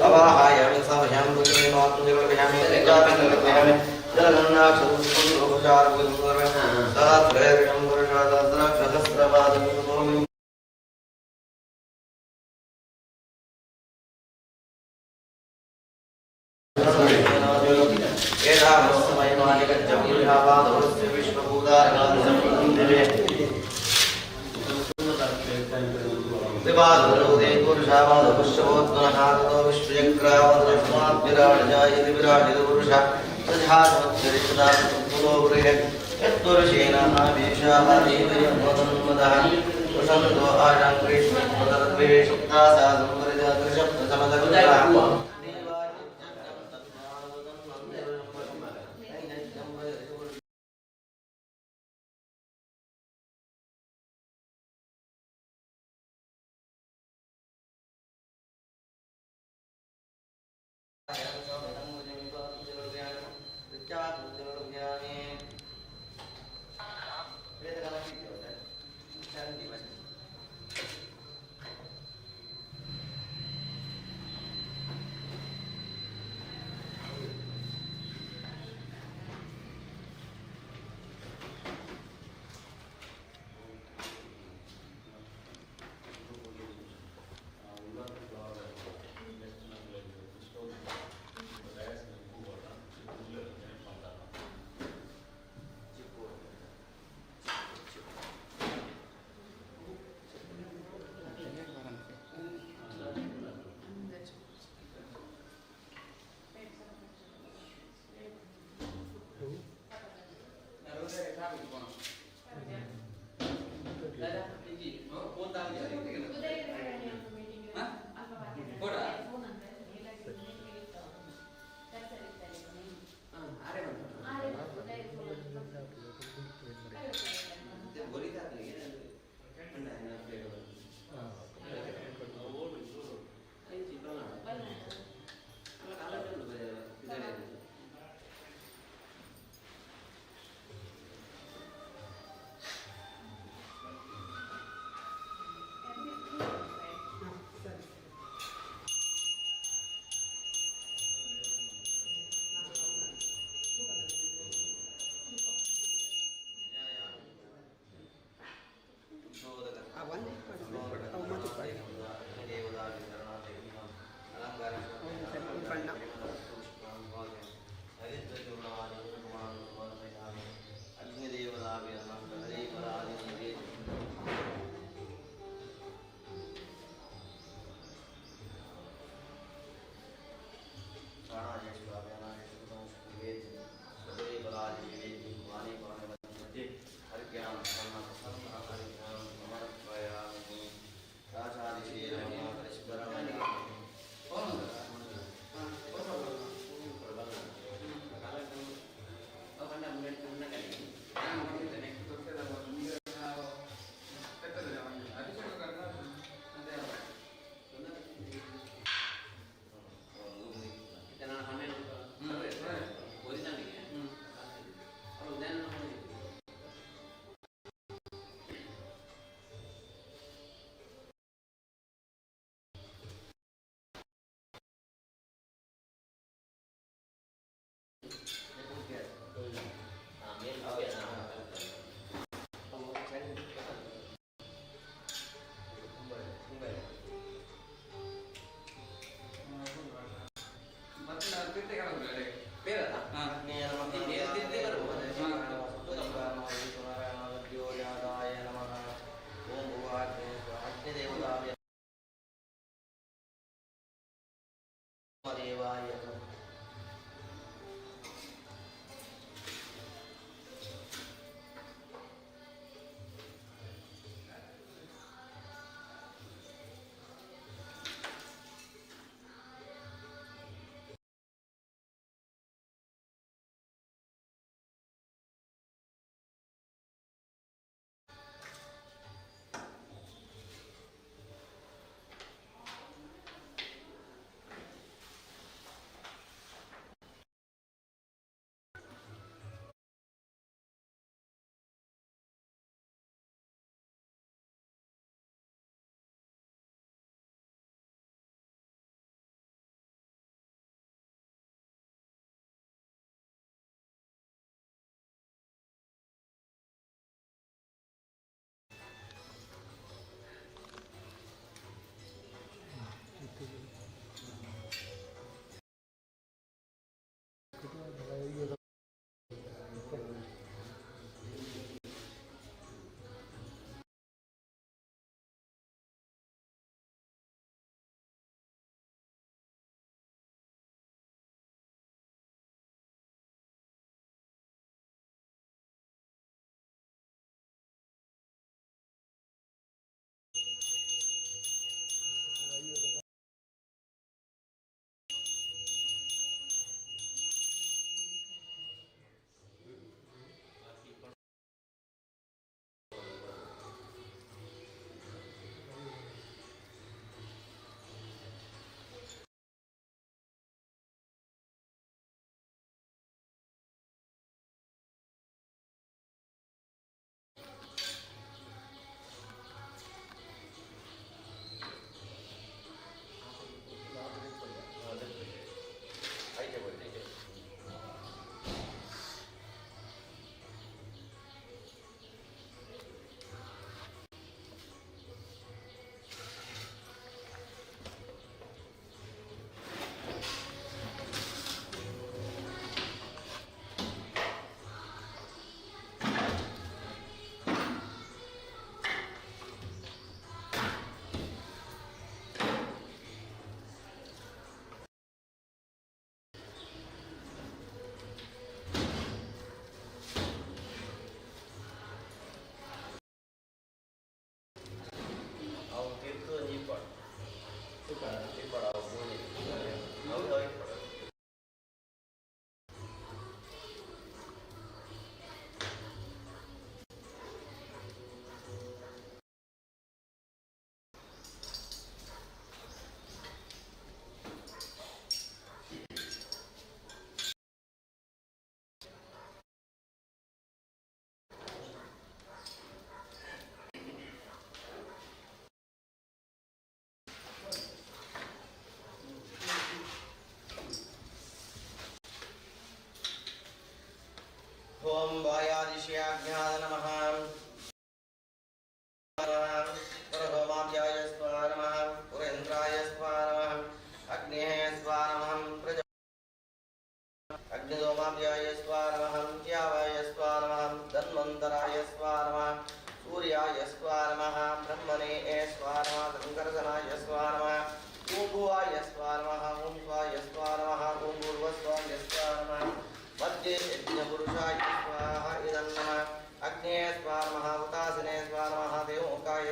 ಅವಾಹಾಯಾಮಿ ಸಮಯಾಮಿ ಸಹಸ್ರ Thank you.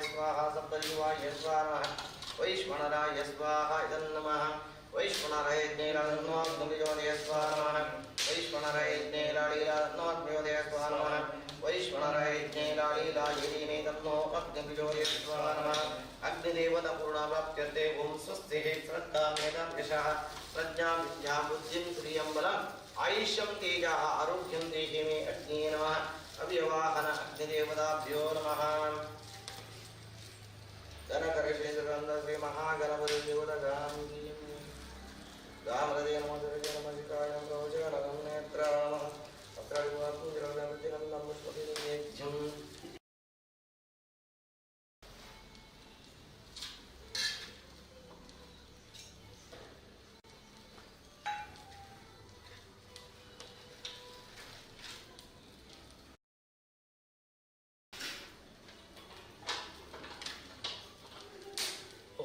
स्वाहा सप्तजिह्वाय स्वाहा वैश्वनराय स्वाहा इदं नमः। वैश्वनराय ज्ञेलादन्नोऽग्नियोदय स्वाहा नमः। वैश्वनराय ज्ञेलालीलादन्नोऽग्नियोदय स्वाहा नमः। वैश्वनराय ज्ञेलालीलायदीमे तन्नो अग्नियोदय स्वाहा नमः। अग्निदेवता पूर्णाप्राप्त्यर्थे ओं स्वस्तिः श्रद्धां मेधां यशः प्रज्ञां विद्यां बुद्धिं श्रियं बलम् आयुष्यं तेजः आरोग्यं देहि मे अग्ने नमः। अव्यवाहन अग्निदेवताभ्यो नमः। ಧನಕರಶೇಷಗಂಧ ಶ್ರೀ ಮಹಾಗಣಪತಿ ದೇವತಗಾಂ ಗಾಮರದೇ ನಮಃ ದುರ್ಗೆ ನಮಃ ಶಿಖಾಯ ಪ್ರವಚನಂ ನೇತ್ರಾಮಃ ಪತ್ರಾಭಿವಾಕುಂಜರಂ ಪುಷ್ಪತಿನೇಜ್ಯಂ.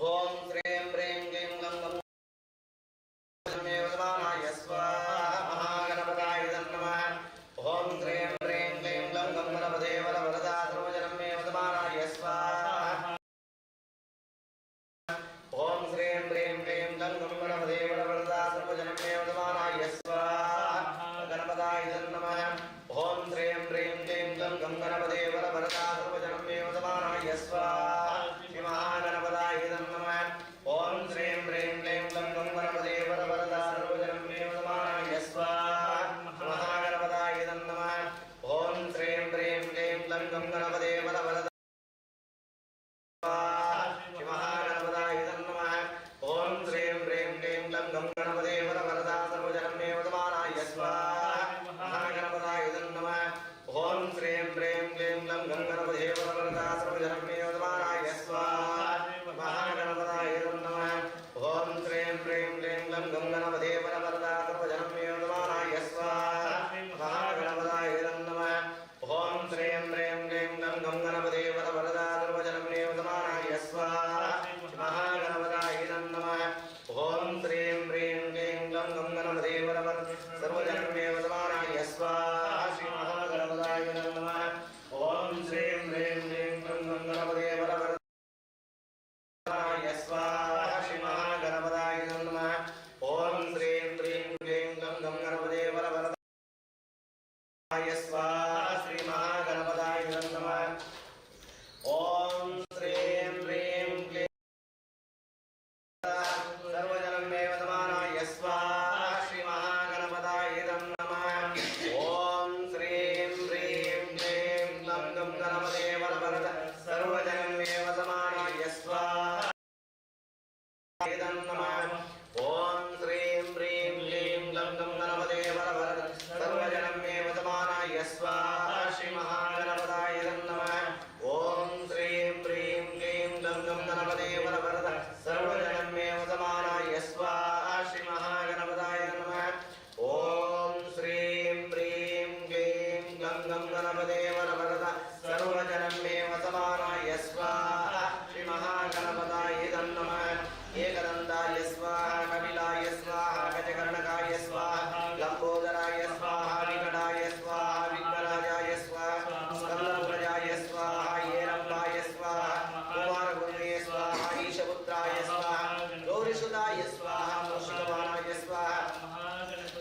ಓಂ ಶ್ರೀಂ ಹ್ರೀಂ ಕ್ಲೀಂ ಗಂ ಗಂ ಮೇವಮಾನಾಯ ಸ್ವಾಹ ಮಹಾಗಣಪತಾಯ ನಮಃ. ಓಂ ಶ್ರೀಂ ಹ್ರೀಂ ಕ್ಲೀಂ ಗಂ ಗಂ ಗಣಪತೇ ವರವರದಾ ಸರ್ವಜನಂ ಮೇವಮಾನಾಯ ಸ್ವಾಹ. ಓಂ ಶ್ರೀಂ ಹ್ರೀಂ ಕ್ಲೀಂ ಗಂ ಗಂ ಗಣಪತೇ ವರವರದಾ ಸರ್ವಜನಂ ಮೇವಮಾನಾಯ ಸ್ವಾಹ ಗಣಪತಾಯ ನಮಃ. ಓಂ ಶ್ರೀಂ ಹ್ರೀಂ ಕ್ಲೀಂ ಗಂ ಗಂ ಗಣಪತೇ ವರವರದಾ ಸರ್ವಜನಂ ಮೇವಮಾನಾಯ ಸ್ವಾಹ ಶ್ರೀ ಮಹಾಗಣಪತಾಯ ನಮಃ. ಓಂ ಶ್ರೀಂ ಹ್ರೀಂ ಕ್ಲೀಂ ಗಂ ಗಂ ಗಣಪತೇ ವರವರದಾ ಸರ್ವಜನಂ ಮೇವಮಾನಾಯ ಸ್ವಾಹ ಮಹಾಗಣಪತಾಯ ನಮಃ. ಓಂ ಶ್ರೀಂ ಹ್ರೀಂ ಕ್ಲೀಂ ಗಂ ಗಂ ಗಣಪತೇ ವರವರದಾ ಶ್ರೀ ಮಹಾಗಣಪತಾಯ ನಮಃ. ಓಂ ಶ್ರೀಂ ಹ್ರೀಂ ಕ್ಲೀಂ ಗಂ ಗಂ ಗಣಪತೇ ವರವರದಾ ಸರ್ವಜನಂ ಮೇವಮಾನಾಯ ಸ್ವಾಹ ಮಹಾಗಣಪತಾಯ ನಮಃ. ಓಂ ಶ್ರೀಂ ಹ್ರೀಂ ಕ್ಲೀಂ ಗಂ ಗಂ ಗಣಪತೇ ವರವರದಾ ಸರ್ವಜನಂ ಮೇವಮಾನಾಯ ಸ್ವಾಹ ಮಹಾಗಣಪತಾಯ ನಮಃ. ಓಂ ಶ್ರೀಂ ಹ್ರೀಂ ಕ್ಲೀಂ ಗಂ ಗಂ ಗಣಪತೇ ವರವರದಾ ಸರ್ವಜನಂ ಮೇವಮಾನಾಯ ಸ್ವಾಹ ಮಹಾಗಣಪತಾಯ ನಮಃ. ಓಂ ಶ್ರೀಂ ಹ್ರೀಂ ಕ್ಲೀಂ ಗಂ ಗಂ ಗಣಪತೇ ವರವರದಾ ಸರ್ವಜನಂ ಮೇವಮಾನಾಯ ಸ್ವಾಹ ಮಹಾಗಣಪತಾಯ ನಮಃ. ಓಂ ಶ್ರೀಂ ಹ್ರೀಂ ಕ್ಲೀಂ ಗಂ ಗಂ ಗಣಪತೇ ವರವರ ಸರ್ವಜನಂ ಮೇವಮಾನಾಯ ಸ್ವಾಹ ಶ್ರೀ ಮಹಾಗಣಪತಾಯ ನಮಃ. ಓಂ ಶ್ರೀಂ ಹ್ರೀಂ ಕ್ಲೀಂ ಗಂ ಗಂ ಗಣಪತೇ ವರವರ ಸ್ವಾಹ ಶ್ರೀ ಮಹಾಗಣಪತಾಯ ನಮಃ. ಓಂ ಶ್ರೀಂ ಹ್ರೀಂ ಕ್ಲೀಂ ಗಂ ಗಂ ಗಣಪತೇ ವರವರದಾಯ ಸ್ವಾಹ ಶ್ರೀ ಮಹಾಗಣಪತಾಯ ನಮಃ. ಓಂ ಶ್ರೀಂ ಹ್ರೀಂ ಕ್ಲೀಂ ಸರ್ವಜನಂ ಮೇವಮಾನಾಯ ಸ್ವಾಹ ಶ್ರೀ ಮಹಾಗಣಪತಾಯ ನಮಃ. ಓಂ ಶ್ರೀಂ ಹ್ರೀಂ ಕ್ಲೀಂ ಗಂ ಗಂ ಗಣಪತೇ ವರವರದ ಸರ್ವಜನಂ ಮೇವಮಾನಾಯ ಸ್ವಾಹ ನಮಃ. ಓಂ ಶ್ರೀಂ ಹ್ರೀಂ ಕ್ಲೀಂ ಗಂ ಗಂ ಗಣಪತೇ ವರವರದ ಸರ್ವಜನಂ ಮೇವಮಾನಾಯ ಸ್ವಾಹ ಶ್ರೀ ಮಹಾಗಣಪತಾಯ ನಮಃ. ಓಂ ಶ್ರೀಂ ಹ್ರೀಂ ಕ್ಲೀಂ ಗಂ ಗಂ ಗಣಪತೇ ವರವರದ ಸರ್ವಜನಂ ಮೇವಮಾನಾಯ ಸ್ವಾಹ ಶ್ರೀ ಮಹಾಗಣಪತಾಯ ನಮಃ. ಓಂ ಶ್ರೀಂ ಹ್ರೀಂ ಕ್ಲೀಂ ಗಂ ಗಂ ಗಣಪತೇ ವರವರದ ಸರ್ವಜನಂ ಮೇವಮಾನಾಯ ಸ್ವಾಹ ಶ್ರೀ ಮಹಾಗಣಪತಾಯ ನಮಃ. ಏಕದಂತಾಯ ಸ್ವಾಹ ಕಪಿಲಾಯ ಸ್ವಾಹ ಗಜಕರ್ಣಕಾಯ ಸ್ವಾಹ ಲಂಬೋದರಾಯ ಸ್ವಾಹ ವಿಕಟಾಯ ಸ್ವಾಹ ವಿಘ್ನರಾಜಾಯ ಸ್ವಾಹ ಸ್ಕಂದಪುರಜಾಯ ಸ್ವಾಹ ಏರಂಬಾಯ ಸ್ವಾಹ ಕುಮಾರಗುರುವೇ ಸ್ವಾಹ ಈಶಪುತ್ರಾಯ ಸ್ವಾಹ ಗೌರಿಸುತಾಯ ಸ್ವಾಹ ಮೂಷಿಕಬಾಣಾಯ ಸ್ವಾಹ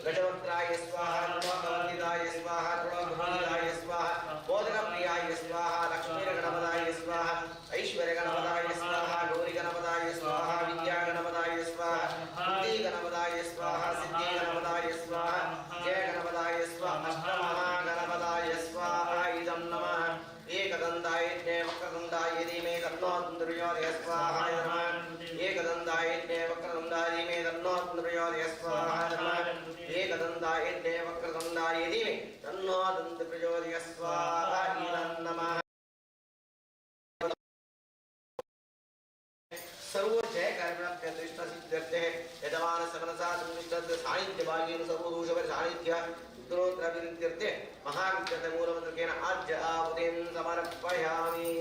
ಗಜವಕ್ತ್ರಾಯ ಸ್ವಾಹ ತ್ರಿಲೋಕವಂದಿತಾಯ ಸ್ವಾಹ ತ್ರಿಲೋಕಪೂಜಿತಾಯ ಸ್ವಾಹ ಮೋದಕಪ್ರಿಯಾಯ ಸ್ವಾಹ ಲಕ್ಷ್ಮೀರಗಣಪತಾಯ ಸ್ವಾಹ ಐಶ್ವರ್ಯಗಣಪತಾಯ ಸ್ವಾಹ ಗೌರಿಗಣಪತಾಯ ಸ್ವಾಹ ವಿದ್ಯಾಗಣಪತಾಯ ಸ್ವಾಹ ಬುದ್ಧಿಗಣಪತಾಯ ಸ್ವಾಹ ಸಿದ್ಧಿಗಣಪತಾಯ ಸ್ವಾಹ ಜಯಗಣಪತಾಯ ಸ್ವಾಹ ಅಷ್ಟಮಹಾಗಣಪತಾಯ ಸ್ವಾಹ ಇದಂ ನಮಃ. ಏಕದಂತಾಯ ವಕ್ರತುಂಡಾಯ ಧೀಮೇ ತನ್ನೋ ದುರ್ಯೋಧಯ ಸ್ವಾಹ ನಮಃ. ಏಕದಂತಾಯ ವಕ್ರತುಂಡಾಯ ಧೀಮೇ ತನ್ನೋ ದುರ್ಯೋಧಯ ಸ್ವಾಹ ನಮಃ. ಏಕದಂತಾಯ ವಕ್ರತುಂಡಾಯ ಧೀಮೇ ತನ್ನೋ ದಂತ ಪ್ರಚೋದಯ ಸ್ವಾಹ ಇದಂ ನಮಃ. ಸರ್ವ ಜಯ ಕಾರ್ಯಪ್ರಾಪ್ತ್ಯರ್ಥ ಸಿದ್ಧರ್ಥೆ ಯಜಮಾನ ಸಮನಸಾ ಸಂತಿಷ್ಠ ಸಾನ್ನಿಧ್ಯ ಭಾಗೇನ ಸರ್ವದೋಷಪರಿ ಸಾನ್ನಿಧ್ಯ ಉತ್ತರೋತ್ತರಾಭಿವೃದ್ಧ್ಯರ್ಥೆ ಮಹಾವಿದ್ಯತೆ ಮೂಲಮಂತ್ರಕೇನ ಆದ್ಯ ಆಹುತಿಂ ಸಮರ್ಪಯಾಮಿ.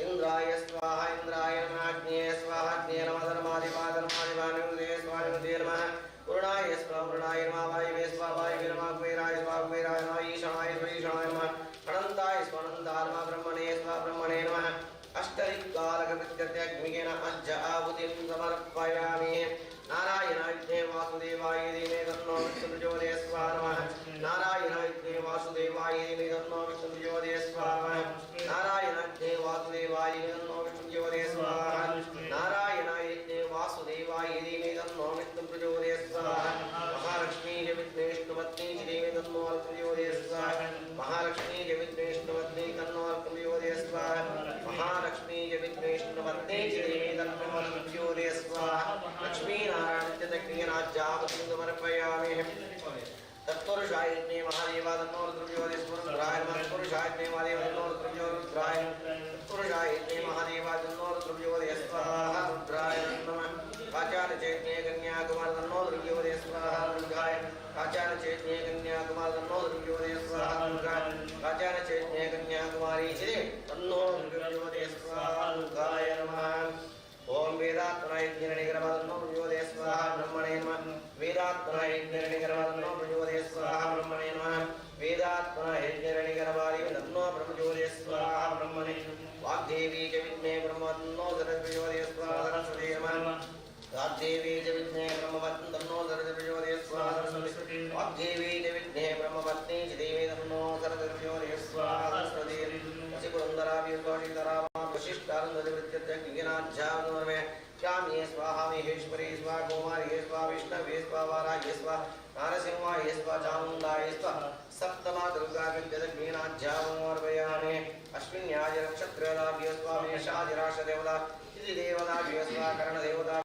ಇಂದ್ರಾಯ ಸ್ವಾಹ ಇಂದ್ರಾಯ ನಮಃ. ಅಗ್ನೇಯ ಸ್ವಾಹ ಅಗ್ನೇಯ ನಮಃ. ಧರ್ಮಾಧಿಪಾ ಧರ್ಮಾಧಿಪಾ ನಿವೃತ್ತೇ ಸ್ವಾಹ ನಿವೃತ್ತೇ ನಮಃ. ವರುಣಾಯ ಸ್ವಾಹ ವರುಣಾಯ ನಮಃ. ವಾಯುವೇ ಸ್ವಾಹ ವಾಯುವೇ ನಮಃ. ಕುಬೇರಾಯ ಸ್ವಾಹ ಕುಬೇರಾಯ ನಮಃ. ಈಶಾನಾಯ ಸ್ವ ಈಶಾನಾಯ ನಮಃ. ಅನಂತಾಯ ಸ್ವ ಅನಂತಾಯ ನಮಃ. ಬ್ರಹ್ಮಣೇ ಸ್ವಾಹ ಬ್ರಹ್ಮಣೇ ತತ್ಪುರುಷಾಯ ವಿದ್ಮಹೇ ಮಹಾದೇವ ತನ್ನೋ ರುದ್ರಜ್ಯೋತಿ ರುದ್ರಾಯ ನಮಃ. ತತ್ಪುರುಷಾಯ ವಿದ್ಮಹೇ ಮಹಾದೇವ ತನ್ನೋ ರುದ್ರಜ್ಯೋತಿ ರುದ್ರಾಯ ತತ್ಪುರುಷಾಯ ವಿದ್ಮಹೇ ಮಹಾದೇವ ತನ್ನೋ ರುದ್ರಜ್ಯೋತಿ ಸ್ವಾಹ ರುದ್ರಾಯ ನಮಃ. ಕಾಚಾಲ ಚೈತ್ಯೇ ಕನ್ಯಾಕುಮಾರ ತನ್ನೋ ರುದ್ರಜ್ಯೋತಿ ಸ್ವಾಹ ರುದ್ರಾಯ. ಕಾಚಾಲ ಚೈತ್ಯೇ ಕನ್ಯಾಕುಮಾರ ತನ್ನೋ ರುದ್ರಜ್ಯೋತಿ ಸ್ವಾಹ ರುದ್ರಾಯ. ಕಾಚಾಲ ಚೈತ್ಯೇ ಕನ್ಯಾಕುಮಾರಿ ಶ್ರೀ ತನ್ನೋ ರುದ್ರಜ್ಯೋತಿ ಸ್ವಾಹ ರುದ್ರಾಯ ನಮಃ. ಓಂ ವೇದಾತ್ಮನ ಯಜ್ಞನಿಗರವದನ್ನೋ ಪ್ರಚೋದಯ ಸ್ವಾಹ ಬ್ರಹ್ಮಣೇ ನಮಃ. ವೇದಾತ್ಮನ ಯಜ್ಞನಿಗರವದನ್ನೋ ಪ್ರಚೋದಯ ಸ್ವಾಹ ಬ್ರಹ್ಮಣೇ ನಮಃ. ವೇದಾತ್ಮನ ಯಜ್ಞನಿಗರವಾದಿ ತನ್ನೋ ಪ್ರಚೋದಯ ಸ್ವಾಹ ಬ್ರಹ್ಮಣೇ. ವಾಗ್ದೇವಿ ಚ ವಿದ್ಮೆ ಬ್ರಹ್ಮನ್ನೋ ಸರಸ್ವತಿ ಸ್ವಾಹ ಸರಸ್ವತಿ ನಮಃ. ವಾಗ್ದೇವಿ ಚ ವಿದ್ಮೆ ಬ್ರಹ್ಮವತ್ನ ತನ್ನೋ ಸರಸ್ವತಿ ಸ್ವಾಹ ಸರಸ್ವತಿ. ವಾಗ್ದೇವಿ ಚ ವಿದ್ಮೆ ಬ್ರಹ್ಮಪತ್ನಿ ಚ ದೇವಿ ತನ್ನೋ ಸರಸ್ವತಿ ಸ್ವಾಹ ಸರಸ್ವತಿ. ವಸಿಪುರಂದರಾಭ್ಯ ಶ್ಯಾಮ್ಯೇ ಸ್ವಾಹ ಮಹೇಶ್ವರಿ ಸ್ವಾ ಕುಮಾರಿಯೇ ಸ್ವಾ ವಿಷ್ಣವೇ ಸ್ವಾ ವಾರಾಹ್ಯೇ ಸ್ವಾ ನಾರಸಿಂಹಾಯ ಸ್ವಾ ಚಾಮುಂಡಾಯ ಸ್ವ ಸಪ್ತಮ ದುರ್ಗಾವಿದ್ಯದಗ್ನೇನಾಧ್ಯಾಮರ್ಪಯಾಮಿ. ಅಶ್ವಿನ್ಯಾಯ ನಕ್ಷತ್ರದಾಭ್ಯ ಸ್ವಾ ಮೇಷಾದಿರಾಶದೇವತಾ ಇತಿ ದೇವತಾಭ್ಯ ಸ್ವಾ ಕರ್ಣದೇವತಾ.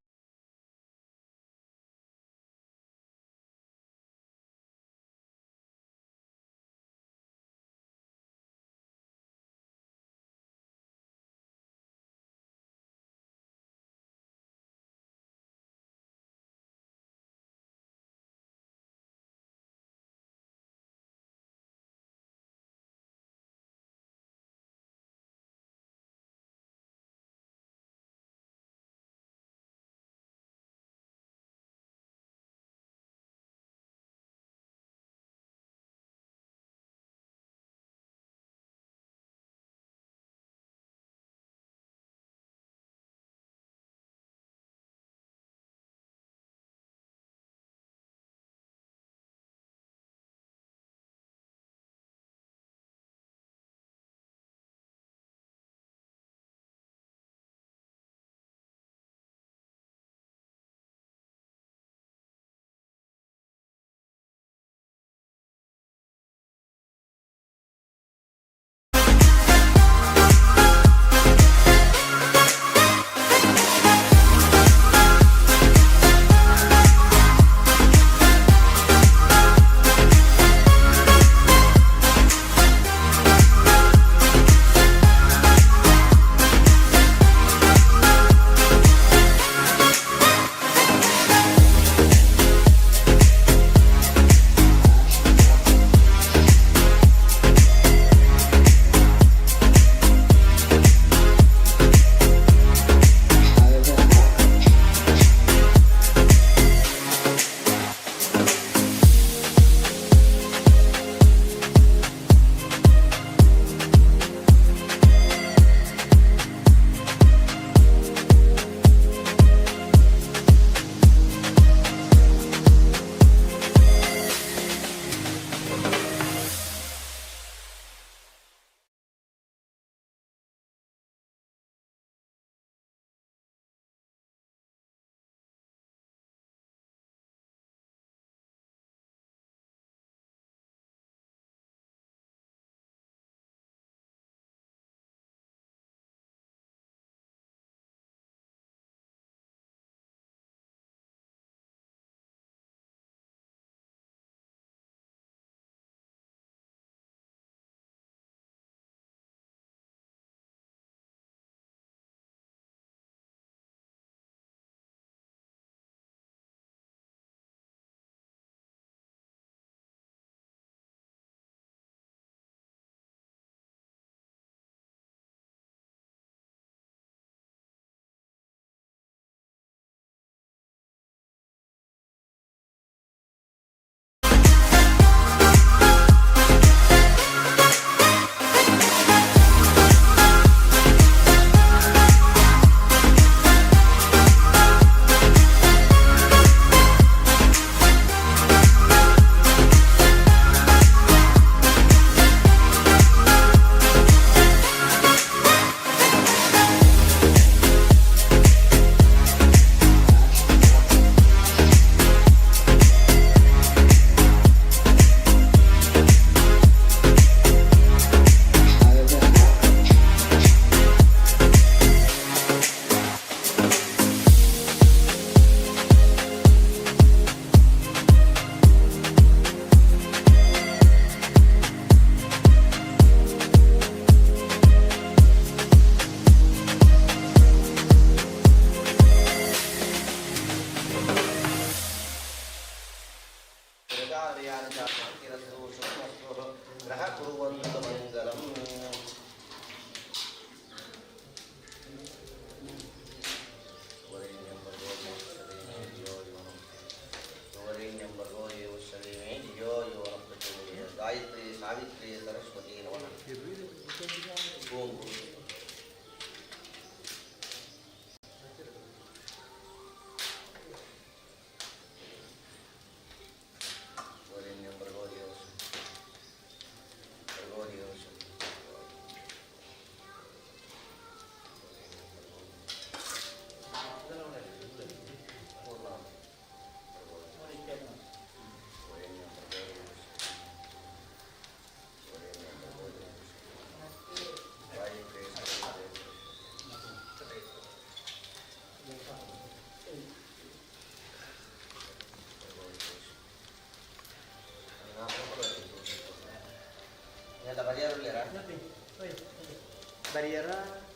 ಬರಿಯರ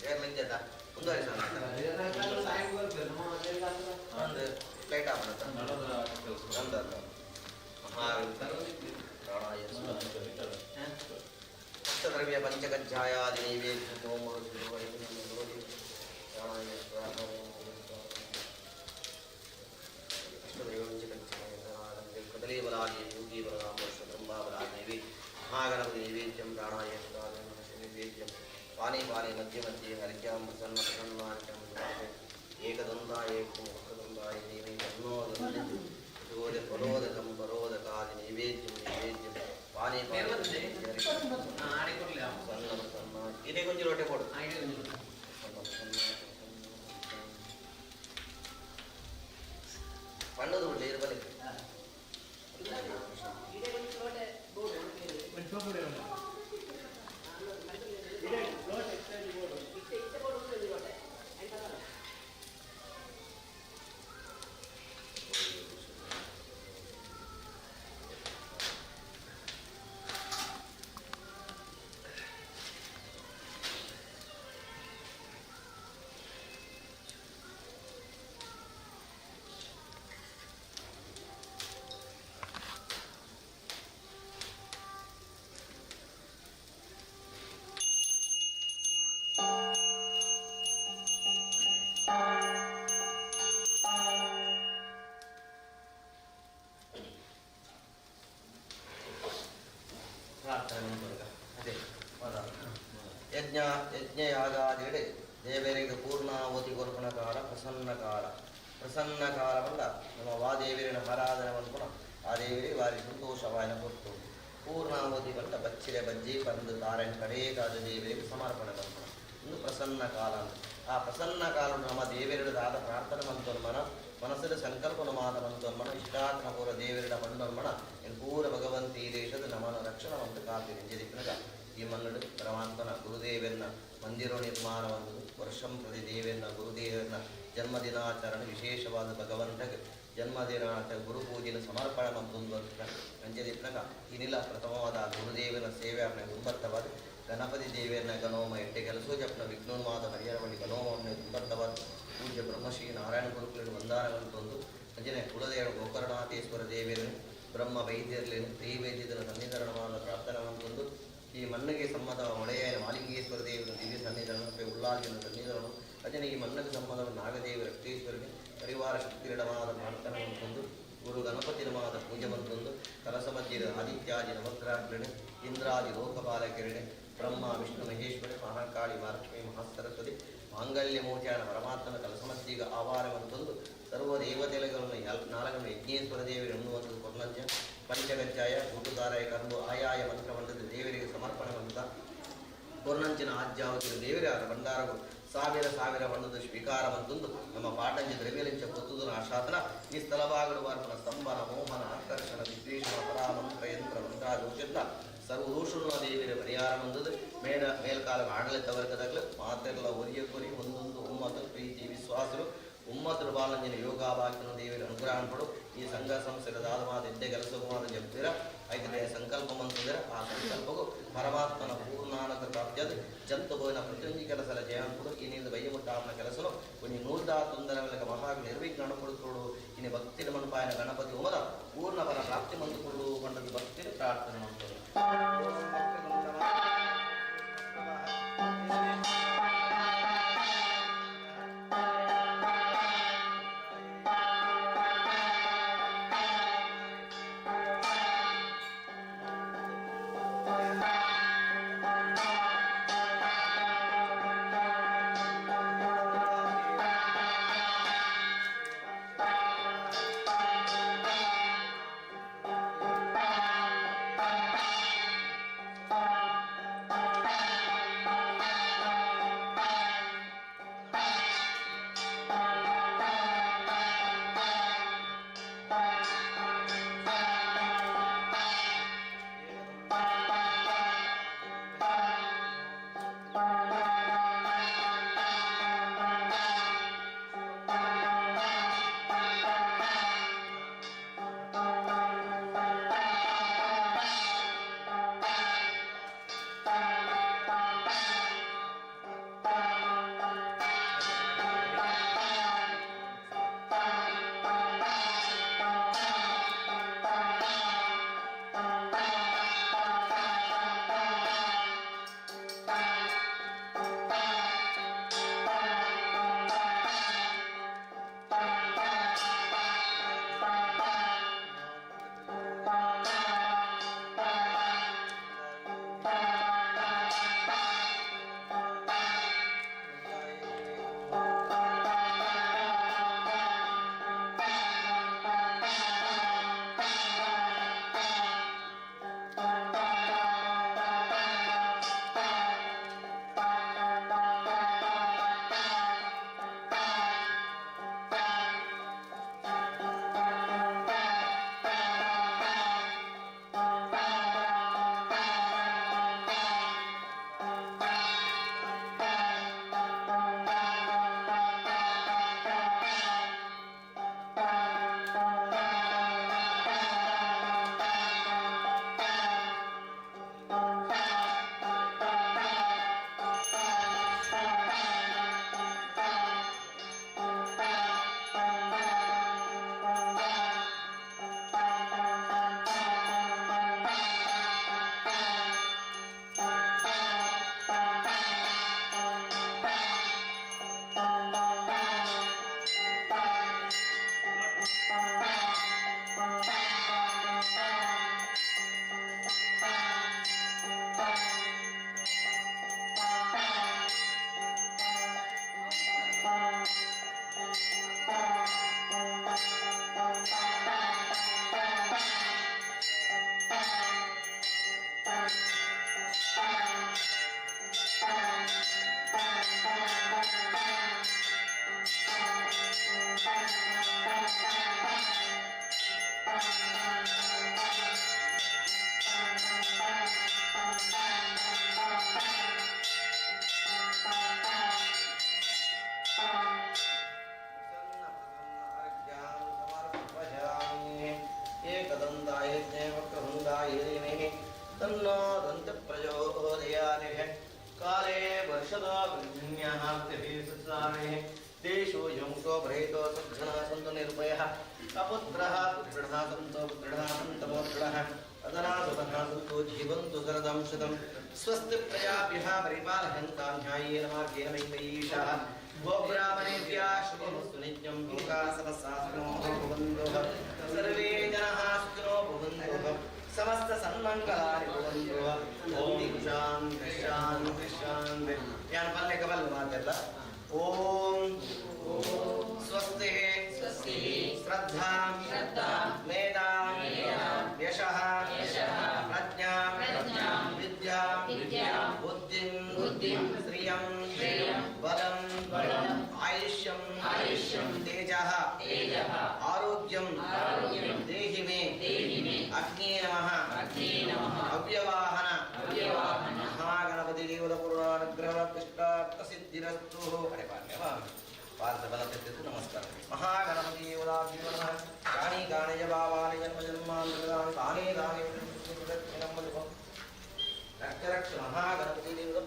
ಏರ್ಲಿಂಜದ ಮುಂದುವರಿಸೋಣ. ಒಂದು ಪ್ಲೇಟ್ ಹಾಕೋಣ. ಅಷ್ಟದ್ರವ್ಯ ಪಂಚಕಜ್ಜಾಯಾದಿ ನೈವೇದ್ಯ ಕದಲೀಬಲಾದಿ ಯೋಗೀಬಲರಾಮರ್ಷ ಮಹಾಗಣಪತಿ ನೈವೇದ್ಯಂ ಪ್ರಾಣಾಯ ನೈವೇದ್ಯಂ ಪಾನಿ ಪಾನಿ ಮಧ್ಯೆ ಮಧ್ಯೆ ಹರಿಕ್ಯಾಂ ಪ್ರಸನ್ನ ಪ್ರಸನ್ನಾರ್ಕ್ಯಾಂ ಏಕದಂತಾಯ ವಕ್ರದಂತಾಯ ಧೀಮಹಿ ತನ್ನೋ ಪರೋದಕಂ ಪರೋದಕಾದಿ ನೈವೇದ್ಯಂ ನೈವೇದ್ಯಂ ಪಾನಿ ಪಾನಿ ಪ್ರಸನ್ನ ಪ್ರಸನ್ನ ಇದೇ ಕೊಂಚ ರೊಟ್ಟೆ ಕೊಡು. ಬಣ್ಣದ ಉಳ್ಳಿ ಇರಬಲ್ಲಿ. ಯಜ್ಞ ಯಜ್ಞಯಾಗಾದಿಡೆ ದೇವರಿಗೆ ಪೂರ್ಣಾವತಿ ಕೊರ್ಪಣ ಕಾಲ ಪ್ರಸನ್ನ ಕಾಲ. ಪ್ರಸನ್ನ ಕಾಲ ಬಂದ ನಮ್ಮ ವಾದೇವರಿನ ಆರಾಧನೆ ಬಂದ್ಪುಣ ಆ ದೇವರಿಗೆ ವಾರಿ ಸಂತೋಷವಾಯನ ಕೊಟ್ಟು ಪೂರ್ಣಾವತಿ ಬಂದ ಬಚ್ಚಿರೆ ಬಜ್ಜಿ ಬಂದು ತಾರನ್ ಕಡೆಗಾದ ದೇವರಿಗೆ ಸಮರ್ಪಣೆ ಬಂದ್ಪುಣ ಒಂದು ಪ್ರಸನ್ನ ಕಾಲ ಅಂತ. ಆ ಪ್ರಸನ್ನ ಕಾಲ ನಮ್ಮ ದೇವರಿಡದಾದ ಪ್ರಾರ್ಥನೆ ಮಂತೋನ್ಮನ ಮನಸ್ಸಿನ ಸಂಕಲ್ಪನ ಮಾತ ಮಂತೋನ್ಮನ ಇಷ್ಟಾತ್ಮ ಪೂರ ದೇವರಿಡ ಬಂಡೋನ್ಮನ ಎನ್ ಪೂರ ಭಗವಂತ ಈ ದೇಶದ ನಮನ ರಕ್ಷಣೆ ಮಂತು ಕಾತಿ ನಿಂಜದಿಪ್ಪನಗ ಈ ಮನ್ನಡು ಪರಮಾತ್ಮನ ಗುರುದೇವನ ಮಂದಿರ ನಿರ್ಮಾಣವನ್ನು ವರ್ಷಂ ಪ್ರತಿ ದೇವನ ಗುರುದೇವನ ಜನ್ಮದಿನಾಚರಣೆ ವಿಶೇಷವಾದ ಭಗವಂತಗೆ ಜನ್ಮದಿನಾಚ ಗುರುಪೂಜೆನ ಸಮರ್ಪಣೆ ಮಂತೊಂದು ಅಂಜದಿಪ್ಪನಗ ಇನಿಲ ಪ್ರಥಮವಾದ ಗುರುದೇವನ ಸೇವೆ ಅಪ್ನ ತುಂಬತ್ತವಾದ ಗಣಪತಿ ದೇವಿಯನ್ನ ಗಣೋಮ ಎಟ್ಟೆ ಕೆಲಸೋ ಜಪ್ನ ವಿಘ್ನೋನ್ಮಾದ ಪರಿಹಾರವಳಿ ಗಣೋಮವನ್ನು ತುಂಬತ್ತವಾದ ಪೂಜ್ಯ ಬ್ರಹ್ಮಶ್ರೀ ನಾರಾಯಣ ಗುರುಕುలను ವಂದಾನವಂತೊಂದು ಅಂಜನೆ ಕುಲದೇವ ಗೋಕರ್ಣನಾಥೇಶ್ವರ ದೇವಿಯರನ್ನು ಬ್ರಹ್ಮ ವೈದ್ಯರ್ಲೇನು ಶ್ರೀ ವೈದ್ಯರ ಸನ್ನಿಧಾನವಾದ ಪ್ರಾರ್ಥನೆ ಈ ಮಣ್ಣಿಗೆ ಸಮ್ಮತ ಒಡೆಯ ಮಾಲಿಂಗೇಶ್ವರ ದೇವರ ದಿವ್ಯ ಸನ್ನಿಧಾನ ಉಲ್ಲಾಸಿನ ಸನ್ನಿಧಾನ ಅಜನೆ ಈ ಮಣ್ಣಿಗೆ ಸಮ್ಮತ ನಾಗದೇವ ರಕ್ತೇಶ್ವರಿಗೆ ಪರಿವಾರ ಶಕ್ತಿರಿಡವಾದ ಪ್ರಾರ್ಥನೆ ಅಂತಂದು ಗುರು ಗಣಪತಿನವಾದ ಪೂಜೆ ಬಂತೊಂದು ಕಲಸ ಮಧ್ಯದ ಆದಿತ್ಯಾದಿ ನವಗ್ರಹಗಳೇ ಇಂದ್ರಾದಿ ಲೋಕಪಾಲಕರಣೆ ಬ್ರಹ್ಮ ವಿಷ್ಣು ಮಹೇಶ್ವರ ಮಹಾಕಾಳಿ ಮಹಾಲಕ್ಷ್ಮಿ ಮಹಾಸರಸ್ವತಿ ಮಾಂಗಲ್ಯ ಮೋಚಾನ ಪರಮಾತ್ಮನ ಕಲಸಮಸ್ತಿಗ ಆವಾರ ಬಂತೊಂದು ಸರ್ವ ದೇವತೆಗಳನ್ನು ನಾಲ್ಕನ್ನು ಯಜ್ಞೇಶ್ವರ ದೇವರು ಎನ್ನುವಂಥದ್ದು ಕೊರ್ನಂಜ ಪಂಚಗಜ್ಜಾಯ ಗುಟುದಾರಾಯ ಕರ್ಮ ಆಯಾಯ ಮಂತ್ರಮಂಡದ ದೇವರಿಗೆ ಸಮರ್ಪಣೆ ಮಂತ ಕೊರ್ನಂಚಿನ ಆಜ್ಯಾವತಿನ ದೇವರೇ ಅವರ ಭಂಡಾರವು ಸಾವಿರ ಸಾವಿರ ಬಣ್ಣದ ಸ್ವೀಕಾರ ಬಂತೊಂದು ನಮ್ಮ ಪಾಟಂಜ ದ್ರವ್ಯಲಿಂಚ ಪೊತ್ತುದು ಆಶಾತನ ಈ ಸ್ಥಳಭಾಗಲು ವಾರ್ಪಣ ಸ್ತಂಭನ ಮೋಹನ ಆಕರ್ಷಣ ವಿದ್ವೇಷಣ ಪರಾಮಂತ್ರ ಯಂತ್ರ ಮಂತ್ರಾದೋಷದ ಸರ್ವದೋಷುള്ള ದೇವಿರ ಪರಿಹಾರ ಬಂದದ್ದು ಮೇಡ ಮೇಲ್ಕಾಲ ಆಡಳಿತ ವರ್ಗದಾಗಲೂ ಮಾತೆಲ್ಲ ಒರಿಯ ಕೊರಿ ಒಂದೊಂದು ಉಮ್ಮತ ಪ್ರೀತಿ ವಿಶ್ವಾಸರು ಉಮ್ಮತರು ಬಾಲಂಜನ ಯೋಗಾಭಾಗ್ಯನ ದೇವಿರ ಅನುಗ್ರಹ ಅನ್ಪಡು ಈ ಸಂಘ ಸಂಸ್ಥೆಗಳ ಮಾತು ಎಡ್ಡೆ ಕೆಲಸವಾದ ಜಪ್ತಿರ ಐತೆ ಸಂಕಲ್ಪ ಮಂತಂದ್ರೆ ಆ ಸಂಕಲ್ಪಗೂ ಪರಮಾತ್ಮನ ಪೂರ್ಣಾನಕ ಪ್ರಾಪ್ತಿಯಾದ ಜಂತು ಬೋಯಿನ ಪ್ರತಿಯೊಂದು ಕೆಲಸಲ ಜಯ ಅನ್ಪಡು. ಇನ್ನಿಂದ ಬಯ್ಯಮುಟ್ಟ ಆಪ್ನ ಕೆಲಸನು ಕೊಂಚ ನೂಲ್ದಾ ತೊಂದರೆ ಮಹಾ ನಿರ್ವಿಘ್ನ ಅನುಕೊಡುತ್ತೋಡು. ಇನ್ನು ಭಕ್ತಿನ ಮನಪಾಯನ ಗಣಪತಿ ಹೋಮದ ಪೂರ್ಣ ಫಲ ಪ್ರಾಪ್ತಿ ಮಂದುಕೊಳ್ಳು ಪಂಡದ ಭಕ್ತಿ ಪ್ರಾರ್ಥನೆ ಮಾಡ್ತಾರೆ. तन्नो दन्तप्रचोदयात्। काले वर्षदा पर्जन्यः तेषु युङ्क्तो प्रेतो सज्जनः सन्तु निर्भयः अपुत्रः पुत्रिणः सन्तो पुत्रिणः सन्तमोत्रिणः अधनासुतः सन्तो जीवन्तु शरदं शतं। स्वस्ति प्रजाभ्यः परिपालयन्तां न्यायेन मार्गेण मयीषः। गोब्राह्मणेभ्यः शुभमस्तु नित्यं। लोकाः समस्ताः सुखिनो भवन्तु। सर्वे जनाः सुखिनो भवन्तु। समस्त सन्मङ्गलानि भवन्तु। ಓಂ ಶಾಂತಿ ಶಾಂತಿ ಶಾಂತಿ. ಯಾನ್ ಪಲ್ಲೆ ಕಬಲ್ ಮಾತೆಲ್ಲ. ಓಂ ಸ್ವಸ್ತಿ ಶ್ರದ್ಧಾ ಮೇಧಾ ಯಶಃ ಪ್ರಜ್ಞಾ ವಿದ್ಯಾ ಬುದ್ಧಿಂ ಶ್ರಿಯಂ ಬಲಂ ಆಯುಷ್ಯಂ ತೇಜಃ ಆರೋಗ್ಯಂ ದೇಹಿ ಮೇ. ಅಗ್ನೇ ನಮಃ. ಅವ್ಯವಾಹನ ಮಹಾಗಣಪತಿ ದೇವದ ಪೂರ್ಣಾನುಗ್ರಹ ಇಷ್ಟಾರ್ಥ ಸಿದ್ಧಿರಸ್ತು. ಅರೆ ಪಾರ್ಯವ ಪಾರ್ಥ ಬಲತೆತ್ತು ನಮಸ್ಕಾರ. ಮಹಾಗಣಪತಿ ದೇವದಾಭ್ಯೋ ನಮಃ. ಯಾನಿ ಕಾಣಯ ಭಾವಾನಿ ಜನ್ಮ ಜನ್ಮಾಂತರದಾನಿ ತಾನೇ ತಾನೇ ರಕ್ಷ ರಕ್ಷ ಮಹಾಗಣಪತಿ ದೇವದ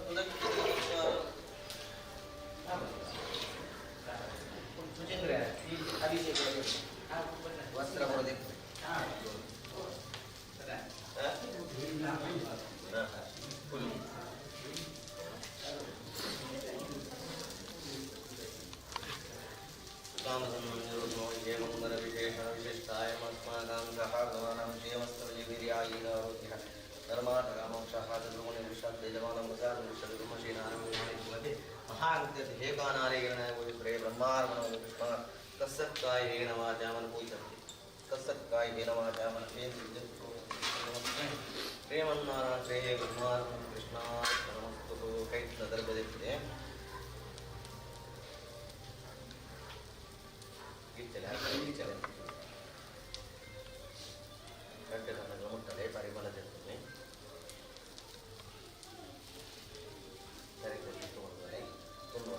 ಸುಚೇಂದ್ರ ಅಭಿಷೇಕ ವಸ್ತ್ರ ಬರೋದಿತ್ತು. ಶ್ರೀಮನ್ನಾರಾಯಣ ಶ್ರೀ ಬ್ರಹ್ಮಾರ್ಪಣ ಕೃಷ್ಣಾರ್ಪಣಮಸ್ತು. ಕೈ ದರ್ಭದಿರ್ತದೆ. ಗೀಚಲೆ ಗೀಚಲೆ ಗಡ್ಡೆ ತನಕ ಮುಟ್ಟಲೆ ಪರಿಮಳ ತಿರ್ತದೆ. ಸರಿ ತಗೊಂಡ್ರೆ ತುಂಬ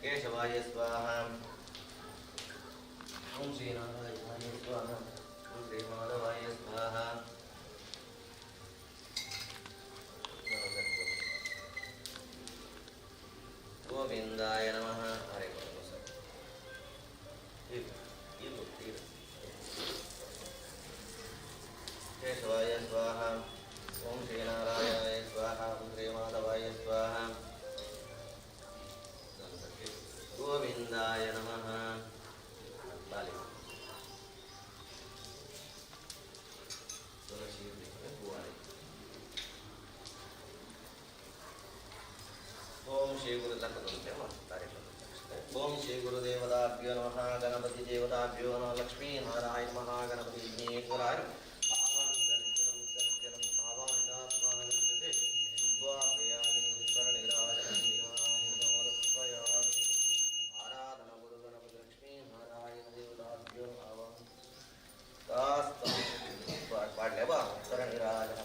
ಕೇಶವಾಯ ಸ್ವಾಹ. ಓಂ ಶ್ರೀ ನಾರಾಯಣಾಯ ಸ್ವಾಹ. ಓಂ ಶ್ರೀ ಮಾಧವಾಯ ಸ್ವಾಹ. ಗೋವಿಂದಾಯ ನಮಃ. ಹರೇ ಕೃಷ್ಣ. ಇದು ಇದು ಇದು. ಕೇಶವಾಯ ಸ್ವಾಹ. ಓಂ ಶ್ರೀ ನಾರಾಯಣಾಯ ಸ್ವಾಹ. ಓಂ ಶ್ರೀ ಮಾಧವಾಯ ಸ್ವಾಹ. ಗೋವಿಂದಾಯ ನಮಃ. ಬಾಲಿ ತುಳಸಿ ಹೂವಾಳೆ. ಓಂ ಶ್ರೀ ಗುರು ಓಂ ಶ್ರೀ ಗುರುದೇವತಾಭ್ಯೋ ನಮಃ. ಗಣಪತಿ ದೇವತಾಭ್ಯೋ ನಮಃ. ಲಕ್ಷ್ಮೀ ನಾರಾಯಣ ಮಹಾಗಣಪತಿ ವಿಘ್ನೇಶ್ವರಾಯ. ಆರಾಧನ ಗುರು ಗಣಪತಿ ಲಕ್ಷ್ಮೀ ನಾರಾಯಣ ದೇವತಾಭ್ಯೋ ಪಾಡ್ಲೆ ಬಾ ಶರಣಿರಾಜನ.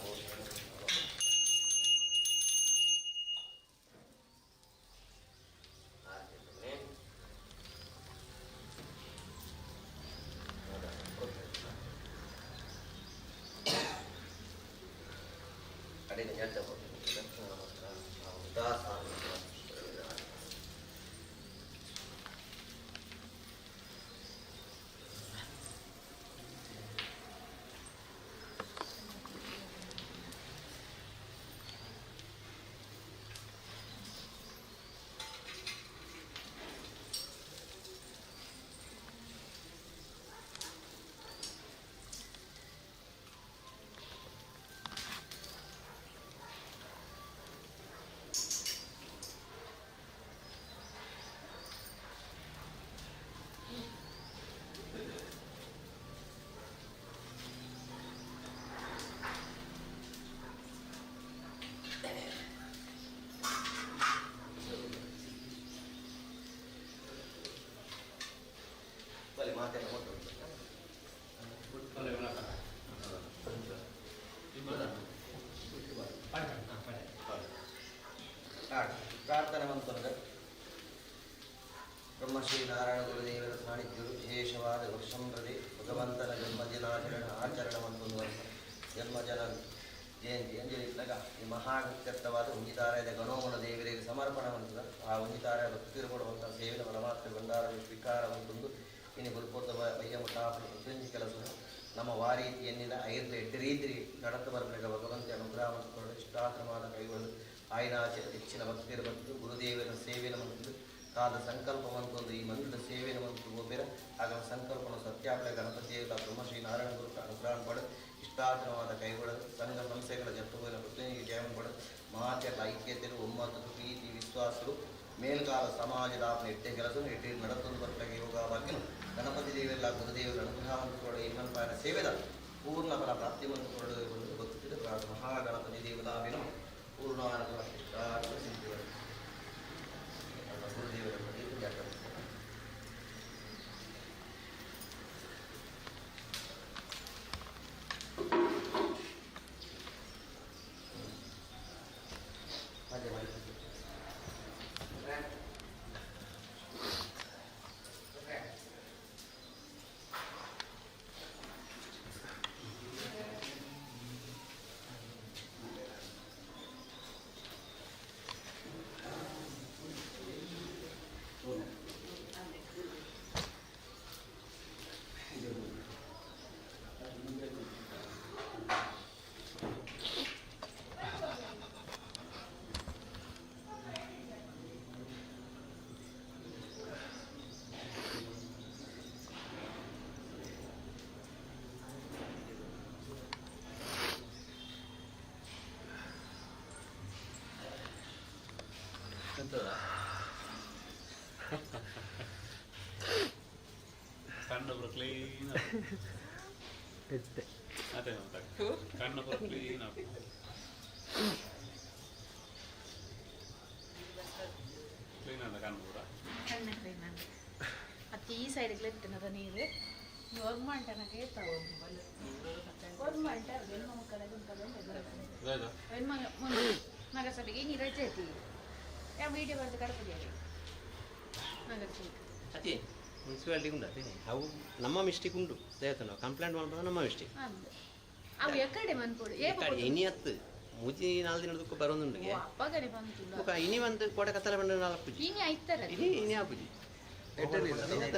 ಮಾತೆಲ್ಲ ಕೊಟ್ಟು ಪ್ರಾರ್ಥನೆ ಮಂತಂದ್ರೆ ಬ್ರಹ್ಮಶ್ರೀ ನಾರಾಯಣ ಗುರುದೇವರ ಸಾನ್ನಿಧ್ಯರು ವಿಶೇಷವಾದ ವರ್ಷಂಪ್ರತಿ ಭಗವಂತನ ಜನ್ಮದಿನಾಚರಣೆ ಆಚರಣೆ ಮಂತೊಂದು ವರ್ಷ ಜನ್ಮಜನ ಜಯಂತಿ ಅಂಜಲಿ ಈ ಮಹಾಗತ್ಯರ್ಥವಾದ ಉಂಜಿತಾರಾಯದ ಗಣೋಮನ ದೇವರಿಗೆ ಸಮರ್ಪಣೆ ಮಂತದ ಆ ಉಂಜಿತಾರಾಯ ಭಕ್ತಿರು ಕೊಡುವಂಥ ಸೇವಿನ ಪರಮಾತ್ಮ ಭಂಡಾರ ಸ್ವೀಕಾರ ಮಂತೊಂದು ಇನ್ನು ಗುರುಪೋತ ಬಯ್ಯ ಮುಟ್ಟಾಪನ ಪ್ರತಿಯೊಂದು ಕೆಲಸ ನಮ್ಮ ವಾರೀತಿ ಎನ್ನಿದ ಐದು ಎಡ್ಡು ರೀತಿ ನಡತು ಬರಬೇಕ ಭಗವಂತ ಅನುಗ್ರಹ ಮಾಡಿಕೊಂಡು ಇಷ್ಟಾತ್ರಮಾದ ಕೈಗಳು ಆಯ್ನಾಚೆ ಹೆಚ್ಚಿನ ಭಕ್ತಿರ ಮತ್ತು ಗುರುದೇವರ ಸೇವೆನ ಮತ್ತು ತಾದ ಸಂಕಲ್ಪ ಮಂತೊಂದು ಈ ಮಂತ್ರದ ಸೇವೆನ ಮಂತು ಗೋಪಿರ ಆಗ ಸಂಕಲ್ಪನ ಸತ್ಯಾಪಳೆ ಗಣಪತಿ ದೇವರ ಬ್ರಹ್ಮಶ್ರೀ ನಾರಾಯಣ ಗುರು ಅನುಗ್ರಹ ಪಡು ಇಷ್ಟಾತ್ರವಾದ ಕೈಗಳು ಸಂಘ ಸಂಸ್ಥೆಗಳ ಜತ್ತುಗೋಲ ಪ್ರತಿನಿಧಿ ಜಯಂಪಡು ಮಾತೆಲ್ಲ ಐಕ್ಯತೆರು ಒಮ್ಮತರು ಪ್ರೀತಿ ವಿಶ್ವಾಸರು ಮೇಲ್ಕಾಲ ಸಮಾಜದ ಎಟ್ಟೆ ಕೆಲಸ ಎಟ್ಟೆ ನಡತೊಂದು ಬರ್ತಾಗ ಯೋಗ ಬಗ್ಗೆ ಗಣಪತಿ ದೇವರೆಲ್ಲ ಗುರುದೇವರ ಅನುಗ್ರಹ ಮಂತ್ರಿಗಳು ಇನ್ನೊಂದು ಸೇವೆದ ಪೂರ್ಣ ಫಲ ಪ್ರಾಪ್ತಿ ಮಂತ್ರಿಗಳು ಭಕ್ತಿದ ಮಹಾಗಣಪತಿ ದೇವತಾಭಿನ ಪೂರ್ಣಾನುಗ್ರಹ ಇಷ್ಟಾರ್ಥ ಸಿದ್ಧಿಗಳು ಗುರುದೇವರ ಜಾಗೃತಿ. ಮಧ್ಯ ಮಾಡಿ. ಕಣ್ಣು ಪೂರ ಕ್ಲೀನ್. ಅದೇ ಕಣ್ಣು ಪೂರ ಕ್ಲೀನ್. ಕ್ಲೀನ್ ಅಲ್ಲ ಕಣ್ಣು ಪೂರ? ಕಣ್ಣ ಕ್ಲೀನ್. ಅತ್ತೆ, ಈ ಸೈಡ್ಗೆ ಎತ್ತನದ ನೀರು ಗೌರ್ಮೆಂಟ್ ಗೌರ್ಮೆಂಟ್ ಇದಾಯ್ತಾ? ನಗರಸಭೆಗೆ ನೀರು ರಜೆ ಐತಿ. ಯಾವ ವಿಡಿಯೋ ಬರೆದು ಕಡಪದಿಯಲ್ಲಿ ನಗರಸಭೆಗೆ. ಅದೇ ಮುನ್ಸಿಪಾಲಿಟಿ ಉಂಟು, ಅದೇ ಅವು ನಮ್ಮ ಮಿಸ್ಟೇಕ್ ಉಂಟು. ದೇವತ ನಾವು ಕಂಪ್ಲೇಂಟ್ ಮಾಡ್ಬೋದು, ನಮ್ಮ ಮಿಸ್ಟೇಕ್. ಅಂದ್ ಅವು ಎಕ್ಕಡೆ ಮನ್ಪೊಡು ಏ? ಇನಿ ಹತ್ತು ಮುಜಿ ನಾಲ್ ದಿನದಕ್ಕೂ ಬರೋದುಂಡು. ಅಪ್ಪಗಡೆ ಬಂತು. ಬೊಕ ಇನಿ ಒಂದು ಕೋಡೆ ಕತ್ತಲೆ ಬಂಡ ನಾಲ್ಕು. ಇನಿ ಐತರ. ಇನಿ ಇನಿ ಆಪುಜಿ.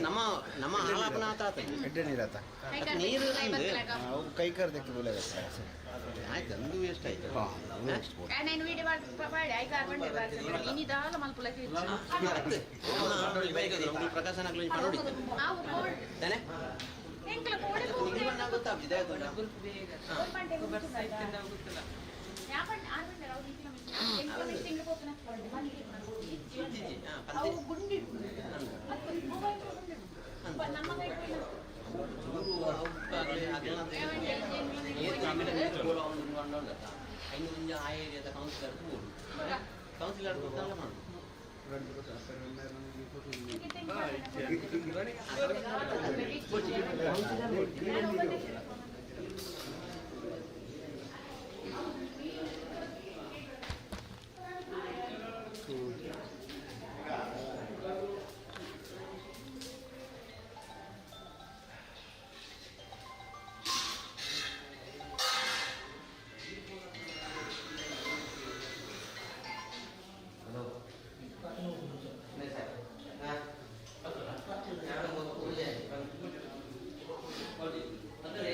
ನಮ್ಮ ನಮ್ಮ ಆಲಾಪನ ಆತ ಆತ. ಎಡ್ಡೆ ನೀರಾತ. ನೀರು ಅಂದ್ರೆ ಅವು ಕೈ ಕರ್ದಕ್ಕೆ ಬೋಲೆ. ಆಯ್ತು, ಅಂದು ಎಷ್ಟು ಆಯ್ತು? ನಾನು ವಿಡಿಯೋ ಮಾಡಿ ಐಕಾರ್ ಬಂಡೆ ಇನಿ ದಾಲ ಮಲ್ಪುಲಕ್ಕೆ. ನಮ್ಗೆ ಪ್ರಕಾಶನ ಪನೋಡಿ. ಅವು ಕೋಡ್ ತಾನೆ. ಎಂಕಲ ಕೋಡೆ. ಇಲ್ಲಿ ಬಂದಾಗ ಗೊತ್ತಾಗ್ತದೆ ದೇವತ. ಅವು ಗುಂಡಿ ಮೊಬೈಲ್ ಗುಂಡಿ ನಮ್ಮ ಕೈ. ಐನು ಒಂಜಿ ಆ ಏರಿಯಾದ ಕೌನ್ಸಿಲರ್ ಊರು ಕೌನ್ಸಿಲರ್ ಗೊತ್ತಲ್ಲ ಮಾಡು. ಹಲೋ. ಹಾಂ. ಅಂದರೆ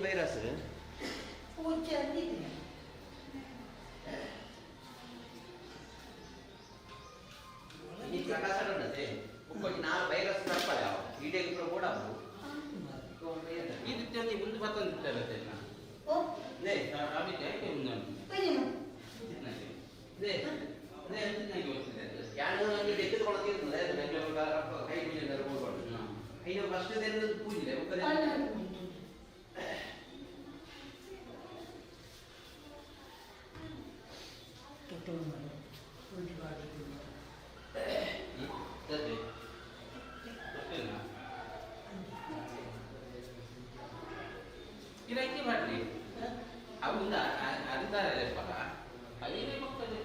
ವೈರಸ್ ಈ ಪ್ರಕಾಶ ಉಂಟದೆ ಬೊಕ್ಕೊಂಜಿ ನಾಲ್ ವೈರಸ್ ಬರ್ಪಡೆ ಅವು ಈಡೆಗ್ ಪೂರ ಬೋಡಾವು. ಈ ರೀತಿಯಲ್ಲಿ ಮುಂದೆ ಬರ್ತಂದಿತ್ತಲ್ಲ. ನೇ ಅವಿದೆ ಒಂದು ನೇ ನೇ ಯಾನ್ ಒಂಜಿ ದೆಕ್ಕದ್ ಕೊಳತಿರ್ತದೆ ಬೆಂಗಳೂರು ಕೈ ಪೂಜೆ ಬೋಡ್ಬಾರ್ದು. ಐನ ಫಸ್ಟ್ ದೆಂದು ಪೂಜೆ ಬೊಕ್ಕ ಇದಕ್ಕೆ ಮಾಡಲಿ ಅವು ಅದಿದ್ದಾರೆ ಅದೇನೇ ಮಕ್ಕಳು.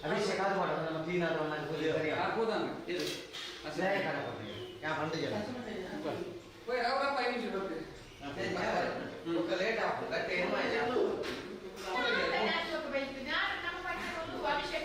ಅಭಿಷೇಕ ಅದು ಮಾಡೋದು ನಮ್ಮ ಕ್ಲೀನ್ ಆದ ಲೇಟ್ ಆಗ್ತದೆ ಅಭಿಷೇಕ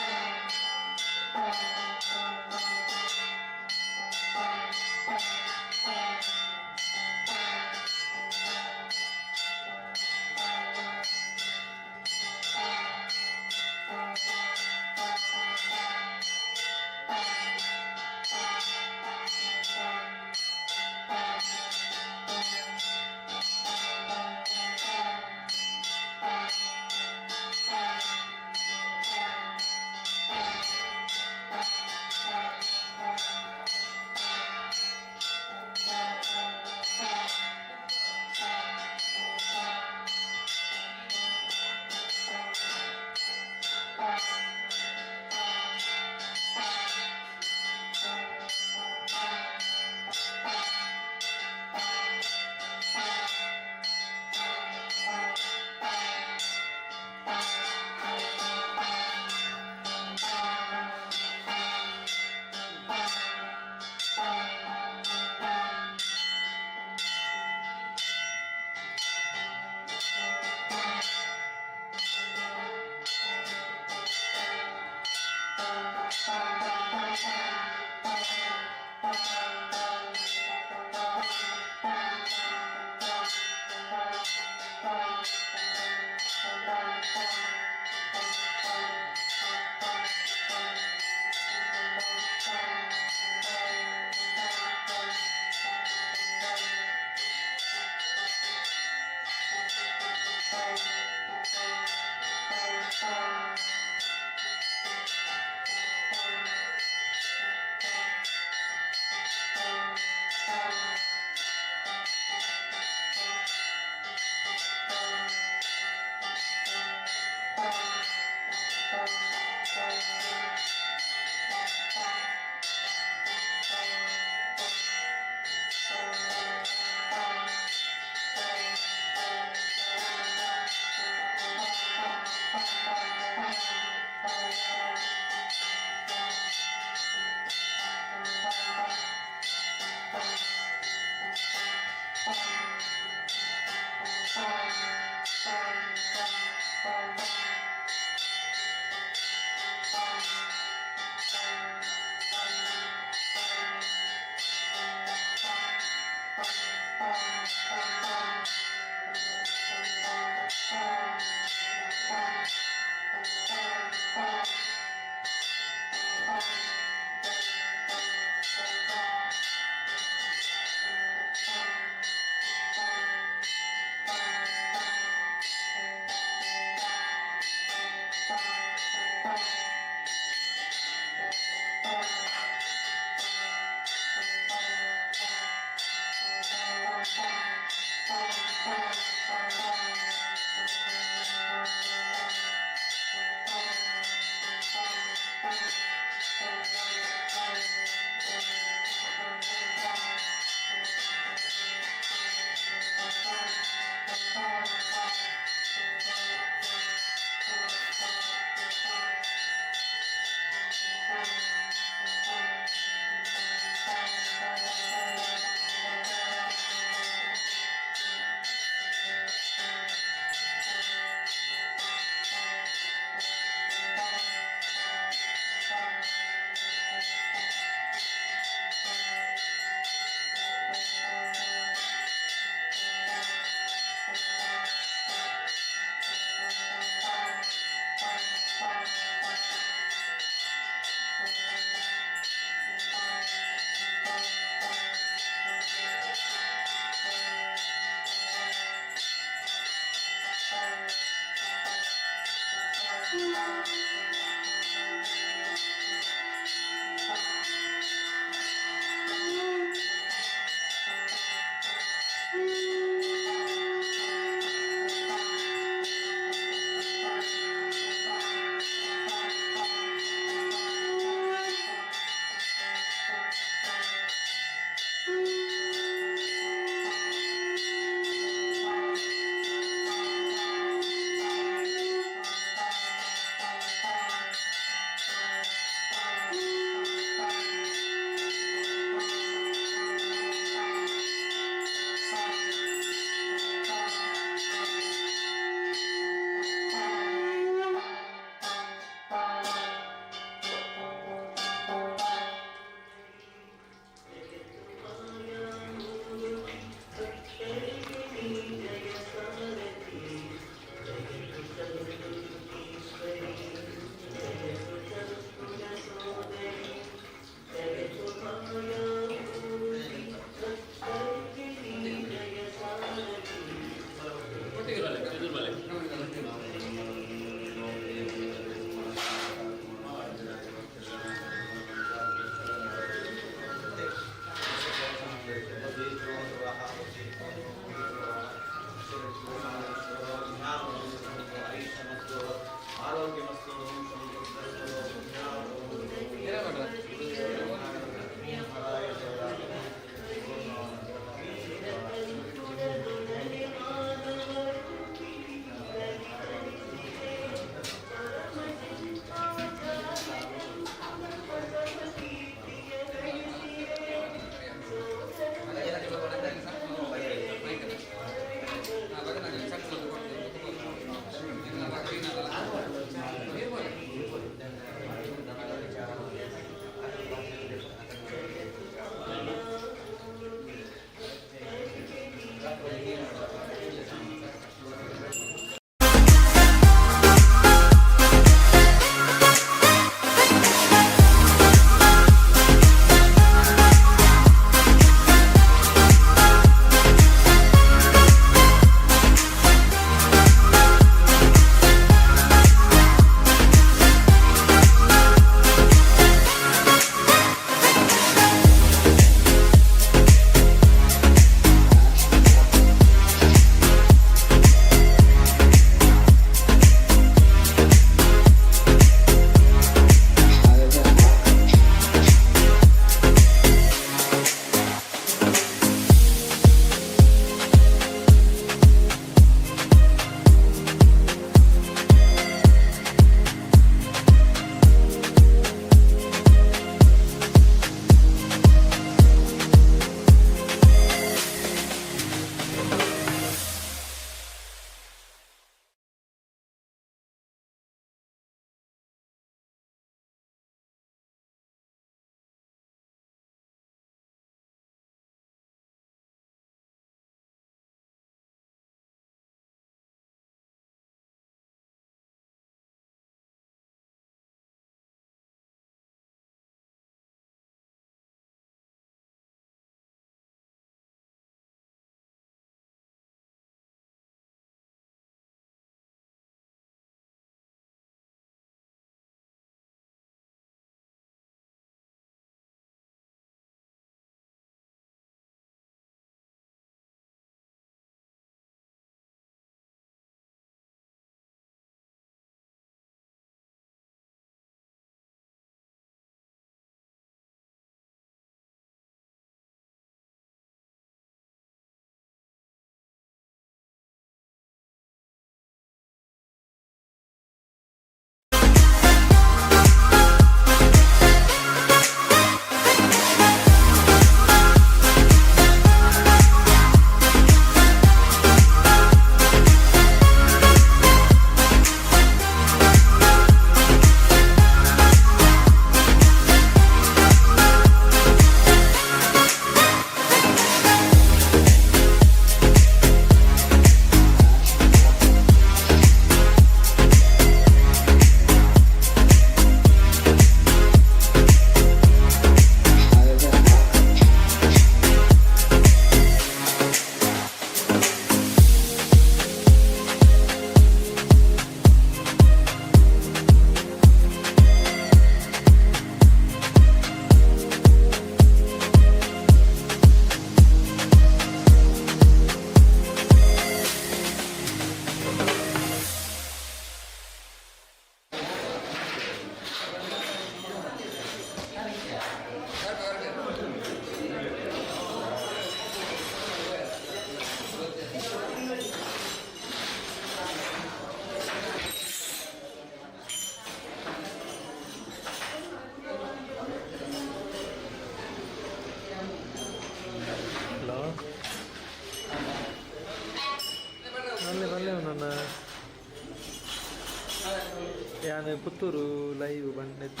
ಪುತ್ತೂರು ಲೈವ್ ಬಂಡೆತ್ತ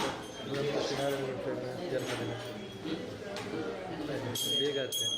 ಜನ್ಮದಿನ ಬೇಗ ಆಗ್ತದೆ.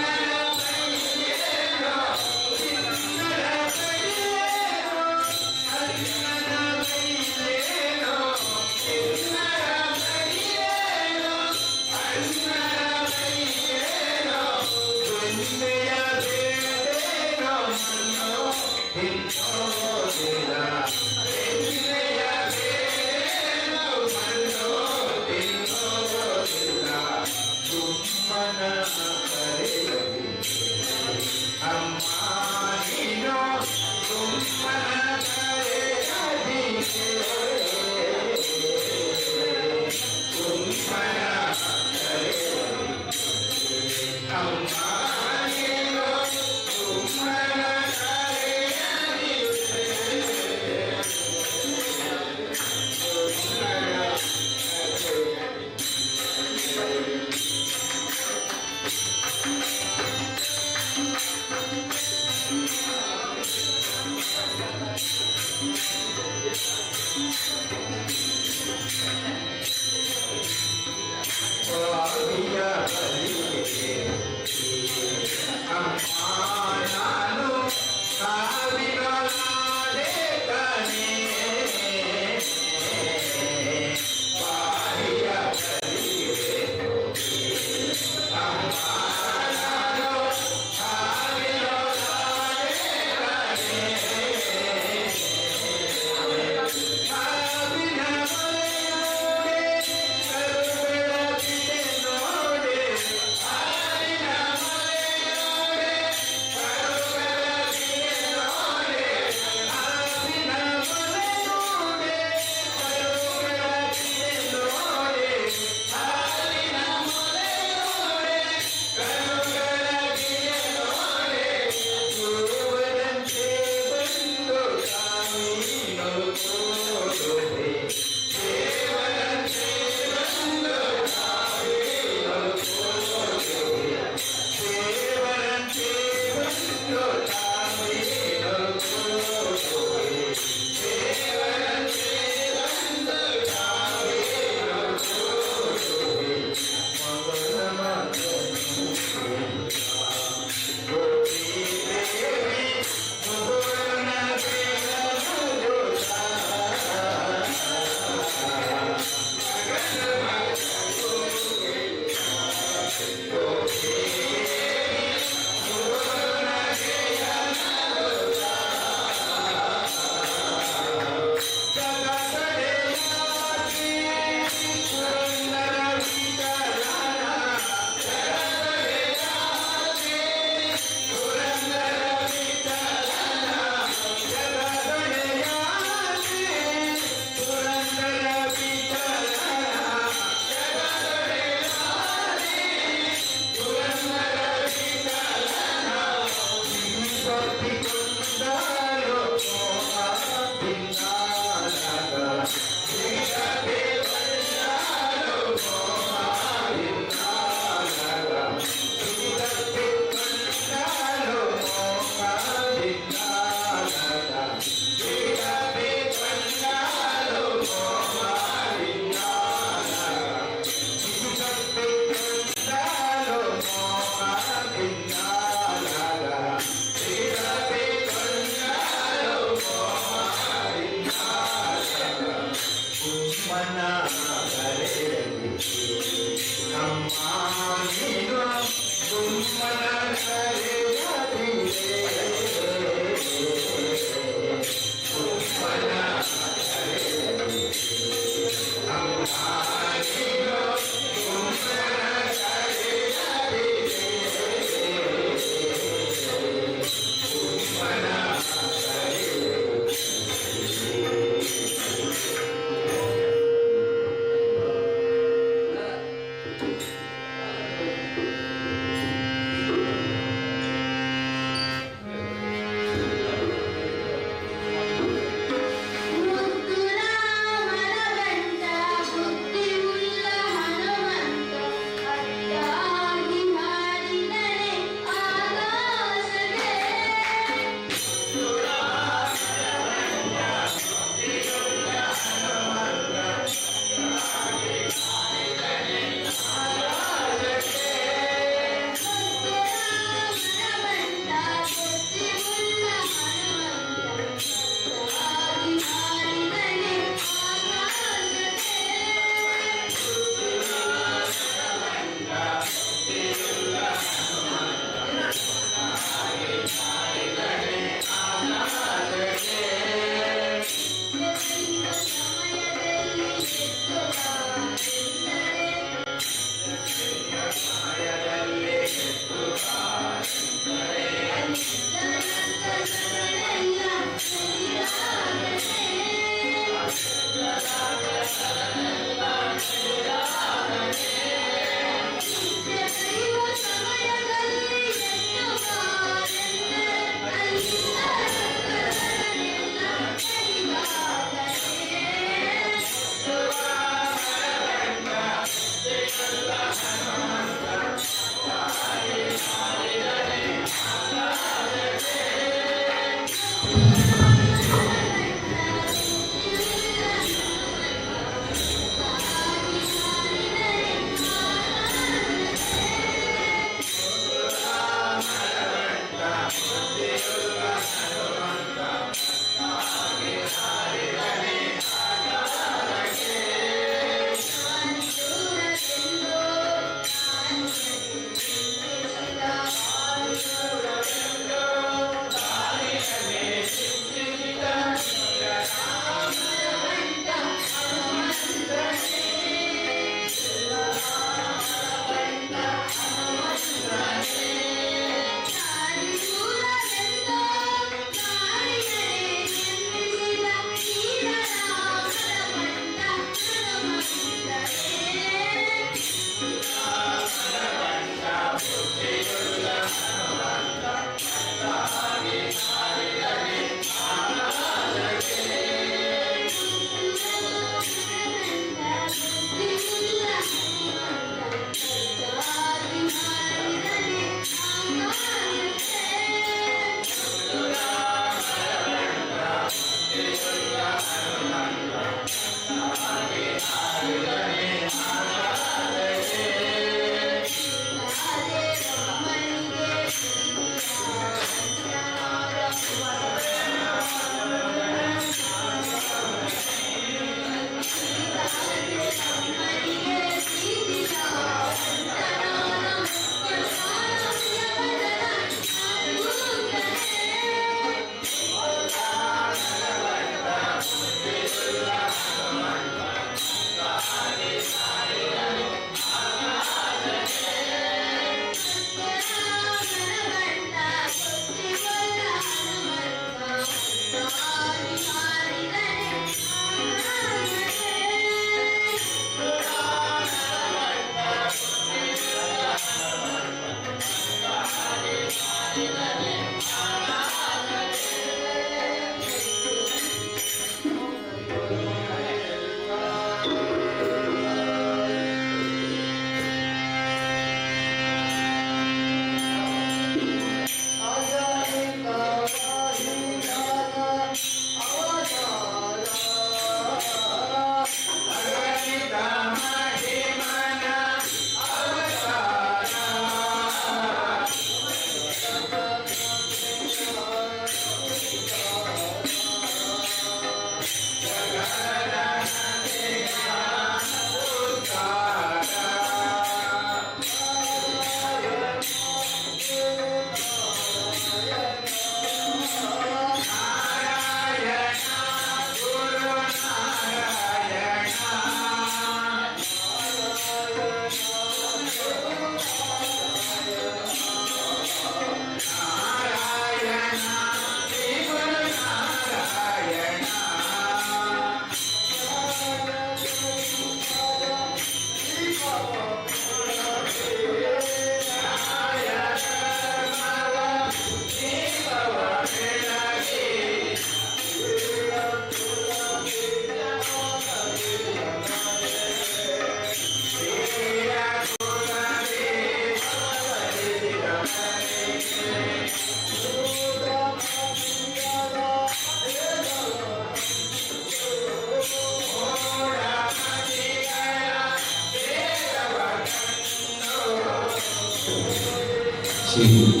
ಶ್ರೀ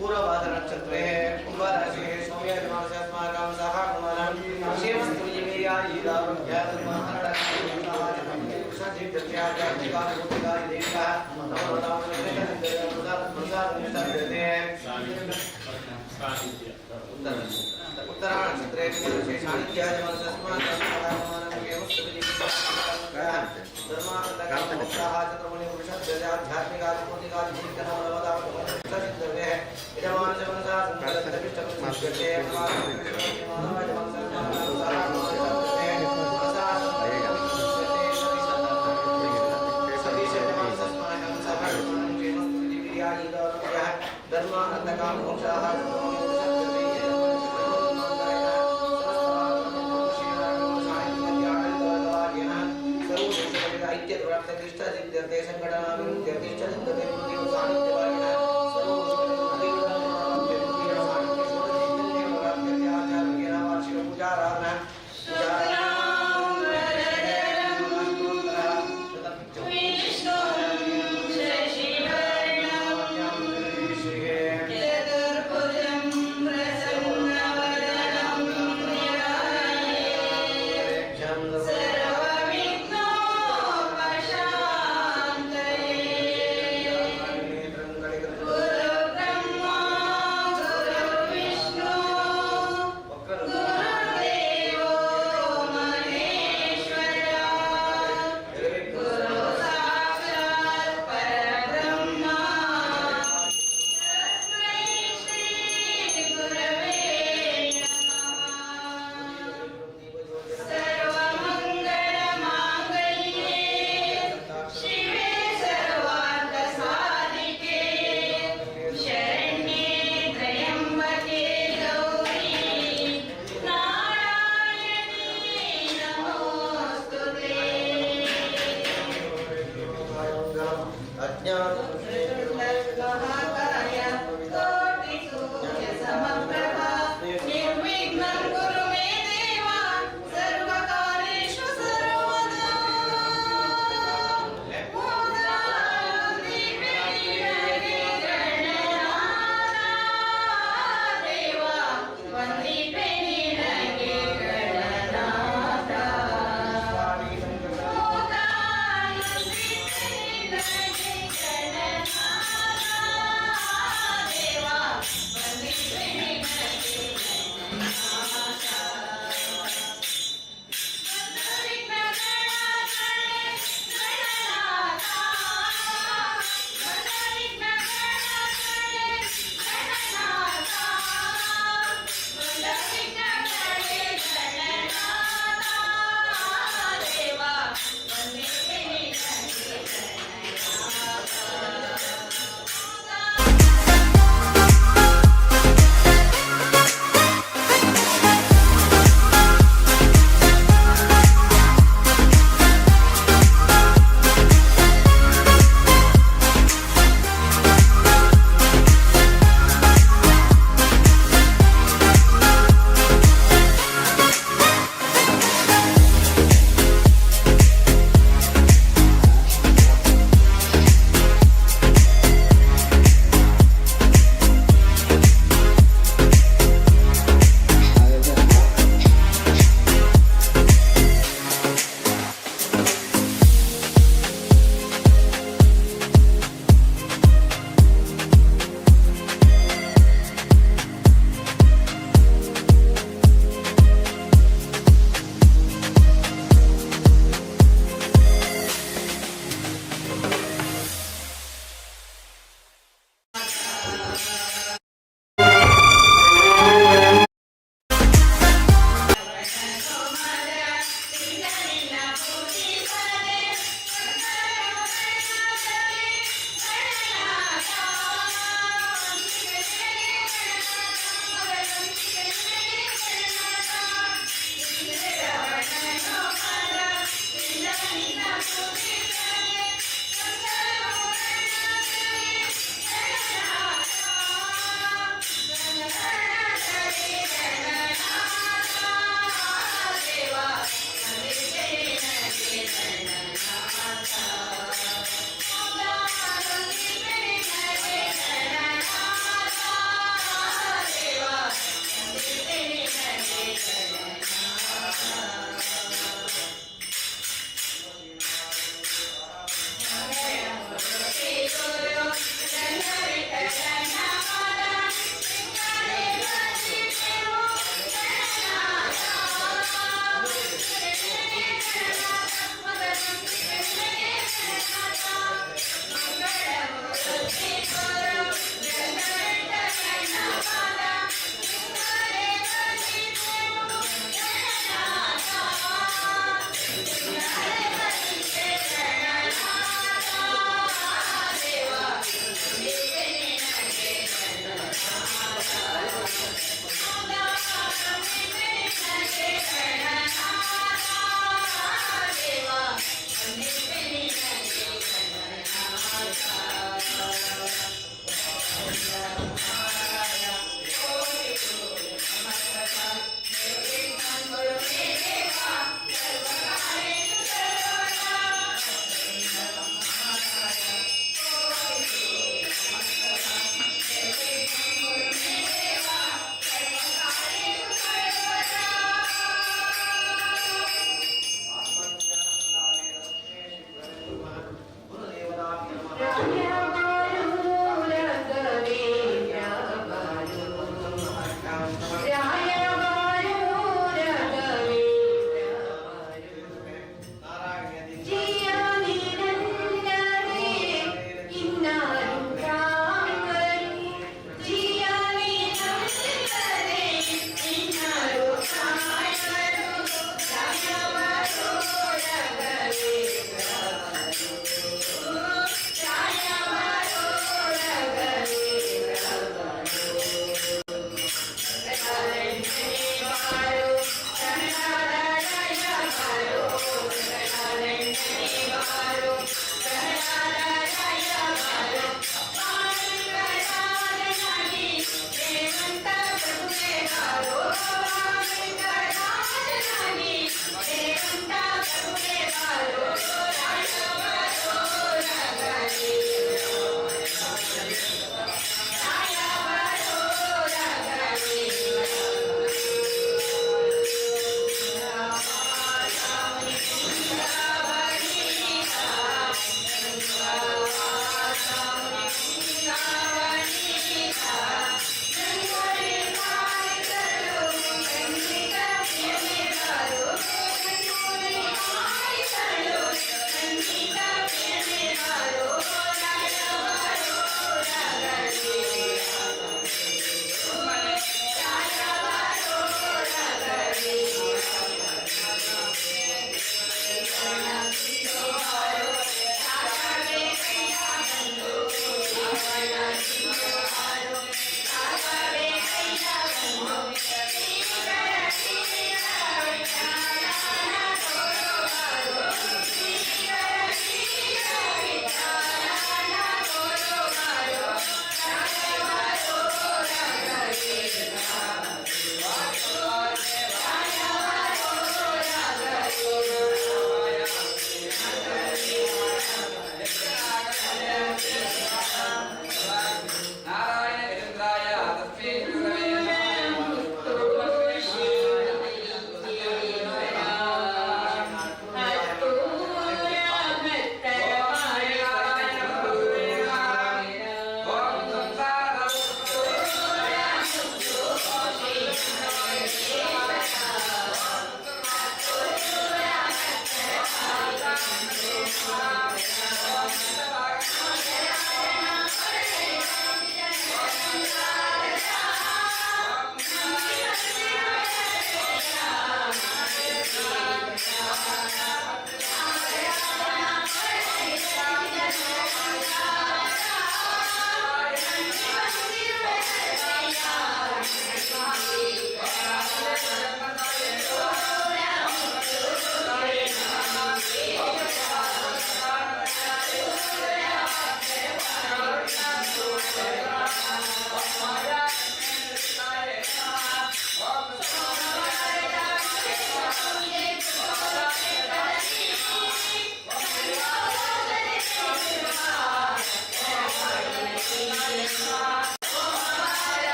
पूर्वभाद्रनक्षत्रे कुम्भराशिः सौम्यजमानस्यास्माकं सह कुमारं उत्तरानक्षत्रे ಗುರುಬ್ರಹ್ಮ ಗುರುವಿಷ್ಣು ಗುರುದೇವೋ.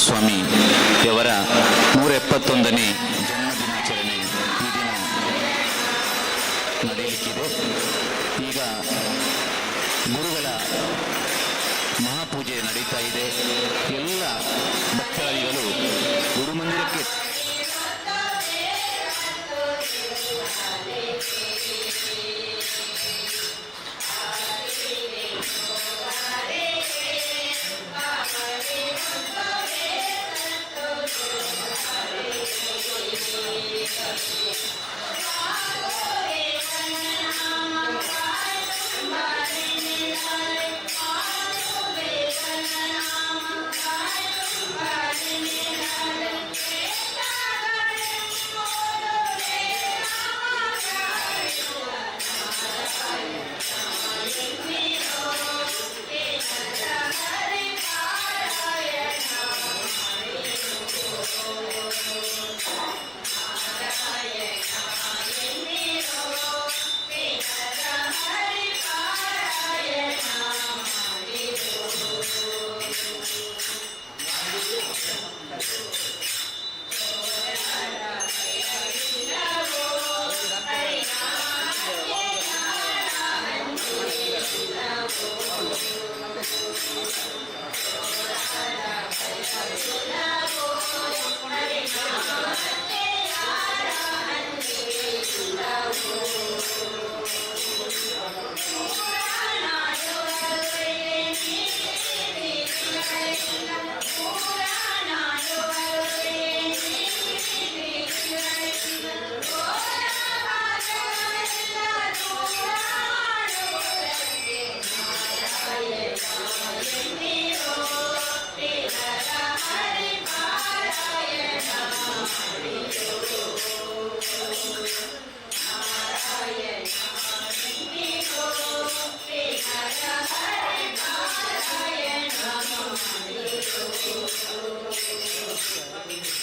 ಗುರುಸ್ವಾಮಿ ಯವರ 171ನೇ ಜನ್ಮದಿನಾಚರಣೆ ಈ ದಿನ ನಡೆಯಲಿಕ್ಕಿದೆ. ಈಗ ಗುರುಗಳ ಮಹಾಪೂಜೆ ನಡೀತಾ ಇದೆ. ಎಲ್ಲ ಭಕ್ತಾದಿಗಳು ಗುರುಮಂದಿರಕ್ಕೆ Thank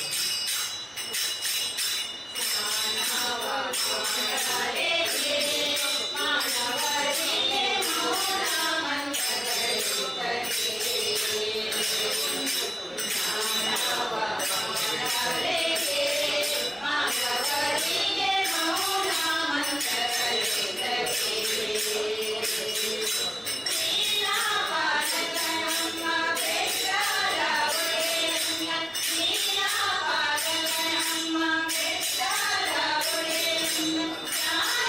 you.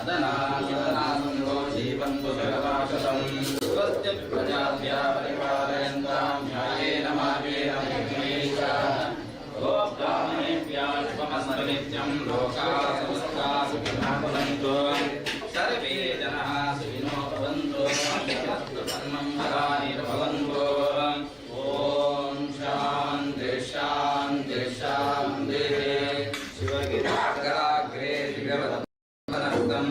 अदनाशतनासन्तो जीवन्तु जगदाशतम् स्वस्ति प्रजाभ्यः परिपालयन्तां न्यायेन मार्गेण महेश्वरः गोब्राह्मणेभ्यः शुभमस्तु नित्यं लोकाः समस्ताः सुखिनः भवन्तु सर्वे जनाः सुखिनो भवन्तु समस्तसन्मङ्गलानि भवन्तु। ॐ शान्ति शान्ति शान्तिः। शिवगिराग्रे दिव्यवदनस्तं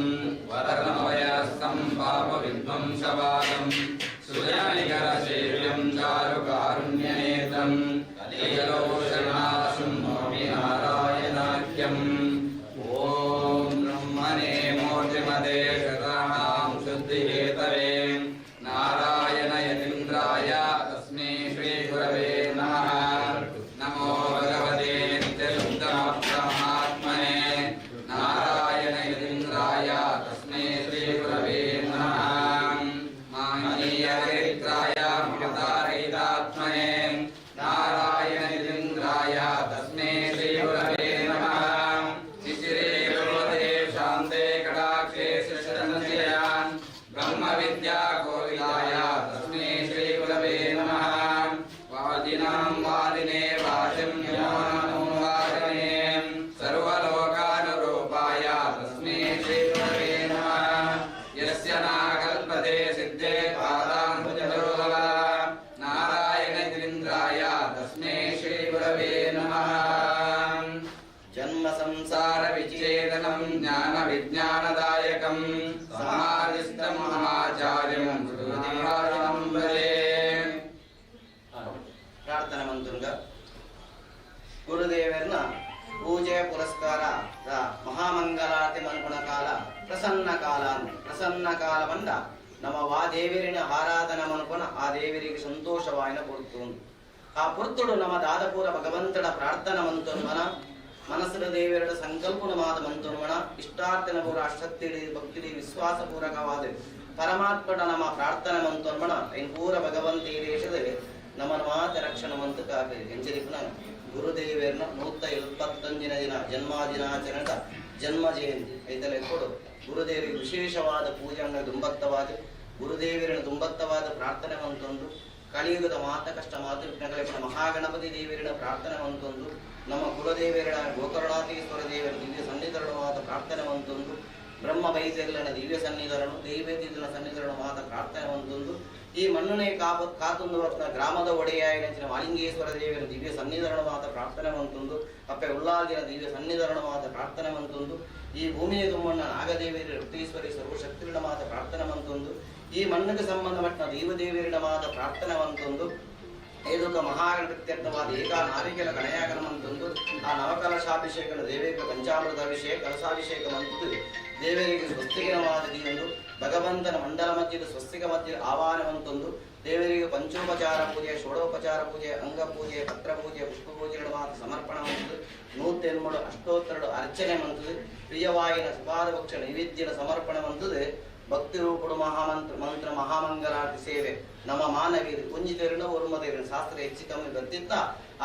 वरदमवयस्तं पापविध्वंसवादं सुजनिकरसेव्यं चारुकारुण्यनेत्रं कलिजलोशनाशं नौमि नारायणाख्यम्। ॐ ब्रह्मणे मूर्तिमते शतानां शुद्धिहेतवे नारायण यतीन्द्राय तस्मै श्रीगुरवे नमः। नमो भगवते नित्यशुद्धमहात्मने नारायण यतीन्द्राय तस्मै श्रीगुरवे नमः। माननीयचरित्राय ममतारहितात्मने नारायण यतीन्द्राय तस्मै श्रीगुरवे नमः। शिशिरे क्रोधे शान्ते कटाक्षे शशनन्दयान् ब्रह्मविद्या कोविदाय तस्मै श्रीगुरवे नमः। वादिनां वादिने वाचं नमो वादिने सर्वलोकानुरूपाय तस्मै श्रीगुरवे नमः। यस्य नाकल्पते सिद्धे पादाम्बुजरोहव नारायणगिरीन्द्राय तस्मै श्रीगुरवे नमः। ಜನ್ಮ ಸಂಸಾರ संसारविच्छेदनं ज्ञानविज्ञानदायकं समाधिस्थं महाचार्यं गुरुदेवायनं भजे। ಪ್ರಾರ್ಥನೆ ಮಂತುಂಗ ಗುರುದೇವರನ ಪೂಜೆ ಪುರಸ್ಕಾರ ಮಹಾಮಂಗಲಾರತಿ ಮನ್ಪುಣ ಕಾಲ ಪ್ರಸನ್ನ ಕಾಲ ಅಂದ್. ಪ್ರಸನ್ನ ಕಾಲ ಬಂದ ನಮ್ಮ ವಾ ದೇವರಿನ ಆರಾಧನ ಮನ್ಪುನ ಆ ದೇವರಿಗೆ ಸಂತೋಷವಾಯಿನ ಪೊರ್ತು. ಆ ಪೊರ್ತುಡು ನಮ್ಮ ದಾದಪುರ ಭಗವಂತನ ಪ್ರಾರ್ಥನ ಮಂತುನ್ಮನ ಮನಸ್ಸಿನ ದೇವರ ಸಂಕಲ್ಪನ ಮಾದ ಮಂತುನ್ಮನ ಇಷ್ಟಾರ್ಥನ ಪೂರ ಶಕ್ತಿಡಿ ಭಕ್ತಿಡಿ ವಿಶ್ವಾಸ ಪೂರಕವಾದ ಪರಮಾತ್ಮನ ನಮ್ಮ ಪ್ರಾರ್ಥನೆ ಮಂತುನ್ಮನ ಇನ್ ಪೂರ ಭಗವಂತ ಈ ದೇಶದ ನಮ್ಮನ ಮಾತ ರಕ್ಷಣೆ ಮಂತು ಕಾಪಿ ಎಂಚರಿಪುನ ಗುರುದೇವರನ 175ನೇ ದಿನ ಜನ್ಮದಿನಾಚರಣದ ಜನ್ಮ ಜಯಂತಿ ಐತಲೆ ಕೊಡು. ಗುರುದೇವರಿಗೆ ವಿಶೇಷವಾದ ಪೂಜೆಯನ್ನು ದುಂಬತ್ತವಾದ ಗುರುದೇವರನ ದುಂಬತ್ತವಾದ ಪ್ರಾರ್ಥನೆ ಮಂತೊಂದು ಕಲಿಯುಗದ ಮಾತ ಕಷ್ಟ ಮಾತು ವಿಘ್ನಗಳ ಮಹಾಗಣಪತಿ ದೇವರಿನ ಪ್ರಾರ್ಥನೆ ಮಂತೊಂದು ನಮ್ಮ ಕುಲದೇವರ ಗೋಕರ್ಣಾತೀಶ್ವರ ದೇವರ ದಿವ್ಯ ಸನ್ನಿಧರಣವಾದ ಪ್ರಾರ್ಥನೆ ಮಂತೊಂದು ಬ್ರಹ್ಮ ಬೈಜೆಲ್ಲನ ದಿವ್ಯ ಸನ್ನಿಧರನು ದೈವೇದಿನ ಸನ್ನಿಧರನು ಮಾತ ಪ್ರಾರ್ಥನೆ ಮಂತೊಂದು ಈ ಮಣ್ಣನೆ ಕಾಪ ಕಾತೊಂದು ಹೊತ್ತಿನ ಗ್ರಾಮದ ಒಡೆಯಾಯಿನಂಚಿನ ಮಾಲಿಂಗೇಶ್ವರ ದೇವರ ದಿವ್ಯ ಸನ್ನಿಧರಣವಾದ ಪ್ರಾರ್ಥನೆ ಮಂತೊಂದು ಅಪ್ಪೆ ಉಳ್ಳಾಲ್ದಿನ ದಿವ್ಯ ಸನ್ನಿಧರಣವಾದ ಪ್ರಾರ್ಥನೆ ಮಂತೊಂದು ಈ ಭೂಮಿಯ ತುಂಬಣ್ಣ ನಾಗದೇವಿಯರ ಋತೀಶ್ವರಿ ಸರ್ವಶಕ್ತಿಗಳ ಮಾತ ಪ್ರಾರ್ಥನೆ ಮಂತೊಂದು ಈ ಮಣ್ಣಿಗೆ ಸಂಬಂಧಪಟ್ಟ ದೇವದೇವಿಯರ ಮಾತ ಪ್ರಾರ್ಥನೆ ಮಂತೊಂದು ಏದುಕ ಮಹಾಗಣಪತ್ಯರ್ಥವಾದ ಏಕಾ ನಾರಿಕೆಲ ಗಣಯಾಗನ ಮಂತೊಂದು ಆ ನವಕಲಶಾಭಿಷೇಕನ ದೇವೇಗ ಪಂಚಾಮೃತ ಅಭಿಷೇಕ ಕಲಸಾಭಿಷೇಕ ಮಂತದ್ದು ದೇವರಿಗೆ ಸ್ವಸ್ತಿಗಿನವಾದ ಒಂದು ಭಗವಂತನ ಮಂಡಲ ಮಧ್ಯದ ಸ್ವಸ್ತಿಕ ಮಧ್ಯದ ಆಹ್ವಾನ ಮಂತೊಂದು ದೇವರಿಗೆ ಪಂಚೋಪಚಾರ ಪೂಜೆ, ಷೋಡೋಪಚಾರ ಪೂಜೆ, ಅಂಗ ಪೂಜೆ, ಪತ್ರ ಪೂಜೆ, ಪುಷ್ಪ ಪೂಜೆಗಳ ಮಾತ್ರ ಸಮರ್ಪಣ ಮಂತದ್ದು 108 ಅಷ್ಟೋತ್ತರಡು ಅರ್ಚನೆ ಮಂತದ್ದು ಪ್ರಿಯವಾಯಿನ ಸುಪಾದಪಕ್ಷ ನೈವೇದ್ಯನ ಸಮರ್ಪಣೆ ಮಂತದ್ದು ಭಕ್ತಿ ರೂಪುಡು ಮಹಾಮಂತ್ರ ಮಂತ್ರ ಮಹಾಮಂಗಲಾರತಿ ಸೇವೆ. ನಮ್ಮ ಮಾನವೀಯರು ಒಂಜಿ ತೆರಣ ಒರುಮದೇರಿನ ಶಾಸ್ತ್ರ ಹೆಚ್ಚು ಕಮ್ಮಿ ಬರ್ತಿತ್ತ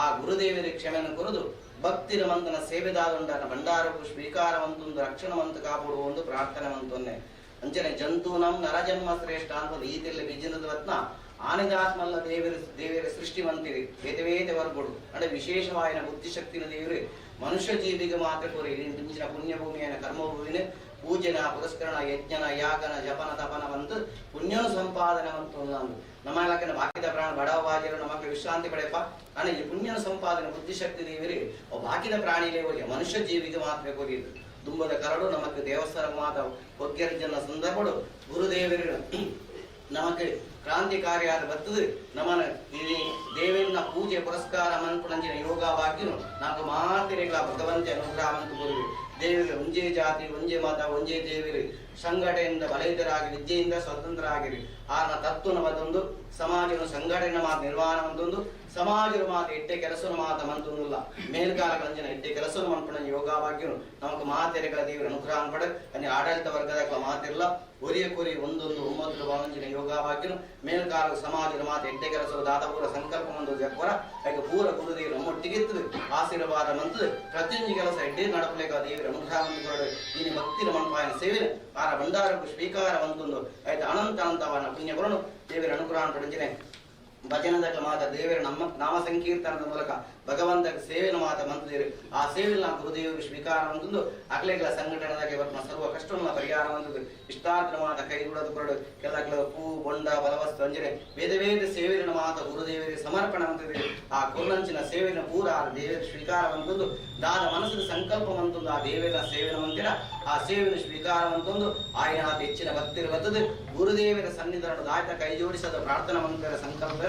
ಆ ಗುರುದೇವರಿಗೆ ಕ್ಷಮೆಯನ್ನು ಕೊರದು ಭಕ್ತಿರ ಮಂತನ ಸೇವೆದಾದುಂಡನ ಭಂಡಾರಕ್ಕೂ ಸ್ವೀಕಾರವಂತೊಂದು ರಕ್ಷಣವಂತ ಕಾಪುಡುವ ಒಂದು ಪ್ರಾರ್ಥನೆ ಮಂತೊನ್ನೆ. ಅಂಚನೆ ಜಂತೂನಂ ನರಜನ್ಮ ಶ್ರೇಷ್ಠ ಅಂತ ಈತೆಲ್ಲ ಬಿಜಿನದ ರತ್ನ ಆನಿದಾತ್ಮಲ್ಲ ದೇವರ ದೇವರ ಸೃಷ್ಟಿ ಮಂತಿರಿ ವೇದ ವೇದ ವರ್ಗುಡು ಅಂದ್ರೆ ವಿಶೇಷವಾಯಿನ ಬುದ್ಧಿಶಕ್ತಿನ ದೇವರು ಮನುಷ್ಯ ಜೀವಿಗೆ ಮಾತ್ರ ಕೊರಿ. ಇಂಚಿನ ಪುಣ್ಯಭೂಮಿಯನ ಕರ್ಮಭೂಮಿನ ಪೂಜನ ಪುರಸ್ಕರಣ ಯಜ್ಞನ ಯಾಗನ ಜಪನ ತಪನ ಬಂತು ಪುಣ್ಯನ ಸಂಪಾದನೆ ಬಂತು. ನಮ್ಮ ಇಲಾಖೆನ ಬಾಕಿದ ಪ್ರಾಣ ಬಡವ ಬಾಜರು ನಮಗೆ ವಿಶ್ರಾಂತಿ ಪಡೆಯಪ್ಪ. కానీ ಈ ಪುಣ್ಯನ ಸಂಪಾದನೆ ಬುದ್ಧಿಶಕ್ತಿ ದೇವರಿ ಬಾಕಿದ ಪ್ರಾಣಿಲೇ ಹೋಗಿ ಮನುಷ್ಯ ಜೀವಿಗೆ ಮಾತ್ರ ಕೊರಿಯದು. ದುಂಬದ ಕರಡು ನಮಕ್ ದೇವಸ್ಥಾನ ಮಾತ ಒಗ್ಗರ್ಜನ ಸಂದರ್ಭಡು ಗುರುದೇವರು ನಮಕ್ ಕ್ರಾಂತಿಕಾರಿಯಾದ ಬರ್ತದೆ. ನಮನ ಈ ದೇವರನ್ನ ಪೂಜೆ ಪುರಸ್ಕಾರ ಮನ್ಪುಣಂಜಿನ ಯೋಗ ಭಾಗ್ಯನು నాకు ಮಾತಿರೆಗಳ ಭಗವಂತ ಅನುಗ್ರಹ ಅಂತ ಬರುವೆ. ದೇವರು ಒಂಜೇ ಜಾತಿ, ಒಂಜೇ ಮತ, ಒಂಜೇ ದೇವರು ಸಂಘಟನೆಯಿಂದ ಬಲಹಿತರಾಗಿ ವಿದ್ಯೆಯಿಂದ ಸ್ವತಂತ್ರರಾಗಿರಿ. ಆನ ತತ್ವನ ಬದೊಂದು ಸಮಾಜವನ್ನು ಸಂಘಟನೆ ಮಾತು ನಿರ್ಮಾಣ ಒಂದೊಂದು ಸಮಾಜದ ಮಾತ ಎಡ್ಡೆ ಕೆಲಸನು ಮಾತ ಮಂತುನುಲ್ಲ ಮೇಲ್ಕಾಲ ಕಂಜನ ಎಡ್ಡೆ ಕೆಲಸನು ಮನ್ಪುನ ಯೋಗಾಭಾಗ್ಯನು ನಮಕ್ ಮಾತೆರೆಗಳ ದೇವರ ಅನುಗ್ರಹ ಪಡ ಅನಿ ಆಡಳಿತ ವರ್ಗದ ಮಾತಿರಲ್ಲ ಒರಿಯ ಕೊರಿ ಒಂದೊಂದು ಒಂಬತ್ತು ಭಾವಂಜಿನ ಯೋಗಾಭಾಗ್ಯನು ಮೇಲ್ಕಾಲ ಸಮಾಜದ ಮಾತ ಎಡ್ಡೆ ಕೆಲಸ ದಾದ ಪೂರ ಸಂಕಲ್ಪ ಒಂದು ಜಕ್ವರ ಐಕ ಪೂರ ಗುರುದೇವರು ನಮ್ಮೊಟ್ಟಿಗಿರ್ತದೆ ಆಶೀರ್ವಾದ ಮಂತದ ಪ್ರತಿಯೊಂದು ಕೆಲಸ ಎಡ್ಡೆ ನಡಪಲೇಕ ದೇವರ ಅನುಗ್ರಹ ನೀನು ಭಕ್ತಿರ ಮನ್ಪಾಯನ ಸೇವೆ ಆರ ಭಂಡಾರಕ್ಕೂ ಸ್ವೀಕಾರ ಮಂತೊಂದು ಆಯ್ತು ಅನಂತ ಅನಂತವನ್ನ ಪುಣ್ಯಗಳನ್ನು ದೇವರ ಅನುಗ್ರಹ ಪಡೆಂಜಿನೆ ಭಜನದ ಮಾತ ದೇವರ ನಮ್ಮ ನಾಮ ಸಂಕೀರ್ತನದ ಮೂಲಕ ಭಗವಂತ ಸೇವೆನ ಮಾತ ಮಂತದೇವರು ಆ ಸೇವೆನ ಗುರುದೇವರು ಸ್ವೀಕಾರ ಅಂತಂದು ಅಗ್ಲೆಗಳ ಸಂಘಟನೆದಾಗೆ ಬರ್ಮ ಸರ್ವ ಕಷ್ಟವನ್ನ ಪರಿಹಾರ ಅಂತದ್ದು ಇಷ್ಟಾರ್ಥ ಮಾತ ಕೈಗೂಡದು ಕೊರಡು ಕೆಲ ಕೆಲವು ಪೂ ಬೊಂಡ ಬಲವಸ್ತು ಅಂಜನೆ ವೇದ ವೇದ ಸೇವೆನ ಮಾತ ಗುರುದೇವರಿಗೆ ಸಮರ್ಪಣೆ ಅಂತದೆ ಆ ಕೊಲ್ಲಂಚಿನ ಸೇವೆನ ಪೂರ ಆ ದೇವರ ಸ್ವೀಕಾರ ಅಂತಂದು ದಾದ ಮನಸ್ಸಿನ ಸಂಕಲ್ಪ ಅಂತಂದು ಆ ದೇವರ ಸೇವೆನ ಮಂದಿರ ಆ ಸೇವೆನ ಸ್ವೀಕಾರ ಅಂತಂದು ಆಯನ ಆತ ಹೆಚ್ಚಿನ ಭಕ್ತಿರ ಬರ್ತದೆ ಗುರುದೇವರ ಸನ್ನಿಧಾನದ ಆಯ್ತ ಕೈ ಜೋಡಿಸದ ಪ್ರಾರ್ಥನಾ ಮಂದಿರ ಸಂಕಲ್ಪ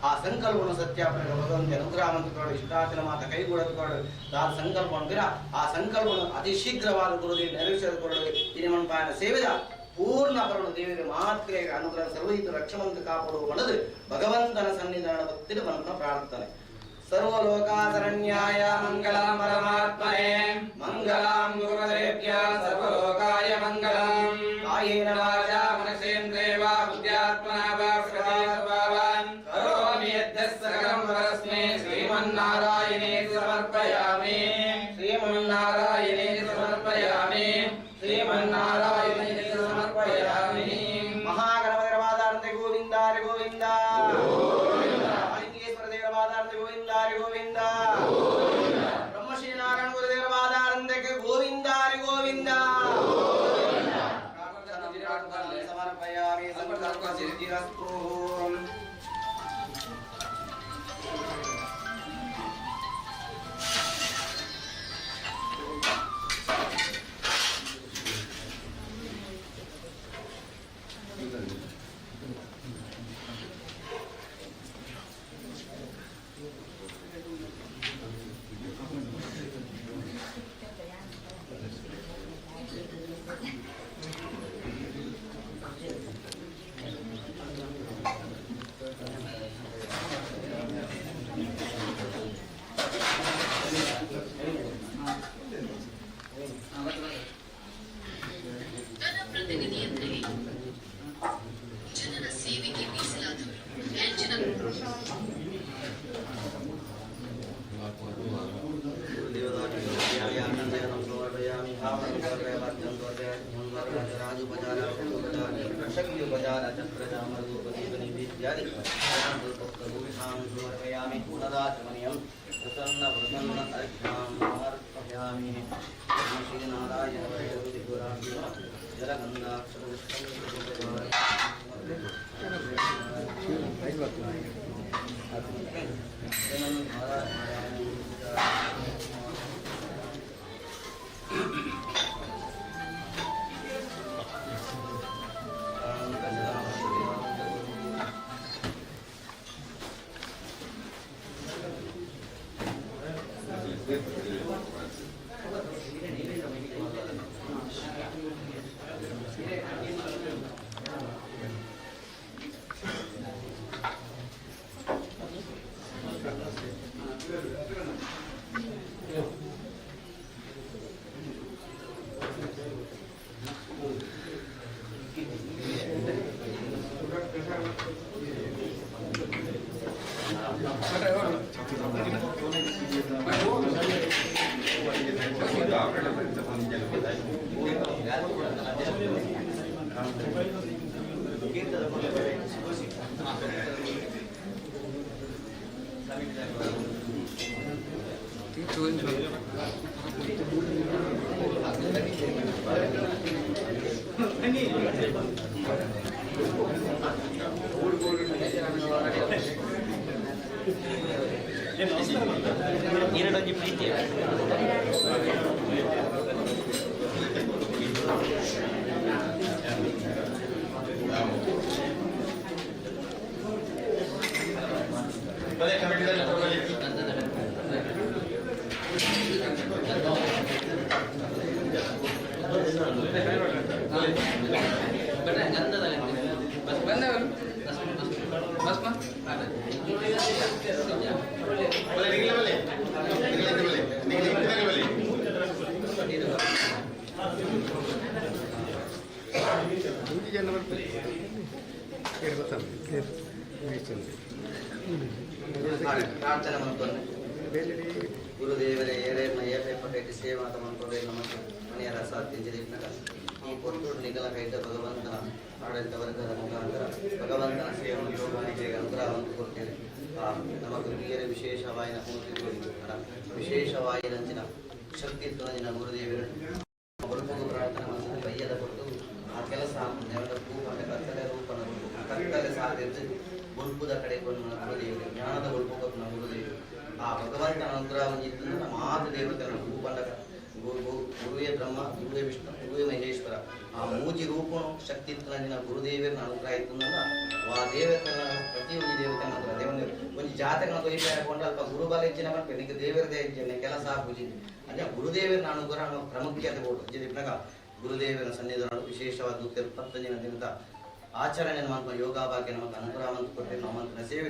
ಆ ಸಂಕಲ್ಪವನ್ನು ಸತ್ಯಾಪನೆ ಭಗವಂತ ಅನುಗ್ರಹ ಮಂತ್ರಗಳು ಇಷ್ಟಾತಿನ ಮಾತ ಕೈಗೂಡದುಕೊಳ್ಳು ದಾದ ಸಂಕಲ್ಪ ಅಂತೀರ ಆ ಸಂಕಲ್ಪವನ್ನು ಅತಿ ಶೀಘ್ರವಾದ ಗುರುದೇವ ನೆರವೇರಿಸಿಕೊಳ್ಳಲು ಇನಿಮನ್ಪಾಯನ ಸೇವಿದ ಪೂರ್ಣ ಪರಣ ದೇವರ ಮಾತ್ರ ಅನುಗ್ರಹ ಸರ್ವಹಿತ ರಕ್ಷಮಂತ ಕಾಪಾಡುವ ಮನದು ಭಗವಂತನ ಸನ್ನಿಧಾನ ಭಕ್ತಿರ ಮನಸ್ಸನ್ನ ಪ್ರಾರ್ಥನೆ. ಸರ್ವಲೋಕಾಶರಣ್ಯಾಯ ಮಂಗಳಂ ಪರಮಾತ್ಮನೇ ಮಂಗಳಂ ಗುರುದೇವ್ಯ ಸರ್ವಲೋಕಾಯ ಮಂಗಳಂ ಕಾಯೇನ ವಾಚಾ ಮನಸೇಂದ್ರೇವ ಬುದ್ಧ್ಯಾತ್ಮನಾ ವಾ ಪ್ರಕೃತಿಸ್ವಭಾವಾನ್ ಕರೋಮಿ ಯದ್ಯತ್ ಸಕಲಂ ಪರಸ್ಮೈ ಶ್ರೀಮನ್ನಾರಾಯಣೇ ಸಮರ್ಪಯಾಮಿ ಶ್ರೀಮನ್ನಾರಾಯಣೇ ಸಮರ್ಪಯಾಮಿ ಶ್ರೀಮನ್ನಾರಾಯಣೇ ಸಮರ್ಪಯಾಮಿ. ಮಹಾಗಣಪತಿರವಾದಾರಂತೆ ಗೋವಿಂದ ಹರಿ ಗೋವಿಂದ, ಲಿಂಗೇಶ್ವರ ದೇವರವಾದಾರಂತೆ ಗೋವಿಂದ ಹರಿ ಗೋವಿಂದ, ಬ್ರಹ್ಮಶ್ರೀ ನಾರಾಯಣ ಗುರುದೇವರವಾದಾರಂತೆ ಗೋವಿಂದ ಹರಿ ಗೋವಿಂದ. ಸಮರ್ಪಯಾಮಿ ಸಂಕಲ್ಪ ಸಿದ್ಧಿರಸ್ತು. ಜನಪ್ರತಿನಿಧಿಯಂತೆ ಜನರ ಸೇವೆಗೆ ಮೀಸಲಾದವರು ಹೆಚ್ಚಿನ ಪ್ರಸನ್ನ ಪ್ರಸನ್ನ ಅರ್ಘ್ಯಾಂ ಸಮರ್ಪಯಾಮಿ. ಶ್ರೀನಾರಾಯಣ ಬಂದವರು. ಜನ ಬರ್ತಾರೆ. ಪ್ರಾರ್ಥನೆ ಮಂತೊಂದು ಗುರುದೇವರೇ ಏರೇರ್ನ ಏಪೆ ಪಟೇಟಿ ಸೇವಾದ ಮಂತೊಂದು ನಮ್ಮ ಮನೆಯ ರಸ ತಿಂಜಿದಿಪ್ಪನಗ ಈ ಪೊರ್ತುಡು ನಿಗಲ ಕೈತ ಭಗವಂತನ ಆಡಳಿತ ವರ್ಗದ ಮುಖಾಂತರ ಭಗವಂತನ ಸೇವೆ ಯೋಗಾನಿಗೆ ಅನುಗ್ರಹವನ್ನು ಕೊಡ್ತೇವೆ. ಆ ನಮ್ಮ ಗುರುವಿಯರ ವಿಶೇಷವಾಯಿನ ಮೂರ್ತಿ ವಿಶೇಷವಾಯಿನಂಚಿನ ಶಕ್ತಿ ತುನಜಿನ ಗುರುದೇವರು ಬಲ್ಪಗು ಪ್ರಾರ್ಥನೆ ಮಂತದ್ದು ಬಯ್ಯದ ಕೊಟ್ಟು ಆ ಕೆಲಸ ನೆಲದ ರೂಪ ಕತ್ತಲೆ ರೂಪನ ಕತ್ತಲೆ ಸಾಧಿಸಿ ಬೊಲ್ಪುದ ಕಡೆ ಕೊಂಡು ಗುರುದೇವರು ಜ್ಞಾನದ ಬೊಲ್ಪು ಕೊಟ್ಟು ಗುರುದೇವರು ಆ ಭಗವಂತನ ಅನುಗ್ರಹ ಇದ್ದು ನಮ್ಮ ಮಾತು ದೇವತೆಗಳ ರೂಪಂಡಕ ಗುರು ಗುರುವೇ ಬ್ರಹ್ಮ, ಗುರುವೇ ವಿಷ್ಣು, ಗುರುವೇ ಮಹೇಶ್ವರ. ಆ ಮೂಜಿ ರೂಪನು ಶಕ್ತಿ ಇತ್ತು ಗುರುದೇವರನ್ನ ಅನುಗ್ರಹ ಇತ್ತು. ಆ ದೇವತೆನ ಪ್ರತಿಯೊಂದು ದೇವತೆನ ಅನುಗ್ರಹ ದೇವನ ಒಂಜಿ ಜಾತಕನ ತೊಯ್ಪೆ ಹಾಕೊಂಡು ಅಲ್ಪ ಗುರುಬಲ ಇಜ್ಜಿನ ಮಾಡ್ಬೇಕು ನಿಂಗೆ ದೇವರದೇ ಇಜ್ಜನೆ ಕೆಲಸ ಪೂಜೆ ಅಂದ್ರೆ ಗುರುದೇವರನ ಅನುಗ್ರಹ ಪ್ರಾಮುಖ್ಯತೆ ಕೊಡು ಇಜ್ಜಿದಿಪ್ಪನಾಗ ಗುರುದೇವರ ಸನ್ನಿಧಾನ ವಿಶೇಷವಾದ 10 ದಿನದ ಆಚರಣೆ ನಮ್ಮ ಯೋಗ ಭಾಗ್ಯ ನಮಗೆ ಅನುಗ್ರಹ ಕೊಟ್ಟರೆ ನಮ್ಮಂತನ ಸೇವೆ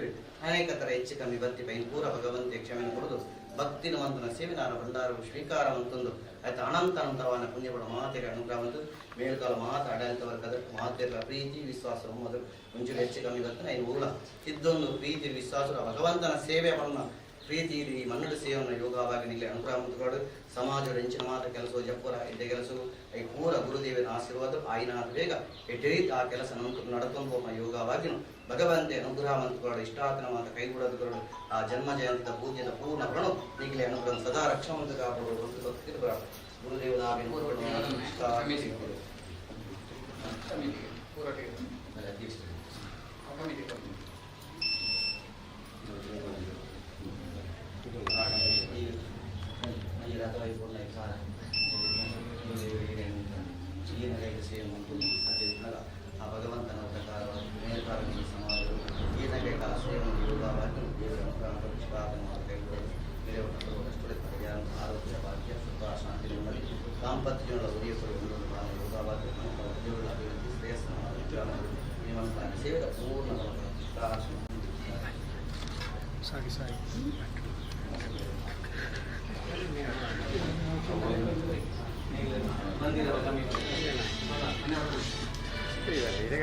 ಅನೇಕ ಥರ ಹೆಚ್ಚು ಕಮ್ಮಿ ಬತ್ತಿ ಪೈನ್ ಪೂರ ಭಗವಂತೆ ಕ್ಷಮೆಯನ್ನು ಕೊಡುದು ಭಕ್ತಿ ನಮ್ಮಂತನ ಸೇವೆ ನಾನು ಭಂಡಾರ ಸ್ವೀಕಾರ ಅಂತಂದು ಆಯ್ತು. ಅನಂತ ಅನಂತವಾನ ಪುಣ್ಯಪಡ ಮಾತೆಗೆ ಅನುಗ್ರಹ ಬಂತು. ಮೇಲ್ಕಾಲ ಮಾತ ಆಡಳಿತ ವರ್ಗದ ಮಾತೆರ ಪ್ರೀತಿ ವಿಶ್ವಾಸ ಮೊದಲು ಮುಂಚೆ ಹೆಚ್ಚು ಕಮ್ಮಿ ಬರ್ತಾನೆ ಐದು ಊಳ ಇದ್ದೊಂದು ಪ್ರೀತಿ ವಿಶ್ವಾಸ ಭಗವಂತನ ಸೇವೆ ಬಣ್ಣ ಪ್ರೀತಿ ಈ ಮನ್ನಡ ಸೇವೆಯನ್ನು ಯೋಗವಾಗಿ ನಿಲ್ಲಿ ಅನುಗ್ರಹ ಮುತ್ತುಗಳು ಸಮಾಜದ ಹೆಂಚಿನ ಮಾತ್ರ ಕೆಲಸ ಜಪ್ಪುರ ಎಡ್ಡೆ ಕೆಲಸವು I ಪೂರ ಗುರುದೇವನ ಆಶೀರ್ವಾದ ಆಯ್ನಾದ ಬೇಗ ಎಡ್ಡೆ ಆ ಕೆಲಸ ನಡ್ಕೊಂಡು ಹೋಗ ಯೋಗವಾಗಿನು ಭಗವಂತೆ ಅನುಗ್ರಹ ಮಂತ್ಕೊಡು ಇಷ್ಟಾತನ ಮಾತ ಕೈಗೂಡದುಗಳು ಆ ಜನ್ಮ ಜಯಂತಿದ ಪೂಜ್ಯದ ಪೂರ್ಣ ಪ್ರಣು ನಿಗಲಿ ಅನುಗ್ರಹ ಸದಾ ರಕ್ಷವಂತ ಕಾಪಾಡು ಭಕ್ತಿ ಗುರುದೇವದ ಆ ಭಗವಂತನ ಪ್ರಕಾರ ಮೇಲ್ಕಾರಣ ಸಮಾಜವು ಈನಗೆ ಸೇವೆ ಯೋಗವಾಗಿ ದೇವರ ಅನುಗ್ರಹ ಆರೋಗ್ಯ ಭಾಗ್ಯ ಸುಖ ಶಾಂತಿ ನೆಮ್ಮದಿ ದಾಂಪತ್ಯ ಜೀವನದ ಉದಯಪುರ ಯೋಗವಾಗಿ ದೇವರ ಅಭಿವೃದ್ಧಿ ಶ್ರೇಯಸ್ಸನ್ನು ಸೇವೆದ ಪೂರ್ಣ ಸಾಗಿ ಸಾಗಿ. ಇದೇ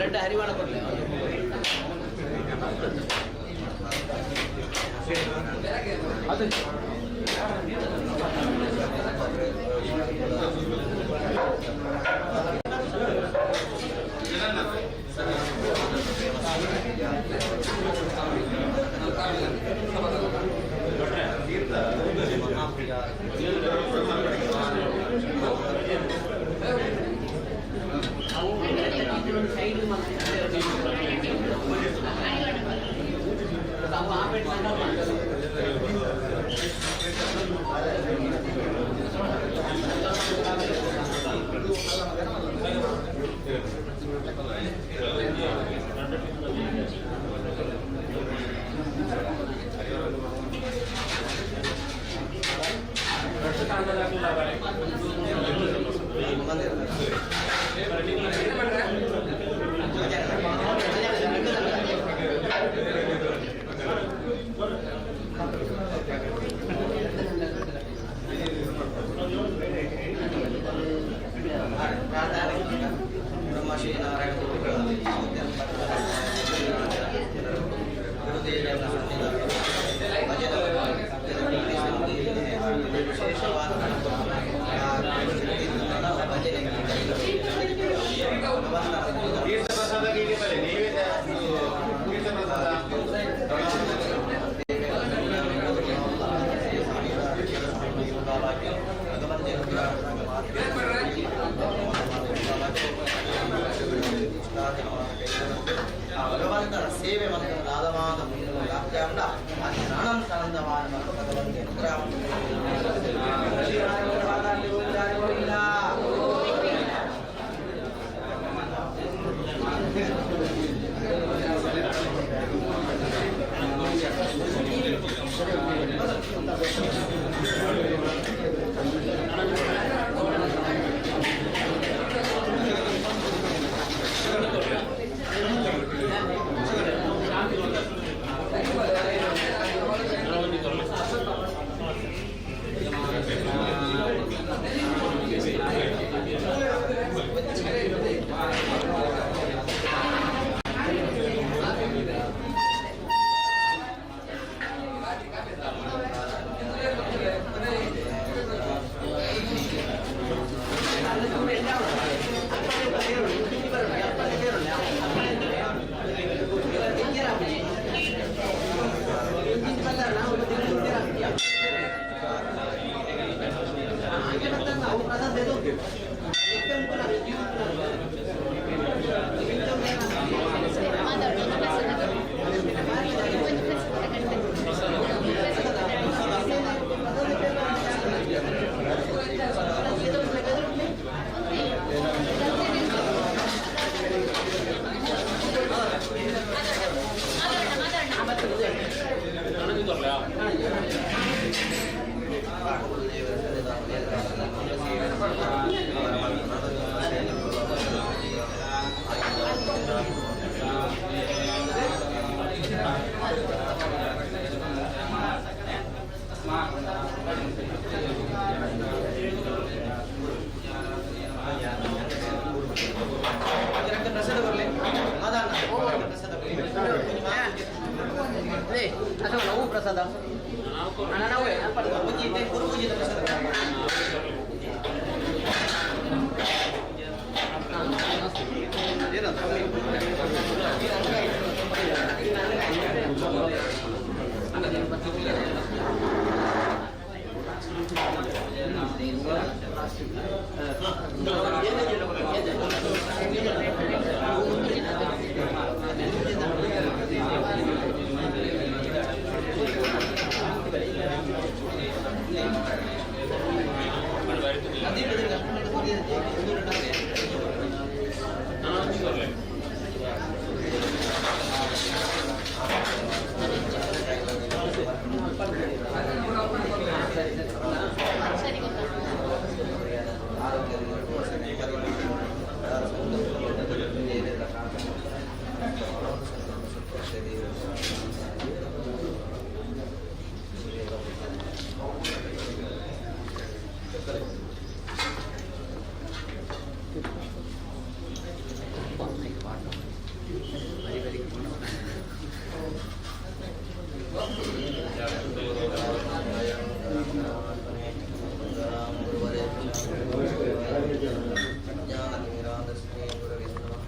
ಗಂಟೆ ಹರಿವಾಣ ಕೊಡ್ಲಿ. ಅದು ಬ್ರಹ್ಮಶ್ರೀ ನಾರಾಯಣ ವಿಶೇಷವಾದ ಭಗವಂತನ ಸೇವೆ ಮತ್ತು ಲಾದವಾದ ಅನಂತಾನಂದವಾದ ಮತ್ತು ಭಗವಂತ ಅನುಗ್ರಹ. ಪ್ರಸಾದ ಜ್ಞಾನತಿಮಿರಾಂಧಸ್ಮೇ ಗುರವೇ ನಮಃ.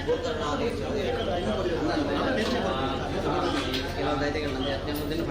ಗೋಕರ್ಣಾಧೀಶ್ವರ. ಕೆಲವೊಂದು ಐತೆ ಹದಿನೈದು ದಿನ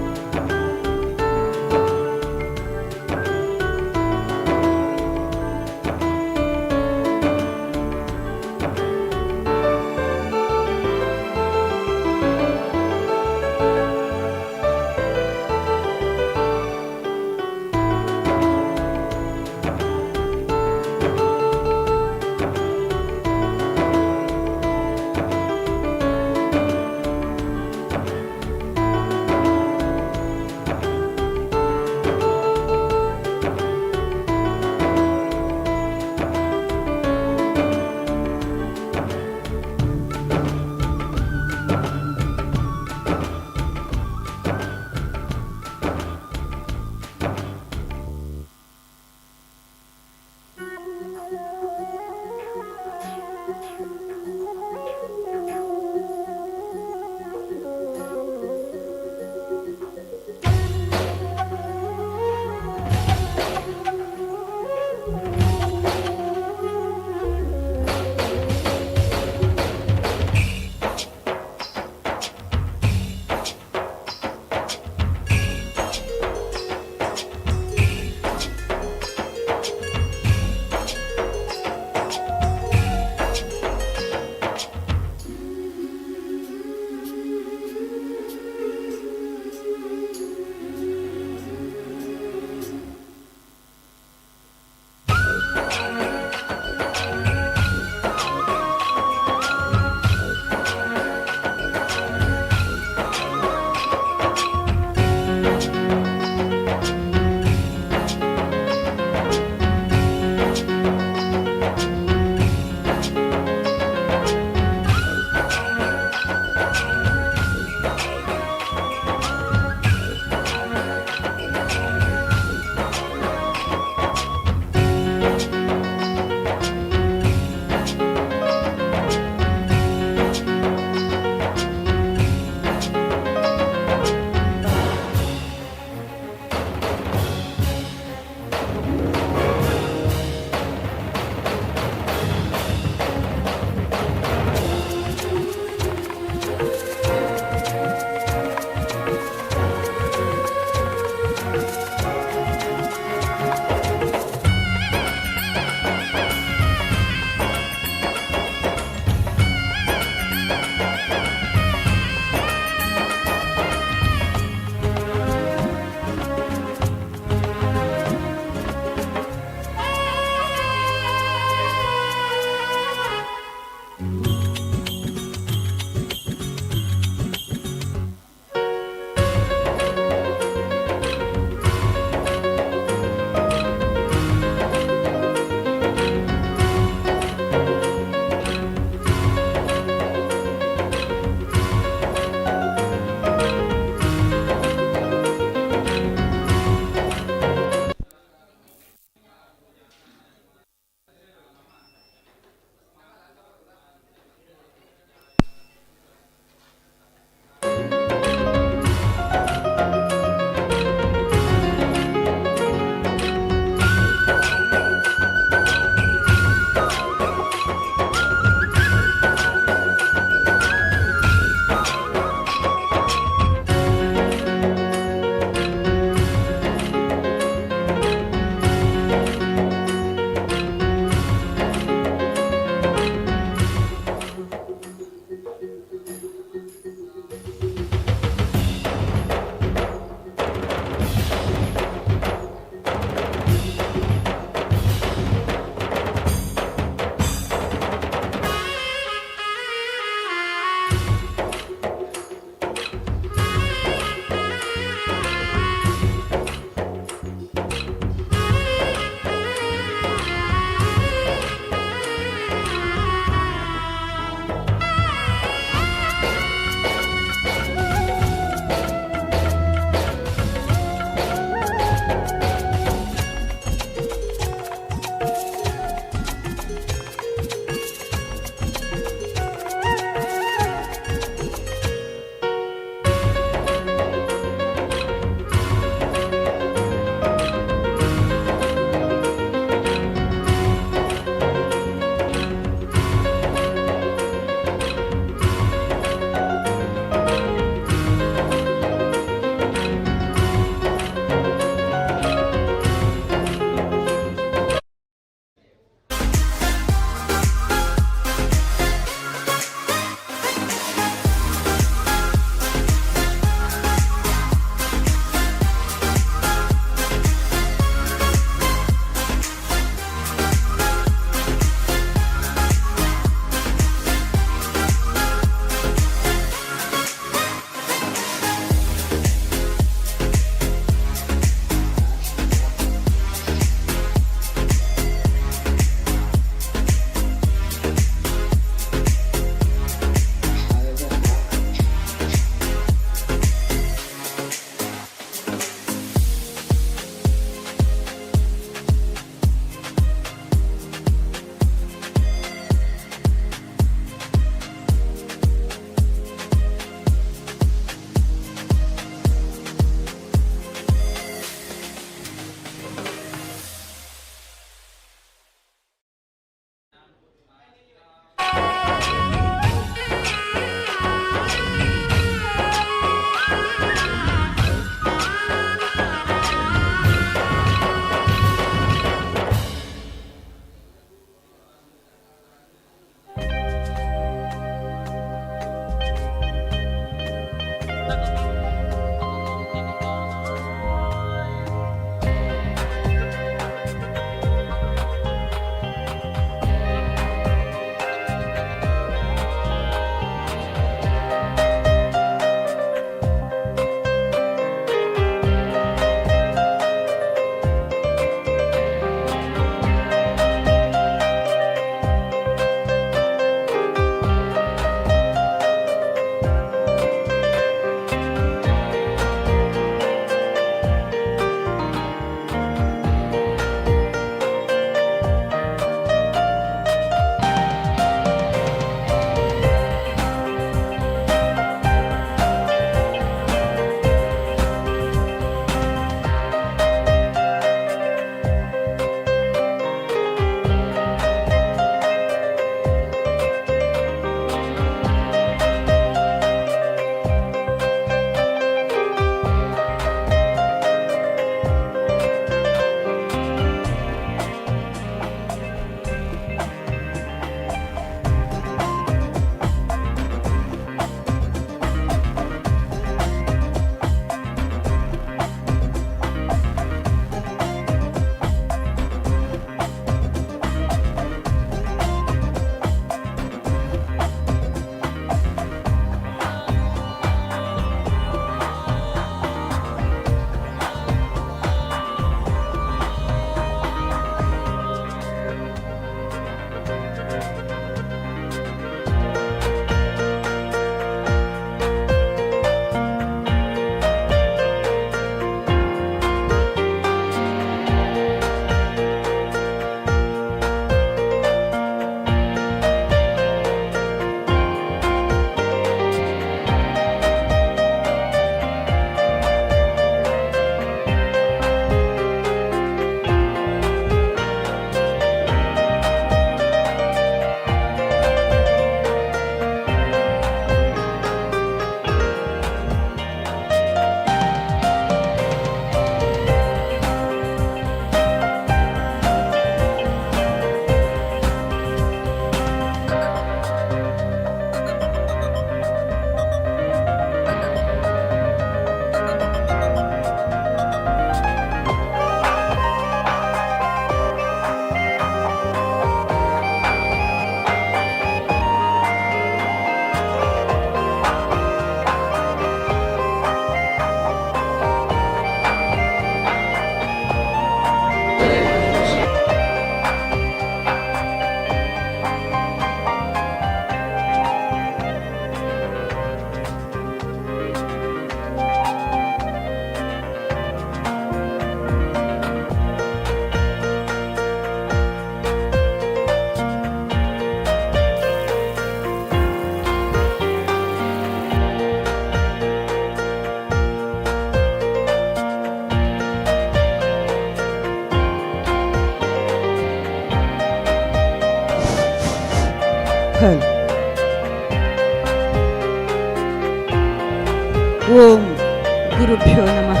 ಗುರುಭ್ಯೋ ನಮಃ.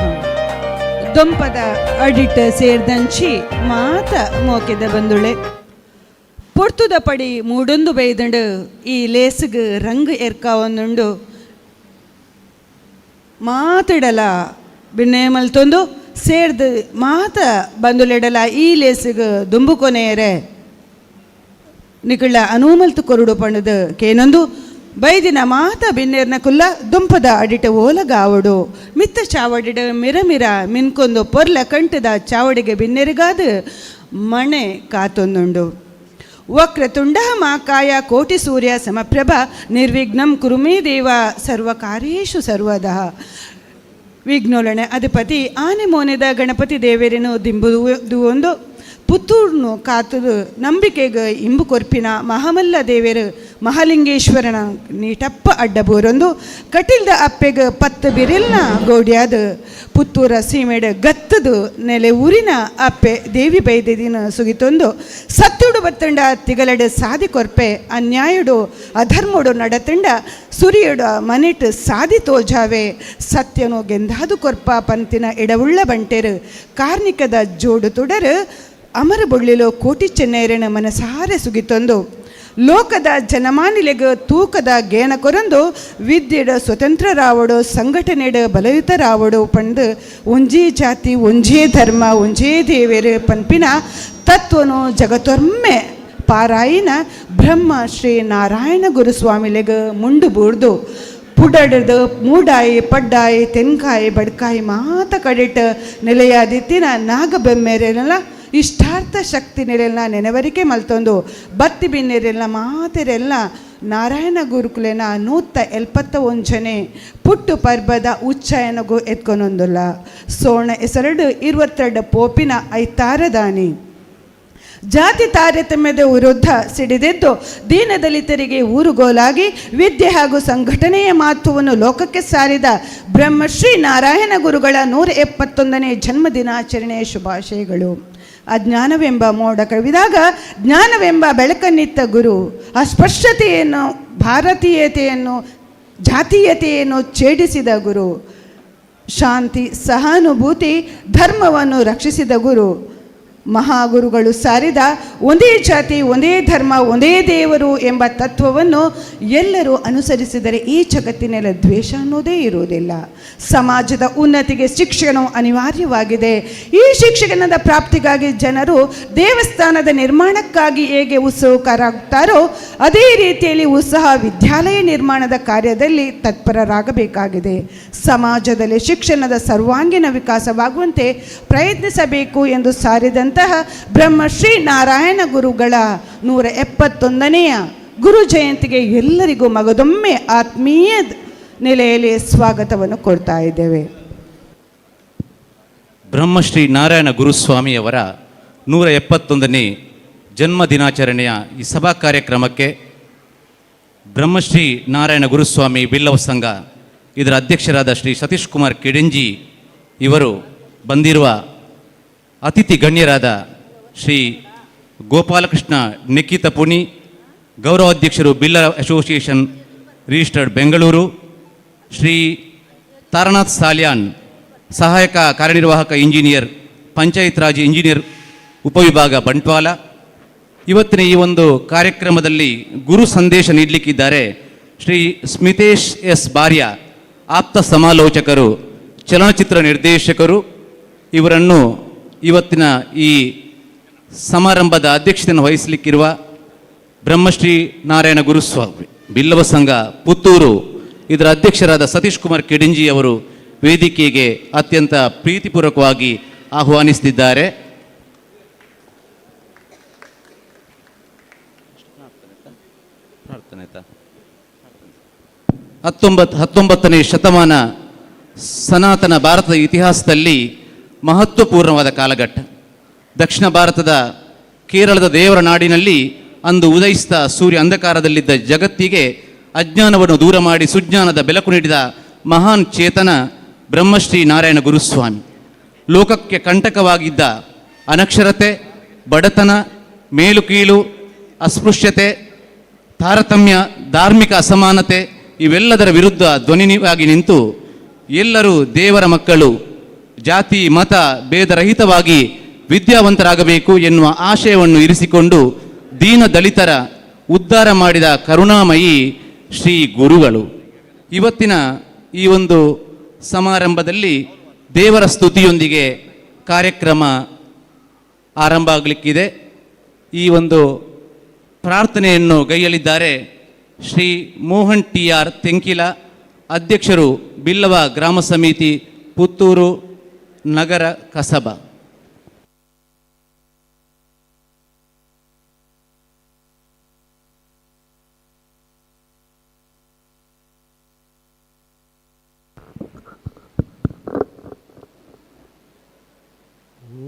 ದೊಂಪದ ಅಡಿಟ ಸೇರ್ದಂಚಿ ಮಾತ ಮೋಕೆದ ಬಂದುಳೆ ಪೊರ್ತುದ ಪಡಿ ಮೂಡೊಂದು ಬೈದಂಡು ಈ ಲೇಸುಗ್ ರಂಗ್ ಎರ್ಕಾವೊಂದುಂಡು ಮಾತಿಡಲ ಬಿನ್ನೆ ಮಲ್ತೊಂದು ಸೇರ್ದು ಮಾತ ಬಂದುಲೆಡಲ ಈ ಲೇಸುಗ್ ದುಂಬು ಕೊನೆಯರೆ ನಿಕುಳ್ಳ ಅನೂಮಲ್ತು ಕೊರುಡು ಪಂಡದು ಕೇನೊಂದು ಬೈದಿನ ಮಾತ ಬಿನ್ನೇರ್ನ ಕುಲ್ಲ ದುಂಪದ ಅಡಿಟ ಓಲಗಾವಡು ಮಿತ್ತ ಚಾವಡಿಡ ಮಿರ ಮಿರ ಮಿನ್ಕೊಂದು ಪೊರ್ಲ ಕಂಟದ ಚಾವಡಿಗೆ ಬಿನ್ನೆರಿಗಾದ ಮಣೆ ಕಾತೊಂದುಂಡು. ವಕ್ರತುಂಡ ಮಾಕಾಯ ಕೋಟಿ ಸೂರ್ಯ ಸಮಪ್ರಭ ನಿರ್ವಿಘ್ನಂ ಕುರುಮೇ ದೇವ ಸರ್ವಕಾರ್ಯೇಷು ಸರ್ವದಃ. ವಿಘ್ನೋಲಣೆ ಅಧಿಪತಿ ಆನೆ ಮೋನೆದ ಗಣಪತಿ ದೇವರೇನು ದಿಂಬು ಒಂದು ಪುತ್ತೂರ್ನು ಕಾತದು ನಂಬಿಕೆಗೆ ಇಂಬು ಕೊರ್ಪಿನ ಮಹಾಮಲ್ಲ ದೇವೇರು ಮಹಾಲಿಂಗೇಶ್ವರನ ನೀಟಪ್ಪ ಅಡ್ಡಬೂರೊಂದು ಕಟಿಲ್ದ ಅಪ್ಪೆಗ ಪತ್ತು ಬಿರಿಲ್ನ ಗೋಡ್ಯಾದ ಪುತ್ತೂರ ಸೀಮೆಡ ಗತ್ತದು ನೆಲೆ ಊರಿನ ಅಪ್ಪೆ ದೇವಿ ಬೈದಿನ ಸುಗಿತೊಂದು ಸತ್ಯುಡು ಬತ್ತಂಡ ತಿಗಲಡೆ ಸಾದಿ ಕೊರ್ಪೆ ಅನ್ಯಾಯುಡು ಅಧರ್ಮುಡು ನಡತಂಡ ಸುರಿಯುಡ ಮನೆಟ್ ಸಾದಿ ತೋಜಾವೆ ಸತ್ಯನು ಗೆಂದಾದು ಕೊರ್ಪ ಪಂತಿನ ಎಡವುಳ್ಳ ಬಂಟೆರು ಕಾರ್ನಿಕದ ಜೋಡು ತುಡರು ಅಮರ ಬೊಳ್ಳಿಲು ಕೋಟಿ ಚೆನ್ನೈರನ ಮನಸಾರೆ ಸುಗಿತೊಂದು ಲೋಕದ ಜನಮಾನಿಲೆಗ ತೂಕದ ಗೇನ ಕೊರಂದು ವಿದ್ಯೆಡ ಸ್ವತಂತ್ರರಾವಡು ಸಂಘಟನೆಡ ಬಲಯುತರಾವಡು ಪಂದು ಒಂಜೇ ಜಾತಿ ಒಂಜೇ ಧರ್ಮ ಒಂಜೇ ದೇವೇರು ಪನ್ಪಿನ ತತ್ವನು ಜಗತ್ತೊಮ್ಮೆ ಪಾರಾಯಿನ ಬ್ರಹ್ಮ ಶ್ರೀ ನಾರಾಯಣ ಗುರುಸ್ವಾಮಿಲೆಗ ಮುಂಡು ಬೂರ್ದು ಪುಡಡ್ದು ಮೂಡಾಯಿ ಪಡ್ಡಾಯಿ ತೆನ್ಕಾಯಿ ಬಡ್ಕಾಯಿ ಮಾತ ಕಡಿಟ ನೆಲೆಯಾದಿತ್ತಿನ ನಾಗಬೆಮ್ಮೆರೆಲ್ಲ ಇಷ್ಟಾರ್ಥ ಶಕ್ತಿ ನೆಲೆಲ್ಲ ನೆನವರಿಕೆ ಮಲ್ತೊಂದು ಬತ್ತಿ ಬಿನ್ನೆರೆಲ್ಲ ಮಾತೆರೆಲ್ಲ ನಾರಾಯಣ ಗುರುಕುಲೆನ 171ನೇ ಪುಟ್ಟು ಪರ್ಬದ ಉಚ್ಚಯನಗು ಎತ್ಕೊನೊಂದುಲ್ಲ. ಸೋಣ ಹೆಸರಡು 22 ಪೋಪಿನ ಐತಾರದಾನಿ ಜಾತಿ ತಾರತಮ್ಯದ ವಿರುದ್ಧ ಸಿಡಿದೆದ್ದು ದೀನದಲಿತರಿಗೆ ಊರುಗೋಲಾಗಿ ವಿದ್ಯೆ ಹಾಗೂ ಸಂಘಟನೆಯ ಮಹತ್ವವನ್ನು ಲೋಕಕ್ಕೆ ಸಾರಿದ ಬ್ರಹ್ಮಶ್ರೀ ನಾರಾಯಣ ಗುರುಗಳ 171ನೇ ಜನ್ಮದಿನಾಚರಣೆಯ ಶುಭಾಶಯಗಳು. ಅಜ್ಞಾನವೆಂಬ ಮೋಡ ಕವಿದಾಗ ಜ್ಞಾನವೆಂಬ ಬೆಳಕನ್ನಿತ್ತ ಗುರು ಅಸ್ಪೃಶ್ಯತೆಯನ್ನು ಭಾರತೀಯತೆಯನ್ನು ಜಾತೀಯತೆಯನ್ನು ಛೇಡಿಸಿದ ಗುರು, ಶಾಂತಿ ಸಹಾನುಭೂತಿ ಧರ್ಮವನ್ನು ರಕ್ಷಿಸಿದ ಗುರು, ಮಹಾಗುರುಗಳು ಸಾರಿದ ಒಂದೇ ಜಾತಿ ಒಂದೇ ಧರ್ಮ ಒಂದೇ ದೇವರು ಎಂಬ ತತ್ವವನ್ನು ಎಲ್ಲರೂ ಅನುಸರಿಸಿದರೆ ಈ ಜಗತ್ತಿನೆಲ್ಲ ದ್ವೇಷ ಅನ್ನೋದೇ ಇರುವುದಿಲ್ಲ. ಸಮಾಜದ ಉನ್ನತಿಗೆ ಶಿಕ್ಷಣವು ಅನಿವಾರ್ಯವಾಗಿದೆ. ಈ ಶಿಕ್ಷಣದ ಪ್ರಾಪ್ತಿಗಾಗಿ ಜನರು ದೇವಸ್ಥಾನದ ನಿರ್ಮಾಣಕ್ಕಾಗಿ ಹೇಗೆ ಉತ್ಸುಕರಾಗುತ್ತಾರೋ ಅದೇ ರೀತಿಯಲ್ಲಿ ಉತ್ಸಾಹ ವಿದ್ಯಾಲಯ ನಿರ್ಮಾಣದ ಕಾರ್ಯದಲ್ಲಿ ತತ್ಪರರಾಗಬೇಕಾಗಿದೆ. ಸಮಾಜದಲ್ಲಿ ಶಿಕ್ಷಣದ ಸರ್ವಾಂಗೀಣ ವಿಕಾಸವಾಗುವಂತೆ ಪ್ರಯತ್ನಿಸಬೇಕು ಎಂದು ಸಾರಿದಂತಹ ಬ್ರಹ್ಮಶ್ರೀ ನಾರಾಯಣ ಗುರುಗಳ 171ನೇ ಗುರು ಜಯಂತಿಗೆ ಎಲ್ಲರಿಗೂ ಮಗದೊಮ್ಮೆ ಆತ್ಮೀಯ ನೆಲೆಯಲ್ಲಿ ಸ್ವಾಗತವನ್ನು ಕೊಡ್ತಾ ಇದ್ದೇವೆ. ಬ್ರಹ್ಮಶ್ರೀ ನಾರಾಯಣ ಗುರುಸ್ವಾಮಿಯವರ 171ನೇ ಜನ್ಮ ದಿನಾಚರಣೆಯ ಈ ಸಭಾ ಕಾರ್ಯಕ್ರಮಕ್ಕೆ ಬ್ರಹ್ಮಶ್ರೀ ನಾರಾಯಣ ಗುರುಸ್ವಾಮಿ ಬಿಲ್ಲವ ಸಂಘ ಇದರ ಅಧ್ಯಕ್ಷರಾದ ಶ್ರೀ ಸತೀಶ್ ಕುಮಾರ್ ಕೆಡೆಂಜಿ ಇವರು, ಬಂದಿರುವ ಅತಿಥಿ ಗಣ್ಯರಾದ ಶ್ರೀ ಗೋಪಾಲಕೃಷ್ಣ ನಿಖಿತ ಪುಣಿ, ಗೌರವಾಧ್ಯಕ್ಷರು ಬಿಲ್ಲವ ಅಸೋಸಿಯೇಷನ್ ರಿಜಿಸ್ಟರ್ಡ್ ಬೆಂಗಳೂರು, ಶ್ರೀ ತಾರನಾಥ್ ಸಾಲ್ಯಾನ್, ಸಹಾಯಕ ಕಾರ್ಯನಿರ್ವಾಹಕ ಇಂಜಿನಿಯರ್, ಪಂಚಾಯತ್ ರಾಜ್ ಇಂಜಿನಿಯರ್ ಉಪವಿಭಾಗ ಬಂಟ್ವಾಲ. ಇವತ್ತಿನ ಈ ಒಂದು ಕಾರ್ಯಕ್ರಮದಲ್ಲಿ ಗುರು ಸಂದೇಶ ನೀಡಲಿಕ್ಕಿದ್ದಾರೆ ಶ್ರೀ ಸ್ಮಿತೇಶ್ ಎಸ್ ಬಾರ್ಯ, ಆಪ್ತ ಸಮಾಲೋಚಕರು, ಚಲನಚಿತ್ರ ನಿರ್ದೇಶಕರು. ಇವರನ್ನು ಇವತ್ತಿನ ಈ ಸಮಾರಂಭದ ಅಧ್ಯಕ್ಷತೆಯನ್ನು ವಹಿಸಲಿಕ್ಕಿರುವ ಬ್ರಹ್ಮಶ್ರೀ ನಾರಾಯಣ ಗುರುಸ್ವಾಮಿ ಬಿಲ್ಲವ ಸಂಘ ಪುತ್ತೂರು ಇದರ ಅಧ್ಯಕ್ಷರಾದ ಸತೀಶ್ ಕುಮಾರ್ ಕೆಡಿಂಜಿ ಅವರು ವೇದಿಕೆಗೆ ಅತ್ಯಂತ ಪ್ರೀತಿಪೂರ್ವಕವಾಗಿ ಆಹ್ವಾನಿಸುತ್ತಿದ್ದಾರೆ. ಪ್ರಾರ್ಥನೆ. 19ನೇ ಶತಮಾನ ಸನಾತನ ಭಾರತದ ಇತಿಹಾಸದಲ್ಲಿ ಮಹತ್ವಪೂರ್ಣವಾದ ಕಾಲಘಟ್ಟ. ದಕ್ಷಿಣ ಭಾರತದ ಕೇರಳದ ದೇವರ ನಾಡಿನಲ್ಲಿ ಅಂದು ಉದಯಿಸಿದ ಸೂರ್ಯ ಅಂಧಕಾರದಲ್ಲಿದ್ದ ಜಗತ್ತಿಗೆ ಅಜ್ಞಾನವನ್ನು ದೂರ ಮಾಡಿ ಸುಜ್ಞಾನದ ಬೆಳಕು ನೀಡಿದ ಮಹಾನ್ ಚೇತನ ಬ್ರಹ್ಮಶ್ರೀ ನಾರಾಯಣ ಗುರುಸ್ವಾಮಿ. ಲೋಕಕ್ಕೆ ಕಂಟಕವಾಗಿದ್ದ ಅನಕ್ಷರತೆ, ಬಡತನ, ಮೇಲುಕೀಳು, ಅಸ್ಪೃಶ್ಯತೆ, ತಾರತಮ್ಯ, ಧಾರ್ಮಿಕ ಅಸಮಾನತೆ ಇವೆಲ್ಲದರ ವಿರುದ್ಧ ಧ್ವನಿಯಾಗಿ ನಿಂತು ಎಲ್ಲರೂ ದೇವರ ಮಕ್ಕಳು, ಜಾತಿ ಮತ ಭೇದರಹಿತವಾಗಿ ವಿದ್ಯಾವಂತರಾಗಬೇಕು ಎನ್ನುವ ಆಶಯವನ್ನು ಇರಿಸಿಕೊಂಡು ದೀನ ದಲಿತರ ಉದ್ಧಾರ ಮಾಡಿದ ಕರುಣಾಮಯಿ ಶ್ರೀ ಗುರುಗಳು. ಇವತ್ತಿನ ಈ ಒಂದು ಸಮಾರಂಭದಲ್ಲಿ ದೇವರ ಸ್ತುತಿಯೊಂದಿಗೆ ಕಾರ್ಯಕ್ರಮ ಆರಂಭ ಆಗಲಿಕ್ಕಿದೆ. ಈ ಒಂದು ಪ್ರಾರ್ಥನೆಯನ್ನು ಗೈಯಲಿದ್ದಾರೆ ಶ್ರೀ ಮೋಹನ್ ಟಿ ಆರ್ ತೆಂಕಿಲ, ಅಧ್ಯಕ್ಷರು ಬಿಲ್ಲವ ಗ್ರಾಮ ಸಮಿತಿ, ಪುತ್ತೂರು ನಗರ ಕಸಬಾ.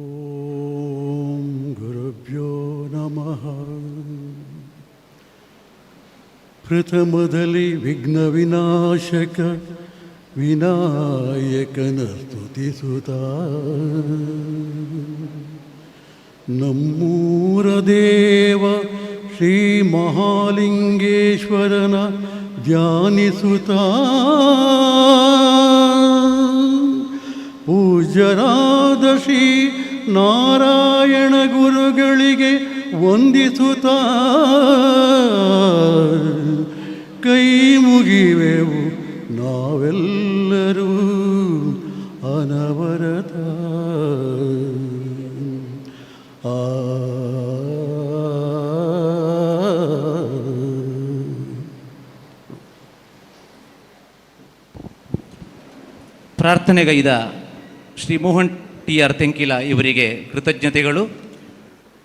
ಓಂ ಗುರುಭ್ಯೋ ನಮಃ. ಪ್ರಥಮದಲ್ಲಿ ವಿಘ್ನ ವಿನಾಶಕ ವಿನಾಯಕನ ಸ್ತುತಿಸುತ್ತ, ನಮ್ಮೂರ ದೇವ ಶ್ರೀ ಮಹಾಲಿಂಗೇಶ್ವರನ ಧ್ಯಾನಿಸುತ್ತ, ಪೂಜ್ಯರಾದ ಶ್ರೀ ನಾರಾಯಣ ಗುರುಗಳಿಗೆ ವಂದಿಸುತ್ತ, ಕೈ ಮುಗಿವೆವು ನಾವೆಲ್ಲರೂ ಅನವರತ. ಆ ಪ್ರಾರ್ಥನೆಗೈದ ಶ್ರೀ ಮೋಹನ್ ಟಿ ಆರ್ ತೆಂಕಿಲ ಇವರಿಗೆ ಕೃತಜ್ಞತೆಗಳು.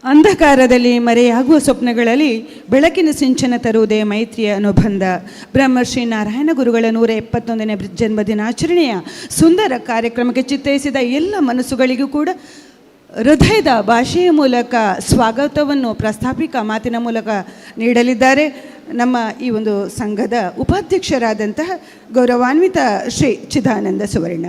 ಅಂಧಕಾರದಲ್ಲಿ ಮರೆಯಾಗುವ ಸ್ವಪ್ನಗಳಲ್ಲಿ ಬೆಳಕಿನ ಸಿಂಚನ ತರುವುದೇ ಮೈತ್ರಿಯ ಅನುಬಂಧ. ಬ್ರಹ್ಮಶ್ರೀ ನಾರಾಯಣ ಗುರುಗಳ 171ನೇ ಜನ್ಮದಿನಾಚರಣೆಯ ಸುಂದರ ಕಾರ್ಯಕ್ರಮಕ್ಕೆ ಚಿತ್ತೈಸಿದ ಎಲ್ಲ ಮನಸ್ಸುಗಳಿಗೂ ಕೂಡ ಹೃದಯದ ಭಾಷೆಯ ಮೂಲಕ ಸ್ವಾಗತವನ್ನು ಪ್ರಾಸ್ತಾವಿಕ ಮಾತಿನ ಮೂಲಕ ನೀಡಲಿದ್ದಾರೆ ನಮ್ಮ ಈ ಒಂದು ಸಂಘದ ಉಪಾಧ್ಯಕ್ಷರಾದಂತಹ ಗೌರವಾನ್ವಿತ ಶ್ರೀ ಚಿದಾನಂದ ಸುವರ್ಣ.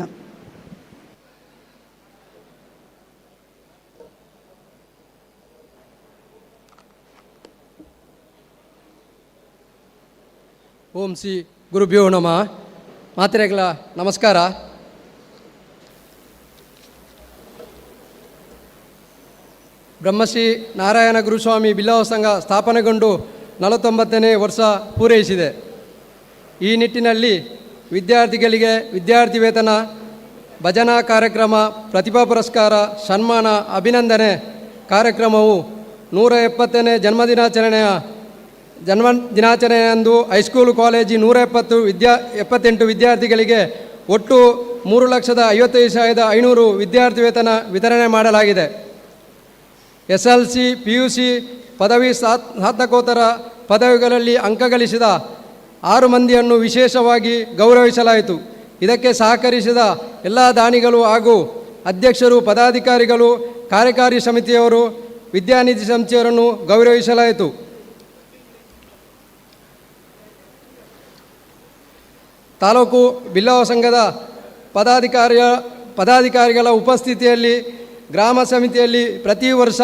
ಓಂ ಶ್ರೀ ಗುರುಭ್ಯೋ ನಮಃ. ಮಾತ್ರೆಗಳ ನಮಸ್ಕಾರ. ಬ್ರಹ್ಮಶ್ರೀ ನಾರಾಯಣ ಗುರುಸ್ವಾಮಿ ಬಿಲ್ಲವ ಸಂಘ ಸ್ಥಾಪನೆಗೊಂಡು 49ನೇ ವರ್ಷ ಪೂರೈಸಿದೆ. ಈ ನಿಟ್ಟಿನಲ್ಲಿ ವಿದ್ಯಾರ್ಥಿಗಳಿಗೆ ವಿದ್ಯಾರ್ಥಿ ವೇತನ, ಭಜನಾ ಕಾರ್ಯಕ್ರಮ, ಪ್ರತಿಭಾ ಪುರಸ್ಕಾರ, ಸನ್ಮಾನ, ಅಭಿನಂದನೆ ಕಾರ್ಯಕ್ರಮವು 170ನೇ ಜನ್ಮದಿನಾಚರಣೆಯಂದು high school college 178 ವಿದ್ಯಾರ್ಥಿಗಳಿಗೆ ಒಟ್ಟು 3,55,500 ವಿದ್ಯಾರ್ಥಿ ವೇತನ ವಿತರಣೆ ಮಾಡಲಾಗಿದೆ. SLC, PUC ಪದವಿ, ಸ್ನಾತಕೋತ್ತರ ಪದವಿಗಳಲ್ಲಿ ಅಂಕ ಗಳಿಸಿದ 6 ಮಂದಿಯನ್ನು ವಿಶೇಷವಾಗಿ ಗೌರವಿಸಲಾಯಿತು. ಇದಕ್ಕೆ ಸಹಕರಿಸಿದ ಎಲ್ಲ ದಾನಿಗಳು ಹಾಗೂ ಅಧ್ಯಕ್ಷರು, ಪದಾಧಿಕಾರಿಗಳು, ಕಾರ್ಯಕಾರಿ ಸಮಿತಿಯವರು, ವಿದ್ಯಾನಿಧಿ ಸಮಿತಿಯವರನ್ನು ಗೌರವಿಸಲಾಯಿತು. ತಾಲೂಕು ಬಿಲ್ಲವ ಸಂಘದ ಪದಾಧಿಕಾರಿಗಳ ಉಪಸ್ಥಿತಿಯಲ್ಲಿ ಗ್ರಾಮ ಸಮಿತಿಯಲ್ಲಿ ಪ್ರತಿ ವರ್ಷ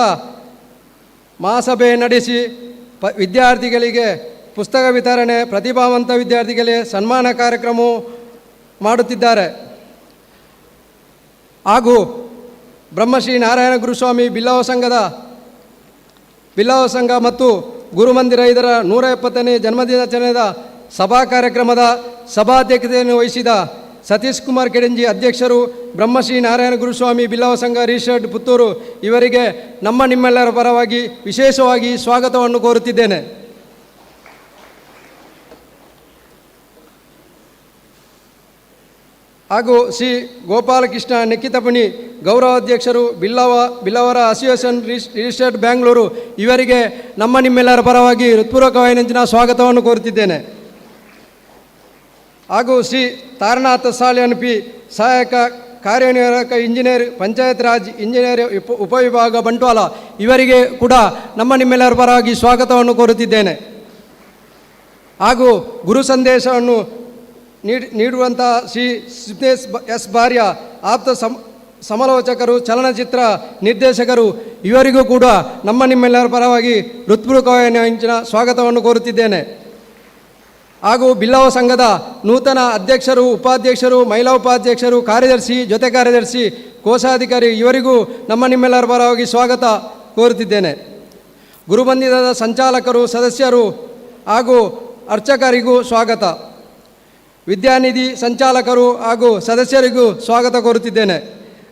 ಮಹಾಸಭೆ ನಡೆಸಿ ವಿದ್ಯಾರ್ಥಿಗಳಿಗೆ ಪುಸ್ತಕ ವಿತರಣೆ, ಪ್ರತಿಭಾವಂತ ವಿದ್ಯಾರ್ಥಿಗಳಿಗೆ ಸನ್ಮಾನ ಕಾರ್ಯಕ್ರಮ ಮಾಡುತ್ತಿದ್ದಾರೆ. ಹಾಗೂ ಬ್ರಹ್ಮಶ್ರೀ ನಾರಾಯಣ ಗುರುಸ್ವಾಮಿ ಬಿಲ್ಲವ ಸಂಘ ಮತ್ತು ಗುರುಮಂದಿರ ಇದರ 170ನೇ ಜನ್ಮದಿನಾಚರಣೆಯ ಸಭಾ ಕಾರ್ಯಕ್ರಮದ ಸಭಾಧ್ಯಕ್ಷತೆಯನ್ನು ವಹಿಸಿದ ಸತೀಶ್ ಕುಮಾರ್ ಕೆಡಂಜಿ ಅಧ್ಯಕ್ಷರು, ಬ್ರಹ್ಮಶ್ರೀ ನಾರಾಯಣ ಗುರುಸ್ವಾಮಿ ಬಿಲ್ಲವ ಸಂಘ ರಿಜಿಸ್ಟರ್ಡ್ ಪುತ್ತೂರು ಇವರಿಗೆ ನಮ್ಮ ನಿಮ್ಮೆಲ್ಲರ ಪರವಾಗಿ ವಿಶೇಷವಾಗಿ ಸ್ವಾಗತವನ್ನು ಕೋರುತ್ತಿದ್ದೇನೆ. ಹಾಗೂ ಶ್ರೀ ಗೋಪಾಲಕೃಷ್ಣ ನೆಕ್ಕಿತಪಣಿ ಗೌರವಾಧ್ಯಕ್ಷರು, ಬಿಲ್ಲವರ ಅಸೋಸಿಯೇಷನ್ ರಿಜಿಸ್ಟರ್ಡ್ ಬ್ಯಾಂಗ್ಳೂರು ಇವರಿಗೆ ನಮ್ಮ ನಿಮ್ಮೆಲ್ಲರ ಪರವಾಗಿ ಹೃತ್ಪೂರ್ವಕವಾದ ಸ್ವಾಗತವನ್ನು ಕೋರುತ್ತಿದ್ದೇನೆ. ಹಾಗೂ ಶ್ರೀ ತಾರನಾಥ ಸಾಲಿಯನ್ ಪಿ ಸಹಾಯಕ ಕಾರ್ಯನಿರ್ವಾಹಕ ಇಂಜಿನಿಯರ್, ಪಂಚಾಯತ್ ರಾಜ್ ಇಂಜಿನಿಯರ್ ಉಪವಿಭಾಗ ಬಂಟ್ವಾಳ ಇವರಿಗೆ ಕೂಡ ನಮ್ಮ ನಿಮ್ಮೆಲ್ಲರ ಪರವಾಗಿ ಸ್ವಾಗತವನ್ನು ಕೋರುತ್ತಿದ್ದೇನೆ. ಹಾಗೂ ಗುರು ಸಂದೇಶವನ್ನು ನೀಡುವಂಥ ಶ್ರೀ ಸಿದ್ದೇಶ್ ಎಸ್ ಬಾರ್ಯ ಆಪ್ತ ಸಮಾಲೋಚಕರು, ಚಲನಚಿತ್ರ ನಿರ್ದೇಶಕರು ಇವರಿಗೂ ಕೂಡ ನಮ್ಮ ನಿಮ್ಮೆಲ್ಲರ ಪರವಾಗಿ ಹೃತ್ಪೂರ್ವಕವಾದ ಸ್ವಾಗತವನ್ನು ಕೋರುತ್ತಿದ್ದೇನೆ. ಹಾಗೂ ಬಿಲ್ಲವ ಸಂಘದ ನೂತನ ಅಧ್ಯಕ್ಷರು, ಉಪಾಧ್ಯಕ್ಷರು, ಮಹಿಳಾ ಉಪಾಧ್ಯಕ್ಷರು, ಕಾರ್ಯದರ್ಶಿ, ಜೊತೆ ಕಾರ್ಯದರ್ಶಿ, ಕೋಶಾಧಿಕಾರಿ ಇವರಿಗೂ ನಮ್ಮ ನಿಮ್ಮೆಲ್ಲರ ಪರವಾಗಿ ಸ್ವಾಗತ ಕೋರುತ್ತಿದ್ದೇನೆ. ಗುರುಮಂದಿರದ ಸಂಚಾಲಕರು, ಸದಸ್ಯರು ಹಾಗೂ ಅರ್ಚಕರಿಗೂ ಸ್ವಾಗತ. ವಿದ್ಯಾನಿಧಿ ಸಂಚಾಲಕರು ಹಾಗೂ ಸದಸ್ಯರಿಗೂ ಸ್ವಾಗತ ಕೋರುತ್ತಿದ್ದೇನೆ.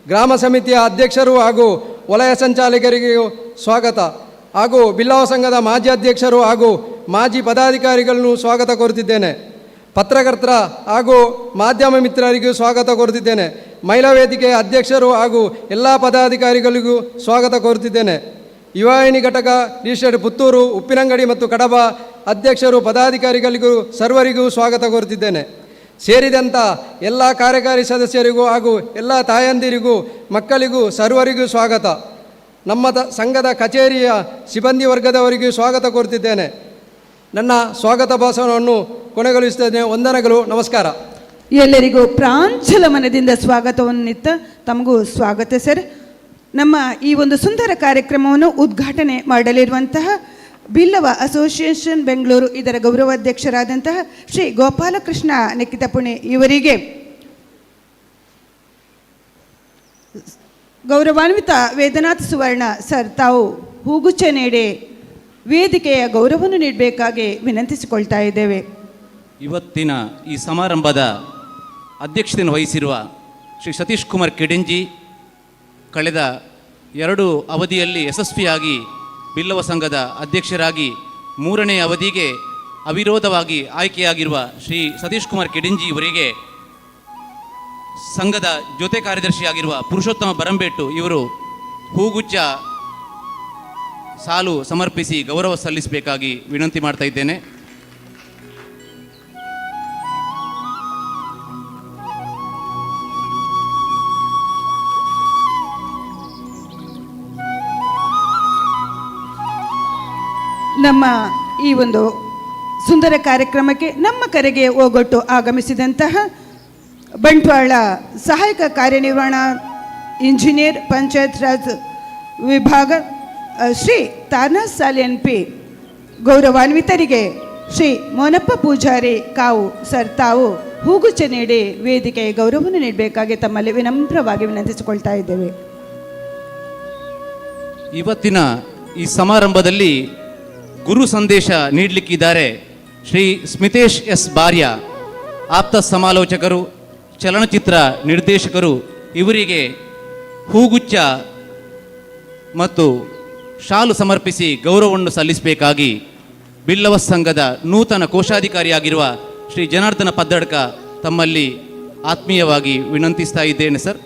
ಗ್ರಾಮ ಸಮಿತಿಯ ಅಧ್ಯಕ್ಷರು ಹಾಗೂ ವಲಯ ಸಂಚಾಲಕರಿಗೂ ಸ್ವಾಗತ ಹಾಗೂ ಬಿಲ್ಲವ ಸಂಘದ ಮಾಜಿ ಅಧ್ಯಕ್ಷರು ಹಾಗೂ ಮಾಜಿ ಪದಾಧಿಕಾರಿಗಳನ್ನು ಸ್ವಾಗತ ಕೋರುತ್ತಿದ್ದೇನೆ. ಪತ್ರಕರ್ತರ ಹಾಗೂ ಮಾಧ್ಯಮ ಮಿತ್ರರಿಗೂ ಸ್ವಾಗತ ಕೋರುತ್ತಿದ್ದೇನೆ. ಮಹಿಳಾ ವೇದಿಕೆಯ ಅಧ್ಯಕ್ಷರು ಹಾಗೂ ಎಲ್ಲ ಪದಾಧಿಕಾರಿಗಳಿಗೂ ಸ್ವಾಗತ ಕೋರುತ್ತಿದ್ದೇನೆ. ಯುವಾಯಿನಿ ಘಟಕ ರಿಜಿಸ್ಟರ್ಡ್ ಪುತ್ತೂರು, ಉಪ್ಪಿನಂಗಡಿ ಮತ್ತು ಕಡಬ ಅಧ್ಯಕ್ಷರು, ಪದಾಧಿಕಾರಿಗಳಿಗೂ ಸರ್ವರಿಗೂ ಸ್ವಾಗತ ಕೋರುತ್ತಿದ್ದೇನೆ. ಸೇರಿದಂಥ ಎಲ್ಲ ಕಾರ್ಯಕಾರಿ ಸದಸ್ಯರಿಗೂ ಹಾಗೂ ಎಲ್ಲ ತಾಯಂದಿರಿಗೂ ಮಕ್ಕಳಿಗೂ ಸರ್ವರಿಗೂ ಸ್ವಾಗತ. ನಮ್ಮ ಸಂಘದ ಕಚೇರಿಯ ಸಿಬ್ಬಂದಿ ವರ್ಗದವರಿಗೂ ಸ್ವಾಗತ ಕೋರುತ್ತಿದ್ದೇನೆ. ನನ್ನ ಸ್ವಾಗತ ಭಾಷಣವನ್ನು ಕೊನೆಗೊಳಿಸುತ್ತೇನೆ. ವಂದನೆಗಳು, ನಮಸ್ಕಾರ. ಎಲ್ಲರಿಗೂ ಪ್ರಾಂಶಲ ಮನದಿಂದ ಸ್ವಾಗತವನ್ನು, ತಮಗೂ ಸ್ವಾಗತ ಸರ್. ನಮ್ಮ ಈ ಒಂದು ಸುಂದರ ಕಾರ್ಯಕ್ರಮವನ್ನು ಉದ್ಘಾಟನೆ ಮಾಡಲಿರುವಂತಹ ಬಿಲ್ಲವ ಅಸೋಸಿಯೇಷನ್ ಬೆಂಗಳೂರು ಇದರ ಗೌರವಾಧ್ಯಕ್ಷರಾದಂತಹ ಶ್ರೀ ಗೋಪಾಲಕೃಷ್ಣ ನೆಕ್ಕಿತಪುಣೆ ಇವರಿಗೆ ಗೌರವಾನ್ವಿತ ವೇದನಾಥ್ ಸುವರ್ಣ ಸರ್ ತಾವು ಹೂಗುಚ್ಛ ನೀಡಿ ವೇದಿಕೆಯ ಗೌರವವನ್ನು ನೀಡಬೇಕಾಗಿ ವಿನಂತಿಸಿಕೊಳ್ತಾ ಇದ್ದೇವೆ. ಇವತ್ತಿನ ಈ ಸಮಾರಂಭದ ಅಧ್ಯಕ್ಷತೆಯನ್ನು ವಹಿಸಿರುವ ಶ್ರೀ ಸತೀಶ್ ಕುಮಾರ್ ಕೆಡೆಂಜಿ, ಕಳೆದ 2 ಅವಧಿಯಲ್ಲಿ ಯಶಸ್ವಿಯಾಗಿ ಬಿಲ್ಲವ ಸಂಘದ ಅಧ್ಯಕ್ಷರಾಗಿ 3ನೇ ಅವಧಿಗೆ ಅವಿರೋಧವಾಗಿ ಆಯ್ಕೆಯಾಗಿರುವ ಶ್ರೀ ಸತೀಶ್ ಕುಮಾರ್ ಕೆಡೆಂಜಿ ಇವರಿಗೆ ಸಂಘದ ಜೊತೆ ಕಾರ್ಯದರ್ಶಿಯಾಗಿರುವ ಪುರುಷೋತ್ತಮ ಬರಂಬೇಟು ಇವರು ಹೂಗುಚ್ಛ ಸಾಲು ಸಮರ್ಪಿಸಿ ಗೌರವ ಸಲ್ಲಿಸಬೇಕಾಗಿ ವಿನಂತಿ ಮಾಡ್ತಾ ಇದ್ದೇನೆ. ನಮ್ಮ ಈ ಒಂದು ಸುಂದರ ಕಾರ್ಯಕ್ರಮಕ್ಕೆ ನಮ್ಮ ಕರೆಗೆ ಓಗೊಟ್ಟು ಆಗಮಿಸಿದಂತಹ ಬಂಟ್ವಾಳ ಸಹಾಯಕ ಕಾರ್ಯನಿರ್ವಹಣಾ ಇಂಜಿನಿಯರ್, ಪಂಚಾಯತ್ ರಾಜ್ ವಿಭಾಗ ಶ್ರೀ ತಾರ್ನಾಥ್ ಸಾಲಿಯನ್ ಪಿ ಗೌರವಾನ್ವಿತರಿಗೆ ಶ್ರೀ ಮೋನಪ್ಪ ಪೂಜಾರಿ ಕಾವು ಸರ್ ತಾವು ಹೂಗುಚ್ಛ ನೀಡಿ ವೇದಿಕೆಯ ಗೌರವವನ್ನು ನೀಡಬೇಕಾಗಿ ತಮ್ಮಲ್ಲಿ ವಿನಮ್ರವಾಗಿ ವಿನಂತಿಸಿಕೊಳ್ತಾ ಇದ್ದೇವೆ. ಇವತ್ತಿನ ಈ ಸಮಾರಂಭದಲ್ಲಿ ಗುರು ಸಂದೇಶ ನೀಡಲಿಕ್ಕಿದ್ದಾರೆ ಶ್ರೀ ಸ್ಮಿತೇಶ್ ಎಸ್ ಬಾರ್ಯ, ಆಪ್ತ ಸಮಾಲೋಚಕರು, ಚಲನಚಿತ್ರ ನಿರ್ದೇಶಕರು. ಇವರಿಗೆ ಹೂಗುಚ್ಛ ಮತ್ತು ಶಾಲು ಸಮರ್ಪಿಸಿ ಗೌರವವನ್ನು ಸಲ್ಲಿಸಬೇಕಾಗಿ ಬಿಲ್ಲವ ಸಂಘದ ನೂತನ ಕೋಶಾಧಿಕಾರಿಯಾಗಿರುವ ಶ್ರೀ ಜನಾರ್ದನ ಪದ್ದಡ್ಕ ತಮ್ಮಲ್ಲಿ ಆತ್ಮೀಯವಾಗಿ ವಿನಂತಿಸ್ತಾ ಇದ್ದೇನೆ ಸರ್.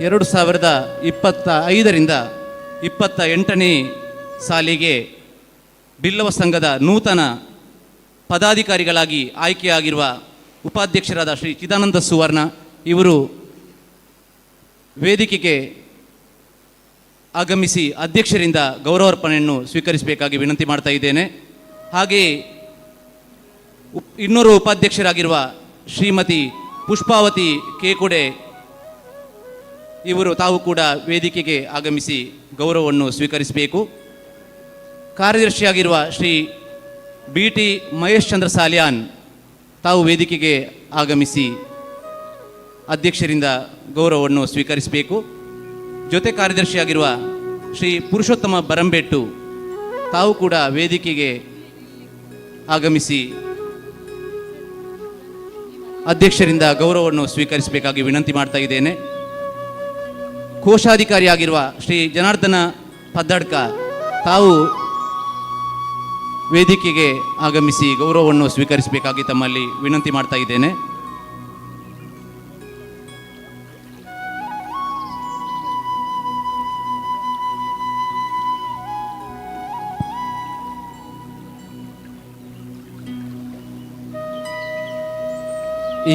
2025ರಿಂದ 28ನೇ ಸಾಲಿಗೆ ಬಿಲ್ಲವ ಸಂಘದ ನೂತನ ಪದಾಧಿಕಾರಿಗಳಾಗಿ ಆಯ್ಕೆಯಾಗಿರುವ ಉಪಾಧ್ಯಕ್ಷರಾದ ಶ್ರೀ ಚಿದಾನಂದ ಸುವರ್ಣ ಇವರು ವೇದಿಕೆಗೆ ಆಗಮಿಸಿ ಅಧ್ಯಕ್ಷರಿಂದ ಗೌರವಾರ್ಪಣೆಯನ್ನು ಸ್ವೀಕರಿಸಬೇಕಾಗಿ ವಿನಂತಿ ಮಾಡ್ತಾ ಇದ್ದೇನೆ. ಹಾಗೆಯೇ ಇನ್ನೂರು ಉಪಾಧ್ಯಕ್ಷರಾಗಿರುವ ಶ್ರೀಮತಿ ಪುಷ್ಪಾವತಿ ಕೇಕುಡೆ ಇವರು ತಾವು ಕೂಡ ವೇದಿಕೆಗೆ ಆಗಮಿಸಿ ಗೌರವವನ್ನು ಸ್ವೀಕರಿಸಬೇಕು. ಕಾರ್ಯದರ್ಶಿಯಾಗಿರುವ ಶ್ರೀ ಬಿ ಟಿ ಮಹೇಶ್ ಚಂದ್ರ ಸಾಲಿಯಾನ್ ತಾವು ವೇದಿಕೆಗೆ ಆಗಮಿಸಿ ಅಧ್ಯಕ್ಷರಿಂದ ಗೌರವವನ್ನು ಸ್ವೀಕರಿಸಬೇಕು. ಜೊತೆ ಕಾರ್ಯದರ್ಶಿಯಾಗಿರುವ ಶ್ರೀ ಪುರುಷೋತ್ತಮ ಬರಂಬೆಟ್ಟು ತಾವು ಕೂಡ ವೇದಿಕೆಗೆ ಆಗಮಿಸಿ ಅಧ್ಯಕ್ಷರಿಂದ ಗೌರವವನ್ನು ಸ್ವೀಕರಿಸಬೇಕಾಗಿ ವಿನಂತಿ ಮಾಡ್ತಾ ಇದ್ದೇನೆ. ಕೋಶಾಧಿಕಾರಿಯಾಗಿರುವ ಶ್ರೀ ಜನಾರ್ದನ ಪದ್ದಡ್ಕ ತಾವು ವೇದಿಕೆಗೆ ಆಗಮಿಸಿ ಗೌರವವನ್ನು ಸ್ವೀಕರಿಸಬೇಕಾಗಿ ತಮ್ಮಲ್ಲಿ ವಿನಂತಿ ಮಾಡ್ತಾ ಇದ್ದೇನೆ.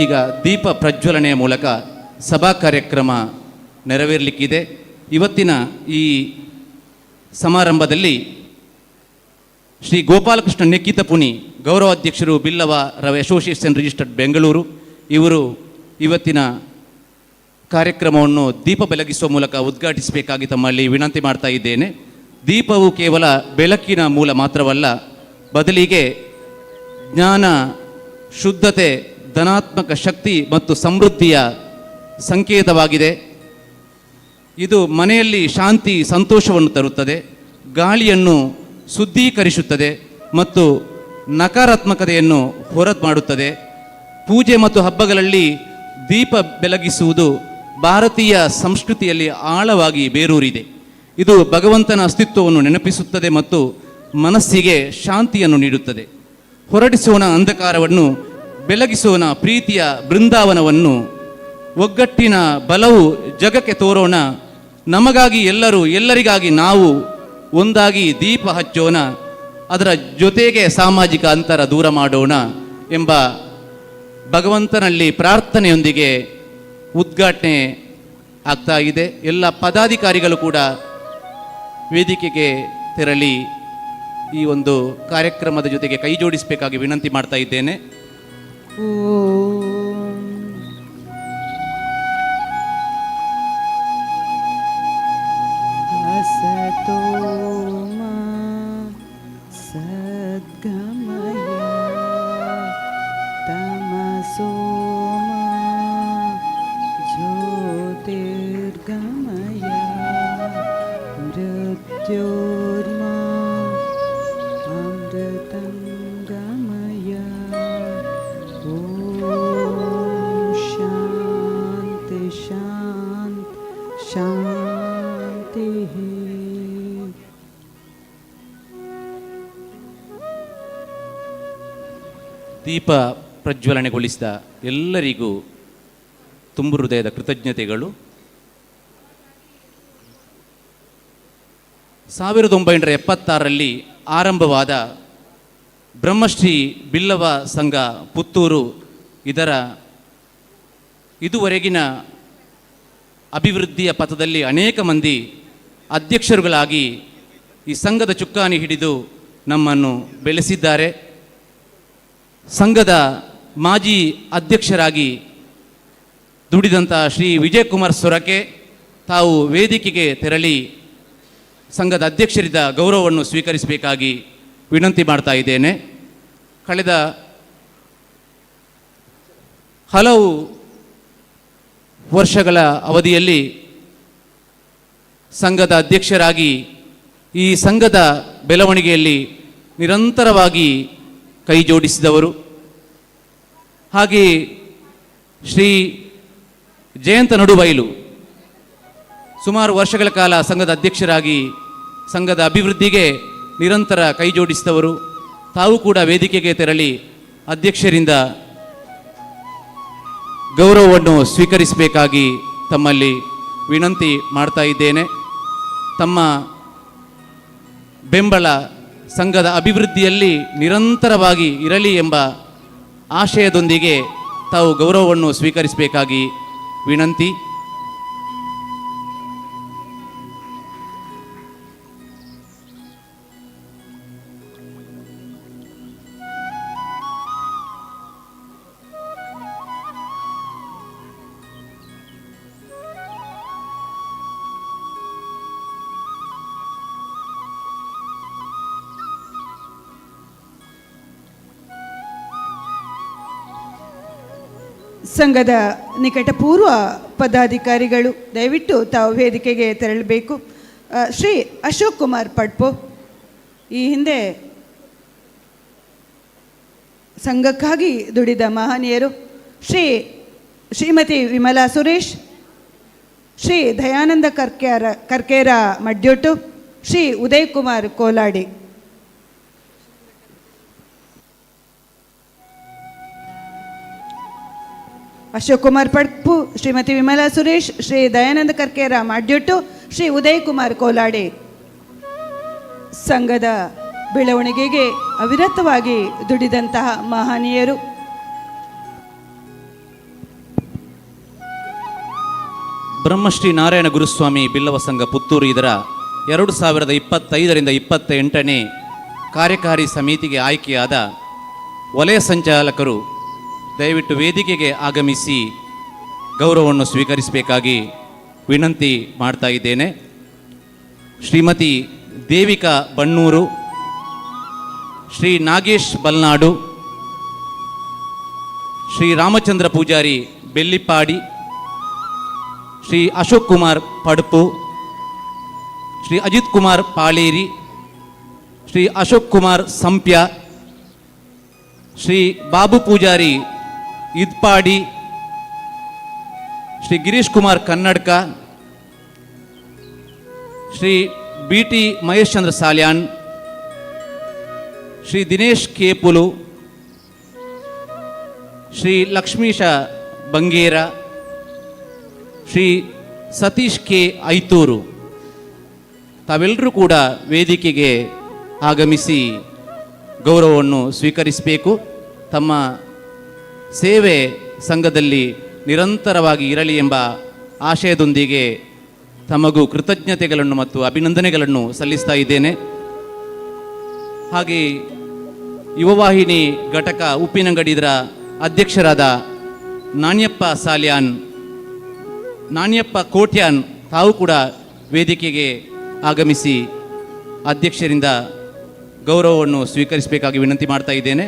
ಈಗ ದೀಪ ಪ್ರಜ್ವಲನೆಯ ಮೂಲಕ ಸಭಾ ಕಾರ್ಯಕ್ರಮ ನೆರವೇರಲಿಕ್ಕಿದೆ. ಇವತ್ತಿನ ಈ ಸಮಾರಂಭದಲ್ಲಿ ಶ್ರೀ ಗೋಪಾಲಕೃಷ್ಣ ನೆಕ್ಕಿತಪುಣಿ, ಗೌರವಾಧ್ಯಕ್ಷರು, ಬಿಲ್ಲವ ರವೆ ಅಸೋಸಿಯೇಷನ್ ರಿಜಿಸ್ಟರ್ಡ್ ಬೆಂಗಳೂರು, ಇವರು ಇವತ್ತಿನ ಕಾರ್ಯಕ್ರಮವನ್ನು ದೀಪ ಬೆಳಗಿಸುವ ಮೂಲಕ ಉದ್ಘಾಟಿಸಬೇಕಾಗಿ ತಮ್ಮಲ್ಲಿ ವಿನಂತಿ ಮಾಡ್ತಾ ಇದ್ದೇನೆ. ದೀಪವು ಕೇವಲ ಬೆಳಕಿನ ಮೂಲ ಮಾತ್ರವಲ್ಲ, ಬದಲಿಗೆ ಜ್ಞಾನ, ಶುದ್ಧತೆ, ಧನಾತ್ಮಕ ಶಕ್ತಿ ಮತ್ತು ಸಮೃದ್ಧಿಯ ಸಂಕೇತವಾಗಿದೆ. ಇದು ಮನೆಯಲ್ಲಿ ಶಾಂತಿ, ಸಂತೋಷವನ್ನು ತರುತ್ತದೆ, ಗಾಳಿಯನ್ನು ಶುದ್ಧೀಕರಿಸುತ್ತದೆ ಮತ್ತು ನಕಾರಾತ್ಮಕತೆಯನ್ನು ಹೊರತು ಮಾಡುತ್ತದೆ. ಪೂಜೆ ಮತ್ತು ಹಬ್ಬಗಳಲ್ಲಿ ದೀಪ ಬೆಳಗಿಸುವುದು ಭಾರತೀಯ ಸಂಸ್ಕೃತಿಯಲ್ಲಿ ಆಳವಾಗಿ ಬೇರೂರಿದೆ. ಇದು ಭಗವಂತನ ಅಸ್ತಿತ್ವವನ್ನು ನೆನಪಿಸುತ್ತದೆ ಮತ್ತು ಮನಸ್ಸಿಗೆ ಶಾಂತಿಯನ್ನು ನೀಡುತ್ತದೆ. ಹೊರಡಿಸೋಣ ಅಂಧಕಾರವನ್ನು, ಬೆಳಗಿಸೋಣ ಪ್ರೀತಿಯ ಬೃಂದಾವನವನ್ನು, ಒಗ್ಗಟ್ಟಿನ ಬಲವು ಜಗಕ್ಕೆ ತೋರೋಣ, ನಮಗಾಗಿ ಎಲ್ಲರೂ, ಎಲ್ಲರಿಗಾಗಿ ನಾವು ಒಂದಾಗಿ ದೀಪ ಹಚ್ಚೋಣ, ಅದರ ಜೊತೆಗೆ ಸಾಮಾಜಿಕ ಅಂತರ ದೂರ ಮಾಡೋಣ ಎಂಬ ಭಗವಂತನಲ್ಲಿ ಪ್ರಾರ್ಥನೆಯೊಂದಿಗೆ ಉದ್ಘಾಟನೆ ಆಗ್ತಾ ಇದೆ. ಎಲ್ಲ ಪದಾಧಿಕಾರಿಗಳು ಕೂಡ ವೇದಿಕೆಗೆ ತೆರಳಿ ಈ ಒಂದು ಕಾರ್ಯಕ್ರಮದ ಜೊತೆಗೆ ಕೈ ಜೋಡಿಸಬೇಕಾಗಿ ವಿನಂತಿ ಮಾಡ್ತಾ ಇದ್ದೇನೆ. असतो मा सद्गमय, तमसो मा ज्योतिर्गमय, मृत्योर्मा अमृतं गमय। ॐ शान्ति शान्ति शान्तिः। ದೀಪ ಪ್ರಜ್ವಲನೆಗೊಳಿಸಿದ ಎಲ್ಲರಿಗೂ ತುಂಬು ಹೃದಯದ ಕೃತಜ್ಞತೆಗಳು. 1976ರಲ್ಲಿ ಆರಂಭವಾದ ಬ್ರಹ್ಮಶ್ರೀ ಬಿಲ್ಲವ ಸಂಘ ಪುತ್ತೂರು ಇದರ ಇದುವರೆಗಿನ ಅಭಿವೃದ್ಧಿಯ ಪಥದಲ್ಲಿ ಅನೇಕ ಮಂದಿ ಅಧ್ಯಕ್ಷರುಗಳಾಗಿ ಈ ಸಂಘದ ಚುಕ್ಕಾಣಿ ಹಿಡಿದು ನಮ್ಮನ್ನು ಬೆಳೆಸಿದ್ದಾರೆ. ಸಂಘದ ಮಾಜಿ ಅಧ್ಯಕ್ಷರಾಗಿ ದುಡಿದಂಥ ಶ್ರೀ ವಿಜಯಕುಮಾರ್ ಸೊರಕೆ ತಾವು ವೇದಿಕೆಗೆ ತೆರಳಿ ಸಂಘದ ಅಧ್ಯಕ್ಷರಿದ್ದ ಗೌರವವನ್ನು ಸ್ವೀಕರಿಸಬೇಕಾಗಿ ವಿನಂತಿ ಮಾಡ್ತಾ ಇದ್ದೇನೆ. ಕಳೆದ ಹಲವು ವರ್ಷಗಳ ಅವಧಿಯಲ್ಲಿ ಸಂಘದ ಅಧ್ಯಕ್ಷರಾಗಿ ಈ ಸಂಘದ ಬೆಳವಣಿಗೆಯಲ್ಲಿ ನಿರಂತರವಾಗಿ ಕೈ ಜೋಡಿಸಿದವರು. ಹಾಗೆಯೇ ಶ್ರೀ ಜಯಂತ ನಡುಬೈಲು ಸುಮಾರು ವರ್ಷಗಳ ಕಾಲ ಸಂಘದ ಅಧ್ಯಕ್ಷರಾಗಿ ಸಂಘದ ಅಭಿವೃದ್ಧಿಗೆ ನಿರಂತರ ಕೈ ಜೋಡಿಸಿದವರು. ತಾವು ಕೂಡ ವೇದಿಕೆಗೆ ತೆರಳಿ ಅಧ್ಯಕ್ಷರಿಂದ ಗೌರವವನ್ನು ಸ್ವೀಕರಿಸಬೇಕಾಗಿ ತಮ್ಮಲ್ಲಿ ವಿನಂತಿ ಮಾಡ್ತಾ ಇದ್ದೇನೆ. ತಮ್ಮ ಬೆಂಬಲ ಸಂಘದ ಅಭಿವೃದ್ಧಿಯಲ್ಲಿ ನಿರಂತರವಾಗಿ ಇರಲಿ ಎಂಬ ಆಶಯದೊಂದಿಗೆ ತಾವು ಗೌರವವನ್ನು ಸ್ವೀಕರಿಸಬೇಕಾಗಿ ವಿನಂತಿ. ಸಂಘದ ನಿಕಟಪೂರ್ವ ಪದಾಧಿಕಾರಿಗಳು ದಯವಿಟ್ಟು ತಾವು ವೇದಿಕೆಗೆ ತೆರಳಬೇಕು. ಶ್ರೀ ಅಶೋಕ್ ಕುಮಾರ್ ಪಡ್ಪು ಈ ಹಿಂದೆ ಸಂಘಕ್ಕಾಗಿ ದುಡಿದ ಮಹನೀಯರು. ಶ್ರೀಮತಿ ವಿಮಲಾ ಸುರೇಶ್, ಶ್ರೀ ದಯಾನಂದ ಕರ್ಕೇರ ಮಡ್ಯೋಟು, ಶ್ರೀ ಉದಯ್ ಕುಮಾರ್ ಕೋಲಾಡಿ. ಅಶೋಕ್ ಕುಮಾರ್ ಪಡ್ಪು, ಶ್ರೀಮತಿ ವಿಮಲಾ ಸುರೇಶ್, ಶ್ರೀ ದಯಾನಂದ ಕರ್ಕೇರ ಮಾಡ್ಯೊಟ್ಟು, ಶ್ರೀ ಉದಯ್ ಕುಮಾರ್ ಕೋಲಾಡಿ ಸಂಘದ ಬೆಳವಣಿಗೆಗೆ ಅವಿರತವಾಗಿ ದುಡಿದಂತಹ ಮಹನೀಯರು. ಬ್ರಹ್ಮಶ್ರೀ ನಾರಾಯಣ ಗುರುಸ್ವಾಮಿ ಬಿಲ್ಲವ ಸಂಘ ಪುತ್ತೂರು ಇದರ 2025ರಿಂದ 28ನೇ ಕಾರ್ಯಕಾರಿ ಸಮಿತಿಗೆ ಆಯ್ಕೆಯಾದ ವಲಯ ಸಂಚಾಲಕರು ದಯವಿಟ್ಟು ವೇದಿಕೆಗೆ ಆಗಮಿಸಿ ಗೌರವವನ್ನು ಸ್ವೀಕರಿಸಬೇಕಾಗಿ ವಿನಂತಿ ಮಾಡ್ತಾ ಇದ್ದೇನೆ. ಶ್ರೀಮತಿ ದೇವಿಕಾ ಬಣ್ಣೂರು, ಶ್ರೀ ನಾಗೇಶ್ ಬಲ್ನಾಡು, ಶ್ರೀ ರಾಮಚಂದ್ರ ಪೂಜಾರಿ ಬೆಳ್ಳಿಪ್ಪಾಡಿ, ಶ್ರೀ ಅಶೋಕ್ ಕುಮಾರ್ ಪಡುಪು, ಶ್ರೀ ಅಜಿತ್ ಕುಮಾರ್ ಪಾಳೇರಿ, ಶ್ರೀ ಅಶೋಕ್ ಕುಮಾರ್ ಸಂಪ್ಯ, ಶ್ರೀ ಬಾಬು ಪೂಜಾರಿ ಇದ್ಪಾಡಿ, ಶ್ರೀ ಗಿರೀಶ್ ಕುಮಾರ್ ಕನ್ನಡ್ಕ, ಶ್ರೀ ಬಿ ಟಿ ಮಹೇಶ್ ಚಂದ್ರ ಸಾಲ್ಯಾನ್, ಶ್ರೀ ದಿನೇಶ್ ಕೇಪುಲು, ಶ್ರೀ ಲಕ್ಷ್ಮೀಶ ಬಂಗೇರ, ಶ್ರೀ ಸತೀಶ್ ಕೆ ಐತೂರು. ತಾವೆಲ್ಲರೂ ಕೂಡ ವೇದಿಕೆಗೆ ಆಗಮಿಸಿ ಗೌರವವನ್ನು ಸ್ವೀಕರಿಸಬೇಕು. ತಮ್ಮ ಸೇವೆ ಸಂಘದಲ್ಲಿ ನಿರಂತರವಾಗಿ ಇರಲಿ ಎಂಬ ಆಶಯದೊಂದಿಗೆ ತಮಗೂ ಕೃತಜ್ಞತೆಗಳನ್ನು ಮತ್ತು ಅಭಿನಂದನೆಗಳನ್ನು ಸಲ್ಲಿಸ್ತಾ ಇದ್ದೇನೆ. ಹಾಗೆ ಯುವವಾಹಿನಿ ಘಟಕ ಉಪ್ಪಿನಂಗಡಿ ಇದರ ಅಧ್ಯಕ್ಷರಾದ ನಾಣ್ಯಪ್ಪ ಸಾಲ್ಯಾನ್, ನಾಣ್ಯಪ್ಪ ಕೋಟ್ಯಾನ್ ತಾವು ಕೂಡ ವೇದಿಕೆಗೆ ಆಗಮಿಸಿ ಅಧ್ಯಕ್ಷರಿಂದ ಗೌರವವನ್ನು ಸ್ವೀಕರಿಸಬೇಕಾಗಿ ವಿನಂತಿ ಮಾಡ್ತಾ ಇದ್ದೇನೆ.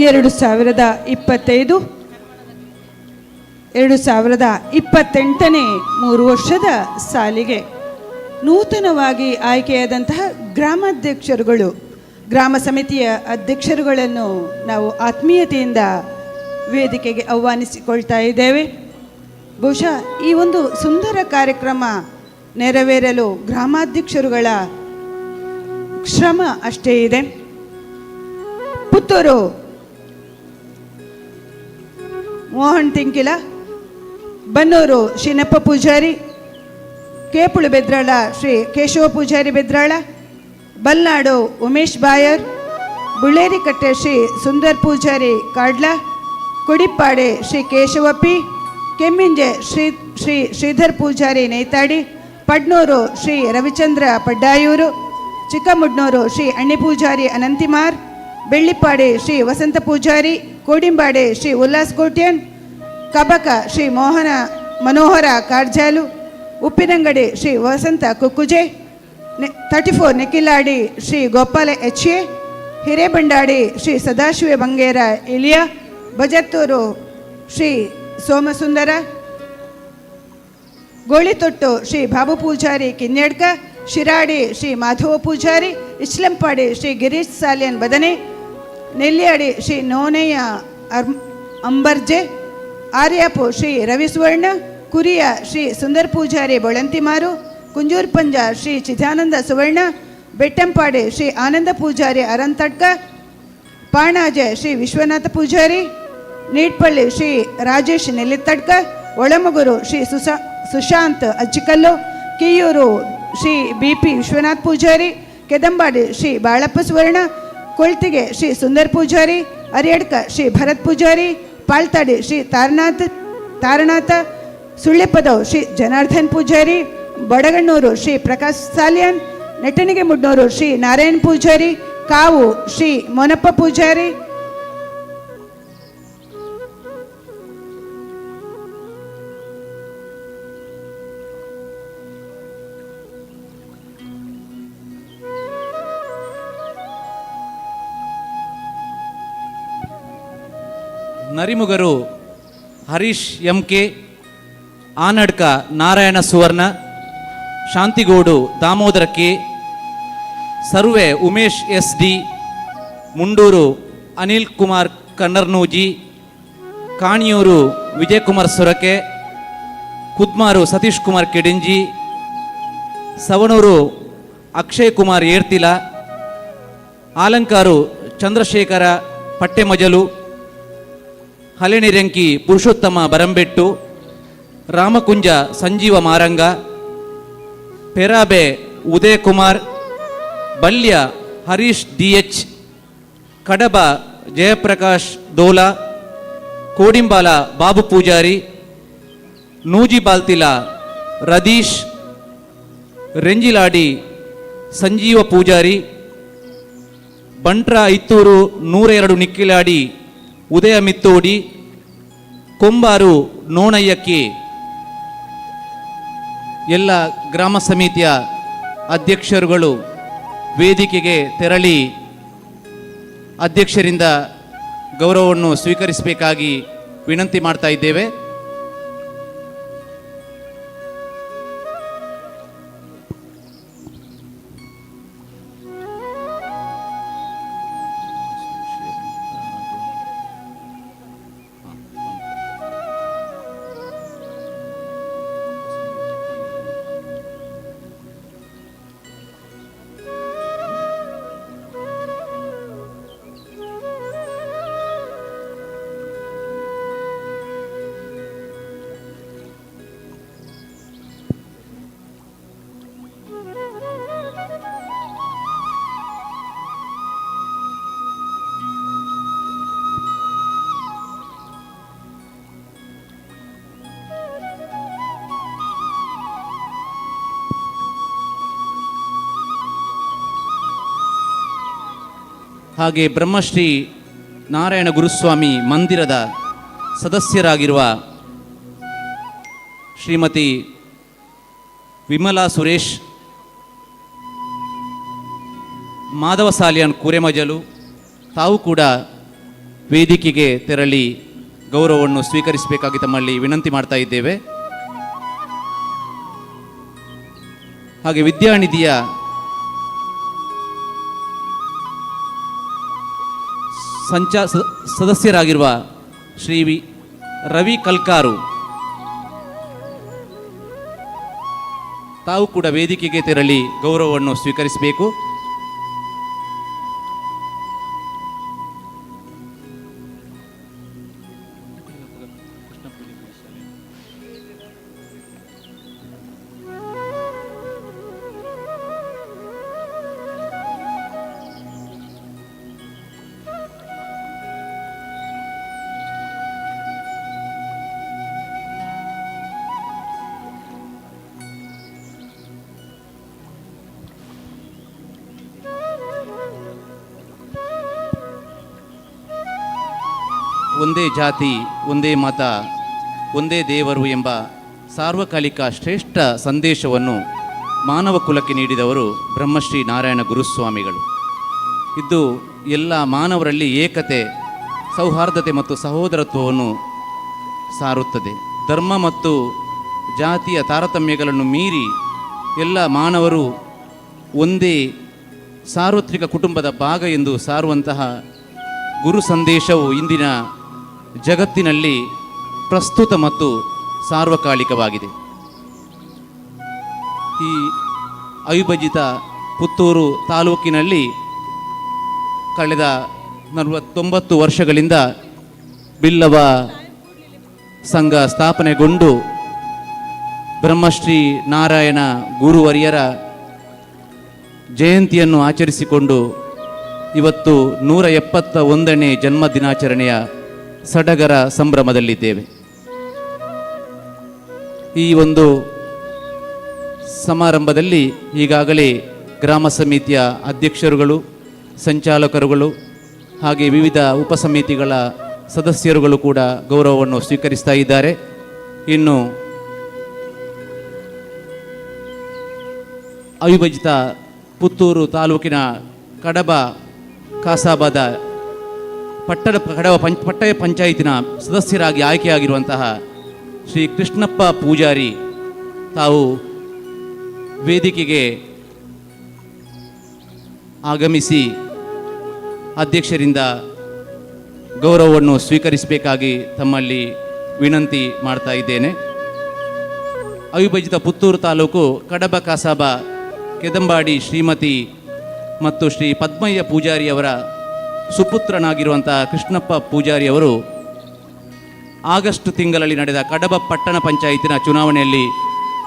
2025 2028ನೇ 3 ವರ್ಷದ ಸಾಲಿಗೆ ನೂತನವಾಗಿ ಆಯ್ಕೆಯಾದಂತಹ ಗ್ರಾಮಾಧ್ಯಕ್ಷರುಗಳು, ಗ್ರಾಮ ಸಮಿತಿಯ ಅಧ್ಯಕ್ಷರುಗಳನ್ನು ನಾವು ಆತ್ಮೀಯತೆಯಿಂದ ವೇದಿಕೆಗೆ ಆಹ್ವಾನಿಸಿಕೊಳ್ತಾ ಇದ್ದೇವೆ. ಬಹುಶಃ ಈ ಒಂದು ಸುಂದರ ಕಾರ್ಯಕ್ರಮ ನೆರವೇರಲು ಗ್ರಾಮಾಧ್ಯಕ್ಷರುಗಳ ಶ್ರಮ ಅಷ್ಟೇ ಇದೆ. ಪುತ್ತೂರು ಮೋಹನ್ ತಿಂಕಿಲ, ಬನ್ನೂರು ಶೀನಪ್ಪ ಪೂಜಾರಿ, ಕೇಪುಳು ಬೆದ್ರಾಳ ಶ್ರೀ ಕೇಶವ ಪೂಜಾರಿ ಬೆದ್ರಾಳ, ಬಲ್ನಾಡು ಉಮೇಶ್ ಬಾಯರ್, ಬುಳ್ಳೇರಿಕಟ್ಟೆ ಶ್ರೀ ಸುಂದರ್ ಪೂಜಾರಿ ಕಾಡ್ಲ, ಕೊಡಿಪ್ಪಾಡೆ ಶ್ರೀ ಕೇಶವ ಪಿ, ಕೆಮ್ಮಿಂಜೆ ಶ್ರೀ ಶ್ರೀ ಶ್ರೀಧರ್ ಪೂಜಾರಿ ನೇತಾಡಿ, ಪಡ್ನೂರು ಶ್ರೀ ರವಿಚಂದ್ರ ಪಡ್ಡಾಯೂರು, ಚಿಕ್ಕಮುಡ್ನೂರು ಶ್ರೀ ಅಣ್ಣಿ ಪೂಜಾರಿ ಅನಂತಿಮಾರ್, ಬೆಳ್ಳಿಪ್ಪಾಡೆ ಶ್ರೀ ವಸಂತ ಪೂಜಾರಿ, ಕೋಡಿಂಬಾಡೆ ಶ್ರೀ ಉಲ್ಲಾಸ್ ಕೋಟ್ಯನ್, ಕಬಕ ಶ್ರೀ ಮೋಹನ ಮನೋಹರ ಕಾರ್ಜಾಲು, ಉಪ್ಪಿನಂಗಡಿ ಶ್ರೀ ವಸಂತ ಕುಕ್ಕುಜೆ, 34 ನೆಕ್ಕಿಲಾಡಿ ಶ್ರೀ ಗೋಪಾಲ ಎಚ್ ಎ, ಹಿರೇಬಂಡಾಡಿ ಶ್ರೀ ಸದಾಶಿವ ಬಂಗೇರ ಇಲಿಯಾ, ಬಜತ್ತೂರು ಶ್ರೀ ಸೋಮಸುಂದರ, ಗೋಳಿತೊಟ್ಟು ಶ್ರೀ ಬಾಬು ಪೂಜಾರಿ ಕಿನ್ಯಡ್ಕ, ಶಿರಾಡಿ ಶ್ರೀ ಮಾಧವ ಪೂಜಾರಿ, ಇಸ್ಲಂಪಾಡಿ ಶ್ರೀ ಗಿರೀಶ್ ಸಾಲಿಯನ್ ಬದನೆ, ನೆಲ್ಲಿಯಾಡಿ ಶ್ರೀ ನೋನೆಯ ಅಂಬರ್ಜೆ, ಆರ್ಯಾಪು ಶ್ರೀ ರವಿ ಸುವರ್ಣ, ಕುರಿಯ ಶ್ರೀ ಸುಂದರ್ ಪೂಜಾರಿ ಬೊಳಂತಿಮಾರು, ಕುಂಜೂರ್ ಪಂಜ ಶ್ರೀ ಚಿದಾನಂದ ಸುವರ್ಣ, ಬೆಟ್ಟಂಪಾಡಿ ಶ್ರೀ ಆನಂದ ಪೂಜಾರಿ ಅರಂತಡ್ಕ, ಪಾಣಾಜೆ ಶ್ರೀ ವಿಶ್ವನಾಥ ಪೂಜಾರಿ, ನೀಟ್ಪಳ್ಳಿ ಶ್ರೀ ರಾಜೇಶ್ ನೆಲ್ಲಿತಡ್ಕ, ಒಳಮುಗುರು ಶ್ರೀ ಸುಶಾಂತ್ ಅಜ್ಜಿಕಲ್ಲು, ಕಿಯೂರು ಶ್ರೀ ಬಿ ಪಿ ವಿಶ್ವನಾಥ್ ಪೂಜಾರಿ, ಕೆದಂಬಾಡಿ ಶ್ರೀ ಬಾಳಪ್ಪ ಸುವರ್ಣ, ಕೊಳ್ತಿಗೆ ಶ್ರೀ ಸುಂದರ್ ಪೂಜಾರಿ, ಅರಿಯಡ್ಕ ಶ್ರೀ ಭರತ್ ಪೂಜಾರಿ, ಪಾಳ್ತಾಡಿ ಶ್ರೀ ತಾರನಾಥ, ಸುಳ್ಳೆಪದವ್ ಶ್ರೀ ಜನಾರ್ದನ್ ಪೂಜಾರಿ, ಬಡಗಣ್ಣೂರು ಶ್ರೀ ಪ್ರಕಾಶ್ ಸಾಲಿಯಾನ್, ನೆಟ್ಟಣಿಗೆ ಮುಡ್ನೂರು ಶ್ರೀ ನಾರಾಯಣ್ ಪೂಜಾರಿ, ಕಾವು Shri Monappa Poojary. Narimugaru Harish M K, Anadka Narayana Suvarna, Shantigodu Damodara K, Sarve Umesh S D, Mundur Anil Kumar Kannarnooji, Kaniyur Vijayakumar Sorake, Kudmaru Satish Kumar Kedinji, Savanur Akshay Kumar Ertila, Alankar Chandrashekara Pattemajalu, Halenirenki Purushottama Barambettu, Ramakunja Sanjeeva Maranga, Perabe Udayakumar, Balya Harish D H, Kadaba Jayaprakash ದೋಲಾ, ಕೋಡಿಂಬಾಲ Babu Poojary, ನೂಜಿ ಬಾಲ್ತಿಲ ರದೀಶ್, ರೆಂಜಿಲಾಡಿ ಸಂಜೀವ ಪೂಜಾರಿ, ಬಂಟ್ರ ಇತ್ತೂರು 102 ನಿಕ್ಕಿಲಾಡಿ ಉದಯ ಮಿತ್ತೋಡಿ, ಕೊಂಬಾರು ನೋಣಯ್ಯಕ್ಕೆ ಎಲ್ಲ ಗ್ರಾಮ ಸಮಿತಿಯ ಅಧ್ಯಕ್ಷರುಗಳು ವೇದಿಕೆಗೆ ತೆರಳಿ ಅಧ್ಯಕ್ಷರಿಂದ ಗೌರವವನ್ನು ಸ್ವೀಕರಿಸಬೇಕಾಗಿ ವಿನಂತಿ ಮಾಡ್ತಾ ಇದ್ದೇವೆ. ಹಾಗೆ ಬ್ರಹ್ಮಶ್ರೀ ನಾರಾಯಣ ಗುರುಸ್ವಾಮಿ ಮಂದಿರದ ಸದಸ್ಯರಾಗಿರುವ ಶ್ರೀಮತಿ ವಿಮಲಾ ಸುರೇಶ್, ಮಾಧವ ಸಾಲಿಯಾನ್ ಕುರೆಮಜಲು ತಾವು ಕೂಡ ವೇದಿಕೆಗೆ ತೆರಳಿ ಗೌರವವನ್ನು ಸ್ವೀಕರಿಸಬೇಕಾಗಿ ತಮ್ಮಲ್ಲಿ ವಿನಂತಿ ಮಾಡ್ತಾ ಇದ್ದೇವೆ. ಹಾಗೆ ವಿದ್ಯಾನಿಧಿಯ ಸದಸ್ಯರಾಗಿರುವ ಶ್ರೀ ರವಿ ಕಲ್ಕಾರು ತಾವು ಕೂಡ ವೇದಿಕೆಗೆ ತೆರಳಿ ಗೌರವವನ್ನು ಸ್ವೀಕರಿಸಬೇಕು. ಒಂದೇ ಜಾತಿ, ಒಂದೇ ಮತ, ಒಂದೇ ದೇವರು ಎಂಬ ಸಾರ್ವಕಾಲಿಕ ಶ್ರೇಷ್ಠ ಸಂದೇಶವನ್ನು ಮಾನವ ಕುಲಕ್ಕೆ ನೀಡಿದವರು ಬ್ರಹ್ಮಶ್ರೀ ನಾರಾಯಣ ಗುರುಸ್ವಾಮಿಗಳು. ಇದು ಎಲ್ಲ ಮಾನವರಲ್ಲಿ ಏಕತೆ, ಸೌಹಾರ್ದತೆ ಮತ್ತು ಸಹೋದರತ್ವವನ್ನು ಸಾರುತ್ತದೆ. ಧರ್ಮ ಮತ್ತು ಜಾತಿಯ ತಾರತಮ್ಯಗಳನ್ನು ಮೀರಿ ಎಲ್ಲ ಮಾನವರು ಒಂದೇ ಸಾರ್ವತ್ರಿಕ ಕುಟುಂಬದ ಭಾಗ ಎಂದು ಸಾರುವಂತಹ ಗುರು ಸಂದೇಶವು ಇಂದಿನ ಜಗತ್ತಿನಲ್ಲಿ ಪ್ರಸ್ತುತ ಮತ್ತು ಸಾರ್ವಕಾಲಿಕವಾಗಿದೆ. ಈ ಅವಿಭಜಿತ ಪುತ್ತೂರು ತಾಲೂಕಿನಲ್ಲಿ ಕಳೆದ 49 ವರ್ಷಗಳಿಂದ ಬಿಲ್ಲವ ಸಂಘ ಸ್ಥಾಪನೆಗೊಂಡು ಬ್ರಹ್ಮಶ್ರೀ ನಾರಾಯಣ ಗುರುವರಿಯರ ಜಯಂತಿಯನ್ನು ಆಚರಿಸಿಕೊಂಡು ಇವತ್ತು 171ನೇ ಜನ್ಮ ದಿನಾಚರಣೆಯ ಸಡಗರ ಸಂಭ್ರಮದಲ್ಲಿದ್ದೇವೆ. ಈ ಒಂದು ಸಮಾರಂಭದಲ್ಲಿ ಈಗಾಗಲೇ ಗ್ರಾಮ ಸಮಿತಿಯ ಅಧ್ಯಕ್ಷರುಗಳು, ಸಂಚಾಲಕರುಗಳು ಹಾಗೆ ವಿವಿಧ ಉಪಸಮಿತಿಗಳ ಸದಸ್ಯರುಗಳು ಕೂಡ ಗೌರವವನ್ನು ಸ್ವೀಕರಿಸ್ತಾ ಇದ್ದಾರೆ. ಇನ್ನು ಅವಿಭಜಿತ ಪುತ್ತೂರು ತಾಲೂಕಿನ ಕಡಬ ಕಾಸಾಬಾದ ಕಡಬ ಪಟ್ಟಯ ಪಂಚಾಯಿತಿನ ಸದಸ್ಯರಾಗಿ ಆಯ್ಕೆಯಾಗಿರುವಂತಹ ಶ್ರೀ ಕೃಷ್ಣಪ್ಪ ಪೂಜಾರಿ ತಾವು ವೇದಿಕೆಗೆ ಆಗಮಿಸಿ ಅಧ್ಯಕ್ಷರಿಂದ ಗೌರವವನ್ನು ಸ್ವೀಕರಿಸಬೇಕಾಗಿ ತಮ್ಮಲ್ಲಿ ವಿನಂತಿ ಮಾಡ್ತಾ ಇದ್ದೇನೆ. ಅವಿಭಜಿತ ಪುತ್ತೂರು ತಾಲೂಕು ಕಡಬ ಕಸಾಬ ಕೆದಂಬಾಡಿ ಶ್ರೀಮತಿ ಮತ್ತು ಶ್ರೀ ಪದ್ಮಯ್ಯ ಪೂಜಾರಿಯವರ ಸುಪುತ್ರನಾಗಿರುವಂತಹ ಕೃಷ್ಣಪ್ಪ ಪೂಜಾರಿಯವರು ಆಗಸ್ಟ್ ತಿಂಗಳಲ್ಲಿ ನಡೆದ ಕಡಬ ಪಟ್ಟಣ ಪಂಚಾಯಿತಿನ ಚುನಾವಣೆಯಲ್ಲಿ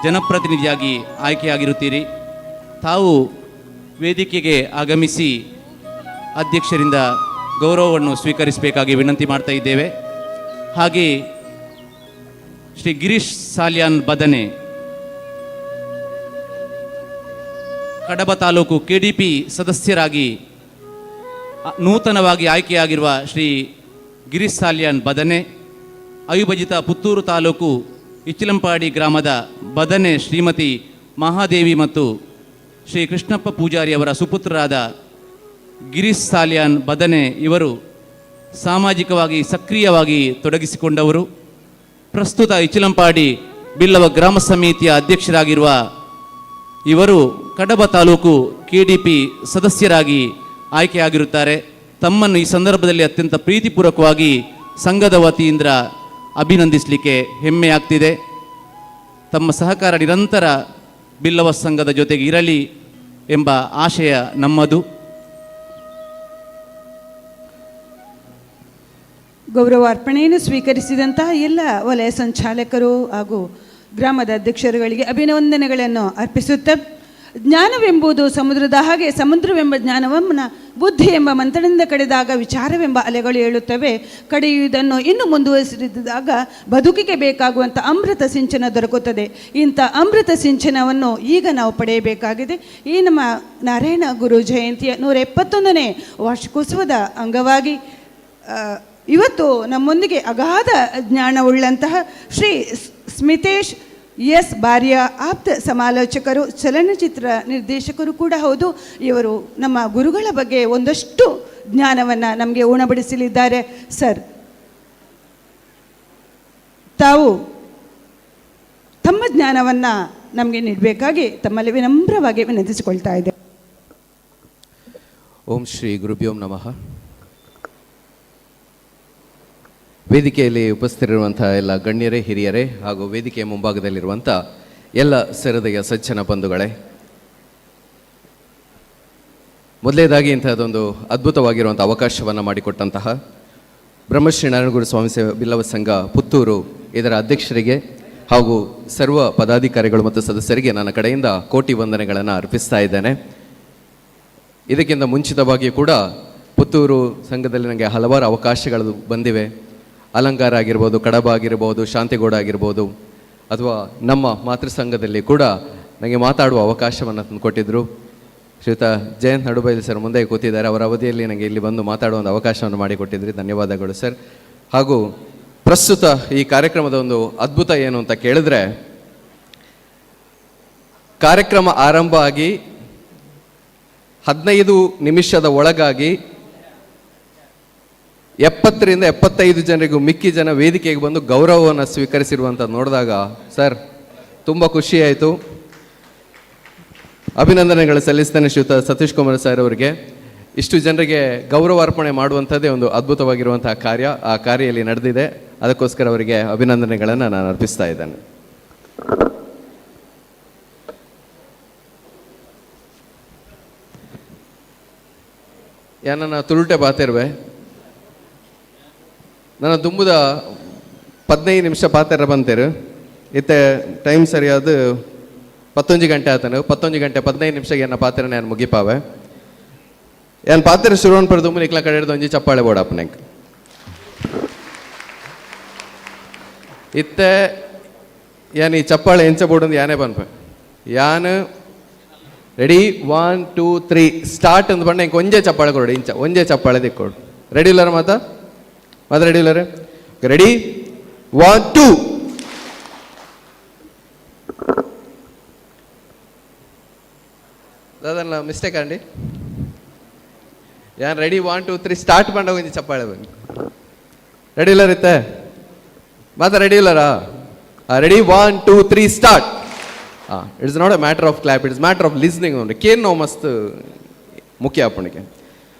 ಜನಪ್ರತಿನಿಧಿಯಾಗಿ ಆಯ್ಕೆಯಾಗಿರುತ್ತೀರಿ. ತಾವು ವೇದಿಕೆಗೆ ಆಗಮಿಸಿ ಅಧ್ಯಕ್ಷರಿಂದ ಗೌರವವನ್ನು ಸ್ವೀಕರಿಸಬೇಕಾಗಿ ವಿನಂತಿ ಮಾಡ್ತಾ ಇದ್ದೇವೆ. ಹಾಗೆ ಶ್ರೀ ಗಿರೀಶ್ ಸಾಲ್ಯಾನ್ ಬದನೆ, ಕಡಬ ತಾಲೂಕು ಕೆಡಿಪಿ ಸದಸ್ಯರಾಗಿ ನೂತನವಾಗಿ ಆಯ್ಕೆಯಾಗಿರುವ ಶ್ರೀ ಗಿರೀಶ್ ಸಾಲ್ಯಾನ್ ಬದನೆ, ಅವಿಭಜಿತ ಪುತ್ತೂರು ತಾಲೂಕು ಇಚ್ಚಿಲಂಪಾಡಿ ಗ್ರಾಮದ ಬದನೆ ಶ್ರೀಮತಿ ಮಹಾದೇವಿ ಮತ್ತು ಶ್ರೀ ಕೃಷ್ಣಪ್ಪ ಪೂಜಾರಿ ಅವರ ಸುಪುತ್ರರಾದ ಗಿರೀಶ್ ಸಾಲ್ಯಾನ್ ಬದನೆ ಇವರು ಸಾಮಾಜಿಕವಾಗಿ ಸಕ್ರಿಯವಾಗಿ ತೊಡಗಿಸಿಕೊಂಡವರು. ಪ್ರಸ್ತುತ ಇಚ್ಚಿಲಂಪಾಡಿ ಬಿಲ್ಲವ ಗ್ರಾಮ ಸಮಿತಿಯ ಅಧ್ಯಕ್ಷರಾಗಿರುವ ಇವರು ಕಡಬ ತಾಲೂಕು ಕೆಡಿಪಿ ಸದಸ್ಯರಾಗಿ ಆಯ್ಕೆಯಾಗಿರುತ್ತಾರೆ. ತಮ್ಮನ್ನು ಈ ಸಂದರ್ಭದಲ್ಲಿ ಅತ್ಯಂತ ಪ್ರೀತಿಪೂರ್ವಕವಾಗಿ ಸಂಘದ ವತಿಯಿಂದ ಅಭಿನಂದಿಸಲಿಕ್ಕೆ ಹೆಮ್ಮೆಯಾಗ್ತಿದೆ. ತಮ್ಮ ಸಹಕಾರ ನಿರಂತರ ಬಿಲ್ಲವ ಸಂಘದ ಜೊತೆಗೆ ಇರಲಿ ಎಂಬ ಆಶಯ ನಮ್ಮದು. ಗೌರವಾರ್ಪಣೆಯನ್ನು ಸ್ವೀಕರಿಸಿದಂತಹ ಎಲ್ಲ ವಲಯ ಸಂಚಾಲಕರು ಹಾಗೂ ಗ್ರಾಮದ ಅಧ್ಯಕ್ಷರುಗಳಿಗೆ ಅಭಿನಂದನೆಗಳನ್ನು ಅರ್ಪಿಸುತ್ತ, ಜ್ಞಾನವೆಂಬುದು ಸಮುದ್ರದ ಹಾಗೆ, ಸಮುದ್ರವೆಂಬ ಜ್ಞಾನವನ್ನು ಬುದ್ಧಿ ಎಂಬ ಮಂಥನದಿಂದ ಕಡೆದಾಗ ವಿಚಾರವೆಂಬ ಅಲೆಗಳು ಏಳುತ್ತವೆ. ಕಡೆಯುವುದನ್ನು ಇನ್ನು ಮುಂದುವರಿಸಿದಾಗ ಬದುಕಿಗೆ ಬೇಕಾಗುವಂಥ ಅಮೃತ ಸಿಂಚನ ದೊರಕುತ್ತದೆ. ಇಂಥ ಅಮೃತ ಸಿಂಚನವನ್ನು ಈಗ ನಾವು ಪಡೆಯಬೇಕಾಗಿದೆ. ಈ ನಮ್ಮ ನಾರಾಯಣ ಗುರು ಜಯಂತಿಯ 171ನೇ ವಾರ್ಷಿಕೋತ್ಸವದ ಅಂಗವಾಗಿ ಇವತ್ತು ನಮ್ಮೊಂದಿಗೆ ಅಗಾಧ ಜ್ಞಾನವುಳ್ಳಂತಹ ಶ್ರೀ ಸ್ಮಿತೇಶ್ ಎಸ್ ಬಾರ್ಯ, ಆಪ್ತ ಸಮಾಲೋಚಕರು, ಚಲನಚಿತ್ರ ನಿರ್ದೇಶಕರು ಕೂಡ ಹೌದು. ಇವರು ನಮ್ಮ ಗುರುಗಳ ಬಗ್ಗೆ ಒಂದಷ್ಟು ಜ್ಞಾನವನ್ನು ನಮಗೆ ಉಣಬಡಿಸಲಿದ್ದಾರೆ. ಸರ್, ತಾವು ತಮ್ಮ ಜ್ಞಾನವನ್ನು ನಮಗೆ ನೀಡಬೇಕಾಗಿ ತಮ್ಮಲ್ಲಿ ವಿನಮ್ರವಾಗಿ ವಿನಂತಿಸಿಕೊಳ್ತಾ ಇದೆ. ಓಂ ಶ್ರೀ ಗುರುಭ್ಯೋಂ ನಮಃ. ವೇದಿಕೆಯಲ್ಲಿ ಉಪಸ್ಥಿತರಿರುವಂಥ ಎಲ್ಲ ಗಣ್ಯರೇ, ಹಿರಿಯರೇ ಹಾಗೂ ವೇದಿಕೆಯ ಮುಂಭಾಗದಲ್ಲಿರುವಂಥ ಎಲ್ಲ ಸರದೆಯ ಸಜ್ಜನ ಬಂಧುಗಳೇ, ಮೊದಲನೇದಾಗಿ ಇಂತಹದೊಂದು ಅದ್ಭುತವಾಗಿರುವಂಥ ಅವಕಾಶವನ್ನು ಮಾಡಿಕೊಟ್ಟಂತಹ ಬ್ರಹ್ಮಶ್ರೀ ನಾರಾಯಣಗುರು ಸ್ವಾಮಿ ಸೇವಾ ಬಿಲ್ಲವ ಸಂಘ ಪುತ್ತೂರು ಇದರ ಅಧ್ಯಕ್ಷರಿಗೆ ಹಾಗೂ ಸರ್ವ ಪದಾಧಿಕಾರಿಗಳು ಮತ್ತು ಸದಸ್ಯರಿಗೆ ನನ್ನ ಕಡೆಯಿಂದ ಕೋಟಿ ವಂದನೆಗಳನ್ನು ಅರ್ಪಿಸ್ತಾ ಇದ್ದೇನೆ. ಇದಕ್ಕಿಂತ ಮುಂಚಿತವಾಗಿಯೂ ಕೂಡ ಪುತ್ತೂರು ಸಂಘದಲ್ಲಿ ನನಗೆ ಹಲವಾರು ಅವಕಾಶಗಳು ಬಂದಿವೆ. ಅಲಂಕಾರ ಆಗಿರ್ಬೋದು, ಕಡಬ ಆಗಿರ್ಬೋದು, ಶಾಂತಿಗೌಡ ಆಗಿರ್ಬೋದು, ಅಥವಾ ನಮ್ಮ ಮಾತೃ ಸಂಘದಲ್ಲಿ ಕೂಡ ನನಗೆ ಮಾತಾಡುವ ಅವಕಾಶವನ್ನು ತಂದುಕೊಟ್ಟಿದ್ದರು. ಶ್ರೀಯುತ ಜಯಂತ್ ನಡುಬೈಲ್ ಸರ್ ಮುಂದೆ ಕೂತಿದ್ದಾರೆ. ಅವರ ಅವಧಿಯಲ್ಲಿ ನನಗೆ ಇಲ್ಲಿ ಬಂದು ಮಾತಾಡುವ ಒಂದು ಅವಕಾಶವನ್ನು ಮಾಡಿಕೊಟ್ಟಿದ್ರಿ. ಧನ್ಯವಾದಗಳು ಸರ್. ಹಾಗೂ ಪ್ರಸ್ತುತ ಈ ಕಾರ್ಯಕ್ರಮದ ಒಂದು ಅದ್ಭುತ ಏನು ಅಂತ ಕೇಳಿದ್ರೆ, ಕಾರ್ಯಕ್ರಮ ಆರಂಭ ಆಗಿ 15 ನಿಮಿಷದ ಒಳಗಾಗಿ 70ರಿಂದ 75 ಜನರಿಗೂ ಮಿಕ್ಕಿ ಜನ ವೇದಿಕೆಗೆ ಬಂದು ಗೌರವವನ್ನು ಸ್ವೀಕರಿಸಿರುವಂಥ ನೋಡಿದಾಗ ಸರ್ ತುಂಬ ಖುಷಿಯಾಯಿತು. ಅಭಿನಂದನೆಗಳು ಸಲ್ಲಿಸ್ತೇನೆ ಶ್ರೀಯುತ ಸತೀಶ್ ಕುಮಾರ್ ಸರ್ ಅವರಿಗೆ. ಇಷ್ಟು ಜನರಿಗೆ ಗೌರವಾರ್ಪಣೆ ಮಾಡುವಂಥದ್ದೇ ಒಂದು ಅದ್ಭುತವಾಗಿರುವಂತಹ ಕಾರ್ಯ, ಆ ಕಾರ್ಯಲ್ಲಿ ನಡೆದಿದೆ. ಅದಕ್ಕೋಸ್ಕರ ಅವರಿಗೆ ಅಭಿನಂದನೆಗಳನ್ನು ನಾನು ಅರ್ಪಿಸ್ತಾ ಇದ್ದೇನೆ. ಯಾನನ್ನ ತುಳುಟೆ ಬಾತಿರುವೆ ನನ್ನ ದುಂಬುದ 15 ನಿಮಿಷ ಪಾತೆರ ಬಂತೇರು. ಇತ್ತೆ ಟೈಮ್ ಸರಿಯಾದ 11 ಗಂಟೆ ಆತನು. 11 ಗಂಟೆ 15 ನಿಮಿಷಕ್ಕೆ ಎನ್ನ ಪಾತ್ರೆ ನಾನು ಮುಗಿಪಾವೆ. ಏನು ಪಾತ್ರೆ ಶುರುವನ್ ಪರ ದುಂಬು ನಿಕ್ಲ ಕಡೆ ಹಿಡ್ದು ಒಂಜಿ ಚಪ್ಪಾಳೆ ಬೋಡಪ್ಪನೆಂಕ್. ಇತ್ತೆ ಯಾನ್ ಈ ಚಪ್ಪಾಳೆ ಎಂಚ ಬೋಡಂದು ಯಾನೇ ಪನ್ಪೆ. ಯಾನ್ ರೆಡಿ 1 2 3 ಸ್ಟಾರ್ಟ್ ಅಂದ್ ಪಂಡ ಇಂಕ್ ಒಂಜೆ ಚಪ್ಪಾಳೆ ಕೊಡು, ಇಂಚ ಒಂಜೆ ಚಪ್ಪಾಳೆ ದಿಕ್ಕೊಡು. ರೆಡಿ ಇಲ್ಲಾರ ಮಾತಾ? ಮಾತ್ರ ರೆಡಿ ಇಲ್ಲಾರೆ? ರೆಡಿ 1 2. ದಾದನ್ನ ಮಿಸ್ಟೇಕ್ ಅಂಡಿ. ಯಾನ್ ರೆಡಿ 1 2 3 ಸ್ಟಾರ್ಟ್ ಪಂಡ ಒಂಜಿ ಚಪ್ಪಾಳೆ ಬನ್ನಿ. ರೆಡಿ ಇಲ್ಲಾರ ಇತ್ತೆ? ಮಾತಾ ready ಇಲ್ಲಾರಾ? Ready 1 2 3 start. It's not a matter of clap, it's matter of listening. Kane ನಾವು ಮಸ್ತ್ ಮುಖ್ಯ ಅಪ್ಪಣಿಗೆ.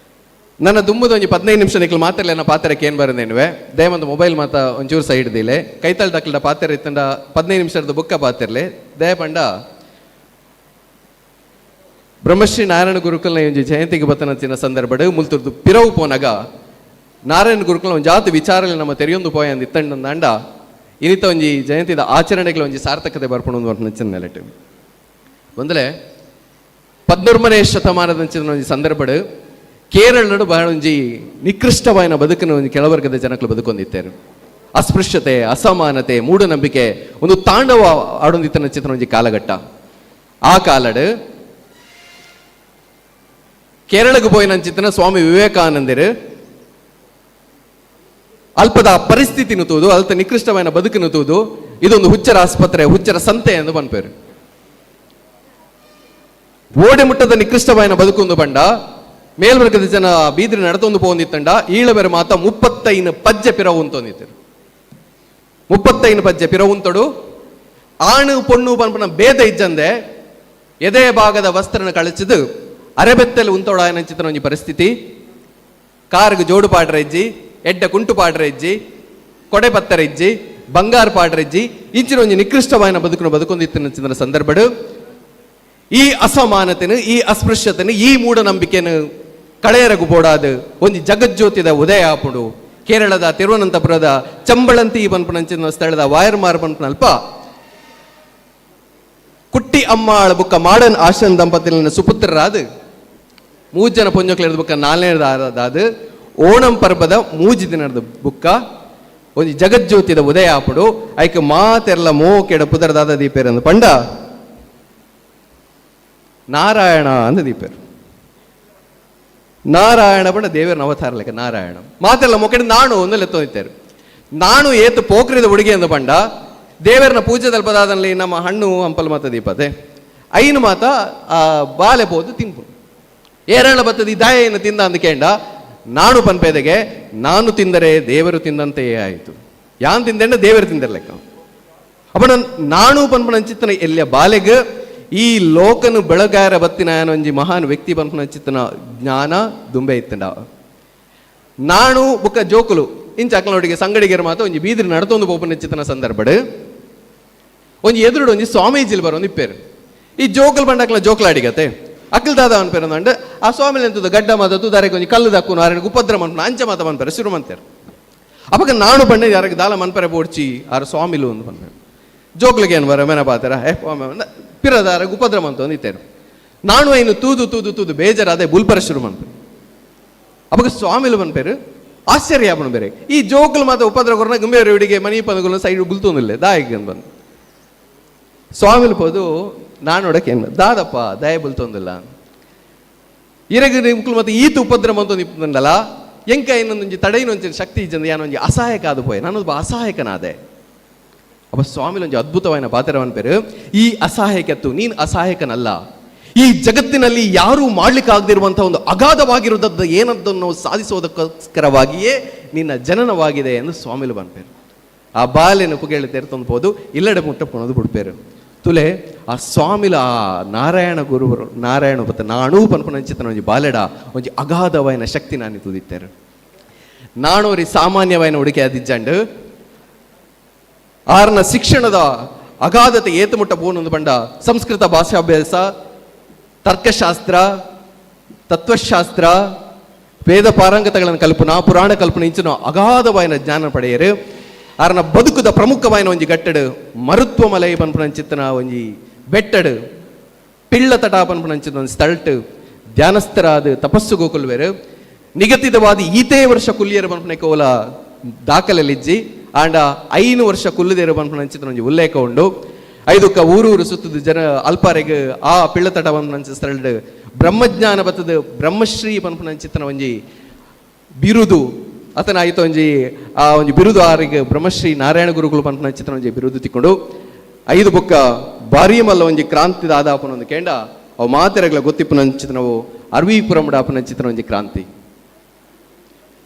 ನನ್ನ ದುಮ್ಮದ ಒಂಜಿ 15 ನಿಮಿಷ ನಿಕ್ಲು ಮಾತಾಡಲಿ ನನ್ನ ಪಾತ್ರೆ ಏನ್ ಬರಂದೇನುವೆ. ದಯಮಂದು ಮೊಬೈಲ್ ಮಾತ ಒಂಚೂರು ಸೈಡ್ ದಿಲೆ ಕೈತಲ್ ದಕ್ಲಡ ಪಾತ್ರೆ ಇತ್ತಂಡ 15 ನಿಮಿಷದ ಬುಕ್ಕ ಪಾತಿರ್ಲೆ. ದಯಪಂಡ ಬ್ರಹ್ಮಶ್ರೀ ನಾರಾಯಣ ಗುರುಕುಲ್ನ ಒಂಜಿ ಜಯಂತಿಗೆ ಬತ್ತನಂಚಿನ ಸಂದರ್ಭಡ್ ಮುಲ್ತುರ್ದು ಪಿರವು ಪೋನಗ ನಾರಾಯಣ ಗುರುಕುಲ್ನ ಒಂಜಾತಿ ಜಾತಿ ವಿಚಾರಲಿ ನಮ್ಮ ತೆರೆಯೊಂದು ಪೋಯ ಅಂದ್ ಇತ್ತಂಡ ಇನಿತ ಒಂಜಿ ಜಯಂತಿದ ಆಚರಣೆಗಳ ಒಂಜಿ ಸಾರ್ಥಕತೆ ಬರ್ಪುಣ ನಂಚಿನ ನೆಲೆಟ್. ಒಂದಲೇ 13ನೇ ಶತಮಾನದಂಚಿನ ಒಂಜಿ ಸಂದರ್ಭಡ್ ಕೇರಳಡು ಬಹಳ ಒಂಜಿ ನಿಕೃಷ್ಟವಾಯಿನ ಬದುಕಿನ ಒಂಜಿ ಕೆಳವರ್ಗದ ಜನಕಲು ಬದುಕೊಂದಿತ್ತಾರೆ. ಅಸ್ಪೃಶ್ಯತೆ, ಅಸಮಾನತೆ, ಮೂಢನಂಬಿಕೆ ಒಂದು ತಾಂಡವ ಆಡೊಂದಿತ್ತನ ಚಿತ್ರ ಒಂಜಿ ಕಾಲಘಟ್ಟ. ಆ ಕಾಲಡು ಕೇರಳಕ್ಕೆ ಪೋಯಿನಂಚಿತ್ತನ ಸ್ವಾಮಿ ವಿವೇಕಾನಂದರು ಅಲ್ಪದ ಪರಿಸ್ಥಿತಿನು ತೂದು, ಅಲ್ತ ನಿಕೃಷ್ಟವಾಯಿನ ಬದುಕಿನ ತೂದು ಇದೊಂದು ಹುಚ್ಚರ ಆಸ್ಪತ್ರೆ, ಹುಚ್ಚರ ಸಂತೆ ಎಂದು ಪನ್ಪೇರು. ಓಡೆ ಮುಟ್ಟದ ನಿಕೃಷ್ಟವಾಯಿನ ಬದುಕೊಂದು ಬಂಡ ಮೇಲ್ವರ್ಗದ ಜನ ಬೀದ್ರಿ ನಡತೊಂದು ಪೋಂದಿತ್ತಂಡ ಈಳವೆರ ಮಾತ 35 ಪಜ್ಜೆ ಪಿರವು ಅಂತೊಂದಿತ್ತರು. 35 ಪಜ್ಜೆ ಪಿರವುಂತಡು ಆಣು ಪೊಣ್ಣು ಪನ್ಪನ ಭೇದ ಇಜ್ಜಂದೆ ಎದೆ ಭಾಗದ ವಸ್ತ್ರನ ಕಳಚಿದು ಅರೆಬೆತ್ತಲು ಉಂತೋಡಾಯನಂಚಿತನ ಒಂಜಿ ಪರಿಸ್ಥಿತಿ. ಕಾರ್ಗ್ ಜೋಡು ಪಾಡ್ರ ಇಜ್ಜಿ, ಎಡ್ಡ ಕುಂಟು ಪಾಡ್ರ ಇಜ್ಜಿ, ಕೊಡೆ ಪತ್ತರ ಇಜ್ಜಿ, ಬಂಗಾರ ಪಾಡ್ರ ಇಜ್ಜಿ, ಇಂಚಿನ ಒಂಜಿ ನಿಕೃಷ್ಟವಾಯಿನ ಬದುಕುನ ಬದುಕೊಂದಿತ್ತಿನ ಸಂದರ್ಭಡು ಈ ಅಸಮಾನತೆನು, ಈ ಅಸ್ಪೃಶ್ಯತೆನು, ಈ ಮೂಢನಂಬಿಕೆನು ಕಳೆಯರಗು ಬೋಡಾದು ಒಂಜಿ ಜಗಜ್ಯೋತಿದ ಉದಯ ಆಪುಂಡು. ಕೇರಳದ ತಿರುವನಂತಪುರದ ಚಂಬಳಂತಿ ಪನ್ಪುನಂಚಿನ ಸ್ಥಳದ ವಾಯರ್ಮಾರ್ ಪನ್ಪುನಲ್ಪ ಕುಟ್ಟಿ ಅಮ್ಮಾಳ ಬುಕ್ಕ ಮಾಡನ್ ಆಶನ್ ದಂಪತಿಲಿನ ಸುಪುತ್ರರಾದ ಮೂಜನ ಪೊಂಜೋಕ್ಲೆರ್ದ ಬುಕ್ಕ ನಾಲ್ನೇದಾದ ಓಣಂ ಪರ್ಬದ ಮೂಜಿ ದಿನದ ಬುಕ್ಕ ಒಂಜಿ ಜಗಜ್ಯೋತಿದ ಉದಯ ಆಪುಡು. ಐಕ್ ಮಾತೆರ್ಲ ಮೋಕೆಡ ಪುದರ್ದಾದ ದೀಪೇರಂದು ಪಂಡ ನಾರಾಯಣ ಅಂದ ದೀಪೇರು. ನಾರಾಯಣ ಪಂಡ ದೇವರ ಅವತಾರ ಲೆಕ್ಕ ನಾರಾಯಣ ಮಾತೆಲ್ಲ ಮೊಕೆಡ್ ನಾಣು ಒಂದು ಲೆತ್ತೊಂದಿತ್ತಾರೆ. ನಾಣು ಏತು ಪೋಖ್ರಿದ ಹುಡುಗಿ ಅಂದ ಪಂಡ ದೇವರನ ಪೂಜೆ ತಲ್ಪದಾದಲ್ಲಿ ನಮ್ಮ ಹಣ್ಣು ಹಂಪಲ್ ಮಾತ ದೀಪತೆ ಐನು ಮಾತ ಆ ಬಾಲೆ ಪೋದು ತಿನ್ಪು ಏರಳ ಬತ್ತದಿ ದಾಯೆಯನ್ನು ತಿಂದ ಅಂದ ಕೇಂಡ ನಾಣು ಪನ್ಪೇದೆಗೆ ನಾನು ತಿಂದರೆ ದೇವರು ತಿಂದಂತೆಯೇ ಆಯಿತು, ಯಾನ್ ತಿಂದೆಂಡ ದೇವರು ತಿಂದರ್ ಲೆಕ್ಕ. ಅಪ್ಪ ನಾಣು ಪನ್ಪನಂಚಿತ್ತನ ಎಲ್ಲಿಯ ಬಾಲೆಗ್ ಈ ಲೋಕನು ಬೆಳಗಾರ ಬತ್ತಿನ ಒಂಜಿ ಮಹಾನ್ ವ್ಯಕ್ತಿ ಪನ್ಪನಂಚಿತ್ತನ ಜ್ಞಾನ ದುಂಬೆ ಇತ್ತಂಡ. ನಾಣು ಬುಕ್ಕ ಜೋಕುಲು ಇಂಚ ಅಕ್ಲನೊಟ್ಟಿಗೆ ಸಂಗಡಿಗೆರ ಮಾತ ಒಂಜಿ ಬೀದಿರಿ ನಡತೊಂದು ಪೋಪನಂಚಿತ್ತನ ಸಂದರ್ಭಡ್ ಒಂಜಿ ಎದುರುಡು ಒಂಜಿ ಸ್ವಾಮೀಜಿಲ್ ಬರೋದು ಇಪ್ಪೇರು. ಈ ಜೋಕುಲು ಬಂಡ ಅಕ್ಲ ಜೋಕುಲಾಡಿಗತೆ ಅಕ್ಲ್ ದಾದ ಅನ್ಪೇರು ಅಂಡ್ ಆ ಸ್ವಾಮಿ ಎಂತದ ಗಡ್ಡ ಮಾತದ್ದು ದಾರಿಗೆ ಒಂಜಿ ಕಲ್ಲು ದಕ್ಕುನು ಆರಣಿಗೆ ಉಪದ್ರ ಮನ್ಪುನು ಅಂಚ ಮಾತ ಮನ್ಪೇರು ಶುರು ಮಂತೇರು. ಅಪಗ ನಾಣು ಬಂಡೆ ಯಾರಿಗೆ ದಾಲ ಮನ್ಪರೆ ಬೋಡ್ಚಿ ಆರು ಸ್ವಾಮಿಲು ಒಂದು ಪನ್ಪೇರು. ಜೋಕ್ಲಿಗೆ ಏನು ಬರ ಮೇನ ಪಾತರ ಹೇ ಪಿರದಾರ ಉಪದ್ರ ಮಂತ ಒಂದು ಇತ್ತೇರು. ನಾಣು ಐನು ತೂದು ತೂದು ತೂದು ಬೇಜಾರಾದೆ ಬುಲ್ಪರ ಶುರು ಮನ್ಪೇರು. ಅಪಗ ಸ್ವಾಮಿಲು ಮನ್ಪೇರು ಆಶ್ಚರ್ಯ ಆಪಣ ಬೇರೆ ಈ ಜೋಕುಲು ಮಾತ ಉಪದ್ರ ಕೊರನ ಗುಂಬೇರು ಇಡಿಗೆ ಮನಿ ಪಂದುಗುಲ ಸೈಡ್ ಬುಲ್ತೊಂದಿಲ್ಲ ದಾಯಿಗೆ ಬಂದು ಸ್ವಾಮಿಲು ಪೋದು ನಾನು ಏನು ದಾದಪ್ಪ ದಯ ಬುಲ್ತೊಂದಿಲ್ಲ ಇರಗ ನಿಮ್ಕುಲು ಮತ್ತೆ ಈತ ಉಪದ್ರ ಮಂತ ನಿಪ್ಪುಂಡಲ್ಲ ಎಂಕ ಇನ್ನೊಂದೊಂಜಿ ತಡೆಯಿನೊಂಚಿ ಶಕ್ತಿ ಇಜ್ಜಂದು ಯಾನೊಂಜಿ ಅಸಹಾಯಕ ಆದ ಪೋಯೆ ನಾನೊಬ್ಬ ಅಸಹಾಯಕನಾದೆ. ಅಪ್ಪ ಸ್ವಾಮಿಲೊಂಜಿ ಅದ್ಭುತವಾದ ಪಾತ್ರವನ್ ಪೇರು ಈ ಅಸಹಾಯಕತ್ತು ನೀನು ಅಸಹಾಯಕನಲ್ಲ, ಈ ಜಗತ್ತಿನಲ್ಲಿ ಯಾರೂ ಮಾಡ್ಲಿಕ್ಕಾಗದಿರುವಂತಹ ಒಂದು ಅಗಾಧವಾಗಿರುವುದದ್ದು ಏನದ್ದನ್ನು ಸಾಧಿಸುವುದಕ್ಕೋಸ್ಕರವಾಗಿಯೇ ನಿನ್ನ ಜನನವಾಗಿದೆ ಎಂದು ಸ್ವಾಮಿಲು ಬನ್ಪೇರು. ಆ ಬಾಲೆನ ಪುಗೇಳಿ ತೆರೆತೊಂದು ಇಲ್ಲಡೆ ಮುಟ್ಟಪ್ಪನದು ಬಿಡ್ಪೇರು. ತುಲೆ ಆ ಸ್ವಾಮಿಲ ಆ ನಾರಾಯಣ ಗುರುವರು ನಾರಾಯಣ ಬತ್ತ ನಾಣೂ ಪನ್ಪನಂಚಿತನ ಒಂಜಿ ಬಾಲೆಡ ಒಂಜಿ ಅಗಾಧವಾಯಿನ ಶಕ್ತಿ ನಾನು ತುದಿತ್ತೇರು. ನಾಣೋರಿ ಸಾಮಾನ್ಯವಾಯಿನ ಉಡಿಕೆ ಅದಿಜ್ಜಂಡು ಆರ್ನ ಶಿಕ್ಷಣದ ಅಗಾಧತೆ ಏತುಮುಟ್ಟ ಪೋನೊಂದು ಬಂಡ ಸಂಸ್ಕೃತ ಭಾಷಾಭ್ಯಾಸ, ತರ್ಕಶಾಸ್ತ್ರ, ತತ್ವಶಾಸ್ತ್ರ, ವೇದ ಪಾರಂಗತಗಳನ್ನು ಕಲ್ಪನಾ, ಪುರಾಣ ಕಲ್ಪನೆ ಇಂಚಿನ ಅಗಾಧವಾಯಿನ ಜ್ಞಾನ ಪಡೆಯರು. ಆರ್ನ ಬದುಕುದ ಪ್ರಮುಖವಾಯಿನ ಒಂಜಿ ಗಟ್ಟಡು ಮರುತ್ವಮಲೈ ಪನ್ಪುನಂಚಿತ್ತನ ಒಂಜಿ ಬೆಟ್ಟಡು ಪಿಳ್ಳ ತಟ ಪನ್ಪುನಂಚಿನ ಒಂಜಿ ಸ್ಥಳಟ್ ಧ್ಯಾನಸ್ಥರಾದ ತಪಸ್ಸು ಗೋಕುಲ್ವೇರು. ನಿಗದಿತವಾದ ಈತೇ ವರ್ಷ ಕುಲ್ಲಿಯರು ಪನ್ಪುನ ಕೋಲ ದಾಖಲೆಲಿಜ್ಜಿ ಆಂಡ 5 ವರ್ಷ ಕುಲ್ಲುದೇರು ಪನ್ಪುನಂಚಿತ್ತನ ಒಂಜಿ ಉಲ್ಲೇಖ ಉಂಡು. ಐದುಕ್ಕ ಊರೂರು ಸುತ್ತದ ಜನ ಅಲ್ಪಾರೆಗ್ ಆ ಪಿಳ್ಳತಟ ಪನ್ಪುನಂಚ ಸ್ಥಳಡ್ ಬ್ರಹ್ಮಜ್ಞಾನ ಬತ್ತದ ಬ್ರಹ್ಮಶ್ರೀ ಪನ್ಪುನಂಚಿತ್ತನ ಒಂಜಿ ಬಿರುದು ಅತನ ಆಯ್ತು ಒಂಜಿ ಆ ಒಂಜಿ ಬಿರುದು ಆರಿಗೆ ಬ್ರಹ್ಮಶ್ರೀ ನಾರಾಯಣ ಗುರುಗಳು ಪನ್ಪುನಂಚಿತ್ತನ ಒಂಜಿ ಬಿರುದು ತಿಕ್ಕೊಂಡು ಐದು ಬುಕ್ಕ ಭಾರೀ ಮಲ್ಲ ಒಂಜಿ ಕ್ರಾಂತಿದ ಆದಾಪನ ಒಂದು ಕೇಂಡ ಅವು ಮಾತೆರಗ್ಲ ಗೊತ್ತಿಪ್ಪುನಂಚಿತನವು ಅರ್ವೀಪುರಂ ಡಾಪುನಂಚಿತನ ಒಂಜಿ ಕ್ರಾಂತಿ.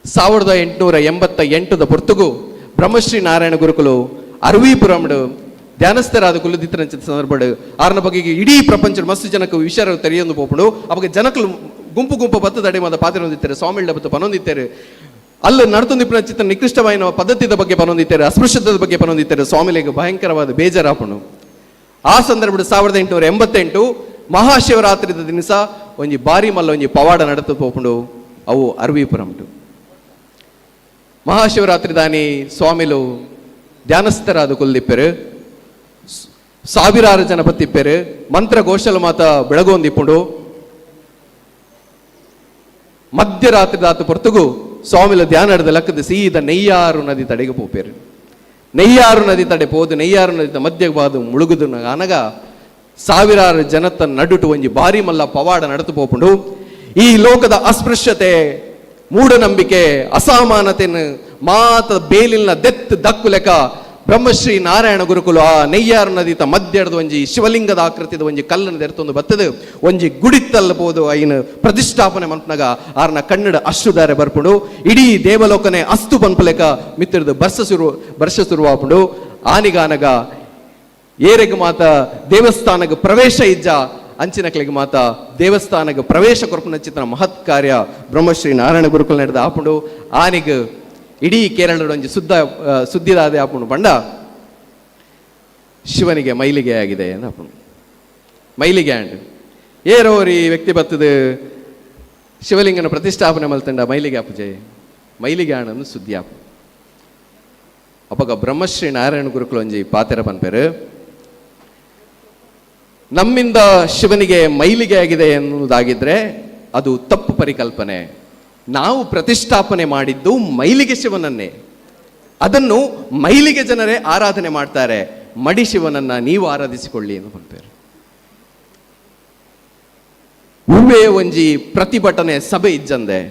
1888 ಪೊರ್ತುಗು ಬ್ರಹ್ಮಶ್ರೀ ನಾರಾಯಣ ಗುರುಕುಲು ಅರ್ವೀಪುರಂಡು ಧ್ಯಾನಸ್ಥರಾದ ಕುಲದಿತ್ತನಂಚಿತ ಸಂದರ್ಭಡು ಆರ್ನ ಬಗ್ಗೆ ಇಡೀ ಪ್ರಪಂಚ ಮಸ್ತ್ ಜನಕ್ಕೆ ವಿಷಯ ತೆರೆಯೊಂದು ಪೋಪುಂಡು. ಅವಾಗ ಜನಕಲು ಗುಂಪು ಗುಂಪು ಬತ್ತದ ಅಡಿ ಮಾದ ಪಾತ್ರೆ ಹೊಂದಿತ್ತಾರೆ, ಸ್ವಾಮಿಳ್ಳ ಬತ್ತು ಪನೊಂದಿತ್ತಾರೆ, ಅಲ್ಲ ನಡ್ತೊಂದಿಪ್ಪುನ ಚಿತ್ತ ನಿಕೃಷ್ಟವಾಯಿನ ಪದ್ಧತಿದ ಬಗ್ಗೆ ಪನೊಂದಿತ್ತಾರೆ, ಅಸ್ಪೃಶ್ಯದ ಬಗ್ಗೆ ಪನೊಂದಿತ್ತಾರೆ. ಸ್ವಾಮಿಲಿಗೆ ಭಯಂಕರವಾದ ಬೇಜಾರಾಪುಂಡು. ಆ ಸಂದರ್ಭದ 1888 ಮಹಾಶಿವರಾತ್ರಿದ ದಿನಸ ಒಂಜಿ ಬಾರಿ ಮಲ್ಲ ಒಂಜಿ ಪವಾಡ ನಡತು ಪೋಪುಂಡು. ಅವು ಅರ್ವೀಪುರಂಟು ಮಹಾಶಿವರಾತ್ರಿ ದಾನಿ ಸ್ವಾಮಿಲು ಧ್ಯಾನಸ್ಥರಾದ ಕುಲ್ದಿಪ್ಪೆರು, ಸಾವಿರಾರು ಜನ ಬತ್ತಿಪ್ಪೆರು, ಮಂತ್ರ ಘೋಷಲ ಮಾತ ಬೆಳಗೊಂದಿಪ್ಪುಂಡು. ಮಧ್ಯರಾತ್ರಿ ದಾತು ಪೊರ್ತುಗು ಸ್ವಾಮಿಲ ಧ್ಯಾನ ಲಕ್ಕದ ಸೀದ ನೆಯ್ಯಾರು ನದಿ ತಡೆಗೆ ಪೋಪೇರು. ನೆಯ್ಯಾರು ನದಿ ತಡೆ ಪೋದು ನೆಯ್ಯಾರು ನದಿ ಮಧ್ಯವಾದ ಮುಳುಗುದು ಅನಗ ಸಾವಿರಾರು ಜನತ ನಡುಟು ಒಂಜಿ ಬಾರಿ ಮಲ್ಲ ಪವಾಡ ನಡತು ಪೋಪುಂಡು. ಈ ಲೋಕದ ಅಸ್ಪೃಶ್ಯತೆ, ಮೂಢನಂಬಿಕೆ, ಅಸಮಾನತೆಯನ್ನು ಮಾತ ಬೇಲಿನ ದೆತ್ ದಕ್ಕುಲೆಕ ಬ್ರಹ್ಮಶ್ರೀ ನಾರಾಯಣ ಗುರುಕುಲು ಆ ನೆಯ್ಯಾರು ನದಿತ ಮಧ್ಯದ ಒಂಜಿ ಶಿವಲಿಂಗದ ಆಕೃತಿದ ಒಂಜಿ ಕಲ್ಲನ್ನು ದೆರ್ತೊಂದು ಬತ್ತದು ಒಂಜಿ ಗುಡಿತ್ತಲ್ಲ ಐನು ಪ್ರತಿಷ್ಠಾಪನೆ ಮನ್ಪನಗ ಆರ್ನ ಕನ್ನಡ ಅಶ್ರುದಾರೆ ಬರ್ಪುಂಡು. ಇಡೀ ದೇವಲೋಕನೆ ಅಸ್ತು ಪನ್ಪುಲೆಕ ಮಿತ್ರದು ಬರ್ಷ ಶುರುವಾಪುಂಡು. ಆನಿಗಾನಗ ಏರೆಗ್ ಮಾತ ದೇವಸ್ಥಾನಗ ಪ್ರವೇಶ ಇಜ್ಜ ಅಂಚಿನಕ್ಲೆಗ್ ಮಾತ ದೇವಸ್ಥಾನಗ ಪ್ರವೇಶ ಕೊರ್ಪುನ ಚಿತ್ರ ಮಹತ್ ಕಾರ್ಯ ಬ್ರಹ್ಮಶ್ರೀ ನಾರಾಯಣ ಗುರುಕುಲ ನಡೆದ ಆಪುಂಡು. ಆನಿಗ್ ಇಡೀ ಕೇರಳದ ಒಂಜಿ ಸುದ್ದಿದಾದೆ ಆಪುಂಡು ಪಂಡ ಶಿವನಿಗೆ ಮೈಲಿಗೆ ಆಗಿದೆ ಆಪುಂಡು. ಮೈಲಿಗೆ ಆಂಡ್ ಏರೋರಿ ವ್ಯಕ್ತಿ ಬತ್ತದು ಶಿವಲಿಂಗನ ಪ್ರತಿಷ್ಠಾಪನೆ ಮಲ್ತಂಡ ಮೈಲಿಗೆ ಆಪುಜೆ ಮೈಲಿಗೆ ಆಣನ್ನು ಸುದ್ದಿ ಆಪು. ಅಪಗ ಬ್ರಹ್ಮಶ್ರೀ ನಾರಾಯಣ ಗುರುಕುಲ ಒಂಜಿ ಪಾತೆರ ಪನ್ಪೇರು, ನಮ್ಮಿಂದ ಶಿವನಿಗೆ ಮೈಲಿಗೆ ಆಗಿದೆ ಎನ್ನುವುದಾಗಿದ್ರೆ ಅದು ತಪ್ಪು ಪರಿಕಲ್ಪನೆ. ನಾವು ಪ್ರತಿಷ್ಠಾಪನೆ ಮಾಡಿದ್ದು ಮೈಲಿಗೆ ಶಿವನನ್ನೇ, ಅದನ್ನು ಮೈಲಿಗೆ ಜನರೇ ಆರಾಧನೆ ಮಾಡ್ತಾರೆ, ಮಡಿ ಶಿವನನ್ನ ನೀವು ಆರಾಧಿಸಿಕೊಳ್ಳಿ ಎಂದು ಪನ್ಪೇರು. ಒವ್ವೇ ಒಂಜಿ ಪ್ರತಿಭಟನೆ ಸಭೆ ಇಜ್ಜಂದೆ,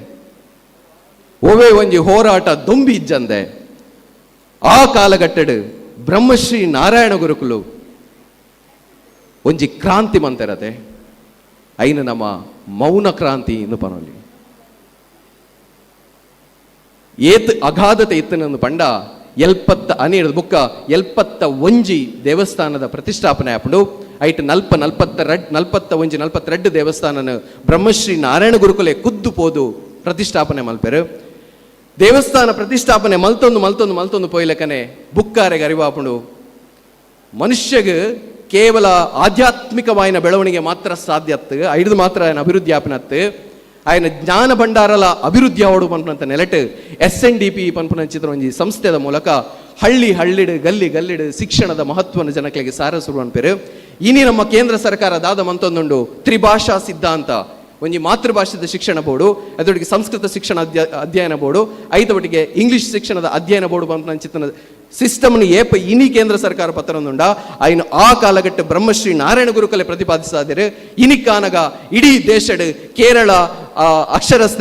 ಒವ್ವೇ ಒಂಜಿ ಹೋರಾಟ ದೊಂಬಿ ಇಜ್ಜಂದೆ ಆ ಕಾಲಘಟ್ಟಡು ಬ್ರಹ್ಮಶ್ರೀ ನಾರಾಯಣ ಗುರುಕುಲು ಒಂಜಿ ಕ್ರಾಂತಿ ಮಂತೆರತೆ ಐನ ನಮ್ಮ ಮೌನ ಕ್ರಾಂತಿ ಎಂದು ಪನೊಲಿ. ಏತ್ ಅಗಾಧತೆ ಇತ್ತನಂದು ಪಂಡ ಎಲ್ಪತ್ತ ಅನಿರ್ದ ಬುಕ್ಕ 71 ದೇವಸ್ಥಾನದ ಪ್ರತಿಷ್ಠಾಪನೆ ಆಪುಂಡು. ಐಟ್ ನಲ್ಪ ನಲ್ಪತ್ತ ರಡ್ ನಲ್ಪತ್ತ ಒಂಜಿ ನಲ್ಪತ್ತೆರಡು ದೇವಸ್ಥಾನನ ಬ್ರಹ್ಮಶ್ರೀ ನಾರಾಯಣ ಗುರುಕುಲೆ ಕುದ್ದು ಪೋದು ಪ್ರತಿಷ್ಠಾಪನೆ ಮಲ್ಪೆರು. ದೇವಸ್ಥಾನ ಪ್ರತಿಷ್ಠಾಪನೆ ಮಲ್ತೊಂದು ಮಲ್ತೊಂದು ಮಲ್ತೊಂದು ಪೋಯ್ಲಕನೆ ಬುಕ್ಕಾರೆಗೆ ಅರಿವಾಪುಂಡು. ಮನುಷ್ಯಗ್ ಕೇವಲ ಆಧ್ಯಾತ್ಮಿಕವಾಯಿನ ಬೆಳವಣಿಗೆ ಮಾತ್ರ ಸಾಧ್ಯ ಅತ್ತು, ಐದು ಮಾತ್ರ ఆయన ಅಭಿವೃದ್ಧಿ ಆಪನತ್ತು, ఆయన ಜ್ಞಾನ ಭಂಡಾರಲ ಅಭಿವೃದ್ಧಿ ಆವಡು ಪನ್ಪುನಂತ ನೆಲೆಟ್ SNDP ಪನ್ಪುನ ಚಿತ್ರ ಒಂಜಿ ಸಂಸ್ಥೆದ ಮೂಲಕ ಹಳ್ಳಿ ಹಳ್ಳಿಡು ಗಲ್ಲಿ ಗಲ್ಲಿಡು ಶಿಕ್ಷಣದ ಮಹತ್ವನ ಜನಗಳಿಗೆ ಸಾರ ಶುರು ಅನ್ಪೇರು. ಇನಿ ನಮ್ಮ ಕೇಂದ್ರ ಸರ್ಕಾರ ದಾದ ಮಂತೊಂದುಂಡು ತ್ರಿಭಾಷಾ ಸಿದ್ಧಾಂತ, ಒಂಜಿ ಮಾತೃಭಾಷೆದ ಶಿಕ್ಷಣ ಬೋರ್ಡು, ಅದರೊಟ್ಟಿಗೆ ಸಂಸ್ಕೃತ ಶಿಕ್ಷಣ ಅಧ್ಯಯನ ಬೋರ್ಡು, ಐತ ಒಟ್ಟಿಗೆ ಇಂಗ್ಲಿಷ್ ಶಿಕ್ಷಣದ ಅಧ್ಯಯನ ಬೋರ್ಡು ಪನ್ಪುನ ಚಿತ್ರನ ಸಿಸ್ಟಮ್ನ ಏಪ ಇನಿ ಕೇಂದ್ರ ಸರ್ಕಾರ ಪತ್ರನುಂಡ ಆಯ್ನ ಆ ಕಾಲಘಟ್ಟ ಬ್ರಹ್ಮಶ್ರೀ ನಾರಾಯಣ ಗುರುಕಲೆ ಪ್ರತಿಪಾದಿಸಾದಿರು. ಇನಿ ಕಾನಗ ಇಡೀ ದೇಶಡ್ ಕೇರಳ ಅಕ್ಷರಸ್ಥ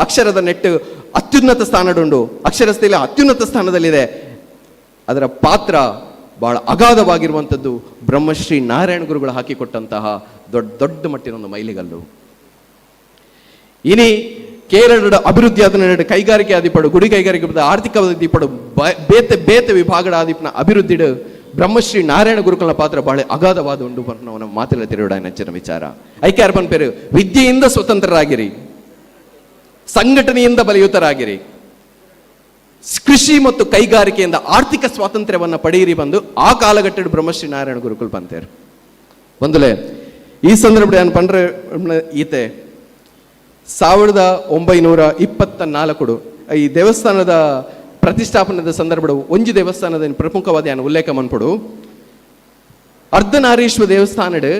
ಅಕ್ಷರದ ನೆಟ್ಟು ಅತ್ಯುನ್ನತ ಸ್ಥಾನಡುಂಡು, ಅಕ್ಷರಸ್ಥೆಯಲ್ಲಿ ಅತ್ಯುನ್ನತ ಸ್ಥಾನದಲ್ಲಿದೆ. ಅದರ ಪಾತ್ರ ಬಹಳ ಅಗಾಧವಾಗಿರುವಂಥದ್ದು ಬ್ರಹ್ಮಶ್ರೀ ನಾರಾಯಣ ಗುರುಗಳು ಹಾಕಿಕೊಟ್ಟಂತಹ ದೊಡ್ಡ ದೊಡ್ಡ ಮಟ್ಟಿನ ಒಂದು ಮೈಲಿಗಲ್ಲು. ಇನಿ ಕೇರಳದ ಅಭಿವೃದ್ಧಿ ಆದ ಕೈಗಾರಿಕೆ ಆದಿಪಡು, ಗುಡಿ ಕೈಗಾರಿಕೆ ಆರ್ಥಿಕ ಆದಿಪಡು, ಬೇತೆ ಬೇತೆ ವಿಭಾಗದ ಆದಿಪನ ಅಭಿವೃದ್ಧಿ ಬ್ರಹ್ಮಶ್ರೀ ನಾರಾಯಣ ಗುರುಕುಲ ಪಾತ್ರ ಬಹಳ ಅಗಾಧವಾದ ಉಂಡು ನಮ್ಮ ಮಾತಿಲ್ಲ ತಿರುಡ ನೆಚ್ಚಿನ ವಿಚಾರ. ಐಕ್ಯಾರ್ ಪನ್ಪೇರು, ವಿದ್ಯೆಯಿಂದ ಸ್ವತಂತ್ರರಾಗಿರಿ, ಸಂಘಟನೆಯಿಂದ ಬಲಿಯುತರಾಗಿರಿ, ಕೃಷಿ ಮತ್ತು ಕೈಗಾರಿಕೆಯಿಂದ ಆರ್ಥಿಕ ಸ್ವಾತಂತ್ರ್ಯವನ್ನು ಪಡೆಯಿರಿ ಬಂದು ಆ ಕಾಲಘಟ್ಟದ ಬ್ರಹ್ಮಶ್ರೀ ನಾರಾಯಣ ಗುರುಕುಲ್ ಪಂತೇರು. ಒಂದುಲೆ ಈ ಸಂದರ್ಭ ಪಂಡ್ರೆ ಈತೆ 1924 ಈ ದೇವಸ್ಥಾನದ ಪ್ರತಿಷ್ಠಾಪನದ ಸಂದರ್ಭ ಒಂಜಿ ದೇವಸ್ಥಾನದ ಪ್ರಮುಖವಾದ ಯಾನ್ ಉಲ್ಲೇಖ ಮನ್ಪುಡು. ಅರ್ಧನಾರೀಶ್ವರ ದೇವಸ್ಥಾನಡ್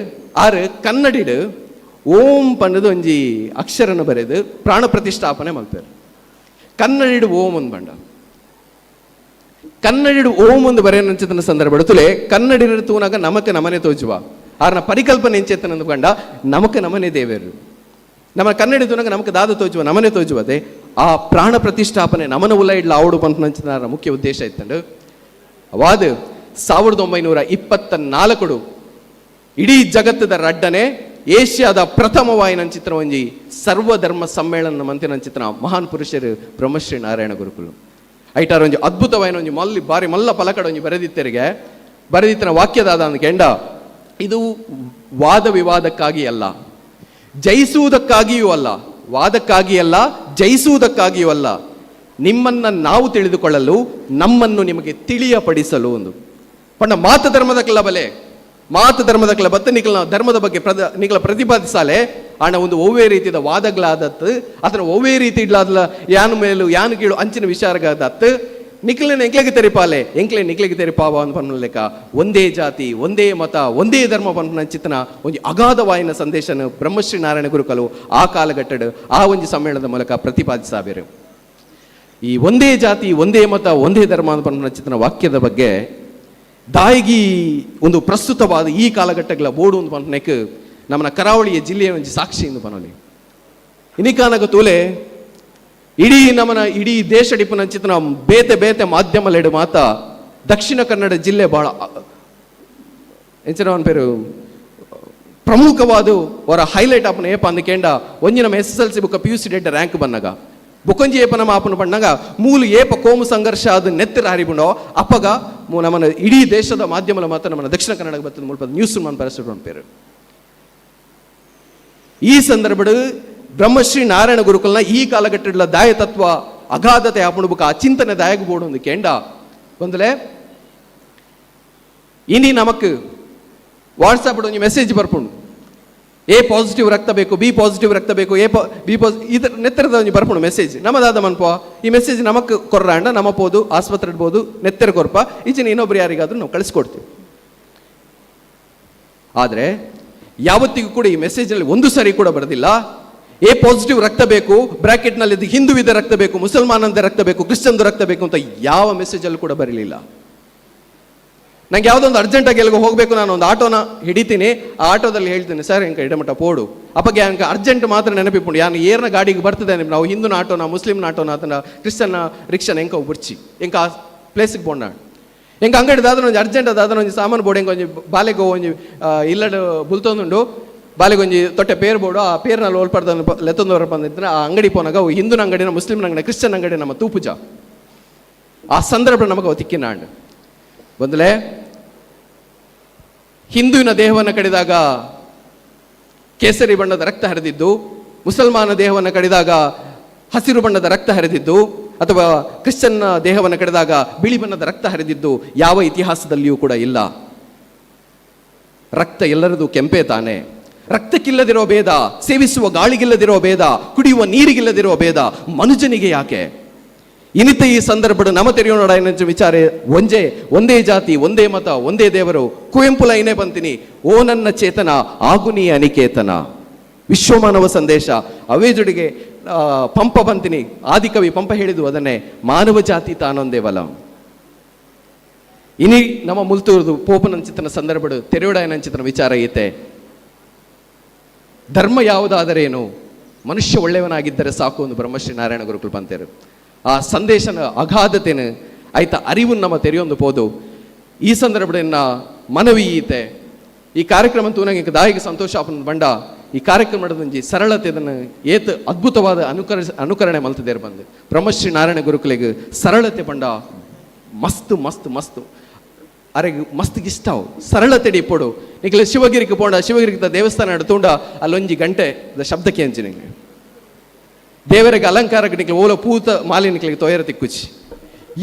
ಆರು ಕನ್ನಡಿಡ್ ಓಂ ಪಂಡದು ಒಂಜಿ ಅಕ್ಷರನ ಬರೆದು ಪ್ರಾಣ ಪ್ರತಿಷ್ಠಾಪನೆ ಮಲ್ಪೇರು. ಕನ್ನಡಿಡ್ ಓಂ ಒಂದು ಬಂಡ ಕನ್ನಡಿಡ್ ಓಂ ಒಂದು ಬರೆಯನಂಚಿತನ ಸಂದರ್ಭ ತುಲೆ ಕನ್ನಡಿನ ತೂನಾಗ ನಮಕ್ಕೆ ನಮನೆ ತೋಜುವ ಆರ್ನ ಪರಿಕಲ್ಪನೆ ಎಂಚೇತನ ಕಂಡ ನಮಕ್ಕೆ ನಮನೆ ದೇವೇರು ನಮ್ಮ ಕನ್ನಡಿ ತೂನಾಗ ನಮಕ್ಕೆ ದಾದ ತೋಜುವ ನಮನೆ ತೋಜುವದೆ ಆ ಪ್ರಾಣ ಪ್ರತಿಷ್ಠಾಪನೆ ನಮನ ಉಲ್ಲ ಇಡ್ಲ ಆವಡು ಪಂಪನಂಚಿನ ಮುಖ್ಯ ಉದ್ದೇಶ ಇತ್ತಂಡು. ಅವಾದ 1924 ಇಡೀ ಜಗತ್ತದ ರಡ್ಡನೆ ಏಷ್ಯಾದ ಪ್ರಥಮವಾಯಿನ ಚಿತ್ರ ಒಂಜಿ ಸರ್ವಧರ್ಮ ಸಮ್ಮೇಳನ ಮಂತಿನ ಚಿತ್ರ ಮಹಾನ್ ಪುರುಷರು ಬ್ರಹ್ಮಶ್ರೀ ನಾರಾಯಣ ಗುರುಕುಲು ಐಟಾರ ಒಂಜಿ ಅದ್ಭುತವಾಯಿನ ಒಂಜಿ ಮಲ್ಲಿ ಬಾರಿ ಮಲ್ಲ ಪಲಕಡ ಒಂಜಿ ಬರೆದಿತ್ತರಿಗೆ ಬರೆದಿತ್ತನ ವಾಕ್ಯದಾದ ಅಂದ್ ಕೆಂಡ, ಇದು ವಾದ ವಿವಾದಕ್ಕಾಗಿ ಅಲ್ಲ, ಜಯಿಸುವುದಕ್ಕಾಗಿಯೂ ಅಲ್ಲ, ವಾದಕ್ಕಾಗಿ ಅಲ್ಲ, ಜಯಿಸುವುದಕ್ಕಾಗಿಯೂ ಅಲ್ಲ, ನಿಮ್ಮನ್ನ ನಾವು ತಿಳಿದುಕೊಳ್ಳಲು, ನಮ್ಮನ್ನು ನಿಮಗೆ ತಿಳಿಯಪಡಿಸಲು ಒಂದು ಪಂಡ ಮಾತು ಧರ್ಮದ ಬಲೆ ಮಾತು ಧರ್ಮದ ಕ್ಲ ಬತ್ತ ನಿಕಲ ಧರ್ಮದ ಬಗ್ಗೆ ನಿಕಲ ಪ್ರತಿಪಾದಿಸಾಲೆ ಆಣ ಒಂದು ಒವ್ವೇ ರೀತಿಯ ವಾದಗಳಾದತ್ತು ಅದನ್ನ ಒವ್ವೇ ರೀತಿ ಇಡ್ಲಾದ್ಲ ಯಾನು ಮೇಲು ಯಾನು ಕೀಳು ಅಂಚಿನ ವಿಚಾರಗಾದತ್ತು. ನಿಕ್ಲೆನ ಎಂಕ್ಲೆಗ್ ತೆರಿಪಾಲೆ, ಎಂಕ್ಲೆ ನಿಕ್ಲೆಗ್ ತೆರಿಪಾವ ಅಂತ ಪನ್ಪುನ ಒಂದೇ ಜಾತಿ ಒಂದೇ ಮತ ಒಂದೇ ಧರ್ಮ ಪನ್ಪುನ ಚಿತ್ತನ ಒಂಜಿ ಅಗಾಧವಾಯಿನ ಸಂದೇಶನ ಬ್ರಹ್ಮಶ್ರೀ ನಾರಾಯಣ ಗುರುಕಲು ಆ ಕಾಲಘಟ್ಟಡ್ ಆ ಒಂಜಿ ಸಮ್ಮೇಳನದ ಮೂಲಕ ಪ್ರತಿಪಾದಿಸಾಬೇರು. ಈ ಒಂದೇ ಜಾತಿ ಒಂದೇ ಮತ ಒಂದೇ ಧರ್ಮ ಅಂತ ಪನ್ಪುನ ಚಿತ್ತನ ವಾಕ್ಯದ ಬಗ್ಗೆ ದಾಯಿಗಿ ಒಂದು ಪ್ರಸ್ತುತವಾದ ಈ ಕಾಲಘಟ್ಟಗಳ ಬೋರ್ಡು ಒಂದು ಪನ್ಪುನೆಕ್ ನಮ್ಮನ ಕರಾವಳಿಯ ಜಿಲ್ಲೆಯ ಒಂಜಿ ಸಾಕ್ಷಿ ಎಂದು ಪನೊಲಿ. ಇನಿಕಾನಗ ತೂಲೆ ಇಡೀ ನಮ್ಮನ ಇಡೀ ದೇಶ ಡಿಪ್ಪುನ ಚಿತ್ತನ ಬೇತೆ ಬೇತೆ ಮಾಧ್ಯಮಲೆಡು ಮಾತ ದಕ್ಷಿಣ ಕನ್ನಡ ಜಿಲ್ಲೆ ಬಹಳ ಎಂಚಿನ ಪೇರು ಪ್ರಮುಖವಾದ ಅವರ ಹೈಲೈಟ್ ಆಪನ ಏಪ ಅಂದಕೇಂಡ ಒಂಜಿ ನಮ್ಮ SSLC ಬುಕ್ಕ PUC dead rank ಬಂದಾಗ ಬುಕೊಂಜಿ ಏಪ ನಮ್ಮ ಆಪನ ಪಣ್ಣಾಗ ಮೂಲು ಏಪ ಕೋಮು ಸಂಘರ್ಷ ಅದು ನೆತ್ತರ ಹರಿಬುಂಡೋ ಅಪ್ಪಗ ನಮ್ಮನ ಇಡೀ ದೇಶದ ಮಾಧ್ಯಮದ ಮಾತ್ರ ನಮ್ಮನ ದಕ್ಷಿಣ ಕನ್ನಡ ಬರ್ತದ ಮುಲ್ಪ ನ್ಯೂಸ್ ಮನ್ ಪರಿಸ್ಥಿತಿ ಪೇರು. ಈ ಸಂದರ್ಭಡ್ ಬ್ರಹ್ಮಶ್ರೀ ನಾರಾಯಣ ಗುರುಕುಲ್ನ ಈ ಕಾಲಘಟ್ಟದ ದಾಯ ತತ್ವ ಅಗಾಧತೆ ಆಪುಣು ಬುಕ್ಕ ಆ ಚಿಂತನೆ ದಾಯಕ ಬೋಡು ಒಂದು ಕೇಂಡ ಬಂದಲೆ ಇನಿ ನಮಕ್ ವಾಟ್ಸಪ್ ಒಂಜಿ ಮೆಸೇಜ್ ಬರ್ಪುಂಡು, ಎ ಪಾಸಿಟಿವ್ ರಕ್ತ ಬೇಕು, ಬಿ ಪಾಸಿಟಿವ್ ರಕ್ತ ಬೇಕು, ಎ ಬಿ ಪಾಸಿ ಇದರ ನೆತ್ತರದ ಒಂಜಿ ಬರ್ಪುಂಡು ಮೆಸೇಜ್. ನಮ್ಮದಾದ ಮನ್ಪ ಈ ಮೆಸೇಜ್ ನಮಕ್ ಕೊರ್ರಾಂಡ ನಮ್ಮ ಪೋದು ಆಸ್ಪತ್ರೆ ಇಡ್ಬೋದು ನೆತ್ತರ ಕೊರ್ಪ ಈಚಿನ ಇನ್ನೊಬ್ರು ಯಾರಿಗಾದ್ರೂ ನಾವು ಕಳಿಸ್ಕೊಡ್ತೀವಿ. ಆದರೆ ಯಾವತ್ತಿಗೂ ಕೂಡ ಈ ಮೆಸೇಜ್ನಲ್ಲಿ ಒಂದು ಸರಿ ಕೂಡ ಬರೋದಿಲ್ಲ ಎ ಪಾಸಿಟಿವ್ ರಕ್ತ ಬೇಕು, ಬ್ರಾಕೆಟ್ನಲ್ಲಿ ಇದು ಹಿಂದೂವಿದ ರಕ್ತ ಬೇಕು, ಮುಸಲ್ಮಾನಂದ ರಕ್ತ ಬೇಕು, ಕ್ರಿಶ್ಚಿಯನ್ದು ರಕ್ತ ಬೇಕು ಅಂತ ಯಾವ ಮೆಸೇಜಲ್ಲೂ ಕೂಡ ಬರಲಿಲ್ಲ. ನಂಗೆ ಯಾವುದೊಂದು ಅರ್ಜೆಂಟಾಗಿ ಎಲ್ಲಿಗೋ ಹೋಗಬೇಕು, ನಾನು ಒಂದು ಆಟೋನ ಹಿಡಿತೀನಿ, ಆ ಆಟೋದಲ್ಲಿ ಹೇಳ್ತೀನಿ ಸರ್ ಎಂಕ ಇಡಮಟ್ಟ ಪೋಡು ಅಪ್ಪಗೆ ಅಂಕ ಅರ್ಜೆಂಟ್ ಮಾತ್ರ ನೆನಪಿಪುಂಡು, ಯಾನು ಏರ್ನ ಗಾಡಿಗೆ ಬರ್ತದೆ ನಾವು ಹಿಂದೂನ ಆಟೋನ ಮುಸ್ಲಿಮ್ನ ಆಟೋನ ಅಥವಾ ಕ್ರಿಶ್ಚಿಯನ್ನ ರಿಕ್ಷಾನ ಎಂಕ ಬುರ್ಚಿ ಎಂಕ ಆ ಪ್ಲೇಸಿಗೆ ಪೋಂಡ ಎಂಕ ಅಂಗಡಿ ದಾದನ ಒಂಜಿ ಅರ್ಜೆಂಟ್ ದಾದನ ಒಂಜಿ ಸಾಮಾನು ಬೋಡು ಎಂಕ ಒಂಜಿ ಬಾಲೆಗೋ ಒಂಜಿ ಇಲ್ಲಡು ಬುಲ್ತೊಂದುಂಡು ಬಾಲೆಗೊಂಜಿ ತೊಟ್ಟೆ ಪೇರು ಬೋಡು ಆ ಪೇರ್ನಲ್ಲಿ ಓಲ್ಪಡ್ದ ಲೆತ್ತೊಂದು ಬಂದಿದ್ರೆ ಆ ಅಂಗಡಿ ಪೋನಾಗ ಹಿಂದೂನ ಅಂಗಡಿನ ಮುಸ್ಲಿಮ್ನ ಅಂಗಡಿ ಕ್ರಿಶ್ಚಿಯನ್ ಅಂಗಡಿ ನಮ್ಮ ತೂಪುಜ ಆ ಸಂದರ್ಭ ನಮಗೆ ತಿಕ್ಕಿನಾಂಡ್ ಬಂದಲೇ ಹಿಂದುವಿನ ದೇಹವನ್ನು ಕಡಿದಾಗ ಕೇಸರಿ ಬಣ್ಣದ ರಕ್ತ ಹರಿದಿದ್ದು, ಮುಸಲ್ಮಾನ ದೇಹವನ್ನು ಕಡಿದಾಗ ಹಸಿರು ಬಣ್ಣದ ರಕ್ತ ಹರಿದಿದ್ದು, ಅಥವಾ ಕ್ರಿಶ್ಚಿಯನ್ ದೇಹವನ್ನು ಕಡಿದಾಗ ಬಿಳಿ ಬಣ್ಣದ ರಕ್ತ ಹರಿದಿದ್ದು ಯಾವ ಇತಿಹಾಸದಲ್ಲಿಯೂ ಕೂಡ ಇಲ್ಲ. ರಕ್ತ ಎಲ್ಲರದು ಕೆಂಪೇ ತಾನೆ. ರಕ್ತಕ್ಕಿಲ್ಲದಿರೋ ಭೇದ, ಸೇವಿಸುವ ಗಾಳಿಗಿಲ್ಲದಿರೋ ಭೇದ, ಕುಡಿಯುವ ನೀರಿಗಿಲ್ಲದಿರೋ ಭೇದ ಮನುಜನಿಗೆ ಯಾಕೆ? ಇನ್ನಿತ ಈ ಸಂದರ್ಭದ ನಮ ತೆರೆಯೋಣ ವಿಚಾರ ಒಂಜೇ ಒಂದೇ ಜಾತಿ ಒಂದೇ ಮತ ಒಂದೇ ದೇವರು. ಕುವೆಂಪು ಲೈನೇ ಬಂತೀನಿ, ಓ ನನ್ನ ಚೇತನ ಆಗುನಿ ಅನಿಕೇತನ, ವಿಶ್ವಮಾನವ ಸಂದೇಶ. ಅವೇ ಜೊತೆಗೆ ಪಂಪ ಬಂತೀನಿ, ಆದಿಕವಿ ಪಂಪ ಹೇಳಿದು ಅದನ್ನೇ, ಮಾನವ ಜಾತಿ ತಾನೊಂದೇ ಬಲ. ಇನಿ ನಮ್ಮ ಮುಲ್ತೂರ್ದು ಪೋಪನಂಚಿತನ ಸಂದರ್ಭಡು ತೆರೆಯೋಡಾಯನಂಚಿತನ ವಿಚಾರ ಐತೆ. ಧರ್ಮ ಯಾವುದಾದರೇನು, ಮನುಷ್ಯ ಒಳ್ಳೆಯವನಾಗಿದ್ದರೆ ಸಾಕು ಒಂದು ಬ್ರಹ್ಮಶ್ರೀ ನಾರಾಯಣ ಗುರುಕುಲ್ ಪಂತೇರು. ಆ ಸಂದೇಶನ ಅಗಾಧತೆನು ಆಯ್ತ ಅರಿವು ನಮ್ಮ ತೆರೆಯೊಂದು ಪೋದು. ಈ ಸಂದರ್ಭದ ಮನವಿ ಈತೆ ಈ ಕಾರ್ಯಕ್ರಮ ತೂನಂಗೆ ದಾಯಿಗೆ ಸಂತೋಷ ಆಪನ ಬಂಡ ಈ ಕಾರ್ಯಕ್ರಮದ ಸರಳತೆ ಅದನ್ನು ಏತ್ ಅದ್ಭುತವಾದ ಅನುಕರಣೆ ಮಲ್ತದೇರು ಬಂದು ಬ್ರಹ್ಮಶ್ರೀ ನಾರಾಯಣ ಗುರುಕುಲಿಗೆ ಸರಳತೆ ಬಂಡ ಮಸ್ತ್ ಮಸ್ತ್ ಮಸ್ತ್ ಅರೆಗೆ ಮಸ್ತ್ ಇಷ್ಟಾವು ಸರಳತೆ ಇಪ್ಪಡು. ನಿಕ್ಲೆ ಶಿವಗಿರಿಗೆ ಪೋಂಡ ಶಿವಗಿರಿಗೆ ದೇವಸ್ಥಾನ ತೂಂಡ ಅಲ್ಲೊಂಜಿ ಗಂಟೆ ಶಬ್ದಕ್ಕೆ ಅಂಚಿ ನಿಂಗೆ ದೇವರಿಗೆ ಅಲಂಕಾರಕ್ಕೆ ನಿಕ್ಲೆ ಓಲ ಪೂತ ಮಾಲಿ ನಿಕ್ಲಿಗೆ ತೋಯರ ತಿಕ್ಕುಚಿ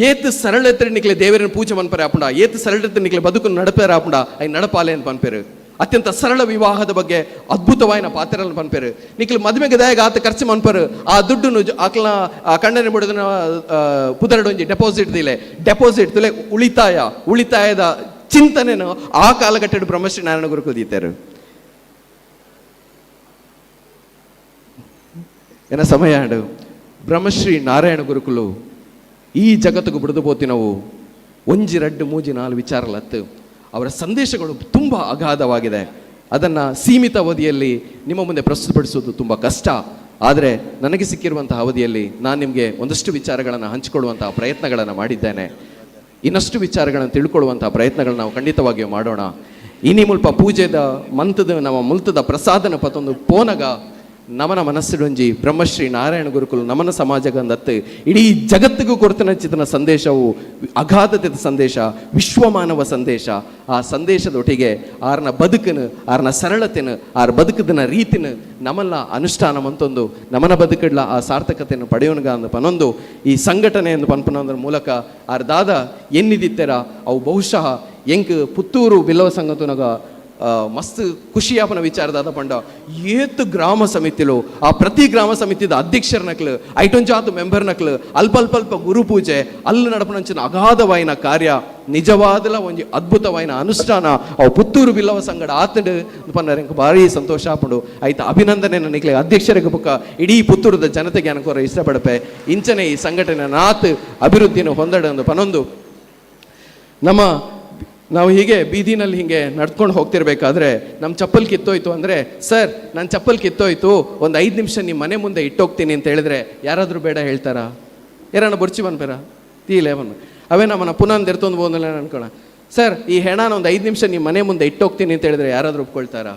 ಏತ್ ಸರಳತೆ ನಿಕ್ಲೆ ದೇವರನ್ನ ಪೂಜೆ ಮನ್ಪರೆ ಆಪುಂಡ, ಏತ್ ಸರಳತೆ ನಿಕ್ಲೆ ಬದುಕು ನಡಪೇರ ಆಪುಂಡ I ನಡಪಾಲೆ ಅಂತ ಪನ್ಪೇರು. ಅತ್ಯಂತ ಸರಳ ವಿವಾಹದ ಬಗ್ಗೆ ಅದ್ಭುತವಾಯಿನ ಪಾತ್ರಗಳನ್ನು ಪನ್ಪೇರು. ನಿಕ್ಲೆ ಮದುವೆಗೆ ದಾಯಗ ಆತ ಖರ್ಚು ಮನ್ಪರು ಆ ದುಡ್ಡು ಆಕ್ಲ ಆ ಕಣ್ಣನ ಬಿಡೋದನ್ನ ಪುದರಡೊಂಜಿ ಡೆಪಾಸಿಟ್ ದಿಲೆ ಡೆಪಾಸಿಟ್ ತುಲೆ ಉಳಿತಾಯ ಉಳಿತಾಯದ ಚಿಂತನೆನು ಆ ಕಾಲಘಟ್ಟದ ಬ್ರಹ್ಮಶ್ರೀ ನಾರಾಯಣ ಗುರುಕುಲ್ ದೀತಾರು. ಎನ್ನ ಸಮಯ ಬ್ರಹ್ಮಶ್ರೀ ನಾರಾಯಣ ಗುರುಕುಲು ಈ ಜಗತ್ತಿಗೆ ಬಿಡದು ಪೋತಿನವು ಒಂಜಿ ರಡ್ಡು ಮೂಜಿ ನಾಲು ವಿಚಾರಲತ್ತು ಅವರ ಸಂದೇಶಗಳು ತುಂಬ ಅಗಾಧವಾಗಿದೆ. ಅದನ್ನು ಸೀಮಿತ ಅವಧಿಯಲ್ಲಿ ನಿಮ್ಮ ಮುಂದೆ ಪ್ರಸ್ತುತಪಡಿಸುವುದು ತುಂಬ ಕಷ್ಟ. ಆದರೆ ನನಗೆ ಸಿಕ್ಕಿರುವಂತಹ ಅವಧಿಯಲ್ಲಿ ನಾನು ನಿಮಗೆ ಒಂದಷ್ಟು ವಿಚಾರಗಳನ್ನು ಹಂಚಿಕೊಳ್ಳುವಂತಹ ಪ್ರಯತ್ನಗಳನ್ನು ಮಾಡಿದ್ದೇನೆ. ಇನ್ನಷ್ಟು ವಿಚಾರಗಳನ್ನು ತಿಳ್ಕೊಳ್ಳುವಂತಹ ಪ್ರಯತ್ನಗಳನ್ನು ನಾವು ಖಂಡಿತವಾಗಿಯೂ ಮಾಡೋಣ. ಇನಿ ಮುಲ್ಪ ಪೂಜೆದ ಮಂತದ ನಮ್ಮ ಮುಲ್ತದ ಪ್ರಸಾದನ ಪತೊಂದು ಪೋನಗ ನಮನ ಮನಸ್ಸಿಡೊಂಜಿ ಬ್ರಹ್ಮಶ್ರೀ ನಾರಾಯಣ ಗುರುಕುಲು ನಮನ ಸಮಾಜಗಂದತ್ತು ಇಡೀ ಜಗತ್ತಿಗೂ ಕೊರತನಚ್ಚಿತನ ಸಂದೇಶವು ಅಗಾಧತೆದ ಸಂದೇಶ, ವಿಶ್ವಮಾನವ ಸಂದೇಶ. ಆ ಸಂದೇಶದೊಟ್ಟಿಗೆ ಆರ್ನ ಬದುಕನು ಆರ್ನ ಸರಳತೆನು ಆರ್ ಬದುಕದನ ರೀತಿನ ನಮಲ್ಲ ಅನುಷ್ಠಾನ ಮಂತೊಂದು ನಮನ ಬದುಕಡ್ಲ ಆ ಸಾರ್ಥಕತೆಯನ್ನು ಪಡೆಯೋಣಗ ಅಂದ ಪನೊಂದು ಈ ಸಂಘಟನೆಯನ್ನು ಪನ್ಪನೊಂದರ ಮೂಲಕ ಆರ್ ದಾದ ಎನ್ನಿದಿತ್ತೆರ ಅವು ಬಹುಶಃ ಎಂಕ್ ಪುತ್ತೂರು ಬಿಲ್ಲವ ಸಂಘತುನಗ ಮಸ್ತ್ ಖುಷಿಯಾಪನ ವಿಚಾರದಾದ ಪಂಡ ಏತ್ ಗ್ರಾಮ ಸಮಿತಿಲು ಆ ಪ್ರತಿ ಗ್ರಾಮ ಸಮಿತಿದ ಅಧ್ಯಕ್ಷರ ನಕ್ಲು ಐಟೊಂಜಾತು ಮೆಂಬರ್ ನಕ್ಲು ಅಲ್ಪ ಅಲ್ಪ ಅಲ್ಪ ಗುರು ಪೂಜೆ ಅಲ್ಲು ನಡಪನಂಚಿನ ಅಗಾಧವಾಯಿನ ಕಾರ್ಯ ನಿಜವಾದಲ ಒಂಜಿ ಅದ್ಭುತವಾಯಿನ ಅನುಷ್ಠಾನ ಅವು ಪುತ್ತೂರು ಬಿಲ್ಲವ ಸಂಗಡ ಆತಂಡು ಪನ್ನರೆ ಭಾರಿ ಸಂತೋಷ ಆಪುಂಡು. ಐತ ಅಭಿನಂದನೆ ನಿಕ್ಲೆ ಅಧ್ಯಕ್ಷರಿಗೆ ಬುಕ್ಕ ಇಡೀ ಪುತ್ತೂರದ ಜನತೆಗೆ ಅನ್ಕೋರ ಇಷ್ಟಪಡಪೆ. ಇಂಚನೆ ಈ ಸಂಘಟನೆ ನಾತ್ ಅಭಿವೃದ್ಧಿಯನ್ನು ಹೊಂದಡ ಪನೊಂದು ನಮ್ಮ ನಾವು ಹೀಗೆ ಬೀದಿನಲ್ಲಿ ಹೀಗೆ ನಡ್ಕೊಂಡು ಹೋಗ್ತಿರ್ಬೇಕಾದ್ರೆ ನಮ್ಮ ಚಪ್ಪಲ್ ಕಿತ್ತೋಯ್ತು ಅಂದರೆ, ಸರ್ ನನ್ನ ಚಪ್ಪಲ್ ಕಿತ್ತೋಯ್ತು, ಒಂದು 5 ನಿಮಿಷ ನಿಮ್ಮ ಮನೆ ಮುಂದೆ ಇಟ್ಟೋಗ್ತೀನಿ ಅಂತ ಹೇಳಿದ್ರೆ ಯಾರಾದರೂ ಬೇಡ ಹೇಳ್ತಾರಾ? ಯಾರನ್ನ ಬುರ್ಚಿ ಬಂದ್ಬೇರ ತೀಲೆ ಬಂದು ಅವೇ ನಮ್ಮನ್ನ ಪುನಃ ಎರ್ತೊಂದು ಹೋದಲ್ಲ ಅನ್ಕೋಣ. ಸರ್ ಈ ಹೆಣನ ಒಂದು 5 ನಿಮಿಷ ನಿಮ್ಮ ಮನೆ ಮುಂದೆ ಇಟ್ಟೋಗ್ತೀನಿ ಅಂತ ಹೇಳಿದ್ರೆ ಯಾರಾದರೂ ಒಪ್ಕೊಳ್ತಾರಾ?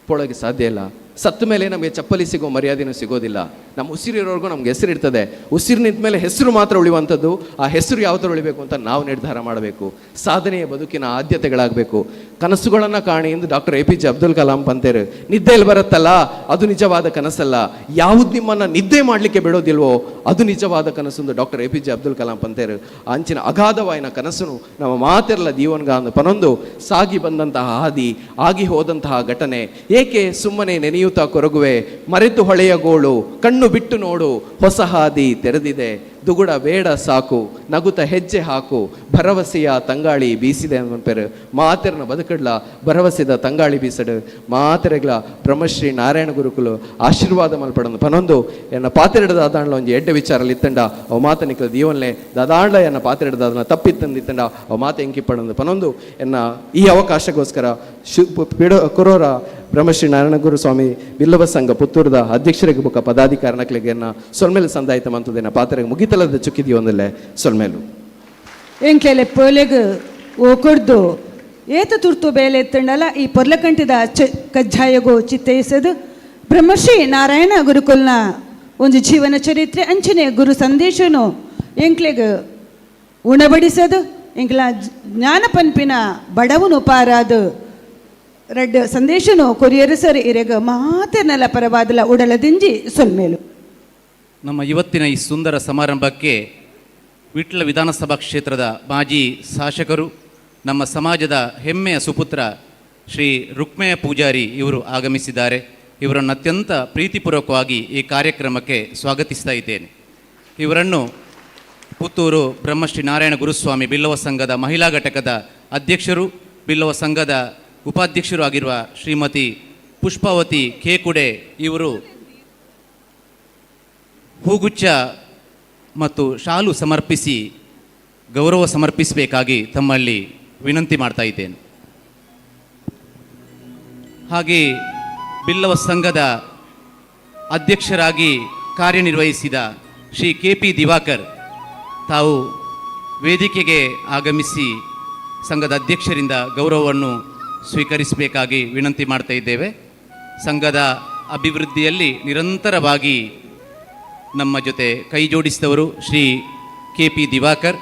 ಒಪ್ಕೊಳ್ಳೋಕ್ಕೆ ಸಾಧ್ಯ ಇಲ್ಲ. ಸತ್ತ ಮೇಲೆ ನಮಗೆ ಚಪ್ಪಲಿ ಸಿಗೋ ಮರ್ಯಾದೆನೂ ಸಿಗೋದಿಲ್ಲ. ನಮ್ಮ ಉಸಿರಿರೋರ್ಗೂ ನಮ್ಗೆ ಹೆಸರು ಇರ್ತದೆ. ಉಸಿರು ನಿಂತ ಮೇಲೆ ಹೆಸರು ಮಾತ್ರ ಉಳಿಯುವಂಥದ್ದು. ಆ ಹೆಸರು ಯಾವ ಥರ ಉಳಿಬೇಕು ಅಂತ ನಾವು ನಿರ್ಧಾರ ಮಾಡಬೇಕು. ಸಾಧನೆಯ ಬದುಕಿನ ಆದ್ಯತೆಗಳಾಗಬೇಕು. ಕನಸುಗಳನ್ನು ಕಾಣಿ ಎಂದು ಡಾಕ್ಟರ್ APJ Abdul Kalam ಪಂತೇರು. ನಿದ್ದೆಯಲ್ಲಿ ಬರುತ್ತಲ್ಲ ಅದು ನಿಜವಾದ ಕನಸಲ್ಲ, ಯಾವುದು ನಿಮ್ಮನ್ನು ನಿದ್ದೆ ಮಾಡಲಿಕ್ಕೆ ಬಿಡೋದಿಲ್ವೋ ಅದು ನಿಜವಾದ ಕನಸು ಎಂದು ಡಾಕ್ಟರ್ APJ Abdul Kalam ಪಂತೇರು. ಅಂಚಿನ ಅಗಾಧವಾಯಿನ ಕನಸನ್ನು ನಮ್ಮ ಮಾತಿರಲ ದೀವನ್ಗ ಅಂದು ಪನೊಂದು ಸಾಗಿ ಬಂದಂತಹ ಹಾದಿ, ಆಗಿ ಹೋದಂತಹ ಘಟನೆ, ಏಕೆ ಸುಮ್ಮನೆ ನೆನೆಯುತ್ತಾ ಕೊರಗುವೆ, ಮರೆತು ಹೊಳೆಯ ಗೋಳು, ಕಣ್ಣು ಬಿಟ್ಟು ನೋಡು, ಹೊಸ ಹಾದಿ ತೆರೆದಿದೆ, ದುಗುಡ ಬೇಡ ಸಾಕು, ನಗುತ ಹೆಜ್ಜೆ ಹಾಕು, ಭರವಸೆಯ ತಂಗಾಳಿ ಬೀಸಿದೆ ಅನ್ಪೇರು. ಮಾತೆರನ ಬದುಕಡ್ಲ ಭರವಸೆದ ತಂಗಾಳಿ ಬೀಸಡು ಮಾತೆರೆಗ್ಲ ಬ್ರಹ್ಮಶ್ರೀ ನಾರಾಯಣ ಗುರುಕುಲು ಆಶೀರ್ವಾದ ಮಲ್ಪಡಂದು ಪನೊಂದು ಎನ್ನ ಪಾತೆರಡ ದಾದಾಂಡ್ಲ ಒಂಜಿ ಎಡ್ಡೆ ವಿಚಾರಲ್ಲಿ ಇತ್ತಂಡ ಅವು ಮಾತ ನಿಕ್ಲ ದೀವನ್ಲೆ ದಾದಾಂಡ್ಲ ಎನ್ನ ಪಾತೆರಡ ದಾದನ ತಪ್ಪಿತ್ತಂದಿತ್ತಂಡ ಅವು ಮಾತ ಎಂಕಿಪ್ಪಡಂದು ಪನೊಂದು ಎನ್ನ ಈ ಅವಕಾಶಕ್ಕೋಸ್ಕರ ಕುರೋರ ಬ್ರಹ್ಮಶ್ರೀ ನಾರಾಯಣ ಗುರು ಸ್ವಾಮಿ ಬಿಲ್ಲವ ಸಂಘ ಪುತ್ತೂರದ ಅಧ್ಯಕ್ಷರಿಗೆ ಬೊಕ್ಕ ಪದಾಧಿಕಾರನಕ್ಲಿಗೆ ಸೊಲ್ಮೇಲೆ ಸಂದಾಯಿತ ಮಂತದೇನ ಪಾತ್ರೆಗೆ ಮುಗಿತಲದ ಚುಕ್ಕಿದೀವಿ ಒಂದಲ್ಲೇ ಸೊಲ್ಮೇಲು. ಎಂಕ್ಲೆಲೆ ಪೋಲೆಗ್ ಓ ಕೊಡ್ದು ಏತ ತುರ್ತು ಬೇಲೆ ಎತ್ತಂಡಲ ಈ ಪೊರ್ಲಕಂಟಿದ ಕಜ್ಜಾಯಗೋ ಚಿತ್ತೈಸದು ಬ್ರಹ್ಮಶ್ರೀ ನಾರಾಯಣ ಗುರುಕುಲ್ನ ಒಂದು ಜೀವನ ಚರಿತ್ರೆ ಅಂಚನೆ ಗುರು ಸಂದೇಶನು ಎಂಕ್ಲೆಗ್ ಉಣಬಡಿಸದು ಎಂಕ್ಲ ಜ್ಞಾನ ಪನ್ಪಿನ ಬಡವನು ಪಾರಾದು ರಡ್ಡ್ ಸಂದೇಶನು ಕೊರಿಯರು ಸರ್ ಇರೆಗ ಮಾತೆರ್ನಲ ಪರವಾದಲ ಉಡಲದಿಂಜಿ ಸೊಲ್ಮೇಲು. ನಮ್ಮ ಇವತ್ತಿನ ಈ ಸುಂದರ ಸಮಾರಂಭಕ್ಕೆ ವಿಟ್ಲ ವಿಧಾನಸಭಾ ಕ್ಷೇತ್ರದ ಮಾಜಿ ಶಾಸಕರು, ನಮ್ಮ ಸಮಾಜದ ಹೆಮ್ಮೆಯ ಸುಪುತ್ರ ಶ್ರೀ ರುಕ್ಮಯ್ಯ ಪೂಜಾರಿ ಇವರು ಆಗಮಿಸಿದ್ದಾರೆ. ಇವರನ್ನು ಅತ್ಯಂತ ಪ್ರೀತಿಪೂರ್ವಕವಾಗಿ ಈ ಕಾರ್ಯಕ್ರಮಕ್ಕೆ ಸ್ವಾಗತಿಸ್ತಾ ಇದ್ದೇನೆ. ಇವರನ್ನು ಪುತ್ತೂರು ಬ್ರಹ್ಮಶ್ರೀ ನಾರಾಯಣ ಗುರುಸ್ವಾಮಿ ಬಿಲ್ಲವ ಸಂಘದ ಮಹಿಳಾ ಘಟಕದ ಅಧ್ಯಕ್ಷರು, ಬಿಲ್ಲವ ಸಂಘದ ಉಪಾಧ್ಯಕ್ಷರು ಆಗಿರುವ ಶ್ರೀಮತಿ ಪುಷ್ಪಾವತಿ ಕೇಕುಡೆ ಇವರು ಹೂಗುಚ್ಛ ಮತ್ತು ಶಾಲು ಸಮರ್ಪಿಸಿ ಗೌರವ ಸಮರ್ಪಿಸಬೇಕಾಗಿ ತಮ್ಮಲ್ಲಿ ವಿನಂತಿ ಮಾಡ್ತಾ ಇದ್ದೇನೆ. ಹಾಗೆ ಬಿಲ್ಲವ ಸಂಘದ ಅಧ್ಯಕ್ಷರಾಗಿ ಕಾರ್ಯನಿರ್ವಹಿಸಿದ ಶ್ರೀ ಕೆ.ಪಿ. ದಿವಾಕರ್ ತಾವು ವೇದಿಕೆಗೆ ಆಗಮಿಸಿ ಸಂಘದ ಅಧ್ಯಕ್ಷರಿಂದ ಗೌರವವನ್ನು ಸ್ವೀಕರಿಸಬೇಕಾಗಿ ವಿನಂತಿ ಮಾಡ್ತಾ ಇದ್ದೇವೆ. ಸಂಘದ ಅಭಿವೃದ್ಧಿಯಲ್ಲಿ ನಿರಂತರವಾಗಿ ನಮ್ಮ ಜೊತೆ ಕೈ ಜೋಡಿಸಿದವರು ಶ್ರೀ ಕೆ.ಪಿ. ದಿವಾಕರ್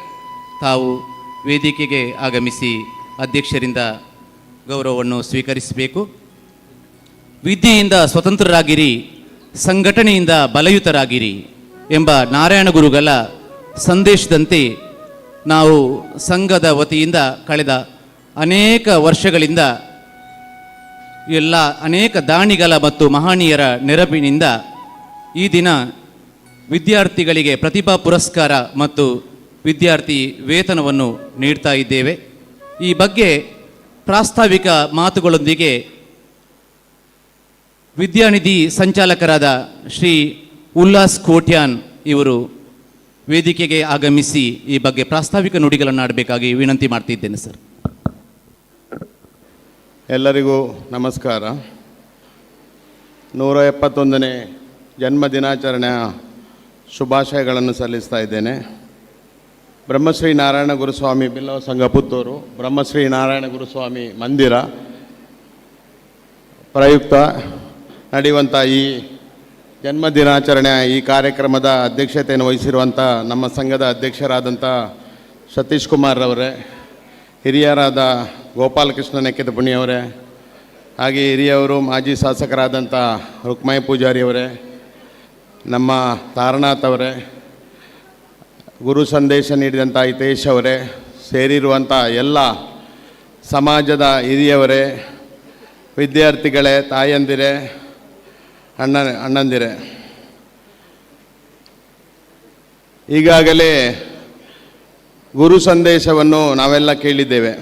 ತಾವು ವೇದಿಕೆಗೆ ಆಗಮಿಸಿ ಅಧ್ಯಕ್ಷರಿಂದ ಗೌರವವನ್ನು ಸ್ವೀಕರಿಸಬೇಕು. ವಿದ್ಯೆಯಿಂದ ಸ್ವತಂತ್ರರಾಗಿರಿ, ಸಂಘಟನೆಯಿಂದ ಬಲಯುತರಾಗಿರಿ ಎಂಬ ನಾರಾಯಣ ಗುರುಗಳ ಸಂದೇಶದಂತೆ ನಾವು ಸಂಘದ ವತಿಯಿಂದ ಕಳೆದ ಅನೇಕ ವರ್ಷಗಳಿಂದ ಎಲ್ಲ ಅನೇಕ ದಾನಿಗಳ ಮತ್ತು ಮಹನೀಯರ ನೆರವಿನಿಂದ ಈ ದಿನ ವಿದ್ಯಾರ್ಥಿಗಳಿಗೆ ಪ್ರತಿಭಾ ಪುರಸ್ಕಾರ ಮತ್ತು ವಿದ್ಯಾರ್ಥಿ ವೇತನವನ್ನು ನೀಡ್ತಾ ಇದ್ದೇವೆ. ಈ ಬಗ್ಗೆ ಪ್ರಾಸ್ತಾವಿಕ ಮಾತುಗಳೊಂದಿಗೆ ವಿದ್ಯಾನಿಧಿ ಸಂಚಾಲಕರಾದ ಶ್ರೀ ಉಲ್ಲಾಸ್ ಕೋಟ್ಯಾನ್ ಇವರು ವೇದಿಕೆಗೆ ಆಗಮಿಸಿ ಈ ಬಗ್ಗೆ ಪ್ರಾಸ್ತಾವಿಕ ನುಡಿಗಳನ್ನು ಆಡಬೇಕಾಗಿ ವಿನಂತಿ ಮಾಡ್ತಿದ್ದೇನೆ ಸರ್. ಎಲ್ಲರಿಗೂ ನಮಸ್ಕಾರ. 171ನೇ ಜನ್ಮ ದಿನಾಚರಣೆಯ ಶುಭಾಶಯಗಳನ್ನು ಸಲ್ಲಿಸ್ತಾ ಇದ್ದೇನೆ. ಬ್ರಹ್ಮಶ್ರೀ ನಾರಾಯಣ ಗುರುಸ್ವಾಮಿ ಬಿಲ್ಲವ ಸಂಘ ಪುತ್ತೂರು, ಬ್ರಹ್ಮಶ್ರೀ ನಾರಾಯಣ ಗುರುಸ್ವಾಮಿ ಮಂದಿರ ಪ್ರಯುಕ್ತ ನಡೆಯುವಂಥ ಈ ಜನ್ಮ ದಿನಾಚರಣೆಯ ಈ ಕಾರ್ಯಕ್ರಮದ ಅಧ್ಯಕ್ಷತೆಯನ್ನು ವಹಿಸಿರುವಂಥ ನಮ್ಮ ಸಂಘದ ಅಧ್ಯಕ್ಷರಾದಂಥ ಸತೀಶ್ ಕುಮಾರ್ ಅವರೇ, ಹಿರಿಯರಾದ ಗೋಪಾಲಕೃಷ್ಣ ನೆಕ್ಕೆದಪುಣಿಯವರೇ, ಹಾಗೆ ಹಿರಿಯವರು ಮಾಜಿ ಶಾಸಕರಾದಂಥ ರುಕ್ಮಯ್ಯ ಪೂಜಾರಿಯವರೇ, ನಮ್ಮ ತಾರನಾಥ್ ಅವರೇ, ಗುರು ಸಂದೇಶ ನೀಡಿದಂಥ ಹಿತೇಶ್ ಅವರೇ, ಸೇರಿರುವಂಥ ಎಲ್ಲ ಸಮಾಜದ ಹಿರಿಯವರೇ, ವಿದ್ಯಾರ್ಥಿಗಳೇ, ತಾಯಂದಿರೇ, ಅಣ್ಣಂದಿರೇ, ಈಗಾಗಲೇ ಗುರು ಸಂದೇಶವನ್ನು ನಾವೆಲ್ಲ ಕೇಳಿದ್ದೇವೆ.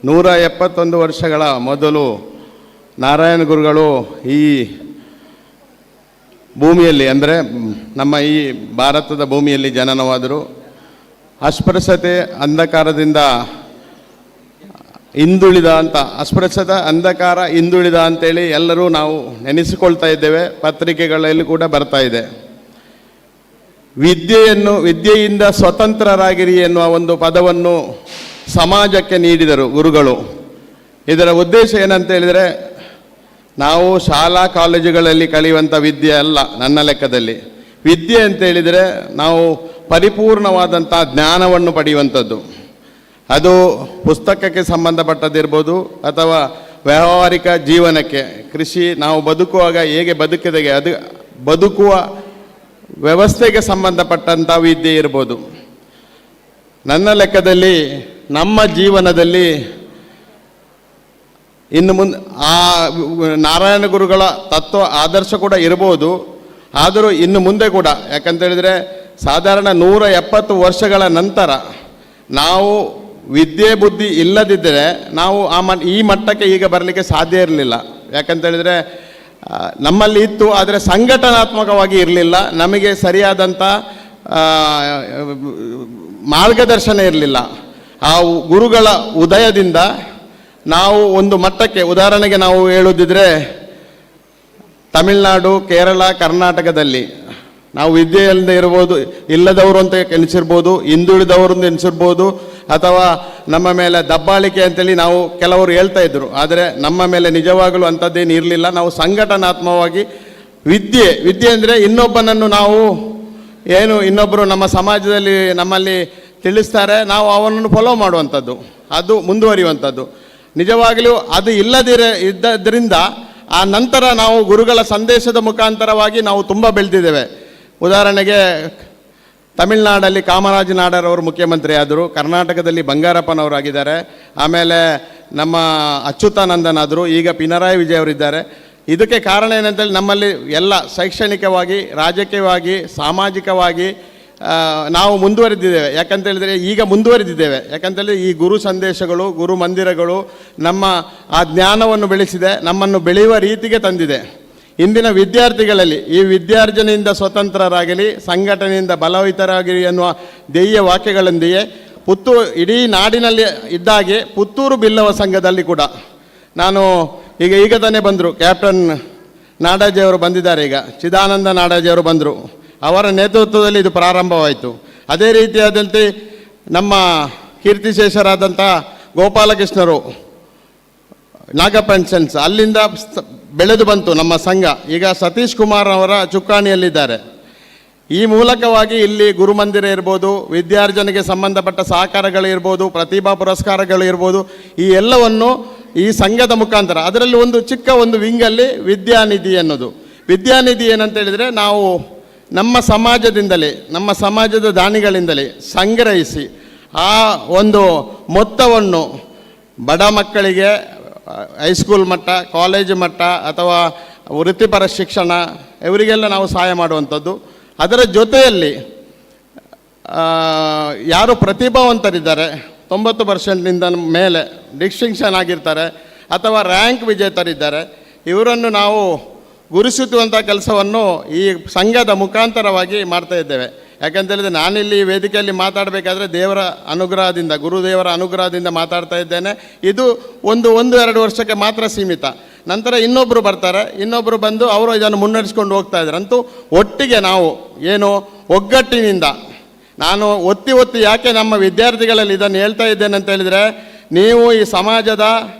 171 ವರ್ಷಗಳ ಮೊದಲು ನಾರಾಯಣ ಗುರುಗಳು ಈ ಭೂಮಿಯಲ್ಲಿ, ಅಂದರೆ ನಮ್ಮ ಈ ಭಾರತದ ಭೂಮಿಯಲ್ಲಿ ಜನನವಾದರು. ಅಸ್ಪೃಶ್ಯತೆ ಅಂಧಕಾರದಿಂದ ಹಿಂದುಳಿದ ಅಂತ, ಅಸ್ಪೃಶ್ಯತೆ ಅಂಧಕಾರ ಹಿಂದುಳಿದ ಅಂತೇಳಿ ಎಲ್ಲರೂ ನಾವು ನೆನೆಸಿಕೊಳ್ತಾ ಇದ್ದೇವೆ. ಪತ್ರಿಕೆಗಳಲ್ಲಿ ಕೂಡ ಬರ್ತಾ ಇದೆ. ವಿದ್ಯೆಯಿಂದ ಸ್ವತಂತ್ರರಾಗಿರಿ ಎನ್ನುವ ಒಂದು ಪದವನ್ನು ಸಮಾಜಕ್ಕೆ ನೀಡಿದರು ಗುರುಗಳು. ಇದರ ಉದ್ದೇಶ ಏನಂತ ಹೇಳಿದರೆ, ನಾವು ಶಾಲಾ ಕಾಲೇಜುಗಳಲ್ಲಿ ಕಲಿಯುವಂಥ ವಿದ್ಯೆ ಅಲ್ಲ ನನ್ನ ಲೆಕ್ಕದಲ್ಲಿ. ವಿದ್ಯೆ ಅಂತೇಳಿದರೆ ನಾವು ಪರಿಪೂರ್ಣವಾದಂಥ ಜ್ಞಾನವನ್ನು ಪಡೆಯುವಂಥದ್ದು. ಅದು ಪುಸ್ತಕಕ್ಕೆ ಸಂಬಂಧಪಟ್ಟದ್ದಿರ್ಬೋದು ಅಥವಾ ವ್ಯಾವಹಾರಿಕ ಜೀವನಕ್ಕೆ, ಕೃಷಿ, ನಾವು ಬದುಕುವಾಗ ಹೇಗೆ ಬದುಕಿದಾಗೆ ಅದು ಬದುಕುವ ವ್ಯವಸ್ಥೆಗೆ ಸಂಬಂಧಪಟ್ಟಂಥ ವಿದ್ಯೆ ಇರ್ಬೋದು. ನನ್ನ ಲೆಕ್ಕದಲ್ಲಿ ನಮ್ಮ ಜೀವನದಲ್ಲಿ ಇನ್ನು ಮುಂದೆ ಆ ನಾರಾಯಣ ಗುರುಗಳ ತತ್ವ ಆದರ್ಶ ಕೂಡ ಇರ್ಬೋದು. ಆದರೂ ಇನ್ನು ಮುಂದೆ ಕೂಡ, ಯಾಕಂತೇಳಿದರೆ ಸಾಧಾರಣ 170 ವರ್ಷಗಳ ನಂತರ ನಾವು ವಿದ್ಯೆ ಬುದ್ಧಿ ಇಲ್ಲದಿದ್ದರೆ ನಾವು ಈ ಮಟ್ಟಕ್ಕೆ ಈಗ ಬರಲಿಕ್ಕೆ ಸಾಧ್ಯ ಇರಲಿಲ್ಲ. ಯಾಕಂತೇಳಿದರೆ ನಮ್ಮಲ್ಲಿ ಇತ್ತು, ಆದರೆ ಸಂಘಟನಾತ್ಮಕವಾಗಿ ಇರಲಿಲ್ಲ. ನಮಗೆ ಸರಿಯಾದಂಥ ಮಾರ್ಗದರ್ಶನ ಇರಲಿಲ್ಲ. ಆ ಗುರುಗಳ ಉದಯದಿಂದ ನಾವು ಒಂದು ಮಟ್ಟಕ್ಕೆ, ಉದಾಹರಣೆಗೆ ನಾವು ಹೇಳುವುದಿದ್ರೆ ತಮಿಳುನಾಡು, ಕೇರಳ, ಕರ್ನಾಟಕದಲ್ಲಿ ನಾವು ವಿದ್ಯೆಯಲ್ಲದೆ ಇರ್ಬೋದು, ಇಲ್ಲದವರು ಅಂತ ಎನಿಸಿರ್ಬೋದು, ಹಿಂದುಳಿದವರು ಅಂತ ಎನಿಸಿರ್ಬೋದು, ಅಥವಾ ನಮ್ಮ ಮೇಲೆ ದಬ್ಬಾಳಿಕೆ ಅಂತೇಳಿ ನಾವು ಕೆಲವರು ಹೇಳ್ತಾ ಇದ್ದರು. ಆದರೆ ನಮ್ಮ ಮೇಲೆ ನಿಜವಾಗಲೂ ಅಂಥದ್ದೇನು ಇರಲಿಲ್ಲ. ನಾವು ಸಂಘಟನಾತ್ಮಕವಾಗಿ ವಿದ್ಯೆ ವಿದ್ಯೆ ಅಂದರೆ ಇನ್ನೊಬ್ಬನನ್ನು ನಾವು ಏನು, ಇನ್ನೊಬ್ಬರು ನಮ್ಮ ಸಮಾಜದಲ್ಲಿ ನಮ್ಮಲ್ಲಿ ತಿಳಿಸ್ತಾರೆ, ನಾವು ಅವನನ್ನು ಫಾಲೋ ಮಾಡುವಂಥದ್ದು, ಅದು ಮುಂದುವರಿಯುವಂಥದ್ದು. ನಿಜವಾಗಲೂ ಅದು ಇದ್ದದ್ರಿಂದ ಆ ನಂತರ ನಾವು ಗುರುಗಳ ಸಂದೇಶದ ಮುಖಾಂತರವಾಗಿ ನಾವು ತುಂಬ ಬೆಳೆದಿದ್ದೇವೆ. ಉದಾಹರಣೆಗೆ ತಮಿಳುನಾಡಲ್ಲಿ ಕಾಮರಾಜ ನಾಡರವರು ಮುಖ್ಯಮಂತ್ರಿ ಆದರು, ಕರ್ನಾಟಕದಲ್ಲಿ ಬಂಗಾರಪ್ಪನವರಾಗಿದ್ದಾರೆ, ಆಮೇಲೆ ನಮ್ಮ ಅಚ್ಯುತಾನಂದನಾದರು, ಈಗ ಪಿನರಾಯಿ ವಿಜಯ್ ಅವರಿದ್ದಾರೆ. ಇದಕ್ಕೆ ಕಾರಣ ಏನಂತೇಳಿ ನಮ್ಮಲ್ಲಿ ಎಲ್ಲ ಶೈಕ್ಷಣಿಕವಾಗಿ, ರಾಜಕೀಯವಾಗಿ, ಸಾಮಾಜಿಕವಾಗಿ ನಾವು ಮುಂದುವರೆದಿದ್ದೇವೆ. ಯಾಕಂತೇಳಿದರೆ ಈಗ ಮುಂದುವರೆದಿದ್ದೇವೆ. ಯಾಕಂತೇಳಿದರೆ ಈ ಗುರು ಸಂದೇಶಗಳು, ಗುರು ಮಂದಿರಗಳು ನಮ್ಮ ಆ ಜ್ಞಾನವನ್ನು ಬೆಳೆಸಿದೆ, ನಮ್ಮನ್ನು ಬೆಳೆಯುವ ರೀತಿಗೆ ತಂದಿದೆ. ಇಂದಿನ ವಿದ್ಯಾರ್ಥಿಗಳಲ್ಲಿ ಈ ವಿದ್ಯಾರ್ಜನೆಯಿಂದ ಸ್ವತಂತ್ರರಾಗಲಿ, ಸಂಘಟನೆಯಿಂದ ಬಲವಿತರಾಗಲಿ ಎನ್ನುವ ಧ್ಯೇಯ ವಾಕ್ಯಗಳೊಂದಿಗೆ ಪುತ್ತೂರು ಇಡೀ ನಾಡಿನಲ್ಲಿ ಇದ್ದಾಗೆ ಪುತ್ತೂರು ಬಿಲ್ಲವ ಸಂಘದಲ್ಲಿ ಕೂಡ ನಾನು ಈಗ ತಾನೇ ಬಂದರು, ಕ್ಯಾಪ್ಟನ್ ನಾಡಾಜಿಯವರು ಬಂದಿದ್ದಾರೆ, ಈಗ ಚಿದಾನಂದ ನಾಡಾಜಿಯವರು ಬಂದರು, ಅವರ ನೇತೃತ್ವದಲ್ಲಿ ಇದು ಪ್ರಾರಂಭವಾಯಿತು. ಅದೇ ರೀತಿಯಾದಂತೆ ನಮ್ಮ ಕೀರ್ತಿಶೇಷರಾದಂಥ ಗೋಪಾಲಕೃಷ್ಣರು, ನಾಗಪ್ಪ ಆ್ಯಂಡ್ ಸನ್ಸ್, ಅಲ್ಲಿಂದ ಬೆಳೆದು ಬಂತು ನಮ್ಮ ಸಂಘ. ಈಗ ಸತೀಶ್ ಕುಮಾರ್ ಅವರ ಚುಕ್ಕಾಣಿಯಲ್ಲಿದ್ದಾರೆ. ಈ ಮೂಲಕವಾಗಿ ಇಲ್ಲಿ ಗುರುಮಂದಿರ ಇರ್ಬೋದು, ವಿದ್ಯಾರ್ಜನೆಗೆ ಸಂಬಂಧಪಟ್ಟ ಸಹಕಾರಗಳು ಇರ್ಬೋದು, ಪ್ರತಿಭಾ ಪುರಸ್ಕಾರಗಳು ಇರ್ಬೋದು, ಈ ಎಲ್ಲವನ್ನು ಈ ಸಂಘದ ಮುಖಾಂತರ. ಅದರಲ್ಲಿ ಒಂದು ಚಿಕ್ಕ ಒಂದು ವಿಂಗಲ್ಲಿ ವಿದ್ಯಾನಿಧಿ ಅನ್ನೋದು. ವಿದ್ಯಾನಿಧಿ ಏನಂತೇಳಿದರೆ, ನಾವು ನಮ್ಮ ಸಮಾಜದಿಂದಲೇ, ನಮ್ಮ ಸಮಾಜದ ದಾನಿಗಳಿಂದಲೇ ಸಂಗ್ರಹಿಸಿ ಆ ಒಂದು ಮೊತ್ತವನ್ನು ಬಡ ಮಕ್ಕಳಿಗೆ ಹೈಸ್ಕೂಲ್ ಮಟ್ಟ, ಕಾಲೇಜು ಮಟ್ಟ ಅಥವಾ ವೃತ್ತಿಪರ ಶಿಕ್ಷಣ ಇವರಿಗೆಲ್ಲ ನಾವು ಸಹಾಯ ಮಾಡುವಂಥದ್ದು. ಅದರ ಜೊತೆಯಲ್ಲಿ ಯಾರು ಪ್ರತಿಭಾವಂತರಿದ್ದಾರೆ, 90% ಮೇಲೆ ಡಿಸ್ಟಿಂಕ್ಷನ್ ಆಗಿರ್ತಾರೆ ಅಥವಾ ರ್ಯಾಂಕ್ ವಿಜೇತರಿದ್ದಾರೆ, ಇವರನ್ನು ನಾವು ಗುರುತಿಸುವಂಥ ಕೆಲಸವನ್ನು ಈ ಸಂಘದ ಮುಖಾಂತರವಾಗಿ ಮಾಡ್ತಾ ಇದ್ದೇವೆ. ಯಾಕಂತೇಳಿದರೆ ನಾನಿಲ್ಲಿ ವೇದಿಕೆಯಲ್ಲಿ ಮಾತಾಡಬೇಕಾದ್ರೆ ದೇವರ ಅನುಗ್ರಹದಿಂದ, ಗುರುದೇವರ ಅನುಗ್ರಹದಿಂದ ಮಾತಾಡ್ತಾ ಇದ್ದೇನೆ. ಇದು ಒಂದು ಒಂದು ಎರಡು ವರ್ಷಕ್ಕೆ ಮಾತ್ರ ಸೀಮಿತ. ನಂತರ ಇನ್ನೊಬ್ಬರು ಬರ್ತಾರೆ, ಇನ್ನೊಬ್ಬರು ಬಂದು ಅವರು ಇದನ್ನು ಮುನ್ನಡೆಸ್ಕೊಂಡು ಹೋಗ್ತಾ ಇದ್ದಾರೆ. ಅಂತೂ ಒಟ್ಟಿಗೆ ನಾವು ಏನು ಒಗ್ಗಟ್ಟಿನಿಂದ, ನಾನು ಒತ್ತಿ ಒತ್ತಿ ಯಾಕೆ ನಮ್ಮ ವಿದ್ಯಾರ್ಥಿಗಳಲ್ಲಿ ಇದನ್ನು ಹೇಳ್ತಾ ಇದ್ದೇನೆ ಅಂತ ಹೇಳಿದರೆ, ನೀವು ಈ ಸಮಾಜದ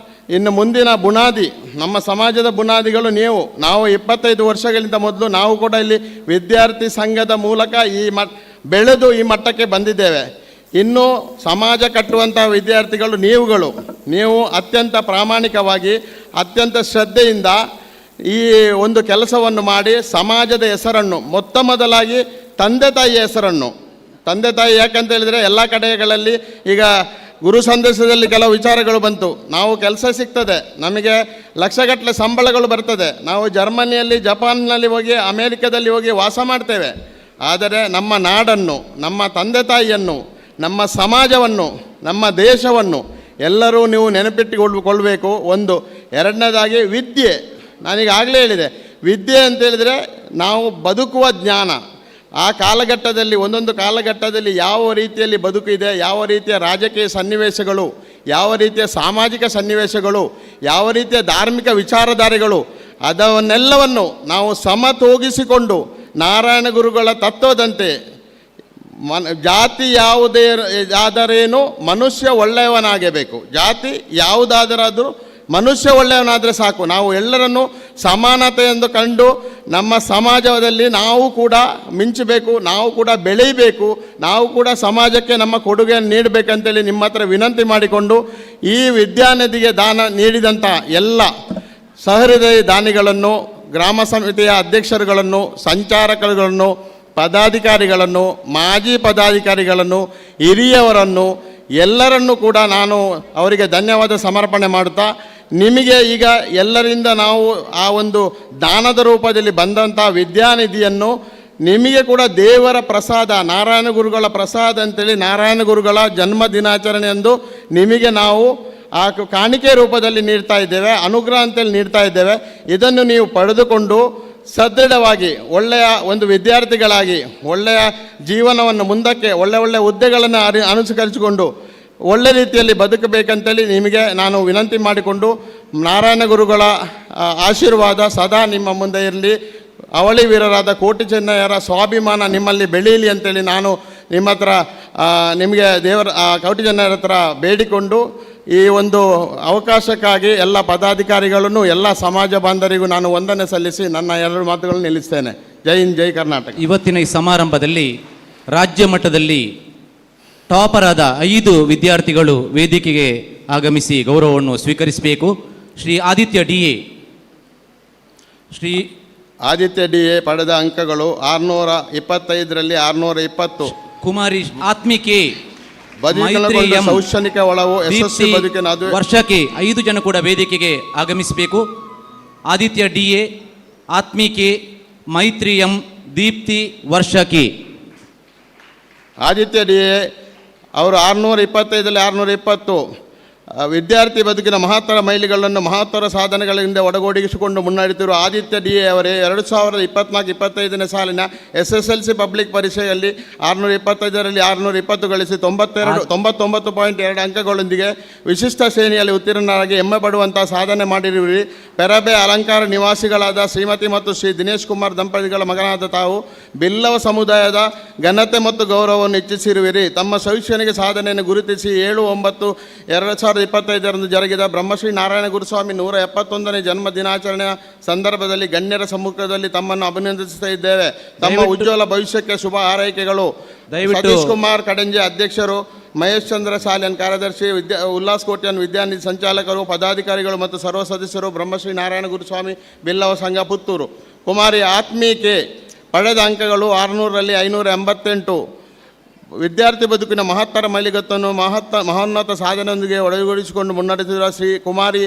ಇನ್ನು ಮುಂದಿನ ಬುನಾದಿ, ನಮ್ಮ ಸಮಾಜದ ಬುನಾದಿಗಳು ನೀವು. ನಾವು 25 ವರ್ಷಗಳಿಂದ ಮೊದಲು ನಾವು ಕೂಡ ಇಲ್ಲಿ ವಿದ್ಯಾರ್ಥಿ ಸಂಘದ ಮೂಲಕ ಈ ಬೆಳೆದು ಈ ಮಟ್ಟಕ್ಕೆ ಬಂದಿದ್ದೇವೆ. ಇನ್ನು ಸಮಾಜ ಕಟ್ಟುವಂಥ ವಿದ್ಯಾರ್ಥಿಗಳು ನೀವುಗಳು. ನೀವು ಅತ್ಯಂತ ಪ್ರಾಮಾಣಿಕವಾಗಿ, ಅತ್ಯಂತ ಶ್ರದ್ಧೆಯಿಂದ ಈ ಒಂದು ಕೆಲಸವನ್ನು ಮಾಡಿ ಸಮಾಜದ ಹೆಸರನ್ನು, ಮೊತ್ತ ಮೊದಲಾಗಿ ತಂದೆ ತಾಯಿಯ ಹೆಸರನ್ನು, ತಂದೆ ತಾಯಿ ಯಾಕಂತ ಹೇಳಿದರೆ ಎಲ್ಲ ಕಡೆಗಳಲ್ಲಿ ಈಗ ಗುರು ಸಂದೇಶದಲ್ಲಿ ಕೆಲವು ವಿಚಾರಗಳು ಬಂತು. ನಾವು ಕೆಲಸ ಸಿಗ್ತದೆ, ನಮಗೆ ಲಕ್ಷಗಟ್ಟಲೆ ಸಂಬಳಗಳು ಬರ್ತದೆ, ನಾವು ಜರ್ಮನಿಯಲ್ಲಿ, ಜಪಾನ್ನಲ್ಲಿ ಹೋಗಿ, ಅಮೇರಿಕಾದಲ್ಲಿ ಹೋಗಿ ವಾಸ ಮಾಡ್ತೇವೆ. ಆದರೆ ನಮ್ಮ ನಾಡನ್ನು, ನಮ್ಮ ತಂದೆ ತಾಯಿಯನ್ನು, ನಮ್ಮ ಸಮಾಜವನ್ನು, ನಮ್ಮ ದೇಶವನ್ನು ಎಲ್ಲರೂ ನೀವು ನೆನಪಿಟ್ಟುಕೊಳ್ಬೇಕು. ಒಂದು. ಎರಡನೇದಾಗಿ ವಿದ್ಯೆ. ನಾನೀಗಾಗಲೇ ಹೇಳಿದೆ, ವಿದ್ಯೆ ಅಂತೇಳಿದರೆ ನಾವು ಬದುಕುವ ಜ್ಞಾನ. ಆ ಕಾಲಘಟ್ಟದಲ್ಲಿ, ಒಂದೊಂದು ಕಾಲಘಟ್ಟದಲ್ಲಿ ಯಾವ ರೀತಿಯಲ್ಲಿ ಬದುಕಿದೆ, ಯಾವ ರೀತಿಯ ರಾಜಕೀಯ ಸನ್ನಿವೇಶಗಳು, ಯಾವ ರೀತಿಯ ಸಾಮಾಜಿಕ ಸನ್ನಿವೇಶಗಳು, ಯಾವ ರೀತಿಯ ಧಾರ್ಮಿಕ ವಿಚಾರಧಾರೆಗಳು, ಅದನ್ನೆಲ್ಲವನ್ನು ನಾವು ಸಮತೋಗಿಸಿಕೊಂಡು ನಾರಾಯಣ ಗುರುಗಳ ತತ್ವದಂತೆ ಜಾತಿ ಯಾವುದೇ ಆದರೇನು ಮನುಷ್ಯ ಒಳ್ಳೆಯವನಾಗಬೇಕು. ಜಾತಿ ಯಾವುದಾದರಾದರೂ ಮನುಷ್ಯ ಒಳ್ಳೆಯವನಾದರೆ ಸಾಕು. ನಾವು ಎಲ್ಲರನ್ನೂ ಸಮಾನತೆಯೆಂದು ಕಂಡು ನಮ್ಮ ಸಮಾಜದಲ್ಲಿ ನಾವು ಕೂಡ ಮಿಂಚಬೇಕು, ನಾವು ಕೂಡ ಬೆಳೀಬೇಕು, ನಾವು ಕೂಡ ಸಮಾಜಕ್ಕೆ ನಮ್ಮ ಕೊಡುಗೆಯನ್ನು ನೀಡಬೇಕಂತೇಳಿ ನಿಮ್ಮ ಹತ್ರ ವಿನಂತಿ ಮಾಡಿಕೊಂಡು ಈ ವಿದ್ಯಾನಿಧಿಗೆ ದಾನ ನೀಡಿದಂಥ ಎಲ್ಲ ಸಹೃದಯ ದಾನಿಗಳನ್ನು, ಗ್ರಾಮ ಸಮಿತಿಯ ಅಧ್ಯಕ್ಷರುಗಳನ್ನು, ಸಂಚಾರಕರುಗಳನ್ನು, ಪದಾಧಿಕಾರಿಗಳನ್ನು, ಮಾಜಿ ಪದಾಧಿಕಾರಿಗಳನ್ನು, ಹಿರಿಯವರನ್ನು ಎಲ್ಲರನ್ನೂ ಕೂಡ ನಾನು ಅವರಿಗೆ ಧನ್ಯವಾದ ಸಮರ್ಪಣೆ ಮಾಡುತ್ತಾ, ನಿಮಗೆ ಈಗ ಎಲ್ಲರಿಂದ ನಾವು ಆ ಒಂದು ದಾನದ ರೂಪದಲ್ಲಿ ಬಂದಂಥ ವಿದ್ಯಾನಿಧಿಯನ್ನು ನಿಮಗೆ ಕೂಡ ದೇವರ ಪ್ರಸಾದ, ನಾರಾಯಣ ಗುರುಗಳ ಪ್ರಸಾದ ಅಂತೇಳಿ ನಾರಾಯಣ ಗುರುಗಳ ಜನ್ಮ ದಿನಾಚರಣೆಯಂದು ನಿಮಗೆ ನಾವು ಆ ಕಾಣಿಕೆ ರೂಪದಲ್ಲಿ ನೀಡ್ತಾ ಇದ್ದೇವೆ, ಅನುಗ್ರಹ ಅಂತೇಳಿ ನೀಡ್ತಾ ಇದ್ದೇವೆ. ಇದನ್ನು ನೀವು ಪಡೆದುಕೊಂಡು ಸದೃಢವಾಗಿ ಒಳ್ಳೆಯ ಒಂದು ವಿದ್ಯಾರ್ಥಿಗಳಾಗಿ ಒಳ್ಳೆಯ ಜೀವನವನ್ನು ಮುಂದಕ್ಕೆ ಒಳ್ಳೆ ಒಳ್ಳೆಯ ಹುದ್ದೆಗಳನ್ನು ಅನುಸರಿಸಿಕೊಂಡು ಒಳ್ಳೆ ರೀತಿಯಲ್ಲಿ ಬದುಕಬೇಕಂತೇಳಿ ನಿಮಗೆ ನಾನು ವಿನಂತಿ ಮಾಡಿಕೊಂಡು, ನಾರಾಯಣ ಗುರುಗಳ ಆಶೀರ್ವಾದ ಸದಾ ನಿಮ್ಮ ಮುಂದೆ ಇರಲಿ, ಅವಳಿ ವೀರರಾದ ಕೋಟಿ ಚೆನ್ನಯ್ಯರ ಸ್ವಾಭಿಮಾನ ನಿಮ್ಮಲ್ಲಿ ಬೆಳೀಲಿ ಅಂತೇಳಿ ನಾನು ನಿಮ್ಮ ಹತ್ರ ನಿಮಗೆ ದೇವರ ಕೋಟಿ ಚೆನ್ನಯ್ಯರ ಹತ್ರ ಬೇಡಿಕೊಂಡು ಈ ಒಂದು ಅವಕಾಶಕ್ಕಾಗಿ ಎಲ್ಲ ಪದಾಧಿಕಾರಿಗಳನ್ನು, ಎಲ್ಲ ಸಮಾಜ ಬಾಂಧವರಿಗೂ ನಾನು ವಂದನೆ ಸಲ್ಲಿಸಿ ನನ್ನ ಎರಡು ಮಾತುಗಳನ್ನು ನಿಲ್ಲಿಸ್ತೇನೆ. ಜೈ ಹಿಂದ್, ಜೈ ಕರ್ನಾಟಕ. ಇವತ್ತಿನ ಈ ಸಮಾರಂಭದಲ್ಲಿ ರಾಜ್ಯ ಮಟ್ಟದಲ್ಲಿ ಟಾಪರ್ ಆದ 5 ವಿದ್ಯಾರ್ಥಿಗಳು ವೇದಿಕೆಗೆ ಆಗಮಿಸಿ ಗೌರವವನ್ನು ಸ್ವೀಕರಿಸಬೇಕು. Shri Aditya D A. Shri Aditya D A ಪಡೆದ ಅಂಕಗಳು 625ರಲ್ಲಿ 620. ಕುಮಾರಿ ಆತ್ಮಿಕೆ, ಬದುಕಿನ ಶೈಕ್ಷಣಿಕ ಒಳವು, ಯಶಸ್ವಿ ಬದುಕಿನ ಅದು ವರ್ಷಕ್ಕೆ 5 ಜನ ಕೂಡ ವೇದಿಕೆಗೆ ಆಗಮಿಸಬೇಕು. ಆದಿತ್ಯ ಡಿ ಎ, ಆತ್ಮಿಕೆ, ಮೈತ್ರಿ M, Deepti, Varsha K. Aditya D A ಅವರು 625ರಲ್ಲಿ 620. ವಿದ್ಯಾರ್ಥಿ ಬದುಕಿನ ಮಹತ್ತರ ಮೈಲಿಗಳನ್ನು ಮಹತ್ತರ ಸಾಧನೆಗಳಿಂದ ಒಡಗೂಡಿಸಿಕೊಂಡು ಮುನ್ನಡೆಯುತ್ತಿರುವ ಆದಿತ್ಯ ಡಿ ಎ ಅವರೇ 2024-25ನೇ ಸಾಲಿನ SSLC public ಪರೀಕ್ಷೆಯಲ್ಲಿ 625ರಲ್ಲಿ 620 ಗಳಿಸಿ 99.2 ಅಂಕಗಳೊಂದಿಗೆ ವಿಶಿಷ್ಟ ಶ್ರೇಣಿಯಲ್ಲಿ ಉತ್ತೀರ್ಣರಾಗಿ ಹೆಮ್ಮೆ ಪಡುವಂಥ ಸಾಧನೆ ಮಾಡಿರುವಿರಿ. ಪೆರಬೆ ಅಲಂಕಾರ ನಿವಾಸಿಗಳಾದ ಶ್ರೀಮತಿ ಮತ್ತು ಶ್ರೀ ದಿನೇಶ್ ಕುಮಾರ್ ದಂಪತಿಗಳ ಮಗನಾದ ತಾವು ಬಿಲ್ಲವ ಸಮುದಾಯದ ಘನತೆ ಮತ್ತು ಗೌರವವನ್ನು ಹೆಚ್ಚಿಸಿರುವಿರಿ. ತಮ್ಮ ಶೈಕ್ಷಣಿಕ ಸಾಧನೆಯನ್ನು ಗುರುತಿಸಿ 7/9/2025ರಂದು ಜರುಗಿದ ಬ್ರಹ್ಮಶ್ರೀ ನಾರಾಯಣ ಗುರುಸ್ವಾಮಿ 171ನೇ ಜನ್ಮ ದಿನಾಚರಣೆಯ ಸಂದರ್ಭದಲ್ಲಿ ಗಣ್ಯರ ಸಮ್ಮುಖದಲ್ಲಿ ತಮ್ಮನ್ನು ಅಭಿನಂದಿಸುತ್ತಾ ಇದ್ದೇವೆ. ತಮ್ಮ ಉಜ್ವಲ ಭವಿಷ್ಯಕ್ಕೆ ಶುಭ ಹಾರೈಕೆಗಳು. ಸತೀಶ್ ಕುಮಾರ್ ಕಡಂಜೆ ಅಧ್ಯಕ್ಷರು, ಮಹೇಶ್ ಚಂದ್ರ ಸಾಲಿಯನ್ ಕಾರ್ಯದರ್ಶಿ, ಉಲ್ಲಾಸ್ ಕೋಟ್ಯನ್ ವಿದ್ಯಾನಿಧಿ ಸಂಚಾಲಕರು, ಪದಾಧಿಕಾರಿಗಳು ಮತ್ತು ಸರ್ವ ಸದಸ್ಯರು, ಬ್ರಹ್ಮಶ್ರೀ ನಾರಾಯಣ ಗುರುಸ್ವಾಮಿ ಬಿಲ್ಲವ ಸಂಘ ಪುತ್ತೂರು. ಕುಮಾರಿ ಆತ್ಮೀಕೆ ಪಡೆದ ಅಂಕಗಳು 600ರಲ್ಲಿ 588. ವಿದ್ಯಾರ್ಥಿ ಬದುಕಿನ ಮಹತ್ತರ ಮೈಲಿಗತ್ತನ್ನು ಮಹೋನ್ನತ ಸಾಧನೆಯೊಂದಿಗೆ ಒಳಗೂಡಿಸಿಕೊಂಡು ಮುನ್ನಡೆಸಿರುವ ಶ್ರೀ ಕುಮಾರಿ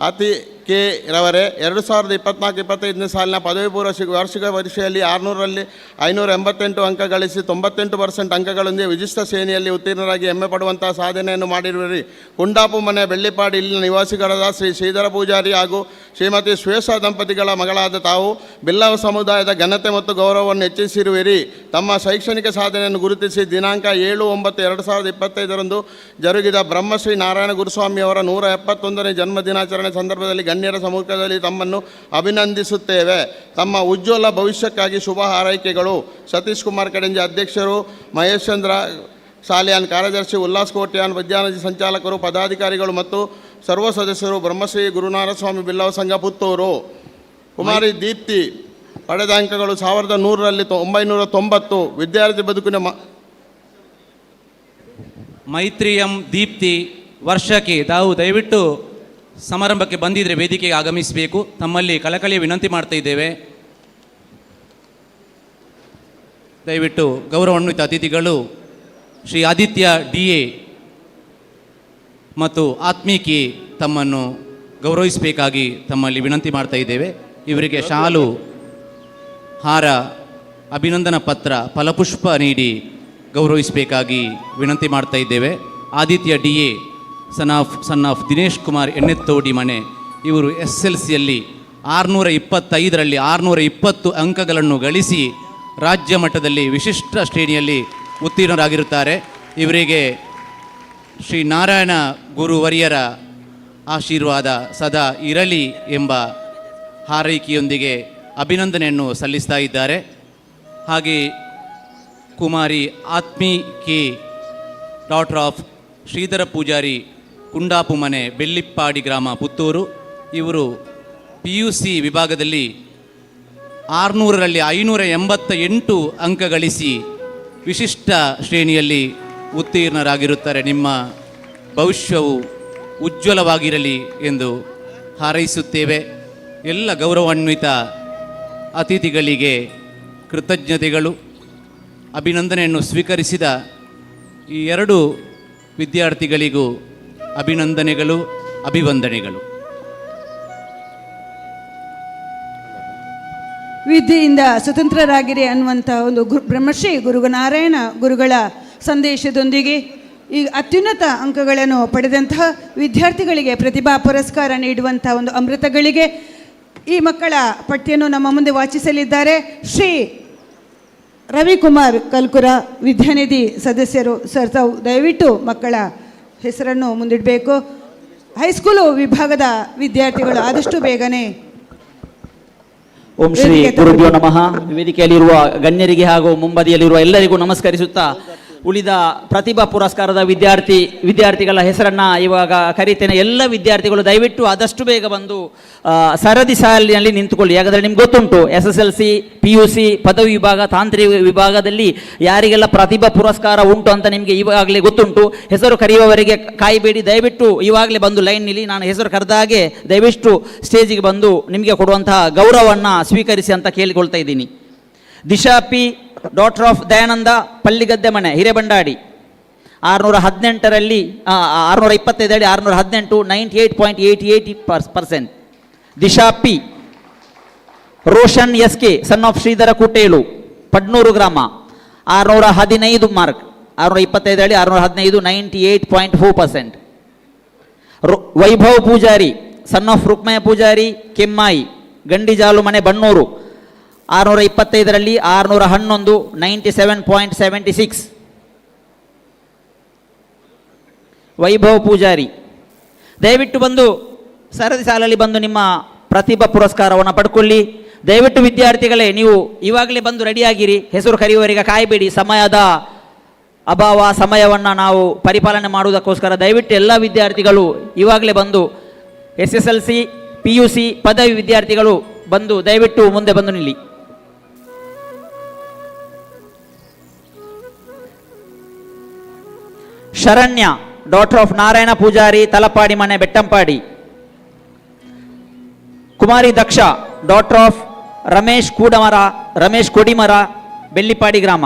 ಅತಿ ಕೆ ರವರೇ 2024-25ನೇ ಸಾಲಿನ ಪದವಿ ಪೂರ್ವ ವಾರ್ಷಿಕ ಪರೀಕ್ಷೆಯಲ್ಲಿ 600ರಲ್ಲಿ 588 ಅಂಕ ಗಳಿಸಿ 98% ಅಂಕಗಳೊಂದಿಗೆ ವಿಶಿಷ್ಟ ಶ್ರೇಣಿಯಲ್ಲಿ ಉತ್ತೀರ್ಣರಾಗಿ ಹೆಮ್ಮೆ ಪಡುವಂತಹ ಸಾಧನೆಯನ್ನು ಮಾಡಿರುವಿರಿ. ಕುಂಡಾಪು ಮನೆ ಬೆಳ್ಳಿಪಾಡಿ ಇಲ್ಲಿನ ನಿವಾಸಿಗಳಾದ ಶ್ರೀ ಶ್ರೀಧರ ಪೂಜಾರಿ ಹಾಗೂ ಶ್ರೀಮತಿ ಶ್ವೇಷ ದಂಪತಿಗಳ ಮಗಳಾದ ತಾವು ಬಿಲ್ಲವ ಸಮುದಾಯದ ಘನತೆ ಮತ್ತು ಗೌರವವನ್ನು ಹೆಚ್ಚಿಸಿರುವಿರಿ. ತಮ್ಮ ಶೈಕ್ಷಣಿಕ ಸಾಧನೆಯನ್ನು ಗುರುತಿಸಿ ದಿನಾಂಕ 7/9/2025ರಂದು ಜರುಗಿದ ಬ್ರಹ್ಮಶ್ರೀ ನಾರಾಯಣ ಗುರುಸ್ವಾಮಿಯವರ 171ನೇ ಜನ್ಮ ದಿನಾಚರಣೆ ಸಂದರ್ಭದಲ್ಲಿ ಗಣ್ಯರ ಸಮ್ಮುಖದಲ್ಲಿ ತಮ್ಮನ್ನು ಅಭಿನಂದಿಸುತ್ತೇವೆ. ತಮ್ಮ ಉಜ್ವಲ ಭವಿಷ್ಯಕ್ಕಾಗಿ ಶುಭ ಹಾರೈಕೆಗಳು. ಸತೀಶ್ ಕುಮಾರ್ ಕಡೆಂಜೆ ಅಧ್ಯಕ್ಷರು, ಮಹೇಶ್ ಚಂದ್ರ ಸಾಲಿಯಾನ್ ಕಾರ್ಯದರ್ಶಿ, ಉಲ್ಲಾಸ್ ಕೋಟ್ಯಾನ್ ವಿದ್ಯಾನಿಧಿ ಸಂಚಾಲಕರು, ಪದಾಧಿಕಾರಿಗಳು ಮತ್ತು ಸರ್ವ ಸದಸ್ಯರು, ಬ್ರಹ್ಮಶ್ರೀ ಗುರುನಾರಾಯಣಸ್ವಾಮಿ ಬಿಲ್ಲವ ಸಂಘ ಪುತ್ತೂರು. ಕುಮಾರಿ ದೀಪ್ತಿ ಪಡೆದ ಅಂಕಗಳು 1100ರಲ್ಲಿ 990. ವಿದ್ಯಾರ್ಥಿ ಬದುಕಿನ ಮೈತ್ರಿ ಎಂ, ದೀಪ್ತಿ, ವರ್ಷಕ್ಕೆ ತಾವು ದಯವಿಟ್ಟು ಸಮಾರಂಭಕ್ಕೆ ಬಂದಿದ್ದರೆ ವೇದಿಕೆಗೆ ಆಗಮಿಸಬೇಕು. ತಮ್ಮಲ್ಲಿ ಕಳಕಳಿಯ ವಿನಂತಿ ಮಾಡ್ತಾ ಇದ್ದೇವೆ. ದಯವಿಟ್ಟು ಗೌರವಾನ್ವಿತ ಅತಿಥಿಗಳು ಶ್ರೀ ಆದಿತ್ಯ ಡಿ ಎ ಮತ್ತು ಆತ್ಮೀಕಿ ತಮ್ಮನ್ನು ಗೌರವಿಸಬೇಕಾಗಿ ತಮ್ಮಲ್ಲಿ ವಿನಂತಿ ಮಾಡ್ತಾ ಇದ್ದೇವೆ. ಇವರಿಗೆ ಶಾಲು, ಹಾರ, ಅಭಿನಂದನಾ ಪತ್ರ, ಫಲಪುಷ್ಪ ನೀಡಿ ಗೌರವಿಸಬೇಕಾಗಿ ವಿನಂತಿ ಮಾಡ್ತಾ ಇದ್ದೇವೆ. Aditya D A, son of Dinesh Kumar ಎಣ್ಣೆತ್ತೋಡಿ ಮನೆ. ಇವರು ಎಸ್ಎಸ್ಎಲ್ಸಿಯಲ್ಲಿ 625ರಲ್ಲಿ 620 ಅಂಕಗಳನ್ನು ಗಳಿಸಿ ರಾಜ್ಯ ಮಟ್ಟದಲ್ಲಿ ವಿಶಿಷ್ಟ ಶ್ರೇಣಿಯಲ್ಲಿ ಉತ್ತೀರ್ಣರಾಗಿರುತ್ತಾರೆ. ಇವರಿಗೆ ಶ್ರೀ ನಾರಾಯಣ ಗುರುವರ್ಯರ ಆಶೀರ್ವಾದ ಸದಾ ಇರಲಿ ಎಂಬ ಹಾರೈಕೆಯೊಂದಿಗೆ ಅಭಿನಂದನೆಯನ್ನು ಸಲ್ಲಿಸ್ತಾ ಇದ್ದಾರೆ. ಹಾಗೆ ಕುಮಾರಿ Athmi K, daughter of Shridhara Poojary Kundapu ಮನೆ, ಬೆಳ್ಳಿಪ್ಪಾಡಿ ಗ್ರಾಮ, ಪುತ್ತೂರು. ಇವರು ಪಿಯುಸಿ ವಿಭಾಗದಲ್ಲಿ 600ರಲ್ಲಿ 588 ಅಂಕ ಗಳಿಸಿ ವಿಶಿಷ್ಟ ಶ್ರೇಣಿಯಲ್ಲಿ ಉತ್ತೀರ್ಣರಾಗಿರುತ್ತಾರೆ. ನಿಮ್ಮ ಭವಿಷ್ಯವು ಉಜ್ವಲವಾಗಿರಲಿ ಎಂದು ಹಾರೈಸುತ್ತೇವೆ. ಎಲ್ಲ ಗೌರವಾನ್ವಿತ ಅತಿಥಿಗಳಿಗೆ ಕೃತಜ್ಞತೆಗಳು. ಅಭಿನಂದನೆಯನ್ನು ಸ್ವೀಕರಿಸಿದ ಈ ಎರಡು ವಿದ್ಯಾರ್ಥಿಗಳಿಗೂ ಅಭಿನಂದನೆಗಳು, ಅಭಿವಂದನೆಗಳು. ವಿದ್ಯೆಯಿಂದ ಸ್ವತಂತ್ರರಾಗಿರಿ ಅನ್ನುವಂಥ ಒಂದು ಬ್ರಹ್ಮಶ್ರೀ ಗುರುನಾರಾಯಣ ಗುರುಗಳ ಸಂದೇಶದೊಂದಿಗೆ ಈ ಅತ್ಯುನ್ನತ ಅಂಕಗಳನ್ನು ಪಡೆದಂತಹ ವಿದ್ಯಾರ್ಥಿಗಳಿಗೆ ಪ್ರತಿಭಾ ಪುರಸ್ಕಾರ ನೀಡುವಂಥ ಒಂದು ಅಮೃತಗಳಿಗೆ ಈ ಮಕ್ಕಳ ಪಟ್ಟಿಯನ್ನು ನಮ್ಮ ಮುಂದೆ ವಾಚಿಸಲಿದ್ದಾರೆ ಶ್ರೀ ರವಿಕುಮಾರ್ ಕಲ್ಕುರ, ವಿದ್ಯಾನಿಧಿ ಸದಸ್ಯರು. ಸರ್, ತಾವು ದಯವಿಟ್ಟು ಮಕ್ಕಳ ಹೆಸರನ್ನು ಮುಂದಿಡಬೇಕು. ಹೈಸ್ಕೂಲು ವಿಭಾಗದ ವಿದ್ಯಾರ್ಥಿಗಳು ಆದಷ್ಟು ಬೇಗನೆ ಓಂ ಶ್ರೀ ವೇದಿಕೆ ಗುರುಭ್ಯೋ ನಮಃ. ವೇದಿಕೆಯಲ್ಲಿರುವ ಗಣ್ಯರಿಗೆ ಹಾಗೂ ಮುಂಬದಿಯಲ್ಲಿರುವ ಎಲ್ಲರಿಗೂ ನಮಸ್ಕರಿಸುತ್ತಾ, ಉಳಿದ ಪ್ರತಿಭಾ ಪುರಸ್ಕಾರದ ವಿದ್ಯಾರ್ಥಿಗಳ ಹೆಸರನ್ನ ಇವಾಗ ಕರೀತೇನೆ. ಎಲ್ಲ ವಿದ್ಯಾರ್ಥಿಗಳು ದಯವಿಟ್ಟು ಆದಷ್ಟು ಬೇಗ ಬಂದು ಸರದಿ ಸಾಲಿನಲ್ಲಿ ನಿಂತುಕೊಳ್ಳಿ. ಯಾಕಂದರೆ ನಿಮ್ಗೆ ಗೊತ್ತುಂಟು, ಎಸ್ಎಸ್ಎಲ್ಸಿ, ಪಿಯುಸಿ, ಪದವಿ ವಿಭಾಗ, ತಾಂತ್ರಿಕ ವಿಭಾಗದಲ್ಲಿ ಯಾರಿಗೆಲ್ಲ ಪ್ರತಿಭಾ ಪುರಸ್ಕಾರ ಉಂಟು ಅಂತ ನಿಮಗೆ ಇವಾಗಲೇ ಗೊತ್ತುಂಟು. ಹೆಸರು ಕರೆಯುವವರೆಗೆ ಕಾಯಬೇಡಿ, ದಯವಿಟ್ಟು ಇವಾಗಲೇ ಬಂದು ಲೈನ್ ನಿಲ್ಲಿ. ನಾನು ಹೆಸರು ಕರೆದಾಗೆ ದಯವಿಟ್ಟು ಸ್ಟೇಜಿಗೆ ಬಂದು ನಿಮಗೆ ಕೊಡುವಂತಹ ಗೌರವವನ್ನು ಸ್ವೀಕರಿಸಿ ಅಂತ ಕೇಳಿಕೊಳ್ತಾ ಇದ್ದೀನಿ. Disha P, daughter of Dayananda Palligadde ಮನೆ, Hirebandadi, 618ರಲ್ಲಿ 625ರಲ್ಲಿ 618, 98.88%. Disha P. Roshan S K, son of Shridhara Kutelu, Padnur ಗ್ರಾಮ, 615 ಮಾರ್ಕ್, 625ರಲ್ಲಿ 615, 98.4%. ವೈಭವ್ ಪೂಜಾರಿ, ಸನ್ ಆಫ್ ರುಕ್ಮಯ ಪೂಜಾರಿ ಕೆಮ್ಮಾಯಿ, ಗಂಡಿಜಾಲು ಮನೆ, ಬನ್ನೂರು, 625ರಲ್ಲಿ 611, 97.76. ವೈಭವ್ ಪೂಜಾರಿ, ದಯವಿಟ್ಟು ಬಂದು ಸರದಿ ಸಾಲಲ್ಲಿ ಬಂದು ನಿಮ್ಮ ಪ್ರತಿಭಾ ಪುರಸ್ಕಾರವನ್ನು ಪಡ್ಕೊಳ್ಳಿ. ದಯವಿಟ್ಟು ವಿದ್ಯಾರ್ಥಿಗಳೇ, ನೀವು ಇವಾಗಲೇ ಬಂದು ರೆಡಿಯಾಗಿರಿ. ಹೆಸರು ಕರೆಯುವವರಿಗೆ ಕಾಯಬೇಡಿ. ಸಮಯದ ಅಭಾವ, ಸಮಯವನ್ನು ನಾವು ಪರಿಪಾಲನೆ ಮಾಡುವುದಕ್ಕೋಸ್ಕರ ದಯವಿಟ್ಟು ಎಲ್ಲ ವಿದ್ಯಾರ್ಥಿಗಳು ಇವಾಗಲೇ ಬಂದು ಎಸ್ಎಸ್ಎಲ್ಸಿ, ಪಿಯುಸಿ, ಪದವಿ ವಿದ್ಯಾರ್ಥಿಗಳು ಬಂದು ದಯವಿಟ್ಟು ಮುಂದೆ ಬಂದು ನಿಲ್ಲಿ. ಶರಣ್ಯ, ಡಾಟರ್ ಆಫ್ ನಾರಾಯಣ ಪೂಜಾರಿ, ತಲಪಾಡಿ ಮನೆ, ಬೆಟ್ಟಂಪಾಡಿ. ಕುಮಾರಿ ದಕ್ಷ, ಡಾಟರ್ ಆಫ್ ರಮೇಶ್ ಕೂಡಮರ, ರಮೇಶ್ ಕೊಡಿಮರ, ಬೆಳ್ಳಿಪಾಡಿ ಗ್ರಾಮ.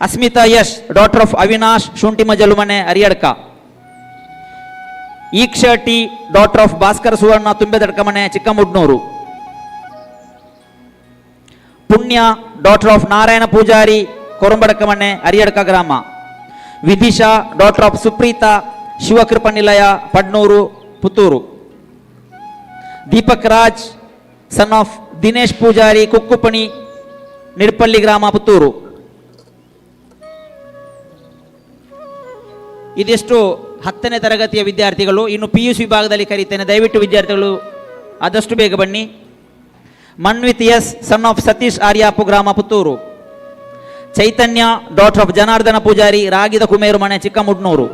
ಅಸ್ಮಿತಾ ಯಶ್, ಡಾಟರ್ ಆಫ್ ಅವಿನಾಶ್ ಶುಂಠಿಮಜಲು ಮನೆ, Ariyadka. ಈಕ್ಷಾ T, daughter of Bhaskar Suvarna ತುಂಬೆದಡ್ಕ ಮನೆ, ಚಿಕ್ಕಮುಡ್ನೂರು. ಪುಣ್ಯ, ಡಾಟರ್ ಆಫ್ ನಾರಾಯಣ ಪೂಜಾರಿ ಕೊರಂಬಡಕ ಮನೆ, ಅರಿಯಡ್ಕ ಗ್ರಾಮ. ವಿದಿಶಾ, ಡಾಟರ್ ಆಫ್ ಸುಪ್ರೀತಾ ಶಿವಕೃಪ ನಿಲಯ, ಪಡ್ನೂರು, ಪುತ್ತೂರು. ದೀಪಕ್ ರಾಜ್, ಸನ್ ಆಫ್ ದಿನೇಶ್ ಪೂಜಾರಿ ಕುಕ್ಕುಪಣಿ, ನಿಡ್ಪಳ್ಳಿ ಗ್ರಾಮ, ಪುತ್ತೂರು. ಇದಿಷ್ಟು 10ನೇ ತರಗತಿಯ ವಿದ್ಯಾರ್ಥಿಗಳು. ಇನ್ನು ಪಿಯುಸಿ ವಿಭಾಗದಲ್ಲಿ ಕರೀತೇನೆ, ದಯವಿಟ್ಟು ವಿದ್ಯಾರ್ಥಿಗಳು ಆದಷ್ಟು ಬೇಗ ಬನ್ನಿ. Manvith S, son of Satish Aryapu ಗ್ರಾಮ, ಪುತ್ತೂರು. ಚೈತನ್ಯ, ಡಾಟರ್ ಆಫ್ ಜನಾರ್ದನ ಪೂಜಾರಿ ರಾಗಿದ ಕುಮೇರು ಮನೆ, ಚಿಕ್ಕಮುಡ್ನೂರು.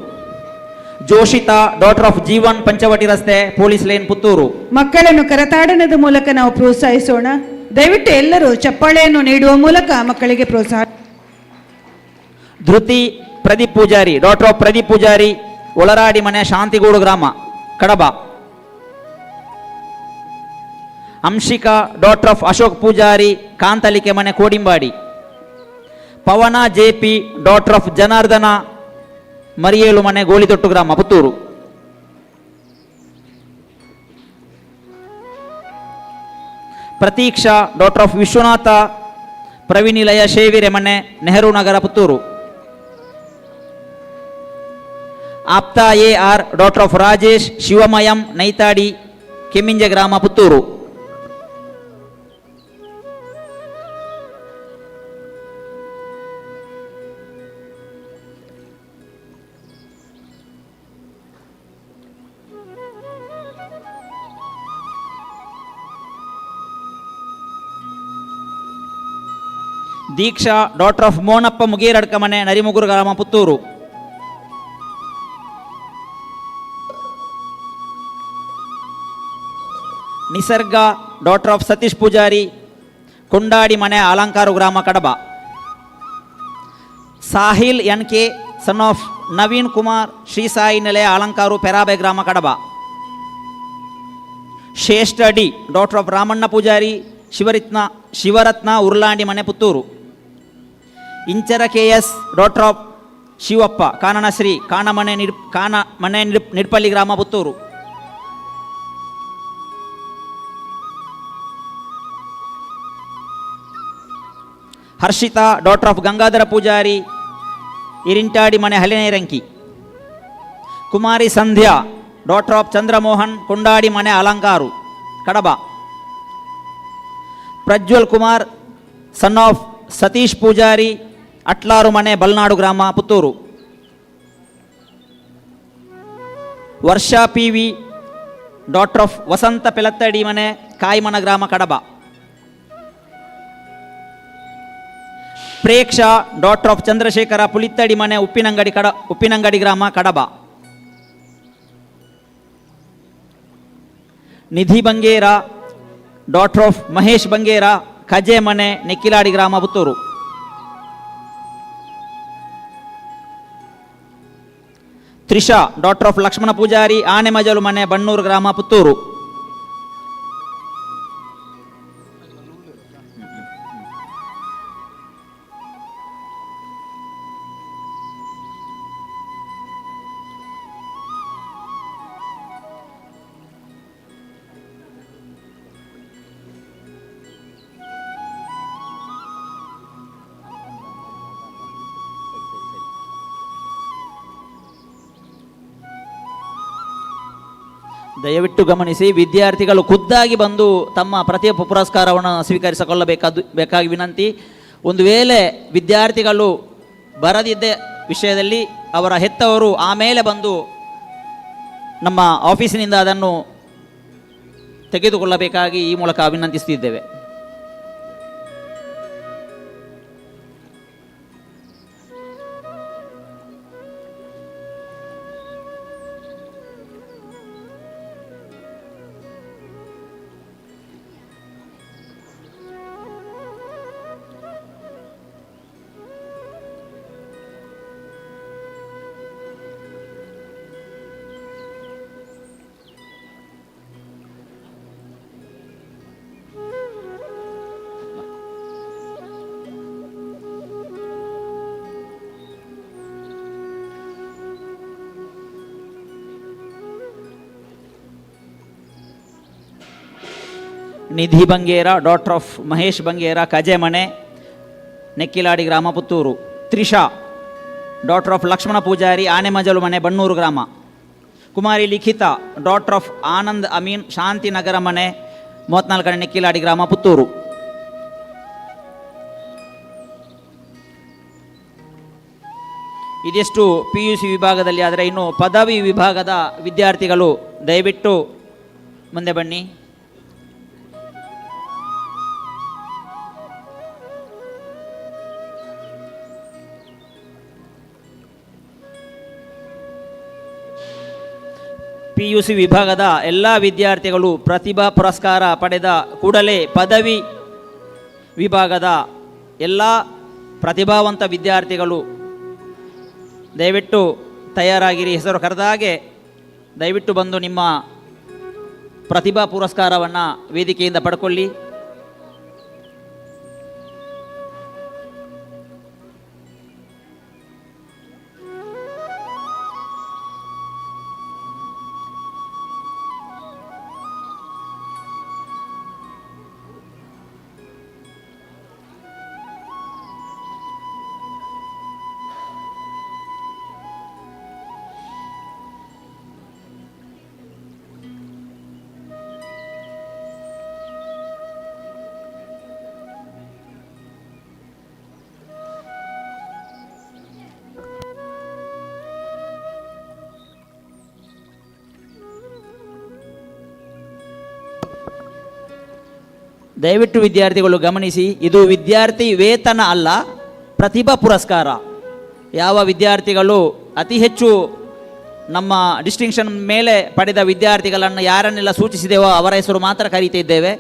ಜೋಶಿತಾ, ಡಾಟರ್ ಆಫ್ ಜೀವನ್ ಪಂಚವಟಿ ರಸ್ತೆ, ಪೊಲೀಸ್ ಲೇನ್, ಪುತ್ತೂರು. ಮಕ್ಕಳನ್ನು ಕರತಾಡನದ ಮೂಲಕ ನಾವು ಪ್ರೋತ್ಸಾಹಿಸೋಣ. ದಯವಿಟ್ಟು ಎಲ್ಲರೂ ಚಪ್ಪಾಳೆಯನ್ನು ನೀಡುವ ಮೂಲಕ ಮಕ್ಕಳಿಗೆ ಪ್ರೋತ್ಸಾಹ. ಧೃತಿ ಪ್ರದೀಪ್ ಪೂಜಾರಿ, ಡಾಟರ್ ಆಫ್ ಪ್ರದೀಪ್ ಪೂಜಾರಿ ಒಳರಾಡಿ ಮನೆ, ಶಾಂತಿಗೂಡು ಗ್ರಾಮ, ಕಡಬ. ಅಂಶಿಕಾ, ಡಾಟರ್ ಆಫ್ ಅಶೋಕ್ ಪೂಜಾರಿ ಕಾಂತಲಿಕೆ ಮನೆ, ಕೋಡಿಂಬಾಡಿ. ಪವನ JP, daughter of Janardhana ಮರಿಯೇಳು ಮನೆ, ಗೋಳಿತೊಟ್ಟು ಗ್ರಾಮ, Puttur. Pratiksha daughter of Vishwanatha Pravinilaya, Shevire Mane, Nehru Nagar, Puttur. Aapta A R daughter of Rajesh Shivamayam, Naithadi, Kemminje ಗ್ರಾಮ, ಪುತ್ತೂರು. ದೀಕ್ಷಾ ಡಾಟರ್ ಆಫ್ ಮೋನಪ್ಪ ಮುಗೇರಡ್ಕಮನೆ, ನರಿಮುಗುರು ಗ್ರಾಮ, Puttur. Nisarga daughter of Satish Poojary, Kondadi Mane, Alankaru ಗ್ರಾಮ, Kadaba. Sahil N K son of Naveen Kumar, Shri Sai Nilaya, Alankaru, Perabe ಗ್ರಾಮ, Kadaba. Shreshta D daughter of Ramanna Poojary, Shivaratna Urlandi Mane, Puttur. Inchara K S daughter of Shivappa, Kananashree, Kanamane Kanamane Nidpalli ಗ್ರಾಮ, Puttur. Harshita daughter of Gangadhara Poojary, Irintadi Mane, Halineranki. Kumari Sandhya daughter of Chandramohan, Kondadi Mane, Alankaru, Kadaba. Prajwal Kumar son of Satish Poojary, Atlaru Mane, Balnadu ಗ್ರಾಮ, Puttur. Varsha P V daughter of Vasantha Pelathadi Mane, Kaimana ಗ್ರಾಮ, Kadaba. Preksha daughter of Chandrashekhara Pulithadi Mane, Uppinangady ಗ್ರಾಮ, Kadaba. Nidhi Bangera daughter of Mahesh Bangera, Kaje Mane, Nekkiladi ಗ್ರಾಮ, Puttur. Trisha daughter of Lakshmana Poojary, Anemajalu Mane, Bannur ಗ್ರಾಮ, ಪುತ್ತೂರು. ದಯವಿಟ್ಟು ಗಮನಿಸಿ, ವಿದ್ಯಾರ್ಥಿಗಳು ಖುದ್ದಾಗಿ ಬಂದು ತಮ್ಮ ಪ್ರತಿಭಾ ಪುರಸ್ಕಾರವನ್ನು ಸ್ವೀಕರಿಸಿಕೊಳ್ಳಬೇಕಾಗಿ ವಿನಂತಿ. ಒಂದು ವೇಳೆ ವಿದ್ಯಾರ್ಥಿಗಳು ಬರದಿದ್ದ ವಿಷಯದಲ್ಲಿ ಅವರ ಹೆತ್ತವರು ಆಮೇಲೆ ಬಂದು ನಮ್ಮ ಆಫೀಸಿನಿಂದ ಅದನ್ನು ತೆಗೆದುಕೊಳ್ಳಬೇಕಾಗಿ ಈ ಮೂಲಕ ವಿನಂತಿಸುತ್ತಿದ್ದೇವೆ. Nidhi Bangera daughter of Mahesh Bangera, Kajemane, Nekkiladi ಗ್ರಾಮ, ಪುತ್ತೂರು. ತ್ರಿಷಾ ಡಾಟರ್ ಆಫ್ ಲಕ್ಷ್ಮಣ ಪೂಜಾರಿ, ಆನೆಮಜಲು ಮನೆ, ಬಣ್ಣೂರು ಗ್ರಾಮ. ಕುಮಾರಿ ಲಿಖಿತಾ ಡಾಟರ್ ಆಫ್ ಆನಂದ್ ಅಮೀನ್, ಶಾಂತಿನಗರ ಮನೆ, 34ನೇ ನೆಕ್ಕಿಲಾಡಿ ಗ್ರಾಮ, ಪುತ್ತೂರು. ಇದಿಷ್ಟು ಪಿ ಯು ಸಿ ವಿಭಾಗದಲ್ಲಿ. ಆದರೆ ಇನ್ನು ಪದವಿ ವಿಭಾಗದ ವಿದ್ಯಾರ್ಥಿಗಳು ದಯವಿಟ್ಟು ಮುಂದೆ ಬನ್ನಿ. ಪಿ ಯು ಸಿ ವಿಭಾಗದ ಎಲ್ಲ ವಿದ್ಯಾರ್ಥಿಗಳು ಪ್ರತಿಭಾ ಪುರಸ್ಕಾರ ಪಡೆದ ಕೂಡಲೇ ಪದವಿ ವಿಭಾಗದ ಎಲ್ಲ ಪ್ರತಿಭಾವಂತ ವಿದ್ಯಾರ್ಥಿಗಳು ದಯವಿಟ್ಟು ತಯಾರಾಗಿರಿ. ಹೆಸರು ಕರೆದಾಗೆ ದಯವಿಟ್ಟು ಬಂದು ನಿಮ್ಮ ಪ್ರತಿಭಾ ಪುರಸ್ಕಾರವನ್ನು ವೇದಿಕೆಯಿಂದ ಪಡ್ಕೊಳ್ಳಿ. ದಯವಿಟ್ಟು ವಿದ್ಯಾರ್ಥಿಗಳು ಗಮನಿಸಿ, ಇದು ವಿದ್ಯಾರ್ಥಿ ವೇತನ ಅಲ್ಲ, ಪ್ರತಿಭಾ ಪುರಸ್ಕಾರ. ಯಾವ ವಿದ್ಯಾರ್ಥಿಗಳು ಅತಿ ಹೆಚ್ಚು ನಮ್ಮ ಡಿಸ್ಟಿಂಕ್ಷನ್ ಮೇಲೆ ಪಡೆದ ವಿದ್ಯಾರ್ಥಿಗಳನ್ನು ಯಾರನ್ನೆಲ್ಲ ಸೂಚಿಸಿದೆವೋ ಅವರ ಹೆಸರು ಮಾತ್ರ ಕರೀತಿದ್ದೇವೆ.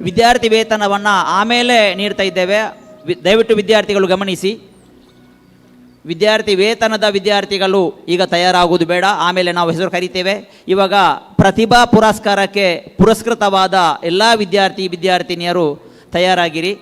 ವಿದ್ಯಾರ್ಥಿ ವೇತನವನ್ನು ಆಮೇಲೆ ನೀಡ್ತಾ ಇದ್ದೇವೆ. ದಯವಿಟ್ಟು ವಿದ್ಯಾರ್ಥಿಗಳು ಗಮನಿಸಿ. ವಿದ್ಯಾರ್ಥಿ ವೇತನದ ವಿದ್ಯಾರ್ಥಿಗಳು ಈಗ ತಯಾರಾಗುವುದು ಬೇಡ, ಆಮೇಲೆ ನಾವು ಹೆಸರು ಕರಿತೇವೆ. ಇವಾಗ ಪ್ರತಿಭಾ ಪುರಸ್ಕಾರಕ್ಕೆ ಪುರಸ್ಕೃತವಾದ ಎಲ್ಲ ವಿದ್ಯಾರ್ಥಿ ವಿದ್ಯಾರ್ಥಿನಿಯರು ತಯಾರಾಗಿರಿ.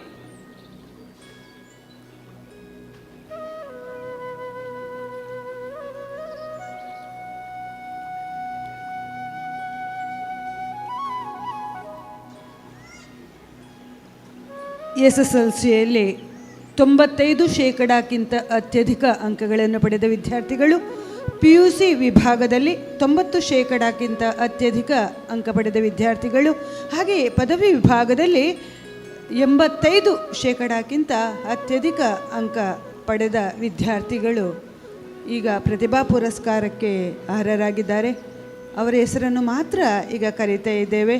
ಎಸ್ಎಸ್ಎಲ್ಸಿಯಲ್ಲಿ 95%ಕ್ಕಿಂತ ಅತ್ಯಧಿಕ ಅಂಕಗಳನ್ನು ಪಡೆದ ವಿದ್ಯಾರ್ಥಿಗಳು, ಪಿಯುಸಿ ವಿಭಾಗದಲ್ಲಿ 90%ಕ್ಕಿಂತ ಅತ್ಯಧಿಕ ಅಂಕ ಪಡೆದ ವಿದ್ಯಾರ್ಥಿಗಳು, ಹಾಗೆಯೇ ಪದವಿ ವಿಭಾಗದಲ್ಲಿ 85%ಕ್ಕಿಂತ ಅತ್ಯಧಿಕ ಅಂಕ ಪಡೆದ ವಿದ್ಯಾರ್ಥಿಗಳು ಈಗ ಪ್ರತಿಭಾ ಪುರಸ್ಕಾರಕ್ಕೆ ಅರ್ಹರಾಗಿದ್ದಾರೆ. ಅವರ ಹೆಸರನ್ನು ಮಾತ್ರ ಈಗ ಕರೀತಾ ಇದ್ದೇವೆ.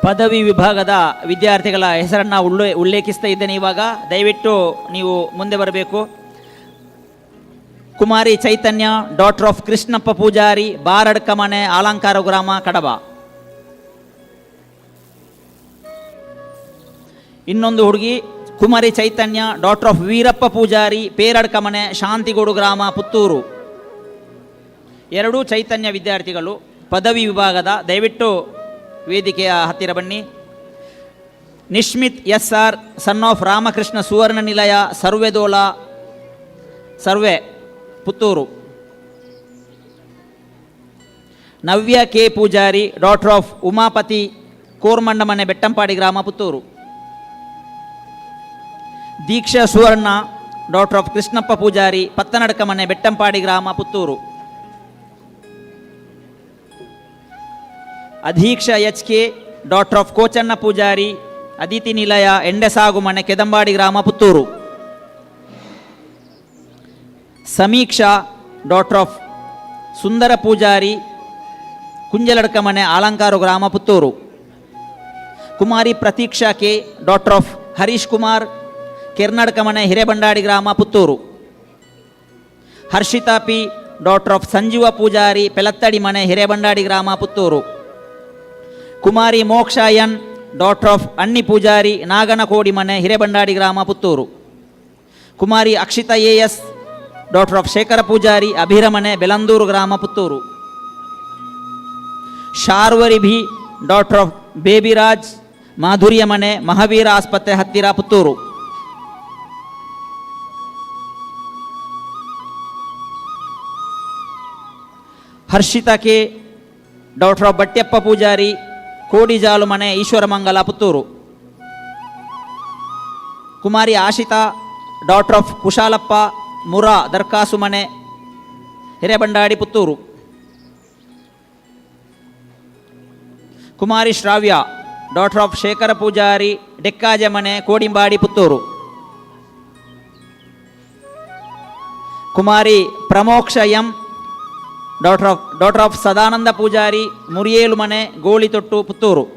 ಪದವಿ ವಿಭಾಗದ ವಿದ್ಯಾರ್ಥಿಗಳ ಹೆಸರನ್ನು ಉಲ್ಲೇಖಿಸ್ತಾ ಇದ್ದೇನೆ ಇವಾಗ. ದಯವಿಟ್ಟು ನೀವು ಮುಂದೆ ಬರಬೇಕು. ಕುಮಾರಿ ಚೈತನ್ಯ, ಡಾಟರ್ ಆಫ್ ಕೃಷ್ಣಪ್ಪ ಪೂಜಾರಿ, ಬಾರಡ್ಕಮನೆ, ಆಲಂಕಾರ ಗ್ರಾಮ, ಕಡಬ. ಇನ್ನೊಂದು ಹುಡುಗಿ ಕುಮಾರಿ ಚೈತನ್ಯ, ಡಾಟರ್ ಆಫ್ ವೀರಪ್ಪ ಪೂಜಾರಿ, ಪೇರಡ್ಕಮನೆ, ಶಾಂತಿಗೋಡು ಗ್ರಾಮ, ಪುತ್ತೂರು. ಎರಡೂ ಚೈತನ್ಯ ವಿದ್ಯಾರ್ಥಿಗಳು ಪದವಿ ವಿಭಾಗದ. ದಯವಿಟ್ಟು ವೇದಿಕೆಯ ಹತ್ತಿರ ಬನ್ನಿ. Nishmith S R, son of Ramakrishna Suvarna Nilaya, Sarvedola, Sarve, Puttur. Navya K Poojary, daughter of Umapathi, Kormandamane, Bettampadi ಗ್ರಾಮ, Puttur. Deeksha Suvarna, daughter of Krishnappa Poojary, Pattanadkamane, Bettampadi ಗ್ರಾಮ, Puttur. Adhiksha H K, daughter of Kochanna Poojary, Aditi Nilaya, Endesagumane, Kedambadi ಗ್ರಾಮ, Puttur. Sameeksha, daughter of Sundara Poojary, Kunjaladkamane, Alankaru ಗ್ರಾಮ, Puttur. Kumari Prateeksha K, daughter of Harish Kumar, Kernadkamane, Hirebandadi ಗ್ರಾಮ, Puttur. Harshita P, daughter of Sanjeeva Poojary, Pelattadi Mane, Hirebandadi ಗ್ರಾಮ, Puttur. Kumari Moksha N, daughter of Anni Poojary, Naganakodi Mane, Hirebandadi ಗ್ರಾಮ, Puttur. Kumari Akshita A S, daughter of Shekhara Poojary, Abhiramane, Belandur ಗ್ರಾಮ, Puttur. Sharvari B, daughter of Babyraj, Madhurya Mane, Mahaveera ಆಸ್ಪತ್ರೆ ಹತ್ತಿರ, Puttur. Harshita K, daughter of Battyappa Poojary, Kodijalu Mane, Ishwaramangala, Puttur. Kumari Ashita, daughter of Kushalappa, Mura, Darkasu Mane, Hirebandadi, Puttur. Kumari Shravya, daughter of Shekhara Poojary, Dekkaje Mane, Kodimbadi, Puttur. Kumari Pramoksha M, daughter of Sadananda Poojary, Muriyelu Mane, Golithottu, Puttur.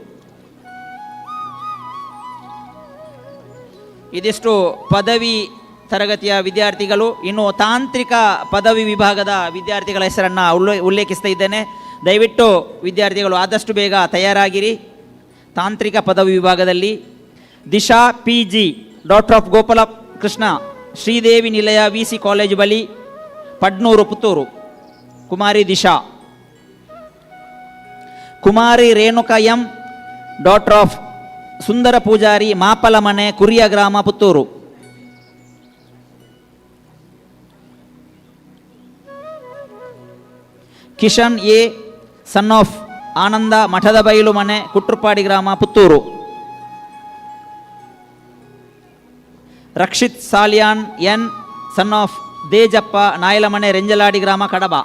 ಇದಿಷ್ಟು ಪದವಿ ತರಗತಿಯ ವಿದ್ಯಾರ್ಥಿಗಳು. ಇನ್ನು ತಾಂತ್ರಿಕ ಪದವಿ ವಿಭಾಗದ ವಿದ್ಯಾರ್ಥಿಗಳ ಹೆಸರನ್ನು ಉಲ್ಲೇಖಿಸ್ತಾ ಇದ್ದೇನೆ. ದಯವಿಟ್ಟು ವಿದ್ಯಾರ್ಥಿಗಳು ಆದಷ್ಟು ಬೇಗ ತಯಾರಾಗಿರಿ. ತಾಂತ್ರಿಕ ಪದವಿ ವಿಭಾಗದಲ್ಲಿ Disha P G, daughter of Gopala Krishna, Sridevi Nilaya, V C college ಬಳಿ, Padnur, Puttur. Kumari Disha. Kumari Renuka M, daughter of Sundara Poojary, Mapalamane, Kuriya ಗ್ರಾಮ, Puttur. Kishan A, son of Ananda, Mathadabailu Mane, Kutrupadi ಗ್ರಾಮ, Puttur. Rakshit Salian N, son of Dejappa, Nayalamane, Renjaladi ಗ್ರಾಮ, Kadaba.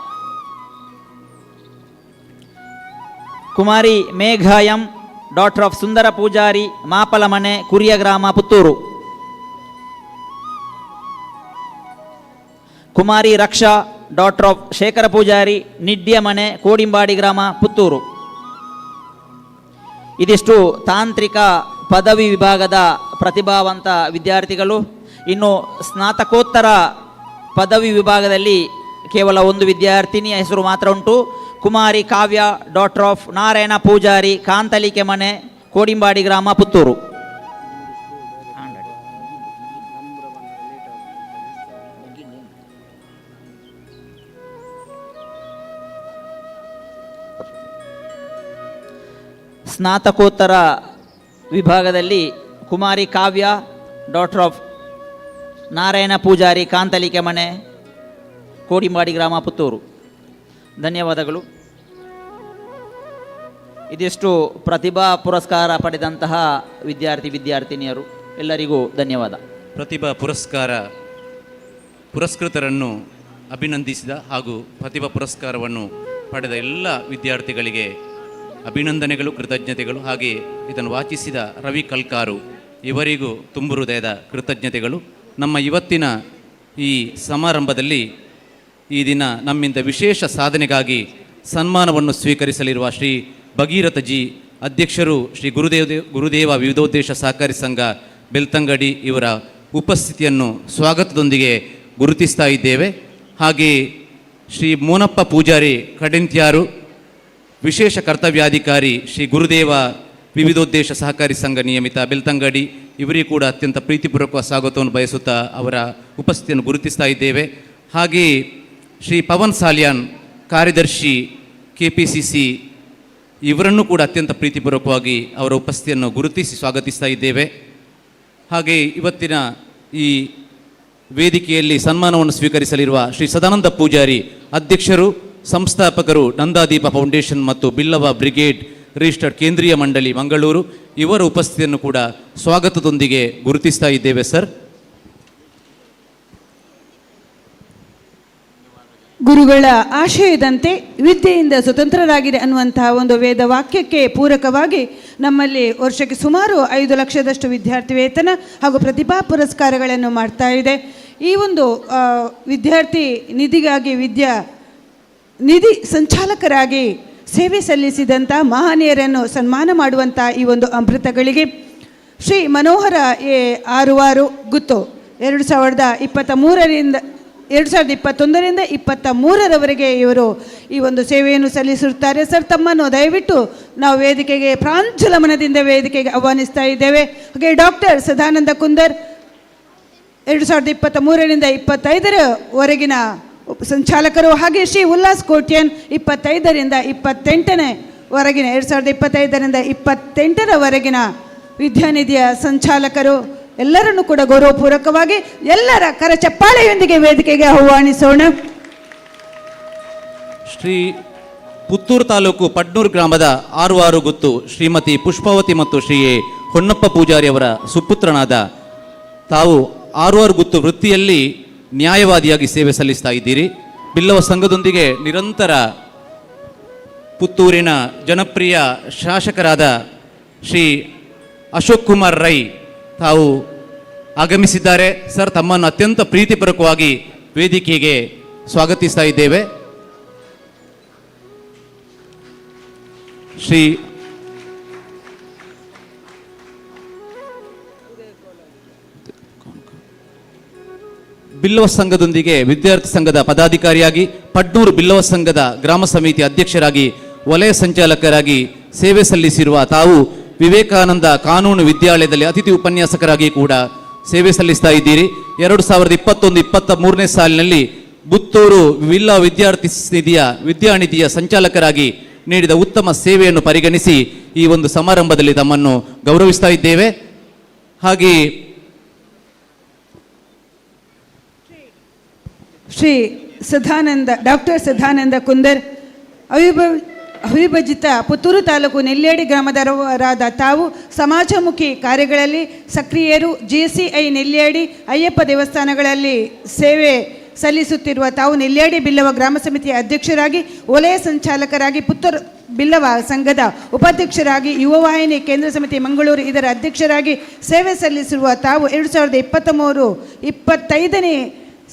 Kumari Megha M, daughter of Sundara Poojary, Mapalamane, Kuriya ಗ್ರಾಮ, Puttur. Kumari Raksha, daughter of Shekhara Poojary, Nidyamane, Kodimbadi ಗ್ರಾಮ, ಪುತ್ತೂರು. ಇದಿಷ್ಟು ತಾಂತ್ರಿಕ ಪದವಿ ವಿಭಾಗದ ಪ್ರತಿಭಾವಂತ ವಿದ್ಯಾರ್ಥಿಗಳು. ಇನ್ನು ಸ್ನಾತಕೋತ್ತರ ಪದವಿ ವಿಭಾಗದಲ್ಲಿ ಕೇವಲ ಒಂದು ವಿದ್ಯಾರ್ಥಿನಿಯ ಹೆಸರು ಮಾತ್ರ ಉಂಟು. ಕುಮಾರಿ ಕಾವ್ಯ, ಡಾಟರ್ ಆಫ್ ನಾರಾಯಣ ಪೂಜಾರಿ, ಕಾಂತಲಿಕೆ ಮನೆ, ಕೋಡಿಂಬಾಡಿ ಗ್ರಾಮ, ಪುತ್ತೂರು. ಸ್ನಾತಕೋತ್ತರ ವಿಭಾಗದಲ್ಲಿ ಕುಮಾರಿ ಕಾವ್ಯ, ಡಾಟರ್ ಆಫ್ ನಾರಾಯಣ ಪೂಜಾರಿ, ಕಾಂತಲಿಕೆ ಮನೆ, ಕೋಡಿಂಬಾಡಿ ಗ್ರಾಮ, ಪುತ್ತೂರು. ಧನ್ಯವಾದಗಳು. ಇದಿಷ್ಟು ಪ್ರತಿಭಾ ಪುರಸ್ಕಾರ ಪಡೆದಂತಹ ವಿದ್ಯಾರ್ಥಿ ವಿದ್ಯಾರ್ಥಿನಿಯರು. ಎಲ್ಲರಿಗೂ ಧನ್ಯವಾದ. ಪ್ರತಿಭಾ ಪುರಸ್ಕಾರ ಪುರಸ್ಕೃತರನ್ನು ಅಭಿನಂದಿಸಿದ ಹಾಗೂ ಪ್ರತಿಭಾ ಪುರಸ್ಕಾರವನ್ನು ಪಡೆದ ಎಲ್ಲ ವಿದ್ಯಾರ್ಥಿಗಳಿಗೆ ಅಭಿನಂದನೆಗಳು, ಕೃತಜ್ಞತೆಗಳು. ಹಾಗೆ ಇದನ್ನು ವಾಚಿಸಿದ ರವಿ ಕಲ್ಕಾರು ಇವರಿಗೂ ತುಂಬು ಹೃದಯದ ಕೃತಜ್ಞತೆಗಳು. ನಮ್ಮ ಇವತ್ತಿನ ಈ ಸಮಾರಂಭದಲ್ಲಿ ಈ ದಿನ ನಮ್ಮಿಂದ ವಿಶೇಷ ಸಾಧನೆಗಾಗಿ ಸನ್ಮಾನವನ್ನು ಸ್ವೀಕರಿಸಲಿರುವ ಶ್ರೀ ಭಗೀರಥ ಜಿ, ಅಧ್ಯಕ್ಷರು ಶ್ರೀ ಗುರುದೇವ ವಿವಿಧೋದ್ದೇಶ ಸಹಕಾರಿ ಸಂಘ ಬೆಳ್ತಂಗಡಿ ಇವರ ಉಪಸ್ಥಿತಿಯನ್ನು ಸ್ವಾಗತದೊಂದಿಗೆ ಗುರುತಿಸ್ತಾ ಇದ್ದೇವೆ. ಹಾಗೆಯೇ ಶ್ರೀ ಮೋನಪ್ಪ ಪೂಜಾರಿ ಕಡೆಂತ್ಯಾರು, ವಿಶೇಷ ಕರ್ತವ್ಯಾಧಿಕಾರಿ ಶ್ರೀ ಗುರುದೇವ ವಿವಿಧೋದ್ದೇಶ ಸಹಕಾರಿ ಸಂಘ ನಿಯಮಿತ ಬೆಳ್ತಂಗಡಿ ಇವರಿಗೂ ಕೂಡ ಅತ್ಯಂತ ಪ್ರೀತಿಪೂರ್ವಕ ಸ್ವಾಗತವನ್ನು ಬಯಸುತ್ತಾ ಅವರ ಉಪಸ್ಥಿತಿಯನ್ನು ಗುರುತಿಸ್ತಾ ಇದ್ದೇವೆ. ಹಾಗೆಯೇ ಶ್ರೀ ಪವನ್ ಸಾಲಿಯಾನ್, ಕಾರ್ಯದರ್ಶಿ ಕೆಪಿಸಿಸಿ ಇವರನ್ನು ಕೂಡ ಅತ್ಯಂತ ಪ್ರೀತಿಪೂರ್ವಕವಾಗಿ ಅವರ ಉಪಸ್ಥಿತಿಯನ್ನು ಗುರುತಿಸಿ ಸ್ವಾಗತಿಸ್ತಾ ಇದ್ದೇವೆ. ಹಾಗೆಯೇ ಇವತ್ತಿನ ಈ ವೇದಿಕೆಯಲ್ಲಿ ಸನ್ಮಾನವನ್ನು ಸ್ವೀಕರಿಸಲಿರುವ ಶ್ರೀ ಸದಾನಂದ ಪೂಜಾರಿ, ಅಧ್ಯಕ್ಷರು, ಸಂಸ್ಥಾಪಕರು, ನಂದಾದೀಪ ಫೌಂಡೇಶನ್ ಮತ್ತು ಬಿಲ್ಲವ ಬ್ರಿಗೇಡ್ ರಿಜಿಸ್ಟರ್ಡ್ ಕೇಂದ್ರೀಯ ಮಂಡಳಿ ಮಂಗಳೂರು ಇವರ ಉಪಸ್ಥಿತಿಯನ್ನು ಕೂಡ ಸ್ವಾಗತದೊಂದಿಗೆ ಗುರುತಿಸ್ತಾ ಇದ್ದೇವೆ ಸರ್. ಗುರುಗಳ ಆಶಯದಂತೆ ವಿದ್ಯೆಯಿಂದ ಸ್ವತಂತ್ರರಾಗಿದೆ ಅನ್ನುವಂತಹ ಒಂದು ವೇದ ವಾಕ್ಯಕ್ಕೆ ಪೂರಕವಾಗಿ ನಮ್ಮಲ್ಲಿ ವರ್ಷಕ್ಕೆ ಸುಮಾರು 5 ಲಕ್ಷದಷ್ಟು ವಿದ್ಯಾರ್ಥಿ ವೇತನ ಹಾಗೂ ಪ್ರತಿಭಾ ಪುರಸ್ಕಾರಗಳನ್ನು ಮಾಡ್ತಾ ಇದೆ. ಈ ಒಂದು ವಿದ್ಯಾರ್ಥಿ ನಿಧಿಗಾಗಿ ವಿದ್ಯಾ ನಿಧಿ ಸಂಚಾಲಕರಾಗಿ ಸೇವೆ ಸಲ್ಲಿಸಿದಂಥ ಮಹನೀಯರನ್ನು ಸನ್ಮಾನ ಮಾಡುವಂಥ ಈ ಒಂದು ಅಮೃತಗಳಿಗೆ ಶ್ರೀ ಮನೋಹರ ಎ ಆರುವಾರು ಗುತ್ತು 2023ರಿಂದ 2021ರಿಂದ 23ರವರೆಗೆ ಇವರು ಈ ಒಂದು ಸೇವೆಯನ್ನು ಸಲ್ಲಿಸುತ್ತಾರೆ. ಸರ್, ತಮ್ಮನ್ನು ದಯವಿಟ್ಟು ನಾವು ವೇದಿಕೆಗೆ ಪ್ರಾಂಜಲ ಮನದಿಂದ ವೇದಿಕೆಗೆ ಆಹ್ವಾನಿಸ್ತಾ ಇದ್ದೇವೆ. ಹಾಗೆ ಡಾಕ್ಟರ್ ಸದಾನಂದ ಕುಂದರ್ 2023ರಿಂದ 25ರವರೆಗಿನ ಸಂಚಾಲಕರು, ಹಾಗೆ ಶ್ರೀ ಉಲ್ಲಾಸ್ ಕೋಟ್ಯನ್ 25ರಿಂದ 28ನೇ ವರೆಗಿನ 2025ರಿಂದ 28ರವರೆಗಿನ ವಿದ್ಯಾನಿಧಿಯ ಸಂಚಾಲಕರು. ಎಲ್ಲರನ್ನೂ ಕೂಡ ಗೌರವಪೂರ್ವಕವಾಗಿ ಎಲ್ಲರ ಕರಚಪ್ಪಾಳೆಯೊಂದಿಗೆ ವೇದಿಕೆಗೆ ಆಹ್ವಾನಿಸೋಣ. ಶ್ರೀ ಪುತ್ತೂರು ತಾಲೂಕು ಪಡ್ನೂರು ಗ್ರಾಮದ 6 ಗುತ್ತು ಶ್ರೀಮತಿ ಪುಷ್ಪಾವತಿ ಮತ್ತು ಶ್ರೀ ಎ ಹೊನ್ನಪ್ಪ ಪೂಜಾರಿ ಅವರ ಸುಪುತ್ರನಾದ ತಾವು 6 ಗುತ್ತು ವೃತ್ತಿಯಲ್ಲಿ ನ್ಯಾಯವಾದಿಯಾಗಿ ಸೇವೆ ಸಲ್ಲಿಸ್ತಾ ಇದ್ದೀರಿ. ಬಿಲ್ಲವ ಸಂಘದೊಂದಿಗೆ ನಿರಂತರ ಪುತ್ತೂರಿನ ಜನಪ್ರಿಯ ಶಾಸಕರಾದ ಶ್ರೀ ಅಶೋಕ್ ಕುಮಾರ್ ರೈ ತಾವು ಆಗಮಿಸಿದ್ದಾರೆ. ಸರ್, ತಮ್ಮನ್ನು ಅತ್ಯಂತ ಪ್ರೀತಿಪೂರ್ವಕವಾಗಿ ವೇದಿಕೆಗೆ ಸ್ವಾಗತಿಸ್ತಾ ಇದ್ದೇವೆ. ಶ್ರೀ ಬಿಲ್ಲವ ಸಂಘದೊಂದಿಗೆ ವಿದ್ಯಾರ್ಥಿ ಸಂಘದ ಪದಾಧಿಕಾರಿಯಾಗಿ, ಪಡ್ನೂರು ಬಿಲ್ಲವ ಸಂಘದ ಗ್ರಾಮ ಸಮಿತಿ ಅಧ್ಯಕ್ಷರಾಗಿ, ವಲಯ ಸಂಚಾಲಕರಾಗಿ ಸೇವೆ ಸಲ್ಲಿಸಿರುವ ತಾವು ವಿವೇಕಾನಂದ ಕಾನೂನು ವಿದ್ಯಾಲಯದಲ್ಲಿ ಅತಿಥಿ ಉಪನ್ಯಾಸಕರಾಗಿ ಕೂಡ ಸೇವೆ ಸಲ್ಲಿಸ್ತಾ ಇದ್ದೀರಿ. 2021-23ನೇ ಸಾಲಿನಲ್ಲಿ ಪುತ್ತೂರು ವಿಲ್ಲ ವಿದ್ಯಾರ್ಥಿ ನಿಧಿಯ ವಿದ್ಯಾನಿಧಿಯ ಸಂಚಾಲಕರಾಗಿ ನೀಡಿದ ಉತ್ತಮ ಸೇವೆಯನ್ನು ಪರಿಗಣಿಸಿ ಈ ಒಂದು ಸಮಾರಂಭದಲ್ಲಿ ತಮ್ಮನ್ನು ಗೌರವಿಸ್ತಾ ಇದ್ದೇವೆ. ಹಾಗೆಯೇ ಶ್ರೀ ಸದಾನಂದ ಡಾಕ್ಟರ್ ಸದಾನಂದ ಕುಂದರ್ ಅವಿಭಜಿತ ಪುತ್ತೂರು ತಾಲೂಕು ನೆಲ್ಯಾಡಿ ಗ್ರಾಮದವರಾದ ತಾವು ಸಮಾಜಮುಖಿ ಕಾರ್ಯಗಳಲ್ಲಿ ಸಕ್ರಿಯರು. JCI Nelyadi Ayyappa ದೇವಸ್ಥಾನಗಳಲ್ಲಿ ಸೇವೆ ಸಲ್ಲಿಸುತ್ತಿರುವ ತಾವು ನೆಲ್ಯಾಡಿ ಬಿಲ್ಲವ ಗ್ರಾಮ ಸಮಿತಿಯ ಅಧ್ಯಕ್ಷರಾಗಿ, ವಲಯ ಸಂಚಾಲಕರಾಗಿ, ಪುತ್ತೂರು ಬಿಲ್ಲವ ಸಂಘದ ಉಪಾಧ್ಯಕ್ಷರಾಗಿ, ಯುವವಾಹಿನಿ ಕೇಂದ್ರ ಸಮಿತಿ ಮಂಗಳೂರು ಇದರ ಅಧ್ಯಕ್ಷರಾಗಿ ಸೇವೆ ಸಲ್ಲಿಸಿರುವ ತಾವು 2023-25ನೇ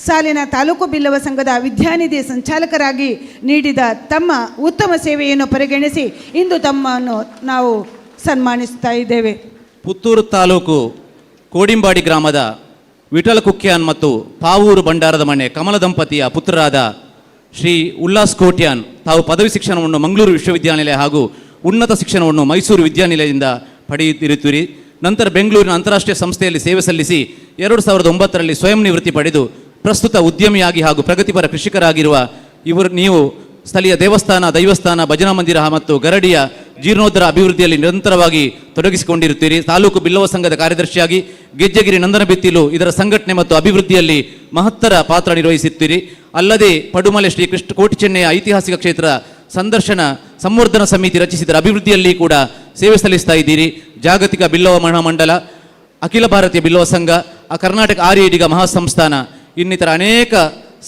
ಸಾಲಿನ ತಾಲೂಕು ಬಿಲ್ಲವ ಸಂಘದ ವಿದ್ಯಾನಿಧಿ ಸಂಚಾಲಕರಾಗಿ ನೀಡಿದ ತಮ್ಮ ಉತ್ತಮ ಸೇವೆಯನ್ನು ಪರಿಗಣಿಸಿ ಇಂದು ತಮ್ಮನ್ನು ನಾವು ಸನ್ಮಾನಿಸ್ತಾ ಇದ್ದೇವೆ. ಪುತ್ತೂರು ತಾಲೂಕು ಕೋಡಿಂಬಾಡಿ ಗ್ರಾಮದ ವಿಠಲ ಕುಕ್ಯಾನ್ ಮತ್ತು ಪಾವೂರು ಭಂಡಾರದ ಮನೆ ಕಮಲ ದಂಪತಿಯ ಪುತ್ರರಾದ ಶ್ರೀ ಉಲ್ಲಾಸ್ ಕೋಟ್ಯಾನ್ ತಾವು ಪದವಿ ಶಿಕ್ಷಣವನ್ನು ಮಂಗಳೂರು ವಿಶ್ವವಿದ್ಯಾನಿಲಯ ಹಾಗೂ ಉನ್ನತ ಶಿಕ್ಷಣವನ್ನು ಮೈಸೂರು ವಿದ್ಯಾನಿಲಯದಿಂದ ಪಡೆಯುತ್ತಿರುತ್ತೀರಿ. ನಂತರ ಬೆಂಗಳೂರಿನ ಅಂತಾರಾಷ್ಟ್ರೀಯ ಸಂಸ್ಥೆಯಲ್ಲಿ ಸೇವೆ ಸಲ್ಲಿಸಿ 2009ರಲ್ಲಿ ಸ್ವಯಂ ನಿವೃತ್ತಿ ಪಡೆದು ಪ್ರಸ್ತುತ ಉದ್ಯಮಿಯಾಗಿ ಹಾಗೂ ಪ್ರಗತಿಪರ ಕೃಷಿಕರಾಗಿರುವ ಇವರು ನೀವು ಸ್ಥಳೀಯ ದೇವಸ್ಥಾನ, ದೈವಸ್ಥಾನ, ಭಜನಾ ಮಂದಿರ ಮತ್ತು ಗರಡಿಯ ಜೀರ್ಣೋದ್ಧಾರ ಅಭಿವೃದ್ಧಿಯಲ್ಲಿ ನಿರಂತರವಾಗಿ ತೊಡಗಿಸಿಕೊಂಡಿರುತ್ತೀರಿ. ತಾಲೂಕು ಬಿಲ್ಲವ ಸಂಘದ ಕಾರ್ಯದರ್ಶಿಯಾಗಿ ಗೆಜ್ಜೆಗಿರಿ ನಂದನಬಿತ್ತಿಲು ಇದರ ಸಂಘಟನೆ ಮತ್ತು ಅಭಿವೃದ್ಧಿಯಲ್ಲಿ ಮಹತ್ತರ ಪಾತ್ರ ನಿರ್ವಹಿಸುತ್ತೀರಿ. ಅಲ್ಲದೆ ಪಡುಮಲೆ ಶ್ರೀ ಕೃಷ್ಣ ಕೋಟಿಚೆನ್ನೆಯ ಐತಿಹಾಸಿಕ ಕ್ಷೇತ್ರ ಸಂದರ್ಶನ ಸಂವರ್ಧನ ಸಮಿತಿ ರಚಿಸಿದರ ಅಭಿವೃದ್ಧಿಯಲ್ಲಿ ಕೂಡ ಸೇವೆ ಸಲ್ಲಿಸ್ತಾ ಇದ್ದೀರಿ. ಜಾಗತಿಕ ಬಿಲ್ಲವ ಮಹಾಮಂಡಲ, ಅಖಿಲ ಭಾರತೀಯ ಬಿಲ್ಲವ ಸಂಘ, ಕರ್ನಾಟಕ ಆರ್ಯ ಮಹಾಸಂಸ್ಥಾನ ಇನ್ನಿತರ ಅನೇಕ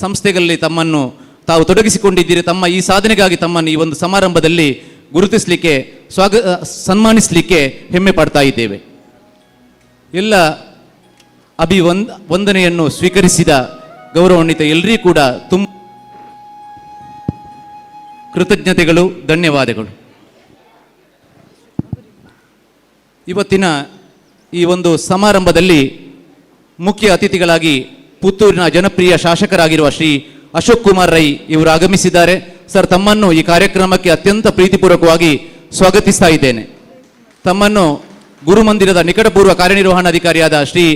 ಸಂಸ್ಥೆಗಳಲ್ಲಿ ತಮ್ಮನ್ನು ತಾವು ತೊಡಗಿಸಿಕೊಂಡಿದ್ದೀರಿ. ತಮ್ಮ ಈ ಸಾಧನೆಗಾಗಿ ತಮ್ಮನ್ನು ಈ ಒಂದು ಸಮಾರಂಭದಲ್ಲಿ ಗುರುತಿಸಲಿಕ್ಕೆ ಸನ್ಮಾನಿಸಲಿಕ್ಕೆ ಹೆಮ್ಮೆ ಪಡ್ತಾ ಇದ್ದೇವೆ. ಎಲ್ಲ ವಂದನೆಯನ್ನು ಸ್ವೀಕರಿಸಿದ ಗೌರವಾನ್ವಿತ ಎಲ್ಲರಿಗೂ ಕೂಡ ತುಂಬ ಕೃತಜ್ಞತೆಗಳು, ಧನ್ಯವಾದಗಳು. ಇವತ್ತಿನ ಈ ಒಂದು ಸಮಾರಂಭದಲ್ಲಿ ಮುಖ್ಯ ಅತಿಥಿಗಳಾಗಿ ಪುತ್ತೂರಿನ ಜನಪ್ರಿಯ ಶಾಸಕರಾಗಿರುವ ಶ್ರೀ ಅಶೋಕ್ ಕುಮಾರ್ ರೈ ಇವರು ಆಗಮಿಸಿದ್ದಾರೆ. ಸರ್, ತಮ್ಮನ್ನು ಈ ಕಾರ್ಯಕ್ರಮಕ್ಕೆ ಅತ್ಯಂತ ಪ್ರೀತಿಪೂರ್ವಕವಾಗಿ ಸ್ವಾಗತಿಸ್ತಾ ಇದ್ದೇನೆ. ತಮ್ಮನ್ನು ಗುರುಮಂದಿರದ ನಿಕಟಪೂರ್ವ ಕಾರ್ಯನಿರ್ವಹಣಾಧಿಕಾರಿಯಾದ ಶ್ರೀ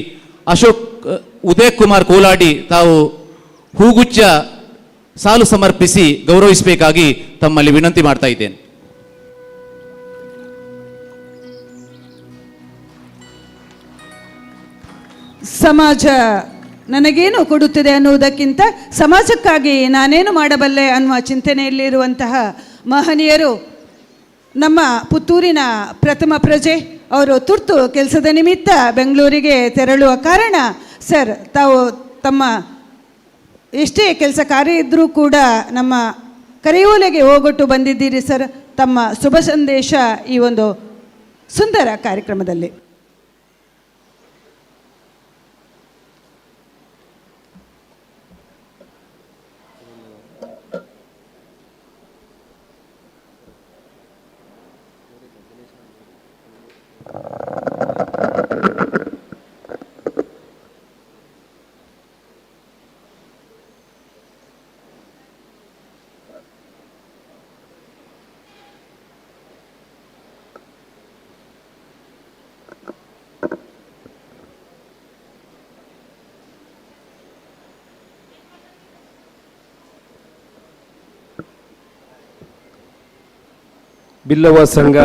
ಅಶೋಕ್ ಉದಯ್ ಕುಮಾರ್ ಕೋಲಾಡಿ ತಾವು ಹೂಗುಚ್ಛ ಸಾಲು ಸಮರ್ಪಿಸಿ ಗೌರವಿಸಬೇಕಾಗಿ ತಮ್ಮಲ್ಲಿ ವಿನಂತಿ ಮಾಡ್ತಾ ಇದ್ದೇನೆ. ಸಮಾಜ ನನಗೇನು ಕೊಡುತ್ತಿದೆ ಅನ್ನುವುದಕ್ಕಿಂತ ಸಮಾಜಕ್ಕಾಗಿ ನಾನೇನು ಮಾಡಬಲ್ಲೆ ಅನ್ನುವ ಚಿಂತನೆಯಲ್ಲಿರುವಂತಹ ಮಹನೀಯರು ನಮ್ಮ ಪುತ್ತೂರಿನ ಪ್ರಥಮ ಪ್ರಜೆ. ಅವರು ತುರ್ತು ಕೆಲಸದ ನಿಮಿತ್ತ ಬೆಂಗಳೂರಿಗೆ ತೆರಳುವ ಕಾರಣ ಸರ್ ತಾವು ತಮ್ಮ ಎಷ್ಟೇ ಕೆಲಸ ಕಾರ್ಯ ಇದ್ದರೂ ಕೂಡ ನಮ್ಮ ಕರೆಯೋಲೆಗೆ ಹೋಗೊಟ್ಟು ಬಂದಿದ್ದೀರಿ ಸರ್. ತಮ್ಮ ಶುಭ ಸಂದೇಶ ಈ ಒಂದು ಸುಂದರ ಕಾರ್ಯಕ್ರಮದಲ್ಲಿ. ಬಿಲ್ಲವ ಸಂಘ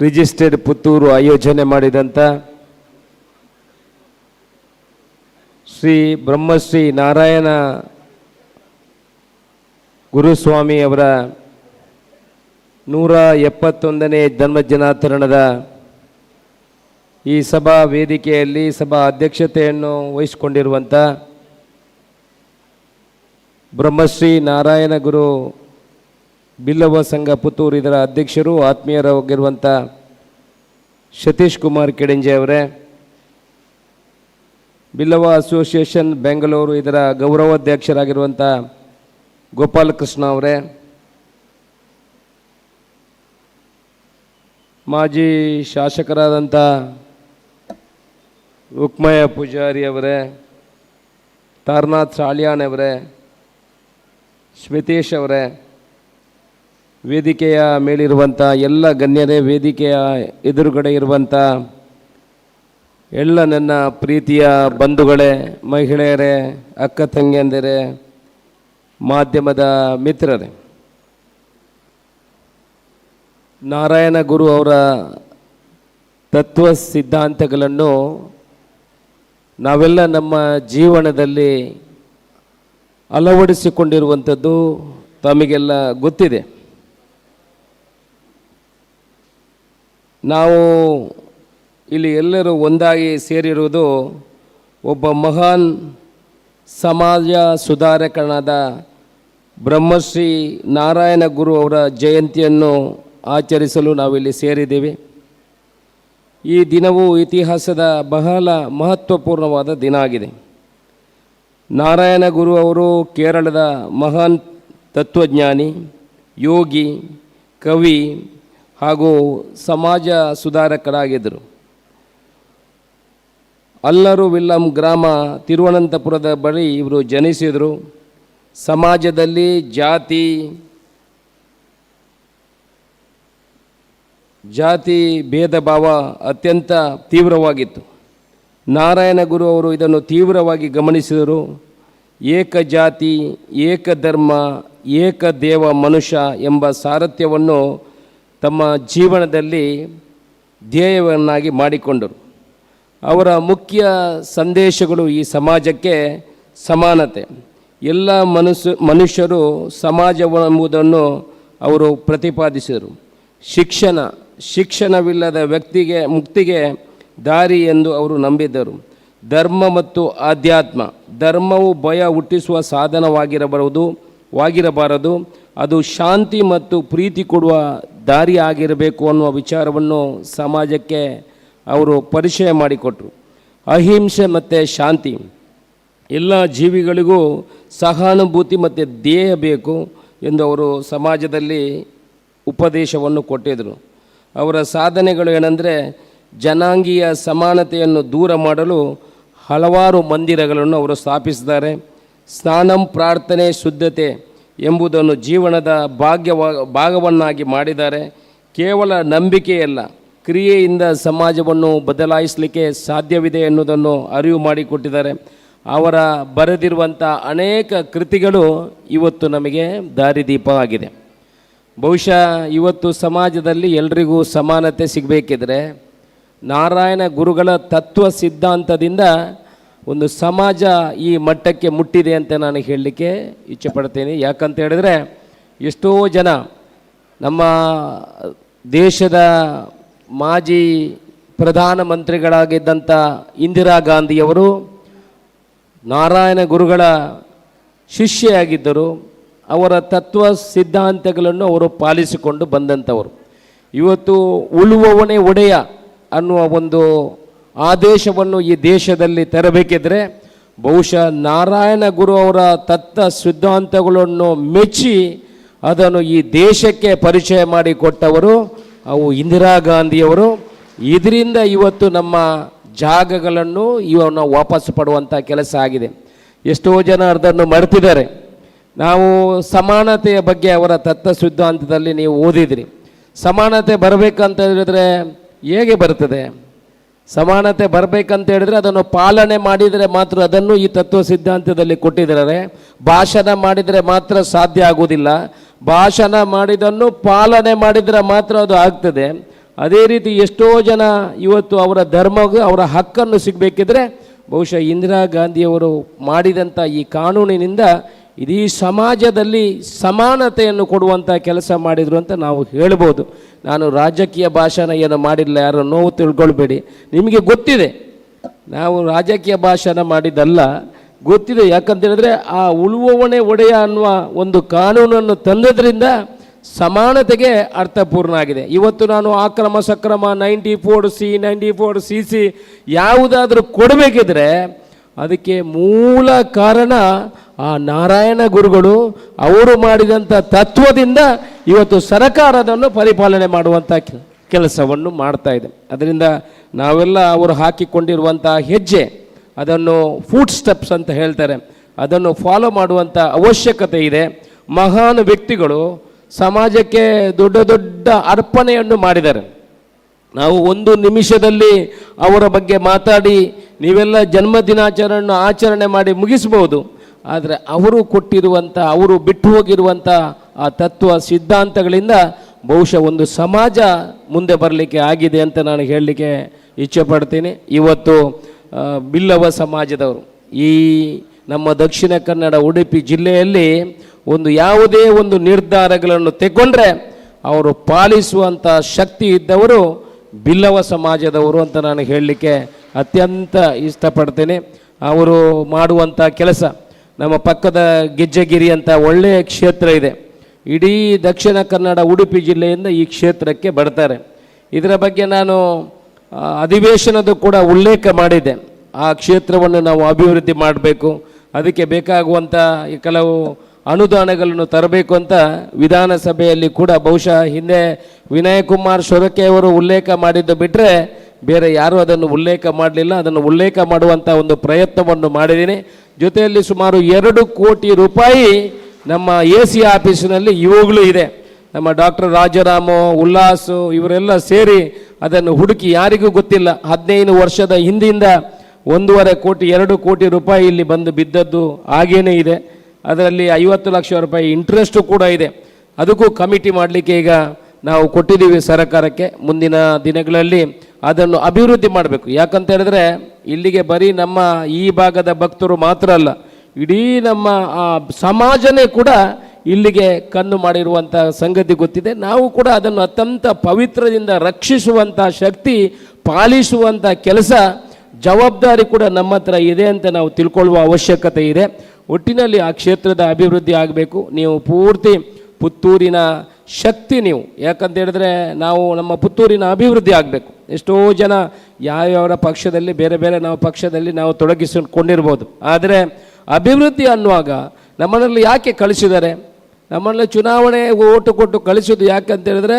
ರಿಜಿಸ್ಟರ್ಡ್ ಪುತ್ತೂರು ಆಯೋಜನೆ ಮಾಡಿದಂಥ ಶ್ರೀ ಬ್ರಹ್ಮಶ್ರೀ ನಾರಾಯಣ ಗುರುಸ್ವಾಮಿ ಅವರ 171ನೇ ಜನ್ಮದಿನಾಚರಣದ ಈ ಸಭಾ ವೇದಿಕೆಯಲ್ಲಿ ಸಭಾ ಅಧ್ಯಕ್ಷತೆಯನ್ನು ವಹಿಸಿಕೊಂಡಿರುವಂಥ ಬ್ರಹ್ಮಶ್ರೀ ನಾರಾಯಣ ಗುರು ಬಿಲ್ಲವ ಸಂಘ ಪುತ್ತೂರು ಇದರ ಅಧ್ಯಕ್ಷರು ಆತ್ಮೀಯರಾಗಿರುವಂಥ ಸತೀಶ್ ಕುಮಾರ್ ಕೆಡಿಂಜೆ ಅವರೇ, ಬಿಲ್ಲವ ಅಸೋಸಿಯೇಷನ್ ಬೆಂಗಳೂರು ಇದರ ಗೌರವಾಧ್ಯಕ್ಷರಾಗಿರುವಂಥ ಗೋಪಾಲಕೃಷ್ಣ ಅವರೇ, ಮಾಜಿ ಶಾಸಕರಾದಂಥ ರುಕ್ಮಯ್ಯ ಪೂಜಾರಿ ಅವರೇ, ತಾರನಾಥ್ ಸಾಲಿಯಾನ್ ಅವರೇ, ಸ್ಮಿತೇಶ್ ಅವರೇ, ವೇದಿಕೆಯ ಮೇಲಿರುವಂಥ ಎಲ್ಲ ಗಣ್ಯರೇ, ವೇದಿಕೆಯ ಎದುರುಗಡೆ ಇರುವಂಥ ಎಲ್ಲ ನನ್ನ ಪ್ರೀತಿಯ ಬಂಧುಗಳೇ, ಮಹಿಳೆಯರೇ, ಅಕ್ಕ ತಂಗಿಯಂದಿರೇ, ಮಾಧ್ಯಮದ ಮಿತ್ರರೇ, ನಾರಾಯಣ ಗುರು ಅವರ ತತ್ವ ಸಿದ್ಧಾಂತಗಳನ್ನು ನಾವೆಲ್ಲ ನಮ್ಮ ಜೀವನದಲ್ಲಿ ಅಳವಡಿಸಿಕೊಂಡಿರುವಂಥದ್ದು ತಮಗೆಲ್ಲ ಗೊತ್ತಿದೆ. ನಾವು ಇಲ್ಲಿ ಎಲ್ಲರೂ ಒಂದಾಗಿ ಸೇರಿರುವುದು ಒಬ್ಬ ಮಹಾನ್ ಸಮಾಜ ಸುಧಾರಕನಾದ ಬ್ರಹ್ಮಶ್ರೀ ನಾರಾಯಣ ಗುರು ಅವರ ಜಯಂತಿಯನ್ನು ಆಚರಿಸಲು ನಾವಿಲ್ಲಿ ಸೇರಿದ್ದೇವೆ. ಈ ದಿನವು ಇತಿಹಾಸದ ಬಹಳ ಮಹತ್ವಪೂರ್ಣವಾದ ದಿನ ಆಗಿದೆ. ನಾರಾಯಣ ಗುರು ಅವರು ಕೇರಳದ ಮಹಾನ್ ತತ್ವಜ್ಞಾನಿ, ಯೋಗಿ, ಕವಿ ಹಾಗೂ ಸಮಾಜ ಸುಧಾರಕರಾಗಿದ್ದರು. ಅಲ್ಲರು ವಿಲ್ಲಂ ಗ್ರಾಮ, ತಿರುವನಂತಪುರದ ಬಳಿ ಇವರು ಜನಿಸಿದರು. ಸಮಾಜದಲ್ಲಿ ಜಾತಿ ಜಾತಿ ಭೇದ ಭಾವ ಅತ್ಯಂತ ತೀವ್ರವಾಗಿತ್ತು. ನಾರಾಯಣ ಗುರು ಅವರು ಇದನ್ನು ತೀವ್ರವಾಗಿ ಗಮನಿಸಿದರು. ಏಕಜಾತಿ, ಏಕಧರ್ಮ, ಏಕದೇವ ಮನುಷ್ಯ ಎಂಬ ಸಾರಥ್ಯವನ್ನು ತಮ್ಮ ಜೀವನದಲ್ಲಿ ಧ್ಯೇಯವನ್ನಾಗಿ ಮಾಡಿಕೊಂಡರು. ಅವರ ಮುಖ್ಯ ಸಂದೇಶಗಳು ಈ ಸಮಾಜಕ್ಕೆ ಸಮಾನತೆ, ಎಲ್ಲ ಮನುಷ್ಯರು ಸಮಾಜವೆಂಬುದನ್ನು ಅವರು ಪ್ರತಿಪಾದಿಸಿದರು. ಶಿಕ್ಷಣವಿಲ್ಲದ ವ್ಯಕ್ತಿಗೆ ಮುಕ್ತಿಗೆ ದಾರಿ ಎಂದು ಅವರು ನಂಬಿದ್ದರು. ಧರ್ಮ ಮತ್ತು ಆಧ್ಯಾತ್ಮ. ಧರ್ಮವು ಭಯ ಹುಟ್ಟಿಸುವ ಸಾಧನವಾಗಿರಬಾರದು, ಅದು ಶಾಂತಿ ಮತ್ತು ಪ್ರೀತಿ ಕೊಡುವ ದಾರಿ ಆಗಿರಬೇಕು ಅನ್ನುವ ವಿಚಾರವನ್ನು ಸಮಾಜಕ್ಕೆ ಅವರು ಪರಿಚಯ ಮಾಡಿಕೊಟ್ರು. ಅಹಿಂಸೆ ಮತ್ತು ಶಾಂತಿ, ಎಲ್ಲ ಜೀವಿಗಳಿಗೂ ಸಹಾನುಭೂತಿ ಮತ್ತು ಧ್ಯೇಯ ಬೇಕು ಎಂದು ಅವರು ಸಮಾಜದಲ್ಲಿ ಉಪದೇಶವನ್ನು ಕೊಟ್ಟಿದ್ದರು. ಅವರ ಸಾಧನೆಗಳು ಏನಂದರೆ, ಜನಾಂಗೀಯ ಸಮಾನತೆಯನ್ನು ದೂರ ಮಾಡಲು ಹಲವಾರು ಮಂದಿರಗಳನ್ನು ಅವರು ಸ್ಥಾಪಿಸಿದ್ದಾರೆ. ಸ್ನಾನಂ, ಪ್ರಾರ್ಥನೆ, ಶುದ್ಧತೆ ಎಂಬುದನ್ನು ಜೀವನದ ಭಾಗವನ್ನಾಗಿ ಮಾಡಿದ್ದಾರೆ. ಕೇವಲ ನಂಬಿಕೆಯಲ್ಲ, ಕ್ರಿಯೆಯಿಂದ ಸಮಾಜವನ್ನು ಬದಲಾಯಿಸಲಿಕ್ಕೆ ಸಾಧ್ಯವಿದೆ ಎನ್ನುವುದನ್ನು ಅರಿವು ಮಾಡಿಕೊಟ್ಟಿದ್ದಾರೆ. ಅವರ ಬರೆದಿರುವಂಥ ಅನೇಕ ಕೃತಿಗಳು ಇವತ್ತು ನಮಗೆ ದಾರಿದೀಪ ಆಗಿದೆ. ಬಹುಶಃ ಇವತ್ತು ಸಮಾಜದಲ್ಲಿ ಎಲ್ರಿಗೂ ಸಮಾನತೆ ಸಿಗಬೇಕಿದ್ರೆ ನಾರಾಯಣ ಗುರುಗಳ ತತ್ವ ಸಿದ್ಧಾಂತದಿಂದ ಒಂದು ಸಮಾಜ ಈ ಮಟ್ಟಕ್ಕೆ ಮುಟ್ಟಿದೆ ಅಂತ ನಾನು ಹೇಳಲಿಕ್ಕೆ ಇಚ್ಛೆ ಪಡ್ತೀನಿ. ಯಾಕಂತ ಹೇಳಿದರೆ, ಎಷ್ಟೋ ಜನ ನಮ್ಮ ದೇಶದ ಮಾಜಿ ಪ್ರಧಾನಮಂತ್ರಿಗಳಾಗಿದ್ದಂಥ ಇಂದಿರಾ ಗಾಂಧಿಯವರು ನಾರಾಯಣ ಗುರುಗಳ ಶಿಷ್ಯೆಯಾಗಿದ್ದರು. ಅವರ ತತ್ವ ಸಿದ್ಧಾಂತಗಳನ್ನು ಅವರು ಪಾಲಿಸಿಕೊಂಡು ಬಂದಂಥವರು. ಇವತ್ತು ಉಳುವವನೇ ಒಡೆಯ ಅನ್ನುವ ಒಂದು ಆದೇಶವನ್ನು ಈ ದೇಶದಲ್ಲಿ ತರಬೇಕಿದ್ರೆ ಬಹುಶಃ ನಾರಾಯಣ ಗುರು ಅವರ ತತ್ವ ಸಿದ್ಧಾಂತಗಳನ್ನು ಮೆಚ್ಚಿ ಅದನ್ನು ಈ ದೇಶಕ್ಕೆ ಪರಿಚಯ ಮಾಡಿಕೊಟ್ಟವರು ಅವು ಇಂದಿರಾ ಗಾಂಧಿಯವರು. ಇದರಿಂದ ಇವತ್ತು ನಮ್ಮ ಜಾಗಗಳನ್ನು ಇವನ್ನು ವಾಪಸ್ಸು ಪಡುವಂಥ ಕೆಲಸ ಆಗಿದೆ. ಎಷ್ಟೋ ಜನ ಅದನ್ನು ಮರೆತಿದ್ದಾರೆ. ನಾವು ಸಮಾನತೆಯ ಬಗ್ಗೆ ಅವರ ತತ್ವ ಸಿದ್ಧಾಂತದಲ್ಲಿ ನೀವು ಓದಿದ್ರಿ. ಸಮಾನತೆ ಬರಬೇಕಂತ ಹೇಳಿದರೆ ಹೇಗೆ ಬರ್ತದೆ? ಸಮಾನತೆ ಬರಬೇಕಂತ ಹೇಳಿದರೆ ಅದನ್ನು ಪಾಲನೆ ಮಾಡಿದರೆ ಮಾತ್ರ. ಅದನ್ನು ಈ ತತ್ವ ಸಿದ್ಧಾಂತದಲ್ಲಿ ಕೊಟ್ಟಿದ್ದಾರೆ. ಭಾಷಣ ಮಾಡಿದರೆ ಮಾತ್ರ ಸಾಧ್ಯ ಆಗುವುದಿಲ್ಲ, ಭಾಷಣ ಮಾಡಿದನ್ನು ಪಾಲನೆ ಮಾಡಿದರೆ ಮಾತ್ರ ಅದು ಆಗ್ತದೆ. ಅದೇ ರೀತಿ ಎಷ್ಟೋ ಜನ ಇವತ್ತು ಅವರ ಧರ್ಮ, ಅವರ ಹಕ್ಕನ್ನು ಸಿಗಬೇಕಿದ್ರೆ ಬಹುಶಃ ಇಂದಿರಾ ಗಾಂಧಿಯವರು ಮಾಡಿದಂಥ ಈ ಕಾನೂನಿನಿಂದ ಇಡೀ ಸಮಾಜದಲ್ಲಿ ಸಮಾನತೆಯನ್ನು ಕೊಡುವಂಥ ಕೆಲಸ ಮಾಡಿದರು ಅಂತ ನಾವು ಹೇಳ್ಬೋದು. ನಾನು ರಾಜಕೀಯ ಭಾಷಣ ಏನು ಮಾಡಿಲ್ಲ, ಯಾರು ನೋವು ತಿಳ್ಕೊಳ್ಬೇಡಿ. ನಿಮಗೆ ಗೊತ್ತಿದೆ ನಾವು ರಾಜಕೀಯ ಭಾಷಣ ಮಾಡಿದ್ದಲ್ಲ, ಗೊತ್ತಿದೆ. ಯಾಕಂತೇಳಿದರೆ ಆ ಉಳುವವನೇ ಒಡೆಯ ಅನ್ನುವ ಒಂದು ಕಾನೂನನ್ನು ತಂದದ್ರಿಂದ ಸಮಾನತೆಗೆ ಅರ್ಥಪೂರ್ಣ ಆಗಿದೆ. ಇವತ್ತು ನಾನು ಆಕ್ರಮ ಸಕ್ರಮ 94C, 94CC ಯಾವುದಾದ್ರೂ ಕೊಡಬೇಕಿದ್ರೆ ಅದಕ್ಕೆ ಮೂಲ ಕಾರಣ ಆ ನಾರಾಯಣ ಗುರುಗಳು. ಅವರು ಮಾಡಿದಂಥ ತತ್ವದಿಂದ ಇವತ್ತು ಸರಕಾರದನ್ನು ಪರಿಪಾಲನೆ ಮಾಡುವಂಥ ಕೆಲಸವನ್ನು ಮಾಡ್ತಾ ಇದೆ. ಅದರಿಂದ ನಾವೆಲ್ಲ ಅವರು ಹಾಕಿಕೊಂಡಿರುವಂಥ ಹೆಜ್ಜೆ, ಅದನ್ನು ಫುಟ್ ಸ್ಟೆಪ್ಸ್ ಅಂತ ಹೇಳ್ತಾರೆ, ಅದನ್ನು ಫಾಲೋ ಮಾಡುವಂಥ ಅವಶ್ಯಕತೆ ಇದೆ. ಮಹಾನ್ ವ್ಯಕ್ತಿಗಳು ಸಮಾಜಕ್ಕೆ ದೊಡ್ಡ ದೊಡ್ಡ ಅರ್ಪಣೆಯನ್ನು ಮಾಡಿದ್ದಾರೆ. ನಾವು ಒಂದು ನಿಮಿಷದಲ್ಲಿ ಅವರ ಬಗ್ಗೆ ಮಾತಾಡಿ ನೀವೆಲ್ಲ ಜನ್ಮದಿನಾಚರಣೆ ಆಚರಣೆ ಮಾಡಿ ಮುಗಿಸ್ಬೋದು. ಆದರೆ ಅವರು ಕೊಟ್ಟಿರುವಂಥ, ಅವರು ಬಿಟ್ಟು ಹೋಗಿರುವಂಥ ಆ ತತ್ವ ಸಿದ್ಧಾಂತಗಳಿಂದ ಬಹುಶಃ ಒಂದು ಸಮಾಜ ಮುಂದೆ ಬರಲಿಕ್ಕೆ ಆಗಿದೆ ಅಂತ ನಾನು ಹೇಳಲಿಕ್ಕೆ ಇಚ್ಛೆ ಪಡ್ತೀನಿ. ಇವತ್ತು ಬಿಲ್ಲವ ಸಮಾಜದವರು ಈ ನಮ್ಮ ದಕ್ಷಿಣ ಕನ್ನಡ ಉಡುಪಿ ಜಿಲ್ಲೆಯಲ್ಲಿ ಒಂದು ಯಾವುದೇ ಒಂದು ನಿರ್ಧಾರಗಳನ್ನು ತೆಗೊಂಡ್ರೆ ಅವರು ಪಾಲಿಸುವಂಥ ಶಕ್ತಿ ಇದ್ದವರು ಬಿಲ್ಲವ ಸಮಾಜದವರು ಅಂತ ನಾನು ಹೇಳಲಿಕ್ಕೆ ಅತ್ಯಂತ ಇಷ್ಟಪಡ್ತೇನೆ. ಅವರು ಮಾಡುವಂಥ ಕೆಲಸ. ನಮ್ಮ ಪಕ್ಕದ ಗೆಜ್ಜೆಗಿರಿ ಅಂತ ಒಳ್ಳೆಯ ಕ್ಷೇತ್ರ ಇದೆ. ಇಡೀ ದಕ್ಷಿಣ ಕನ್ನಡ, ಉಡುಪಿ ಜಿಲ್ಲೆಯಿಂದ ಈ ಕ್ಷೇತ್ರಕ್ಕೆ ಬರ್ತಾರೆ. ಇದರ ಬಗ್ಗೆ ನಾನು ಅಧಿವೇಶನದ ಕೂಡ ಉಲ್ಲೇಖ ಮಾಡಿದ್ದೆ. ಆ ಕ್ಷೇತ್ರವನ್ನು ನಾವು ಅಭಿವೃದ್ಧಿ ಮಾಡಬೇಕು, ಅದಕ್ಕೆ ಬೇಕಾಗುವಂಥ ಕೆಲವು ಅನುದಾನಗಳನ್ನು ತರಬೇಕು ಅಂತ ವಿಧಾನಸಭೆಯಲ್ಲಿ ಕೂಡ ಬಹುಶಃ ಹಿಂದೆ ವಿನಯಕುಮಾರ್ ಸೊರಕೆಯವರು ಉಲ್ಲೇಖ ಮಾಡಿದ್ದು ಬಿಟ್ಟರೆ ಬೇರೆ ಯಾರೂ ಅದನ್ನು ಉಲ್ಲೇಖ ಮಾಡಲಿಲ್ಲ. ಅದನ್ನು ಉಲ್ಲೇಖ ಮಾಡುವಂಥ ಒಂದು ಪ್ರಯತ್ನವನ್ನು ಮಾಡಿದ್ದೀನಿ. ಜೊತೆಯಲ್ಲಿ ಸುಮಾರು 2 ಕೋಟಿ ರೂಪಾಯಿ ನಮ್ಮ ಎ ಸಿ ಆಫೀಸಿನಲ್ಲಿ ಇವಾಗಲೂ ಇದೆ. ನಮ್ಮ ಡಾಕ್ಟರ್ ರಾಜಾರಾಮು, ಉಲ್ಲಾಸು ಇವರೆಲ್ಲ ಸೇರಿ ಅದನ್ನು ಹುಡುಕಿ, ಯಾರಿಗೂ ಗೊತ್ತಿಲ್ಲ, 15 ವರ್ಷದ ಹಿಂದಿಂದ 1.5 ಕೋಟಿ 2 ಕೋಟಿ ರೂಪಾಯಿ ಇಲ್ಲಿ ಬಂದು ಬಿದ್ದದ್ದು ಹಾಗೇನೇ ಇದೆ. ಅದರಲ್ಲಿ 50 ಲಕ್ಷ ರೂಪಾಯಿ ಇಂಟ್ರೆಸ್ಟು ಕೂಡ ಇದೆ. ಅದಕ್ಕೂ ಕಮಿಟಿ ಮಾಡಲಿಕ್ಕೆ ಈಗ ನಾವು ಕೊಟ್ಟಿದ್ದೀವಿ ಸರ್ಕಾರಕ್ಕೆ. ಮುಂದಿನ ದಿನಗಳಲ್ಲಿ ಅದನ್ನು ಅಭಿವೃದ್ಧಿ ಮಾಡಬೇಕು. ಯಾಕಂತ ಹೇಳಿದ್ರೆ ಇಲ್ಲಿಗೆ ಬರೀ ನಮ್ಮ ಈ ಭಾಗದ ಭಕ್ತರು ಮಾತ್ರ ಅಲ್ಲ, ಇಡೀ ನಮ್ಮ ಆ ಸಮಾಜನೇ ಕೂಡ ಇಲ್ಲಿಗೆ ಕಣ್ಣು ಮಾಡಿರುವಂಥ ಸಂಗತಿ ಗೊತ್ತಿದೆ. ನಾವು ಕೂಡ ಅದನ್ನು ಅತ್ಯಂತ ಪವಿತ್ರದಿಂದ ರಕ್ಷಿಸುವಂಥ ಶಕ್ತಿ, ಪಾಲಿಸುವಂಥ ಕೆಲಸ, ಜವಾಬ್ದಾರಿ ಕೂಡ ನಮ್ಮ ಹತ್ರ ಇದೆ ಅಂತ ನಾವು ತಿಳ್ಕೊಳ್ಳುವ ಅವಶ್ಯಕತೆ ಇದೆ. ಒಟ್ಟಿನಲ್ಲಿ ಆ ಕ್ಷೇತ್ರದ ಅಭಿವೃದ್ಧಿ ಆಗಬೇಕು. ನೀವು ಪೂರ್ತಿ ಪುತ್ತೂರಿನ ಶಕ್ತಿ ನೀವು. ಯಾಕಂತ ಹೇಳಿದ್ರೆ ನಾವು ನಮ್ಮ ಪುತ್ತೂರಿನ ಅಭಿವೃದ್ಧಿ ಆಗಬೇಕು. ಎಷ್ಟೋ ಜನ ಯಾವ್ಯಾವ ಪಕ್ಷದಲ್ಲಿ ಬೇರೆ ಬೇರೆ ನಾವು ಪಕ್ಷದಲ್ಲಿ ನಾವು ತೊಡಗಿಸಿಕೊಂಡಿರ್ಬೋದು. ಆದರೆ ಅಭಿವೃದ್ಧಿ ಅನ್ನುವಾಗ ನಮ್ಮನ್ನಲ್ಲಿ ಯಾಕೆ ಕಳಿಸಿದ್ದಾರೆ? ನಮ್ಮಲ್ಲಿ ಚುನಾವಣೆ ಓಟು ಕೊಟ್ಟು ಕಳಿಸೋದು ಯಾಕಂತ ಹೇಳಿದ್ರೆ,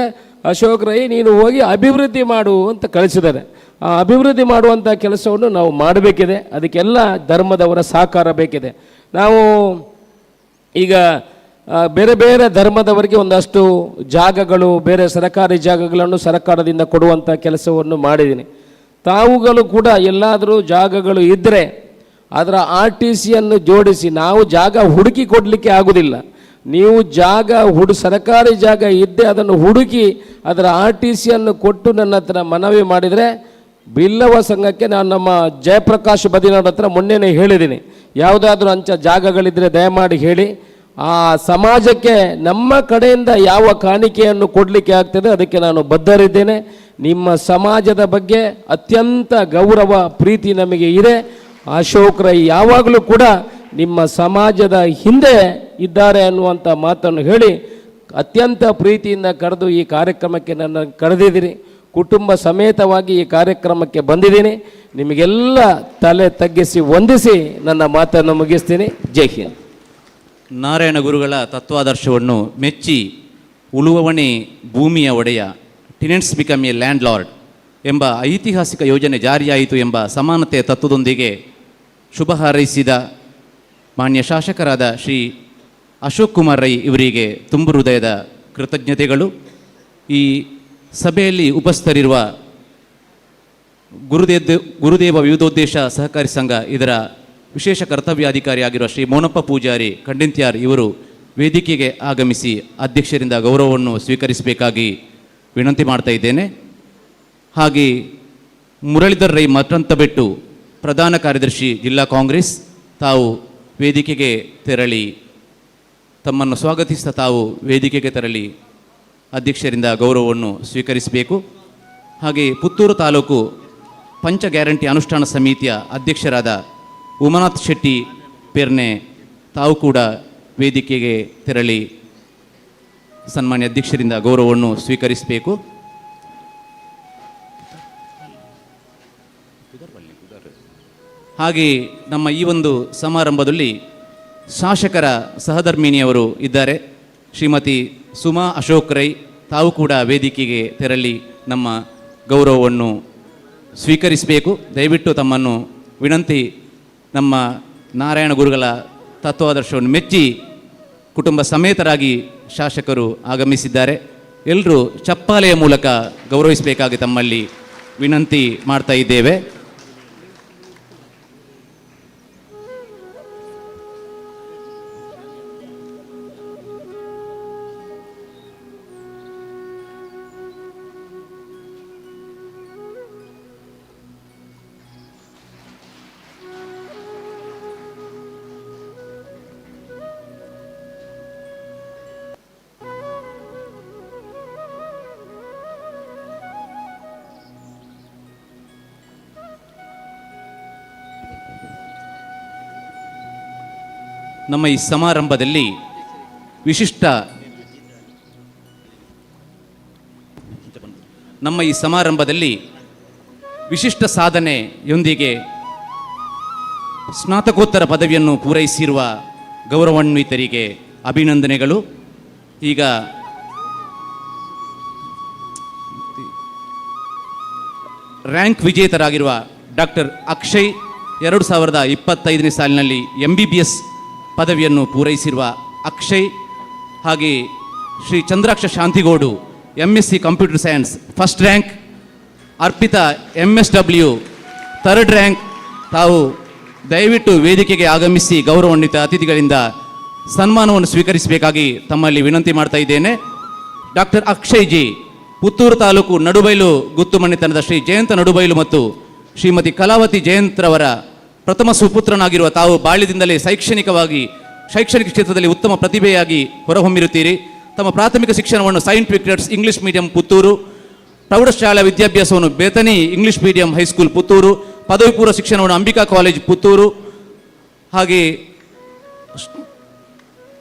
ಅಶೋಕ್ ರೈ ನೀನು ಹೋಗಿ ಅಭಿವೃದ್ಧಿ ಮಾಡು ಅಂತ ಕಳಿಸಿದ್ದಾರೆ. ಆ ಅಭಿವೃದ್ಧಿ ಮಾಡುವಂಥ ಕೆಲಸವನ್ನು ನಾವು ಮಾಡಬೇಕಿದೆ. ಅದಕ್ಕೆಲ್ಲ ಧರ್ಮದವರ ಸಹಕಾರ ಬೇಕಿದೆ. ನಾವು ಈಗ ಬೇರೆ ಬೇರೆ ಧರ್ಮದವರಿಗೆ ಒಂದಷ್ಟು ಜಾಗಗಳು, ಬೇರೆ ಸರಕಾರಿ ಜಾಗಗಳನ್ನು ಸರ್ಕಾರದಿಂದ ಕೊಡುವಂಥ ಕೆಲಸವನ್ನು ಮಾಡಿದ್ದೀನಿ. ತಾವುಗಳು ಕೂಡ ಎಲ್ಲಾದರೂ ಜಾಗಗಳು ಇದ್ದರೆ ಅದರ ಆರ್ ಟಿ ಸಿಯನ್ನು ಜೋಡಿಸಿ, ನಾವು ಜಾಗ ಹುಡುಕಿ ಕೊಡಲಿಕ್ಕೆ ಆಗೋದಿಲ್ಲ. ನೀವು ಜಾಗ ಸರಕಾರಿ ಜಾಗ ಇದ್ದೇ ಅದನ್ನು ಹುಡುಕಿ ಅದರ ಆರ್ ಟಿ ಸಿಯನ್ನು ಕೊಟ್ಟು ನನ್ನ ಹತ್ರ ಮನವಿ ಮಾಡಿದರೆ, ಬಿಲ್ಲವ ಸಂಘಕ್ಕೆ ನಾನು ನಮ್ಮ ಜಯಪ್ರಕಾಶ್ ಬದಿನಾಡ್ ಹತ್ರ ಮೊನ್ನೆನೇ ಹೇಳಿದ್ದೀನಿ, ಯಾವುದಾದ್ರೂ ಅಂಚ ಜಾಗಗಳಿದ್ದರೆ ದಯಮಾಡಿ ಹೇಳಿ. ಆ ಸಮಾಜಕ್ಕೆ ನಮ್ಮ ಕಡೆಯಿಂದ ಯಾವ ಕಾಣಿಕೆಯನ್ನು ಕೊಡಲಿಕ್ಕೆ ಆಗ್ತದೆ ಅದಕ್ಕೆ ನಾನು ಬದ್ಧರಿದ್ದೇನೆ. ನಿಮ್ಮ ಸಮಾಜದ ಬಗ್ಗೆ ಅತ್ಯಂತ ಗೌರವ, ಪ್ರೀತಿ ನಮಗೆ ಇದೆ. ಅಶೋಕ್ ರೈ ಯಾವಾಗಲೂ ಕೂಡ ನಿಮ್ಮ ಸಮಾಜದ ಹಿಂದೆ ಇದ್ದಾರೆ ಅನ್ನುವಂಥ ಮಾತನ್ನು ಹೇಳಿ ಅತ್ಯಂತ ಪ್ರೀತಿಯಿಂದ ಕರೆದು ಈ ಕಾರ್ಯಕ್ರಮಕ್ಕೆ ನನ್ನ ಕರೆದಿದ್ದೀರಿ. ಕುಟುಂಬ ಸಮೇತವಾಗಿ ಈ ಕಾರ್ಯಕ್ರಮಕ್ಕೆ ಬಂದಿದ್ದೀನಿ. ನಿಮಗೆಲ್ಲ ತಲೆ ತಗ್ಗಿಸಿ ವಂದಿಸಿ ನನ್ನ ಮಾತನ್ನು ಮುಗಿಸ್ತೀನಿ. ಜೈ ಹಿಂದ್. ನಾರಾಯಣ ಗುರುಗಳ ತತ್ವಾದರ್ಶವನ್ನು ಮೆಚ್ಚಿ ಉಳುವವನೇ ಭೂಮಿಯ ಒಡೆಯ, tenants become a landlord ಎಂಬ ಐತಿಹಾಸಿಕ ಯೋಜನೆ ಜಾರಿಯಾಯಿತು ಎಂಬ ಸಮಾನತೆಯ ತತ್ವದೊಂದಿಗೆ ಶುಭ ಹಾರೈಸಿದ ಮಾನ್ಯ ಶಾಸಕರಾದ ಶ್ರೀ ಅಶೋಕ್ ಕುಮಾರ್ ರೈ ಇವರಿಗೆ ತುಂಬು ಹೃದಯದ ಕೃತಜ್ಞತೆಗಳು. ಈ ಸಭೆಯಲ್ಲಿ ಉಪಸ್ಥಿತರಿರುವ ಗುರುದೇವ ವಿವಿಧೋದ್ದೇಶ ಸಹಕಾರಿ ಸಂಘ ಇದರ ವಿಶೇಷ ಕರ್ತವ್ಯಾಧಿಕಾರಿಯಾಗಿರುವ ಶ್ರೀ ಮೋನಪ್ಪ ಪೂಜಾರಿ ಖಂಡಿಂತ್ಯಾರ್ ಇವರು ವೇದಿಕೆಗೆ ಆಗಮಿಸಿ ಅಧ್ಯಕ್ಷರಿಂದ ಗೌರವವನ್ನು ಸ್ವೀಕರಿಸಬೇಕಾಗಿ ವಿನಂತಿ ಮಾಡ್ತಾ ಇದ್ದೇನೆ. ಹಾಗೆ ಮುರಳೀಧರ್ ರೈ ಮಠಂತಬೆಟ್ಟು ಪ್ರಧಾನ ಕಾರ್ಯದರ್ಶಿ ಜಿಲ್ಲಾ ಕಾಂಗ್ರೆಸ್ ತಾವು ವೇದಿಕೆಗೆ ತೆರಳಿ ತಮ್ಮನ್ನು ಸ್ವಾಗತಿಸಿದ ತಾವು ವೇದಿಕೆಗೆ ತೆರಳಿ ಅಧ್ಯಕ್ಷರಿಂದ ಗೌರವವನ್ನು ಸ್ವೀಕರಿಸಬೇಕು. ಹಾಗೆ ಪುತ್ತೂರು ತಾಲೂಕು ಪಂಚ ಗ್ಯಾರಂಟಿ ಅನುಷ್ಠಾನ ಸಮಿತಿಯ ಅಧ್ಯಕ್ಷರಾದ ಉಮಾನಾಥ್ ಶೆಟ್ಟಿ ಪೇರ್ನೆ ತಾವು ಕೂಡ ವೇದಿಕೆಗೆ ತೆರಳಿ ಸನ್ಮಾನ್ಯ ಅಧ್ಯಕ್ಷರಿಂದ ಗೌರವವನ್ನು ಸ್ವೀಕರಿಸಬೇಕು. ಹಾಗೆ ನಮ್ಮ ಈ ಒಂದು ಸಮಾರಂಭದಲ್ಲಿ ಶಾಸಕರ ಸಹಧರ್ಮಿಣಿಯವರು ಇದ್ದಾರೆ. ಶ್ರೀಮತಿ ಸುಮಾ ಅಶೋಕ್ ರೈ ತಾವು ಕೂಡ ವೇದಿಕೆಗೆ ತೆರಳಿ ನಮ್ಮ ಗೌರವವನ್ನು ಸ್ವೀಕರಿಸಬೇಕು. ದಯವಿಟ್ಟು ತಮ್ಮನ್ನು ವಿನಂತಿ. ನಮ್ಮ ನಾರಾಯಣ ಗುರುಗಳ ತತ್ವಾದರ್ಶವನ್ನು ಮೆಚ್ಚಿ ಕುಟುಂಬ ಸಮೇತರಾಗಿ ಶಾಸಕರು ಆಗಮಿಸಿದ್ದಾರೆ. ಎಲ್ಲರೂ ಚಪ್ಪಾಲೆಯ ಮೂಲಕ ಗೌರವಿಸಬೇಕಾಗಿ ತಮ್ಮಲ್ಲಿ ವಿನಂತಿ ಮಾಡ್ತಾ ಇದ್ದೇವೆ. ನಮ್ಮ ಈ ಸಮಾರಂಭದಲ್ಲಿ ವಿಶಿಷ್ಟ ನಮ್ಮ ಈ ಸಮಾರಂಭದಲ್ಲಿ ವಿಶಿಷ್ಟ ಸಾಧನೆಯೊಂದಿಗೆ ಸ್ನಾತಕೋತ್ತರ ಪದವಿಯನ್ನು ಪೂರೈಸಿರುವ ಗೌರವಾನ್ವಿತರಿಗೆ ಅಭಿನಂದನೆಗಳು. ಈಗ ರ್ಯಾಂಕ್ ವಿಜೇತರಾಗಿರುವ ಡಾಕ್ಟರ್ ಅಕ್ಷಯ್ 2025ನೇ ಸಾಲಿನಲ್ಲಿ MBBS ಪದವಿಯನ್ನು ಪೂರೈಸಿರುವ ಅಕ್ಷಯ್, ಹಾಗೆ Shri Chandraksha Shantigodu MSc computer science first rank, Arpita MSW third rank. ತಾವು ದಯವಿಟ್ಟು ವೇದಿಕೆಗೆ ಆಗಮಿಸಿ ಗೌರವಾನ್ವಿತ ಅತಿಥಿಗಳಿಂದ ಸನ್ಮಾನವನ್ನು ಸ್ವೀಕರಿಸಬೇಕಾಗಿ ತಮ್ಮಲ್ಲಿ ವಿನಂತಿ ಮಾಡ್ತಾ ಇದ್ದೇನೆ. ಡಾಕ್ಟರ್ ಅಕ್ಷಯ್ ಜಿ ಪುತ್ತೂರು ತಾಲೂಕು ನಡುಬೈಲು ಗುತ್ತುಮನೆತನದ ಶ್ರೀ ಜಯಂತ ನಡುಬೈಲು ಮತ್ತು ಶ್ರೀಮತಿ ಕಲಾವತಿ ಜಯಂತ್ರವರ ಪ್ರಥಮ ಸುಪುತ್ರನಾಗಿರುವ ತಾವು ಬಾಲ್ಯದಿಂದಲೇ ಶೈಕ್ಷಣಿಕ ಕ್ಷೇತ್ರದಲ್ಲಿ ಉತ್ತಮ ಪ್ರತಿಭೆಯಾಗಿ ಹೊರಹೊಮ್ಮಿರುತ್ತೀರಿ. ತಮ್ಮ ಪ್ರಾಥಮಿಕ ಶಿಕ್ಷಣವನ್ನು Saint Victor's English medium Puttur, ಪ್ರೌಢಶಾಲಾ ವಿದ್ಯಾಭ್ಯಾಸವನ್ನು Bethany English medium high school Puttur, ಪದವಿ ಪೂರ್ವ ಶಿಕ್ಷಣವನ್ನು ಅಂಬಿಕಾ ಕಾಲೇಜ್ ಪುತ್ತೂರು, ಹಾಗೆ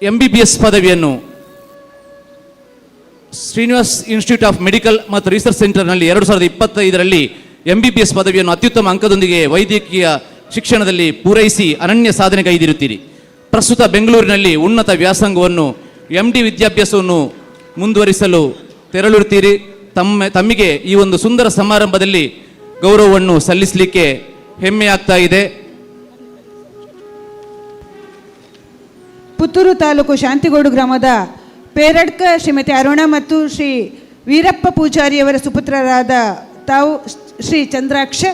MBBS ಪದವಿಯನ್ನು ಶ್ರೀನಿವಾಸ್ ಇನ್ಸ್ಟಿಟ್ಯೂಟ್ ಆಫ್ ಮೆಡಿಕಲ್ ಮತ್ತು ರಿಸರ್ಚ್ ಸೆಂಟರ್ನಲ್ಲಿ 2025ರಲ್ಲಿ MBBS ಪದವಿಯನ್ನು ಅತ್ಯುತ್ತಮ ಅಂಕದೊಂದಿಗೆ ವೈದ್ಯಕೀಯ ಶಿಕ್ಷಣದಲ್ಲಿ ಪೂರೈಸಿ ಅನನ್ಯ ಸಾಧನೆಗೈದಿರುತ್ತೀರಿ. ಪ್ರಸ್ತುತ ಬೆಂಗಳೂರಿನಲ್ಲಿ ಉನ್ನತ ವ್ಯಾಸಂಗವನ್ನು MD ವಿದ್ಯಾಭ್ಯಾಸವನ್ನು ಮುಂದುವರಿಸಲು ತೆರಳಿರುತ್ತೀರಿ. ತಮ್ಮಿಗೆ ಈ ಒಂದು ಸುಂದರ ಸಮಾರಂಭದಲ್ಲಿ ಗೌರವವನ್ನು ಸಲ್ಲಿಸಲಿಕ್ಕೆ ಹೆಮ್ಮೆಯಾಗ್ತಾ ಇದೆ. ಪುತ್ತೂರು ತಾಲೂಕು ಶಾಂತಿಗೋಡು ಗ್ರಾಮದ ಪೇರಡ್ಕ ಶ್ರೀಮತಿ ಅರುಣ ಮತ್ತು ಶ್ರೀ ವೀರಪ್ಪ ಪೂಜಾರಿಯವರ ಸುಪುತ್ರರಾದ ತಾವು ಶ್ರೀ ಚಂದ್ರಾಕ್ಷ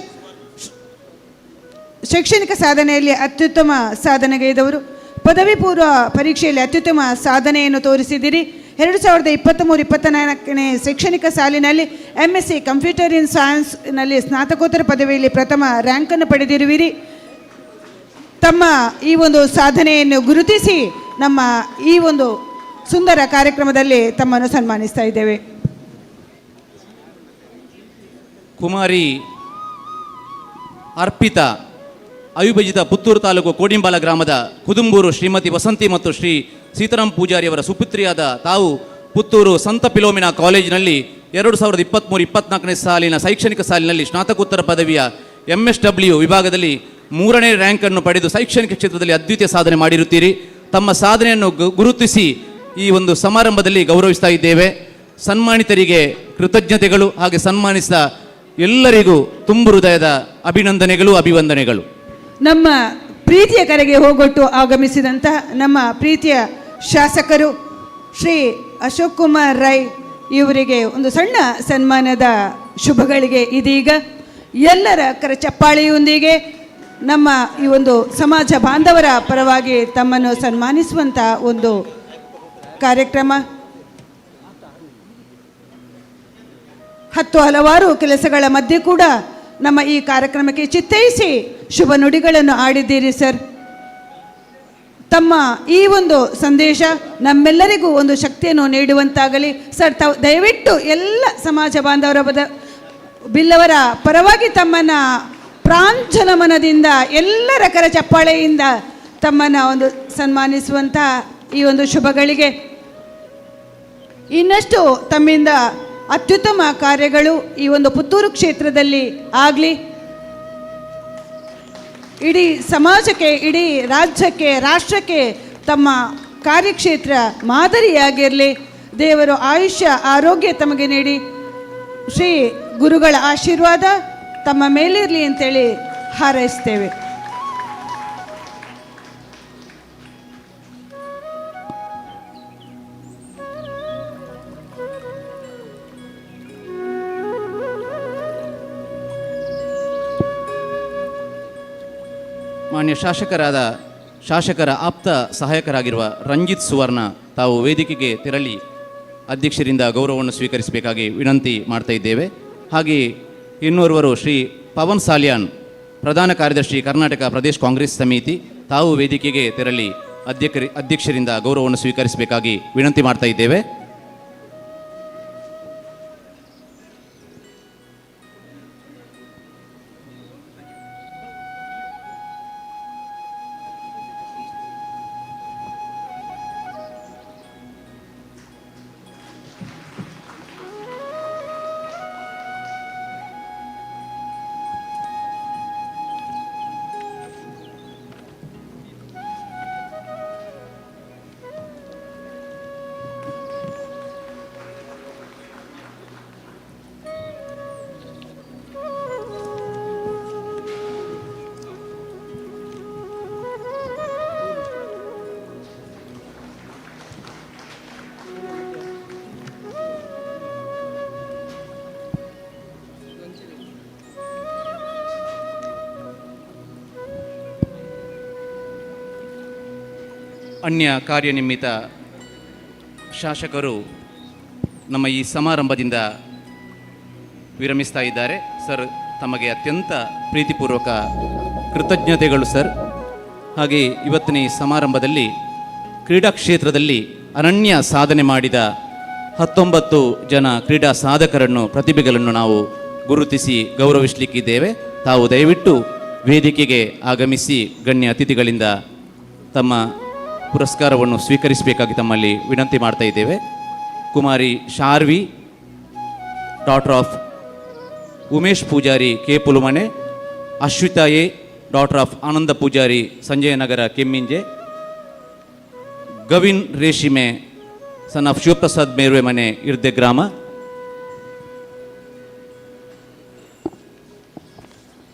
ಶೈಕ್ಷಣಿಕ ಸಾಧನೆಯಲ್ಲಿ ಅತ್ಯುತ್ತಮ ಸಾಧನೆಗೈದವರು. ಪದವಿ ಪೂರ್ವ ಪರೀಕ್ಷೆಯಲ್ಲಿ ಅತ್ಯುತ್ತಮ ಸಾಧನೆಯನ್ನು ತೋರಿಸಿದ್ದೀರಿ. 2023-24ನೇ ಶೈಕ್ಷಣಿಕ ಸಾಲಿನಲ್ಲಿ MSc computer ಇನ್ ಸೈನ್ಸ್ನಲ್ಲಿ ಸ್ನಾತಕೋತ್ತರ ಪದವಿಯಲ್ಲಿ ಪ್ರಥಮ ರ್ಯಾಂಕನ್ನು ಪಡೆದಿರುವಿರಿ. ತಮ್ಮ ಈ ಒಂದು ಸಾಧನೆಯನ್ನು ಗುರುತಿಸಿ ನಮ್ಮ ಈ ಒಂದು ಸುಂದರ ಕಾರ್ಯಕ್ರಮದಲ್ಲಿ ತಮ್ಮನ್ನು ಸನ್ಮಾನಿಸ್ತಾ ಇದ್ದೇವೆ. ಕುಮಾರಿ ಅರ್ಪಿತಾ ಅವಿಭಜಿತ ಪುತ್ತೂರು ತಾಲೂಕು ಕೋಡಿಂಬಾಲ ಗ್ರಾಮದ ಕುದುಂಬೂರು ಶ್ರೀಮತಿ ವಸಂತಿ ಮತ್ತು ಶ್ರೀ ಸೀತಾರಾಮ್ ಪೂಜಾರಿಯವರ ಸುಪುತ್ರಿಯಾದ ತಾವು ಪುತ್ತೂರು ಸಂತ ಫಿಲೋಮಿನಾ ಕಾಲೇಜಿನಲ್ಲಿ 2023-24ನೇ ಸಾಲಿನ ಶೈಕ್ಷಣಿಕ ಸಾಲಿನಲ್ಲಿ ಸ್ನಾತಕೋತ್ತರ ಪದವಿಯ MSW ವಿಭಾಗದಲ್ಲಿ 3ನೇ ರ್ಯಾಂಕನ್ನು ಪಡೆದು ಶೈಕ್ಷಣಿಕ ಕ್ಷೇತ್ರದಲ್ಲಿ ಅದ್ವಿತೀಯ ಸಾಧನೆ ಮಾಡಿರುತ್ತೀರಿ. ತಮ್ಮ ಸಾಧನೆಯನ್ನು ಗುರುತಿಸಿ ಈ ಒಂದು ಸಮಾರಂಭದಲ್ಲಿ ಗೌರವಿಸ್ತಾ ಇದ್ದೇವೆ. ಸನ್ಮಾನಿತರಿಗೆ ಕೃತಜ್ಞತೆಗಳು, ಹಾಗೆ ಸನ್ಮಾನಿಸಿದ ಎಲ್ಲರಿಗೂ ತುಂಬು ಹೃದಯದ ಅಭಿನಂದನೆಗಳು, ಅಭಿವಂದನೆಗಳು. ನಮ್ಮ ಪ್ರೀತಿಯ ಕರೆಗೆ ಹೋಗೊಟ್ಟು ಆಗಮಿಸಿದಂತಹ ನಮ್ಮ ಪ್ರೀತಿಯ ಶಾಸಕರು ಶ್ರೀ ಅಶೋಕ್ ಕುಮಾರ್ ರೈ ಇವರಿಗೆ ಒಂದು ಸಣ್ಣ ಸನ್ಮಾನದ ಶುಭಗಳಿಗೆ ಇದೀಗ ಎಲ್ಲರ ಕರ ಚಪ್ಪಾಳೆಯೊಂದಿಗೆ ನಮ್ಮ ಈ ಒಂದು ಸಮಾಜ ಬಾಂಧವರ ಪರವಾಗಿ ತಮ್ಮನ್ನು ಸನ್ಮಾನಿಸುವಂಥ ಒಂದು ಕಾರ್ಯಕ್ರಮ. 10 ಹಲವಾರು ಕೆಲಸಗಳ ಮಧ್ಯೆ ಕೂಡ ನಮ್ಮ ಈ ಕಾರ್ಯಕ್ರಮಕ್ಕೆ ಚಿತ್ತೈಸಿ ಶುಭ ನುಡಿಗಳನ್ನು ಆಡಿದ್ದೀರಿ ಸರ್. ತಮ್ಮ ಈ ಒಂದು ಸಂದೇಶ ನಮ್ಮೆಲ್ಲರಿಗೂ ಒಂದು ಶಕ್ತಿಯನ್ನು ನೀಡುವಂತಾಗಲಿ ಸರ್. ತಾವು ದಯವಿಟ್ಟು ಎಲ್ಲ ಸಮಾಜ ಬಾಂಧವರ ಬಿಲ್ಲವರ ಪರವಾಗಿ ತಮ್ಮನ್ನು ಪ್ರಾಂಜಲ ಮನದಿಂದ ಎಲ್ಲರ ಕರ ಚಪ್ಪಾಳೆಯಿಂದ ತಮ್ಮನ್ನು ಒಂದು ಸನ್ಮಾನಿಸುವಂಥ ಈ ಒಂದು ಶುಭಗಳಿಗೆ ಇನ್ನಷ್ಟು ತಮ್ಮಿಂದ ಅತ್ಯುತ್ತಮ ಕಾರ್ಯಗಳು ಈ ಒಂದು ಪುತ್ತೂರು ಕ್ಷೇತ್ರದಲ್ಲಿ ಆಗಲಿ, ಇಡೀ ಸಮಾಜಕ್ಕೆ, ಇಡೀ ರಾಜ್ಯಕ್ಕೆ, ರಾಷ್ಟ್ರಕ್ಕೆ ತಮ್ಮ ಕಾರ್ಯಕ್ಷೇತ್ರ ಮಾದರಿಯಾಗಿರಲಿ. ದೇವರು ಆಯುಷ್ಯ ಆರೋಗ್ಯ ತಮಗೆ ನೀಡಿ ಶ್ರೀ ಗುರುಗಳ ಆಶೀರ್ವಾದ ತಮ್ಮ ಮೇಲಿರಲಿ ಅಂತೇಳಿ ಹಾರೈಸ್ತೇವೆ. ಮಾನ್ಯ ಶಾಸಕರ ಆಪ್ತ ಸಹಾಯಕರಾಗಿರುವ ರಂಜಿತ್ ಸುವರ್ಣ ತಾವು ವೇದಿಕೆಗೆ ತೆರಳಿ ಅಧ್ಯಕ್ಷರಿಂದ ಗೌರವವನ್ನು ಸ್ವೀಕರಿಸಬೇಕಾಗಿ ವಿನಂತಿ ಮಾಡ್ತಾ ಇದ್ದೇವೆ. ಹಾಗೆಯೇ ಇನ್ನೋರ್ವರು ಶ್ರೀ ಪವನ್ ಸಾಲಿಯಾನ್, ಪ್ರಧಾನ ಕಾರ್ಯದರ್ಶಿ, ಕರ್ನಾಟಕ ಪ್ರದೇಶ ಕಾಂಗ್ರೆಸ್ ಸಮಿತಿ, ತಾವು ವೇದಿಕೆಗೆ ತೆರಳಿ ಅಧ್ಯಕ್ಷರಿಂದ ಗೌರವವನ್ನು ಸ್ವೀಕರಿಸಬೇಕಾಗಿ ವಿನಂತಿ ಮಾಡ್ತಾ ಇದ್ದೇವೆ. ಅನ್ಯ ಕಾರ್ಯನಿಮಿತ್ತ ಶಾಸಕರು ನಮ್ಮ ಈ ಸಮಾರಂಭದಿಂದ ವಿರಮಿಸ್ತಾ ಇದ್ದಾರೆ. ಸರ್, ತಮಗೆ ಅತ್ಯಂತ ಪ್ರೀತಿಪೂರ್ವಕ ಕೃತಜ್ಞತೆಗಳು ಸರ್. ಹಾಗೆ ಇವತ್ತಿನ ಈ ಸಮಾರಂಭದಲ್ಲಿ ಕ್ರೀಡಾ ಕ್ಷೇತ್ರದಲ್ಲಿ ಅನನ್ಯ ಸಾಧನೆ ಮಾಡಿದ 19 ಜನ ಕ್ರೀಡಾ ಸಾಧಕರನ್ನು, ಪ್ರತಿಭೆಗಳನ್ನು ನಾವು ಗುರುತಿಸಿ ಗೌರವಿಸಲಿಕ್ಕಿದ್ದೇವೆ. ತಾವು ದಯವಿಟ್ಟು ವೇದಿಕೆಗೆ ಆಗಮಿಸಿ ಗಣ್ಯ ಅತಿಥಿಗಳಿಂದ ತಮ್ಮ ಪುರಸ್ಕಾರವನ್ನು ಸ್ವೀಕರಿಸಬೇಕಾಗಿ ತಮ್ಮಲ್ಲಿ ವಿನಂತಿ ಮಾಡ್ತಾ ಇದ್ದೇವೆ. Kumari Sharvi, daughter of Umesh Poojary, K Pulumane; Ashwitha A, daughter of Ananda Poojary, Sanjayanagar, Kemminje; Gavin Reshime, son of Shivaprasad Merve Mane, Irde Grama;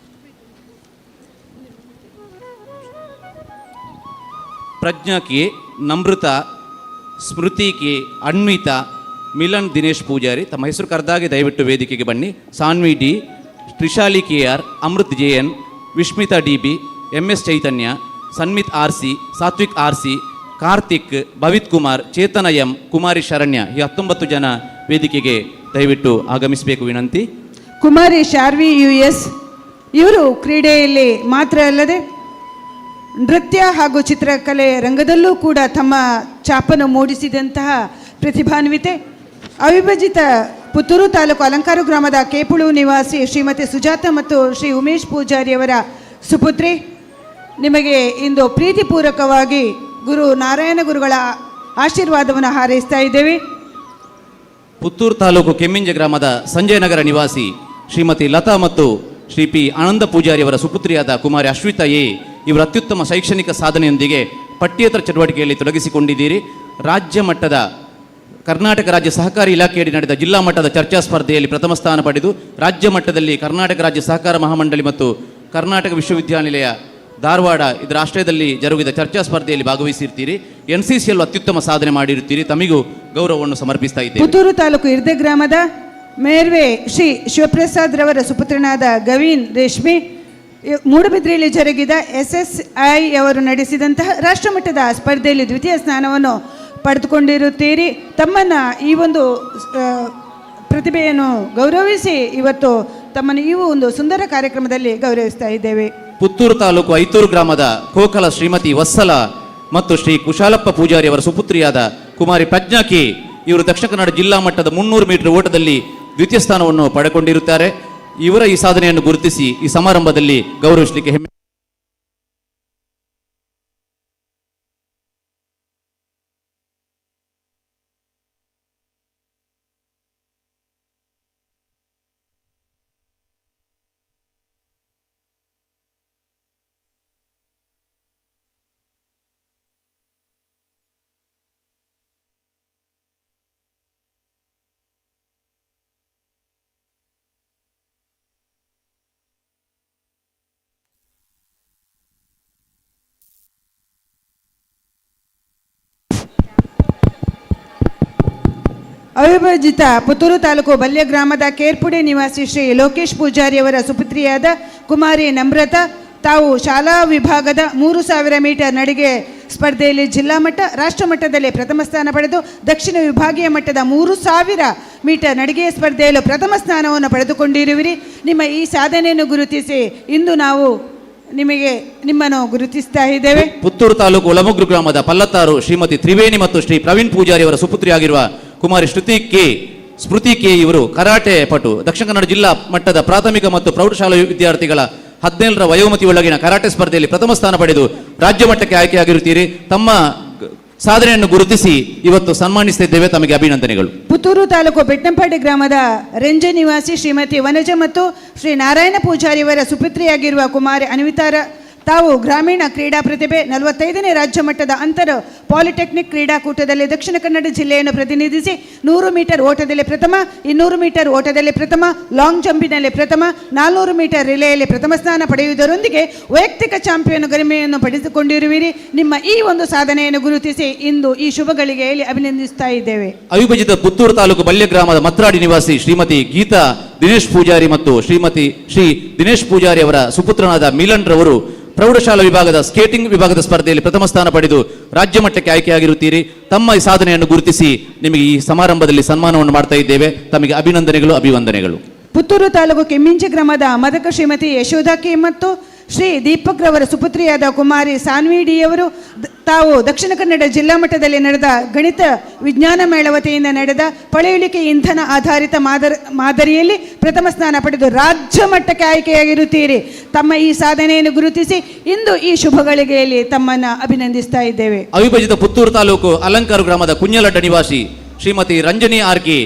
Prajna K, Namrata, Smruti K, Anvita, Milan Dinesh Poojary. ತಮ್ಮ ಹೆಸರು ಕರೆದಾಗೆ ದಯವಿಟ್ಟು ವೇದಿಕೆಗೆ ಬನ್ನಿ. Sanvi D, Trishali K R, Amrit J N, Vishmitha D B, M S Chaitanya, Sanmit R C, Satvik R C, Karthik, Bhavith Kumar, Chetana M, Kumari Sharanya. ಈ 19 ಜನ ವೇದಿಕೆಗೆ ದಯವಿಟ್ಟು ಆಗಮಿಸಬೇಕು ವಿನಂತಿ. ಕುಮಾರಿ ಶಾರ್ವಿ ಯು ಎಸ್ ಇವರು ಕ್ರೀಡೆಯಲ್ಲಿ ಮಾತ್ರ ಅಲ್ಲದೆ ನೃತ್ಯ ಹಾಗೂ ಚಿತ್ರಕಲೆ ರಂಗದಲ್ಲೂ ಕೂಡ ತಮ್ಮ ಛಾಪನ್ನು ಮೂಡಿಸಿದಂತಹ ಪ್ರತಿಭಾನ್ವಿತೆ. ಅವಿಭಜಿತ ಪುತ್ತೂರು ತಾಲೂಕು ಅಲಂಕಾರು ಗ್ರಾಮದ ಕೇಪುಳು ನಿವಾಸಿ ಶ್ರೀಮತಿ ಸುಜಾತ ಮತ್ತು ಶ್ರೀ ಉಮೇಶ್ ಪೂಜಾರಿಯವರ ಸುಪುತ್ರಿ. ನಿಮಗೆ ಇಂದು ಪ್ರೀತಿಪೂರ್ವಕವಾಗಿ ಗುರು ನಾರಾಯಣ ಗುರುಗಳ ಆಶೀರ್ವಾದವನ್ನು ಹಾರೈಸ್ತಾ ಇದ್ದೇವೆ. ಪುತ್ತೂರು ತಾಲೂಕು ಕೆಮ್ಮಿಂಜೆ ಗ್ರಾಮದ ಸಂಜಯನಗರ ನಿವಾಸಿ ಶ್ರೀಮತಿ ಲತಾ ಮತ್ತು ಶ್ರೀ ಪಿ ಆನಂದ ಪೂಜಾರಿಯವರ ಸುಪುತ್ರಿಯಾದ ಕುಮಾರಿ ಅಶ್ವಿತಾ ಎ ಇವರ ಅತ್ಯುತ್ತಮ ಶೈಕ್ಷಣಿಕ ಸಾಧನೆಯೊಂದಿಗೆ ಪಠ್ಯೇತರ ಚಟುವಟಿಕೆಯಲ್ಲಿ ತೊಡಗಿಸಿಕೊಂಡಿದ್ದೀರಿ. ರಾಜ್ಯ ಮಟ್ಟದ ಕರ್ನಾಟಕ ರಾಜ್ಯ ಸಹಕಾರಿ ಇಲಾಖೆಯಡಿ ನಡೆದ ಜಿಲ್ಲಾ ಮಟ್ಟದ ಚರ್ಚಾ ಸ್ಪರ್ಧೆಯಲ್ಲಿ ಪ್ರಥಮ ಸ್ಥಾನ ಪಡೆದು ರಾಜ್ಯ ಮಟ್ಟದಲ್ಲಿ ಕರ್ನಾಟಕ ರಾಜ್ಯ ಸಹಕಾರ ಮಹಾಮಂಡಳಿ ಮತ್ತು ಕರ್ನಾಟಕ ವಿಶ್ವವಿದ್ಯಾನಿಲಯ ಧಾರವಾಡ ಇದರ ಆಶ್ರಯದಲ್ಲಿ ಜರುಗಿದ ಚರ್ಚಾ ಸ್ಪರ್ಧೆಯಲ್ಲಿ ಭಾಗವಹಿಸಿರ್ತೀರಿ. ಎನ್ಸಿಸಿಯಲ್ಲೂ ಅತ್ಯುತ್ತಮ ಸಾಧನೆ ಮಾಡಿರುತ್ತೀರಿ. ತಮಗೂ ಗೌರವವನ್ನು ಸಮರ್ಪಿಸ್ತಾ ಇದ್ದೇವೆ. ಪುತ್ತೂರು ತಾಲೂಕು ಇರ್ದೆ ಗ್ರಾಮದ ಮೇರ್ವೆ ಶ್ರೀ ಶಿವಪ್ರಸಾದ್ ರವರ ಸುಪುತ್ರನಾದ ಗವೀನ್ ರೇಷ್ಮಿ ಮೂಡುಬಿದ್ರೆಯಲ್ಲಿ ಜರುಗಿದ ಎಸ್ಎಸ್ಐ ಅವರು ನಡೆಸಿದಂತಹ ರಾಷ್ಟ್ರಮಟ್ಟದ ಸ್ಪರ್ಧೆಯಲ್ಲಿ ದ್ವಿತೀಯ ಸ್ಥಾನವನ್ನು ಪಡೆದುಕೊಂಡಿರುತ್ತೀರಿ. ತಮ್ಮನ್ನು ಈ ಒಂದು ಪ್ರತಿಭೆಯನ್ನು ಗೌರವಿಸಿ ಇವತ್ತು ತಮ್ಮನ್ನು ಈ ಒಂದು ಸುಂದರ ಕಾರ್ಯಕ್ರಮದಲ್ಲಿ ಗೌರವಿಸ್ತಾ ಇದ್ದೇವೆ. ಪುತ್ತೂರು ತಾಲೂಕು ಐತೂರು ಗ್ರಾಮದ ಕೋಕಲ ಶ್ರೀಮತಿ ವತ್ಸಲ ಮತ್ತು ಶ್ರೀ ಕುಶಾಲಪ್ಪ ಪೂಜಾರಿ ಅವರ ಸುಪುತ್ರಿಯಾದ ಕುಮಾರಿ ಪ್ರಜ್ಞಾ ಕೆ ಇವರು ದಕ್ಷಿಣ ಕನ್ನಡ ಜಿಲ್ಲಾ ಮಟ್ಟದ 300 ಮೀಟರ್ ಓಟದಲ್ಲಿ ದ್ವಿತೀಯ ಸ್ಥಾನವನ್ನು ಪಡೆಕೊಂಡಿರುತ್ತಾರೆ. ಇವರ ಈ ಸಾಧನೆಯನ್ನು ಗುರುತಿಸಿ ಈ ಸಮಾರಂಭದಲ್ಲಿ ಗೌರವಿಸಲಿಕ್ಕೆ ಹೆಮ್ಮೆ. ಅವಿಭಜಿತ ಪುತ್ತೂರು ತಾಲೂಕು ಬಲ್ಯ ಗ್ರಾಮದ ಕೇರ್ಪುಡೆ ನಿವಾಸಿ ಶ್ರೀ ಲೋಕೇಶ್ ಪೂಜಾರಿಯವರ ಸುಪುತ್ರಿಯಾದ ಕುಮಾರಿ ನಮ್ರತಾ ತಾವು ಶಾಲಾ ವಿಭಾಗದ 3000 ಮೀಟರ್ ನಡಿಗೆ ಸ್ಪರ್ಧೆಯಲ್ಲಿ ಜಿಲ್ಲಾ ಮಟ್ಟ, ರಾಷ್ಟ್ರಮಟ್ಟದಲ್ಲಿ ಪ್ರಥಮ ಸ್ಥಾನ ಪಡೆದು ದಕ್ಷಿಣ ವಿಭಾಗೀಯ ಮಟ್ಟದ 3000 ಮೀಟರ್ ನಡಿಗೆ ಸ್ಪರ್ಧೆಯಲ್ಲೂ ಪ್ರಥಮ ಸ್ಥಾನವನ್ನು ಪಡೆದುಕೊಂಡಿರುವಿರಿ. ನಿಮ್ಮ ಈ ಸಾಧನೆಯನ್ನು ಗುರುತಿಸಿ ಇಂದು ನಾವು ನಿಮ್ಮನ್ನು ಗುರುತಿಸ್ತಾ ಇದ್ದೇವೆ. ಪುತ್ತೂರು ತಾಲೂಕು ಒಳಮುಗ್ರು ಗ್ರಾಮದ ಪಲ್ಲತ್ತಾರು ಶ್ರೀಮತಿ ತ್ರಿವೇಣಿ ಮತ್ತು ಶ್ರೀ ಪ್ರವೀಣ್ ಪೂಜಾರಿ ಅವರ ಸುಪುತ್ರಿಯಾಗಿರುವ ಕುಮಾರಿ ಶ್ರುತಿ ಕೆ, ಸ್ಮೃತಿ ಕೆ ಇವರು ಕರಾಟೆ ಪಟು. ದಕ್ಷಿಣ ಕನ್ನಡ ಜಿಲ್ಲಾ ಮಟ್ಟದ ಪ್ರಾಥಮಿಕ ಮತ್ತು ಪ್ರೌಢಶಾಲಾ ವಿದ್ಯಾರ್ಥಿಗಳ 17ರ ವಯೋಮಿತಿ ಒಳಗಿನ ಕರಾಟೆ ಸ್ಪರ್ಧೆಯಲ್ಲಿ ಪ್ರಥಮ ಸ್ಥಾನ ಪಡೆದು ರಾಜ್ಯ ಮಟ್ಟಕ್ಕೆ ಆಯ್ಕೆಯಾಗಿರುತ್ತೀರಿ. ತಮ್ಮ ಸಾಧನೆಯನ್ನು ಗುರುತಿಸಿ ಇವತ್ತು ಸನ್ಮಾನಿಸುತ್ತಿದ್ದೇವೆ. ತಮಗೆ ಅಭಿನಂದನೆಗಳು. ಪುತ್ತೂರು ತಾಲೂಕು ಬೆಟ್ಟಂಪಾಡಿ ಗ್ರಾಮದ ರೆಂಜೆ ನಿವಾಸಿ ಶ್ರೀಮತಿ ವನಜ ಮತ್ತು ಶ್ರೀ ನಾರಾಯಣ ಪೂಜಾರಿಯವರ ಸುಪುತ್ರಿಯಾಗಿರುವ ಕುಮಾರಿ ಅನ್ವಿತಾರ ತಾವು ಗ್ರಾಮೀಣ ಕ್ರೀಡಾ ಪ್ರತಿಭೆ. 45ನೇ ರಾಜ್ಯ ಮಟ್ಟದ ಅಂತರ ಪಾಲಿಟೆಕ್ನಿಕ್ ಕ್ರೀಡಾಕೂಟದಲ್ಲಿ ದಕ್ಷಿಣ ಕನ್ನಡ ಜಿಲ್ಲೆಯನ್ನು ಪ್ರತಿನಿಧಿಸಿ 100 ಮೀಟರ್ ಓಟದಲ್ಲಿ ಪ್ರಥಮ, 200 ಮೀಟರ್ ಓಟದಲ್ಲಿ ಪ್ರಥಮ, ಲಾಂಗ್ ಜಂಪಿನಲ್ಲಿ ಪ್ರಥಮ, 400 ಮೀಟರ್ ರಿಲೆಯಲ್ಲಿ ಪ್ರಥಮ ಸ್ಥಾನ ಪಡೆಯುವುದರೊಂದಿಗೆ ವೈಯಕ್ತಿಕ ಚಾಂಪಿಯನ್ ಗರಿಮೆಯನ್ನು ಪಡೆದುಕೊಂಡಿರುವಿರಿ. ನಿಮ್ಮ ಈ ಒಂದು ಸಾಧನೆಯನ್ನು ಗುರುತಿಸಿ ಇಂದು ಈ ಶುಭ ಗಳಿಗೆಯಲ್ಲಿ ಅಭಿನಂದಿಸ್ತಾ ಇದ್ದೇವೆ. ಅವಿಭಜಿತ ಪುತ್ತೂರು ತಾಲೂಕು ಬಲ್ಯ ಗ್ರಾಮದ ಮತ್ರಾಡಿ ನಿವಾಸಿ ಶ್ರೀಮತಿ ಗೀತಾ ದಿನೇಶ್ ಪೂಜಾರಿ ಮತ್ತು ಶ್ರೀಮತಿ ಶ್ರೀ ದಿನೇಶ್ ಪೂಜಾರಿ ಅವರ ಸುಪುತ್ರನಾದ ಮಿಲನ್ ರವರು ಪ್ರೌಢಶಾಲಾ ವಿಭಾಗದ ಸ್ಕೇಟಿಂಗ್ ವಿಭಾಗದ ಸ್ಪರ್ಧೆಯಲ್ಲಿ ಪ್ರಥಮ ಸ್ಥಾನ ಪಡೆದು ರಾಜ್ಯ ಮಟ್ಟಕ್ಕೆ ಆಯ್ಕೆಯಾಗಿರುತ್ತೀರಿ. ತಮ್ಮ ಈ ಸಾಧನೆಯನ್ನು ಗುರುತಿಸಿ ನಿಮಗೆ ಈ ಸಮಾರಂಭದಲ್ಲಿ ಸನ್ಮಾನವನ್ನು ಮಾಡ್ತಾ ಇದ್ದೇವೆ. ತಮಗೆ ಅಭಿನಂದನೆಗಳು, ಅಭಿವಂದನೆಗಳು. ಪುತ್ತೂರು ತಾಲೂಕು ಕೆಮ್ಮಿಂಜಿ ಗ್ರಾಮದ ಮದಕ ಶ್ರೀಮತಿ ಯಶೋಧ ಕೆ ಮತ್ತು ಶ್ರೀ ದೀಪಕ್ ರವರ ಸುಪುತ್ರಿಯಾದ ಕುಮಾರಿ ಸಾನ್ವಿ ಡಿ ಅವರು ತಾವು ದಕ್ಷಿಣ ಕನ್ನಡ ಜಿಲ್ಲಾ ಮಟ್ಟದಲ್ಲಿ ನಡೆದ ಗಣಿತ ವಿಜ್ಞಾನ ಮೇಳ ವತಿಯಿಂದ ನಡೆದ ಪಳೆಯುಳಿಕೆ ಇಂಧನ ಆಧಾರಿತ ಮಾದರಿಯಲ್ಲಿ ಪ್ರಥಮ ಸ್ಥಾನ ಪಡೆದು ರಾಜ್ಯ ಮಟ್ಟಕ್ಕೆ ಆಯ್ಕೆಯಾಗಿರುತ್ತೀರಿ. ತಮ್ಮ ಈ ಸಾಧನೆಯನ್ನು ಗುರುತಿಸಿ ಇಂದು ಈ ಶುಭ ಗಳಿಗೆಯಲ್ಲಿ ತಮ್ಮನ್ನು ಅಭಿನಂದಿಸ್ತಾ ಇದ್ದೇವೆ. ಅವಿಭಜಿತ ಪುತ್ತೂರು ತಾಲೂಕು ಅಲಂಕಾರು ಗ್ರಾಮದ ಕುഞ്ഞಲಡ್ಡ ನಿವಾಸಿ ಶ್ರೀಮತಿ ರಂಜನಿ ಆರ್ಕೆ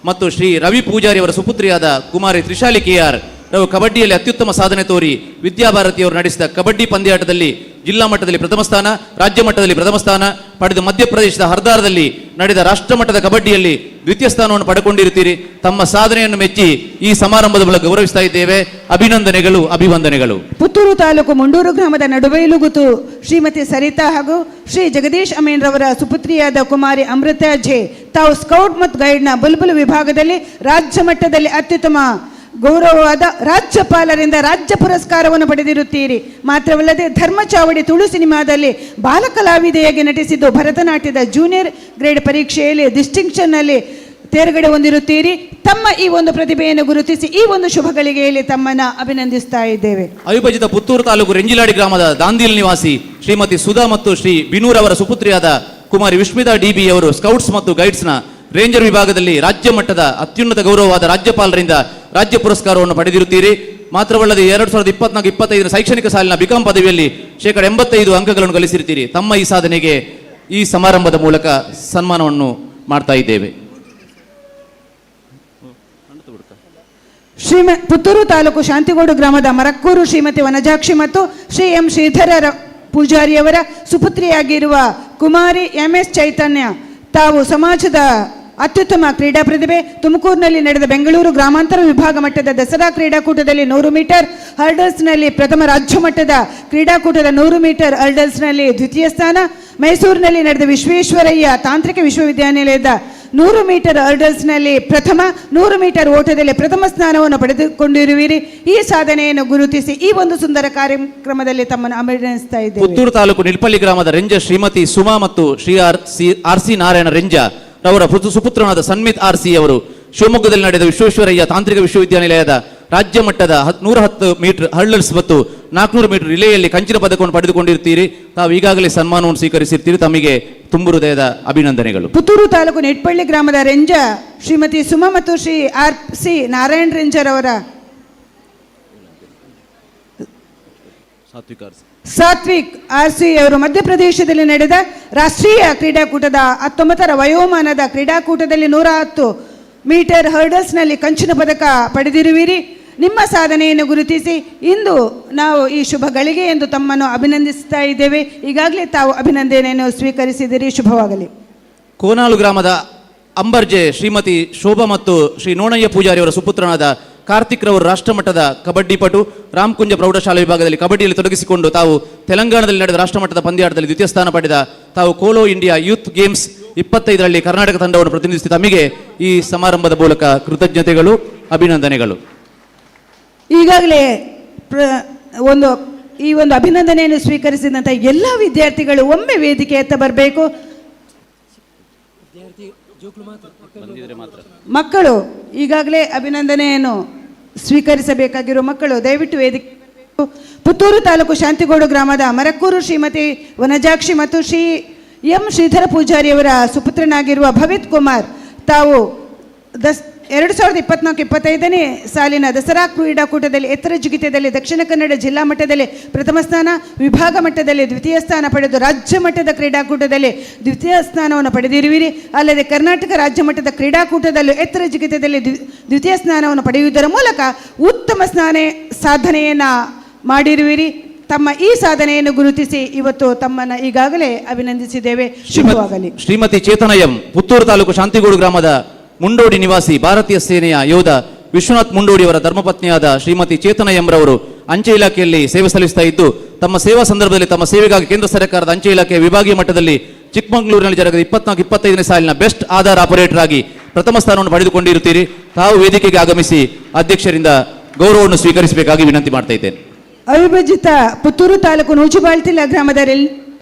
ಮತ್ತು ಶ್ರೀ ರವಿ ಪೂಜಾರಿ ಅವರ ಸುಪುತ್ರಿಯಾದ ಕುಮಾರಿ ತ್ರಿಶಾಲಿ ಕೆ ಆರ್ ರವರು ಕಬಡ್ಡಿಯಲ್ಲಿ ಅತ್ಯುತ್ತಮ ಸಾಧನೆ ತೋರಿ ವಿದ್ಯಾಭಾರತಿಯವರು ನಡೆಸಿದ ಕಬಡ್ಡಿ ಪಂದ್ಯಾಟದಲ್ಲಿ ಜಿಲ್ಲಾ ಮಟ್ಟದಲ್ಲಿ ಪ್ರಥಮ ಸ್ಥಾನ, ರಾಜ್ಯ ಮಟ್ಟದಲ್ಲಿ ಪ್ರಥಮ ಸ್ಥಾನ ಪಡೆದು ಮಧ್ಯಪ್ರದೇಶದ ಹರ್ದಾರದಲ್ಲಿ ನಡೆದ ರಾಷ್ಟ್ರ ಮಟ್ಟದ ಕಬಡ್ಡಿಯಲ್ಲಿ ದ್ವಿತೀಯ ಸ್ಥಾನವನ್ನು ಪಡೆಕೊಂಡಿರುತ್ತೀರಿ. ತಮ್ಮ ಸಾಧನೆಯನ್ನು ಮೆಚ್ಚಿ ಈ ಸಮಾರಂಭದ ಮೂಲಕ ಗೌರವಿಸ್ತಾ ಇದ್ದೇವೆ. ಅಭಿನಂದನೆಗಳು, ಅಭಿವಂದನೆಗಳು. ಪುತ್ತೂರು ತಾಲೂಕು ಮುಂಡೂರು ಗ್ರಾಮದ ನಡುಬೈಲುಗುತು ಶ್ರೀಮತಿ ಸರಿತಾ ಹಾಗೂ ಶ್ರೀ ಜಗದೀಶ್ ಅಮೀನ್ ರವರ ಸುಪುತ್ರಿಯಾದ ಕುಮಾರಿ ಅಮೃತ ಜೆ ತಾವು ಸ್ಕೌಟ್ ಮತ್ತು ಗೈಡ್ನ ಬುಲ್ಬುಲ್ ವಿಭಾಗದಲ್ಲಿ ರಾಜ್ಯ ಮಟ್ಟದಲ್ಲಿ ಅತ್ಯುತ್ತಮ ಗೌರವವಾದ ರಾಜ್ಯಪಾಲರಿಂದ ರಾಜ್ಯ ಪುರಸ್ಕಾರವನ್ನು ಪಡೆದಿರುತ್ತೀರಿ. ಮಾತ್ರವಲ್ಲದೆ ಧರ್ಮಚಾವಡಿ ತುಳು ಸಿನಿಮಾದಲ್ಲಿ ಬಾಲಕಲಾವಿದೆಯಾಗಿ ನಟಿಸಿದ್ದು ಭರತನಾಟ್ಯದ ಜೂನಿಯರ್ ಗ್ರೇಡ್ ಪರೀಕ್ಷೆಯಲ್ಲಿ ಡಿಸ್ಟಿಂಕ್ಷನ್ನಲ್ಲಿ ತೇರ್ಗಡೆ ಹೊಂದಿರುತ್ತೀರಿ. ತಮ್ಮ ಈ ಒಂದು ಪ್ರತಿಭೆಯನ್ನು ಗುರುತಿಸಿ ಈ ಒಂದು ಶುಭ ಗಳಿಗೆಯಲ್ಲಿ ತಮ್ಮನ್ನು ಅಭಿನಂದಿಸ್ತಾ ಇದ್ದೇವೆ. ಅವಿಭಜಿತ ಪುತ್ತೂರು ತಾಲೂಕು ರೆಂಜಿಲಾಡಿ ಗ್ರಾಮದ ದಾಂದಿಲ್ ನಿವಾಸಿ ಶ್ರೀಮತಿ ಸುಧಾ ಮತ್ತು ಶ್ರೀ ಬಿನೂರ್ ಅವರ ಸುಪುತ್ರಿಯಾದ ಕುಮಾರಿ ವಿಸ್ಮಿತಾ ಡಿಬಿ ಅವರು ಸ್ಕೌಟ್ಸ್ ಮತ್ತು ಗೈಡ್ಸ್ನ ರೇಂಜರ್ ವಿಭಾಗದಲ್ಲಿ ರಾಜ್ಯ ಮಟ್ಟದ ಅತ್ಯುನ್ನತ ಗೌರವವಾದ ರಾಜ್ಯಪಾಲರಿಂದ ರಾಜ್ಯ ಪುರಸ್ಕಾರವನ್ನು ಪಡೆದಿರುತ್ತೀರಿ. ಮಾತ್ರವಲ್ಲದೆ 2024-25 ಶೈಕ್ಷಣಿಕ ಸಾಲಿನ ಬಿಕಾಂ ಪದವಿಯಲ್ಲಿ 85% ಅಂಕಗಳನ್ನು ಗಳಿಸಿರುತ್ತೀರಿ. ತಮ್ಮ ಈ ಸಾಧನೆಗೆ ಈ ಸಮಾರಂಭದ ಮೂಲಕ ಸನ್ಮಾನವನ್ನು ಮಾಡ್ತಾ ಇದ್ದೇವೆ. ಪುತ್ತೂರು ತಾಲೂಕು ಶಾಂತಿಗೋಡು ಗ್ರಾಮದ ಮರಕ್ಕೂರು ಶ್ರೀಮತಿ ವನಜಾಕ್ಷಿ ಮತ್ತು ಶ್ರೀ ಎಂ ಶ್ರೀಧರ ಪೂಜಾರಿಯವರ ಸುಪುತ್ರಿಯಾಗಿರುವ ಕುಮಾರಿ ಎಂ ಎಸ್ ಚೈತನ್ಯ ತಾವು ಸಮಾಜದ ಅತ್ಯುತ್ತಮ ಕ್ರೀಡಾ ಪ್ರತಿಭೆ. ತುಮಕೂರಿನಲ್ಲಿ ನಡೆದ ಬೆಂಗಳೂರು ಗ್ರಾಮಾಂತರ ವಿಭಾಗ ಮಟ್ಟದ ದಸರಾ ಕ್ರೀಡಾಕೂಟದಲ್ಲಿ 100 ಮೀಟರ್ ಹರ್ಡಲ್ಸ್ನಲ್ಲಿ ಪ್ರಥಮ, ರಾಜ್ಯ ಮಟ್ಟದ ಕ್ರೀಡಾಕೂಟದ 100 ಮೀಟರ್ ಹರ್ಡಲ್ಸ್ನಲ್ಲಿ ದ್ವಿತೀಯ ಸ್ಥಾನ, ಮೈಸೂರಿನಲ್ಲಿ ನಡೆದ ವಿಶ್ವೇಶ್ವರಯ್ಯ ತಾಂತ್ರಿಕ ವಿಶ್ವವಿದ್ಯಾನಿಲಯದ 100 ಮೀಟರ್ ಹರ್ಡಲ್ಸ್ನಲ್ಲಿ ಪ್ರಥಮ, 100 ಮೀಟರ್ ಓಟದಲ್ಲಿ ಪ್ರಥಮ ಸ್ಥಾನವನ್ನು ಪಡೆದುಕೊಂಡಿರುವಿರಿ. ಈ ಸಾಧನೆಯನ್ನು ಗುರುತಿಸಿ ಈ ಒಂದು ಸುಂದರ ಕಾರ್ಯಕ್ರಮದಲ್ಲಿ ತಮ್ಮನ್ನು ಅಭಿನಂದಿಸ್ತಾ ಇದ್ದೇವೆ. ಪುತ್ತೂರು ತಾಲೂಕು ನಿಲ್ಪಳ್ಳಿ ಗ್ರಾಮದ ರೆಂಜ ಶ್ರೀಮತಿ ಸುಮಾ ಮತ್ತು ಶ್ರೀ ಆರ್ ಸಿ ನಾರಾಯಣ ರೆಂಜ ರವರ ಸುಪುತ್ರನಾದ ಸನ್ಮಿತ್ ಆರ್ ಸಿ ಅವರು ಶಿವಮೊಗ್ಗದಲ್ಲಿ ನಡೆದ ವಿಶ್ವೇಶ್ವರಯ್ಯ ತಾಂತ್ರಿಕ ವಿಶ್ವವಿದ್ಯಾನಿಲಯದ ರಾಜ್ಯ ಮಟ್ಟದ 110 ಮೀಟರ್ ಹರ್ಡಲ್ಸ್ ಮತ್ತು 400 ಮೀಟರ್ ರಿಲೇಯಲ್ಲಿ ಕಂಚಿನ ಪದಕವನ್ನು ಪಡೆದುಕೊಂಡಿರ್ತೀರಿ. ತಾವು ಈಗಾಗಲೇ ಸನ್ಮಾನವನ್ನು ಸ್ವೀಕರಿಸಿರ್ತೀರಿ. ತಮಗೆ ತುಂಬು ಹೃದಯದ ಅಭಿನಂದನೆಗಳು. ಪುತ್ತೂರು ತಾಲೂಕು ನೆಟ್ಪಳ್ಳಿ ಗ್ರಾಮದ ರೆಂಜ ಶ್ರೀಮತಿ ಸುಮಾ ಮತ್ತು ಶ್ರೀ ಆರ್ ಸಿ ನಾರಾಯಣ ರೆಂಜರ್ ಅವರ ಸಾತ್ವಿಕ್ ಆರ್ ಸಿ ಅವರು ಮಧ್ಯಪ್ರದೇಶದಲ್ಲಿ ನಡೆದ ರಾಷ್ಟ್ರೀಯ ಕ್ರೀಡಾಕೂಟದ 19ರ ವಯೋಮಾನದ ಕ್ರೀಡಾಕೂಟದಲ್ಲಿ 110 ಮೀಟರ್ ಹರ್ಡಲ್ಸ್ನಲ್ಲಿ ಕಂಚಿನ ಪದಕ ಪಡೆದಿರುವಿರಿ. ನಿಮ್ಮ ಸಾಧನೆಯನ್ನು ಗುರುತಿಸಿ ಇಂದು ನಾವು ಈ ಶುಭ ಗಳಿಗೆ ಎಂದು ತಮ್ಮನ್ನು ಅಭಿನಂದಿಸ್ತಾ ಇದ್ದೇವೆ. ಈಗಾಗಲೇ ತಾವು ಅಭಿನಂದನೆಯನ್ನು ಸ್ವೀಕರಿಸಿದಿರಿ. ಶುಭವಾಗಲಿ. ಕೋನಾಲು ಗ್ರಾಮದ ಅಂಬರ್ಜೆ ಶ್ರೀಮತಿ ಶೋಭಾ ಮತ್ತು ಶ್ರೀ ನೋಣಯ್ಯ ಪೂಜಾರಿ ಅವರ ಸುಪುತ್ರನಾದ ಕಾರ್ತಿಕ್ ರವರು ರಾಷ್ಟ್ರಮಟ್ಟದ ಕಬಡ್ಡಿ ಪಟು. ರಾಮಕುಂಜ ಪ್ರೌಢಶಾಲೆ ವಿಭಾಗದಲ್ಲಿ ಕಬಡ್ಡಿಯಲ್ಲಿ ತೊಡಗಿಸಿಕೊಂಡು ತಾವು ತೆಲಂಗಾಣದಲ್ಲಿ ನಡೆದ ರಾಷ್ಟ್ರಮಟ್ಟದ ಪಂದ್ಯಾಟದಲ್ಲಿ ದ್ವಿತೀಯ ಸ್ಥಾನ ಪಡೆದ ತಾವು ಕೋಲೋ India youth games 25ರಲ್ಲಿ ಕರ್ನಾಟಕ ತಂಡವನ್ನು ಪ್ರತಿನಿಧಿಸಿ ತಮಗೆ ಈ ಸಮಾರಂಭದ ಮೂಲಕ ಕೃತಜ್ಞತೆಗಳು, ಅಭಿನಂದನೆಗಳು. ಈಗಾಗಲೇ ಈ ಒಂದು ಅಭಿನಂದನೆಯನ್ನು ಸ್ವೀಕರಿಸಿದಂಥ ಎಲ್ಲ ವಿದ್ಯಾರ್ಥಿಗಳು ಒಮ್ಮೆ ವೇದಿಕೆಯತ್ತ ಬರಬೇಕು. ಮಕ್ಕಳು ಈಗಾಗಲೇ ಅಭಿನಂದನೆಯನ್ನು ಸ್ವೀಕರಿಸಬೇಕಾಗಿರುವ ಮಕ್ಕಳು ದಯವಿಟ್ಟು ವೇದಿಕೆ. ಪುತ್ತೂರು ತಾಲೂಕು ಶಾಂತಿಗೋಡು ಗ್ರಾಮದ ಮರಕ್ಕೂರು ಶ್ರೀಮತಿ ವನಜಾಕ್ಷಿ ಮತ್ತು ಶ್ರೀ ಎಂ ಶ್ರೀಧರ ಪೂಜಾರಿಯವರ ಸುಪುತ್ರನಾಗಿರುವ ಭವಿತ್ ಕುಮಾರ್ ತಾವು 2024-25ನೇ ಸಾಲಿನ ದಸರಾ ಕ್ರೀಡಾಕೂಟದಲ್ಲಿ ಎತ್ತರ ಜಿಗಿತದಲ್ಲಿ ದಕ್ಷಿಣ ಕನ್ನಡ ಜಿಲ್ಲಾ ಮಟ್ಟದಲ್ಲಿ ಪ್ರಥಮ ಸ್ಥಾನ, ವಿಭಾಗ ಮಟ್ಟದಲ್ಲಿ ದ್ವಿತೀಯ ಸ್ಥಾನ ಪಡೆದು ರಾಜ್ಯ ಮಟ್ಟದ ಕ್ರೀಡಾಕೂಟದಲ್ಲಿ ದ್ವಿತೀಯ ಸ್ಥಾನವನ್ನು ಪಡೆದಿರುವಿರಿ. ಅಲ್ಲದೆ ಕರ್ನಾಟಕ ರಾಜ್ಯ ಮಟ್ಟದ ಕ್ರೀಡಾಕೂಟದಲ್ಲೂ ಎತ್ತರ ಜಿಗಿತದಲ್ಲಿ ದ್ವಿತೀಯ ಸ್ಥಾನವನ್ನು ಪಡೆಯುವುದರ ಮೂಲಕ ಉತ್ತಮ ಸಾಧನೆಯನ್ನು ಮಾಡಿರುವಿರಿ. ತಮ್ಮ ಈ ಸಾಧನೆಯನ್ನು ಗುರುತಿಸಿ ಇವತ್ತು ತಮ್ಮನ್ನು ಈಗಾಗಲೇ ಅಭಿನಂದಿಸಿದ್ದೇವೆ. ಶುಭವಾಗಲಿ. ಶ್ರೀಮತಿ ಚೇತನ ಎಂ, ಪುತ್ತೂರು ತಾಲೂಕು ಶಾಂತಿಗೂಡು ಗ್ರಾಮದ ಮುಂಡೋಡಿ ನಿವಾಸಿ, ಭಾರತೀಯ ಸೇನೆಯ ಯೋಧ ವಿಶ್ವನಾಥ್ ಮುಂಡೋಡಿಯವರ ಧರ್ಮಪತ್ನಿಯಾದ ಶ್ರೀಮತಿ ಚೇತನ ಎಂರವರು ಅಂಚೆ ಇಲಾಖೆಯಲ್ಲಿ ಸೇವೆ ಸಲ್ಲಿಸ್ತಾ ಇದ್ದು, ತಮ್ಮ ಸೇವಾ ಸಂದರ್ಭದಲ್ಲಿ ತಮ್ಮ ಸೇವೆಗಾಗಿ ಕೇಂದ್ರ ಸರ್ಕಾರದ ಅಂಚೆ ಇಲಾಖೆಯ ವಿಭಾಗೀಯ ಮಟ್ಟದಲ್ಲಿ ಚಿಕ್ಕಮಗಳೂರಿನಲ್ಲಿ ಜರುಗಿದ 24-25ನೇ ಸಾಲಿನ ಬೆಸ್ಟ್ ಆಧಾರ್ ಆಪರೇಟರ್ ಆಗಿ ಪ್ರಥಮ ಸ್ಥಾನವನ್ನು ಪಡೆದುಕೊಂಡಿರುತ್ತೀರಿ. ತಾವು ವೇದಿಕೆಗೆ ಆಗಮಿಸಿ ಅಧ್ಯಕ್ಷರಿಂದ ಗೌರವವನ್ನು ಸ್ವೀಕರಿಸಬೇಕಾಗಿ ವಿನಂತಿ ಮಾಡ್ತಾ ಇದ್ದೇನೆ. ಅವಿಭಜಿತ ಪುತ್ತೂರು ತಾಲೂಕು ನೂಜುಬಾಳ್ತಿಲ ಗ್ರಾಮದ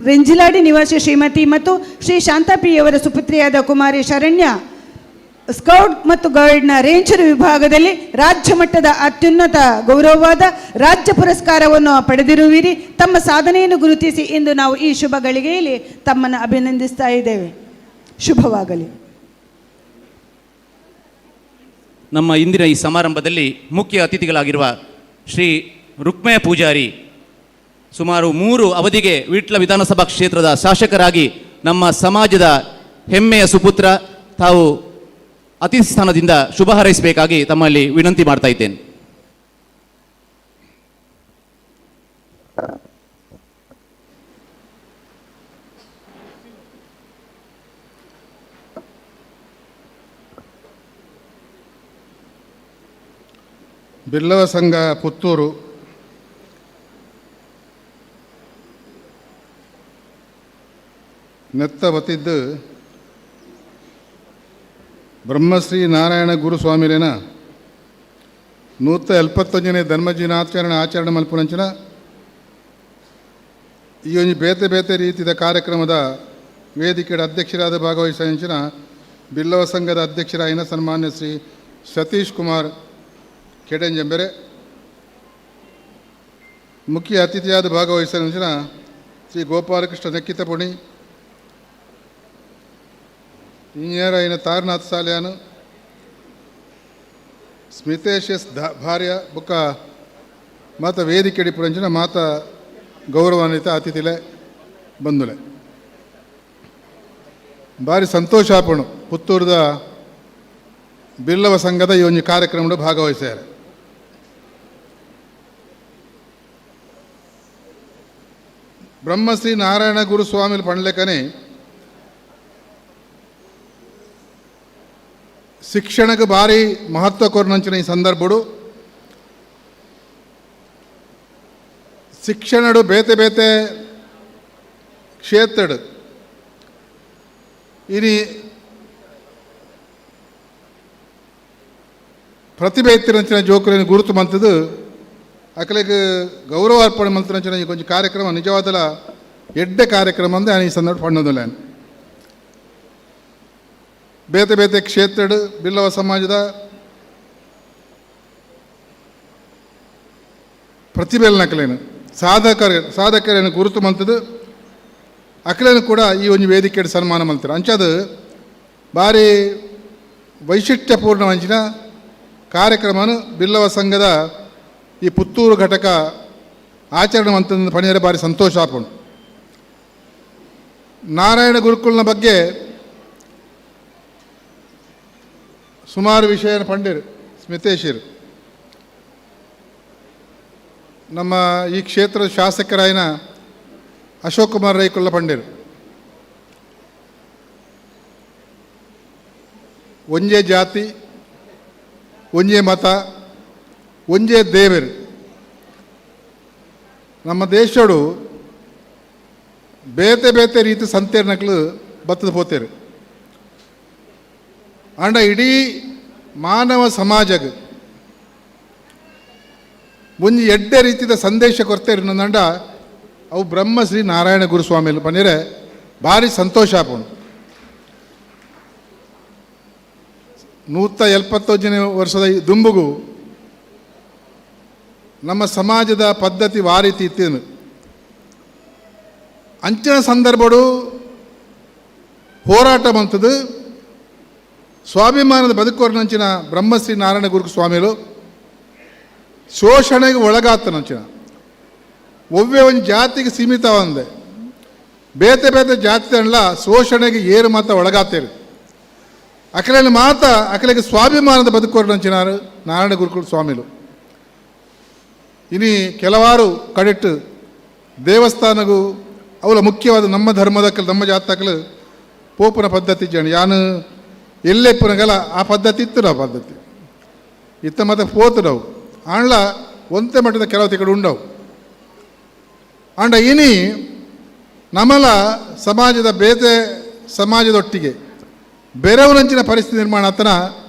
ರೆಂಜಿಲಾಡಿ ನಿವಾಸಿ ಶ್ರೀಮತಿ ಮತ್ತು ಶ್ರೀ ಶಾಂತಾ ಪಿ ಅವರ ಸುಪುತ್ರಿಯಾದ ಕುಮಾರಿ ಶರಣ್ಯ ಸ್ಕೌಟ್ ಮತ್ತು ಗೈಡ್ನ ರೇಂಜರ್ ವಿಭಾಗದಲ್ಲಿ ರಾಜ್ಯ ಮಟ್ಟದ ಅತ್ಯುನ್ನತ ಗೌರವವಾದ ರಾಜ್ಯ ಪುರಸ್ಕಾರವನ್ನು ಪಡೆದಿರುವಿರಿ. ತಮ್ಮ ಸಾಧನೆಯನ್ನು ಗುರುತಿಸಿ ಇಂದು ನಾವು ಈ ಶುಭ ಗಳಿಗೆಯಲ್ಲಿ ತಮ್ಮನ್ನು ಅಭಿನಂದಿಸ್ತಾ ಇದ್ದೇವೆ. ಶುಭವಾಗಲಿ. ನಮ್ಮ ಇಂದಿನ ಈ ಸಮಾರಂಭದಲ್ಲಿ ಮುಖ್ಯ ಅತಿಥಿಗಳಾಗಿರುವ ಶ್ರೀ ರುಕ್ಮಯ ಪೂಜಾರಿ ಸುಮಾರು 3 ಅವಧಿಗೆ ವಿಟ್ಲ ವಿಧಾನಸಭಾ ಕ್ಷೇತ್ರದ ಶಾಸಕರಾಗಿ ನಮ್ಮ ಸಮಾಜದ ಹೆಮ್ಮೆಯ ಸುಪುತ್ರ, ತಾವು ಅತಿಥಿ ಸ್ಥಾನದಿಂದ ಶುಭ ಹಾರೈಸಬೇಕಾಗಿ ತಮ್ಮಲ್ಲಿ ವಿನಂತಿ ಮಾಡ್ತಾ ಇದ್ದೇನೆ. ಬಿಲ್ಲವ ಸಂಘ ಪುತ್ತೂರು ನೆತ್ತ ಬತ್ತಿದ್ದು ಬ್ರಹ್ಮಶ್ರೀ ನಾರಾಯಣ ಗುರುಸ್ವಾಮಿಲೇನ 171ನೇ ಧರ್ಮಜಿನಾಚರಣೆ ಆಚರಣೆ ಮಲ್ಪುನಂಚಿನ ಈ ಒಂಜಿ ಬೇತೆ ಬೇತೆ ರೀತಿಯ ಕಾರ್ಯಕ್ರಮದ ವೇದಿಕೆಯ ಅಧ್ಯಕ್ಷರಾದ ಭಾಗವಹಿಸಿದ ಬಿಲ್ಲವ ಸಂಘದ ಅಧ್ಯಕ್ಷರಾಯಿನ ಸನ್ಮಾನ್ಯ ಶ್ರೀ ಸತೀಶ್ ಕುಮಾರ್ ಕೆಡಂಜಂಬೆರೆ, ಮುಖ್ಯ ಅತಿಥಿಯಾದ ಭಾಗವಹಿಸಿದ ಶ್ರೀ ಗೋಪಾಲಕೃಷ್ಣ ನೆಕ್ಕಿತಪುಣಿ, ಇಂಜಿನಿಯರ್ అయిన ತಾರನಾಥ್ ಸಾಲ್ಯಾನ್, ಸ್ಮಿತೇಶ್ ಎಸ್ ಭಾರ್ಯ ಬುಕ್ಕ ಮಾತ ವೇದಿಕೆ ಪುರಂಚಿನ ಮಾತ ಗೌರವಾನ್ವಿತ ಅತಿಥಿಲೆ ಬಂಧುಲೆ, ಭಾರಿ ಸಂತೋಷ ಆಪಣು ಪುತ್ತೂರದ ಬಿಲ್ಲವ ಸಂಘದ ಈ ಒಂದು ಕಾರ್ಯಕ್ರಮದ ಭಾಗವಹಿಸ್ಯಾರೆ. ಬ್ರಹ್ಮಶ್ರೀ ನಾರಾಯಣ ಗುರುಸ್ವಾಮಿ ಪಂಡ್ಲೆಕನೆ ಶಿಕ್ಷಣಕ್ಕೆ ಭಾರಿ ಮಹತ್ವ ಕೊರನಂಚಿನ ಈ ಸಂದರ್ಭಡು ಶಿಕ್ಷಣಡು ಬೇತೆ ಬೇತೆ ಕ್ಷೇತ್ರಡು ಇನಿ ಪ್ರತಿಭೆ ಇತ್ತಿರಂಚಿನ ಜೋಕುలను ಗುರುತು ಮಂತದ್ದು ಅಕಲೆಗೆ ಗೌರವಾರ್ಪಣೆ ಮಂತ್ರಂಚಿನ ಈ ಕೊಂಚ ಕಾರ್ಯಕ್ರಮ ನಿಜವಾದಲ ಎಡ್ಡೆ ಕಾರ್ಯಕ್ರಮ ಅಂದೆ ಈ ಸಂದರ್ಭ ಪಣ್ಣೋದಿಲ್ಲ. ಬೇತೆ ಬೇತೆ ಕ್ಷೇತ್ರಡು ಬಿಲ್ಲವ ಸಮಾಜದ ಪ್ರತಿಭೆಲ್ ನಕಲೇನು ಸಾಧಕರೇನು ಗುರುತು ಮಂತದ್ದು ಅಕಲೇನು ಕೂಡ ಈ ಒಂದು ವೇದಿಕೆ ಸನ್ಮಾನ ಮಂತಾರೆ. ಅಂಚದು ಭಾರಿ ವೈಶಿಷ್ಟ್ಯಪೂರ್ಣ ಅಂಚಿನ ಕಾರ್ಯಕ್ರಮನು ಬಿಲ್ಲವ ಸಂಘದ ಈ ಪುತ್ತೂರು ಘಟಕ ಆಚರಣೆ ಮಂತಂದು ಪಣಿಯರೆ ಭಾರಿ ಸಂತೋಷ ಆಪುಂಡು. ನಾರಾಯಣ ಗುರುಕುಲ್ನ ಬಗ್ಗೆ ಸುಮಾರು ವಿಷಯ ಪಂಡಿರು ಸ್ಮಿತೇಶಿರು ನಮ್ಮ ಈ ಕ್ಷೇತ್ರದ ಶಾಸಕರಾಯಿನ ಅಶೋಕ್ ಕುಮಾರ್ ರೈಕುಲ್ಲ ಪಂಡಿರು. ಒಂಜೇ ಜಾತಿ, ಒಂಜೇ ಮತ, ಒಂಜೇ ದೇವರು. ನಮ್ಮ ದೇಶಡು ಬೇತೆ ಬೇತೆ ರೀತಿ ಸಂತೇರ್ನಕ್ಲು ಬತ್ತದ ಪೋತೇರು. ಆಂಡ ಇಡೀ ಮಾನವ ಸಮಾಜಗ್ ಒಂಜಿ ಎಡ್ಡೆ ರೀತಿಯ ಸಂದೇಶ ಕೊರ್ತೇರು ನಂದಂಡ ಅವು ಬ್ರಹ್ಮಶ್ರೀ ನಾರಾಯಣ ಗುರುಸ್ವಾಮಿ ಪಂಡಿರೆ ಭಾರಿ ಸಂತೋಷ ಆಪುಂಡು. 171ನೇ ವರ್ಷದ ಈ ದುಂಬುಗು ನಮ್ಮ ಸಮಾಜದ ಪದ್ಧತಿ ವಾರೀತಿ ಇತ್ತೇನು ಅಂಚಿನ ಸಂದರ್ಭಡು ಹೋರಾಟ ಬಂತದ್ದು ಸ್ವಾಭಿಮಾನದ ಬದುಕೋರ್ನಂಚಿನ ಬ್ರಹ್ಮಶ್ರೀ ನಾರಾಯಣ ಗುರು ಸ್ವಾಮಿಗಳು ಶೋಷಣೆಗೆ ಒಳಗಾತನಂಚಿನ ಒವ್ವೇ ಒಂದು ಜಾತಿಗೆ ಸೀಮಿತವಂದೆ ಬೇತೆ ಬೇತೆ ಜಾತಿ ಶೋಷಣೆಗೆ ಏರು ಮಾತ ಒಳಗಾತೇರಿ ಅಕಲೆಯಲ್ಲಿ ಮಾತ ಅಕಲೆಗೆ ಸ್ವಾಭಿಮಾನದ ಬದುಕೋರ್ನಂಚಿನ ನಾರಾಯಣ ಗುರುಕುಲ ಸ್ವಾಮಿಗಳು. ಇನಿ ಕೆಲವಾರು ಕಡೆಟ್ಟು ದೇವಸ್ಥಾನಗೂ ಅವಲ ಮುಖ್ಯವಾದ ನಮ್ಮ ಧರ್ಮದ ನಮ್ಮ ಜಾತಕಲು ಪೋಪುನ ಪದ್ಧತಿ ಜನ ಯಾನು ಎಲ್ಲೇ ಪುನಗಲ ಆ ಪದ್ಧತಿ ಇತ್ತು ನಾವು ಪದ್ಧತಿ ಇತ್ತ ಮತ್ತೆ ಪೋತು ನಾವು ಆಂಡ್ಲ ಒಂತೆ ಮಟ್ಟದ ಕೆಲವು ತಿಕಡೆ ಉಂಡವು. ಆಂಡ ಇನಿ ನಮಲ ಸಮಾಜದ ಬೇತೆ ಸಮಾಜದೊಟ್ಟಿಗೆ ಬೇರೆಯವರಂಚಿನ ಪರಿಸ್ಥಿತಿ ನಿರ್ಮಾಣ ಆತನ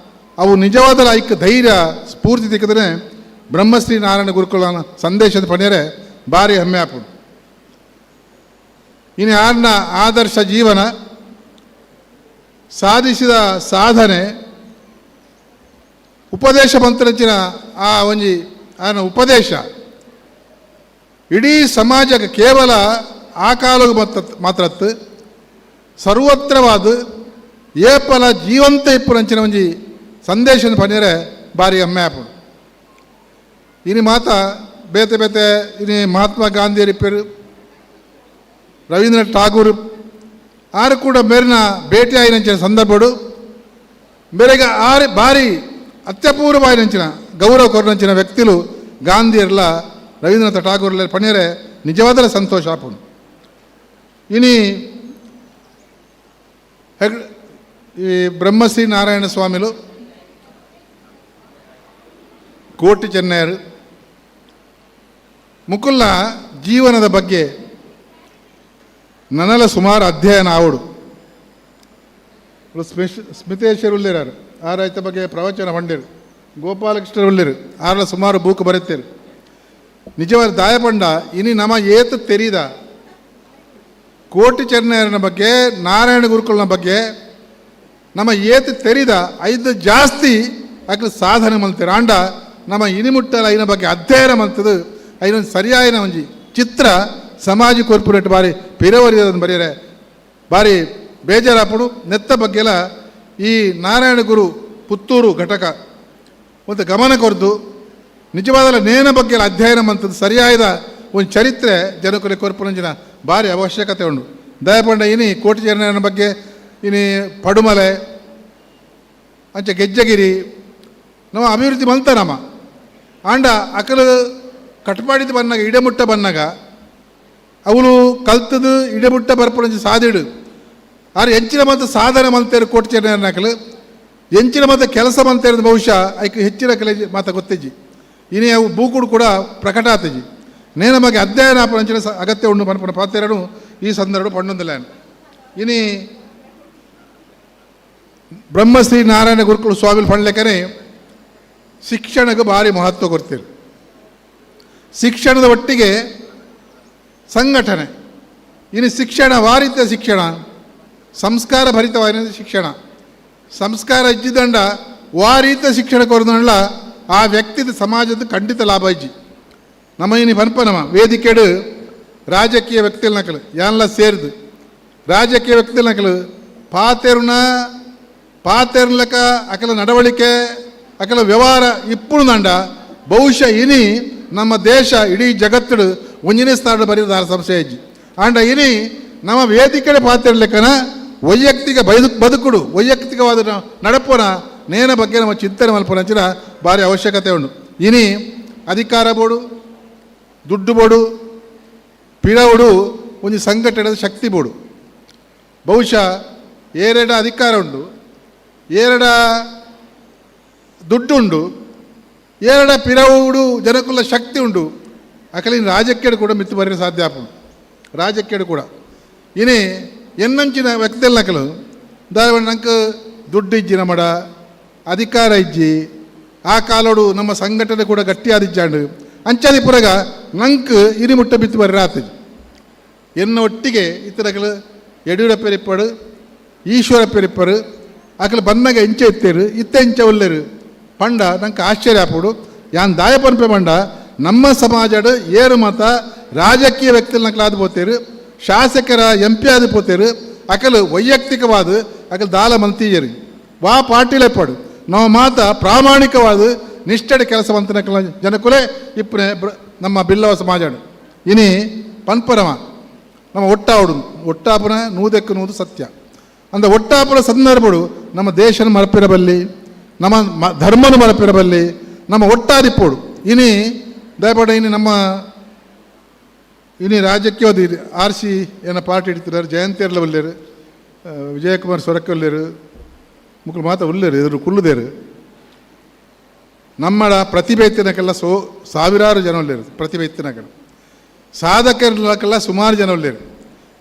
ಅವು ನಿಜವಾದ ಐಕ್ ಧೈರ್ಯ ಸ್ಫೂರ್ತಿ ತಿಕ್ಕಿದ್ರೆ Brahmashri Narayana ಗುರುಕುಲ ಸಂದೇಶದ ಪಣಿಯರೆ ಭಾರಿ ಹೆಮ್ಮೆ ಆಪುಂಡು. ಇನ್ನು ಆರ್ನ ಆದರ್ಶ ಜೀವನ ಸಾಧಿಸಿದ ಸಾಧನೆ ಉಪದೇಶ ಮಂತ್ರಚಿನ ಆ ಒಂಜಿ ಆನ ಉಪದೇಶ ಇಡೀ ಸಮಾಜಕ್ಕೆ ಕೇವಲ ಆ ಕಾಲಕ್ಕೆ ಮಾತ್ರತ್ತು ಸರ್ವತ್ರವಾದ ಏಪಲ ಜೀವಂತ ಇಪ್ಪುನಂಚಿನ ಒಂಜಿ ಸಂದೇಶನ ಪಣಿಯರೆ ಭಾರಿ ಹೆಮ್ಮೆ ಆಪುಂಡು. ಇನಿ ಮಾತ ಬೇತೆ ಬೇತೆ ಇನಿ ಮಹಾತ್ಮ ಗಾಂಧಿ ರಿಪೇರು ರವೀಂದ್ರನಾಥ್ ಠಾಗೂರ್ ಆರು ಕೂಡ ಮೇರಿನ ಭೇಟಿ ಆಯಿನಂಚಿನ ಸಂದರ್ಭಡು ಮೇರೆಗೆ ಆರು ಭಾರಿ ಅತ್ಯಪೂರ್ವವಾಯಿನಂಚಿನ ಗೌರವ ಕೊರನಂಚಿನ ವ್ಯಕ್ತಿಲು ಗಾಂಧಿಯರ್ಲ ರವೀಂದ್ರನಾಥ ಠಾಗೂರ್ಲ ಪಣಿಯರೆ ನಿಜವಾದಲ ಸಂತೋಷ ಆಪುಂಡು. ಇನಿ ಈ ಬ್ರಹ್ಮಶ್ರೀ ನಾರಾಯಣ ಸ್ವಾಮಿಲು ಕೋಟಿ ಚೆನ್ನಯರು ಮುಕುಲ್ಲ ಜೀವನದ ಬಗ್ಗೆ ನನಲ ಸುಮಾರು ಅಧ್ಯಯನ ಆವಡು. ಸ್ಮಿತೇಶ್ವರ ಉಳ್ಳಿರಾರು ಆ ರೈತ ಬಗ್ಗೆ ಪ್ರವಚನ ಪಂಡಿರು, ಗೋಪಾಲಕೃಷ್ಣರು ಉಳ್ಳಿರು ಆರಲ ಸುಮಾರು ಬೂಕು ಬರೆತೇರು. ನಿಜವಾದ ದಾಯಪಂಡ ಇನಿ ನಮ ಏತು ತೆರೀದ ಕೋಟಿ ಚೆನ್ನಯರನ ಬಗ್ಗೆ ನಾರಾಯಣ ಗುರುಕುಲನ ಬಗ್ಗೆ ನಮ್ಮ ಏತು ತೆರೀದ ಐದು ಜಾಸ್ತಿ ಅಕ್ಲು ಸಾಧನೆ ಮಲ್ತೀರ. ಆಂಡ ನಮ್ಮ ಇನಿಮುಟ್ಟಲ ಐನ ಬಗ್ಗೆ ಅಧ್ಯಯನ ಮಲ್ತದು ಐನೊಂದು ಸರಿಯಾಯಿನ ಒಂಜಿ ಚಿತ್ರ ಸಮಾಜ ಕಾರ್ಪೊರೇಟ್ ಬಾರಿ ಪಿರವರಿದ ಬರೆಯರೆ ಭಾರಿ ಬೇಜಾರಾಪಡು. ನೆತ್ತ ಬಗ್ಗೆಲ್ಲ ಈ ನಾರಾಯಣ ಗುರು ಪುತ್ತೂರು ಘಟಕ ಒಂದು ಗಮನ ಕೊರದು ನಿಜವಾದಲ್ಲ ನೇನ ಬಗ್ಗೆ ಅಧ್ಯಯನ ಮಂತದ್ದು ಸರಿಯಾದ ಒಂದು ಚರಿತ್ರೆ ಜನಕುಲೆ ಕೊರ್ಪುನಂಚಿನ ಭಾರಿ ಅವಶ್ಯಕತೆ ಉಂಟು. ದಯಪಂಡ ಇನಿ ಕೋಟಿ ಚೆನ್ನಯನ ಬಗ್ಗೆ ಇನಿ ಪಡುಮಲೆ ಅಂಚೆ ಗೆಜ್ಜಗಿರಿ ನಮ್ಮ ಅಭಿವೃದ್ಧಿ ಮಲ್ತ ನಮ್ಮ ಆಂಡ ಅಕಲು ಕಟ್ಪಾಡಿದ ಬನ್ನಾಗ ಇಡಮುಟ್ಟ ಬನ್ನಾಗ ಅವಳು ಕಲ್ತದು ಇಡಮುಟ್ಟ ಬರ್ಪುನಂಚಿ ಸಾದಿಡು ಆರು ಎಂಚಿನ ಮತ್ತು ಸಾಧನೆ ಮಲ್ತೇರು ಕೋಟಿ ಚೆನ್ನಯನ ಎಂಚಿನ ಮತ್ತು ಕೆಲಸ ಮಂತೇರಿದ ಬಹುಶಃ ಐಕ್ ಹೆಚ್ಚಿನ ಕಲೆ ಮಾತ ಗೊತ್ತಿಜ್ಜಿ. ಇನಿ ಅವು ಬೂಕುಡು ಕೂಡ ಪ್ರಕಟ ಆತಜಿ ನೇನ ಬಗ್ಗೆ ಅಧ್ಯಯನ ಪಂಚಿನ ಅಗತ್ಯ ಉಂಡು ಪನ್ಪುನ ಪಾತೆರನು ಈ ಸಂದರ್ಭ ಪಣ್ಣೊಂದಿಲ್ಲ. ಇನಿ ಬ್ರಹ್ಮಶ್ರೀ ನಾರಾಯಣ ಗುರುಕುಲ ಸ್ವಾಮಿ ಪಣ್ಲೆಕನೆ ಶಿಕ್ಷಣಕ್ಕೆ ಭಾರಿ ಮಹತ್ವ ಕೊಡ್ತೀರಿ. ಶಿಕ್ಷಣದ ಒಟ್ಟಿಗೆ ಸಂಘಟನೆ. ಇನ್ನು ಶಿಕ್ಷಣ ವಾರಿತ ಶಿಕ್ಷಣ ಸಂಸ್ಕಾರ ಭರಿತವಾದ ಶಿಕ್ಷಣ ಸಂಸ್ಕಾರ ಇಜ್ಜಿದಂಡ ವಾರೀತ ಶಿಕ್ಷಣ ಕೊರದಂಡ ಆ ವ್ಯಕ್ತಿದ ಸಮಾಜದ ಖಂಡಿತ ಲಾಭ ಇಜ್ಜಿ. ನಮ್ಮ ಇನಿ ಪನ್ಪ ನಮ್ಮ ವೇದಿಕೆಡು ರಾಜಕೀಯ ವ್ಯಕ್ತಿಗಳ ನಕಲು ಯಾನ್ಲ ಸೇರಿದು ರಾಜಕೀಯ ವ್ಯಕ್ತಿಗಳ ನಕಲು ಪಾತೆರುನ ಪಾತೆರ್ಲಕ ಅಕಲ ನಡವಳಿಕೆ ಅಕಲ ವ್ಯವಹಾರ ಇಪ್ಪುಣದಂಡ ಬಹುಶಃ ಇನಿ ನಮ್ಮ ದೇಶ ಇಡೀ ಜಗತ್ತುಡು ಒಂಜಿನೇ ಸ್ಥಾನ ಬರೆದ ಸಂಶಯ ಇಜ್ಜಿ. ಆಂಡ ಇನಿ ನಮ್ಮ ವೇದಿಕೆಡೆ ಪಾತೆರ್ಲೆಕ್ಕನ ವೈಯಕ್ತಿಕ ಬದುಕುಡು ವೈಯಕ್ತಿಕವಾದ ನಡಪುನ ನೇನ ಬಗ್ಗೆ ನಮ್ಮ ಚಿಂತನೆ ಮಲ್ಪುನಂಚಿನ ಭಾರಿ ಅವಶ್ಯಕತೆ ಉಂಟು. ಇನಿ ಅಧಿಕಾರ ಬೋಡು ದುಡ್ಡು ಬೋಡು ಪಿರವುಡು ಒಂಜಿ ಸಂಘಟನೆದ ಶಕ್ತಿ ಬೋಡು. ಬಹುಶಃ ಏರೆಡ ಅಧಿಕಾರ ಉಂಡು ಏರಡ ದುಡ್ಡುಂಡು ಏರಡ ಪಿರವುಡು ಜನಕುಲ ಶಕ್ತಿ ಉಂಡು ಅಕಲಿನ ರಾಜಕೀಯ ಕೂಡ ಮಿತ್ತು ಬರೀ ಸಾಧ್ಯ ಆಪುಂಡು. ರಾಜಕೀಯ ಕೂಡ ಇನಿ ಎನ್ನಂಚಿನ ವ್ಯಕ್ತಿಯಲ್ಲಿ ನಕಲು ದಾರಿ ನಂಗೆ ದುಡ್ಡು ಇಜ್ಜಿ ನಮ್ಮಡ ಅಧಿಕಾರ ಇಜ್ಜಿ ಆ ಕಾಲೋಡು ನಮ್ಮ ಸಂಘಟನೆ ಕೂಡ ಗಟ್ಟಿಯಾದಿಜ್ಜಾಂಡು ಅಂಚಾದಿ ಪುರಗ ನಂಕ್ ಇರಿ ಮುಟ್ಟ ಬಿತ್ತು ಬರ್ರಿ ಆತಜಿ. ಎನ್ನ ಒಟ್ಟಿಗೆ ಇತ್ತರಕಲು ಯಡಿಯೂರಪ್ಪರಿಪ್ಪಡು ಈಶ್ವರಪ್ಪರಿಪ್ಪರು ಅಕಲು ಬಂದಾಗ ಎಂಚೆ ಇತ್ತೇರು ಇತ್ತ ಎಂಚೆ ಒಲ್ಲೇರು ಪಂಡ ನಂಗೆ ಆಶ್ಚರ್ಯ ಆಪುಡು. ಯಾನ್ ದಾಯ ಪನ್ಪೆ ಪಂಡ ನಮ್ಮ ಸಮಾಜಡು ಏರು ಮತ ರಾಜಕೀಯ ವ್ಯಕ್ತಿಗಳ ನಕಲಾದ ಪೋತೇರು ಶಾಸಕರ ಎಂ ಪಿ ಆದ ಪೋತೇರು ಅಕಲು ವೈಯಕ್ತಿಕವಾದ ಅಕಲು ದಾಲ ಮಂತೀಯರು ವಾ ಪಾರ್ಟಿಲೆಪ್ಪಡು ನಾವು ಮಾತ ಪ್ರಾಮಾಣಿಕವಾದ ನಿಷ್ಠೆಡೆ ಕೆಲಸ ಮಂತನ ಜನಕುಲೆ ಇಪ್ಪನೆ ನಮ್ಮ ಬಿಲ್ಲವ ಸಮಾಜ ಇನಿ ಪನ್ಪರಮ ನಮ್ಮ ಒಟ್ಟಾವುಡು ಒಟ್ಟಾಪುನ ನೂದಕ್ಕೆ ನೂದು ಸತ್ಯ ಅಂದ ಒಟ್ಟಾಪುರ ಸಂದರ್ಭಡು ನಮ್ಮ ದೇಶನ ಮರಪಿರಬಲ್ಲಿ ನಮ್ಮ ಧರ್ಮನ ಮರಪಿರಬಲ್ಲಿ ನಮ್ಮ ಒಟ್ಟಾದಿಪ್ಪೋಡು. ಇನಿ ದಯಪಾಡ ಇನಿ ನಮ್ಮ ಇನಿ ರಾಜಕೀಯದ ಆರ್ ಸಿ ಏನ ಪಾರ್ಟಿ ಇಡ್ತಿದ್ದಾರೆ ಜಯಂತಿಯರ್ಲ ಉಲ್ಲೇರು ವಿಜಯಕುಮಾರ್ ಸೊರಕೆ ಉಲ್ಲೇರು ಮುಕ್ಕಳು ಮಾತ ಉಲ್ಲೇರು ಎದುರು ಕುಳ್ಳುದೇರು ನಮ್ಮ ಪ್ರತಿಭೆ ಇತ್ತಿನಕ್ಕೆಲ್ಲ ಸಾವಿರಾರು ಜನ ಉಲ್ಲೇರು ಪ್ರತಿಭೆ ಇತ್ತಿನಕಲು ಸಾಧಕರ್ಲಕ್ಕೆಲ್ಲ ಸುಮಾರು ಜನ ಉಲ್ಲೇರು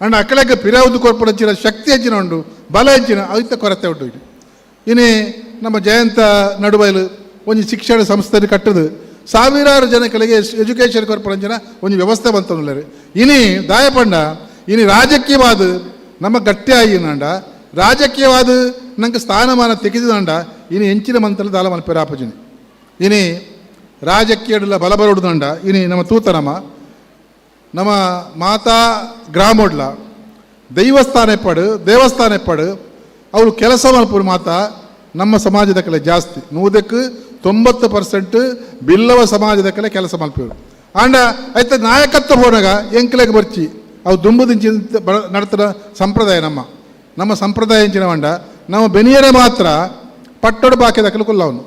ಅಂಡ್ ಅಕ್ಕಳಕ್ಕೆ ಪಿರವುದು ಕೊರ್ಪಡಂಚಿನ ಶಕ್ತಿ ಹೆಚ್ಚಿನ ಉಂಟು ಬಲ ಹೆಚ್ಚಿನ ಐತ ಕೊರತೆ ಉಂಟು. ಇನಿ ನಮ್ಮ ಜಯಂತ ನಡುಬೈಲು ಒಂಜಿ ಶಿಕ್ಷಣ ಸಂಸ್ಥೆ ಕಟ್ಟದು ಸಾವಿರಾರು ಜನಗಳಿಗೆ ಎಜುಕೇಷನ್ ಕೊರ್ಪುನಂಚಿನ ಒಂಜಿ ವ್ಯವಸ್ಥೆ ಬಂತೊಂದುಲ್ಲೆರ್. ಇನಿ ದಾಯಪಂಡ ಇನಿ ರಾಜಕೀಯವಾದ ನಮ್ಮ ಗಟ್ಟಿ ಆಯಿನಂಡ ರಾಜಕೀಯವಾದ ನಂಗೆ ಸ್ಥಾನಮಾನ ತೆಗೆದುದಂಡ ಇನಿ ಎಂಚಿನ ಮಂತಲ ದಾಲ ಮಲ್ಪೆರ ಆಪುಜಿನಿ. ಇನಿ ರಾಜಕೀಯಡುಲ ಬಲ ಬರೋಡುದಂಡ ಇನಿ ನಮ್ಮ ತೂತ ನಮ್ಮ ನಮ್ಮ ಮಾತಾ ಗ್ರಾಮೋಡ್ಲ ದೈವಸ್ಥಾನ ಎಪ್ಪಡು ದೇವಸ್ಥಾನ ಎಪ್ಪಡು ಅವರು ಕೆಲಸ ಮಲ್ಪುರು ಮಾತಾ ನಮ್ಮ ಸಮಾಜದ ಕಲೆ ಜಾಸ್ತಿ 100ಕ್ಕೆ 90% ಬಿಲ್ಲವ ಸಮಾಜದ ಕಲೆ ಕೆಲಸ ಮಲ್ಪಿರು. ಆಂಡ ಐತ ನಾಯಕತ್ವ ಹೋನಾಗ ಎಂಕ್ಲೆಗ್ ಬರ್ಚಿ ಅವು ದುಂಬುದಿಂಚಿ ನಡತದ ಸಂಪ್ರದಾಯ ನಮ್ಮ ನಮ್ಮ ಸಂಪ್ರದಾಯ ಎಂಚಿನ వంಡ ನಮ್ಮ ಬೆನಿಯರೇ ಮಾತ್ರ ಪಟ್ಟೊಡು ಬಾಕಿದ ಕುಲ್ಲವನು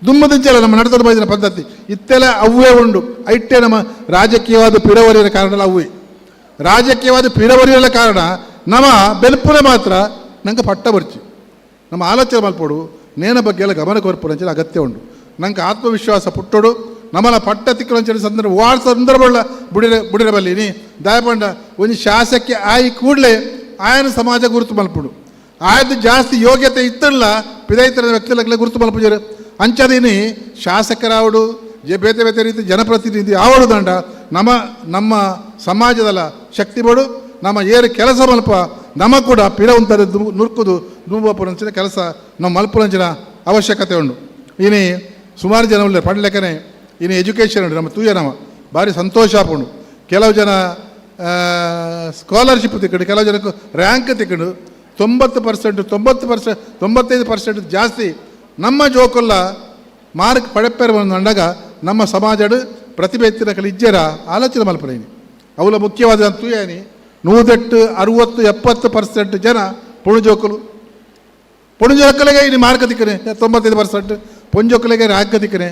ದುಂಬುದಿಂಚೆಲ್ಲ ನಮ್ಮ ನಡತದ ಬೈದಿನ ಪದ್ಧತಿ ಇತ್ತೆಲ್ಲ ಅವ್ವೇ ಉಂಡು. ಐಟ್ಟೆ ನಮ್ಮ ರಾಜಕೀಯವಾದ ಪಿರವರಿಯ ಕಾರಣ ಅವ್ವೇ ರಾಜಕೀಯವಾದ ಪಿರವರಿಯಲ್ಲ ಕಾರಣ ನಮ್ಮ ಬೆಲ್ಪುನೆ ಮಾತ್ರ ನಂಗೆ ಪಟ್ಟ ಬರ್ಚಿ ನಮ್ಮ ಆಲೋಚನೆ ಮಲ್ಪೋಡು ನೇನ ಬಗ್ಗೆ ಎಲ್ಲ ಗಮನ ಕೊರ್ಪುನಂಚಿನ ಅಗತ್ಯ ಉಂಡು. ನಂಗೆ ಆತ್ಮವಿಶ್ವಾಸ ಪುಟ್ಟೋಡು ನಮ್ಮಲ ಪಟ್ಟ ತಿಕ್ಕುನಂಚಿನ ಸಂದರ್ಭ ವಾರ ಸಂದರ್ಭ ಬುಡಿರ ಬುಡಿರ ಬಲ್ಲಿ ನೀ ದಾಯಪಂಡ ಒಂಜಿ ಶಾಸಕಿ ಆಯಿ ಕೂಡಲೇ ಆಯನ ಸಮಾಜ ಗುರುತು ಮಲ್ಪುಡು ಆಯ್ತು ಜಾಸ್ತಿ ಯೋಗ್ಯತೆ ಇತ್ತಲ್ಲ ಪಿದೈತರ ವ್ಯಕ್ತಿಗಳ ಗುರುತು ಮಲ್ಪುಜರು ಅಂಚದಿನಿ ಶಾಸಕರಾವಡು ಜೆ ಬೇತೆ ಬೇತೆ ರೀತಿ ಜನಪ್ರತಿನಿಧಿ ಆವಡು ದಂಡ ನಮ್ಮ ನಮ್ಮ ಸಮಾಜದಲ್ಲ ಶಕ್ತಿ ಬಡು ನಮ್ಮ ಏರು ಕೆಲಸ ಮಲ್ಪ ನಮ್ಮ ಕೂಡ ಪಿರ ಉಂತಾರೆ ನುರ್ಕುದು ದುಂಬಪುರಂಚಿನ ಕೆಲಸ ನಮ್ಮ ಮಲ್ಪುರಂಚಿನ ಅವಶ್ಯಕತೆ ಉಂಡು. ಇನಿ ಸುಮಾರು ಜನ ಉಳ್ಳೆ ಪಡ್ಲೆಕ್ಕನೆ ಇನ್ನು ಎಜುಕೇಷನ್ ಉಂಟು ನಮ್ಮ ತೂಯ ನಮ್ಮ ಭಾರಿ ಸಂತೋಷ ಆಪುಂಡು. ಕೆಲವು ಜನ ಸ್ಕಾಲರ್ಶಿಪ್ ತಿಕ್ಕಂಡು ಕೆಲವು ಜನಕ್ಕೆ ರ್ಯಾಂಕ್ ತಿಕ್ಕಂಡು 90% 90% 95% ಜಾಸ್ತಿ ನಮ್ಮ ಜೋಕುಲ್ಲ ಮಾರ್ಕ್ ಪಡೆಪೇರು ಅಂದಾಗ ನಮ್ಮ ಸಮಾಜಡು ಪ್ರತಿಭೆ ಎತ್ತಿನ ಕಲಿ ಇಜ್ಜರ ಆಲೋಚನೆ ಮಲ್ಪನೇನಿ. ಅವಲ ಮುಖ್ಯವಾದ ತೂಯನಿ 108 60 70% ಜನ ಪುಣಜೋಕುಲು ಪುಣಜೋಕಲಿಗೆ ಇನ್ನು ಮಾರ್ಕ್ ತಿಕ್ಕನೆ 95% ಪೊಂಜೋಕಲಿಗೆ ರ್ಯಾಂಕ್ ತಿಕ್ಕನೆ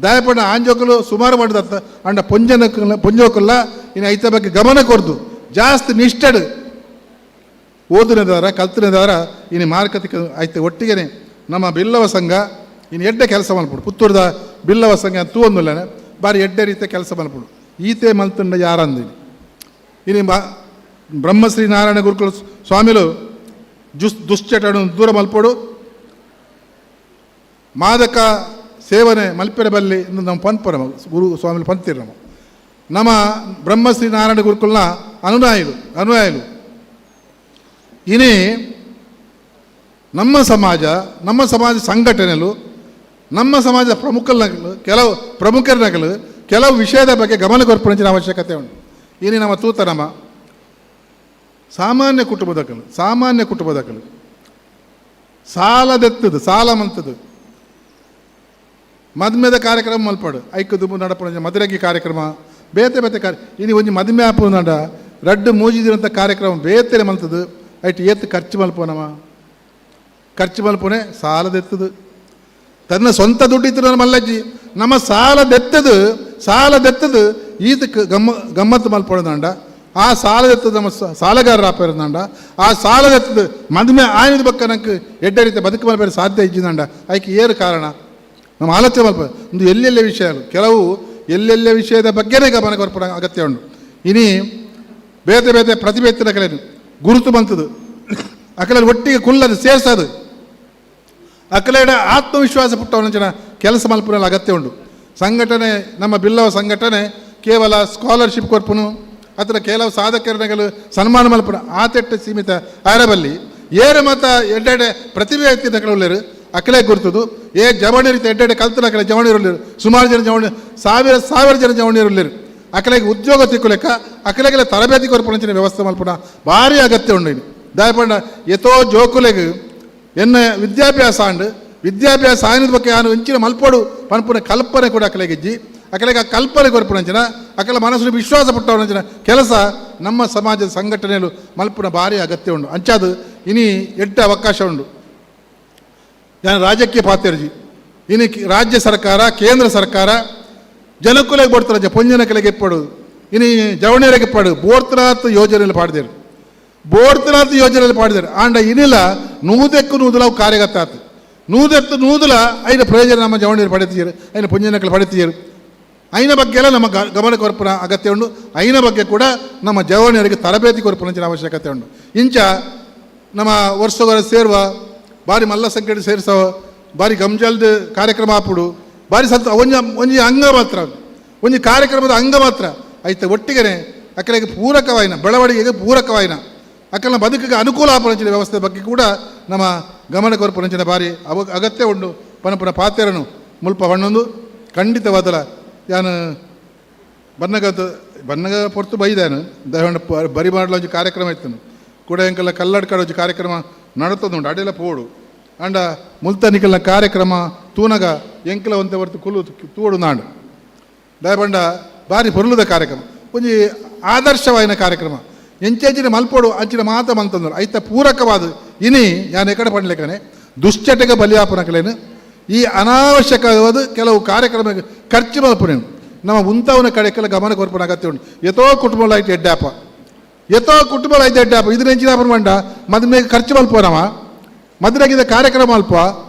ದಯಪಂಡ ಆಂಜೋಕಲು ಸುಮಾರು ಮಾಡಿದತ್ತ ಅಂಡ ಪೊಂಜನ ಪೊಂಜೋಕಲ್ಲ ಇನ್ನು ಐತ ಬಗ್ಗೆ ಗಮನ ಕೊರ್ದು ಜಾಸ್ತಿ ನಿಷ್ಠೆಡು ಓದಿನದಾರ ಕಲ್ತಿನದಾರ ಇನ್ನು ಮಾರ್ಕ್ ತಿಕ್ಕ ಐತೆ ಒಟ್ಟಿಗೆನೆ ನಮ್ಮ ಬಿಲ್ಲವ ಸಂಘ ಇನ್ನು ಎಡ್ಡೆ ಕೆಲಸ ಮಲ್ಪುಡು. ಪುತ್ತೂರ್ದ ಬಿಲ್ಲವ ಸಂಘ ತೂವೊಂದುಲ್ಲನೆ ಬಾರಿ ಎಡ್ಡೆ ರೀತಿಯ ಕೆಲಸ ಮಲ್ಪುಡು. ಈತೆ ಮಲ್ತುಂಡ ಯಾರಂದಿನಿ ಇನ್ನು ಬ್ರಹ್ಮಶ್ರೀ ನಾರಾಯಣ ಗುರುಕುಲ ಸ್ವಾಮಿಲು ದುಶ್ಚಟನು ದೂರ ಮಲ್ಪಡು ಮಾದಕ ಸೇವನೆ ಮಲ್ಪೆರ ಬಲ್ಲಿ ನಮ್ಮ ಪಂಪರ ಗುರು ಸ್ವಾಮಿಲು ಪಂತಿರು ನಮ್ಮ ನಮ್ಮ ಬ್ರಹ್ಮಶ್ರೀ ನಾರಾಯಣ ಗುರುಕುಲನ ಅನುಯಾಯಿಲು ಇನಿ ನಮ್ಮ ಸಮಾಜ ಸಂಘಟನೆಲು ನಮ್ಮ ಸಮಾಜದ ಪ್ರಮುಖರನಗಲು ಕೆಲವು ಪ್ರಮುಖರನಗಲು ಕೆಲವು ವಿಷಯದ ಬಗ್ಗೆ ಗಮನ ಕೊರ್ಪುನಂಚಿನ ಅವಶ್ಯಕತೆ ಉಂಟು. ಇನಿ ನಮ್ಮ ತೂತ ನಮ್ಮ ಸಾಮಾನ್ಯ ಕುಟುಂಬದಕಲು ಸಾಲದೆತ್ತದು ಸಾಲ ಮಂತದು ಮದ್ಮೆದ ಕಾರ್ಯಕ್ರಮ ಮಲ್ಪಡು ಐಕು ದುಂಬು ನಡಪುನ ಮದುರೆಗೆ ಕಾರ್ಯಕ್ರಮ ಬೇತೆ ಬೇತೆ ಕಾರ್ಯ ಇನಿ ಒಂಜಿ ಮದ್ಮೆ ಆಪು ನಡ ರಡ್ಡು ಮೂಜಿದಿರಂಥ ಕಾರ್ಯಕ್ರಮ ಬೇತೆನೆ ಮಲ್ತದು ಐಟ್ ಏತ್ ಖರ್ಚು ಮಲ್ಪೋನವ ಖರ್ಚು ಮಲ್ಪುನೆ ಸಾಲದೆತ್ತದು ತನ್ನ ಸ್ವಂತ ದುಡ್ಡಿತ್ತು ಮಲ್ಲಜ್ಜಿ ನಮ್ಮ ಸಾಲದೆತ್ತದು ಈತಕ್ಕೆ ಗಮ್ಮತ್ತು ಮಲ್ಪೊಡದಂಡ ಆ ಸಾಲದೆತ್ತದು ನಮ್ಮ ಸಾಲಗಾರರ ಆಪೇರದಂಡ ಆ ಸಾಲದೆತ್ತದು ಮದುವೆ ಆಯ್ನದ ಬಕ್ಕ ನಂಗೆ ಎಡ್ಡ ರೀತಿ ಬದುಕು ಮಲ್ಪೇರೆ ಸಾಧ್ಯ ಇಜ್ಜಿದಂಡ ಐಕೆ ಏರು ಕಾರಣ ನಮ್ಮ ಆಲೋಚನೆ ಮಲ್ಪ ಒಂದು ಎಲ್ಲೆಲ್ಲೆ ವಿಷಯ ಕೆಲವು ಎಲ್ಲೆಲ್ಲೆ ವಿಷಯದ ಬಗ್ಗೆನೇ ಗಮನ ಕೊರ್ಪುನ ಅಗತ್ಯ ಉಂಟು. ಇನಿ ಬೇತೆ ಬೇತೆ ಪ್ರತಿಭೆ ಎತ್ತಿನ ಕಲೆ ಗುರುತು ಬಂತದು ಅಕಲಲ್ಲಿ ಒಟ್ಟಿಗೆ ಕುಲ್ಲದು ಸೇರ್ಸದು ಅಕಲೇಡ ಆತ್ಮವಿಶ್ವಾಸ ಪುಟ್ಟವನಂಚಿನ ಕೆಲಸ ಮಲ್ಪುನಲ್ಲಿ ಅಗತ್ಯ ಉಂಟು. ಸಂಘಟನೆ ನಮ್ಮ ಬಿಲ್ಲವ ಸಂಘಟನೆ ಕೇವಲ ಸ್ಕಾಲರ್ಶಿಪ್ ಕೊರ್ಪುನು ಅಥವಾ ಕೆಲವು ಸಾಧಕರನಗಲು ಸನ್ಮಾನ ಮಲ್ಪುನ ಆತೆಟ್ಟು ಸೀಮಿತ ಆರಬಲ್ಲಿ ಏರು ಮತ ಎಡ್ಡೆಡೆ ಪ್ರತಿಭೆ ಎತ್ತಿನ ಕಡೆ ಅಕಲೆ ಗುರ್ತದು ಏ ಜವಣಿ ರೀತಿ ಎಡ್ಡೆಡೆ ಕಲ್ತನ ಅಕಲೆ ಜವಣಿರುಳ್ಳಿರು ಸುಮಾರು ಜನ ಜವಣಿ ಸಾವಿರ ಸಾವಿರ ಜನ ಜವಣಿರುಳ್ಳಿರು ಅಕಲೆಗೆ ಉದ್ಯೋಗ ತಿಕ್ಕುಲೆಕ್ಕ ಅಕಲೆಗೆಲ್ಲ ತರಬೇತಿ ಕೊರ್ಪುನಂಚಿನ ವ್ಯವಸ್ಥೆ ಮಲ್ಪುನ ಭಾರಿ ಅಗತ್ಯ ಉಂಡು. ದಯಪಂಡ ಎತೋ ಜೋಕುಲೆಗ್ ಎನ್ನ ವಿದ್ಯಾಭ್ಯಾಸ ಅಂಡ್ ವಿದ್ಯಾಭ್ಯಾಸ ಆಯ್ನದ ಬಗ್ಗೆ ಯಾನು ಇಂಚಿನ ಮಲ್ಪಡು ಪನ್ಪುನ ಕಲ್ಪನೆ ಕೂಡ ಅಕಲೆಗಿಜ್ಜಿ ಅಕಲೆಗೆ ಆ ಕಲ್ಪನೆ ಕೊರ್ಪುನಂಚಿನ ಅಕಲ ಮನಸ್ಸು ವಿಶ್ವಾಸ ಪುಟ್ಟವನಂಚಿನ ಕೆಲಸ ನಮ್ಮ ಸಮಾಜದ ಸಂಘಟನೆಯಲ್ಲೂ ಮಲ್ಪುನ ಭಾರಿ ಅಗತ್ಯ ಉಂಡು. ಅಂಚಾದು ಇನಿ ಎಡ್ಡೆ ಅವಕಾಶ ಉಂಡು. ನಾನು ರಾಜಕೀಯ ಪಾತ್ರಜಿ ಇನಿ ರಾಜ್ಯ ಸರ್ಕಾರ ಕೇಂದ್ರ ಸರ್ಕಾರ ಜನಕುಲೆಗೆ ಬೋಡ್ತಾರ ಪೊಂಜನಕಲೆಗೆ ಇಪ್ಪಡು ಇನಿ ಜವಣಿಯರಿಗೆ ಇಪ್ಪಡು ಬೋಡ್ತನಾಥ್ ಯೋಜನೆಯಲ್ಲಿ ಪಾಡಿದರು ಬೋಡ್ತನಾಥ್ ಯೋಜನೆಯಲ್ಲಿ ಪಾಡಿದರು ಆಂಡ ಇನಿಲ್ಲ ನೂದೆಕ್ಕು ನೂದುಲ ಅವು ಕಾರ್ಯಗತ ಆತು ನೂದೆತ್ತು ನೂದುಲ ಐನ ಪ್ರಯೋಜನ ನಮ್ಮ ಜವಣಿಯರು ಪಡೆತೀರು ಐನ ಪುಂಜನಕಲು ಪಡೆತೀರು ಐನ ಬಗ್ಗೆ ಎಲ್ಲ ನಮ್ಮ ಗಮನ ಕೊರ್ಪುನ ಅಗತ್ಯ ಉಂಟು. ಐನ ಬಗ್ಗೆ ಕೂಡ ನಮ್ಮ ಜವಣಿಯರಿಗೆ ತರಬೇತಿ ಕೊರ್ಪುನಂಚಿನ ಅವಶ್ಯಕತೆ ಉಂಟು. ಇಂಚ ನಮ್ಮ ವರ್ಷಗಳ ಸೇರುವ ಭಾರಿ ಮಲ್ಲ ಸಂಖ್ಯೆ ಸೇರಿಸೋ ಭಾರಿ ಗಂಜಲ್ದ ಕಾರ್ಯಕ್ರಮ ಆಪುಡು ಬಾರಿ ಸಂತ ಒಂಜಿ ಒಂಜಿ ಅಂಗ ಮಾತ್ರ, ಒಂಜಿ ಕಾರ್ಯಕ್ರಮದ ಅಂಗ ಮಾತ್ರ ಐತೆ. ಒಟ್ಟಿಗೆನೆ ಅಕ್ಕಲಿಗೆ ಪೂರಕವಾಯಿನ ಬೆಳವಣಿಗೆಗೆ ಪೂರಕವಾಯಿನ ಅಕ್ಕನ ಬದುಕಿಗೆ ಅನುಕೂಲ ಆಪರಂಚಿನ ವ್ಯವಸ್ಥೆ ಬಗ್ಗೆ ಕೂಡ ನಮ್ಮ ಗಮನ ಕೊರಪುರಂಚಿನ ಬಾರಿ ಅಗತ್ಯ ಉಂಡು. ಪನಪುನ ಪಾತೆರನು ಮುಲ್ಪ ಹಣ್ಣೊಂದು ಖಂಡಿತವಾದಲ ಯಾನು ಬನ್ನಗ ಬನ್ನಗ ಪೊರ್ತು ಬೈದಾನು ದಯವಂಡ ಬರಿ ಮಾಡಲ ಒಂಜಿ ಕಾರ್ಯಕ್ರಮ ಇತ್ತನು ಕೂಡ ಎಂಕಲ್ಲ ಕಲ್ಲಡ್ಕಡ ಒಂಜಿ ಕಾರ್ಯಕ್ರಮ ನಡತದುಂಡು ಅಡೆಲ್ಲ ಪೋಡು ಅಂಡ ಮುಲ್ತನಿಕಲ್ನ ಕಾರ್ಯಕ್ರಮ ತೂನಗ ಎಂಕಲ ಒಂತೆ ಹೊರ್ತು ಕುಲು ತೂಡು ನಾಡು ದಯಬಂಡ ಬಾರಿ ಪೊರ್ಲುದ ಕಾರ್ಯಕ್ರಮ ಒಂಜಿ ಆದರ್ಶವಾಯಿನ ಕಾರ್ಯಕ್ರಮ ಎಂಚೆಂಚಿನ ಮಲ್ಪೋಡು ಅಂಚಿನ ಮಾತ ಮಂತಂದ್ರು ಐತ ಪೂರಕವಾದ ಇನಿ ಯಾನ್ ಎಕಡೆ ಪಡ್ಲಿಕ್ಕನೆ ದುಶ್ಚಟಕ ಬಲಿಯಾಪನಕಲೇನು ಈ ಅನಾವಶ್ಯಕವಾದ ಕೆಲವು ಕಾರ್ಯಕ್ರಮ ಖರ್ಚು ಮಲ್ಪುನೇನು ನಮ್ಮ ಉಂತವನ ಕಡೆಕೆಲ್ಲ ಗಮನ ಕೊರ್ಪುನ ಅಗತ್ಯ ಉಂಟು. ಎತೋ ಕುಟುಂಬ ಐತೆ ಎಡ್ಡಾಪ, ಎತೋ ಕುಟುಂಬ ಐತೆ ಎಡ್ಡಾಪ ಇದನ್ನ ಎಂಚಿನ ಬಂಡ ಮದುವೆ ಖರ್ಚು ಮಲ್ಪ ನವ ಮದುವೆಗಿದ ಕಾರ್ಯಕ್ರಮ ಅಲ್ಪ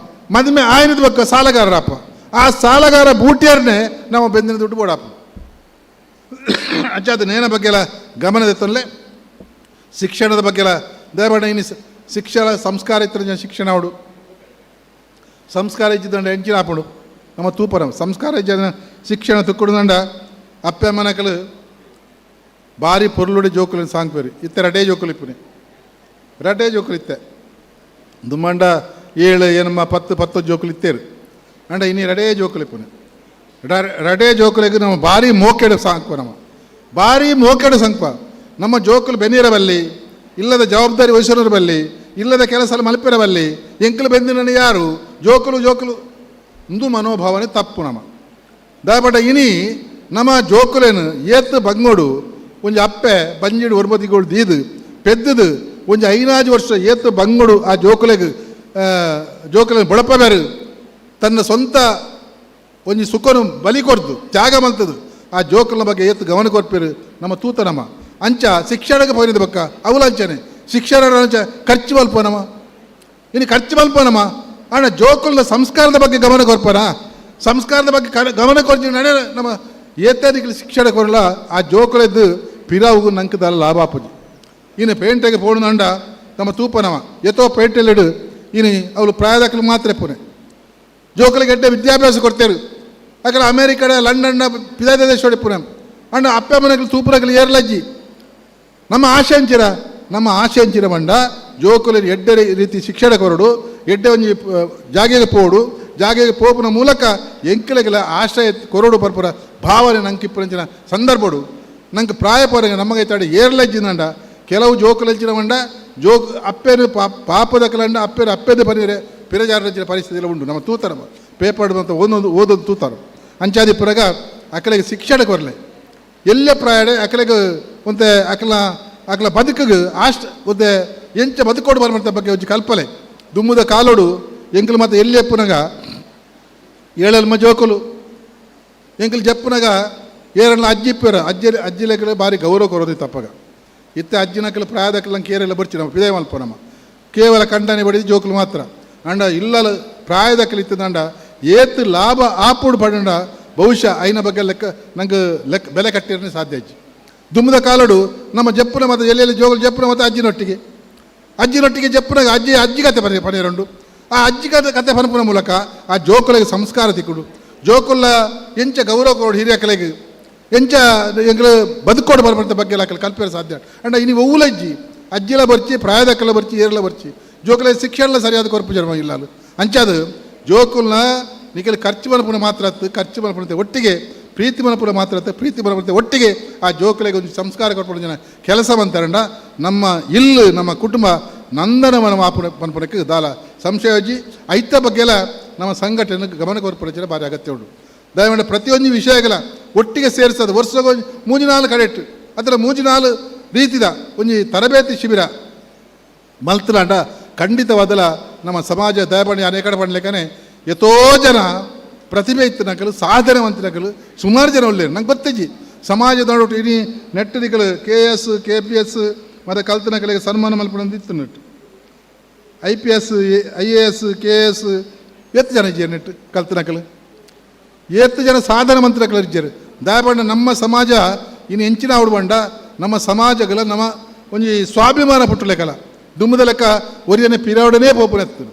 ಮದುವೆ ಆಯ್ನದ ಬಕ್ಕ ಸಾಲಗಾರರಪ್ಪ ಆ ಸಾಲಗಾರ ಬೂಟಿಯರ್ನೇ ನಮ್ಮ ಬೆಂದಿನ ದುಡ್ಡು ಬೋಡಪ್ಪ. ಅಂಚಾದ ನೇನ ಬಗ್ಗೆ ಎಲ್ಲ ಗಮನದ ತೊಂದರೆ ಶಿಕ್ಷಣದ ಬಗ್ಗೆ ಎಲ್ಲ ದಯಮಾಡಿ ಇನ್ನು ಶಿಕ್ಷಣ ಸಂಸ್ಕಾರ ಇತ್ತರ ಜನ ಶಿಕ್ಷಣ ಅವಡು ಸಂಸ್ಕಾರ ಇದ್ದಂಡ ಎಂಚಿನ ಆಪುಂಡು ನಮ್ಮ ತೂಪರ ಸಂಸ್ಕಾರ ಜನ ಶಿಕ್ಷಣ ತುಕ್ಕುಡುದಂಡ ಅಪ್ಪೆ ಮನಕಲು ಭಾರಿ ಪೊರ್ಲುಡಿ ಜೋಕುಲು ಸಾಂಗ್ಪೇರು ಇತ್ತೆ ರಡೇ ಜೋಕುಲು ಇಪ್ಪುನೆ ರಡೇ ಜೋಕುಲು ಇತ್ತೆ ದುಮ್ಮಂಡ 7 ಏನಮ್ಮ 10 10 ಜೋಕುಲು ಇತ್ತೇರು ಅಂಡ ಇನ್ನು ರಡೇ ಜೋಕುಲು ಇಪ್ಪುನೆ ರಡೇ ಜೋಕುಲಿಗೆ ನಮ್ಮ ಭಾರಿ ಮೋಕೆಡು ಸಾಂಕ್ಪ ನಮ್ಮ ಭಾರಿ ಮೋಕೆಡು ಸಂಕ್ಪ ನಮ್ಮ ಜೋಕುಲು ಬೆನ್ನಿರಬಲ್ಲಿ ಇಲ್ಲದ ಜವಾಬ್ದಾರಿ ವಹಿಸಿರಬಲ್ಲಿ ಇಲ್ಲದ ಕೆಲಸ ಮಲ್ಪಿರಬಲ್ಲಿ ಎಂಕಲು ಬೆಂದಿನ ಯಾರು ಜೋಕುಲು ಜೋಕುಲು ಇಂದು ಮನೋಭಾವನೆ ತಪ್ಪು ನಮ್ಮ ದಯಪಟ್ಟ ಇನಿ ನಮ್ಮ ಜೋಕುಲೇನು ಏತ್ತು ಬಂಗೋಡು ಒಂಜಿ ಅಪ್ಪೆ ಬಂಜಿಡು ಒರ್ಮತಿಗೋಡು ದೀದು ಪೆದ್ದದು ಒಂಜಿ 5 ವರ್ಷ ಏತ್ತು ಬಂಗೋಡು ಆ ಜೋಕುಲೆಗ್ ಜೋಕುಲೆ ಬೊಳಪಬೇರು ತನ್ನ ಸ್ವಂತ ಒಂಜಿ ಸುಖನು ಬಲಿ ಕೊರ್ದು ತ್ಯಾಗ ಮಂತದು ಆ ಜೋಕುಲ ಬಗ್ಗೆ ಏತ್ತು ಗಮನ ಕೊರ್ಪಿರು ನಮ್ಮ ತೂತ ನಮ್ಮ ಅಂಚ ಶಿಕ್ಷಣಕ್ಕೆ ಪೋಯಿನದ ಬಕ್ಕ ಅವಲ ಅಂಚನೆ ಶಿಕ್ಷಣ ಅಂಚ ಖರ್ಚು ಮಲ್ಪ ನಮ್ಮ ಇನ್ನು ಖರ್ಚು ಮಲ್ಪ ನಮ್ಮ ಅಣ್ಣ ಜೋಕುಲ ಸಂಸ್ಕಾರದ ಬಗ್ಗೆ ಗಮನ ಕೊರ್ಪನ ಸಂಸ್ಕಾರದ ಬಗ್ಗೆ ಗಮನ ಕೊರ್ಜಿ ನಡೆ ನಮ್ಮ ಏತಾದಿಗಳು ಶಿಕ್ಷಣ ಕೊರಲ ಆ ಜೋಕುಲೆದ್ದು ಪಿರಾವುಗು ನಂಕದಲ್ಲ ಲಾಭ ಆಪುಜಿ. ಇನ್ನು ಪೇಂಟೆಗೆ ಪೋಣಂಡ ನಮ್ಮ ತೂಪನವ ಎತ್ತೋ ಪೇಂಟೆಲ್ಲಿಡು ಇನ್ನು ಅವಳು ಪ್ರಾಯದಕ್ಕಲು ಮಾತ್ರ ಪುನೆ ಜೋಕುಲಿಗೆ ಎಡ್ಡೆ ವಿದ್ಯಾಭ್ಯಾಸ ಕೊಡ್ತೇರು ಅಕಡೆ ಅಮೇರಿಕಡ ಲಂಡನ್ನ ಪಿದಾದ ದೇಶ ಪುನೆ ಅಣ್ಣ ಅಪ್ಪ ಮನೆಗಳು ತೂಪುನಗಳು ಏರ್ಲಜ್ಜಿ ನಮ್ಮ ಆಶೆ ಅಂಚಿರ ನಮ್ಮ ಆಶೆ ಅಂಚಿರ ಮಂಡ ಜೋಕುಲಿ ಎಡ್ಡೆ ರೀತಿ ಶಿಕ್ಷಣ ಕೊರಡು ಎಡ್ಡೆ ಒಂಜಿ ಜಾಗೆಗೆ ಪೋಡು ಜಾಗೆಗೆ ಪೋಪುನ ಮೂಲಕ ಎಂಕಲೆಗೆಲ್ಲ ಆಶ್ರಯ ಕೊರಡು ಪರ್ಪುರ ಭಾವನೆ ನಂಗೆ ಇಪ್ಪುನಂಚಿನ ಸಂದರ್ಭಡು ನಂಗೆ ಪ್ರಾಯ ಪೋರಂಗ ನಮಗೆ ತಾಡಿ ಏರ್ಲಜ್ಜಿನಂಡ ಕೆಲವು ಜೋಕುಲಂಚಿನ ಮಂಡ ಜೋಕ್ ಅಪ್ಪೇನು ಪಾಪದ ಕಲಂಡ ಅಪ್ಪೇನು ಅಪ್ಪೇದು ಬರೀರೆ ಪಿರಜಾರಂಚಿನ ಪರಿಸ್ಥಿತಿ ಉಂಟು ನಮ್ಮ ತೂತರ ಪೇಪರ್ ಅಂತ ಓದೊಂದು ಓದೊಂದು ತೂತಾರ ಅಂಚಾದಿ ಪುರಗ ಅಕಲೆಗೆ ಶಿಕ್ಷಣ ಕೊರಲೆ ಎಲ್ಲೇ ಪ್ರಾಯಡೆ ಅಕಲೆಗೆ ಒಂತೆ ಅಕಲ ಅಕಲ ಬದುಕಿಗೆ ಆಸ್ಟ್ ಒಂತೆ ಎಂಚ ಬದುಕೋಡು ಬರಮಂತ ಬಗ್ಗೆ ಒಂಜಿ ಕಲ್ಪನೆ ದುಮ್ಮದ ಕಾಲೋಡು ಎಂಕಲು ಮತ್ತು ಎಲ್ಲಿ ಎಪ್ಪುನಗ ಏಳಲ್ಮ ಜೋಕುಲು ಎಂಕಲು ಜಪ್ಪುನಗ ಏರಲ್ಲ ಅಜ್ಜಿ ಇಪ್ಪರ ಅಜ್ಜಿ ಅಜ್ಜಿಲೆಕಲು ಭಾರಿ ಗೌರವ ಕೊರೋದು ತಪ್ಪಗ ಇತ್ತೆ ಅಜ್ಜಿನಕಲು ಪ್ರಾಯದಕಲು ಕೇರೆಲ್ಲ ಬರ್ಚಿ ನಮ್ಮ ಪಿದೇ ಮಲ್ಪ ನಮ್ಮ ಕೇವಲ ಕಂಡನೆ ಬಡಿದು ಜೋಕುಲು ಮಾತ್ರ ಅಂಡ ಇಲ್ಲಲ ಪ್ರಾಯದಕಲು ಇತ್ತದಂಡ ಏತು ಲಾಭ ಆಪುಡು ಪಡಂಡ ಬಹುಶಃ ಐನ ಬಗ್ಗೆ ಲೆಕ್ಕ ನಂಗೆ ಲೆಕ್ಕ ಬೆಲೆ ಕಟ್ಟಿರನೇ ಸಾಧ್ಯ ಅಜ್ಜಿ. ದುಮ್ಮದ ಕಾಲಡು ನಮ್ಮ ಜಪ್ಪುನ ಮತ್ತು ಎಲ್ಲೆಲ್ಲಿ ಜೋಗಲು ಜಪ್ಪುನ ಮತ್ತು ಅಜ್ಜಿನೊಟ್ಟಿಗೆ ಅಜ್ಜಿನೊಟ್ಟಿಗೆ ಜಪ್ಪುನಾಗ ಅಜ್ಜಿ ಅಜ್ಜಿ ಕತೆ ಪನಿ ಪನಿರಂಡು ಆ ಅಜ್ಜಿ ಕತೆ ಕತೆ ಪನಪುನ ಮೂಲಕ ಆ ಜೋಕುಲೆಗೆ ಸಂಸ್ಕಾರ ತಿಕ್ಕುಡು ಜೋಕುಲ ಎಂಚ ಗೌರವ ಕೊಡು ಹಿರಿಯಕಲೆಗೆ ಎಂಚ ಎಂಗ್ಲ ಬದುಕೋಡು ಬರಬಂತ ಬಗ್ಗೆ ಎಲ್ಲ ಕಲ್ಪಿರ ಸಾಧ್ಯ ಅಂಡ ಇನಿ ಒವ್ವುಲಜ್ಜಿ ಅಜ್ಜಿಲ ಬರ್ಚಿ ಪ್ರಾಯದಕ್ಕಲ ಬರ್ಚಿ ಏರ್ಲ ಬರ್ಚಿ ಜೋಕುಲ ಶಿಕ್ಷಣ ಸರಿಯಾದ ಕೊರಪು ಜನ್ಮ ಇಲ್ಲ ಅಂಚಾದು ಜೋಕುಲ್ನ ನಿಖಲ್ ಖರ್ಚು ಮನಪುನ ಮಾತ್ರ ಖರ್ಚು ಮನಪುನ ಒಟ್ಟಿಗೆ ಪ್ರೀತಿ ಮನಪುರ ಮಾತ್ರ ಪ್ರೀತಿ ಮನಪುರ ಒಟ್ಟಿಗೆ ಆ ಜೋಕುಲೆಗೆ ಒಂದು ಸಂಸ್ಕಾರ ಕೊಟ್ಕೊಂಡು ಜನ ಕೆಲಸ ಬಂತಾರಂಡ ನಮ್ಮ ಇಲ್ಲು ನಮ್ಮ ಕುಟುಂಬ ನಂದನವನ ಮಾಪುನ ಪನ್ಪುನಕ್ಕೆ ದಾಲ ಸಂಶಯೋಜಿ ಐತ ಬಗ್ಗೆ ಎಲ್ಲ ನಮ್ಮ ಸಂಘಟನೆ ಗಮನ ಕೊರಪುರ ಭಾರಿ ಅಗತ್ಯ ಉಂಟು. ದಯಮಾಡಿ ಪ್ರತಿಯೊಂದು ವಿಷಯಗಳ ಒಟ್ಟಿಗೆ ಸೇರಿಸೋದು ವರ್ಷಕ್ಕೆ 3-4 ಕಡೆಟ್ಟು ಅದರ 3-4 ರೀತಿದ ಒಂಜಿ ತರಬೇತಿ ಶಿಬಿರ ಮಲ್ತಲಾಂಡ ಖಂಡಿತವಾದಲ ನಮ್ಮ ಸಮಾಜ ದಯಮಾಡಿ ಅನೇಕ ಕಡೆ ಪಡ್ಲಿಕ್ಕನೆ ಎತೋ ಜನ ಪ್ರತಿಭೆ ಇತ್ತು ನಕಲು ಸಾಧನೆವಂತ ನಕಲು ಸುಮಾರು ಜನ ಒಳ್ಳೆ ನಂಗೆ ಗೊತ್ತಿಜ್ಜಿ ಸಮಾಜದ ಇಡೀ ನೆಟ್ಟದಿಗಳು K S K P S ಮತ್ತು ಕಲ್ತ ನಕಲಿಗೆ ಸನ್ಮಾನ ಮಲ್ಪುನಂದು ಇತ್ತು ನೆಟ್ಟು I P S I A S K S ಎತ್ತು ಜನ ಇಜ್ಜೇರು ನೆಟ್ಟು ಕಲ್ತ ನಕಲು ಏತ್ತು ಜನ ಸಾಧನೆ ಮಂತ್ರಗಳು ಇಜ್ಜೇರು ದಯಪಂಡ ನಮ್ಮ ಸಮಾಜ ಇನ್ನು ಹೆಂಚಿನ ಆವಡು ಬಂಡ ನಮ್ಮ ಸಮಾಜಗಳ ನಮ್ಮ ಒಂಜಿ ಸ್ವಾಭಿಮಾನ ಪುಟ್ಟಲೆಕ್ಕಲ್ಲ ದುಮ್ಮದ ಲೆಕ್ಕ ಒರಿಯನೆ ಪಿರಾವಡನೇ ಪೋಪುನ ಎತ್ತು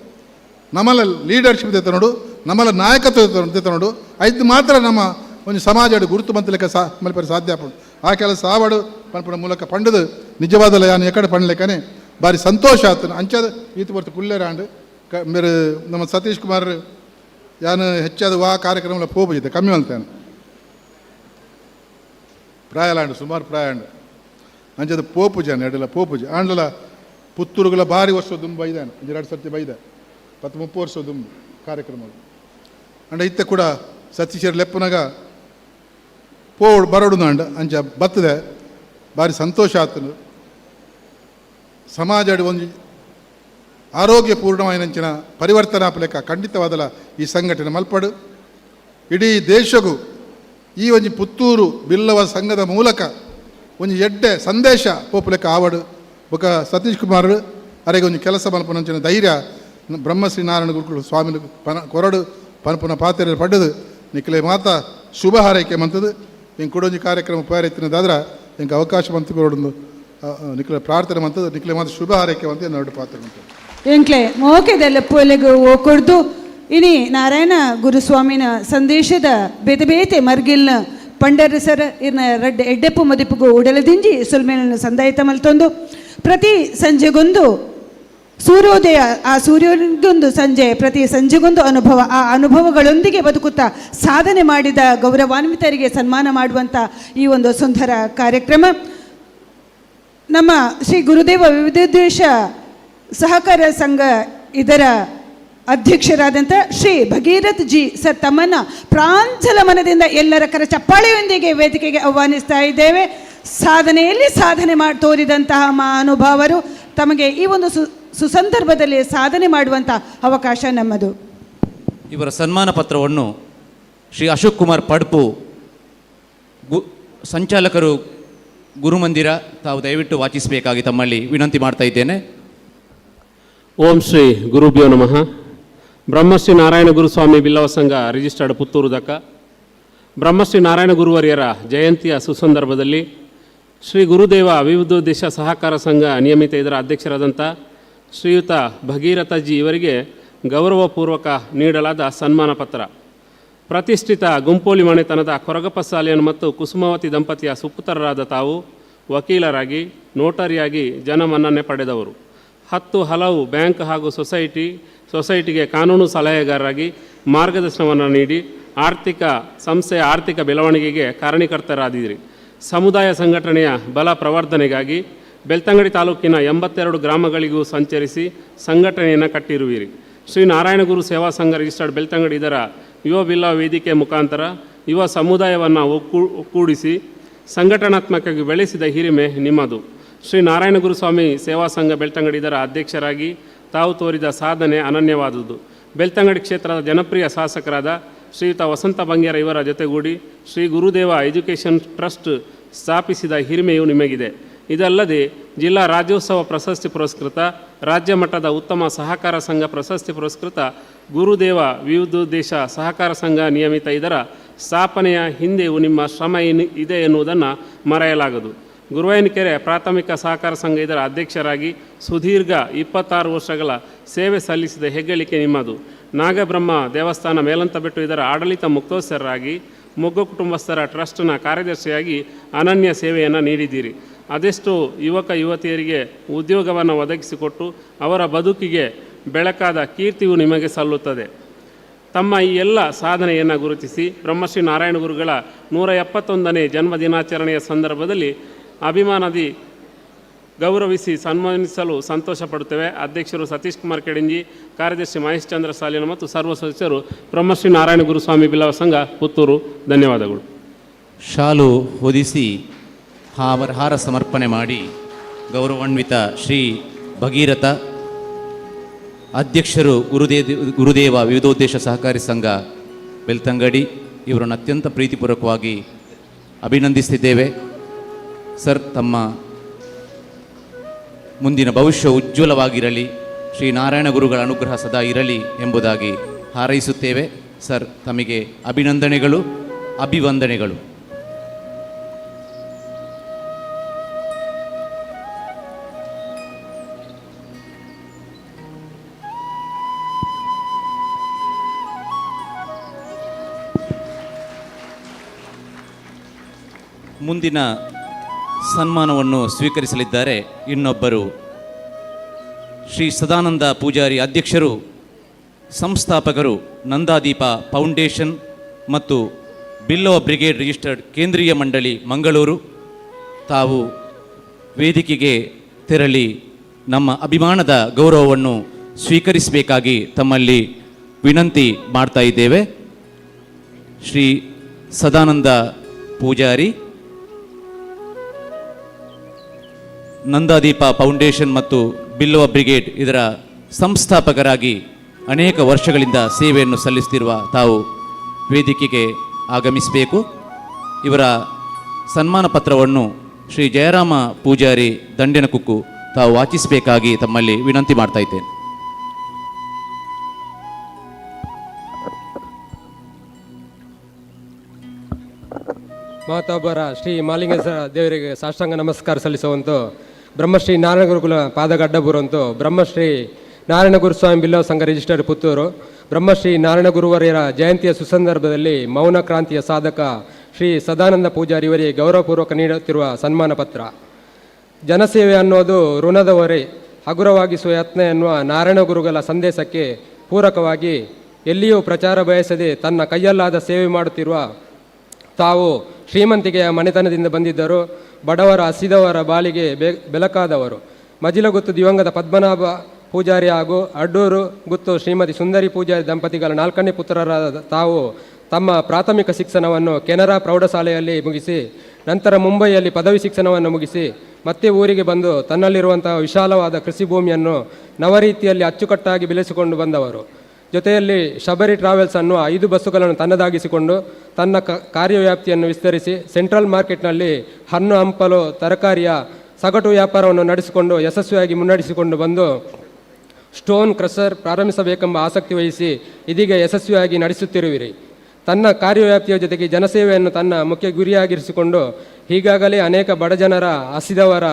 ನಮ್ಮಲ್ಲ ಲೀಡರ್ಶಿಪ್ ತೆತ್ತ ನೋಡು, ನಮ್ಮಲ್ಲ ನಾಯಕತ್ವ ತೆತ್ತ ನೋಡು, ಐದು ಮಾತ್ರ ನಮ್ಮ ಒಂದು ಸಮಾಜ ಗುರುತು ಮಂತಲೆಕ್ಕ ಸಾ ಮಲ್ಪರೆ ಸಾಧ್ಯ ಆಪುಂಡು. ಆ ಕೆಲಸ ಆವಡು ಪನ್ಪುನ ಮೂಲಕ ಪಂಡದು ನಿಜವಾದಲ ಯಾನು ಎಕಡೆ ಪಂಡ್ಲೆಕ್ಕನೆ ಬಾರಿ ಸಂತೋಷ ಆತನ ಅಂಚಾದ ಈತ ಬರ್ತು ಕುಲ್ಲೇರಾಂಡ್ ಮೇರು ನಮ್ಮ ಸತೀಶ್ ಕುಮಾರ್ ಯಾನು ಹೆಚ್ಚಾದ ವಾ ಕಾರ್ಯಕ್ರಮ ಪೋಪುಜಿತೆ ಕಮ್ಮಿ ಮಲ್ತೇನೆ ಪ್ರಾಯಲಾಂಡು ಸುಮಾರು ಪ್ರಾಯ ಅಂಚದ ಪೋಪುಜಾನ ಎಡಲ ಪೋಪುಜಿ ಆಂಡಲ ಪುತ್ತೂರುಗಳ ಭಾರಿ ವರ್ಷ ದುಂಬು ಬೈದಾನೆ ಎರಡು ಸರ್ತಿ ಬೈದ ಪತ್ತು ಮುಪ್ಪು ವರ್ಷ ದುಂಬು ಕಾರ್ಯಕ್ರಮ. ಅಂಡ ಇತ್ತ ಕೂಡ ಸತೀಶರ್ ಲೆಪ್ಪನಾಗ ಪೋಡು ಬರೋಡು ಅಂಡ ಅಂಚ ಬತ್ತದೆ ಭಾರಿ ಸಂತೋಷ ಆತನು. ಸಮಾಜ ಒಂದು ಆರೋಗ್ಯಪೂರ್ಣವಾಯಿನಂಚಿನ ಪರಿವರ್ತನಾ ಲೆಕ್ಕ ಖಂಡಿತವಾದಲ ಈ ಸಂಘಟನೆ ಮಲ್ಪಡು. ಇಡೀ ದೇಶಗೂ ಈ ಒಂಜಿ ಪುತ್ತೂರು ಬಿಲ್ಲವ ಸಂಘದ ಮೂಲಕ ಒಂಜಿ ಎಡ್ಡೆ ಸಂದೇಶ ಪೋಪುಲೆಕ್ಕ ಆವಡು. ಬೊಕ ಸತೀಶ್ ಕುಮಾರ್ ಅರೆಗೆ ಒಂಜಿ ಕೆಲಸ ಮಲ್ಪುನಂಚಿನ ಧೈರ್ಯ ಬ್ರಹ್ಮಶ್ರೀ ನಾರಾಯಣ ಗುರುಕುಲು ಸ್ವಾಮಿ ಪನ ಕೊರಡು ಪನಪುನ ಪಾತ್ರೆ ಪಡ್ಡದು ನಿಕ್ಲೆ ಮಾತ ಶುಭ ಹಾರೈಕೆ ಮಂತದು. ಇಂಕ ಕುಡೊಂಜಿ ಕಾರ್ಯಕ್ರಮ ಪೇರೆತ್ತಿನದಾದ್ರ ಇಂಕ ಅವಕಾಶ ಮಂತು ಕೊರಡು ನಿಕ್ಲೆ ಪ್ರಾರ್ಥನೆ ಮಂತದು ನಿಕ್ಲೆ ಮಾತ ಶುಭ ಹಾರೈಕೆ ಮಂತ ನಡು ಪಾತ್ರೆ ಮಂತದು. ಎಂಕ್ಲೆ ಮೋಕೆದೆಲ್ಲ ಪೊಲೆಗು ಓಕೊಡ್ದು ಇನಿ ನಾರಾಯಣ ಗುರುಸ್ವಾಮಿನ ಸಂದೇಶದ ಬೇತೆ ಬೇತೆ ಮರ್ಗಿಲ್ನ ಪಂಡರ ಸರ್ ಇರ್ನ ರಡ್ಡೆ ಎಡ್ಡೆಪ್ಪು ಮದಿಪುಗು ಉಡಲದಿಂಜಿ ಸುಲ್ಮೇಲನ ಸಂದಾಯಿತ ಮಲ್ತೊಂದು ಪ್ರತಿ ಸಂಜೆಗೊಂದು ಸೂರ್ಯೋದಯ, ಆ ಸೂರ್ಯೋದೊಂದು ಸಂಜೆ, ಪ್ರತಿ ಸಂಜೆಗೊಂದು ಅನುಭವ, ಆ ಅನುಭವಗಳೊಂದಿಗೆ ಬದುಕುತ್ತಾ ಸಾಧನೆ ಮಾಡಿದ ಗೌರವಾನ್ವಿತರಿಗೆ ಸನ್ಮಾನ ಮಾಡುವಂಥ ಈ ಒಂದು ಸುಂದರ ಕಾರ್ಯಕ್ರಮ ನಮ್ಮ ಶ್ರೀ ಗುರುದೇವ ವಿವಿಧೋದ್ದೇಶ ಸಹಕಾರ ಸಂಘ ಇದರ ಅಧ್ಯಕ್ಷರಾದಂಥ ಶ್ರೀ ಭಗೀರಥ್ ಜಿ ಸರ್ ತಮ್ಮನ್ನು ಪ್ರಾಂಜಲ ಮನದಿಂದ ಎಲ್ಲರ ಕರ ಚಪ್ಪಾಳೆಯೊಂದಿಗೆ ವೇದಿಕೆಗೆ ಆಹ್ವಾನಿಸ್ತಾ ಇದ್ದೇವೆ. ಸಾಧನೆಯಲ್ಲಿ ಸಾಧನೆ ಮಾಡಿ ತೋರಿದಂತಹ ಮಹಾನುಭಾವರು ತಮಗೆ ಈ ಒಂದು ಸುಸಂದರ್ಭದಲ್ಲಿ ಸಾಧನೆ ಮಾಡುವಂಥ ಅವಕಾಶ ನಮ್ಮದು. ಇವರ ಸನ್ಮಾನ ಪತ್ರವನ್ನು ಶ್ರೀ ಅಶೋಕ್ ಕುಮಾರ್ ಪಡ್ಪು ಸಂಚಾಲಕರು ಗುರುಮಂದಿರ ತಾವು ದಯವಿಟ್ಟು ವಾಚಿಸಬೇಕಾಗಿ ತಮ್ಮಲ್ಲಿ ವಿನಂತಿ ಮಾಡ್ತಾ ಇದ್ದೇನೆ. ಓಂ ಶ್ರೀ ಗುರುಭ್ಯೋ ನಮಃ. ಬ್ರಹ್ಮಶ್ರೀ ನಾರಾಯಣ ಗುರುಸ್ವಾಮಿ ಬಿಲ್ಲವ ಸಂಘ ರಿಜಿಸ್ಟರ್ಡ್ ಪುತ್ತೂರು ದಕ್ಕ ಬ್ರಹ್ಮಶ್ರೀ ನಾರಾಯಣ ಗುರುವರ್ಯರ ಜಯಂತಿಯ ಸುಸಂದರ್ಭದಲ್ಲಿ ಶ್ರೀ ಗುರುದೇವ ವಿವಿಧೋದ್ದೇಶ ಸಹಕಾರ ಸಂಘ ನಿಯಮಿತ ಇದರ ಅಧ್ಯಕ್ಷರಾದಂಥ ಶ್ರೀಯುತ ಭಗೀರಥಜಿ ಇವರಿಗೆ ಗೌರವಪೂರ್ವಕ ನೀಡಲಾದ ಸನ್ಮಾನ ಪತ್ರ. ಪ್ರತಿಷ್ಠಿತ ಗುಂಪೋಲಿ ಮನೆತನದ ಕೊರಗಪ್ಪ ಸಾಲಿಯನ್ ಮತ್ತು ಕುಸುಮಾವತಿ ದಂಪತಿಯ ಸುಪುತ್ರರಾದ ತಾವು ವಕೀಲರಾಗಿ ನೋಟರಿಯಾಗಿ ಜನಮನ್ನಣೆ ಪಡೆದವರು. 10 ಹಲವು ಬ್ಯಾಂಕ್ ಹಾಗೂ ಸೊಸೈಟಿಗೆ ಕಾನೂನು ಸಲಹೆಗಾರರಾಗಿ ಮಾರ್ಗದರ್ಶನವನ್ನು ನೀಡಿ ಆರ್ಥಿಕ ಸಂಸ್ಥೆಯ ಆರ್ಥಿಕ ಬೆಳವಣಿಗೆಗೆ ಕಾರಣೀಕರ್ತರಾದಿರಿ. ಸಮುದಾಯ ಸಂಘಟನೆಯ ಬಲ ಪ್ರವರ್ಧನೆಗಾಗಿ ಬೆಳ್ತಂಗಡಿ ತಾಲೂಕಿನ 82 ಗ್ರಾಮಗಳಿಗೂ ಸಂಚರಿಸಿ ಸಂಘಟನೆಯನ್ನು ಕಟ್ಟಿರುವಿರಿ. ಶ್ರೀ ನಾರಾಯಣಗುರು ಸೇವಾ ಸಂಘ ರಿಜಿಸ್ಟರ್ಡ್ ಬೆಳ್ತಂಗಡಿ ಇದರ ಯುವ ಬಿಲ್ಲವ ವೇದಿಕೆ ಮುಖಾಂತರ ಯುವ ಸಮುದಾಯವನ್ನು ಒಕ್ಕೂಡಿಸಿ ಸಂಘಟನಾತ್ಮಕವಾಗಿ ಬೆಳೆಸಿದ ಹಿರಿಮೆ ನಿಮ್ಮದು. ಶ್ರೀ ನಾರಾಯಣಗುರು ಸ್ವಾಮಿ ಸೇವಾ ಸಂಘ ಬೆಳ್ತಂಗಡಿ ಇದರ ಅಧ್ಯಕ್ಷರಾಗಿ ತಾವು ತೋರಿದ ಸಾಧನೆ ಅನನ್ಯವಾದುದು. ಬೆಳ್ತಂಗಡಿ ಕ್ಷೇತ್ರದ ಜನಪ್ರಿಯ ಶಾಸಕರಾದ ಶ್ರೀಯುತ ವಸಂತ ಬಂಗೇರ ಇವರ ಜೊತೆಗೂಡಿ ಶ್ರೀ ಗುರುದೇವ ಎಜುಕೇಷನ್ ಟ್ರಸ್ಟ್ ಸ್ಥಾಪಿಸಿದ ಹಿರಿಮೆಯು ನಿಮಗಿದೆ. ಇದಲ್ಲದೆ ಜಿಲ್ಲಾ ರಾಜ್ಯೋತ್ಸವ ಪ್ರಶಸ್ತಿ ಪುರಸ್ಕೃತ, ರಾಜ್ಯ ಮಟ್ಟದ ಉತ್ತಮ ಸಹಕಾರ ಸಂಘ ಪ್ರಶಸ್ತಿ ಪುರಸ್ಕೃತ ಗುರುದೇವ ವಿವಿಧೋದ್ದೇಶ ಸಹಕಾರ ಸಂಘ ನಿಯಮಿತ ಇದರ ಸ್ಥಾಪನೆಯ ಹಿಂದೆಯೂ ನಿಮ್ಮ ಶ್ರಮ ಇದೆ ಎನ್ನುವುದನ್ನು ಮರೆಯಲಾಗದು. ಗುರುವಾಯನಕೆರೆ ಪ್ರಾಥಮಿಕ ಸಹಕಾರ ಸಂಘ ಇದರ ಅಧ್ಯಕ್ಷರಾಗಿ ಸುದೀರ್ಘ 26 ವರ್ಷಗಳ ಸೇವೆ ಸಲ್ಲಿಸಿದ ಹೆಗ್ಗಳಿಕೆ ನಿಮ್ಮದು. ನಾಗಬ್ರಹ್ಮ ದೇವಸ್ಥಾನ ಮೇಲಂತಬೆಟ್ಟು ಇದರ ಆಡಳಿತ ಮುಕ್ತಸ್ಥರಾಗಿ ಮೊಗ್ಗು ಕುಟುಂಬಸ್ಥರ ಟ್ರಸ್ಟ್ನ ಕಾರ್ಯದರ್ಶಿಯಾಗಿ ಅನನ್ಯ ಸೇವೆಯನ್ನು ನೀಡಿದ್ದೀರಿ. ಅದೆಷ್ಟೋ ಯುವಕ ಯುವತಿಯರಿಗೆ ಉದ್ಯೋಗವನ್ನು ಒದಗಿಸಿಕೊಟ್ಟು ಅವರ ಬದುಕಿಗೆ ಬೆಳಕಾದ ಕೀರ್ತಿಯು ನಿಮಗೆ ಸಲ್ಲುತ್ತದೆ. ತಮ್ಮ ಈ ಎಲ್ಲ ಸಾಧನೆಯನ್ನು ಗುರುತಿಸಿ ಬ್ರಹ್ಮಶ್ರೀ ನಾರಾಯಣ ಗುರುಗಳ 171ನೇ ಜನ್ಮ ದಿನಾಚರಣೆಯ ಸಂದರ್ಭದಲ್ಲಿ ಅಭಿಮಾನದಿ ಗೌರವಿಸಿ ಸನ್ಮಾನಿಸಲು ಸಂತೋಷ ಪಡುತ್ತೇವೆ. ಅಧ್ಯಕ್ಷರು ಸತೀಶ್ ಕುಮಾರ್ ಕೆಡಿಂಜಿ, ಕಾರ್ಯದರ್ಶಿ ಮಹೇಶ್ ಚಂದ್ರ ಸಾಲಿನ ಮತ್ತು ಸರ್ವ ಸದಸ್ಯರು ಬ್ರಹ್ಮಶ್ರೀ ನಾರಾಯಣ ಗುರುಸ್ವಾಮಿ ಬಿಲ್ಲವ ಸಂಘ ಪುತ್ತೂರು. ಧನ್ಯವಾದಗಳು. ಶಾಲು ಹೊದಿಸಿ ಹಾರ ಸಮರ್ಪಣೆ ಮಾಡಿ ಗೌರವಾನ್ವಿತ ಶ್ರೀ ಭಗೀರಥ ಅಧ್ಯಕ್ಷರು ಗುರುದೇವ ವಿವಿಧೋದ್ದೇಶ ಸಹಕಾರಿ ಸಂಘ ಬೆಳ್ತಂಗಡಿ ಇವರನ್ನು ಅತ್ಯಂತ ಪ್ರೀತಿಪೂರ್ವಕವಾಗಿ ಅಭಿನಂದಿಸುತ್ತಿದ್ದೇವೆ. ಸರ್, ತಮ್ಮ ಮುಂದಿನ ಭವಿಷ್ಯ ಉಜ್ವಲವಾಗಿರಲಿ, ಶ್ರೀ ನಾರಾಯಣ ಗುರುಗಳ ಅನುಗ್ರಹ ಸದಾ ಇರಲಿ ಎಂಬುದಾಗಿ ಹಾರೈಸುತ್ತೇವೆ. ಸರ್, ತಮಗೆ ಅಭಿನಂದನೆಗಳು, ಅಭಿವಂದನೆಗಳು. ಮುಂದಿನ ಸನ್ಮಾನವನ್ನು ಸ್ವೀಕರಿಸಲಿದ್ದಾರೆ ಇನ್ನೊಬ್ಬರು ಶ್ರೀ ಸದಾನಂದ ಪೂಜಾರಿ, ಅಧ್ಯಕ್ಷರು, ಸಂಸ್ಥಾಪಕರು, ನಂದಾದೀಪ ಫೌಂಡೇಶನ್ ಮತ್ತು ಬಿಲ್ಲವ ಬ್ರಿಗೇಡ್ ರಿಜಿಸ್ಟರ್ಡ್ ಕೇಂದ್ರೀಯ ಮಂಡಳಿ, ಮಂಗಳೂರು. ತಾವು ವೇದಿಕೆಗೆ ತೆರಳಿ ನಮ್ಮ ಅಭಿಮಾನದ ಗೌರವವನ್ನು ಸ್ವೀಕರಿಸಬೇಕಾಗಿ ತಮ್ಮಲ್ಲಿ ವಿನಂತಿ ಮಾಡ್ತಾ ಇದ್ದೇವೆ. ಶ್ರೀ ಸದಾನಂದ ಪೂಜಾರಿ, ನಂದಾದೀಪ ಫೌಂಡೇಶನ್ ಮತ್ತು ಬಿಲ್ಲವ ಬ್ರಿಗೇಡ್ ಇದರ ಸಂಸ್ಥಾಪಕರಾಗಿ ಅನೇಕ ವರ್ಷಗಳಿಂದ ಸೇವೆಯನ್ನು ಸಲ್ಲಿಸುತ್ತಿರುವ ತಾವು ವೇದಿಕೆಗೆ ಆಗಮಿಸಬೇಕು. ಇವರ ಸನ್ಮಾನ ಪತ್ರವನ್ನು ಶ್ರೀ ಜಯರಾಮ ಪೂಜಾರಿ ದಂಡಿನಕುಕ್ಕು ತಾವು ವಾಚಿಸಬೇಕಾಗಿ ತಮ್ಮಲ್ಲಿ ವಿನಂತಿ ಮಾಡ್ತಾ ಇದ್ದೇನೆ. ಮಾತಾಬರ ಶ್ರೀ ಮಾಲಿಂಗೇಶ್ವರ ದೇವರಿಗೆ ಸಾಷ್ಟಾಂಗ ನಮಸ್ಕಾರ ಸಲ್ಲಿಸುವಂತು, ಬ್ರಹ್ಮಶ್ರೀ ನಾರಾಯಣ ಗುರುಕುಲ ಪಾದಗಡ್ಡ ಬರುವಂತು, ಬ್ರಹ್ಮಶ್ರೀ ನಾರಾಯಣ ಗುರುಸ್ವಾಮಿ ಬಿಲ್ಲವ ಸಂಘ ರಿಜಿಸ್ಟರ್ಡ್ ಪುತ್ತೂರು, ಬ್ರಹ್ಮಶ್ರೀ ನಾರಾಯಣ ಗುರುವರ್ಯರ ಜಯಂತಿಯ ಸುಸಂದರ್ಭದಲ್ಲಿ ಮೌನ ಕ್ರಾಂತಿಯ ಸಾಧಕ ಶ್ರೀ ಸದಾನಂದ ಪೂಜಾರಿ ಇವರಿಗೆ ಗೌರವಪೂರ್ವಕ ನೀಡುತ್ತಿರುವ ಸನ್ಮಾನ ಪತ್ರ. ಜನಸೇವೆ ಅನ್ನೋದು ಋಣದ ಹೊರೆ ಹಗುರವಾಗಿಸುವ ಯತ್ನ ಎನ್ನುವ ನಾರಾಯಣ ಗುರುಗಳ ಸಂದೇಶಕ್ಕೆ ಪೂರಕವಾಗಿ ಎಲ್ಲಿಯೂ ಪ್ರಚಾರ ಬಯಸದೆ ತನ್ನ ಕೈಯಲ್ಲಾದ ಸೇವೆ ಮಾಡುತ್ತಿರುವ ತಾವು ಶ್ರೀಮಂತಿಕೆಯ ಮನೆತನದಿಂದ ಬಂದಿದ್ದರು. ಬಡವರ ಹಸಿದವರ ಬಾಳಿಗೆ ಬೆಳಕಾದವರು. ಮಜಿಲಗುತ್ತು ದಿವಂಗತ ಪದ್ಮನಾಭ ಪೂಜಾರಿ ಹಾಗೂ ಅಡ್ಡೂರು ಗುತ್ತು ಶ್ರೀಮತಿ ಸುಂದರಿ ಪೂಜಾರಿ ದಂಪತಿಗಳ ನಾಲ್ಕನೇ ಪುತ್ರರಾದ ತಾವು ತಮ್ಮ ಪ್ರಾಥಮಿಕ ಶಿಕ್ಷಣವನ್ನು ಕೆನರಾ ಪ್ರೌಢಶಾಲೆಯಲ್ಲಿ ಮುಗಿಸಿ, ನಂತರ ಮುಂಬೈಯಲ್ಲಿ ಪದವಿ ಶಿಕ್ಷಣವನ್ನು ಮುಗಿಸಿ ಮತ್ತೆ ಊರಿಗೆ ಬಂದು ತನ್ನಲ್ಲಿರುವಂತಹ ವಿಶಾಲವಾದ ಕೃಷಿ ಭೂಮಿಯನ್ನು ನವರೀತಿಯಲ್ಲಿ ಅಚ್ಚುಕಟ್ಟಾಗಿ ಬೆಳೆಸಿಕೊಂಡು ಬಂದವರು. ಜೊತೆಯಲ್ಲಿ ಶಬರಿ ಟ್ರಾವೆಲ್ಸ್ ಅನ್ನು 5 ಬಸ್ಸುಗಳನ್ನು ತನ್ನದಾಗಿಸಿಕೊಂಡು ತನ್ನ ಕಾರ್ಯವ್ಯಾಪ್ತಿಯನ್ನು ವಿಸ್ತರಿಸಿ ಸೆಂಟ್ರಲ್ ಮಾರ್ಕೆಟ್ನಲ್ಲಿ ಹಣ್ಣು ಹಂಪಲು ತರಕಾರಿಯ ಸಗಟು ವ್ಯಾಪಾರವನ್ನು ನಡೆಸಿಕೊಂಡು ಯಶಸ್ವಿಯಾಗಿ ಮುನ್ನಡೆಸಿಕೊಂಡು ಬಂದು ಸ್ಟೋನ್ ಕ್ರಷರ್ ಪ್ರಾರಂಭಿಸಬೇಕೆಂಬ ಆಸಕ್ತಿ ವಹಿಸಿ ಇದೀಗ ಯಶಸ್ವಿಯಾಗಿ ನಡೆಸುತ್ತಿರುವಿರಿ. ತನ್ನ ಕಾರ್ಯವ್ಯಾಪ್ತಿಯ ಜೊತೆಗೆ ಜನಸೇವೆಯನ್ನು ತನ್ನ ಮುಖ್ಯ ಗುರಿಯಾಗಿರಿಸಿಕೊಂಡು ಈಗಾಗಲೇ ಅನೇಕ ಬಡಜನರ ಹಸಿದವರ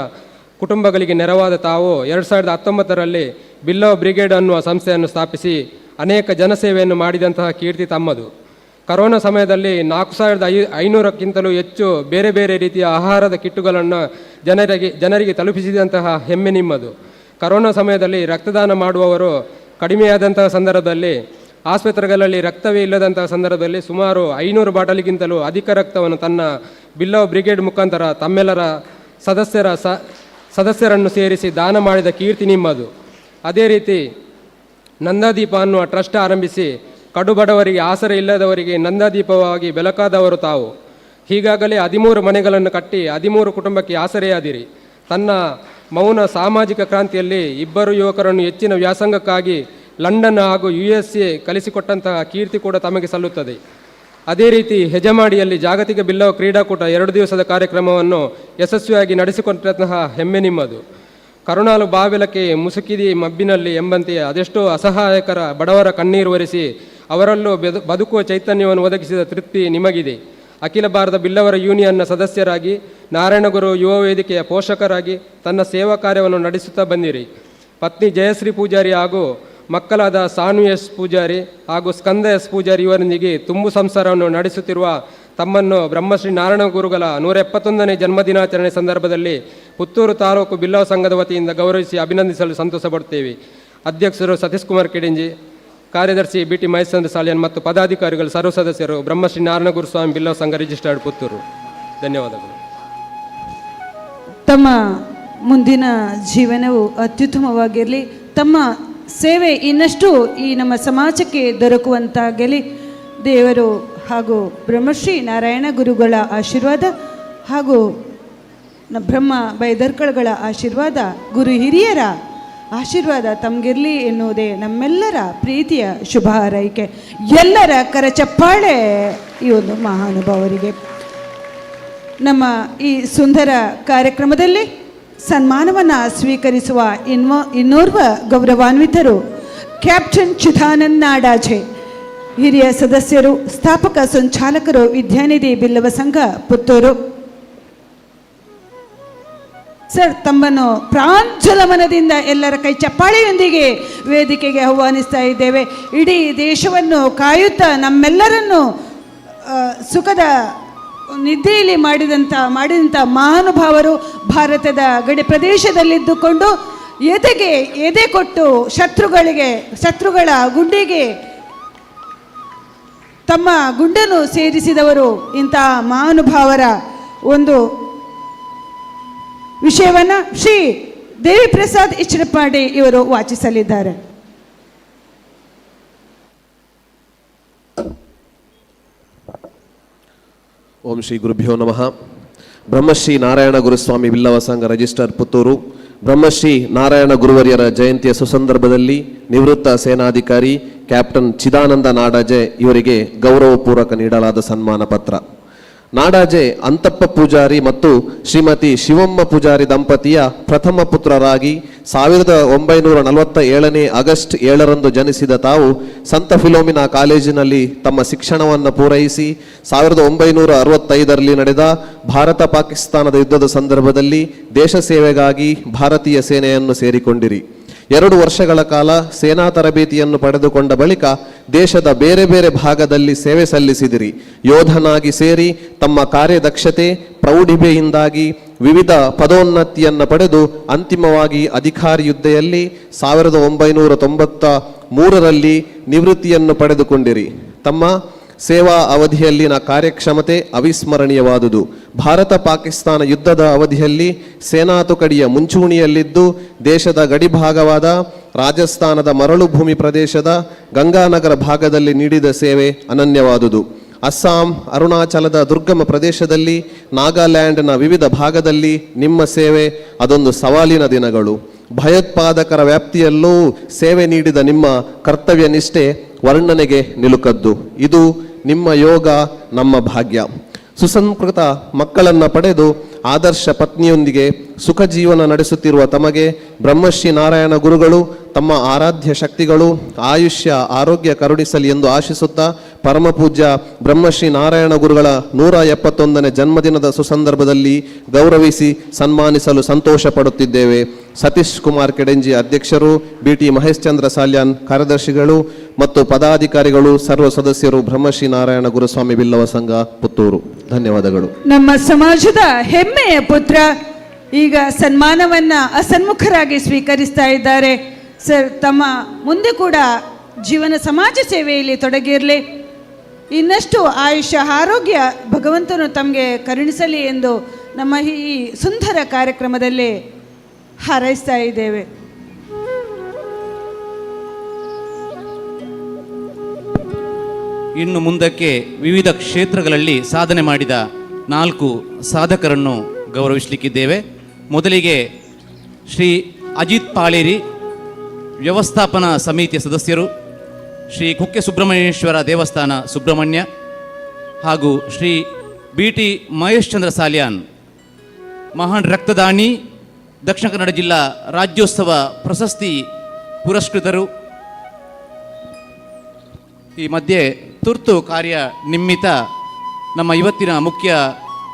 ಕುಟುಂಬಗಳಿಗೆ ನೆರವಾದ ತಾವು 2019ರಲ್ಲಿ ಬಿಲ್ಲವ ಬ್ರಿಗೇಡ್ ಅನ್ನುವ ಸಂಸ್ಥೆಯನ್ನು ಸ್ಥಾಪಿಸಿ ಅನೇಕ ಜನಸೇವೆಯನ್ನು ಮಾಡಿದಂತಹ ಕೀರ್ತಿ ತಮ್ಮದು. ಕರೋನಾ ಸಮಯದಲ್ಲಿ 4500ಕ್ಕಿಂತಲೂ ಹೆಚ್ಚು ಬೇರೆ ಬೇರೆ ರೀತಿಯ ಆಹಾರದ ಕಿಟ್ಟುಗಳನ್ನು ಜನರಿಗೆ ತಲುಪಿಸಿದಂತಹ ಹೆಮ್ಮೆ ನಿಮ್ಮದು. ಕರೋನಾ ಸಮಯದಲ್ಲಿ ರಕ್ತದಾನ ಮಾಡುವವರು ಕಡಿಮೆಯಾದಂತಹ ಸಂದರ್ಭದಲ್ಲಿ, ಆಸ್ಪತ್ರೆಗಳಲ್ಲಿ ರಕ್ತವೇ ಇಲ್ಲದಂತಹ ಸಂದರ್ಭದಲ್ಲಿ ಸುಮಾರು 500 ಬಾಟಲಿಗಿಂತಲೂ ಅಧಿಕ ರಕ್ತವನ್ನು ತನ್ನ ಬಿಲ್ಲವ ಬ್ರಿಗೇಡ್ ಮುಖಾಂತರ ತಮ್ಮೆಲ್ಲರ ಸದಸ್ಯರನ್ನು ಸೇರಿಸಿ ದಾನ ಮಾಡಿದ ಕೀರ್ತಿ ನಿಮ್ಮದು. ಅದೇ ರೀತಿ ನಂದಾದೀಪ ಅನ್ನುವ ಟ್ರಸ್ಟ್ ಆರಂಭಿಸಿ ಕಡುಬಡವರಿಗೆ, ಆಸರೆ ಇಲ್ಲದವರಿಗೆ ನಂದಾದೀಪವಾಗಿ ಬೆಳಕಾದವರು ತಾವು. ಈಗಾಗಲೇ 13 ಮನೆಗಳನ್ನು ಕಟ್ಟಿ 13 ಕುಟುಂಬಕ್ಕೆ ಆಸರೆಯಾದಿರಿ. ತನ್ನ ಮೌನ ಸಾಮಾಜಿಕ ಕ್ರಾಂತಿಯಲ್ಲಿ 2 ಯುವಕರನ್ನು ಹೆಚ್ಚಿನ ವ್ಯಾಸಂಗಕ್ಕಾಗಿ ಲಂಡನ್ ಹಾಗೂ USA ಕಲಿಸಿಕೊಟ್ಟಂತಹ ಕೀರ್ತಿ ಕೂಡ ತಮಗೆ ಸಲ್ಲುತ್ತದೆ. ಅದೇ ರೀತಿ ಹೆಜಮಾಡಿಯಲ್ಲಿ ಜಾಗತಿಕ ಬಿಲ್ಲವ ಕ್ರೀಡಾಕೂಟ 2 ದಿವಸದ ಕಾರ್ಯಕ್ರಮವನ್ನು ಯಶಸ್ವಿಯಾಗಿ ನಡೆಸಿಕೊಟ್ಟಂತಹ ಹೆಮ್ಮೆ ನಿಮ್ಮದು. ಕರುಣಾಲು ಬಾವಿಲಕ್ಕೆ ಮುಸುಕಿದಿ ಮಬ್ಬಿನಲ್ಲಿ ಎಂಬಂತೆ ಅದೆಷ್ಟೋ ಅಸಹಾಯಕರ ಬಡವರ ಕಣ್ಣೀರು ಒರೆಸಿ ಅವರಲ್ಲೂ ಬದುಕುವ ಚೈತನ್ಯವನ್ನು ಒದಗಿಸಿದ ತೃಪ್ತಿ ನಿಮಗಿದೆ. ಅಖಿಲ ಭಾರತ ಬಿಲ್ಲವರ ಯೂನಿಯನ್ನ ಸದಸ್ಯರಾಗಿ, ನಾರಾಯಣಗುರು ಯುವ ವೇದಿಕೆಯ ಪೋಷಕರಾಗಿ ತನ್ನ ಸೇವಾ ಕಾರ್ಯವನ್ನು ನಡೆಸುತ್ತಾ ಬಂದಿರಿ. ಪತ್ನಿ ಜಯಶ್ರೀ ಪೂಜಾರಿ ಹಾಗೂ ಮಕ್ಕಳಾದ ಸಾನು ಎಸ್ ಪೂಜಾರಿ ಹಾಗೂ ಸ್ಕಂದ ಎಸ್ ಪೂಜಾರಿ ಇವರೊಂದಿಗೆ ತುಂಬು ಸಂಸಾರವನ್ನು ನಡೆಸುತ್ತಿರುವ ತಮ್ಮನ್ನು ಬ್ರಹ್ಮಶ್ರೀ ನಾರಾಯಣ ಗುರುಗಳ 171ನೇ ಜನ್ಮದಿನಾಚರಣೆ ಸಂದರ್ಭದಲ್ಲಿ ಪುತ್ತೂರು ತಾಲೂಕು ಬಿಲ್ಲವ ಸಂಘದ ವತಿಯಿಂದ ಗೌರವಿಸಿ ಅಭಿನಂದಿಸಲು ಸಂತೋಷ ಪಡುತ್ತೇವೆ. ಅಧ್ಯಕ್ಷರು ಸತೀಶ್ ಕುಮಾರ್ ಕೆಡಿಂಜಿ, ಕಾರ್ಯದರ್ಶಿ ಬಿ ಟಿ ಮಹೇಶ್ಚಂದ್ರ ಸಾಲಿಯನ್ ಮತ್ತು ಪದಾಧಿಕಾರಿಗಳು, ಸರ್ವ ಸದಸ್ಯರು, ಬ್ರಹ್ಮಶ್ರೀ ನಾರಾಯಣ ಗುರುಸ್ವಾಮಿ ಬಿಲ್ಲವ ಸಂಘ ರಿಜಿಸ್ಟರ್ಡ್ ಪುತ್ತೂರು. ಧನ್ಯವಾದಗಳು. ತಮ್ಮ ಮುಂದಿನ ಜೀವನವು ಅತ್ಯುತ್ತಮವಾಗಿರಲಿ, ತಮ್ಮ ಸೇವೆ ಇನ್ನಷ್ಟು ಈ ನಮ್ಮ ಸಮಾಜಕ್ಕೆ ದೊರಕುವಂತಾಗಲಿ. ದೇವರು ಹಾಗೂ ಬ್ರಹ್ಮಶ್ರೀ ನಾರಾಯಣ ಗುರುಗಳ ಆಶೀರ್ವಾದ ಹಾಗೂ ಬ್ರಹ್ಮ ಬೈದರ್ಕಳಗಳ ಆಶೀರ್ವಾದ, ಗುರು ಹಿರಿಯರ ಆಶೀರ್ವಾದ ತಮಗಿರಲಿ ಎನ್ನುವುದೇ ನಮ್ಮೆಲ್ಲರ ಪ್ರೀತಿಯ ಶುಭ ಹಾರೈಕೆ. ಎಲ್ಲರ ಕರಚಪ್ಪಾಳೆ ಈ ಒಂದು ಮಹಾನುಭಾವರಿಗೆ. ನಮ್ಮ ಈ ಸುಂದರ ಕಾರ್ಯಕ್ರಮದಲ್ಲಿ ಸನ್ಮಾನವನ್ನು ಸ್ವೀಕರಿಸುವ ಇನ್ನೋರ್ವ ಗೌರವಾನ್ವಿತರು ಕ್ಯಾಪ್ಟನ್ ಚಿದಾನಂದ್ ನಾಡಾಜೆ, ಹಿರಿಯ ಸದಸ್ಯರು, ಸ್ಥಾಪಕ ಸಂಚಾಲಕರು, ವಿದ್ಯಾನಿಧಿ ಬಿಲ್ಲವ ಸಂಘ ಪುತ್ತೂರು. ಸರ್, ತಮ್ಮನ್ನು ಪ್ರಾಂಜಲ ಮನದಿಂದ ಎಲ್ಲರ ಕೈ ಚಪ್ಪಾಳೆಯೊಂದಿಗೆ ವೇದಿಕೆಗೆ ಆಹ್ವಾನಿಸ್ತಾ ಇದ್ದೇವೆ. ಇಡೀ ದೇಶವನ್ನು ಕಾಯುತ್ತಾ ನಮ್ಮೆಲ್ಲರನ್ನು ಸುಖದ ನಿದ್ದೆಯಲ್ಲಿ ಮಾಡಿದಂಥ ಮಾಡಿದಂಥ ಮಹಾನುಭಾವರು ಭಾರತದ ಗಡಿ ಪ್ರದೇಶದಲ್ಲಿದ್ದುಕೊಂಡು ಎದೆಗೆ ಎದೆ ಕೊಟ್ಟು ಶತ್ರುಗಳಿಗೆ, ಶತ್ರುಗಳ ಗುಂಡಿಗೆ ತಮ್ಮ ಗುಂಡನ್ನು ಸೇರಿಸಿದವರು. ಇಂಥ ಮಹಾನುಭಾವರ ಒಂದು ವಿಷಯವನ್ನು ಶ್ರೀ ದೇವಿ ಪ್ರಸಾದ್ ಇಚ್ರಪಾಡಿ ಇವರು ವಾಚಿಸಲಿದ್ದಾರೆ. ಓಂ ಶ್ರೀ ಗುರುಭ್ಯೋ ನಮಃ. ಬ್ರಹ್ಮಶ್ರೀ ನಾರಾಯಣ ಗುರುಸ್ವಾಮಿ ಬಿಲ್ಲವ ಸಂಘ ರಿಜಿಸ್ಟರ್ ಪುತ್ತೂರು. ಬ್ರಹ್ಮಶ್ರೀ ನಾರಾಯಣ ಗುರುವರ್ಯರ ಜಯಂತಿಯ ಸುಸಂದರ್ಭದಲ್ಲಿ ನಿವೃತ್ತ ಸೇನಾಧಿಕಾರಿ ಕ್ಯಾಪ್ಟನ್ ಚಿದಾನಂದ ನಾಡಾಜೆ ಇವರಿಗೆ ಗೌರವಪೂರ್ವಕ ನೀಡಲಾದ ಸನ್ಮಾನ ಪತ್ರ. ನಾಡಾಜೆ ಅಂತಪ್ಪ ಪೂಜಾರಿ ಮತ್ತು ಶ್ರೀಮತಿ ಶಿವಮ್ಮ ಪೂಜಾರಿ ದಂಪತಿಯ ಪ್ರಥಮ ಪುತ್ರರಾಗಿ 1947 ಆಗಸ್ಟ್ 7ರಂದು ಜನಿಸಿದ ತಾವು ಸಂತ ಫಿಲೋಮಿನಾ ಕಾಲೇಜಿನಲ್ಲಿ ತಮ್ಮ ಶಿಕ್ಷಣವನ್ನು ಪೂರೈಸಿ 1965ರಲ್ಲಿ ನಡೆದ ಭಾರತ ಪಾಕಿಸ್ತಾನದ ಯುದ್ಧದ ಸಂದರ್ಭದಲ್ಲಿ ದೇಶ ಸೇವೆಗಾಗಿ ಭಾರತೀಯ ಸೇನೆಯನ್ನು ಸೇರಿಕೊಂಡಿರಿ. 2 ವರ್ಷಗಳ ಕಾಲ ಸೇನಾ ತರಬೇತಿಯನ್ನು ಪಡೆದುಕೊಂಡ ಬಳಿಕ ದೇಶದ ಬೇರೆ ಬೇರೆ ಭಾಗದಲ್ಲಿ ಸೇವೆ ಸಲ್ಲಿಸಿದಿರಿ. ಯೋಧನಾಗಿ ಸೇರಿ ತಮ್ಮ ಕಾರ್ಯದಕ್ಷತೆ ಪ್ರೌಢಿಮೆಯಿಂದಾಗಿ ವಿವಿಧ ಪದೋನ್ನತಿಯನ್ನು ಪಡೆದು ಅಂತಿಮವಾಗಿ ಅಧಿಕಾರಿ ಹುದ್ದೆಯಲ್ಲಿ 1993ರಲ್ಲಿ ನಿವೃತ್ತಿಯನ್ನು ಪಡೆದುಕೊಂಡಿರಿ. ತಮ್ಮ ಸೇವಾ ಅವಧಿಯಲ್ಲಿನ ಕಾರ್ಯಕ್ಷಮತೆ ಅವಿಸ್ಮರಣೀಯವಾದುದು. ಭಾರತ ಪಾಕಿಸ್ತಾನ ಯುದ್ಧದ ಅವಧಿಯಲ್ಲಿ ಸೇನಾ ತುಕಡಿಯ ಮುಂಚೂಣಿಯಲ್ಲಿದ್ದು ದೇಶದ ಗಡಿಭಾಗವಾದ ರಾಜಸ್ಥಾನದ ಮರಳುಭೂಮಿ ಪ್ರದೇಶದ ಗಂಗಾನಗರ ಭಾಗದಲ್ಲಿ ನೀಡಿದ ಸೇವೆ ಅನನ್ಯವಾದುದು. ಅಸ್ಸಾಂ, ಅರುಣಾಚಲದ ದುರ್ಗಮ ಪ್ರದೇಶದಲ್ಲಿ, ನಾಗಾಲ್ಯಾಂಡ್ನ ವಿವಿಧ ಭಾಗದಲ್ಲಿ ನಿಮ್ಮ ಸೇವೆ ಅದೊಂದು ಸವಾಲಿನ ದಿನಗಳು. ಭಯೋತ್ಪಾದಕರ ವ್ಯಾಪ್ತಿಯಲ್ಲೂ ಸೇವೆ ನೀಡಿದ ನಿಮ್ಮ ಕರ್ತವ್ಯ ನಿಷ್ಠೆ ವರ್ಣನೆಗೆ ನಿಲುಕದ್ದು. ಇದು ನಿಮ್ಮ ಯೋಗ, ನಮ್ಮ ಭಾಗ್ಯ. ಸುಸಂಸ್ಕೃತ ಮಕ್ಕಳನ್ನು ಪಡೆದು ಆದರ್ಶ ಪತ್ನಿಯೊಂದಿಗೆ ಸುಖ ಜೀವನ ನಡೆಸುತ್ತಿರುವ ತಮಗೆ ಬ್ರಹ್ಮಶ್ರೀ ನಾರಾಯಣ ಗುರುಗಳು ತಮ್ಮ ಆರಾಧ್ಯ ಶಕ್ತಿಗಳು ಆಯುಷ್ಯ ಆರೋಗ್ಯ ಕರುಣಿಸಲಿ ಎಂದು ಆಶಿಸುತ್ತಾ ಪರಮಪೂಜ್ಯ ಬ್ರಹ್ಮಶ್ರೀ ನಾರಾಯಣ ಗುರುಗಳ 171ನೇ ಜನ್ಮದಿನದ ಸುಸಂದರ್ಭದಲ್ಲಿ ಗೌರವಿಸಿ ಸನ್ಮಾನಿಸಲು ಸಂತೋಷ ಪಡುತ್ತಿದ್ದೇವೆ. ಸತೀಶ್ ಕುಮಾರ್ ಕೆಡೆಂಜಿ ಅಧ್ಯಕ್ಷರು, ಬಿ.ಟಿ. ಮಹೇಶ್ ಚಂದ್ರ ಸಾಲ್ಯಾನ್ ಕಾರ್ಯದರ್ಶಿಗಳು ಮತ್ತು ಪದಾಧಿಕಾರಿಗಳು, ಸರ್ವ ಸದಸ್ಯರು, ಬ್ರಹ್ಮಶ್ರೀ ನಾರಾಯಣ ಗುರುಸ್ವಾಮಿ ಬಿಲ್ಲವ ಸಂಘ ಪುತ್ತೂರು. ಧನ್ಯವಾದಗಳು. ನಮ್ಮ ಸಮಾಜದ ಹೆಮ್ಮೆಯ ಪುತ್ರ ಈಗ ಸನ್ಮಾನವನ್ನ ಅಸನ್ಮುಖರಾಗಿ ಸ್ವೀಕರಿಸ್ತಾ ಇದ್ದಾರೆ. ಸರ್, ತಮ್ಮ ಮುಂದೆ ಕೂಡ ಜೀವನ ಸಮಾಜ ಸೇವೆಯಲ್ಲಿ ತೊಡಗಿರಲಿ, ಇನ್ನಷ್ಟು ಆಯುಷ್ಯ ಆರೋಗ್ಯ ಭಗವಂತನು ತಮಗೆ ಕರುಣಿಸಲಿ ಎಂದು ನಮ್ಮ ಈ ಸುಂದರ ಕಾರ್ಯಕ್ರಮದಲ್ಲಿ ಹಾರೈಸ್ತಾ ಇದ್ದೇವೆ. ಇನ್ನು ಮುಂದಕ್ಕೆ ವಿವಿಧ ಕ್ಷೇತ್ರಗಳಲ್ಲಿ ಸಾಧನೆ ಮಾಡಿದ 4 ಸಾಧಕರನ್ನು ಗೌರವಿಸಲಿಕ್ಕಿದ್ದೇವೆ. ಮೊದಲಿಗೆ ಶ್ರೀ ಅಜಿತ್ ಪಾಳೇರಿ, ವ್ಯವಸ್ಥಾಪನಾ ಸಮಿತಿಯ ಸದಸ್ಯರು, ಶ್ರೀ ಕುಕ್ಕೆ ಸುಬ್ರಹ್ಮಣ್ಯೇಶ್ವರ ದೇವಸ್ಥಾನ ಸುಬ್ರಹ್ಮಣ್ಯ, ಹಾಗೂ ಶ್ರೀ ಬಿ.ಟಿ. ಮಹೇಶ್ ಚಂದ್ರ ಸಾಲ್ಯಾನ್, ಮಹಾನ್ ರಕ್ತದಾನಿ, ದಕ್ಷಿಣ ಕನ್ನಡ ಜಿಲ್ಲಾ ರಾಜ್ಯೋತ್ಸವ ಪ್ರಶಸ್ತಿ ಪುರಸ್ಕೃತರು. ಈ ಮಧ್ಯೆ ತುರ್ತು ಕಾರ್ಯ ನಿಮಿತ್ತ ನಮ್ಮ ಇವತ್ತಿನ ಮುಖ್ಯ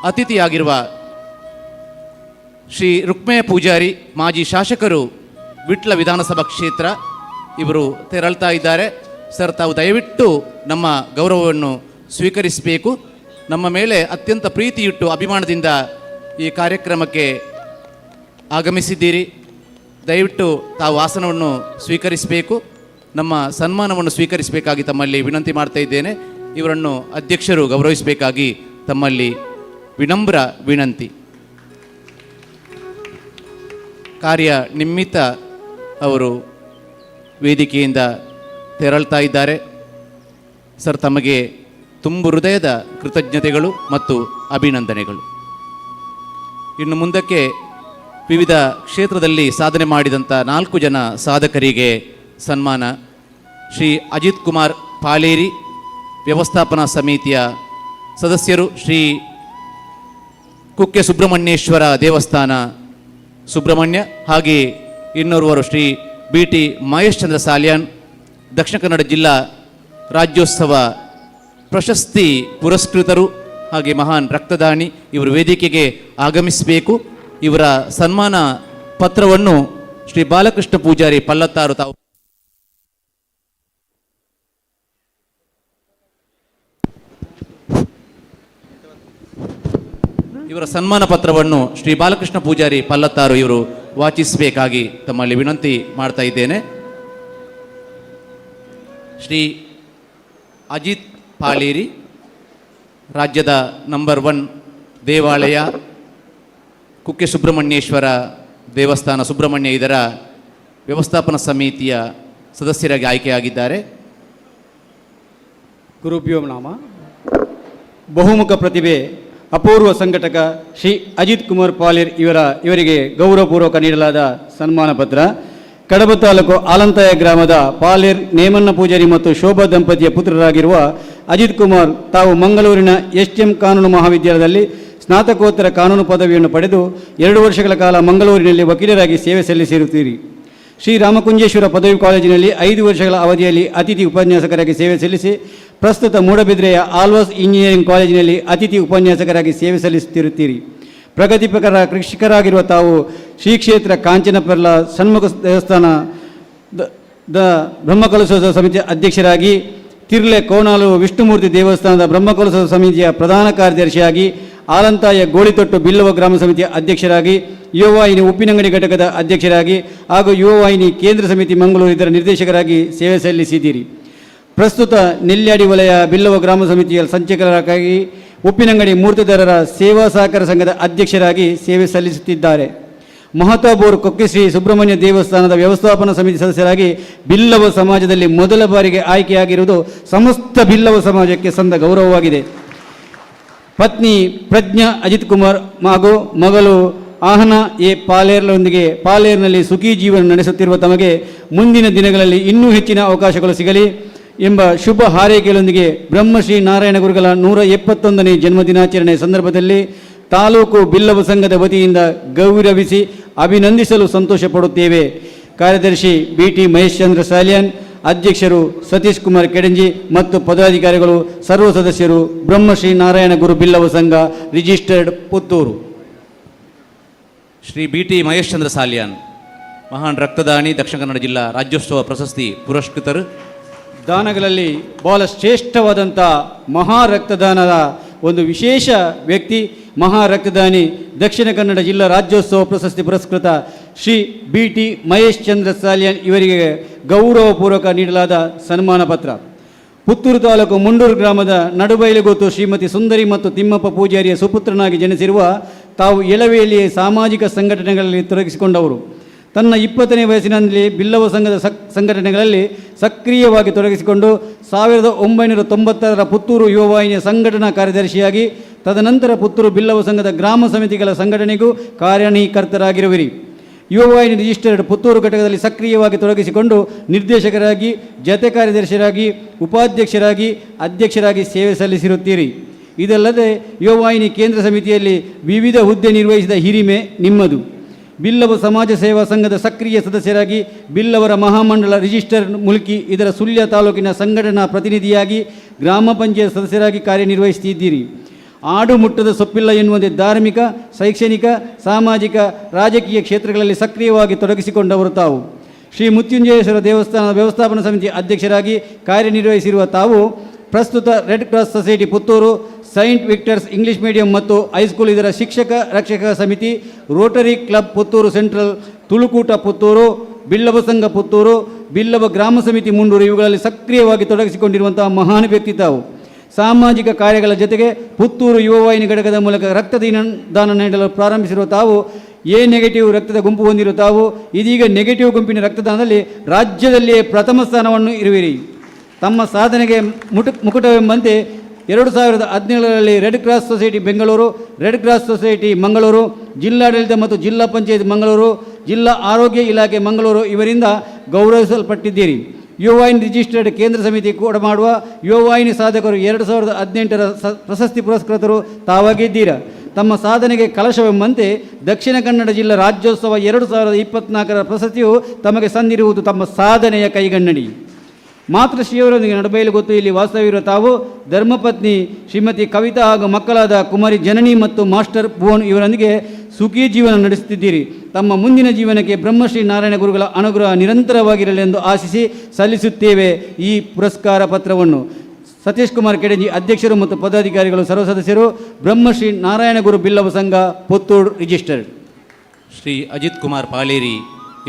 ಅತಿಥಿಯಾಗಿರುವ ಶ್ರೀ ರುಕ್ಮಯ್ಯ ಪೂಜಾರಿ, ಮಾಜಿ ಶಾಸಕರು, ವಿಟ್ಲ ವಿಧಾನಸಭಾ ಕ್ಷೇತ್ರ, ಇವರು ತೆರಳ್ತಾ ಇದ್ದಾರೆ. ಸರ್, ತಾವು ದಯವಿಟ್ಟು ನಮ್ಮ ಗೌರವವನ್ನು ಸ್ವೀಕರಿಸಬೇಕು. ನಮ್ಮ ಮೇಲೆ ಅತ್ಯಂತ ಪ್ರೀತಿಯಿಟ್ಟು ಅಭಿಮಾನದಿಂದ ಈ ಕಾರ್ಯಕ್ರಮಕ್ಕೆ ಆಗಮಿಸಿದ್ದೀರಿ. ದಯವಿಟ್ಟು ತಾವು ಆಸನವನ್ನು ಸ್ವೀಕರಿಸಬೇಕು, ನಮ್ಮ ಸನ್ಮಾನವನ್ನು ಸ್ವೀಕರಿಸಬೇಕಾಗಿ ತಮ್ಮಲ್ಲಿ ವಿನಂತಿ ಮಾಡ್ತಾ ಇದ್ದೇನೆ. ಇವರನ್ನು ಅಧ್ಯಕ್ಷರು ಗೌರವಿಸಬೇಕಾಗಿ ತಮ್ಮಲ್ಲಿ ವಿನಮ್ರ ವಿನಂತಿ. ಕಾರ್ಯ ನಿಮಿತ್ತ ಅವರು ವೇದಿಕೆಯಿಂದ ತೆರಳ್ತಾ ಇದ್ದಾರೆ. ಸರ್, ತಮಗೆ ತುಂಬು ಹೃದಯದ ಕೃತಜ್ಞತೆಗಳು ಮತ್ತು ಅಭಿನಂದನೆಗಳು. ಇನ್ನು ಮುಂದಕ್ಕೆ ವಿವಿಧ ಕ್ಷೇತ್ರದಲ್ಲಿ ಸಾಧನೆ ಮಾಡಿದಂಥ 4 ಜನ ಸಾಧಕರಿಗೆ ಸನ್ಮಾನ. ಶ್ರೀ ಅಜಿತ್ ಕುಮಾರ್ ಪಾಲೇರಿ, ವ್ಯವಸ್ಥಾಪನಾ ಸಮಿತಿಯ ಸದಸ್ಯರು, ಶ್ರೀ ಕುಕ್ಕೆ ಸುಬ್ರಹ್ಮಣ್ಯೇಶ್ವರ ದೇವಸ್ಥಾನ ಸುಬ್ರಹ್ಮಣ್ಯ, ಹಾಗೆಯೇ ಇನ್ನೋರ್ವರು ಶ್ರೀ ಬಿ.ಟಿ. ಮಹೇಶ್ ಚಂದ್ರ ಸಾಲ್ಯಾನ್, ದಕ್ಷಿಣ ಕನ್ನಡ ಜಿಲ್ಲಾ ರಾಜ್ಯೋತ್ಸವ ಪ್ರಶಸ್ತಿ ಪುರಸ್ಕೃತರು, ಹಾಗೆ ಮಹಾನ್ ರಕ್ತದಾನಿ. ಇವರು ವೇದಿಕೆಗೆ ಆಗಮಿಸಬೇಕು. ಇವರ ಸನ್ಮಾನ ಪತ್ರವನ್ನು ಶ್ರೀ ಬಾಲಕೃಷ್ಣ ಪೂಜಾರಿ ಪಲ್ಲತ್ತಾರು ತಾವು ಇವರ ಸನ್ಮಾನ ಪತ್ರವನ್ನು ಶ್ರೀ ಬಾಲಕೃಷ್ಣ ಪೂಜಾರಿ ಪಲ್ಲತ್ತಾರು ಇವರು ವಾಚಿಸಬೇಕಾಗಿ ತಮ್ಮಲ್ಲಿ ವಿನಂತಿ ಮಾಡ್ತಾ ಇದ್ದೇನೆ. ಶ್ರೀ ಅಜಿತ್ ಪಾಲೇರಿ, ರಾಜ್ಯದ ನಂಬರ್ 1 ದೇವಾಲಯ ಕುಕ್ಕೆ ಸುಬ್ರಹ್ಮಣ್ಯೇಶ್ವರ ದೇವಸ್ಥಾನ ಸುಬ್ರಹ್ಮಣ್ಯ ಇದರ ವ್ಯವಸ್ಥಾಪನಾ ಸಮಿತಿಯ ಸದಸ್ಯರಾಗಿ ಆಯ್ಕೆಯಾಗಿದ್ದಾರೆ. ಗುರುಭ್ಯೋ ನಾಮ. ಬಹುಮುಖ ಪ್ರತಿಭೆ, ಅಪೂರ್ವ ಸಂಘಟಕ ಶ್ರೀ ಅಜಿತ್ ಕುಮಾರ್ ಪಾಲೇರ್ ಇವರಿಗೆ ಗೌರವಪೂರ್ವಕ ನೀಡಲಾದ ಸನ್ಮಾನ ಪತ್ರ. ಕಡಬ ತಾಲೂಕು ಆಲಂತಾಯ ಗ್ರಾಮದ ಪಾಲೇರ್ ನೇಮಣ್ಣ ಪೂಜಾರಿ ಮತ್ತು ಶೋಭಾ ದಂಪತಿಯ ಪುತ್ರರಾಗಿರುವ ಅಜಿತ್ ಕುಮಾರ್ ತಾವು ಮಂಗಳೂರಿನ ಎಸ್.ಎಂ. ಕಾನೂನು ಮಹಾವಿದ್ಯಾಲಯದಲ್ಲಿ ಸ್ನಾತಕೋತ್ತರ ಕಾನೂನು ಪದವಿಯನ್ನು ಪಡೆದು 2 ವರ್ಷಗಳ ಕಾಲ ಮಂಗಳೂರಿನಲ್ಲಿ ವಕೀಲರಾಗಿ ಸೇವೆ ಸಲ್ಲಿಸಿರುತ್ತೀರಿ. ಶ್ರೀ ರಾಮಕುಂಜೇಶ್ವರ ಪದವಿ ಕಾಲೇಜಿನಲ್ಲಿ 5 ವರ್ಷಗಳ ಅವಧಿಯಲ್ಲಿ ಅತಿಥಿ ಉಪನ್ಯಾಸಕರಾಗಿ ಸೇವೆ ಸಲ್ಲಿಸಿ ಪ್ರಸ್ತುತ ಮೂಡಬಿದ್ರೆಯ ಆಲ್ವಾಸ್ ಇಂಜಿನಿಯರಿಂಗ್ ಕಾಲೇಜಿನಲ್ಲಿ ಅತಿಥಿ ಉಪನ್ಯಾಸಕರಾಗಿ ಸೇವೆ ಸಲ್ಲಿಸುತ್ತಿರುತ್ತೀರಿ. ಪ್ರಗತಿಪರ ಕೃಷಿಕರಾಗಿರುವ ತಾವು ಶ್ರೀ ಕ್ಷೇತ್ರ ಕಾಂಚನಪರ್ಲ ಸಣ್ಮುಖ ದೇವಸ್ಥಾನ the ಬ್ರಹ್ಮಕಲಶೋತ್ಸವ ಸಮಿತಿಯ ಅಧ್ಯಕ್ಷರಾಗಿ, ತಿರ್ಲೆ ಕೋಣಾಲು ವಿಷ್ಣುಮೂರ್ತಿ ದೇವಸ್ಥಾನದ ಬ್ರಹ್ಮಕಲಶೋತ್ಸವ ಸಮಿತಿಯ ಪ್ರಧಾನ ಕಾರ್ಯದರ್ಶಿಯಾಗಿ, ಆಲಂತಾಯ ಗೋಳಿತೊಟ್ಟು ಬಿಲ್ಲವ ಗ್ರಾಮ ಸಮಿತಿಯ ಅಧ್ಯಕ್ಷರಾಗಿ, ಯುವವಾಹಿನಿ ಉಪ್ಪಿನಂಗಡಿ ಘಟಕದ ಅಧ್ಯಕ್ಷರಾಗಿ ಹಾಗೂ ಯುವವಾಹಿನಿ ಕೇಂದ್ರ ಸಮಿತಿ ಮಂಗಳೂರು ಇದರ ನಿರ್ದೇಶಕರಾಗಿ ಸೇವೆ ಸಲ್ಲಿಸಿದ್ದೀರಿ. ಪ್ರಸ್ತುತ ನೆಲ್ಯಾಡಿ ವಲಯ ಬಿಲ್ಲವ ಗ್ರಾಮ ಸಮಿತಿಯ ಸಂಚಾಲಕರಾಗಿ, ಉಪ್ಪಿನಂಗಡಿ ಮೂರ್ತಿದಾರರ ಸೇವಾ ಸಹಕಾರ ಸಂಘದ ಅಧ್ಯಕ್ಷರಾಗಿ ಸೇವೆ ಸಲ್ಲಿಸುತ್ತಿದ್ದಾರೆ. ಮಹತಾಬೂರ್ ಕೊಕ್ಕೆಶ್ರೀ ಸುಬ್ರಹ್ಮಣ್ಯ ದೇವಸ್ಥಾನದ ವ್ಯವಸ್ಥಾಪನಾ ಸಮಿತಿ ಸದಸ್ಯರಾಗಿ ಬಿಲ್ಲವ ಸಮಾಜದಲ್ಲಿ ಮೊದಲ ಬಾರಿಗೆ ಆಯ್ಕೆಯಾಗಿರುವುದು ಸಮಸ್ತ ಬಿಲ್ಲವ ಸಮಾಜಕ್ಕೆ ಸಂದ ಗೌರವವಾಗಿದೆ. ಪತ್ನಿ ಪ್ರಜ್ಞಾ ಅಜಿತ್ ಕುಮಾರ್ ಹಾಗೂ ಮಗಳು ಆಹನಾ ಎ ಪಾಲೇರ್ನೊಂದಿಗೆ ಪಾಲೇರ್ನಲ್ಲಿ ಸುಖಿ ಜೀವನ ನಡೆಸುತ್ತಿರುವ ತಮಗೆ ಮುಂದಿನ ದಿನಗಳಲ್ಲಿ ಇನ್ನೂ ಹೆಚ್ಚಿನ ಅವಕಾಶಗಳು ಸಿಗಲಿ ಎಂಬ ಶುಭ ಹಾರೈಕೆಗಳೊಂದಿಗೆ ಬ್ರಹ್ಮಶ್ರೀ ನಾರಾಯಣ ಗುರುಗಳ 171ನೇ ಜನ್ಮದಿನಾಚರಣೆ ಸಂದರ್ಭದಲ್ಲಿ ತಾಲೂಕು ಬಿಲ್ಲವ ಸಂಘದ ವತಿಯಿಂದ ಗೌರವಿಸಿ ಅಭಿನಂದಿಸಲು ಸಂತೋಷ ಪಡುತ್ತೇವೆ. ಕಾರ್ಯದರ್ಶಿ ಬಿ.ಟಿ. ಮಹೇಶ್ಚಂದ್ರ ಸಾಲಿಯಾನ್, ಅಧ್ಯಕ್ಷರು ಸತೀಶ್ ಕುಮಾರ್ ಕೆಡಂಜಿ ಮತ್ತು ಪದಾಧಿಕಾರಿಗಳು, ಸರ್ವ ಸದಸ್ಯರು, ಬ್ರಹ್ಮಶ್ರೀ ನಾರಾಯಣ ಗುರು ಬಿಲ್ಲವ ಸಂಘ, ರಿಜಿಸ್ಟರ್ಡ್, ಪುತ್ತೂರು. ಶ್ರೀ ಬಿ.ಟಿ. ಮಹೇಶ್ಚಂದ್ರ ಸಾಲಿಯಾನ್, ಮಹಾನ್ ರಕ್ತದಾನಿ, ದಕ್ಷಿಣ ಕನ್ನಡ ಜಿಲ್ಲಾ ರಾಜ್ಯೋತ್ಸವ ಪ್ರಶಸ್ತಿ ಪುರಸ್ಕೃತರು. ದಾನಗಳಲ್ಲಿ ಬಹಳ ಶ್ರೇಷ್ಠವಾದಂಥ ಮಹಾ ರಕ್ತದಾನದ ಒಂದು ವಿಶೇಷ ವ್ಯಕ್ತಿ, ಮಹಾ ರಕ್ತದಾನಿ, ದಕ್ಷಿಣ ಕನ್ನಡ ಜಿಲ್ಲಾ ರಾಜ್ಯೋತ್ಸವ ಪ್ರಶಸ್ತಿ ಪುರಸ್ಕೃತ ಶ್ರೀ ಬಿ.ಟಿ. ಮಹೇಶ್ ಚಂದ್ರ ಸಾಲಿಯಾನ್ ಇವರಿಗೆ ಗೌರವಪೂರ್ವಕ ನೀಡಲಾದ ಸನ್ಮಾನ ಪತ್ರ. ಪುತ್ತೂರು ತಾಲೂಕು ಮುಂಡೂರು ಗ್ರಾಮದ ನಡುಬೈಲುಗೋತು ಶ್ರೀಮತಿ ಸುಂದರಿ ಮತ್ತು ತಿಮ್ಮಪ್ಪ ಪೂಜಾರಿಯ ಸುಪುತ್ರನಾಗಿ ಜನಿಸಿರುವ ತಾವು ಎಳವೆಯಲ್ಲಿಯೇ ಸಾಮಾಜಿಕ ಸಂಘಟನೆಗಳಲ್ಲಿ ತೊಡಗಿಸಿಕೊಂಡವರು. ತನ್ನ 20ನೇ ವಯಸ್ಸಿನಲ್ಲಿ ಬಿಲ್ಲವ ಸಂಘದ ಸಂಘಟನೆಗಳಲ್ಲಿ ಸಕ್ರಿಯವಾಗಿ ತೊಡಗಿಸಿಕೊಂಡು 1996ರ ಪುತ್ತೂರು ಯುವವಾಹಿನಿಯ ಸಂಘಟನಾ ಕಾರ್ಯದರ್ಶಿಯಾಗಿ, ತದನಂತರ ಪುತ್ತೂರು ಬಿಲ್ಲವ ಸಂಘದ ಗ್ರಾಮ ಸಮಿತಿಗಳ ಸಂಘಟನೆಗೂ ಕಾರ್ಯಕರ್ತರಾಗಿರುವಿರಿ. ಯುವವಾಹಿನಿ ರಿಜಿಸ್ಟರ್ಡ್ ಪುತ್ತೂರು ಘಟಕದಲ್ಲಿ ಸಕ್ರಿಯವಾಗಿ ತೊಡಗಿಸಿಕೊಂಡು ನಿರ್ದೇಶಕರಾಗಿ, ಜತೆ ಕಾರ್ಯದರ್ಶಿಯಾಗಿ, ಉಪಾಧ್ಯಕ್ಷರಾಗಿ, ಅಧ್ಯಕ್ಷರಾಗಿ ಸೇವೆ ಸಲ್ಲಿಸಿರುತ್ತೀರಿ. ಇದಲ್ಲದೆ ಯುವವಾಹಿನಿ ಕೇಂದ್ರ ಸಮಿತಿಯಲ್ಲಿ ವಿವಿಧ ಹುದ್ದೆ ನಿರ್ವಹಿಸಿದ ಹಿರಿಮೆ ನಿಮ್ಮದು. ಬಿಲ್ಲವ ಸಮಾಜ ಸೇವಾ ಸಂಘದ ಸಕ್ರಿಯ ಸದಸ್ಯರಾಗಿ, ಬಿಲ್ಲವರ ಮಹಾಮಂಡಲ ರಿಜಿಸ್ಟರ್ ಮುಲ್ಕಿ ಇದರ ಸುಳ್ಯ ತಾಲೂಕಿನ ಸಂಘಟನಾ ಪ್ರತಿನಿಧಿಯಾಗಿ, ಗ್ರಾಮ ಪಂಚಾಯತ್ ಸದಸ್ಯರಾಗಿ ಕಾರ್ಯನಿರ್ವಹಿಸುತ್ತಿದ್ದೀರಿ. ಆಡು ಮುಟ್ಟದ ಸೊಪ್ಪಿಲ್ಲ ಎನ್ನುವಂತೆ ಧಾರ್ಮಿಕ, ಶೈಕ್ಷಣಿಕ, ಸಾಮಾಜಿಕ, ರಾಜಕೀಯ ಕ್ಷೇತ್ರಗಳಲ್ಲಿ ಸಕ್ರಿಯವಾಗಿ ತೊಡಗಿಸಿಕೊಂಡವರು ತಾವು. ಶ್ರೀ ಮೃತ್ಯುಂಜಯೇಶ್ವರ ದೇವಸ್ಥಾನದ ವ್ಯವಸ್ಥಾಪನಾ ಸಮಿತಿ ಅಧ್ಯಕ್ಷರಾಗಿ ಕಾರ್ಯನಿರ್ವಹಿಸಿರುವ ತಾವು ಪ್ರಸ್ತುತ Red Cross Society Puttur, Saint Victor's English medium ಮತ್ತು ಹೈಸ್ಕೂಲ್ ಇದರ ಶಿಕ್ಷಕ ರಕ್ಷಕ ಸಮಿತಿ, Rotary club Puttur central, ತುಳುಕೂಟ ಪುತ್ತೂರು, ಬಿಲ್ಲವ ಸಂಘ ಪುತ್ತೂರು, ಬಿಲ್ಲವ ಗ್ರಾಮ ಸಮಿತಿ ಮುಂಡೂರು ಇವುಗಳಲ್ಲಿ ಸಕ್ರಿಯವಾಗಿ ತೊಡಗಿಸಿಕೊಂಡಿರುವಂತಹ ಮಹಾನ್ ವ್ಯಕ್ತಿ ತಾವು. ಸಾಮಾಜಿಕ ಕಾರ್ಯಗಳ ಜೊತೆಗೆ ಪುತ್ತೂರು ಯುವವಾಹಿನಿ ಘಟಕದ ಮೂಲಕ ರಕ್ತದಾನ ದಾನ ನೀಡಲು ಪ್ರಾರಂಭಿಸಿರುವ ತಾವು, ಎ ನೆಗೆಟಿವ್ ರಕ್ತದ ಗುಂಪು ಹೊಂದಿರುವ ತಾವು ಇದೀಗ ನೆಗೆಟಿವ್ ಗುಂಪಿನ ರಕ್ತದಾನದಲ್ಲಿ ರಾಜ್ಯದಲ್ಲಿಯೇ ಪ್ರಥಮ ಸ್ಥಾನವನ್ನು ಇರುವಿರಿ. ತಮ್ಮ ಸಾಧನೆಗೆ ಮುಕುಟವೆಂಬಂತೆ 2017ರಲ್ಲಿ Red Cross Society Bengaluru, Red Cross Society Mangaluru, ಜಿಲ್ಲಾಡಳಿತ ಮತ್ತು ಜಿಲ್ಲಾ ಪಂಚಾಯತ್ ಮಂಗಳೂರು, ಜಿಲ್ಲಾ ಆರೋಗ್ಯ ಇಲಾಖೆ ಮಂಗಳೂರು ಇವರಿಂದ ಗೌರವಿಸಲ್ಪಟ್ಟಿದ್ದೀರಿ. ಯುವವಾಹಿನಿ ರಿಜಿಸ್ಟರ್ಡ್ ಕೇಂದ್ರ ಸಮಿತಿ ಕೂಡ ಮಾಡುವ ಯುವವಾಹಿನಿ ಸಾಧಕರು 2018ರ ಪ್ರಶಸ್ತಿ ಪುರಸ್ಕೃತರು ತಾವಾಗಿದ್ದೀರಾ. ತಮ್ಮ ಸಾಧನೆಗೆ ಕಲಶವೆಂಬಂತೆ ದಕ್ಷಿಣ ಕನ್ನಡ ಜಿಲ್ಲಾ ರಾಜ್ಯೋತ್ಸವ 2024ರ ಪ್ರಶಸ್ತಿಯು ತಮಗೆ ಸಂದಿರುವುದು ತಮ್ಮ ಸಾಧನೆಯ ಕೈಗನ್ನಡಿ. ಮಾತೃಶ್ರೀಯವರೊಂದಿಗೆ ನಡುಬೈಲು ಗೊತ್ತು ಇಲ್ಲಿ ವಾಸ್ತವಿರುವ ತಾವು ಧರ್ಮಪತ್ನಿ ಶ್ರೀಮತಿ ಕವಿತಾ ಹಾಗೂ ಮಕ್ಕಳಾದ ಕುಮಾರಿ ಜನನಿ ಮತ್ತು ಮಾಸ್ಟರ್ ಭುವನ್ ಇವರೊಂದಿಗೆ ಸುಖಿ ಜೀವನ ನಡೆಸುತ್ತಿದ್ದೀರಿ. ತಮ್ಮ ಮುಂದಿನ ಜೀವನಕ್ಕೆ ಬ್ರಹ್ಮಶ್ರೀ ನಾರಾಯಣ ಗುರುಗಳ ಅನುಗ್ರಹ ನಿರಂತರವಾಗಿರಲಿ ಎಂದು ಆಶಿಸಿ ಸಲ್ಲಿಸುತ್ತೇವೆ ಈ ಪುರಸ್ಕಾರ ಪತ್ರವನ್ನು. ಸತೀಶ್ ಕುಮಾರ್ ಕೆಡಂಜಿ ಅಧ್ಯಕ್ಷರು ಮತ್ತು ಪದಾಧಿಕಾರಿಗಳು ಸರ್ವ ಸದಸ್ಯರು, ಬ್ರಹ್ಮಶ್ರೀ ನಾರಾಯಣಗುರು ಬಿಲ್ಲವ ಸಂಘ, ಪುತ್ತೂರು ರಿಜಿಸ್ಟರ್ಡ್. ಶ್ರೀ ಅಜಿತ್ ಕುಮಾರ್ ಪಾಲೇರಿ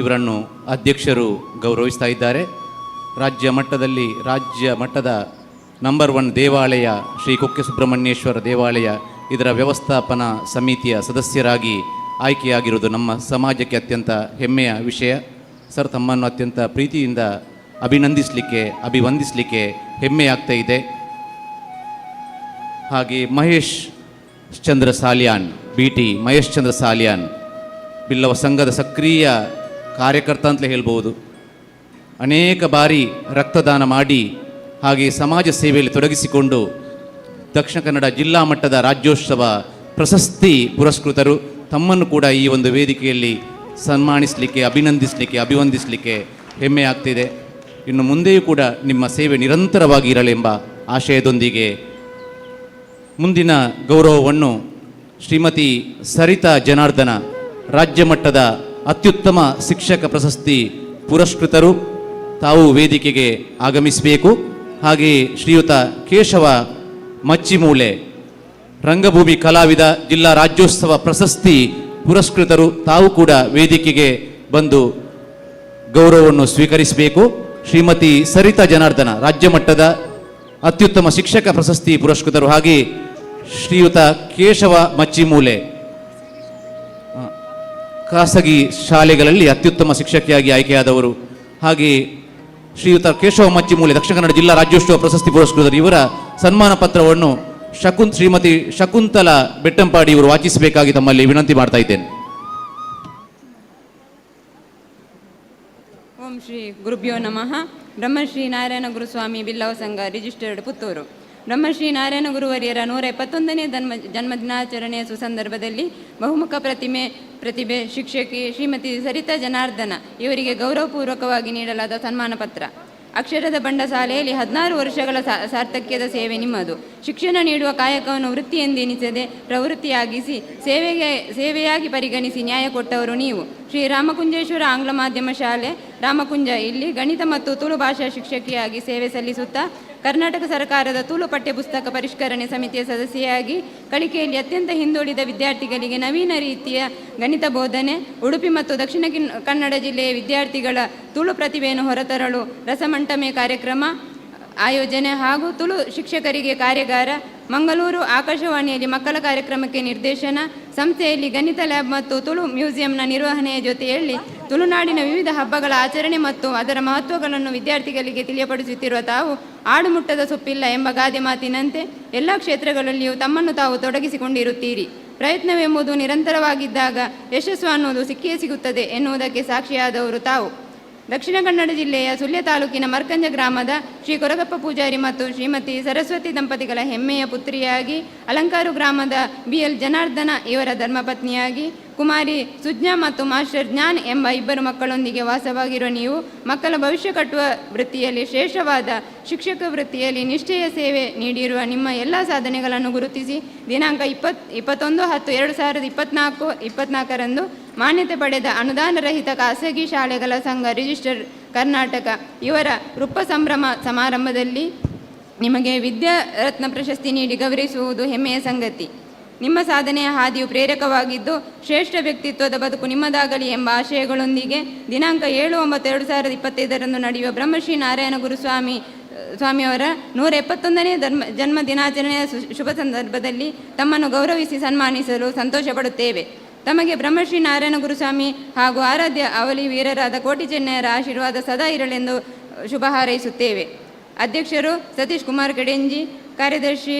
ಇವರನ್ನು ಅಧ್ಯಕ್ಷರು ಗೌರವಿಸ್ತಾ ಇದ್ದಾರೆ. ರಾಜ್ಯ ಮಟ್ಟದ ನಂಬರ್ 1 ದೇವಾಲಯ ಶ್ರೀ ಕುಕ್ಕೆ ಸುಬ್ರಹ್ಮಣ್ಯೇಶ್ವರ ದೇವಾಲಯ ಇದರ ವ್ಯವಸ್ಥಾಪನಾ ಸಮಿತಿಯ ಸದಸ್ಯರಾಗಿ ಆಯ್ಕೆಯಾಗಿರುವುದು ನಮ್ಮ ಸಮಾಜಕ್ಕೆ ಅತ್ಯಂತ ಹೆಮ್ಮೆಯ ವಿಷಯ. ಸರ್, ತಮ್ಮನ್ನು ಅತ್ಯಂತ ಪ್ರೀತಿಯಿಂದ ಅಭಿನಂದಿಸಲಿಕ್ಕೆ, ಅಭಿವಂದಿಸಲಿಕ್ಕೆ ಹೆಮ್ಮೆಯಾಗ್ತಾ ಇದೆ. ಹಾಗೆ ಮಹೇಶ್ ಚಂದ್ರ ಸಾಲಿಯಾನ್, ಬಿ.ಟಿ. ಮಹೇಶ್ ಚಂದ್ರ ಸಾಲಿಯಾನ್, ಬಿಲ್ಲವ ಸಂಘದ ಸಕ್ರಿಯ ಕಾರ್ಯಕರ್ತ ಅಂತಲೇ ಹೇಳ್ಬೋದು. ಅನೇಕ ಬಾರಿ ರಕ್ತದಾನ ಮಾಡಿ ಹಾಗೆ ಸಮಾಜ ಸೇವೆಯಲ್ಲಿ ತೊಡಗಿಸಿಕೊಂಡು ದಕ್ಷಿಣ ಕನ್ನಡ ಜಿಲ್ಲಾ ಮಟ್ಟದ ರಾಜ್ಯೋತ್ಸವ ಪ್ರಶಸ್ತಿ ಪುರಸ್ಕೃತರು. ತಮ್ಮನ್ನು ಕೂಡ ಈ ಒಂದು ವೇದಿಕೆಯಲ್ಲಿ ಸನ್ಮಾನಿಸಲಿಕ್ಕೆ, ಅಭಿನಂದಿಸಲಿಕ್ಕೆ, ಅಭಿವಂದಿಸಲಿಕ್ಕೆ ಹೆಮ್ಮೆ ಆಗ್ತಿದೆ. ಇನ್ನು ಮುಂದೆಯೂ ಕೂಡ ನಿಮ್ಮ ಸೇವೆ ನಿರಂತರವಾಗಿ ಇರಲೆಂಬ ಆಶಯದೊಂದಿಗೆ ಮುಂದಿನ ಗೌರವವನ್ನು ಶ್ರೀಮತಿ ಸರಿತಾ ಜನಾರ್ದನ, ರಾಜ್ಯ ಮಟ್ಟದ ಅತ್ಯುತ್ತಮ ಶಿಕ್ಷಕ ಪ್ರಶಸ್ತಿ ಪುರಸ್ಕೃತರು, ತಾವು ವೇದಿಕೆಗೆ ಆಗಮಿಸಬೇಕು. ಹಾಗೆಯೇ ಶ್ರೀಯುತ ಕೇಶವ ಮಚ್ಚಿಮೂಲೆ, ರಂಗಭೂಮಿ ಕಲಾವಿದ, ಜಿಲ್ಲಾ ರಾಜ್ಯೋತ್ಸವ ಪ್ರಶಸ್ತಿ ಪುರಸ್ಕೃತರು, ತಾವು ಕೂಡ ವೇದಿಕೆಗೆ ಬಂದು ಗೌರವವನ್ನು ಸ್ವೀಕರಿಸಬೇಕು. ಶ್ರೀಮತಿ ಸರಿತಾ ಜನಾರ್ದನ, ರಾಜ್ಯ ಮಟ್ಟದ ಅತ್ಯುತ್ತಮ ಶಿಕ್ಷಕ ಪ್ರಶಸ್ತಿ ಪುರಸ್ಕೃತರು, ಹಾಗೆ ಶ್ರೀಯುತ ಕೇಶವ ಮಚ್ಚಿಮೂಲೆ, ಖಾಸಗಿ ಶಾಲೆಗಳಲ್ಲಿ ಅತ್ಯುತ್ತಮ ಶಿಕ್ಷಕಿಯಾಗಿ ಆಯ್ಕೆಯಾದವರು, ಹಾಗೆ ಶ್ರೀಯುತ ಕೇಶವ ಮಚ್ಚಿಮೂಲೆ, ದಕ್ಷಿಣ ಕನ್ನಡ ಜಿಲ್ಲಾ ರಾಜ್ಯೋತ್ಸವ ಪ್ರಶಸ್ತಿ ಪುರಸ್ಕೃತರು, ಇವರ ಸನ್ಮಾನ ಪತ್ರವನ್ನು ಶ್ರೀಮತಿ ಶಕುಂತಲಾ ಬೆಟ್ಟಂಪಾಡಿ ಇವರು ವಾಚಿಸಬೇಕಾಗಿ ತಮ್ಮಲ್ಲಿ ವಿನಂತಿ ಮಾಡ್ತಾ ಇದ್ದೇನೆ. ಓಂ ಶ್ರೀ ಗುರುಭ್ಯೋ ನಮಃ. ಬ್ರಹ್ಮಶ್ರೀ ನಾರಾಯಣ ಗುರುಸ್ವಾಮಿ ಬಿಲ್ಲವ ಸಂಘ ರಿಜಿಸ್ಟರ್ಡ್ ಪುತ್ತೂರು. ಬ್ರಹ್ಮಶ್ರೀ ನಾರಾಯಣ ಗುರುವರ್ಯರ 171ನೇ ಜನ್ಮದಿನಾಚರಣೆಯ ಸುಸಂದರ್ಭದಲ್ಲಿ ಬಹುಮುಖ ಪ್ರತಿಭೆ ಶಿಕ್ಷಕಿ ಶ್ರೀಮತಿ ಸರಿತಾ ಜನಾರ್ದನ ಇವರಿಗೆ ಗೌರವಪೂರ್ವಕವಾಗಿ ನೀಡಲಾದ ಸನ್ಮಾನ ಪತ್ರ. ಅಕ್ಷರದ ಬಂಡಸಾಲೆಯಲ್ಲಿ 16 ವರ್ಷಗಳ ಸಾರ್ಥಕ್ಯದ ಸೇವೆ ನಿಮ್ಮದು. ಶಿಕ್ಷಣ ನೀಡುವ ಕಾಯಕವನ್ನು ವೃತ್ತಿಯೆಂದೆನಿಸದೆ ಪ್ರವೃತ್ತಿಯಾಗಿಸಿ ಸೇವೆಯಾಗಿ ಪರಿಗಣಿಸಿ ನ್ಯಾಯ ಕೊಟ್ಟವರು ನೀವು. ಶ್ರೀ ರಾಮಕುಂಜೇಶ್ವರ ಆಂಗ್ಲ ಮಾಧ್ಯಮ ಶಾಲೆ ರಾಮಕುಂಜ ಇಲ್ಲಿ ಗಣಿತ ಮತ್ತು ತುಳು ಭಾಷಾ ಶಿಕ್ಷಕಿಯಾಗಿ ಸೇವೆ ಸಲ್ಲಿಸುತ್ತಾ ಕರ್ನಾಟಕ ಸರ್ಕಾರದ ತುಳು ಪಠ್ಯಪುಸ್ತಕ ಪರಿಷ್ಕರಣೆ ಸಮಿತಿಯ ಸದಸ್ಯೆಯಾಗಿ ಕಲಿಕೆಯಲ್ಲಿ ಅತ್ಯಂತ ಹಿಂದುಳಿದ ವಿದ್ಯಾರ್ಥಿಗಳಿಗೆ ನವೀನ ರೀತಿಯ ಗಣಿತ ಬೋಧನೆ, ಉಡುಪಿ ಮತ್ತು ದಕ್ಷಿಣ ಕನ್ನಡ ಜಿಲ್ಲೆಯ ವಿದ್ಯಾರ್ಥಿಗಳ ತುಳು ಪ್ರತಿಭೆಯನ್ನು ಹೊರತರಲು ರಸಮಂಟಮೆ ಕಾರ್ಯಕ್ರಮ ಆಯೋಜನೆ ಹಾಗೂ ತುಳು ಶಿಕ್ಷಕರಿಗೆ ಕಾರ್ಯಾಗಾರ, ಮಂಗಳೂರು ಆಕಾಶವಾಣಿಯಲ್ಲಿ ಮಕ್ಕಳ ಕಾರ್ಯಕ್ರಮಕ್ಕೆ ನಿರ್ದೇಶನ, ಸಂಸ್ಥೆಯಲ್ಲಿ ಗಣಿತ ಲ್ಯಾಬ್ ಮತ್ತು ತುಳು ಮ್ಯೂಸಿಯಂನ ನಿರ್ವಹಣೆಯ ಜೊತೆಯಲ್ಲಿ ತುಳುನಾಡಿನ ವಿವಿಧ ಹಬ್ಬಗಳ ಆಚರಣೆ ಮತ್ತು ಅದರ ಮಹತ್ವಗಳನ್ನು ವಿದ್ಯಾರ್ಥಿಗಳಿಗೆ ತಿಳಿಯಪಡಿಸುತ್ತಿರುವ ತಾವು ಆಡುಮುಟ್ಟದ ಸೊಪ್ಪಿಲ್ಲ ಎಂಬ ಗಾದೆ ಮಾತಿನಂತೆ ಎಲ್ಲ ಕ್ಷೇತ್ರಗಳಲ್ಲಿಯೂ ತಮ್ಮನ್ನು ತಾವು ತೊಡಗಿಸಿಕೊಂಡಿರುತ್ತೀರಿ. ಪ್ರಯತ್ನವೆಂಬುದು ನಿರಂತರವಾಗಿದ್ದಾಗ ಯಶಸ್ಸು ಅನ್ನುವುದು ಸಿಕ್ಕಿಯೇ ಸಿಗುತ್ತದೆ ಎನ್ನುವುದಕ್ಕೆ ಸಾಕ್ಷಿಯಾದವರು ತಾವು. ದಕ್ಷಿಣ ಕನ್ನಡ ಜಿಲ್ಲೆಯ ಸುಳ್ಯ ತಾಲೂಕಿನ ಮರ್ಕಂಜ ಗ್ರಾಮದ ಶ್ರೀ ಕೊರಗಪ್ಪ ಪೂಜಾರಿ ಮತ್ತು ಶ್ರೀಮತಿ ಸರಸ್ವತಿ ದಂಪತಿಗಳ ಹೆಮ್ಮೆಯ ಪುತ್ರಿಯಾಗಿ, ಅಲಂಕಾರು ಗ್ರಾಮದ ಬಿ.ಎಲ್. ಜನಾರ್ದನ ಇವರ ಧರ್ಮಪತ್ನಿಯಾಗಿ, ಕುಮಾರಿ ಸುಜ್ಞಾ ಮತ್ತು ಮಾಸ್ಟರ್ ಜ್ಞಾನ್ ಎಂಬ ಇಬ್ಬರು ಮಕ್ಕಳೊಂದಿಗೆ ವಾಸವಾಗಿರುವ ನೀವು ಮಕ್ಕಳ ಭವಿಷ್ಯ ಕಟ್ಟುವ ವೃತ್ತಿಯಲ್ಲಿ ಶ್ರೇಷ್ಠವಾದ ಶಿಕ್ಷಕ ವೃತ್ತಿಯಲ್ಲಿ ನಿಷ್ಠೆಯ ಸೇವೆ ನೀಡಿರುವ ನಿಮ್ಮ ಎಲ್ಲ ಸಾಧನೆಗಳನ್ನು ಗುರುತಿಸಿ ದಿನಾಂಕ 21/10/2024 ಮಾನ್ಯತೆ ಪಡೆದ ಅನುದಾನ ರಹಿತ ಖಾಸಗಿ ಶಾಲೆಗಳ ಸಂಘ ರಿಜಿಸ್ಟರ್ ಕರ್ನಾಟಕ ಇವರ ವೃಪ್ಪ ಸಂಭ್ರಮ ಸಮಾರಂಭದಲ್ಲಿ ನಿಮಗೆ ವಿದ್ಯಾರತ್ನ ಪ್ರಶಸ್ತಿ ನೀಡಿ ಗೌರವಿಸುವುದು ಹೆಮ್ಮೆಯ ಸಂಗತಿ. ನಿಮ್ಮ ಸಾಧನೆಯ ಹಾದಿಯು ಪ್ರೇರಕವಾಗಿದ್ದು ಶ್ರೇಷ್ಠ ವ್ಯಕ್ತಿತ್ವದ ಬದುಕು ನಿಮ್ಮದಾಗಲಿ ಎಂಬ ಆಶಯಗಳೊಂದಿಗೆ ದಿನಾಂಕ 7/9/2025 ನಡೆಯುವ ಬ್ರಹ್ಮಶ್ರೀ ನಾರಾಯಣ ಗುರುಸ್ವಾಮಿಯವರ 171ನೇ ಜನ್ಮ ದಿನಾಚರಣೆಯ ಶುಭ ಸಂದರ್ಭದಲ್ಲಿ ತಮ್ಮನ್ನು ಗೌರವಿಸಿ ಸನ್ಮಾನಿಸಲು ಸಂತೋಷಪಡುತ್ತೇವೆ. ತಮಗೆ ಬ್ರಹ್ಮಶ್ರೀ ನಾರಾಯಣ ಗುರುಸ್ವಾಮಿ ಹಾಗೂ ಆರಾಧ್ಯ ಅವಲಿ ವೀರರಾದ ಕೋಟಿ ಚೆನ್ನಯರ ಆಶೀರ್ವಾದ ಸದಾ ಇರಲೆಂದು ಶುಭ ಹಾರೈಸುತ್ತೇವೆ. ಅಧ್ಯಕ್ಷರು ಸತೀಶ್ ಕುಮಾರ್ ಕೆಡೆಂಜಿ, ಕಾರ್ಯದರ್ಶಿ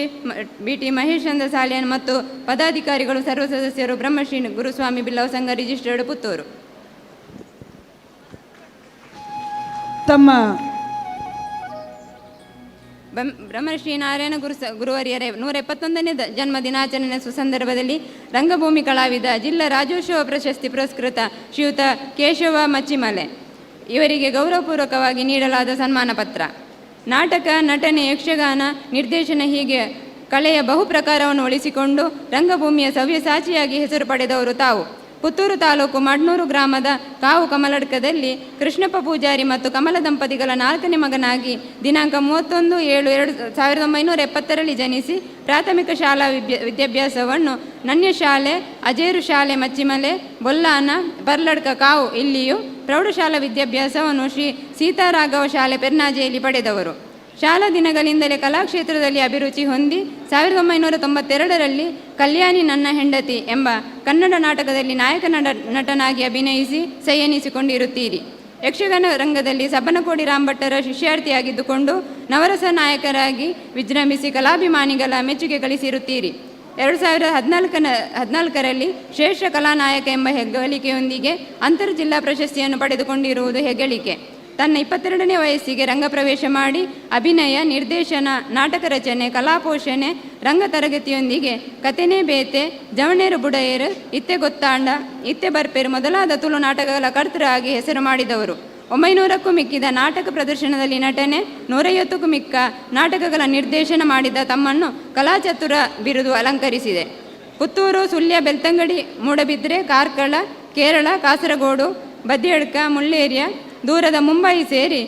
ಬಿ.ಟಿ. ಮಹೇಶ್ ಚಂದ್ರ ಸಾಲಿಯನ್ ಮತ್ತು ಪದಾಧಿಕಾರಿಗಳು ಸರ್ವ ಸದಸ್ಯರು, ಬ್ರಹ್ಮಶ್ರೀ ಗುರುಸ್ವಾಮಿ ಬಿಲ್ಲವ ಸಂಘ ರಿಜಿಸ್ಟರ್ಡ್ ಪುತ್ತೂರು. ತಮ್ಮ ಬ್ರಹ್ಮಶ್ರೀ ನಾರಾಯಣ ಗುರುವರ್ಯರ 171ನೇ ಜನ್ಮ ದಿನಾಚರಣೆ ಸುಸಂದರ್ಭದಲ್ಲಿ ರಂಗಭೂಮಿ ಕಲಾವಿದ ಜಿಲ್ಲಾ ರಾಜ್ಯೋತ್ಸವ ಪ್ರಶಸ್ತಿ ಪುರಸ್ಕೃತ ಶ್ರೀಯುತ ಕೇಶವ ಮಚ್ಚಿಮಲೆ ಇವರಿಗೆ ಗೌರವಪೂರ್ವಕವಾಗಿ ನೀಡಲಾದ ಸನ್ಮಾನ ಪತ್ರ. ನಾಟಕ, ನಟನೆ, ಯಕ್ಷಗಾನ, ನಿರ್ದೇಶನ ಹೀಗೆ ಕಲೆಯ ಬಹು ಪ್ರಕಾರವನ್ನು ಉಳಿಸಿಕೊಂಡು ರಂಗಭೂಮಿಯ ಸವ್ಯಸಾಚಿಯಾಗಿ ಹೆಸರು ಪಡೆದವರು ತಾವು. Puttur taluk Madnur ಗ್ರಾಮದ ಕಾವು ಕಮಲಡ್ಕದಲ್ಲಿ ಕೃಷ್ಣಪ್ಪ ಪೂಜಾರಿ ಮತ್ತು ಕಮಲ ದಂಪತಿಗಳ ನಾಲ್ಕನೇ ಮಗನಾಗಿ ದಿನಾಂಕ 31/7/1970ರಲ್ಲಿ ಜನಿಸಿ ಪ್ರಾಥಮಿಕ ಶಾಲಾ ವಿದ್ಯಾಭ್ಯಾಸವನ್ನು ನನ್ಯ ಶಾಲೆ, ಅಜೇರು ಶಾಲೆ ಮಚ್ಚಿಮಲೆ, ಬೊಲ್ಲಾನ, ಪರ್ಲಡ್ಕ ಕಾವು ಇಲ್ಲಿಯೂ, ಪ್ರೌಢಶಾಲಾ ವಿದ್ಯಾಭ್ಯಾಸವನ್ನು ಶ್ರೀ ಸೀತಾರಾಘವ ಶಾಲೆ ಪೆರ್ನಾಜೆಯಲ್ಲಿ ಪಡೆದವರು. ಶಾಲಾ ದಿನಗಳಿಂದಲೇ ಕಲಾಕ್ಷೇತ್ರದಲ್ಲಿ ಅಭಿರುಚಿ ಹೊಂದಿ 1992ರಲ್ಲಿ ಕಲ್ಯಾಣಿ ನನ್ನ ಹೆಂಡತಿ ಎಂಬ ಕನ್ನಡ ನಾಟಕದಲ್ಲಿ ನಾಯಕ ನಟನಾಗಿ ಅಭಿನಯಿಸಿ ಸೈಯೆನಿಸಿಕೊಂಡಿರುತ್ತೀರಿ. ಯಕ್ಷಗಾನ ರಂಗದಲ್ಲಿ ಸಬ್ಬನಕೋಡಿ ರಾಮಭಟ್ಟರ ಶಿಷ್ಯಾರ್ಥಿಯಾಗಿದ್ದುಕೊಂಡು ನವರಸ ನಾಯಕರಾಗಿ ವಿಜೃಂಭಿಸಿ ಕಲಾಭಿಮಾನಿಗಳ ಮೆಚ್ಚುಗೆ ಗಳಿಸಿರುತ್ತೀರಿ. 2014ರಲ್ಲಿ ಶ್ರೇಷ್ಠ ಕಲಾನಾಯಕ ಎಂಬ ಹೆಗ್ಗಳಿಕೆಯೊಂದಿಗೆ ಅಂತರ್ ಜಿಲ್ಲಾ ಪ್ರಶಸ್ತಿಯನ್ನು ಪಡೆದುಕೊಂಡಿರುವುದು ಹೆಗ್ಗಳಿಕೆ. ತನ್ನ 22ನೇ ವಯಸ್ಸಿಗೆ ರಂಗಪ್ರವೇಶ ಮಾಡಿ ಅಭಿನಯ, ನಿರ್ದೇಶನ, ನಾಟಕ ರಚನೆ, ಕಲಾಪೋಷಣೆ, ರಂಗ ತರಗತಿಯೊಂದಿಗೆ ಕತೆನೇ ಬೇತೆ, ಜವಣೇರು ಬುಡಯೇರು, ಇತ್ತೆ ಗೊತ್ತಾಂಡ, ಇತ್ತೆ ಬರ್ಪೇರು ಮೊದಲಾದ ತುಳು ನಾಟಕಗಳ ಕರ್ತೃ ಆಗಿ ಹೆಸರು ಮಾಡಿದವರು. 900ಕ್ಕೂ ಮಿಕ್ಕಿದ ನಾಟಕ ಪ್ರದರ್ಶನದಲ್ಲಿ ನಟನೆ, 150ಕ್ಕೂ ಮಿಕ್ಕ ನಾಟಕಗಳ ನಿರ್ದೇಶನ ಮಾಡಿದ ತಮ್ಮನ್ನು ಕಲಾಚತುರ ಬಿರುದು ಅಲಂಕರಿಸಿದೆ. ಪುತ್ತೂರು, ಸುಳ್ಯ, ಬೆಳ್ತಂಗಡಿ, ಮೂಡಬಿದ್ರೆ, ಕಾರ್ಕಳ, ಕೇರಳ, ಕಾಸರಗೋಡು, ಬದಿಯಡ್ಕ, ಮುಳ್ಳೇರಿಯ, ದೂರದ ಮುಂಬೈ ಸೇರಿ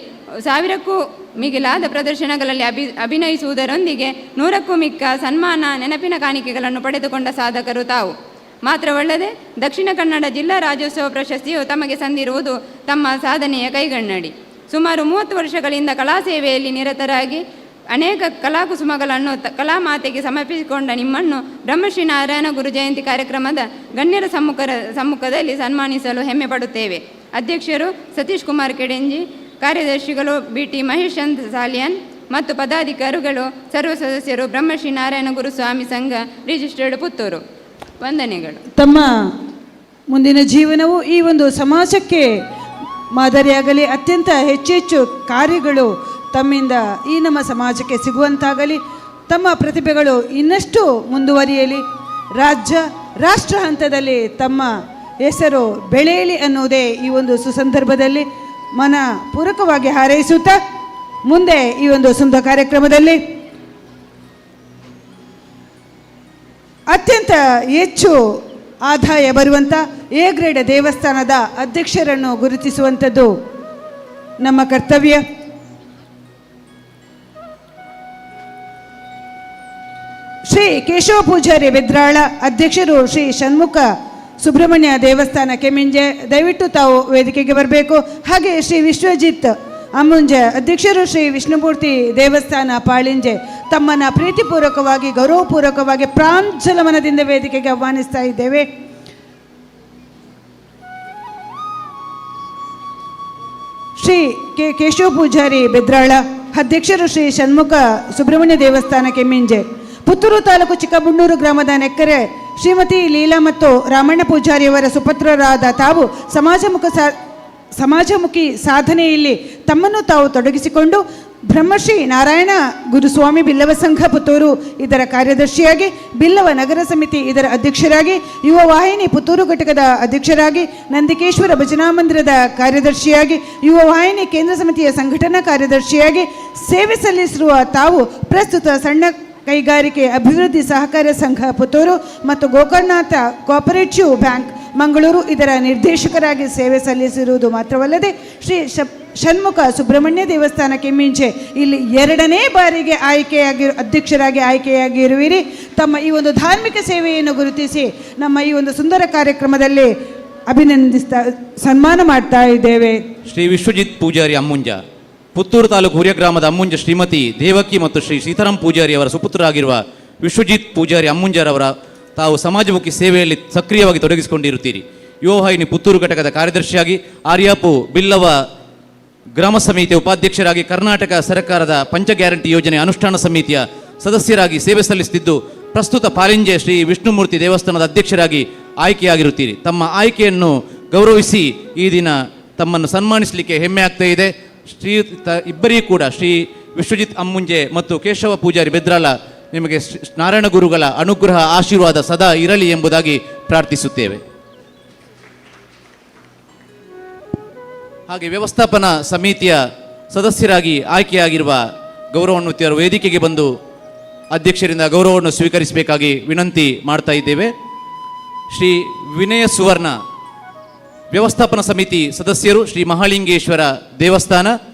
1000ಕ್ಕೂ ಮಿಗಿಲಾದ ಪ್ರದರ್ಶನಗಳಲ್ಲಿ ಅಭಿನಯಿಸುವುದರೊಂದಿಗೆ 100ಕ್ಕೂ ಮಿಕ್ಕ ಸನ್ಮಾನ, ನೆನಪಿನ ಕಾಣಿಕೆಗಳನ್ನು ಪಡೆದುಕೊಂಡ ಸಾಧಕರು ತಾವು. ಮಾತ್ರವಲ್ಲದೆ ದಕ್ಷಿಣ ಕನ್ನಡ ಜಿಲ್ಲಾ ರಾಜ್ಯೋತ್ಸವ ಪ್ರಶಸ್ತಿಯು ತಮಗೆ ಸಂದಿರುವುದು ತಮ್ಮ ಸಾಧನೆಯ ಕೈಗನ್ನಡಿ. ಸುಮಾರು 30 ವರ್ಷಗಳಿಂದ ಕಲಾ ಸೇವೆಯಲ್ಲಿ ನಿರತರಾಗಿ ಅನೇಕ ಕಲಾಕುಸುಮಗಳನ್ನು ಕಲಾಮಾತೆಗೆ ಸಮರ್ಪಿಸಿಕೊಂಡ ನಿಮ್ಮನ್ನು ಬ್ರಹ್ಮಶ್ರೀ ನಾರಾಯಣ ಗುರು ಜಯಂತಿ ಕಾರ್ಯಕ್ರಮದ ಗಣ್ಯರ ಸಮ್ಮುಖದಲ್ಲಿ ಸನ್ಮಾನಿಸಲು ಹೆಮ್ಮೆ ಪಡುತ್ತೇವೆ. ಅಧ್ಯಕ್ಷರು ಸತೀಶ್ ಕುಮಾರ್ ಕೆಡೆಂಜಿ, ಕಾರ್ಯದರ್ಶಿಗಳು ಬಿ ಟಿ ಮಹೇಶ್ ಚಂದ್ ಸಾಲಿಯನ್ ಮತ್ತು ಪದಾಧಿಕಾರಿಗಳು, ಸರ್ವ ಸದಸ್ಯರು, ಬ್ರಹ್ಮಶ್ರೀ ನಾರಾಯಣ ಗುರುಸ್ವಾಮಿ ಸಂಘ ರಿಜಿಸ್ಟರ್ಡ್ ಪುತ್ತೂರು. ವಂದನೆಗಳು. ತಮ್ಮ ಮುಂದಿನ ಜೀವನವು ಈ ಒಂದು ಸಮಾಜಕ್ಕೆ ಮಾದರಿಯಾಗಲಿ, ಅತ್ಯಂತ ಹೆಚ್ಚು ಹೆಚ್ಚು ಕಾರ್ಯಗಳು ತಮ್ಮಿಂದ ಈ ನಮ್ಮ ಸಮಾಜಕ್ಕೆ ಸಿಗುವಂತಾಗಲಿ, ತಮ್ಮ ಪ್ರತಿಭೆಗಳು ಇನ್ನಷ್ಟು ಮುಂದುವರಿಯಲಿ, ರಾಜ್ಯ ರಾಷ್ಟ್ರ ಹಂತದಲ್ಲಿ ತಮ್ಮ ಹೆಸರು ಬೆಳೆಯಲಿ ಅನ್ನುವುದೇ ಈ ಒಂದು ಸುಸಂದರ್ಭದಲ್ಲಿ ಮನ ಪೂರಕವಾಗಿ ಹಾರೈಸುತ್ತಾ ಮುಂದೆ ಈ ಒಂದು ಸುಂದರ ಕಾರ್ಯಕ್ರಮದಲ್ಲಿ ಅತ್ಯಂತ ಹೆಚ್ಚು ಆದಾಯ ಬರುವಂಥ ಎ ಗ್ರೇಡ್ ದೇವಸ್ಥಾನದ ಅಧ್ಯಕ್ಷರನ್ನು ಗುರುತಿಸುವಂಥದ್ದು ನಮ್ಮ ಕರ್ತವ್ಯ. ಶ್ರೀ ಕೇಶವ ಪೂಜಾರಿ ಬೆದ್ರಾಳ, ಅಧ್ಯಕ್ಷರು ಶ್ರೀ ಷಣ್ಮುಖ ಸುಬ್ರಹ್ಮಣ್ಯ ದೇವಸ್ಥಾನ ಕೆಮ್ಮಿಂಜೆ, ದಯವಿಟ್ಟು ತಾವು ವೇದಿಕೆಗೆ ಬರಬೇಕು. ಹಾಗೆ ಶ್ರೀ ವಿಶ್ವಜಿತ್ ಅಮ್ಮುಂಜೆ, ಅಧ್ಯಕ್ಷರು ಶ್ರೀ ವಿಷ್ಣುಮೂರ್ತಿ ದೇವಸ್ಥಾನ ಪಾಳಿಂಜೆ, ತಮ್ಮನ್ನು ಪ್ರೀತಿಪೂರ್ವಕವಾಗಿ ಗೌರವಪೂರ್ವಕವಾಗಿ ಪ್ರಾಂಜಲಮನದಿಂದ ವೇದಿಕೆಗೆ ಆಹ್ವಾನಿಸ್ತಾ ಇದ್ದೇವೆ. ಶ್ರೀ ಕೆ ಕೇಶವ ಪೂಜಾರಿ ಬೆದ್ರಾಳ, ಅಧ್ಯಕ್ಷರು ಶ್ರೀ ಷಣ್ಮುಖ ಸುಬ್ರಹ್ಮಣ್ಯ ದೇವಸ್ಥಾನ ಕೆಮ್ಮಿಂಜೆ, ಪುತ್ತೂರು ತಾಲೂಕು ಚಿಕ್ಕಬುಣ್ಣೂರು ಗ್ರಾಮದ ನೆಕ್ಕರೆ ಶ್ರೀಮತಿ ಲೀಲಾ ಮತ್ತು ರಾಮಣ್ಣ ಪೂಜಾರಿಯವರ ಸುಪುತ್ರರಾದ ತಾವು ಸಮಾಜಮುಖಿ ಸಾಧನೆಯಲ್ಲಿ ತಮ್ಮನ್ನು ತಾವು ತೊಡಗಿಸಿಕೊಂಡು ಬ್ರಹ್ಮಶ್ರೀ ನಾರಾಯಣ ಗುರುಸ್ವಾಮಿ ಬಿಲ್ಲವ ಸಂಘ ಪುತ್ತೂರು ಇದರ ಕಾರ್ಯದರ್ಶಿಯಾಗಿ, ಬಿಲ್ಲವ ನಗರ ಸಮಿತಿ ಇದರ ಅಧ್ಯಕ್ಷರಾಗಿ, ಯುವ ವಾಹಿನಿ ಪುತ್ತೂರು ಘಟಕದ ಅಧ್ಯಕ್ಷರಾಗಿ, ನಂದಿಕೇಶ್ವರ ಭಜನಾ ಮಂದಿರದ ಕಾರ್ಯದರ್ಶಿಯಾಗಿ, ಯುವ ವಾಹಿನಿ ಕೇಂದ್ರ ಸಮಿತಿಯ ಸಂಘಟನಾ ಕಾರ್ಯದರ್ಶಿಯಾಗಿ ಸೇವೆ ಸಲ್ಲಿಸಿರುವ ತಾವು ಪ್ರಸ್ತುತ ಸಣ್ಣ ಕೈಗಾರಿಕೆ ಅಭಿವೃದ್ಧಿ ಸಹಕಾರ ಸಂಘ ಪುತ್ತೂರು ಮತ್ತು ಗೋಕರ್ಣನಾಥ ಕೋಆಪರೇಟಿವ್ ಬ್ಯಾಂಕ್ ಮಂಗಳೂರು ಇದರ ನಿರ್ದೇಶಕರಾಗಿ ಸೇವೆ ಸಲ್ಲಿಸಿರುವುದು ಮಾತ್ರವಲ್ಲದೆ ಶ್ರೀ ಷಣ್ಮುಖ ಸುಬ್ರಹ್ಮಣ್ಯ ದೇವಸ್ಥಾನ ಕೆಮ್ಮಿಂಜೆ ಇಲ್ಲಿ 2ನೇ ಬಾರಿಗೆ ಅಧ್ಯಕ್ಷರಾಗಿ ಆಯ್ಕೆಯಾಗಿರುವಿರಿ. ತಮ್ಮ ಈ ಒಂದು ಧಾರ್ಮಿಕ ಸೇವೆಯನ್ನು ಗುರುತಿಸಿ ನಮ್ಮ ಈ ಒಂದು ಸುಂದರ ಕಾರ್ಯಕ್ರಮದಲ್ಲಿ ಅಭಿನಂದಿಸ್ತಾ ಸನ್ಮಾನ ಮಾಡ್ತಾ ಇದ್ದೇವೆ. ಶ್ರೀ ವಿಶ್ವಜಿತ್ ಪೂಜಾರಿ ಅಮ್ಮುಂಜ, ಪುತ್ತೂರು ತಾಲೂಕು ಹುರಿಯ ಗ್ರಾಮದ ಅಮ್ಮುಂಜ ಶ್ರೀಮತಿ ದೇವಕಿ ಮತ್ತು ಶ್ರೀ ಸೀತಾರಾಮ್ ಪೂಜಾರಿ ಅವರ ಸುಪುತ್ರರಾಗಿರುವ ವಿಶ್ವಜಿತ್ ಪೂಜಾರಿ ಅಮ್ಮುಂಜರವರ ತಾವು ಸಮಾಜಮುಖಿ ಸೇವೆಯಲ್ಲಿ ಸಕ್ರಿಯವಾಗಿ ತೊಡಗಿಸಿಕೊಂಡಿರುತ್ತೀರಿ. ಯುವವಾಹಿನಿ ಪುತ್ತೂರು ಘಟಕದ ಕಾರ್ಯದರ್ಶಿಯಾಗಿ, ಆರ್ಯಾಪು ಬಿಲ್ಲವ ಗ್ರಾಮ ಸಮಿತಿಯ ಉಪಾಧ್ಯಕ್ಷರಾಗಿ, ಕರ್ನಾಟಕ ಸರ್ಕಾರದ ಪಂಚ ಗ್ಯಾರಂಟಿ ಯೋಜನೆ ಅನುಷ್ಠಾನ ಸಮಿತಿಯ ಸದಸ್ಯರಾಗಿ ಸೇವೆ ಸಲ್ಲಿಸುತ್ತಿದ್ದು ಪ್ರಸ್ತುತ ಪಾಲಿಂಜೆ ಶ್ರೀ ವಿಷ್ಣುಮೂರ್ತಿ ದೇವಸ್ಥಾನದ ಅಧ್ಯಕ್ಷರಾಗಿ ಆಯ್ಕೆಯಾಗಿರುತ್ತೀರಿ. ತಮ್ಮ ಆಯ್ಕೆಯನ್ನು ಗೌರವಿಸಿ ಈ ದಿನ ತಮ್ಮನ್ನು ಸನ್ಮಾನಿಸಲಿಕ್ಕೆ ಹೆಮ್ಮೆ ಆಗ್ತಾ ಇದೆ. ಶ್ರೀಯುತ ಇಬ್ಬರಿಗೂ ಕೂಡ ಶ್ರೀ ವಿಶ್ವಜಿತ್ ಅಮ್ಮುಂಜೆ ಮತ್ತು ಕೇಶವ ಪೂಜಾರಿ ಬೆದ್ರಾಲ ನಿಮಗೆ ನಾರಾಯಣ ಗುರುಗಳ ಅನುಗ್ರಹ ಆಶೀರ್ವಾದ ಸದಾ ಇರಲಿ ಎಂಬುದಾಗಿ ಪ್ರಾರ್ಥಿಸುತ್ತೇವೆ. ಹಾಗೆ ವ್ಯವಸ್ಥಾಪನಾ ಸಮಿತಿಯ ಸದಸ್ಯರಾಗಿ ಆಯ್ಕೆಯಾಗಿರುವ ಗೌರವಾನ್ವಿತರು ವೇದಿಕೆಗೆ ಬಂದು ಅಧ್ಯಕ್ಷರಿಂದ ಗೌರವವನ್ನು ಸ್ವೀಕರಿಸಬೇಕಾಗಿ ವಿನಂತಿ ಮಾಡ್ತಾ ಇದ್ದೇವೆ. Shri ವಿನಯ ಸುವರ್ಣ ವ್ಯವಸ್ಥಾಪನಾ ಸಮಿತಿ ಸದಸ್ಯರು ಶ್ರೀ ಮಹಾಲಿಂಗೇಶ್ವರ ದೇವಸ್ಥಾನ,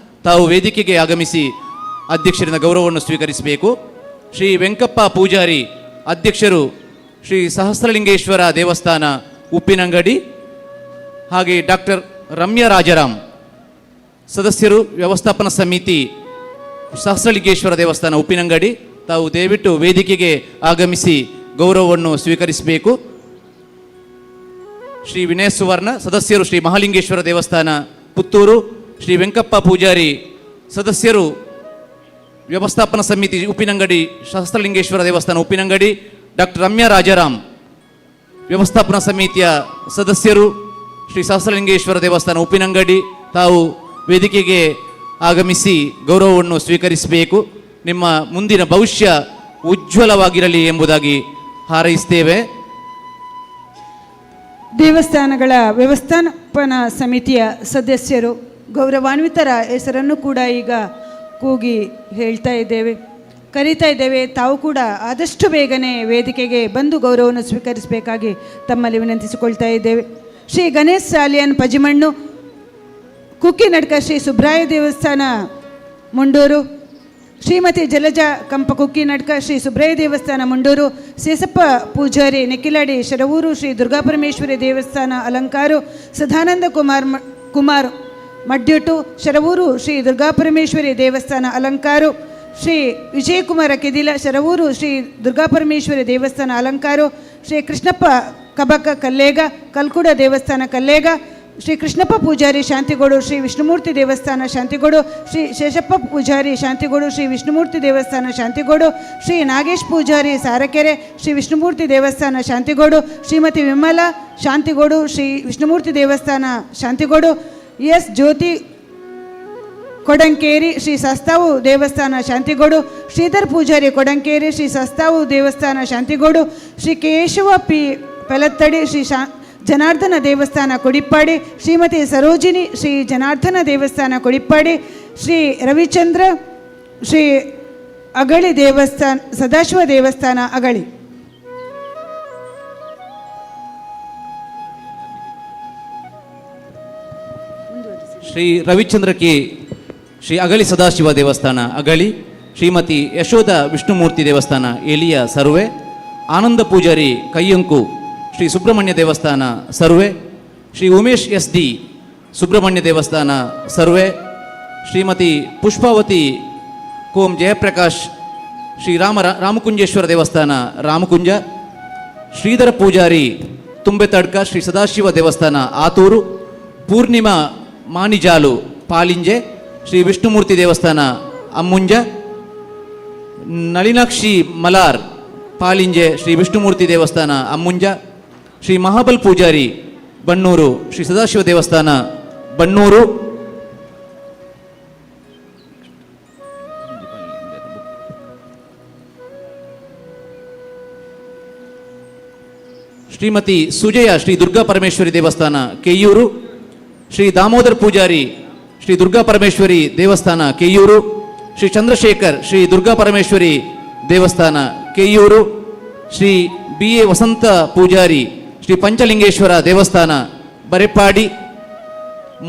ತಾವು ವೇದಿಕೆಗೆ ಆಗಮಿಸಿ ಅಧ್ಯಕ್ಷರಿಂದ ಗೌರವವನ್ನು ಸ್ವೀಕರಿಸಬೇಕು. ಶ್ರೀ ವೆಂಕಪ್ಪ ಪೂಜಾರಿ ಅಧ್ಯಕ್ಷರು ಶ್ರೀ ಸಹಸ್ರಲಿಂಗೇಶ್ವರ ದೇವಸ್ಥಾನ ಉಪ್ಪಿನಂಗಡಿ, ಹಾಗೆ ಡಾಕ್ಟರ್ ರಮ್ಯಾ ರಾಜಾರಾಮ್ ಸದಸ್ಯರು ವ್ಯವಸ್ಥಾಪನಾ ಸಮಿತಿ ಸಹಸ್ರಲಿಂಗೇಶ್ವರ ದೇವಸ್ಥಾನ ಉಪ್ಪಿನಂಗಡಿ, ತಾವು ದಯವಿಟ್ಟು ವೇದಿಕೆಗೆ ಆಗಮಿಸಿ ಗೌರವವನ್ನು ಸ್ವೀಕರಿಸಬೇಕು. ಶ್ರೀ ವಿನಯ ಸುವರ್ಣ ಸದಸ್ಯರು ಶ್ರೀ ಮಹಾಲಿಂಗೇಶ್ವರ ದೇವಸ್ಥಾನ ಪುತ್ತೂರು, ಶ್ರೀ ವೆಂಕಪ್ಪ ಪೂಜಾರಿ ಸದಸ್ಯರು ವ್ಯವಸ್ಥಾಪನಾ ಸಮಿತಿ ಉಪ್ಪಿನಂಗಡಿ ಸಹಸ್ರಲಿಂಗೇಶ್ವರ ದೇವಸ್ಥಾನ ಉಪ್ಪಿನಂಗಡಿ, ಡಾಕ್ಟರ್ ರಮ್ಯಾ ರಾಜಾರಾಮ್ ವ್ಯವಸ್ಥಾಪನಾ ಸಮಿತಿಯ ಸದಸ್ಯರು ಶ್ರೀ ಸಹಸ್ರಲಿಂಗೇಶ್ವರ ದೇವಸ್ಥಾನ ಉಪ್ಪಿನಂಗಡಿ, ತಾವು ವೇದಿಕೆಗೆ ಆಗಮಿಸಿ ಗೌರವವನ್ನು ಸ್ವೀಕರಿಸಬೇಕು. ನಿಮ್ಮ ಮುಂದಿನ ಭವಿಷ್ಯ ಉಜ್ವಲವಾಗಿರಲಿ ಎಂಬುದಾಗಿ ಹಾರೈಸ್ತೇವೆ. ದೇವಸ್ಥಾನಗಳ ವ್ಯವಸ್ಥಾಪನಾ ಸಮಿತಿಯ ಸದಸ್ಯರು ಗೌರವಾನ್ವಿತರ ಹೆಸರನ್ನು ಕೂಡ ಈಗ ಕೂಗಿ ಹೇಳ್ತಾ ಇದ್ದೇವೆ, ಕರೀತಾ ಇದ್ದೇವೆ. ತಾವು ಕೂಡ ಆದಷ್ಟು ಬೇಗನೆ ವೇದಿಕೆಗೆ ಬಂದು ಗೌರವವನ್ನು ಸ್ವೀಕರಿಸಬೇಕಾಗಿ ತಮ್ಮಲ್ಲಿ ವಿನಂತಿಸಿಕೊಳ್ತಾ ಇದ್ದೇವೆ. ಶ್ರೀ ಗಣೇಶ್ ಸಾಲಿಯನ್ ಪಜಿಮಣ್ಣು, ಕುಕ್ಕಿನಡ್ಕ ಶ್ರೀ ಸುಬ್ರಾಯ ದೇವಸ್ಥಾನ ಮುಂಡೂರು, ಶ್ರೀಮತಿ ಜಲಜ ಕಂಪ ಕುಕ್ಕಿನಡ್ಕ ಶ್ರೀ ಸುಬ್ರಾಯ ದೇವಸ್ಥಾನ ಮುಂಡೂರು, ಸೇಸಪ್ಪ ಪೂಜಾರಿ ನೆಕ್ಕಿಲಾಡಿ ಶರವೂರು ಶ್ರೀ ದುರ್ಗಾಪರಮೇಶ್ವರಿ ದೇವಸ್ಥಾನ ಅಲಂಕಾರು, ಸದಾನಂದ ಕುಮಾರ್ ಮಡ್ಯುಟು ಶರವೂರು ಶ್ರೀ ದುರ್ಗಾಪರಮೇಶ್ವರಿ ದೇವಸ್ಥಾನ ಅಲಂಕಾರು, ಶ್ರೀ ವಿಜಯಕುಮಾರ ಕೆದಿಲ ಶರವೂರು ಶ್ರೀ ದುರ್ಗಾಪರಮೇಶ್ವರಿ ದೇವಸ್ಥಾನ ಅಲಂಕಾರು, ಶ್ರೀ ಕೃಷ್ಣಪ್ಪ ಕಬಕ ಕಲ್ಲೇಗ ಕಲ್ಕುಡ ದೇವಸ್ಥಾನ ಕಲ್ಲೇಗ, ಶ್ರೀ ಕೃಷ್ಣಪ್ಪ ಪೂಜಾರಿ ಶಾಂತಿಗೋಡು ಶ್ರೀ ವಿಷ್ಣುಮೂರ್ತಿ ದೇವಸ್ಥಾನ ಶಾಂತಿಗೋಡು, ಶ್ರೀ ಶೇಷಪ್ಪ ಪೂಜಾರಿ ಶಾಂತಿಗೋಡು ಶ್ರೀ ವಿಷ್ಣುಮೂರ್ತಿ ದೇವಸ್ಥಾನ ಶಾಂತಿಗೋಡು, ಶ್ರೀ ನಾಗೇಶ್ ಪೂಜಾರಿ ಸಾರಕೆರೆ ಶ್ರೀ ವಿಷ್ಣುಮೂರ್ತಿ ದೇವಸ್ಥಾನ ಶಾಂತಿಗೋಡು, ಶ್ರೀಮತಿ ವಿಮಲಾ ಶಾಂತಿಗೋಡು ಶ್ರೀ ವಿಷ್ಣುಮೂರ್ತಿ ದೇವಸ್ಥಾನ ಶಾಂತಿಗೋಡು, ಎಸ್ ಜ್ಯೋತಿ ಕೊಡಂಕೇರಿ ಶ್ರೀ ಸಸ್ತಾವು ದೇವಸ್ಥಾನ ಶಾಂತಿಗೋಡು, ಶ್ರೀಧರ್ ಪೂಜಾರಿ ಕೊಡಂಕೇರಿ ಶ್ರೀ ಸಸ್ತಾವು ದೇವಸ್ಥಾನ ಶಾಂತಿಗೋಡು, ಶ್ರೀ ಕೇಶವ ಪಿ ಪೆಲತ್ತಡಿ ಶ್ರೀ ಜನಾರ್ದನ ದೇವಸ್ಥಾನ ಕೊಡಿಪ್ಪಾಡಿ, ಶ್ರೀಮತಿ ಸರೋಜಿನಿ ಶ್ರೀ ಜನಾರ್ದನ ದೇವಸ್ಥಾನ ಕೊಡಿಪ್ಪಾಡಿ, ಶ್ರೀ ರವಿಚಂದ್ರ ಶ್ರೀ ಅಗಳಿ ದೇವಸ್ಥಾನ ಸದಾಶಿವ ದೇವಸ್ಥಾನ ಅಗಳಿ. ಶ್ರೀ ರವಿಚಂದ್ರ ಕೆ ಶ್ರೀ ಅಗಳಿ ಸದಾಶಿವ ದೇವಸ್ಥಾನ ಅಗಳಿ, ಶ್ರೀಮತಿ ಯಶೋಧ ವಿಷ್ಣುಮೂರ್ತಿ ದೇವಸ್ಥಾನ ಎಲಿಯ ಸರ್ವೆ, ಆನಂದ ಪೂಜಾರಿ ಕೈಯಂಕು ಶ್ರೀ ಸುಬ್ರಹ್ಮಣ್ಯ ದೇವಸ್ಥಾನ ಸರ್ವೆ, ಶ್ರೀ ಉಮೇಶ್ ಎಸ್ ಡಿ ಸುಬ್ರಹ್ಮಣ್ಯ ದೇವಸ್ಥಾನ ಸರ್ವೆ, ಶ್ರೀಮತಿ ಪುಷ್ಪಾವತಿ ಕೋಂ ಜಯಪ್ರಕಾಶ್ ಶ್ರೀ ರಾಮಕುಂಜೇಶ್ವರ ದೇವಸ್ಥಾನ ರಾಮಕುಂಜ, ಶ್ರೀಧರ ಪೂಜಾರಿ ತುಂಬೆತಡ್ಕ ಶ್ರೀ ಸದಾಶಿವ ದೇವಸ್ಥಾನ ಆತೂರು, ಪೂರ್ಣಿಮಾ ಮಾನಿಜಾಲು ಪಾಲಿಂಜೆ ಶ್ರೀ ವಿಷ್ಣುಮೂರ್ತಿ ದೇವಸ್ಥಾನ ಅಮ್ಮುಂಜ, ನಳಿನಾಕ್ಷಿ ಮಲಾರ್ ಪಾಲಿಂಜೆ ಶ್ರೀ ವಿಷ್ಣುಮೂರ್ತಿ ದೇವಸ್ಥಾನ ಅಮ್ಮುಂಜ, ಶ್ರೀ ಮಹಾಬಲ್ ಪೂಜಾರಿ ಬಣ್ಣೂರು ಶ್ರೀ ಸದಾಶಿವ ದೇವಸ್ಥಾನ ಬಣ್ಣೂರು, ಶ್ರೀಮತಿ ಸುಜಯ ಶ್ರೀ ದುರ್ಗಾ ಪರಮೇಶ್ವರಿ ದೇವಸ್ಥಾನ ಕೆಯ್ಯೂರು, ಶ್ರೀ ದಾಮೋದರ್ ಪೂಜಾರಿ ಶ್ರೀ ದುರ್ಗಾ ಪರಮೇಶ್ವರಿ ದೇವಸ್ಥಾನ ಕೆಯ್ಯೂರು, ಶ್ರೀ ಚಂದ್ರಶೇಖರ್ ಶ್ರೀ ದುರ್ಗಾ ಪರಮೇಶ್ವರಿ ದೇವಸ್ಥಾನ ಕೆಯ್ಯೂರು, ಶ್ರೀ ಬಿ ಎ ವಸಂತ ಪೂಜಾರಿ ಶ್ರೀ ಪಂಚಲಿಂಗೇಶ್ವರ ದೇವಸ್ಥಾನ ಬರೆಪಾಡಿ,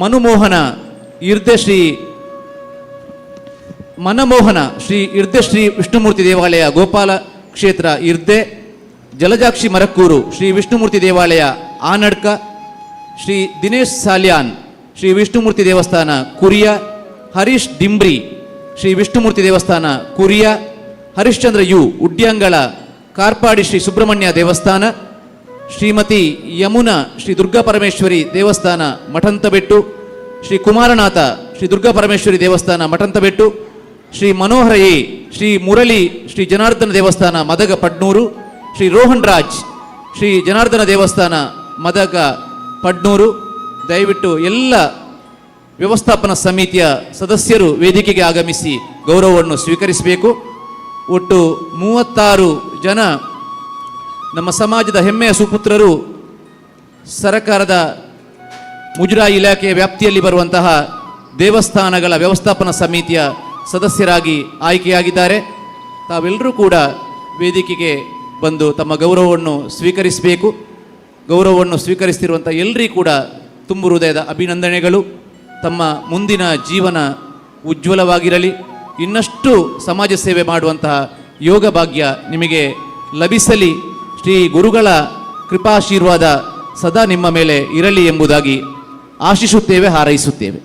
ಮನುಮೋಹನ ಇರ್ದೆ ಶ್ರೀ ಮನಮೋಹನ ಶ್ರೀ ಇರ್ದೆ ಶ್ರೀ ವಿಷ್ಣುಮೂರ್ತಿ ದೇವಾಲಯ ಗೋಪಾಲ ಕ್ಷೇತ್ರ ಇರ್ದೆ, ಜಲಜಾಕ್ಷಿ ಮರಕ್ಕೂರು ಶ್ರೀ ವಿಷ್ಣುಮೂರ್ತಿ ದೇವಾಲಯ ಆನಡ್ಕ, ಶ್ರೀ ದಿನೇಶ್ ಸಾಲ್ಯಾನ್ ಶ್ರೀ ವಿಷ್ಣುಮೂರ್ತಿ ದೇವಸ್ಥಾನ ಕುರಿಯ, ಹರೀಶ್ ಡಿಂಬ್ರಿ ಶ್ರೀ ವಿಷ್ಣುಮೂರ್ತಿ ದೇವಸ್ಥಾನ ಕುರಿಯ, Harishchandra you Udyangala Karpadi Shri Subrahmanya ದೇವಸ್ಥಾನ, ಶ್ರೀಮತಿ ಯಮುನಾ ಶ್ರೀ ದುರ್ಗಾ ಪರಮೇಶ್ವರಿ ದೇವಸ್ಥಾನ ಮಠಂತಬೆಟ್ಟು, ಶ್ರೀ ಕುಮಾರನಾಥ ಶ್ರೀ ದುರ್ಗಾ ಪರಮೇಶ್ವರಿ ದೇವಸ್ಥಾನ ಮಠಂತಬೆಟ್ಟು, ಶ್ರೀ ಮನೋಹರ ಎ ಶ್ರೀ ಮುರಳಿ ಶ್ರೀ ಜನಾರ್ದನ ದೇವಸ್ಥಾನ ಮದಗ ಪಡ್ನೂರು, ಶ್ರೀ ರೋಹನ್ ರಾಜ್ ಶ್ರೀ ಜನಾರ್ದನ ದೇವಸ್ಥಾನ ಮದಗ ಪಡ್ನೂರು. ದಯವಿಟ್ಟು ಎಲ್ಲ ವ್ಯವಸ್ಥಾಪನಾ ಸಮಿತಿಯ ಸದಸ್ಯರು ವೇದಿಕೆಗೆ ಆಗಮಿಸಿ ಗೌರವವನ್ನು ಸ್ವೀಕರಿಸಬೇಕು. ಒಟ್ಟು 36 ಜನ ನಮ್ಮ ಸಮಾಜದ ಹೆಮ್ಮೆಯ ಸುಪುತ್ರರು ಸರಕಾರದ ಮುಜರಾಯಿ ಇಲಾಖೆಯ ವ್ಯಾಪ್ತಿಯಲ್ಲಿ ಬರುವಂತಹ ದೇವಸ್ಥಾನಗಳ ವ್ಯವಸ್ಥಾಪನಾ ಸಮಿತಿಯ ಸದಸ್ಯರಾಗಿ ಆಯ್ಕೆಯಾಗಿದ್ದಾರೆ. ತಾವೆಲ್ಲರೂ ಕೂಡ ವೇದಿಕೆಗೆ ಬಂದು ತಮ್ಮ ಗೌರವವನ್ನು ಸ್ವೀಕರಿಸಬೇಕು. ಗೌರವವನ್ನು ಸ್ವೀಕರಿಸ್ತಿರುವಂಥ ಎಲ್ಲರಿಗೂ ಕೂಡ ತುಂಬು ಹೃದಯದ ಅಭಿನಂದನೆಗಳು. ತಮ್ಮ ಮುಂದಿನ ಜೀವನ ಉಜ್ವಲವಾಗಿರಲಿ, ಇನ್ನಷ್ಟು ಸಮಾಜ ಸೇವೆ ಮಾಡುವಂತಹ ಯೋಗ ಭಾಗ್ಯ ನಿಮಗೆ ಲಭಿಸಲಿ, ಶ್ರೀ ಗುರುಗಳ ಕೃಪಾಶೀರ್ವಾದ ಸದಾ ನಿಮ್ಮ ಮೇಲೆ ಇರಲಿ ಎಂಬುದಾಗಿ ಆಶಿಸುತ್ತೇವೆ, ಹಾರೈಸುತ್ತೇವೆ.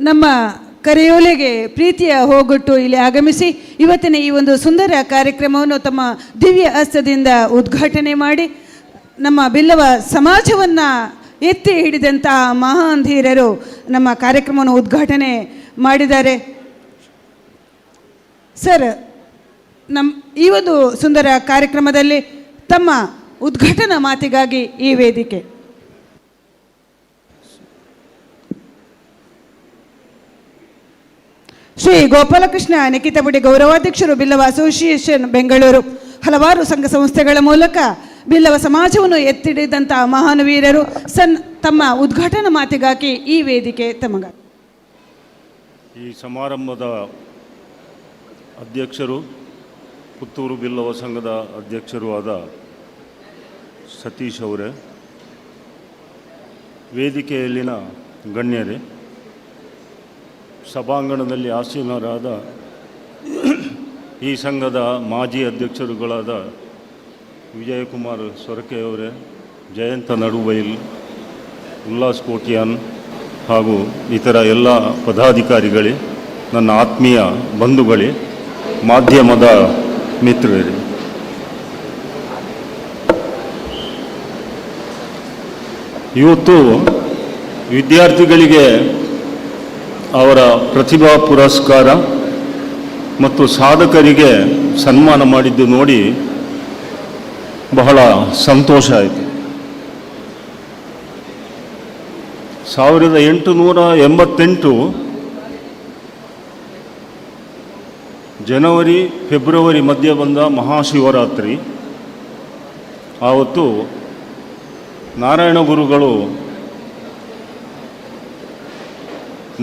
ನಮ್ಮ ಕರೆಯೋಲೆಗೆ ಪ್ರೀತಿಯ ಹೋಗೊಟ್ಟು ಇಲ್ಲಿ ಆಗಮಿಸಿ ಇವತ್ತಿನ ಈ ಒಂದು ಸುಂದರ ಕಾರ್ಯಕ್ರಮವನ್ನು ತಮ್ಮ ದಿವ್ಯ ಹಸ್ತದಿಂದ ಉದ್ಘಾಟನೆ ಮಾಡಿ ನಮ್ಮ ಬಿಲ್ಲವ ಸಮಾಜವನ್ನು ಎತ್ತಿ ಹಿಡಿದಂತಹ ಮಹಾನ್ ಧೀರರು ನಮ್ಮ ಕಾರ್ಯಕ್ರಮವನ್ನು ಉದ್ಘಾಟನೆ ಮಾಡಿದ್ದಾರೆ. ಸರ್, ನಮ್ಮ ಈ ಒಂದು ಸುಂದರ ಕಾರ್ಯಕ್ರಮದಲ್ಲಿ ತಮ್ಮ ಉದ್ಘಾಟನಾ ಮಾತಿಗಾಗಿ ಈ ವೇದಿಕೆ. ಶ್ರೀ ಗೋಪಾಲಕೃಷ್ಣ ನಿಖಿತಬುಡಿ ಗೌರವಾಧ್ಯಕ್ಷರು, ಬಿಲ್ಲವ ಅಸೋಸಿಯೇಷನ್ ಬೆಂಗಳೂರು, ಹಲವಾರು ಸಂಘ ಸಂಸ್ಥೆಗಳ ಮೂಲಕ ಬಿಲ್ಲವ ಸಮಾಜವನ್ನು ಎತ್ತಿಡಿದಂಥ ಮಹಾನುವೀರರು ತಮ್ಮ ಉದ್ಘಾಟನಾ ಮಾತಿಗಾಗಿ ಈ ವೇದಿಕೆ ತಮಗ. ಈ ಸಮಾರಂಭದ ಅಧ್ಯಕ್ಷರು, ಪುತ್ತೂರು ಬಿಲ್ಲವ ಸಂಘದ ಅಧ್ಯಕ್ಷರೂ ಆದ ಸತೀಶ್ ಅವರೇ, ವೇದಿಕೆಯಲ್ಲಿನ ಗಣ್ಯರೇ, ಸಭಾಂಗಣದಲ್ಲಿ ಆಸೀನರಾದ ಈ ಸಂಘದ ಮಾಜಿ ಅಧ್ಯಕ್ಷರುಗಳಾದ ವಿಜಯಕುಮಾರ್ ಸೊರಕೆಯವರೇ, ಜಯಂತ ನಡುಬೈಲ್, ಉಲ್ಲಾಸ್ ಕೋಟ್ಯಾನ್ ಹಾಗೂ ಇತರ ಎಲ್ಲ ಪದಾಧಿಕಾರಿಗಳೇ, ನನ್ನ ಆತ್ಮೀಯ ಬಂಧುಗಳೇ, ಮಾಧ್ಯಮದ ಮಿತ್ರರೇ, ಇವತ್ತು ವಿದ್ಯಾರ್ಥಿಗಳಿಗೆ ಅವರ ಪ್ರತಿಭಾ ಪುರಸ್ಕಾರ ಮತ್ತು ಸಾಧಕರಿಗೆ ಸನ್ಮಾನ ಮಾಡಿದ್ದು ನೋಡಿ ಬಹಳ ಸಂತೋಷ ಆಯಿತು. 1888 ಜನವರಿ ಫೆಬ್ರವರಿ ಮಧ್ಯೆ ಬಂದ ಮಹಾಶಿವರಾತ್ರಿ, ಆವತ್ತು ನಾರಾಯಣ ಗುರುಗಳು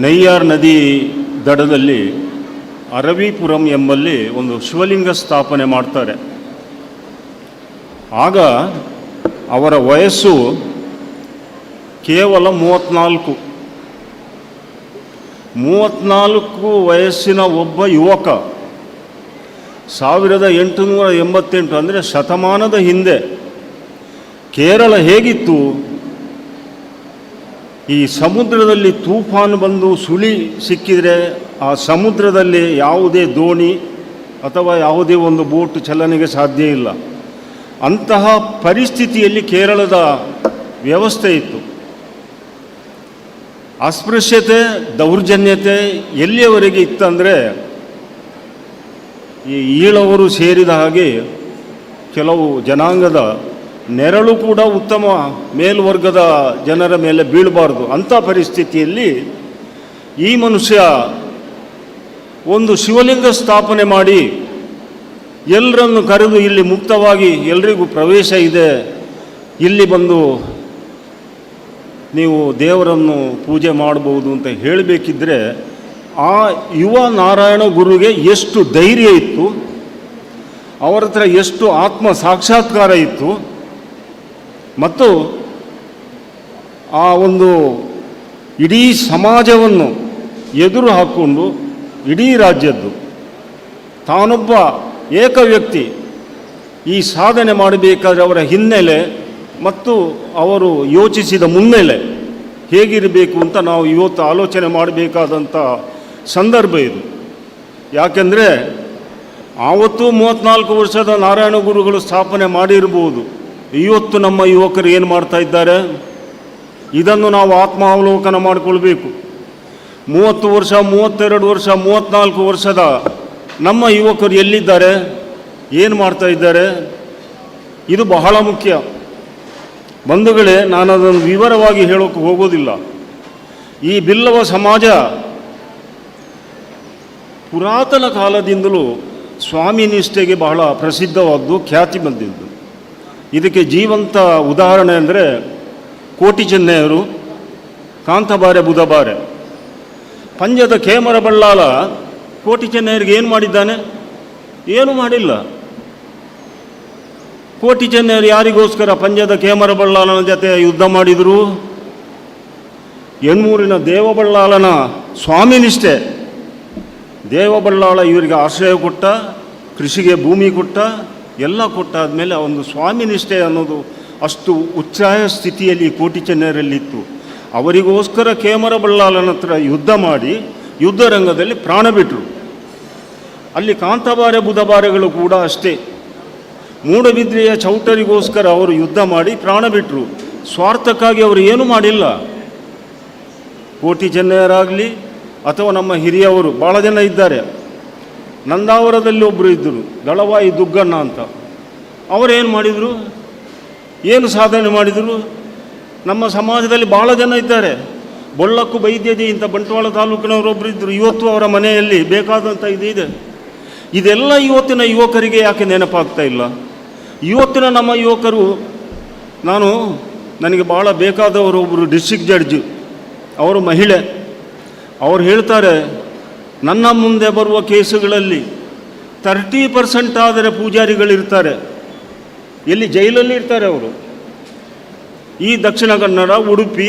ನೈಯಾರ್ ನದಿ ದಡದಲ್ಲಿ ಅರವಿಪುರಂ ಎಂಬಲ್ಲಿ ಒಂದು ಶಿವಲಿಂಗ ಸ್ಥಾಪನೆ ಮಾಡ್ತಾರೆ. ಆಗ ಅವರ ವಯಸ್ಸು ಕೇವಲ 34. 34 ವಯಸ್ಸಿನ ಒಬ್ಬ ಯುವಕ 1888 ಅಂದರೆ ಶತಮಾನದ ಹಿಂದೆ ಕೇರಳ ಹೇಗಿತ್ತು, ಈ ಸಮುದ್ರದಲ್ಲಿ ತೂಫಾನು ಬಂದು ಸುಳಿ ಸಿಕ್ಕಿದರೆ ಆ ಸಮುದ್ರದಲ್ಲಿ ಯಾವುದೇ ದೋಣಿ ಅಥವಾ ಯಾವುದೇ ಒಂದು ಬೋಟ್ ಚಲನೆಗೆ ಸಾಧ್ಯ ಇಲ್ಲ. ಅಂತಹ ಪರಿಸ್ಥಿತಿಯಲ್ಲಿ ಕೇರಳದ ವ್ಯವಸ್ಥೆ ಇತ್ತು. ಅಸ್ಪೃಶ್ಯತೆ, ದೌರ್ಜನ್ಯತೆ ಎಲ್ಲಿಯವರೆಗೆ ಇತ್ತಂದರೆ, ಈ ಈಳವರು ಸೇರಿದ ಹಾಗೆ ಕೆಲವು ಜನಾಂಗದ ನೆರಳು ಕೂಡ ಉತ್ತಮ ಮೇಲ್ವರ್ಗದ ಜನರ ಮೇಲೆ ಬೀಳಬಾರ್ದು ಅಂಥ ಪರಿಸ್ಥಿತಿಯಲ್ಲಿ ಈ ಮನುಷ್ಯ ಒಂದು ಶಿವಲಿಂಗ ಸ್ಥಾಪನೆ ಮಾಡಿ ಎಲ್ಲರನ್ನು ಕರೆದು ಇಲ್ಲಿ ಮುಕ್ತವಾಗಿ ಎಲ್ರಿಗೂ ಪ್ರವೇಶ ಇದೆ, ಇಲ್ಲಿ ಬಂದು ನೀವು ದೇವರನ್ನು ಪೂಜೆ ಮಾಡ್ಬೋದು ಅಂತ ಹೇಳಬೇಕಿದ್ರೆ ಆ ಯುವ ನಾರಾಯಣ ಗುರುಗೆ ಎಷ್ಟು ಧೈರ್ಯ ಇತ್ತು, ಅವರ ಹತ್ರ ಎಷ್ಟು ಆತ್ಮ ಸಾಕ್ಷಾತ್ಕಾರ ಇತ್ತು, ಮತ್ತು ಆ ಒಂದು ಇಡೀ ಸಮಾಜವನ್ನು ಎದುರು ಹಾಕ್ಕೊಂಡು ಇಡೀ ರಾಜ್ಯದ್ದು ತಾನೊಬ್ಬ ಏಕ ವ್ಯಕ್ತಿ ಈ ಸಾಧನೆ ಮಾಡಬೇಕಾದ್ರೆ ಅವರ ಹಿನ್ನೆಲೆ ಮತ್ತು ಅವರು ಯೋಚಿಸಿದ ಮುನ್ನೆಲೆ ಹೇಗಿರಬೇಕು ಅಂತ ನಾವು ಇವತ್ತು ಆಲೋಚನೆ ಮಾಡಬೇಕಾದಂಥ ಸಂದರ್ಭ ಇದು. ಯಾಕೆಂದರೆ ಆವತ್ತು 34 ವರ್ಷದ ನಾರಾಯಣ ಗುರುಗಳು ಸ್ಥಾಪನೆ ಮಾಡಿರ್ಬೋದು. ಇವತ್ತು ನಮ್ಮ ಯುವಕರು ಏನು ಮಾಡ್ತಾ ಇದ್ದಾರೆ, ಇದನ್ನು ನಾವು ಆತ್ಮಾವಲೋಕನ ಮಾಡಿಕೊಳ್ಬೇಕು. 30 ವರ್ಷ, 32 ವರ್ಷ, 34 ವರ್ಷದ ನಮ್ಮ ಯುವಕರು ಎಲ್ಲಿದ್ದಾರೆ, ಏನು ಮಾಡ್ತಾ ಇದ್ದಾರೆ, ಇದು ಬಹಳ ಮುಖ್ಯ. ಬಂಧುಗಳೇ, ನಾನು ಅದನ್ನು ವಿವರವಾಗಿ ಹೇಳೋಕ್ಕೆ ಹೋಗೋದಿಲ್ಲ. ಈ ಬಿಲ್ಲವ ಸಮಾಜ ಪುರಾತನ ಕಾಲದಿಂದಲೂ ಸ್ವಾಮಿ ನಿಷ್ಠೆಗೆ ಬಹಳ ಪ್ರಸಿದ್ಧವಾದ್ದು, ಖ್ಯಾತಿ ಬಂದಿದ್ದು. ಇದಕ್ಕೆ ಜೀವಂತ ಉದಾಹರಣೆ ಅಂದರೆ ಕೋಟಿ ಚೆನ್ನಯರು, ಕಾಂತಬಾರೆ ಬುಧಬಾರೆ, ಪಂಜದ ಕೇಮರ ಬಳ್ಳಾಲ ಕೋಟಿ ಚೆನ್ನಯರಿಗೆ ಏನು ಮಾಡಿದ್ದಾನೆ? ಏನೂ ಮಾಡಿಲ್ಲ. ಕೋಟಿ ಚೆನ್ನಯರು ಯಾರಿಗೋಸ್ಕರ ಪಂಜದ ಕೇಮರ ಬಳ್ಳಾಲನ ಜೊತೆ ಯುದ್ಧ ಮಾಡಿದರು? ಎಣ್ಮೂರಿನ ದೇವಬಳ್ಳಾಲನ ಸ್ವಾಮಿ ನಿಷ್ಠೆ. ದೇವಬಳ್ಳಾಳ ಇವರಿಗೆ ಆಶ್ರಯ ಕೊಟ್ಟ, ಕೃಷಿಗೆ ಭೂಮಿ ಕೊಟ್ಟ, ಎಲ್ಲ ಕೊಟ್ಟಾದಮೇಲೆ ಆ ಒಂದು ಸ್ವಾಮಿ ನಿಷ್ಠೆ ಅನ್ನೋದು ಅಷ್ಟು ಉಚ್ಚಾಯ ಸ್ಥಿತಿಯಲ್ಲಿ ಕೋಟಿ ಚೆನ್ನಯರಲ್ಲಿತ್ತು. ಅವರಿಗೋಸ್ಕರ ಕೇಮರ ಬಳ್ಳಾಲನ ಹತ್ರ ಯುದ್ಧ ಮಾಡಿ ಯುದ್ಧ ರಂಗದಲ್ಲಿ ಪ್ರಾಣ ಬಿಟ್ಟರು. ಅಲ್ಲಿ ಕಾಂತಬಾರೆ ಬುಧಬಾರೆಗಳು ಕೂಡ ಅಷ್ಟೇ, ಮೂಡಬಿದ್ರೆಯ ಚೌಟರಿಗೋಸ್ಕರ ಅವರು ಯುದ್ಧ ಮಾಡಿ ಪ್ರಾಣ ಬಿಟ್ಟರು. ಸ್ವಾರ್ಥಕ್ಕಾಗಿ ಅವರು ಏನೂ ಮಾಡಿಲ್ಲ. ಕೋಟಿ ಚೆನ್ನಯರಾಗಲಿ ಅಥವಾ ನಮ್ಮ ಹಿರಿಯವರು ಭಾಳ ಜನ ಇದ್ದಾರೆ. ನಂದಾವರದಲ್ಲಿ ಒಬ್ಬರು ಇದ್ದರು, ದಳವಾಯಿ ದುಗ್ಗಣ್ಣ ಅಂತ. ಅವರೇನು ಮಾಡಿದರು, ಏನು ಸಾಧನೆ ಮಾಡಿದರು? ನಮ್ಮ ಸಮಾಜದಲ್ಲಿ ಭಾಳ ಜನ ಇದ್ದಾರೆ. ಬೊಳ್ಳಕ್ಕು ಬೈದ್ಯದಿ ಇಂಥ ಬಂಟ್ವಾಳ ತಾಲೂಕಿನವರೊಬ್ಬರು ಇದ್ದರು. ಇವತ್ತು ಅವರ ಮನೆಯಲ್ಲಿ ಬೇಕಾದಂಥ ಇದು ಇದೆ. ಇದೆಲ್ಲ ಇವತ್ತಿನ ಯುವಕರಿಗೆ ಯಾಕೆ ನೆನಪಾಗ್ತಾ ಇಲ್ಲ? ಇವತ್ತಿನ ನಮ್ಮ ಯುವಕರು, ನನಗೆ ಭಾಳ ಬೇಕಾದವರು ಒಬ್ಬರು ಡಿಸ್ಟ್ರಿಕ್ಟ್ ಜಡ್ಜು, ಅವರು ಮಹಿಳೆ. ಅವರು ಹೇಳ್ತಾರೆ, ನನ್ನ ಮುಂದೆ ಬರುವ ಕೇಸುಗಳಲ್ಲಿ 30% ಆದರೆ ಪೂಜಾರಿಗಳಿರ್ತಾರೆ, ಎಲ್ಲಿ ಜೈಲಲ್ಲಿ ಇರ್ತಾರೆ ಅವರು. ಈ ದಕ್ಷಿಣ ಕನ್ನಡ, ಉಡುಪಿ,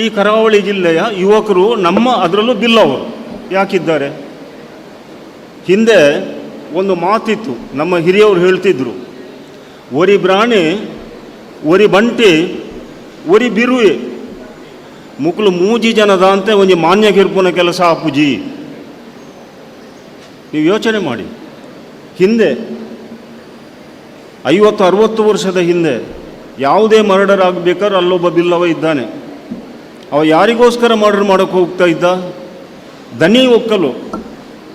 ಈ ಕರಾವಳಿ ಜಿಲ್ಲೆಯ ಯುವಕರು ನಮ್ಮ ಅದರಲ್ಲೂ ಬಿಲ್ಲವರು ಯಾಕಿದ್ದಾರೆ? ಹಿಂದೆ ಒಂದು ಮಾತಿತ್ತು, ನಮ್ಮ ಹಿರಿಯವರು ಹೇಳ್ತಿದ್ರು, ಒರಿ ಬ್ರಾಣಿ, ಒರಿ ಬಂಟಿ, ಒರಿ ಬಿರುವೆ, ಮುಕುಲು ಮೂಜಿ ಜನದ ಅಂತ ಒಂಜಿ ಮಾನ್ಯ ಕಿರ್ಪುನ ಕೆಲಸ ಆಪುಜಿ. ನೀವು ಯೋಚನೆ ಮಾಡಿ, ಹಿಂದೆ 50-60 ವರ್ಷದ ಹಿಂದೆ ಯಾವುದೇ ಮರ್ಡರ್ ಆಗಬೇಕಾದ್ರೆ ಅಲ್ಲೊಬ್ಬ ಬಿಲ್ಲವ ಇದ್ದಾನೆ. ಅವ ಯಾರಿಗೋಸ್ಕರ ಮರ್ಡರ್ ಮಾಡೋಕ್ಕೆ ಹೋಗ್ತಾ ಇದ್ದ? ದನಿ ಒಕ್ಕಲು.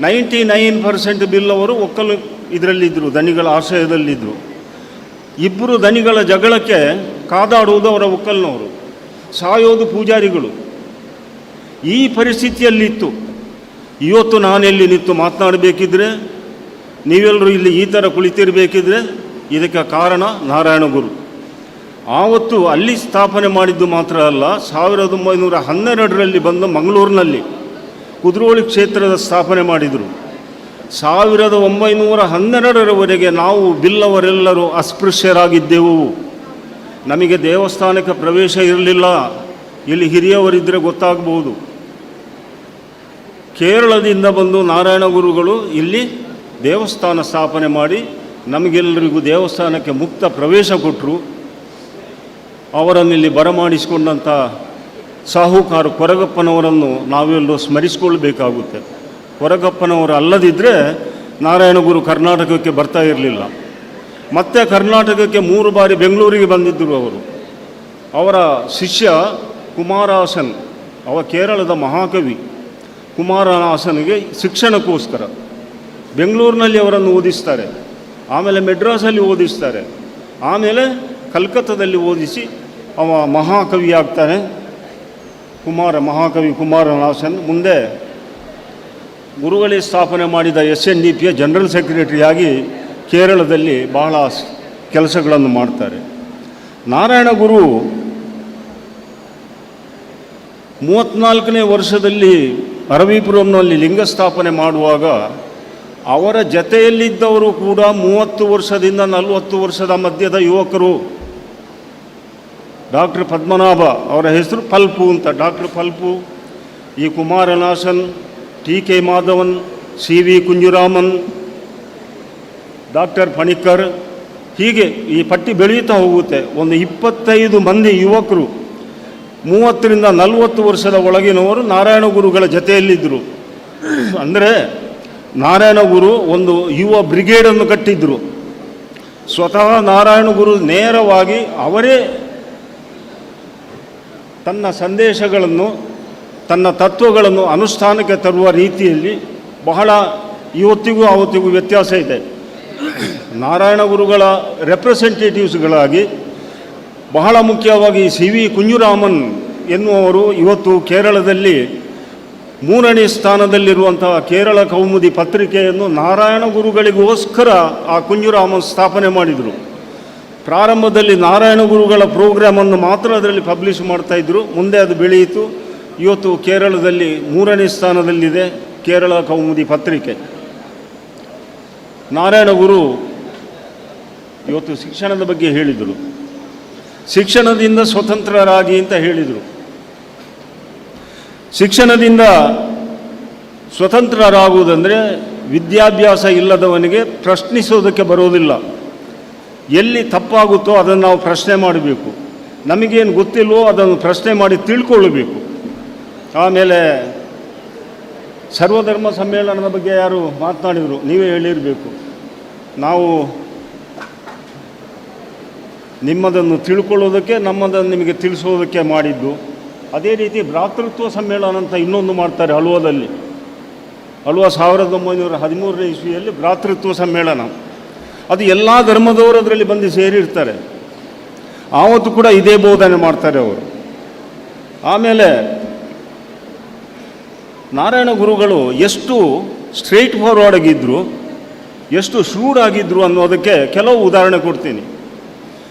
99% ಬಿಲ್ಲವರು ಒಕ್ಕಲು ಇದರಲ್ಲಿದ್ದರು, ದನಿಗಳ ಆಶ್ರಯದಲ್ಲಿದ್ದರು. ಇಬ್ಬರು ದನಿಗಳ ಜಗಳಕ್ಕೆ ಕಾದಾಡುವುದು ಅವರ ಒಕ್ಕಲಿನವರು, ಸಾಯೋದು ಪೂಜಾರಿಗಳು. ಈ ಪರಿಸ್ಥಿತಿಯಲ್ಲಿತ್ತು. ಇವತ್ತು ನಾನೆಲ್ಲಿ ನಿಂತು ಮಾತನಾಡಬೇಕಿದ್ರೆ, ನೀವೆಲ್ಲರೂ ಇಲ್ಲಿ ಈ ಥರ ಕುಳಿತಿರಬೇಕಿದ್ರೆ ಇದಕ್ಕೆ ಕಾರಣ ನಾರಾಯಣ ಗುರು. ಆವತ್ತು ಅಲ್ಲಿ ಸ್ಥಾಪನೆ ಮಾಡಿದ್ದು ಮಾತ್ರ ಅಲ್ಲ, 1912ರಲ್ಲಿ ಬಂದು ಮಂಗಳೂರಿನಲ್ಲಿ ಕುದ್ರೋಳಿ ಕ್ಷೇತ್ರದ ಸ್ಥಾಪನೆ ಮಾಡಿದರು. 1912ರವರೆಗೆ ನಾವು ಬಿಲ್ಲವರೆಲ್ಲರೂ ಅಸ್ಪೃಶ್ಯರಾಗಿದ್ದೆವು. ನಮಗೆ ದೇವಸ್ಥಾನಕ್ಕೆ ಪ್ರವೇಶ ಇರಲಿಲ್ಲ. ಇಲ್ಲಿ ಹಿರಿಯವರಿದ್ದರೆ ಗೊತ್ತಾಗ್ಬೋದು. ಕೇರಳದಿಂದ ಬಂದು ನಾರಾಯಣ ಗುರುಗಳು ಇಲ್ಲಿ ದೇವಸ್ಥಾನ ಸ್ಥಾಪನೆ ಮಾಡಿ ನಮಗೆಲ್ಲರಿಗೂ ದೇವಸ್ಥಾನಕ್ಕೆ ಮುಕ್ತ ಪ್ರವೇಶ ಕೊಟ್ಟರು. ಅವರನ್ನು ಇಲ್ಲಿ ಬರಮಾಡಿಸಿಕೊಂಡಂಥ ಸಾಹುಕಾರ ಕೊರಗಪ್ಪನವರನ್ನು ನಾವೆಲ್ಲರೂ ಸ್ಮರಿಸಿಕೊಳ್ಬೇಕಾಗುತ್ತೆ. ಕೊರಗಪ್ಪನವರು ಅಲ್ಲದಿದ್ದರೆ ನಾರಾಯಣಗುರು ಕರ್ನಾಟಕಕ್ಕೆ ಬರ್ತಾ ಇರಲಿಲ್ಲ. ಮತ್ತೆ ಕರ್ನಾಟಕಕ್ಕೆ 3 ಬಾರಿ ಬೆಂಗಳೂರಿಗೆ ಬಂದಿದ್ದರು ಅವರು. ಅವರ ಶಿಷ್ಯ ಕುಮಾರಾಸನ್, ಅವ ಕೇರಳದ ಮಹಾಕವಿ. ಕುಮಾರನಾಸನಿಗೆ ಶಿಕ್ಷಣಕ್ಕೋಸ್ಕರ ಬೆಂಗಳೂರಿನಲ್ಲಿ ಅವರನ್ನು ಓದಿಸ್ತಾರೆ, ಆಮೇಲೆ ಮೆಡ್ರಾಸಲ್ಲಿ ಓದಿಸ್ತಾರೆ, ಆಮೇಲೆ ಕಲ್ಕತ್ತಾದಲ್ಲಿ ಓದಿಸಿ ಅವ ಮಹಾಕವಿಯಾಗ್ತಾನೆ. ಮಹಾಕವಿ ಕುಮಾರನಾಸನ್ ಮುಂದೆ ಗುರುಗಳೇ ಸ್ಥಾಪನೆ ಮಾಡಿದ SNDPಯ ಜನರಲ್ ಸೆಕ್ರೆಟರಿಯಾಗಿ ಕೇರಳದಲ್ಲಿ ಬಹಳ ಕೆಲಸಗಳನ್ನು ಮಾಡ್ತಾರೆ. ನಾರಾಯಣ ಗುರು 34ನೇ ವರ್ಷದಲ್ಲಿ ಅರವಿಪುರಂನಲ್ಲಿ ಲಿಂಗ ಸ್ಥಾಪನೆ ಮಾಡುವಾಗ ಅವರ ಜತೆಯಲ್ಲಿದ್ದವರು ಕೂಡ 30 ವರ್ಷದಿಂದ 40 ವರ್ಷದ ಮಧ್ಯದ ಯುವಕರು. ಡಾಕ್ಟರ್ ಪದ್ಮನಾಭ, ಅವರ ಹೆಸರು ಪಲ್ಪು ಅಂತ, ಡಾಕ್ಟರ್ ಪಲ್ಪು, ಈ Kumaranasan, T K Madhavan, C V Kunjuraman, doctor Panicker, ಹೀಗೆ ಈ ಪಟ್ಟಿ ಬೆಳೆಯುತ್ತಾ ಹೋಗುತ್ತೆ. ಒಂದು 25 ಮಂದಿ ಯುವಕರು 30ರಿಂದ 40 ವರ್ಷದ ಒಳಗಿನವರು ನಾರಾಯಣ ಗುರುಗಳ ಜೊತೆಯಲ್ಲಿದ್ದರು. ಅಂದರೆ ನಾರಾಯಣ ಗುರು ಒಂದು ಯುವ ಬ್ರಿಗೇಡನ್ನು ಕಟ್ಟಿದ್ದರು. ಸ್ವತಃ ನಾರಾಯಣ ಗುರು ನೇರವಾಗಿ ಅವರೇ ತನ್ನ ಸಂದೇಶಗಳನ್ನು, ತನ್ನ ತತ್ವಗಳನ್ನು ಅನುಷ್ಠಾನಕ್ಕೆ ತರುವ ರೀತಿಯಲ್ಲಿ ಬಹಳ ಇವತ್ತಿಗೂ ಆವತ್ತಿಗೂ ವ್ಯತ್ಯಾಸ ಇದೆ. ನಾರಾಯಣ ಗುರುಗಳ ರೆಪ್ರೆಸೆಂಟೇಟಿವ್ಸ್ಗಳಾಗಿ ಬಹಳ ಮುಖ್ಯವಾಗಿ ಸಿ ವಿ ಕುಂಜುರಾಮನ್ ಎನ್ನುವರು ಇವತ್ತು ಕೇರಳದಲ್ಲಿ 3ನೇ ಸ್ಥಾನದಲ್ಲಿರುವಂತಹ ಕೇರಳ ಕೌಮುದಿ ಪತ್ರಿಕೆಯನ್ನು ನಾರಾಯಣ ಗುರುಗಳಿಗೋಸ್ಕರ ಆ ಕುಂಜುರಾಮನ್ ಸ್ಥಾಪನೆ ಮಾಡಿದರು. ಪ್ರಾರಂಭದಲ್ಲಿ ನಾರಾಯಣ ಗುರುಗಳ ಪ್ರೋಗ್ರಾಮನ್ನು ಮಾತ್ರ ಅದರಲ್ಲಿ ಪಬ್ಲಿಷ್ ಮಾಡ್ತಾಯಿದ್ರು. ಮುಂದೆ ಅದು ಬೆಳೆಯಿತು. ಇವತ್ತು ಕೇರಳದಲ್ಲಿ 3ನೇ ಸ್ಥಾನದಲ್ಲಿದೆ ಕೇರಳ ಕೌಮುದಿ ಪತ್ರಿಕೆ. ನಾರಾಯಣ ಗುರು ಇವತ್ತು ಶಿಕ್ಷಣದ ಬಗ್ಗೆ ಹೇಳಿದರು. ಶಿಕ್ಷಣದಿಂದ ಸ್ವತಂತ್ರರಾಗಿ ಅಂತ ಹೇಳಿದರು. ಶಿಕ್ಷಣದಿಂದ ಸ್ವತಂತ್ರರಾಗುವುದಂದರೆ ವಿದ್ಯಾಭ್ಯಾಸ ಇಲ್ಲದವನಿಗೆ ಪ್ರಶ್ನಿಸೋದಕ್ಕೆ ಬರೋದಿಲ್ಲ. ಎಲ್ಲಿ ತಪ್ಪಾಗುತ್ತೋ ಅದನ್ನು ನಾವು ಪ್ರಶ್ನೆ ಮಾಡಬೇಕು. ನಮಗೇನು ಗೊತ್ತಿಲ್ವೋ ಅದನ್ನು ಪ್ರಶ್ನೆ ಮಾಡಿ ತಿಳ್ಕೊಳ್ಳಬೇಕು. ಆಮೇಲೆ ಸರ್ವಧರ್ಮ ಸಮ್ಮೇಳನದ ಬಗ್ಗೆ ಯಾರು ಮಾತನಾಡಿದರು, ನೀವೇ ಹೇಳಿರಬೇಕು. ನಾವು ನಿಮ್ಮದನ್ನು ತಿಳ್ಕೊಳ್ಳೋದಕ್ಕೆ, ನಮ್ಮದನ್ನು ನಿಮಗೆ ತಿಳಿಸೋದಕ್ಕೆ ಮಾಡಿದ್ದು. ಅದೇ ರೀತಿ ಭ್ರಾತೃತ್ವ ಸಮ್ಮೇಳನ ಅಂತ ಇನ್ನೊಂದು ಮಾಡ್ತಾರೆ ಅಲ್ವಾದಲ್ಲಿ. ಅಲ್ವಾ 1913ನೇ ಇಸ್ವಿಯಲ್ಲಿ ಭ್ರಾತೃತ್ವ ಸಮ್ಮೇಳನ, ಅದು ಎಲ್ಲ ಧರ್ಮದವರು ಅದರಲ್ಲಿ ಬಂದು ಸೇರಿರ್ತಾರೆ. ಆವತ್ತು ಕೂಡ ಇದೇ ಬೋಧನೆ ಮಾಡ್ತಾರೆ ಅವರು. ಆಮೇಲೆ ನಾರಾಯಣ ಗುರುಗಳು ಎಷ್ಟು ಸ್ಟ್ರೈಟ್ ಫಾರ್ವರ್ಡ್ ಆಗಿದ್ದರು, ಎಷ್ಟು ಶ್ರೂಡ್ ಆಗಿದ್ದರು ಅನ್ನೋದಕ್ಕೆ ಕೆಲವು ಉದಾಹರಣೆ ಕೊಡ್ತೀನಿ.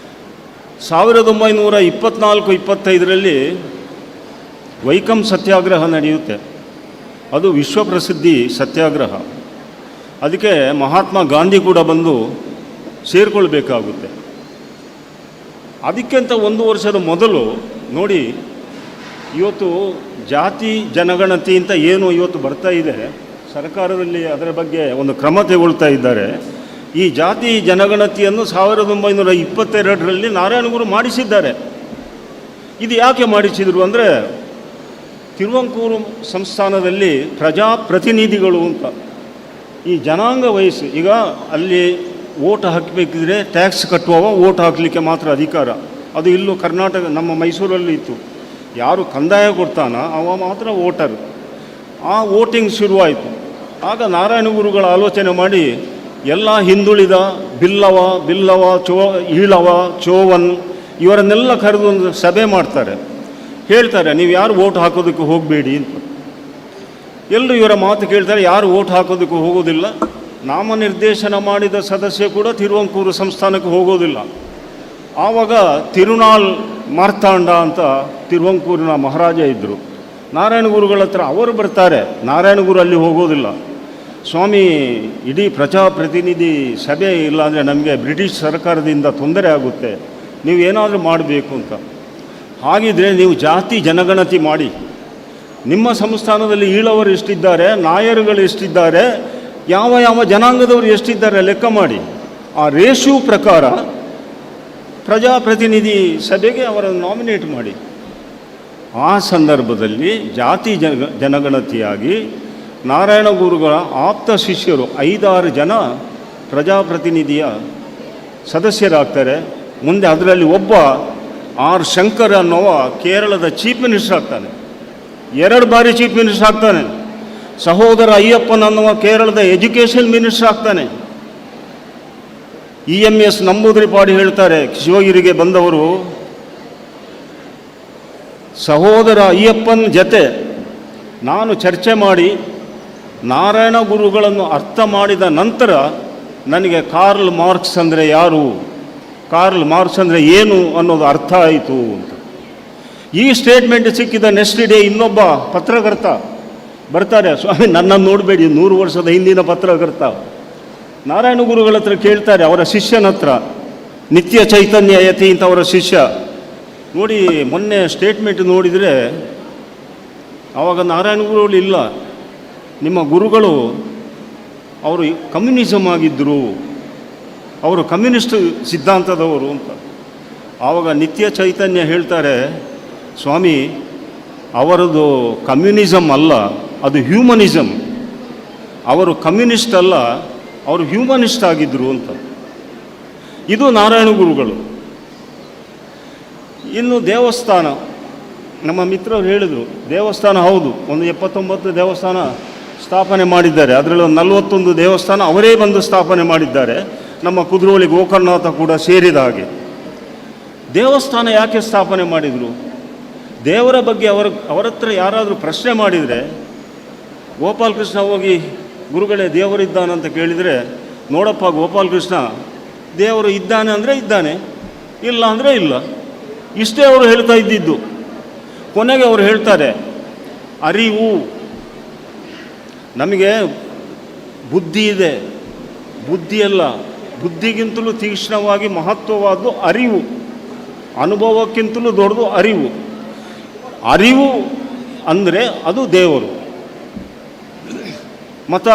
1924-25ರಲ್ಲಿ ವೈಕಂ ಸತ್ಯಾಗ್ರಹ ನಡೆಯುತ್ತೆ. ಅದು ವಿಶ್ವಪ್ರಸಿದ್ಧಿ ಸತ್ಯಾಗ್ರಹ. ಅದಕ್ಕೆ ಮಹಾತ್ಮ ಗಾಂಧಿ ಕೂಡ ಬಂದು ಸೇರಿಕೊಳ್ಬೇಕಾಗುತ್ತೆ. ಅದಕ್ಕಿಂತ ಒಂದು ವರ್ಷದ ಮೊದಲು ನೋಡಿ, ಇವತ್ತು ಜಾತಿ ಜನಗಣತಿ ಅಂತ ಏನು ಇವತ್ತು ಬರ್ತಾ ಇದೆ, ಸರ್ಕಾರದಲ್ಲಿ ಅದರ ಬಗ್ಗೆ ಒಂದು ಕ್ರಮ ತಗೊಳ್ತಾ ಇದ್ದಾರೆ. ಈ ಜಾತಿ ಜನಗಣತಿಯನ್ನು 1922ರಲ್ಲಿ ನಾರಾಯಣಗುರು ಮಾಡಿಸಿದ್ದಾರೆ. ಇದು ಯಾಕೆ ಮಾಡಿಸಿದರು ಅಂದರೆ, ತಿರುವಂಕೂರು ಸಂಸ್ಥಾನದಲ್ಲಿ ಪ್ರಜಾಪ್ರತಿನಿಧಿಗಳು ಅಂತ ಈ ಜನಾಂಗ ವಯಸ್ಸು, ಈಗ ಅಲ್ಲಿ ಓಟ್ ಹಾಕಬೇಕಿದ್ರೆ ಟ್ಯಾಕ್ಸ್ ಕಟ್ಟುವವ ಓಟ್ ಹಾಕಲಿಕ್ಕೆ ಮಾತ್ರ ಅಧಿಕಾರ. ಅದು ಇಲ್ಲೂ ಕರ್ನಾಟಕ ನಮ್ಮ ಮೈಸೂರಲ್ಲಿ ಇತ್ತು. ಯಾರು ಕಂದಾಯ ಕೊಡ್ತಾನ ಅವ ಮಾತ್ರ ವೋಟರ್. ಆ ವೋಟಿಂಗ್ ಶುರುವಾಯಿತು. ಆಗ ನಾರಾಯಣ ಗುರುಗಳ ಆಲೋಚನೆ ಮಾಡಿ ಎಲ್ಲ ಹಿಂದುಳಿದ ಬಿಲ್ಲವ, ಬಿಲ್ಲವ ಚೋ ಈಳವ, ಚೋವನ್ ಇವರನ್ನೆಲ್ಲ ಕರೆದು ಒಂದು ಸಭೆ ಮಾಡ್ತಾರೆ. ಹೇಳ್ತಾರೆ, ನೀವು ಯಾರು ವೋಟ್ ಹಾಕೋದಕ್ಕೆ ಹೋಗಬೇಡಿ ಅಂತ. ಎಲ್ಲರೂ ಇವರ ಮಾತು ಕೇಳ್ತಾರೆ, ಯಾರು ವೋಟ್ ಹಾಕೋದಕ್ಕೆ ಹೋಗೋದಿಲ್ಲ. ನಾಮನಿರ್ದೇಶನ ಮಾಡಿದ ಸದಸ್ಯ ಕೂಡ ತಿರುವಂಕೂರು ಸಂಸ್ಥಾನಕ್ಕೆ ಹೋಗೋದಿಲ್ಲ. ಆವಾಗ ತಿರುನಾಳ್ ಮಾರ್ತಾಂಡ ಅಂತ ತಿರುವಂಕೂರಿನ ಮಹಾರಾಜ ಇದ್ದರು. ನಾರಾಯಣ ಗುರುಗಳ ಹತ್ರ ಅವರು ಬರ್ತಾರೆ, ನಾರಾಯಣ ಗುರು ಅಲ್ಲಿ ಹೋಗೋದಿಲ್ಲ. ಸ್ವಾಮಿ, ಇಡೀ ಪ್ರಜಾಪ್ರತಿನಿಧಿ ಸಭೆ ಇಲ್ಲಾಂದರೆ ನಮಗೆ ಬ್ರಿಟಿಷ್ ಸರ್ಕಾರದಿಂದ ತೊಂದರೆ ಆಗುತ್ತೆ, ನೀವು ಏನಾದರೂ ಮಾಡಬೇಕು ಅಂತ. ಹಾಗಿದ್ರೆ ನೀವು ಜಾತಿ ಜನಗಣತಿ ಮಾಡಿ, ನಿಮ್ಮ ಸಂಸ್ಥಾನದಲ್ಲಿ ಈಳವರು ಎಷ್ಟಿದ್ದಾರೆ, ನಾಯರುಗಳು ಎಷ್ಟಿದ್ದಾರೆ, ಯಾವ ಯಾವ ಜನಾಂಗದವರು ಎಷ್ಟಿದ್ದಾರೆ ಲೆಕ್ಕ ಮಾಡಿ, ಆ ರೇಷ್ಯೂ ಪ್ರಕಾರ ಪ್ರಜಾಪ್ರತಿನಿಧಿ ಸಭೆಗೆ ಅವರನ್ನು ನಾಮಿನೇಟ್ ಮಾಡಿ. ಆ ಸಂದರ್ಭದಲ್ಲಿ ಜಾತಿ ಜನಗಣತಿಯಾಗಿ ನಾರಾಯಣ ಗುರುಗಳ ಆಪ್ತ ಶಿಷ್ಯರು 5-6 ಜನ ಪ್ರಜಾಪ್ರತಿನಿಧಿಯ ಸದಸ್ಯರಾಗ್ತಾರೆ. ಮುಂದೆ ಅದರಲ್ಲಿ ಒಬ್ಬ ಆರ್ ಶಂಕರ್ ಅನ್ನೋವ ಕೇರಳದ ಚೀಫ್ ಮಿನಿಸ್ಟರ್ ಆಗ್ತಾನೆ, 2 ಬಾರಿ ಚೀಫ್ ಮಿನಿಸ್ಟರ್ ಆಗ್ತಾನೆ. ಸಹೋದರ ಅಯ್ಯಪ್ಪನ್ ಅನ್ನುವ ಕೇರಳದ ಎಜುಕೇಷನ್ ಮಿನಿಸ್ಟರ್ ಆಗ್ತಾನೆ. EMS Namboodiripad ಹೇಳ್ತಾರೆ, ಶಿವಗಿರಿಗೆ ಬಂದವರು, ಸಹೋದರ ಅಯ್ಯಪ್ಪನ ಜೊತೆ ನಾನು ಚರ್ಚೆ ಮಾಡಿ ನಾರಾಯಣ ಗುರುಗಳನ್ನು ಅರ್ಥ ಮಾಡಿದ ನಂತರ ನನಗೆ ಕಾರ್ಲ್ ಮಾರ್ಕ್ಸ್ ಅಂದರೆ ಯಾರು, ಕಾರ್ಲ್ ಮಾರ್ಕ್ಸ್ ಅಂದರೆ ಏನು ಅನ್ನೋದು ಅರ್ಥ ಆಯಿತು ಅಂತ. ಈ ಸ್ಟೇಟ್ಮೆಂಟ್ ಸಿಕ್ಕಿದ ನೆಕ್ಸ್ಟ್ ಡೇ ಇನ್ನೊಬ್ಬ ಪತ್ರಕರ್ತ ಬರ್ತಾರೆ, ಸ್ವಾಮಿ ನನ್ನನ್ನು ನೋಡಬೇಡಿ, 100 ವರ್ಷದ ಹಿಂದಿನ ಪತ್ರಕರ್ತ. ನಾರಾಯಣ ಗುರುಗಳ ಹತ್ರ ಕೇಳ್ತಾರೆ, ಅವರ ಶಿಷ್ಯನ ಹತ್ರ, ನಿತ್ಯ ಚೈತನ್ಯ ಯತಿ ಅಂತ ಅವರ ಶಿಷ್ಯ. ನೋಡಿ, ಮೊನ್ನೆ ಸ್ಟೇಟ್ಮೆಂಟ್ ನೋಡಿದರೆ ಆವಾಗ ನಾರಾಯಣ ಗುರುಗಳು ಇಲ್ಲ, ನಿಮ್ಮ ಗುರುಗಳು ಅವರು ಕಮ್ಯುನಿಸಮ್ ಆಗಿದ್ದರು, ಅವರು ಕಮ್ಯುನಿಸ್ಟ್ ಸಿದ್ಧಾಂತದವರು ಅಂತ. ಆವಾಗ ನಿತ್ಯ ಚೈತನ್ಯ ಹೇಳ್ತಾರೆ, ಸ್ವಾಮಿ ಅವರದು ಕಮ್ಯುನಿಸಮ್ ಅಲ್ಲ, ಅದು ಹ್ಯೂಮನಿಸಮ್. ಅವರು ಕಮ್ಯುನಿಸ್ಟ್ ಅಲ್ಲ, ಅವರು ಹ್ಯೂಮನಿಸ್ಟ್ ಆಗಿದ್ದರು ಅಂತ. ಇದು ನಾರಾಯಣ ಗುರುಗಳು. ಇನ್ನು ದೇವಸ್ಥಾನ, ನಮ್ಮ ಮಿತ್ರರು ಹೇಳಿದರು, ದೇವಸ್ಥಾನ ಹೌದು, ಒಂದು 79 ದೇವಸ್ಥಾನ ಸ್ಥಾಪನೆ ಮಾಡಿದ್ದಾರೆ. ಅದರಲ್ಲಿ ಒಂದು 41 ದೇವಸ್ಥಾನ ಅವರೇ ಬಂದು ಸ್ಥಾಪನೆ ಮಾಡಿದ್ದಾರೆ, ನಮ್ಮ ಕುದ್ರೋಳಿ ಗೋಕರ್ಣನಾಥ ಕೂಡ ಸೇರಿದ ಹಾಗೆ. ದೇವಸ್ಥಾನ ಯಾಕೆ ಸ್ಥಾಪನೆ ಮಾಡಿದರು? ದೇವರ ಬಗ್ಗೆ ಅವರ ಹತ್ರ ಯಾರಾದರೂ ಪ್ರಶ್ನೆ ಮಾಡಿದರೆ, ಗೋಪಾಲಕೃಷ್ಣ ಹೋಗಿ ಗುರುಗಳೇ ದೇವರಿದ್ದಾನಂತ ಕೇಳಿದರೆ, ನೋಡಪ್ಪ ಗೋಪಾಲಕೃಷ್ಣ, ದೇವರು ಇದ್ದಾನೆ ಅಂದರೆ ಇದ್ದಾನೆ, ಇಲ್ಲ ಅಂದರೆ ಇಲ್ಲ, ಇಷ್ಟೇ ಅವರು ಹೇಳ್ತಾ ಇದ್ದಿದ್ದು. ಕೊನೆಗೆ ಅವರು ಹೇಳ್ತಾರೆ, ಅರಿವು, ನಮಗೆ ಬುದ್ಧಿ ಇದೆ, ಬುದ್ಧಿಯಲ್ಲ, ಬುದ್ಧಿಗಿಂತಲೂ ತೀಕ್ಷ್ಣವಾಗಿ ಮಹತ್ವವಾದ್ದು ಅರಿವು, ಅನುಭವಕ್ಕಿಂತಲೂ ದೊಡ್ಡದು ಅರಿವು. ಅರಿವು ಅಂದರೆ ಅದು ದೇವರು. ಮತ,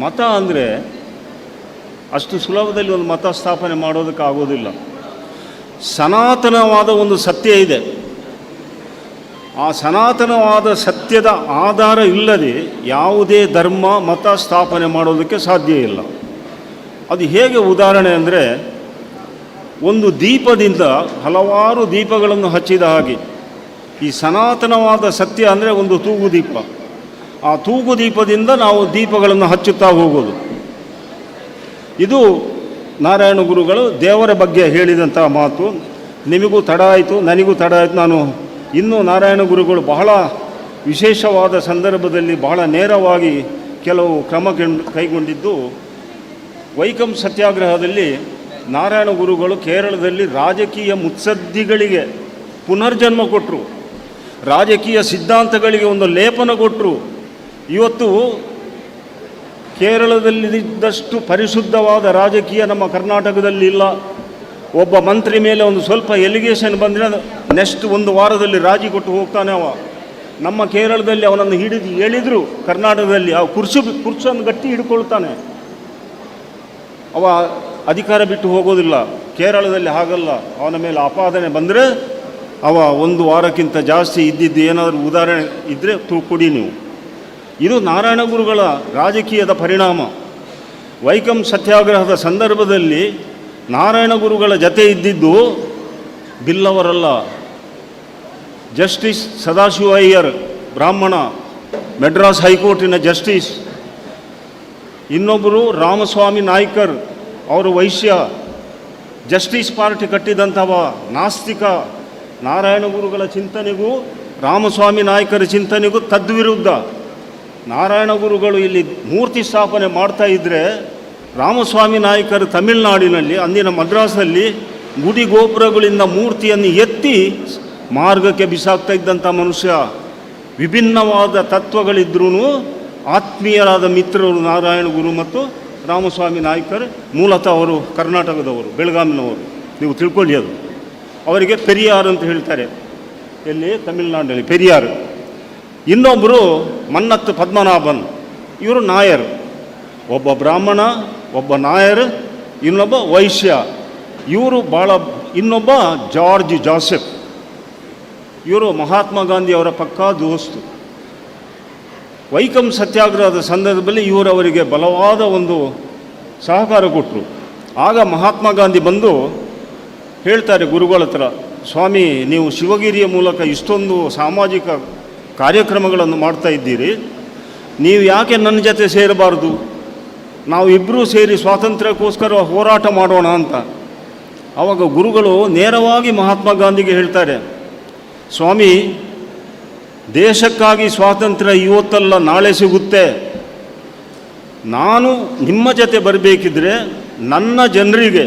ಮತ ಅಂದರೆ ಅಷ್ಟು ಸುಲಭದಲ್ಲಿ ಒಂದು ಮತ ಸ್ಥಾಪನೆ ಮಾಡೋದಕ್ಕಾಗೋದಿಲ್ಲ. ಸನಾತನವಾದ ಒಂದು ಸತ್ಯ ಇದೆ, ಆ ಸನಾತನವಾದ ಸತ್ಯದ ಆಧಾರ ಇಲ್ಲದೆ ಯಾವುದೇ ಧರ್ಮ ಮತ ಸ್ಥಾಪನೆ ಮಾಡೋದಕ್ಕೆ ಸಾಧ್ಯ ಇಲ್ಲ. ಅದು ಹೇಗೆ ಉದಾಹರಣೆ ಅಂದರೆ, ಒಂದು ದೀಪದಿಂದ ಹಲವಾರು ದೀಪಗಳನ್ನು ಹಚ್ಚಿದ ಹಾಗೆ ಈ ಸನಾತನವಾದ ಸತ್ಯ ಅಂದರೆ ಒಂದು ತೂಗುದೀಪ. ಆ ತೂಗುದೀಪದಿಂದ ನಾವು ದೀಪಗಳನ್ನು ಹಚ್ಚುತ್ತಾ ಹೋಗೋದು. ಇದು ನಾರಾಯಣ ಗುರುಗಳು ದೇವರ ಬಗ್ಗೆ ಹೇಳಿದಂಥ ಮಾತು. ನಿಮಗೂ ತಡ ಆಯಿತು, ನನಗೂ ತಡ ಆಯಿತು. ನಾನು ಇನ್ನೂ ನಾರಾಯಣ ಗುರುಗಳು ಬಹಳ ವಿಶೇಷವಾದ ಸಂದರ್ಭದಲ್ಲಿ ಬಹಳ ನೇರವಾಗಿ ಕೆಲವು ಕ್ರಮ ಕೈಗೊಂಡಿದ್ದು, ವೈಕಂ ಸತ್ಯಾಗ್ರಹದಲ್ಲಿ ನಾರಾಯಣ ಗುರುಗಳು ಕೇರಳದಲ್ಲಿ ರಾಜಕೀಯ ಮುತ್ಸದ್ದಿಗಳಿಗೆ ಪುನರ್ಜನ್ಮ ಕೊಟ್ಟರು, ರಾಜಕೀಯ ಸಿದ್ಧಾಂತಗಳಿಗೆ ಒಂದು ಲೇಪನ ಕೊಟ್ಟರು. ಇವತ್ತು ಕೇರಳದಲ್ಲಿದ್ದಷ್ಟು ಪರಿಶುದ್ಧವಾದ ರಾಜಕೀಯ ನಮ್ಮ ಕರ್ನಾಟಕದಲ್ಲಿ ಇಲ್ಲ. ಒಬ್ಬ ಮಂತ್ರಿ ಮೇಲೆ ಒಂದು ಸ್ವಲ್ಪ ಎಲಿಗೇಷನ್ ಬಂದರೆ ನೆಕ್ಸ್ಟ್ ಒಂದು ವಾರದಲ್ಲಿ ರಾಜಿ ಕೊಟ್ಟು ಹೋಗ್ತಾನೆ ಅವ. ನಮ್ಮ ಕೇರಳದಲ್ಲಿ ಅವನನ್ನು ಹಿಡಿದು ಎಳೆದರು, ಕರ್ನಾಟಕದಲ್ಲಿ ಆ ಕುರ್ಚನ್ನು ಗಟ್ಟಿ ಹಿಡ್ಕೊಳ್ತಾನೆ ಅವ, ಅಧಿಕಾರ ಬಿಟ್ಟು ಹೋಗೋದಿಲ್ಲ. ಕೇರಳದಲ್ಲಿ ಹಾಗಲ್ಲ, ಅವನ ಮೇಲೆ ಆಪಾದನೆ ಬಂದರೆ ಅವ ಒಂದು ವಾರಕ್ಕಿಂತ ಜಾಸ್ತಿ ಇದ್ದಿದ್ದು ಏನಾದರೂ ಉದಾಹರಣೆ ಇದ್ದರೆ ಕೊಡಿ ನೀವು. ಇದು ನಾರಾಯಣ ಗುರುಗಳ ರಾಜಕೀಯದ ಪರಿಣಾಮ. ವೈಕಂ ಸತ್ಯಾಗ್ರಹದ ಸಂದರ್ಭದಲ್ಲಿ ನಾರಾಯಣ ಗುರುಗಳ ಜತೆ ಇದ್ದಿದ್ದು ಬಿಲ್ಲವರಲ್ಲ, ಜಸ್ಟಿಸ್ ಸದಾಶಿವ ಅಯ್ಯರ್ ಬ್ರಾಹ್ಮಣ, ಮೆಡ್ರಾಸ್ ಹೈಕೋರ್ಟಿನ ಜಸ್ಟಿಸ್, ಇನ್ನೊಬ್ಬರು ರಾಮಸ್ವಾಮಿ ನಾಯ್ಕರ್, ಅವರು ವೈಶ್ಯ, ಜಸ್ಟಿಸ್ ಪಾರ್ಟಿ ಕಟ್ಟಿದಂಥವ ನಾಸ್ತಿಕ. ನಾರಾಯಣ ಗುರುಗಳ ಚಿಂತನೆಗೂ ರಾಮಸ್ವಾಮಿ ನಾಯ್ಕರ ಚಿಂತನೆಗೂ ತದ್ವಿರುದ್ಧ. Narayana ಗುರುಗಳು ಇಲ್ಲಿ ಮೂರ್ತಿ ಸ್ಥಾಪನೆ ಮಾಡ್ತಾ ಇದ್ದರೆ ರಾಮಸ್ವಾಮಿ ನಾಯಕರು ತಮಿಳುನಾಡಿನಲ್ಲಿ, ಅಂದಿನ ಮದ್ರಾಸಲ್ಲಿ ಗುಡಿ ಗೋಪುರಗಳಿಂದ ಮೂರ್ತಿಯನ್ನು ಎತ್ತಿ ಮಾರ್ಗಕ್ಕೆ ಬಿಸಾಕ್ತಾ ಇದ್ದಂಥ ಮನುಷ್ಯ. ವಿಭಿನ್ನವಾದ ತತ್ವಗಳಿದ್ರೂ ಆತ್ಮೀಯರಾದ ಮಿತ್ರರು ನಾರಾಯಣ ಗುರು ಮತ್ತು ರಾಮಸ್ವಾಮಿ ನಾಯ್ಕರ್. ಮೂಲತಃ ಅವರು ಕರ್ನಾಟಕದವರು, ಬೆಳಗಾವಿನವರು, ನೀವು ತಿಳ್ಕೊಳ್ಳಿ ಅದು. ಅವರಿಗೆ ಪೆರಿಯಾರ್ ಅಂತ ಹೇಳ್ತಾರೆ, ಎಲ್ಲಿ? ತಮಿಳುನಾಡಿನಲ್ಲಿ ಪೆರಿಯಾರ್. ಇನ್ನೊಬ್ಬರು ಮನ್ನತ್ತು ಪದ್ಮನಾಭನ್, ಇವರು ನಾಯರ್. ಒಬ್ಬ ಬ್ರಾಹ್ಮಣ, ಒಬ್ಬ ನಾಯರ್, ಇನ್ನೊಬ್ಬ ವೈಶ್ಯ. ಇವರು ಭಾಳ, ಇನ್ನೊಬ್ಬ ಜಾರ್ಜ್ ಜಾಸೆಫ್, ಇವರು ಮಹಾತ್ಮ ಗಾಂಧಿಯವರ ಪಕ್ಕಾ ದೋಸ್ತು. ವೈಕಂ ಸತ್ಯಾಗ್ರಹದ ಸಂದರ್ಭದಲ್ಲಿ ಇವರು ಅವರಿಗೆ ಬಲವಾದ ಒಂದು ಸಹಕಾರ ಕೊಟ್ಟರು. ಆಗ ಮಹಾತ್ಮ ಗಾಂಧಿ ಬಂದು ಹೇಳ್ತಾರೆ ಗುರುಗಳ ಹತ್ರ, ಸ್ವಾಮಿ ನೀವು ಶಿವಗಿರಿಯ ಮೂಲಕ ಇಷ್ಟೊಂದು ಸಾಮಾಜಿಕ ಕಾರ್ಯಕ್ರಮಗಳನ್ನು ಮಾಡ್ತಾ ಇದ್ದೀರಿ, ನೀವು ಯಾಕೆ ನನ್ನ ಜೊತೆ ಸೇರಬಾರ್ದು, ನಾವು ಇಬ್ಬರೂ ಸೇರಿ ಸ್ವಾತಂತ್ರ್ಯಕ್ಕೋಸ್ಕರ ಹೋರಾಟ ಮಾಡೋಣ ಅಂತ. ಆವಾಗ ಗುರುಗಳು ನೇರವಾಗಿ ಮಹಾತ್ಮ ಗಾಂಧಿಗೆ ಹೇಳ್ತಾರೆ, ಸ್ವಾಮಿ ದೇಶಕ್ಕಾಗಿ ಸ್ವಾತಂತ್ರ್ಯ ಇವತ್ತಲ್ಲ ನಾಳೆ ಸಿಗುತ್ತೆ, ನಾನು ನಿಮ್ಮ ಜೊತೆ ಬರಬೇಕಿದ್ರೆ ನನ್ನ ಜನರಿಗೆ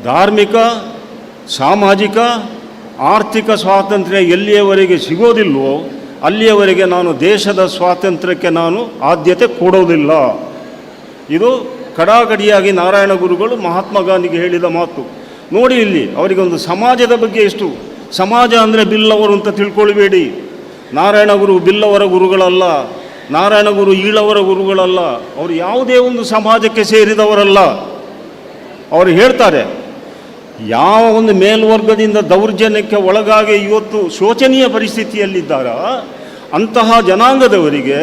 ಧಾರ್ಮಿಕ, ಸಾಮಾಜಿಕ, ಆರ್ಥಿಕ ಸ್ವಾತಂತ್ರ್ಯ ಎಲ್ಲಿಯವರೆಗೆ ಸಿಗೋದಿಲ್ವೋ ಅಲ್ಲಿಯವರೆಗೆ ನಾನು ದೇಶದ ಸ್ವಾತಂತ್ರ್ಯಕ್ಕೆ ನಾನು ಆದ್ಯತೆ ಕೊಡೋದಿಲ್ಲ. ಇದು ಕಡಾಕಡಿಯಾಗಿ ನಾರಾಯಣ ಗುರುಗಳು ಮಹಾತ್ಮ ಗಾಂಧಿಗೆ ಹೇಳಿದ ಮಾತು. ನೋಡಿ ಇಲ್ಲಿ ಅವರಿಗೆ ಒಂದು ಸಮಾಜದ ಬಗ್ಗೆ ಎಷ್ಟು, ಸಮಾಜ ಅಂದರೆ ಬಿಲ್ಲವರು ಅಂತ ತಿಳ್ಕೊಳ್ಬೇಡಿ. ನಾರಾಯಣ ಗುರು ಬಿಲ್ಲವರ ಗುರುಗಳಲ್ಲ, ನಾರಾಯಣ ಗುರು ಈಳವರ ಗುರುಗಳಲ್ಲ, ಅವರು ಯಾವುದೇ ಒಂದು ಸಮಾಜಕ್ಕೆ ಸೇರಿದವರಲ್ಲ. ಅವರು ಹೇಳ್ತಾರೆ, ಯಾವ ಒಂದು ಮೇಲ್ವರ್ಗದಿಂದ ದೌರ್ಜನ್ಯಕ್ಕೆ ಒಳಗಾಗಿ ಇವತ್ತು ಶೋಚನೀಯ ಪರಿಸ್ಥಿತಿಯಲ್ಲಿದ್ದಾರ ಅಂತಹ ಜನಾಂಗದವರಿಗೆ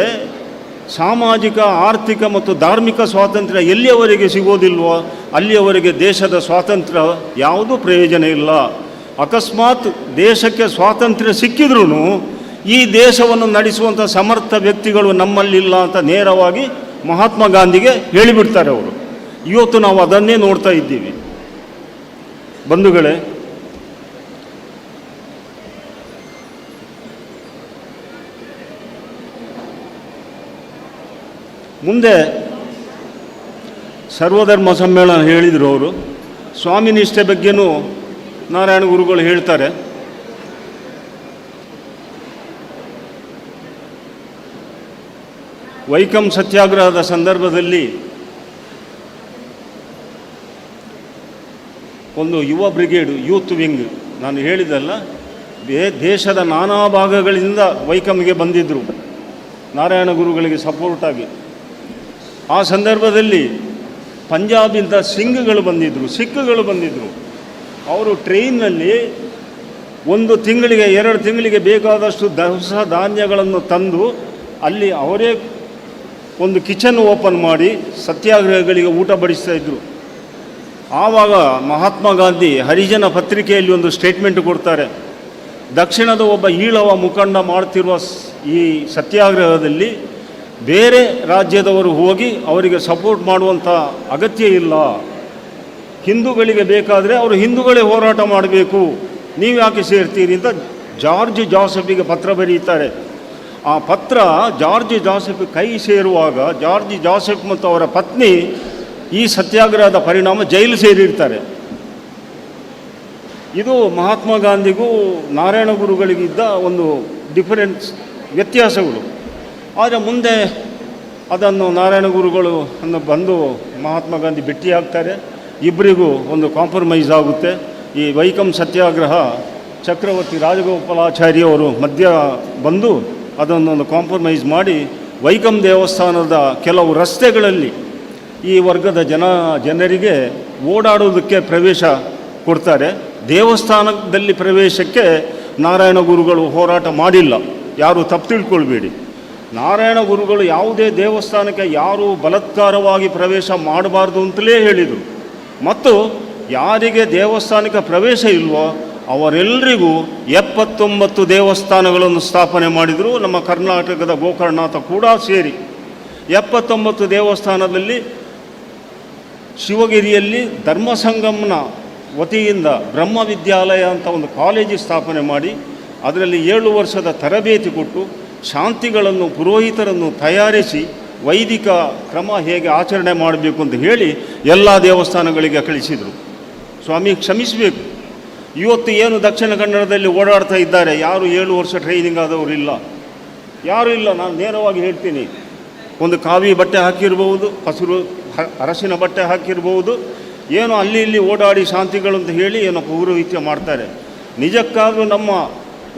ಸಾಮಾಜಿಕ, ಆರ್ಥಿಕ ಮತ್ತು ಧಾರ್ಮಿಕ ಸ್ವಾತಂತ್ರ್ಯ ಎಲ್ಲಿಯವರೆಗೆ ಸಿಗೋದಿಲ್ವೋ ಅಲ್ಲಿಯವರೆಗೆ ದೇಶದ ಸ್ವಾತಂತ್ರ್ಯ ಯಾವುದೂ ಪ್ರಯೋಜನ ಇಲ್ಲ. ಅಕಸ್ಮಾತ್ ದೇಶಕ್ಕೆ ಸ್ವಾತಂತ್ರ್ಯ ಸಿಕ್ಕಿದ್ರೂ ಈ ದೇಶವನ್ನು ನಡೆಸುವಂಥ ಸಮರ್ಥ ವ್ಯಕ್ತಿಗಳು ನಮ್ಮಲ್ಲಿಲ್ಲ ಅಂತ ನೇರವಾಗಿ ಮಹಾತ್ಮ ಗಾಂಧಿಗೆ ಹೇಳಿಬಿಡ್ತಾರೆ ಅವರು. ಇವತ್ತು ನಾವು ಅದನ್ನೇ ನೋಡ್ತಾ ಇದ್ದೀವಿ ಬಂಧುಗಳೇ. ಮುಂದೆ ಸರ್ವಧರ್ಮ ಸಮ್ಮೇಳನ ಹೇಳಿದರು ಅವರು. ಸ್ವಾಮಿ ನಿಷ್ಠೆ ಬಗ್ಗೆನೂ ನಾರಾಯಣ ಗುರುಗಳು ಹೇಳ್ತಾರೆ. ವೈಕಂ ಸತ್ಯಾಗ್ರಹದ ಸಂದರ್ಭದಲ್ಲಿ ಒಂದು ಯುವ brigade, youth wing, ನಾನು ಹೇಳಿದಲ್ಲ, ದೇಶದ ನಾನಾ ಭಾಗಗಳಿಂದ ವೈಕಂಗೆ ಬಂದಿದ್ದರು ನಾರಾಯಣ ಗುರುಗಳಿಗೆ ಸಪೋರ್ಟಾಗಿ. ಆ ಸಂದರ್ಭದಲ್ಲಿ ಪಂಜಾಬಿಂದ ಸಿಂಗ್ಗಳು ಬಂದಿದ್ದರು, ಸಿಖ್ಗಳು ಬಂದಿದ್ದರು. ಅವರು ಟ್ರೈನ್ನಲ್ಲಿ ಒಂದು ತಿಂಗಳಿಗೆ, 2 ತಿಂಗಳಿಗೆ ಬೇಕಾದಷ್ಟು ದವಸ ಧಾನ್ಯಗಳನ್ನು ತಂದು ಅಲ್ಲಿ ಅವರೇ ಒಂದು ಕಿಚನ್ ಓಪನ್ ಮಾಡಿ ಸತ್ಯಾಗ್ರಹಗಳಿಗೆ ಊಟ ಬಡಿಸ್ತಾಯಿದ್ರು. ಆವಾಗ ಮಹಾತ್ಮ ಗಾಂಧಿ ಹರಿಜನ ಪತ್ರಿಕೆಯಲ್ಲಿ ಒಂದು ಸ್ಟೇಟ್ಮೆಂಟ್ ಕೊಡ್ತಾರೆ, ದಕ್ಷಿಣದ ಒಬ್ಬ ಈಳವ ಮುಖಂಡ ಮಾಡ್ತಿರುವ ಈ ಸತ್ಯಾಗ್ರಹದಲ್ಲಿ ಬೇರೆ ರಾಜ್ಯದವರು ಹೋಗಿ ಅವರಿಗೆ ಸಪೋರ್ಟ್ ಮಾಡುವಂಥ ಅಗತ್ಯ ಇಲ್ಲ, ಹಿಂದೂಗಳಿಗೆ ಬೇಕಾದರೆ ಅವರು ಹಿಂದೂಗಳೇ ಹೋರಾಟ ಮಾಡಬೇಕು, ನೀವು ಯಾಕೆ ಸೇರ್ತೀರಿ ಅಂತ ಜಾರ್ಜ್ ಜಾಸೆಫಿಗೆ ಪತ್ರ ಬರೆಯುತ್ತಾರೆ. ಆ ಪತ್ರ ಜಾರ್ಜ್ ಜಾಸೆಫ್ ಕೈ ಸೇರುವಾಗ ಜಾರ್ಜ್ ಜಾಸೆಫ್ ಮತ್ತು ಅವರ ಪತ್ನಿ ಈ ಸತ್ಯಾಗ್ರಹದ ಪರಿಣಾಮ ಜೈಲು ಸೇರಿರ್ತಾರೆ. ಇದು ಮಹಾತ್ಮ ಗಾಂಧಿಗೂ ನಾರಾಯಣ ಗುರುಗಳಿಗಿದ್ದ ಒಂದು ಡಿಫರೆನ್ಸ್, ವ್ಯತ್ಯಾಸಗಳು. ಆದರೆ ಮುಂದೆ ಅದನ್ನು ನಾರಾಯಣ ಗುರುಗಳು ಅನ್ನು ಬಂದು ಮಹಾತ್ಮ ಗಾಂಧಿ ಭೇಟಿಯಾಗ್ತಾರೆ, ಇಬ್ಬರಿಗೂ ಒಂದು ಕಾಂಪ್ರಮೈಸ್ ಆಗುತ್ತೆ. ಈ ವೈಕಂ ಸತ್ಯಾಗ್ರಹ ಚಕ್ರವರ್ತಿ ರಾಜಗೋಪಾಲಾಚಾರ್ಯವರು ಮಧ್ಯ ಬಂದು ಅದನ್ನೊಂದು ಕಾಂಪ್ರಮೈಸ್ ಮಾಡಿ ವೈಕಂ ದೇವಸ್ಥಾನದ ಕೆಲವು ರಸ್ತೆಗಳಲ್ಲಿ ಈ ವರ್ಗದ ಜನರಿಗೆ ಓಡಾಡೋದಕ್ಕೆ ಪ್ರವೇಶ ಕೊಡ್ತಾರೆ. ದೇವಸ್ಥಾನದಲ್ಲಿ ಪ್ರವೇಶಕ್ಕೆ ನಾರಾಯಣ ಗುರುಗಳು ಹೋರಾಟ ಮಾಡಿಲ್ಲ, ಯಾರೂ ತಪ್ಪು ತಿಳ್ಕೊಳ್ಬೇಡಿ. ನಾರಾಯಣ ಗುರುಗಳು ಯಾವುದೇ ದೇವಸ್ಥಾನಕ್ಕೆ ಯಾರೂ ಬಲಾತ್ಕಾರವಾಗಿ ಪ್ರವೇಶ ಮಾಡಬಾರ್ದು ಅಂತಲೇ ಹೇಳಿದರು. ಮತ್ತು ಯಾರಿಗೆ ದೇವಸ್ಥಾನಕ್ಕೆ ಪ್ರವೇಶ ಇಲ್ವೋ ಅವರೆಲ್ಲರಿಗೂ 79 ದೇವಸ್ಥಾನಗಳನ್ನು ಸ್ಥಾಪನೆ ಮಾಡಿದರು. ನಮ್ಮ ಕರ್ನಾಟಕದ ಗೋಕರ್ಣನಾಥ ಕೂಡ ಸೇರಿ 79 ದೇವಸ್ಥಾನದಲ್ಲಿ ಶಿವಗಿರಿಯಲ್ಲಿ ಧರ್ಮಸಂಗಮನ ವತಿಯಿಂದ ಬ್ರಹ್ಮವಿದ್ಯಾಲಯ ಅಂತ ಒಂದು ಕಾಲೇಜು ಸ್ಥಾಪನೆ ಮಾಡಿ ಅದರಲ್ಲಿ 7 ವರ್ಷದ ತರಬೇತಿ ಕೊಟ್ಟು ಶಾಂತಿಗಳನ್ನು, ಪುರೋಹಿತರನ್ನು ತಯಾರಿಸಿ ವೈದಿಕ ಕ್ರಮ ಹೇಗೆ ಆಚರಣೆ ಮಾಡಬೇಕು ಅಂತ ಹೇಳಿ ಎಲ್ಲ ದೇವಸ್ಥಾನಗಳಿಗೆ ಕಳಿಸಿದರು. ಸ್ವಾಮಿ ಕ್ಷಮಿಸಬೇಕು, ಇವತ್ತು ಏನು ದಕ್ಷಿಣ ಕನ್ನಡದಲ್ಲಿ ಓಡಾಡ್ತಾ ಇದ್ದಾರೆ ಯಾರು 7 ವರ್ಷ ಟ್ರೈನಿಂಗ್ ಆದವರು ಇಲ್ಲ, ಯಾರೂ ಇಲ್ಲ. ನಾನು ನೇರವಾಗಿ ಹೇಳ್ತೀನಿ, ಒಂದು ಕಾವಿ ಬಟ್ಟೆ ಹಾಕಿರ್ಬೋದು, ಹಸಿರು ಅರಸಿನ ಬಟ್ಟೆ ಹಾಕಿರ್ಬೋದು, ಏನೋ ಅಲ್ಲಿ ಇಲ್ಲಿ ಓಡಾಡಿ ಶಾಂತಿಗಳು ಅಂತ ಹೇಳಿ ಏನೋ ಪೌರೋಹಿತ್ಯ ಮಾಡ್ತಾರೆ. ನಿಜಕ್ಕಾದರೂ ನಮ್ಮ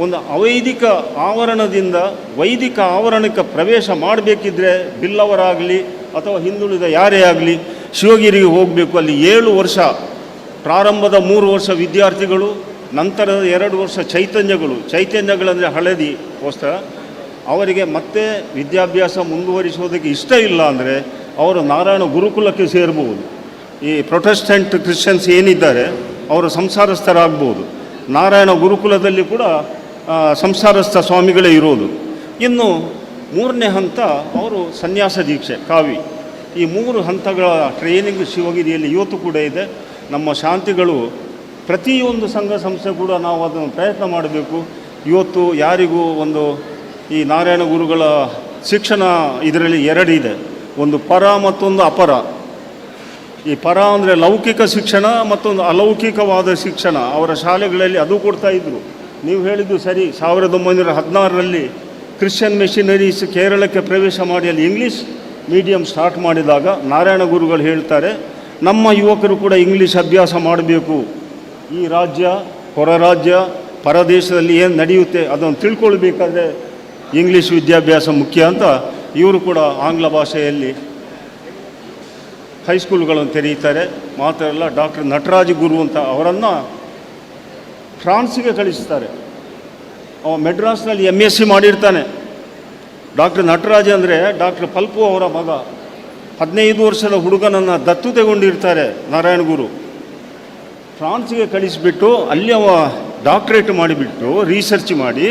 ಒಂದು ಅವೈದಿಕ ಆವರಣದಿಂದ ವೈದಿಕ ಆವರಣಕ್ಕೆ ಪ್ರವೇಶ ಮಾಡಬೇಕಿದ್ರೆ ಬಿಲ್ಲವರಾಗಲಿ ಅಥವಾ ಹಿಂದುಳಿದ ಯಾರೇ ಆಗಲಿ ಶಿವಗಿರಿಗೆ ಹೋಗಬೇಕು. ಅಲ್ಲಿ 7 ವರ್ಷ, ಪ್ರಾರಂಭದ 3 ವರ್ಷ ವಿದ್ಯಾರ್ಥಿಗಳು, ನಂತರದ 2 ವರ್ಷ ಚೈತನ್ಯಗಳು. ಚೈತನ್ಯಗಳಂದರೆ ಹಳದಿ ವಸ್ತ್ರ. ಅವರಿಗೆ ಮತ್ತೆ ವಿದ್ಯಾಭ್ಯಾಸ ಮುಂದುವರಿಸೋದಕ್ಕೆ ಇಷ್ಟ ಇಲ್ಲ ಅಂದರೆ ಅವರು ನಾರಾಯಣ ಗುರುಕುಲಕ್ಕೆ ಸೇರ್ಬೋದು. ಈ ಪ್ರೊಟೆಸ್ಟೆಂಟ್ ಕ್ರಿಶ್ಚಿಯನ್ಸ್ ಏನಿದ್ದಾರೆ ಅವರು ಸಂಸಾರಸ್ಥರಾಗ್ಬೋದು. ನಾರಾಯಣ ಗುರುಕುಲದಲ್ಲಿ ಕೂಡ ಸಂಸಾರಸ್ಥ ಸ್ವಾಮಿಗಳೇ ಇರೋದು. ಇನ್ನು 3ನೇ ಹಂತ ಅವರು ಸನ್ಯಾಸ ದೀಕ್ಷೆ ಕಾವಿ. ಈ 3 ಹಂತಗಳ ಟ್ರೈನಿಂಗ್ ಶಿವಗಿರಿಯಲ್ಲಿ ಇವತ್ತು ಕೂಡ ಇದೆ. ನಮ್ಮ ಶಾಂತಿಗಳು ಪ್ರತಿಯೊಂದು ಸಂಘ ಸಂಸ್ಥೆ ಕೂಡ ನಾವು ಅದನ್ನು ಪ್ರಯತ್ನ ಮಾಡಬೇಕು. ಇವತ್ತು ಯಾರಿಗೂ ಒಂದು ಈ ನಾರಾಯಣ ಗುರುಗಳ ಶಿಕ್ಷಣ ಇದರಲ್ಲಿ 2 ಇದೆ, ಒಂದು ಪರ ಮತ್ತೊಂದು ಅಪರ. ಈ ಪರ ಅಂದರೆ ಲೌಕಿಕ ಶಿಕ್ಷಣ, ಮತ್ತೊಂದು ಅಲೌಕಿಕವಾದ ಶಿಕ್ಷಣ. ಅವರ ಶಾಲೆಗಳಲ್ಲಿ ಅದು ಕೊಡ್ತಾಯಿದ್ರು. ನೀವು ಹೇಳಿದ್ದು ಸರಿ, 1916ರಲ್ಲಿ ಕ್ರಿಶ್ಚಿಯನ್ ಮಿಷನರೀಸ್ ಕೇರಳಕ್ಕೆ ಪ್ರವೇಶ ಮಾಡಿ ಅಲ್ಲಿ English medium start ಮಾಡಿದಾಗ ನಾರಾಯಣ ಗುರುಗಳು ಹೇಳ್ತಾರೆ, ನಮ್ಮ ಯುವಕರು ಕೂಡ ಇಂಗ್ಲೀಷ್ ಅಭ್ಯಾಸ ಮಾಡಬೇಕು. ಈ ರಾಜ್ಯ, ಹೊರ ರಾಜ್ಯ, ಪರದೇಶದಲ್ಲಿ ಏನು ನಡೆಯುತ್ತೆ ಅದನ್ನು ತಿಳ್ಕೊಳ್ಬೇಕಾದ್ರೆ ಇಂಗ್ಲೀಷ್ ವಿದ್ಯಾಭ್ಯಾಸ ಮುಖ್ಯ ಅಂತ ಇವರು ಕೂಡ ಆಂಗ್ಲ ಭಾಷೆಯಲ್ಲಿ ಹೈಸ್ಕೂಲ್ಗಳನ್ನು ತೆರೆಯುತ್ತಾರೆ. ಮಾತ್ರ ಅಲ್ಲ, ಡಾಕ್ಟರ್ ನಟರಾಜ ಗುರು ಅಂತ ಅವರನ್ನು ಫ್ರಾನ್ಸಿಗೆ ಕಳಿಸ್ತಾರೆ. ಅವ ಮೆಡ್ರಾಸ್ನಲ್ಲಿ MSc ಮಾಡಿರ್ತಾನೆ. ಡಾಕ್ಟರ್ ನಟರಾಜ್ ಅಂದರೆ ಡಾಕ್ಟರ್ ಪಲ್ಪು ಅವರ ಮಗ. 15 ವರ್ಷದ ಹುಡುಗನನ್ನು ದತ್ತು ತಗೊಂಡಿರ್ತಾರೆ ನಾರಾಯಣ ಗುರು. ಫ್ರಾನ್ಸಿಗೆ ಕಳಿಸಿಬಿಟ್ಟು ಅಲ್ಲಿ ಅವ ಡಾಕ್ಟ್ರೇಟ್ ಮಾಡಿಬಿಟ್ಟು ರಿಸರ್ಚ್ ಮಾಡಿ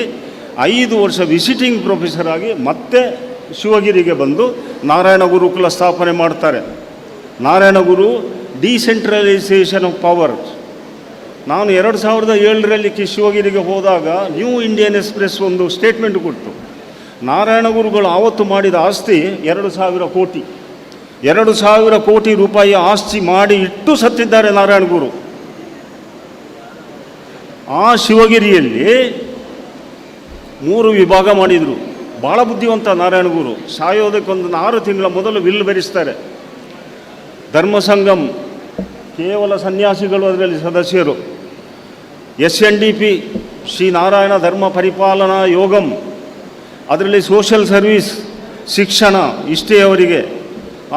5 ವರ್ಷ ವಿಸಿಟಿಂಗ್ ಪ್ರೊಫೆಸರ್ ಆಗಿ ಮತ್ತೆ ಶಿವಗಿರಿಗೆ ಬಂದು ನಾರಾಯಣ ಗುರುಕುಲ ಸ್ಥಾಪನೆ ಮಾಡ್ತಾರೆ. Narayana Guru decentralisation of power. ನಾನು 2007ರಲ್ಲಿ ಶಿವಗಿರಿಗೆ ಹೋದಾಗ new Indian express ಒಂದು ಸ್ಟೇಟ್ಮೆಂಟ್ ಕೊಟ್ಟು, ನಾರಾಯಣ ಗುರುಗಳು ಆವತ್ತು ಮಾಡಿದ ಆಸ್ತಿ 2000 ಕೋಟಿ, 2000 ಕೋಟಿ ರೂಪಾಯಿ ಆಸ್ತಿ ಮಾಡಿ ಇಟ್ಟು ಸತ್ತಿದ್ದಾರೆ ನಾರಾಯಣ ಗುರು. ಆ ಶಿವಗಿರಿಯಲ್ಲಿ 3 ವಿಭಾಗ ಮಾಡಿದರು. ಭಾಳ ಬುದ್ಧಿವಂತ ನಾರಾಯಣ ಗುರು. ಸಾಯೋದಕ್ಕೊಂದು 6 ತಿಂಗಳ ಮೊದಲು will ಭರಿಸ್ತಾರೆ. ಧರ್ಮ ಸಂಘಂ, ಕೇವಲ ಸನ್ಯಾಸಿಗಳು ಅದರಲ್ಲಿ ಸದಸ್ಯರು. SNDP, Shri Narayana Dharma Paripalana Yogam, ಅದರಲ್ಲಿ ಸೋಷಲ್ ಸರ್ವೀಸ್, ಶಿಕ್ಷಣ ಇಷ್ಟೇ ಅವರಿಗೆ.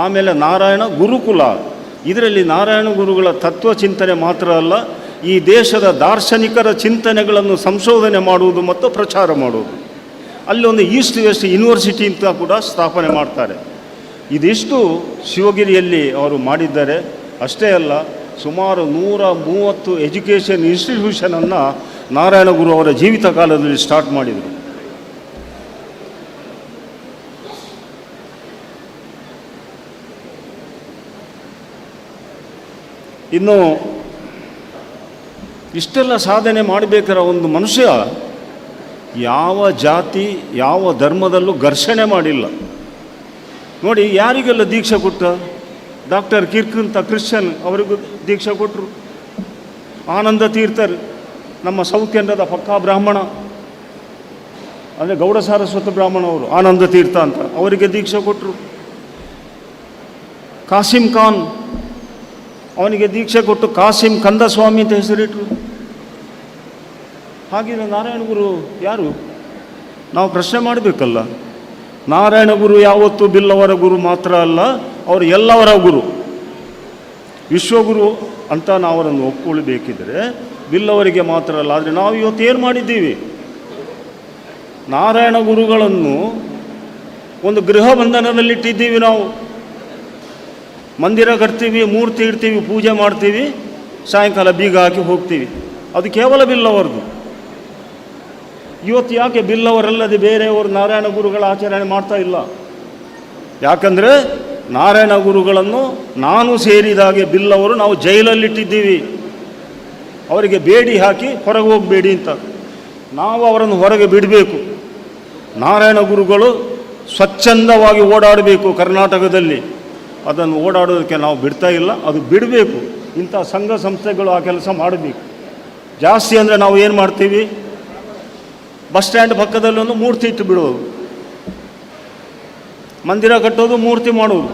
ಆಮೇಲೆ ನಾರಾಯಣ ಗುರುಕುಲ, ಇದರಲ್ಲಿ ನಾರಾಯಣ ಗುರುಗಳ ತತ್ವ ಚಿಂತನೆ ಮಾತ್ರ ಅಲ್ಲ, ಈ ದೇಶದ ದಾರ್ಶನಿಕರ ಚಿಂತನೆಗಳನ್ನು ಸಂಶೋಧನೆ ಮಾಡುವುದು ಮತ್ತು ಪ್ರಚಾರ ಮಾಡುವುದು. ಅಲ್ಲಿ ಒಂದು East West university ಅಂತ ಕೂಡ ಸ್ಥಾಪನೆ ಮಾಡ್ತಾರೆ. ಇದಿಷ್ಟು ಶಿವಗಿರಿಯಲ್ಲಿ ಅವರು ಮಾಡಿದ್ದಾರೆ. ಅಷ್ಟೇ ಅಲ್ಲ, ಸುಮಾರು 130 ಎಜುಕೇಷನ್ ಇನ್ಸ್ಟಿಟ್ಯೂಷನನ್ನು ನಾರಾಯಣ ಗುರು ಅವರ ಜೀವಿತ ಕಾಲದಲ್ಲಿ ಸ್ಟಾರ್ಟ್ ಮಾಡಿದರು. ಇನ್ನು ಇಷ್ಟೆಲ್ಲ ಸಾಧನೆ ಮಾಡಬೇಕಾದ್ರೆ ಒಂದು ಮನುಷ್ಯ ಯಾವ ಜಾತಿ ಯಾವ ಧರ್ಮದಲ್ಲೂ ಘರ್ಷಣೆ ಮಾಡಿಲ್ಲ. ನೋಡಿ, ಯಾರಿಗೆಲ್ಲ ದೀಕ್ಷೆ ಕೊಟ್ಟ? ಡಾಕ್ಟರ್ ಕಿರ್ಕ್ ಅಂತ ಕ್ರಿಶ್ಚಿಯನ್, ಅವರಿಗೂ ದೀಕ್ಷೆ ಕೊಟ್ಟರು. ಆನಂದ ತೀರ್ಥರ್ ನಮ್ಮ ಸೌತ್ ಕೇಂದ್ರದ ಪಕ್ಕಾ ಬ್ರಾಹ್ಮಣ, ಅಂದರೆ ಗೌಡ ಸಾರಸ್ವತ ಬ್ರಾಹ್ಮಣ ಅವರು, ಆನಂದ ತೀರ್ಥ ಅಂತ, ಅವರಿಗೆ ದೀಕ್ಷೆ ಕೊಟ್ಟರು. ಕಾಸಿಂ ಖಾನ್ ಅವನಿಗೆ ದೀಕ್ಷೆ ಕೊಟ್ಟು ಕಾಸಿಂ ಕಂದಸ್ವಾಮಿ ಅಂತ ಹೆಸರಿಟ್ಟರು. ಹಾಗಿದ್ರೆ ನಾರಾಯಣ ಗುರು ಯಾರು? ನಾವು ಪ್ರಶ್ನೆ ಮಾಡಬೇಕಲ್ಲ. ನಾರಾಯಣ ಗುರು ಯಾವತ್ತೂ ಬಿಲ್ಲವರ ಗುರು ಮಾತ್ರ ಅಲ್ಲ, ಅವರು ಎಲ್ಲವರ ಗುರು, ವಿಶ್ವಗುರು ಅಂತ ನಾವು ಅವರನ್ನು ಒಪ್ಪಿಕೊಳ್ಳಬೇಕಿದ್ರೆ ಬಿಲ್ಲವರಿಗೆ ಮಾತ್ರ ಅಲ್ಲ. ಆದರೆ ನಾವು ಇವತ್ತು ಏನು ಮಾಡಿದ್ದೀವಿ? ನಾರಾಯಣ ಗುರುಗಳನ್ನು ಒಂದು ಗೃಹ ಬಂಧನದಲ್ಲಿಟ್ಟಿದ್ದೀವಿ. ನಾವು ಮಂದಿರ ಕಟ್ತೀವಿ, ಮೂರ್ತಿ ಇಡ್ತೀವಿ, ಪೂಜೆ ಮಾಡ್ತೀವಿ, ಸಾಯಂಕಾಲ ಬೀಗ ಹಾಕಿ ಹೋಗ್ತೀವಿ. ಅದು ಕೇವಲ ಬಿಲ್ಲವರದು. ಇವತ್ತು ಯಾಕೆ ಬಿಲ್ಲವರಲ್ಲದೆ ಬೇರೆಯವರು ನಾರಾಯಣ ಗುರುಗಳ ಆಚರಣೆ ಮಾಡ್ತಾ ಇಲ್ಲ? ಯಾಕಂದರೆ ನಾರಾಯಣ ಗುರುಗಳನ್ನು ನಾನು ಸೇರಿದಾಗೆ ಬಿಲ್ಲವರು ನಾವು ಜೈಲಲ್ಲಿಟ್ಟಿದ್ದೀವಿ. ಅವರಿಗೆ ಬೇಡಿ ಹಾಕಿ ಹೊರಗೆ ಹೋಗಬೇಡಿ ಅಂತ. ನಾವು ಅವರನ್ನು ಹೊರಗೆ ಬಿಡಬೇಕು. Narayana ಗುರುಗಳು ಸ್ವಚ್ಛಂದವಾಗಿ ಓಡಾಡಬೇಕು ಕರ್ನಾಟಕದಲ್ಲಿ. ಅದನ್ನು ಓಡಾಡೋದಕ್ಕೆ ನಾವು ಬಿಡ್ತಾ ಇಲ್ಲ, ಅದು ಬಿಡಬೇಕು. ಇಂಥ ಸಂಘ ಸಂಸ್ಥೆಗಳು ಆ ಕೆಲಸ ಮಾಡಬೇಕು. ಜಾಸ್ತಿ ಅಂದರೆ ನಾವು ಏನು ಮಾಡ್ತೀವಿ, ಬಸ್ ಸ್ಟ್ಯಾಂಡ್ ಪಕ್ಕದಲ್ಲಿ ಒಂದು ಮೂರ್ತಿ ಇಟ್ಟು ಬಿಡೋದು, ಮಂದಿರ ಕಟ್ಟೋದು, ಮೂರ್ತಿ ಮಾಡೋದು,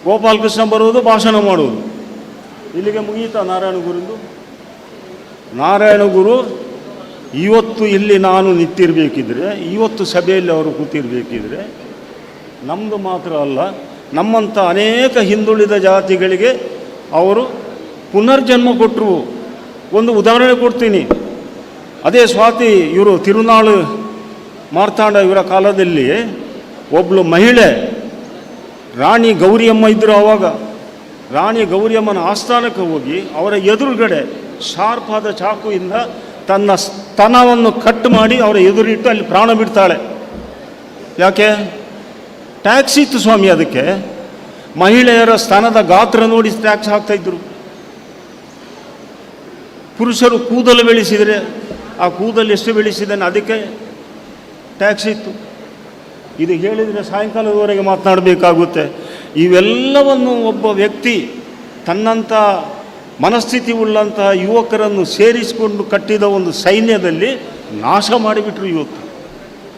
ಗೋಪಾಲಕೃಷ್ಣ ಬರೋದು, ಭಾಷಣ ಮಾಡೋದು, ಇಲ್ಲಿಗೆ ಮುಗೀತಾ ನಾರಾಯಣ ಗುರುಂದು? ನಾರಾಯಣ ಗುರು ಇವತ್ತು ಇಲ್ಲಿ ನಾನು ನಿಂತಿರಬೇಕಿದ್ರೆ, ಇವತ್ತು ಸಭೆಯಲ್ಲಿ ಅವರು ಕೂತಿರಬೇಕಿದ್ರೆ, ನಮ್ಮದು ಮಾತ್ರ ಅಲ್ಲ, ನಮ್ಮಂಥ ಅನೇಕ ಹಿಂದುಳಿದ ಜಾತಿಗಳಿಗೆ ಅವರು ಪುನರ್ಜನ್ಮ ಕೊಟ್ಟರು. ಒಂದು ಉದಾಹರಣೆ ಕೊಡ್ತೀನಿ. ಅದೇ ಸ್ವಾತಿ ಇವರು ತಿರುನಾಳು ಮಾರ್ತಾಂಡ ಇವರ ಕಾಲದಲ್ಲಿ ಒಬ್ಬಳು ಮಹಿಳೆ ರಾಣಿ ಗೌರಿಯಮ್ಮ ಇದ್ದರು. ಆವಾಗ ರಾಣಿ ಗೌರಿಯಮ್ಮನ ಆಸ್ಥಾನಕ್ಕೆ ಹೋಗಿ ಅವರ ಎದುರುಗಡೆ ಶಾರ್ಪಾದ ಚಾಕುವಿಂದ ತನ್ನ ಸ್ತನವನ್ನು ಕಟ್ ಮಾಡಿ ಅವರ ಎದುರಿಟ್ಟು ಅಲ್ಲಿ ಪ್ರಾಣ ಬಿಡ್ತಾಳೆ. ಯಾಕೆ? ಟ್ಯಾಕ್ಸ್ ಇತ್ತು ಸ್ವಾಮಿ. ಅದಕ್ಕೆ ಮಹಿಳೆಯರ ಸ್ತನದ ಗಾತ್ರ ನೋಡಿ ಟ್ಯಾಕ್ಸ್ ಹಾಕ್ತಾಯಿದ್ರು. ಪುರುಷರು ಕೂದಲು ಬೆಳೆಸಿದರೆ ಆ ಕೂದಲು ಎಷ್ಟು ಬೆಳೆಸಿದ್ದಾನೆ ಅದಕ್ಕೆ ಟ್ಯಾಕ್ಸ್ ಇತ್ತು. ಇದು ಹೇಳಿದರೆ ಸಾಯಂಕಾಲದವರೆಗೆ ಮಾತನಾಡಬೇಕಾಗುತ್ತೆ. ಇವೆಲ್ಲವನ್ನು ಒಬ್ಬ ವ್ಯಕ್ತಿ ತನ್ನಂಥ ಮನಸ್ಥಿತಿ ಉಳ್ಳಂತಹ ಯುವಕರನ್ನು ಸೇರಿಸಿಕೊಂಡು ಕಟ್ಟಿದ ಒಂದು ಸೈನ್ಯದಲ್ಲಿ ನಾಶ ಮಾಡಿಬಿಟ್ರು. ಇವತ್ತು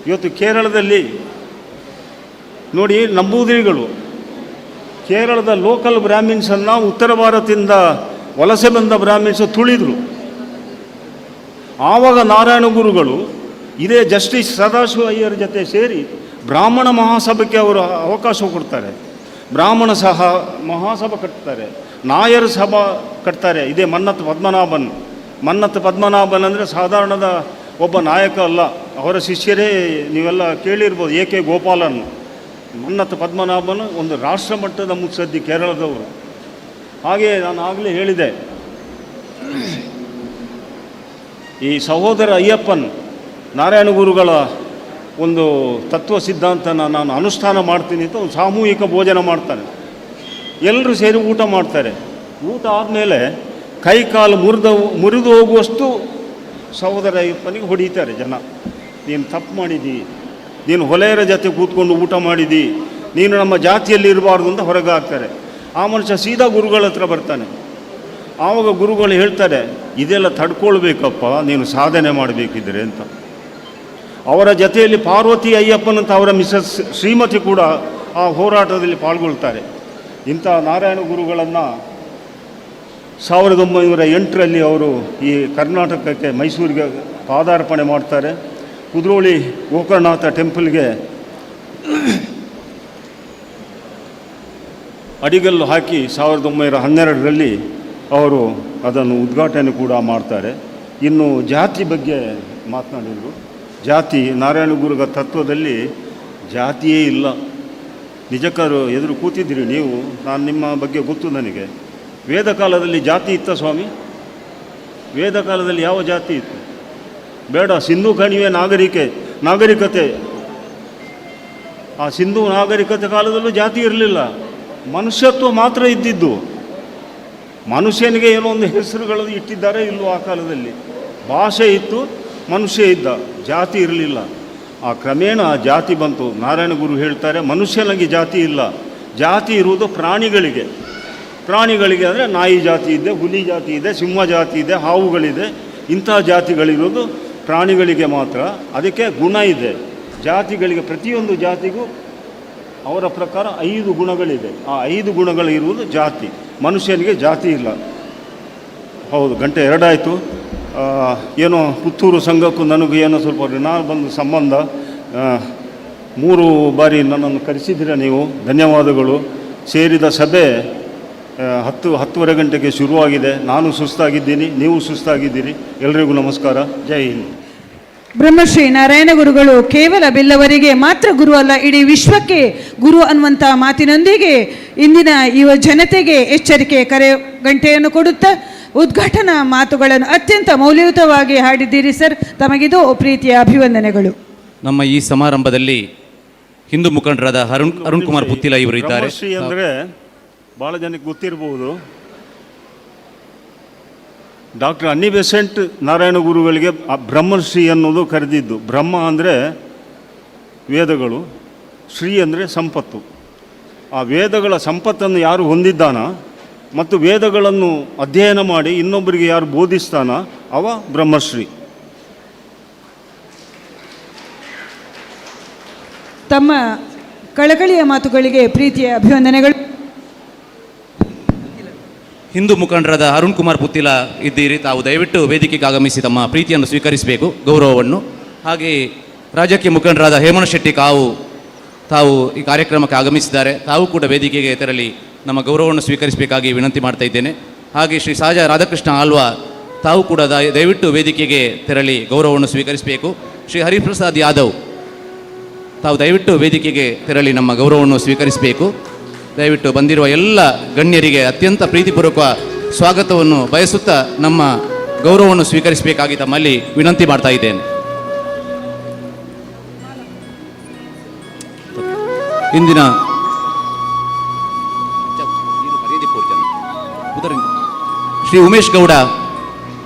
ಇವತ್ತು ಕೇರಳದಲ್ಲಿ ನೋಡಿ, ನಂಬೂದಿರಿಗಳು ಕೇರಳದ ಲೋಕಲ್ ಬ್ರಾಹ್ಮಿನ್ಸನ್ನು ಉತ್ತರ ಭಾರತದಿಂದ ವಲಸೆ ಬಂದ ಬ್ರಾಹ್ಮಿನ್ಸ್ ತುಳಿದರು. ಆವಾಗ ನಾರಾಯಣ ಗುರುಗಳು ಇದೇ ಜಸ್ಟಿಸ್ ಸದಾಶಿವ ಅಯ್ಯರ ಜೊತೆ ಸೇರಿ ಬ್ರಾಹ್ಮಣ ಮಹಾಸಭೆಗೆ ಅವರು ಅವಕಾಶ ಕೊಡ್ತಾರೆ. ಬ್ರಾಹ್ಮಣ ಸಹ ಮಹಾಸಭೆ ಕಟ್ತಾರೆ, ನಾಯರ್ ಸಭಾ ಕಟ್ತಾರೆ. ಇದೇ ಮನ್ನತ್ ಪದ್ಮನಾಭನ್. ಮನ್ನತ್ ಪದ್ಮನಾಭನ್ ಅಂದರೆ ಸಾಧಾರಣದ ಒಬ್ಬ ನಾಯಕ ಅಲ್ಲ, ಅವರ ಶಿಷ್ಯರೇ ನೀವೆಲ್ಲ ಕೇಳಿರ್ಬೋದು, ಎ ಕೆ ಗೋಪಾಲನ್. ಮನ್ನತ್ ಪದ್ಮನಾಭನ್ ಒಂದು ರಾಷ್ಟ್ರ ಮಟ್ಟದ ಮುತ್ಸದ್ದಿ, ಕೇರಳದವರು. ಹಾಗೆ ನಾನು ಆಗಲೇ ಹೇಳಿದೆ, ಈ ಸಹೋದರ ಅಯ್ಯಪ್ಪನ್ ನಾರಾಯಣ ಗುರುಗಳ ಒಂದು ತತ್ವ ಸಿದ್ಧಾಂತನ ನಾನು ಅನುಷ್ಠಾನ ಮಾಡ್ತೀನಿ ಅಂತ ಒಂದು ಸಾಮೂಹಿಕ ಭೋಜನ ಮಾಡ್ತಾನೆ. ಎಲ್ಲರೂ ಸೇರಿ ಊಟ ಮಾಡ್ತಾರೆ. ಊಟ ಆದಮೇಲೆ ಕೈ ಕಾಲು ಮುರಿದು ಹೋಗುವಷ್ಟು ಸಹೋದರ ಅಯ್ಯಪ್ಪನಿಗೆ ಹೊಡೀತಾರೆ ಜನ. ನೀನು ತಪ್ಪು ಮಾಡಿದಿ, ನೀನು ಹೊಲೆಯರ ಜೊತೆ ಕೂತ್ಕೊಂಡು ಊಟ ಮಾಡಿದಿ, ನೀನು ನಮ್ಮ ಜಾತಿಯಲ್ಲಿ ಇರಬಾರ್ದು ಅಂತ ಹೊರಗೆ ಹಾಕ್ತಾರೆ. ಆ ಮನುಷ್ಯ ಸೀದಾ ಗುರುಗಳ ಹತ್ರ ಬರ್ತಾನೆ. ಆವಾಗ ಗುರುಗಳು ಹೇಳ್ತಾರೆ, ಇದೆಲ್ಲ ತಡ್ಕೊಳ್ಬೇಕಪ್ಪ ನೀನು ಸಾಧನೆ ಮಾಡಬೇಕಿದ್ರೆ ಅಂತ. ಅವರ ಜೊತೆಯಲ್ಲಿ ಪಾರ್ವತಿ ಅಯ್ಯಪ್ಪನಂತ ಅವರ ಮಿಸಸ್ ಶ್ರೀಮತಿ ಕೂಡ ಆ ಹೋರಾಟದಲ್ಲಿ ಪಾಲ್ಗೊಳ್ತಾರೆ. ಇಂಥ ನಾರಾಯಣ ಗುರುಗಳನ್ನು 1908ರಲ್ಲಿ ಅವರು ಈ ಕರ್ನಾಟಕಕ್ಕೆ ಮೈಸೂರಿಗೆ ಪಾದಾರ್ಪಣೆ ಮಾಡ್ತಾರೆ. ಕುದ್ರೋಳಿ ಗೋಕರ್ಣನಾಥ ಟೆಂಪಲ್ಗೆ ಅಡಿಗಲ್ಲು ಹಾಕಿ 1912ರಲ್ಲಿ ಅವರು ಅದನ್ನು ಉದ್ಘಾಟನೆ ಕೂಡ ಮಾಡ್ತಾರೆ. ಇನ್ನು ಜಾತಿ ಬಗ್ಗೆ ಮಾತನಾಡಿದರು. ಜಾತಿ ನಾರಾಯಣ ಗುರುಗಳ ತತ್ವದಲ್ಲಿ ಜಾತಿಯೇ ಇಲ್ಲ. ನಿಜಕ್ಕರು ಎದುರು ಕೂತಿದ್ದೀರಿ ನೀವು, ನಾನು ನಿಮ್ಮ ಬಗ್ಗೆ ಗೊತ್ತು ನನಗೆ. ವೇದ ಕಾಲದಲ್ಲಿ ಜಾತಿ ಇತ್ತ ಸ್ವಾಮಿ? ವೇದ ಕಾಲದಲ್ಲಿ ಯಾವ ಜಾತಿ ಇತ್ತು? ಬೇಡ, ಸಿಂಧು ಕಣಿವೆ ನಾಗರಿಕತೆ, ಆ ಸಿಂಧು ನಾಗರಿಕತೆ ಕಾಲದಲ್ಲೂ ಜಾತಿ ಇರಲಿಲ್ಲ, ಮನುಷ್ಯತ್ವ ಮಾತ್ರ ಇದ್ದಿದ್ದು. ಮನುಷ್ಯನಿಗೆ ಏನೋ ಒಂದು ಹೆಸರುಗಳನ್ನು ಇಟ್ಟಿದ್ದಾರೆ ಇಲ್ಲೋ ಆ ಕಾಲದಲ್ಲಿ. ಭಾಷೆ ಇತ್ತು, ಮನುಷ್ಯ ಇದ್ದ, ಜಾತಿ ಇರಲಿಲ್ಲ. ಆ ಕ್ರಮೇಣ ಜಾತಿ ಬಂತು. ನಾರಾಯಣ ಗುರು ಹೇಳ್ತಾರೆ, ಮನುಷ್ಯನಿಗೆ ಜಾತಿ ಇಲ್ಲ, ಜಾತಿ ಇರುವುದು ಪ್ರಾಣಿಗಳಿಗೆ. ಪ್ರಾಣಿಗಳಿಗೆ ಅಂದರೆ ನಾಯಿ ಜಾತಿ ಇದೆ, ಹುಲಿ ಜಾತಿ ಇದೆ, ಸಿಂಹ ಜಾತಿ ಇದೆ, ಹಾವುಗಳಿದೆ, ಇಂಥ ಜಾತಿಗಳಿರೋದು ಪ್ರಾಣಿಗಳಿಗೆ ಮಾತ್ರ. ಅದಕ್ಕೆ ಗುಣ ಇದೆ. ಜಾತಿಗಳಿಗೆ, ಪ್ರತಿಯೊಂದು ಜಾತಿಗೂ ಅವರ ಪ್ರಕಾರ 5 ಗುಣಗಳಿದೆ. ಆ 5 ಗುಣಗಳಿರುವುದು ಜಾತಿ. ಮನುಷ್ಯನಿಗೆ ಜಾತಿ ಇಲ್ಲ. ಹೌದು, ಗಂಟೆ 2 ಆಯಿತು. ಏನೋ ಪುತ್ತೂರು ಸಂಘಕ್ಕೂ ನನಗೂ ಏನೋ ಸ್ವಲ್ಪ ಋಣಾನುಬಂಧ ಸಂಬಂಧ. 3 ಬಾರಿ ನನ್ನನ್ನು ಕರೆಸಿದ್ದೀರ ನೀವು, ಧನ್ಯವಾದಗಳು. ಸೇರಿದ ಸಭೆ 10:30 ಗಂಟೆಗೆ ಶುರುವಾಗಿದೆ. ನಾನು ಸುಸ್ತಾಗಿದ್ದೀನಿ, ನೀವು ಸುಸ್ತಾಗಿದ್ದೀರಿ. ಎಲ್ರಿಗೂ ನಮಸ್ಕಾರ. ಜೈ ಹಿಂದ್. ಬ್ರಹ್ಮಶ್ರೀ ನಾರಾಯಣ ಗುರುಗಳು ಕೇವಲ ಬಿಲ್ಲವರಿಗೆ ಮಾತ್ರ ಗುರು ಅಲ್ಲ, ಇಡೀ ವಿಶ್ವಕ್ಕೆ ಗುರು ಅನ್ನುವಂಥ ಮಾತಿನೊಂದಿಗೆ ಇಂದಿನ ಯುವ ಜನತೆಗೆ ಎಚ್ಚರಿಕೆ ಕರೆ ಗಂಟೆಯನ್ನು ಕೊಡುತ್ತಾ ಉದ್ಘಾಟನಾ ಮಾತುಗಳನ್ನು ಅತ್ಯಂತ ಮೌಲ್ಯಯುತವಾಗಿ ಹಾಡಿದ್ದೀರಿ ಸರ್. ತಮಗಿದು ಪ್ರೀತಿಯ ಅಭಿವಂದನೆಗಳು. ನಮ್ಮ ಈ ಸಮಾರಂಭದಲ್ಲಿ ಹಿಂದೂ ಮುಖಂಡರಾದ ಅರುಣ್ ಕುಮಾರ್ ಪುತ್ತಿಲ ಇವರು ಇದ್ದಾರೆ. ಬ್ರಹ್ಮಶ್ರೀ ಅಂದರೆ ಭಾಳ ಜನಕ್ಕೆ ಗೊತ್ತಿರಬಹುದು. Doctor Annie Besant Narayana ಗುರುಗಳಿಗೆ ಬ್ರಹ್ಮಶ್ರೀ ಅನ್ನೋದು ಕರೆದಿದ್ದು. ಬ್ರಹ್ಮ ಅಂದರೆ ವೇದಗಳು, ಶ್ರೀ ಅಂದರೆ ಸಂಪತ್ತು. ಆ ವೇದಗಳ ಸಂಪತ್ತನ್ನು ಯಾರು ಹೊಂದಿದ್ದಾನ ಮತ್ತು ವೇದಗಳನ್ನು ಅಧ್ಯಯನ ಮಾಡಿ ಇನ್ನೊಬ್ಬರಿಗೆ ಯಾರು ಬೋಧಿಸ್ತಾನ ಅವ ಬ್ರಹ್ಮಶ್ರೀ. ತಮ್ಮ ಕಳಕಳಿಯ ಮಾತುಗಳಿಗೆ ಪ್ರೀತಿಯ ಅಭಿವಂದನೆಗಳು. ಹಿಂದೂ ಮುಖಂಡರಾದ ಅರುಣ್ ಕುಮಾರ್ ಪುತ್ತಿಲ ಇದ್ದೀರಿ, ತಾವು ದಯವಿಟ್ಟು ವೇದಿಕೆಗೆ ಆಗಮಿಸಿ ತಮ್ಮ ಪ್ರೀತಿಯನ್ನು ಸ್ವೀಕರಿಸಬೇಕು, ಗೌರವವನ್ನು. ಹಾಗೆಯೇ ರಾಜಕೀಯ ಮುಖಂಡರಾದ ಹೇಮಣ್ಣ ಶೆಟ್ಟಿ ಕಾವು ತಾವು ಈ ಕಾರ್ಯಕ್ರಮಕ್ಕೆ ಆಗಮಿಸಿದ್ದಾರೆ, ತಾವು ಕೂಡ ವೇದಿಕೆಗೆ ತೆರಳಿ ನಮ್ಮ ಗೌರವವನ್ನು ಸ್ವೀಕರಿಸಬೇಕಾಗಿ ವಿನಂತಿ ಮಾಡ್ತಾ ಇದ್ದೇನೆ. ಹಾಗೆ ಶ್ರೀ ಸಹಜ ರಾಧಾಕೃಷ್ಣ ಆಳ್ವ ತಾವು ಕೂಡ ದಯವಿಟ್ಟು ವೇದಿಕೆಗೆ ತೆರಳಿ ಗೌರವವನ್ನು ಸ್ವೀಕರಿಸಬೇಕು. ಶ್ರೀ ಹರಿಪ್ರಸಾದ್ ಯಾದವ್ ತಾವು ದಯವಿಟ್ಟು ವೇದಿಕೆಗೆ ತೆರಳಿ ನಮ್ಮ ಗೌರವವನ್ನು ಸ್ವೀಕರಿಸಬೇಕು. ದಯವಿಟ್ಟು ಬಂದಿರುವ ಎಲ್ಲ ಗಣ್ಯರಿಗೆ ಅತ್ಯಂತ ಪ್ರೀತಿಪೂರ್ವಕ ಸ್ವಾಗತವನ್ನು ಬಯಸುತ್ತಾ ನಮ್ಮ ಗೌರವವನ್ನು ಸ್ವೀಕರಿಸಬೇಕಾಗಿ ತಮ್ಮಲ್ಲಿ ವಿನಂತಿ ಮಾಡ್ತಾ ಇದ್ದೇನೆ. ಇಂದಿನ ಶ್ರೀ ಉಮೇಶ್ ಗೌಡ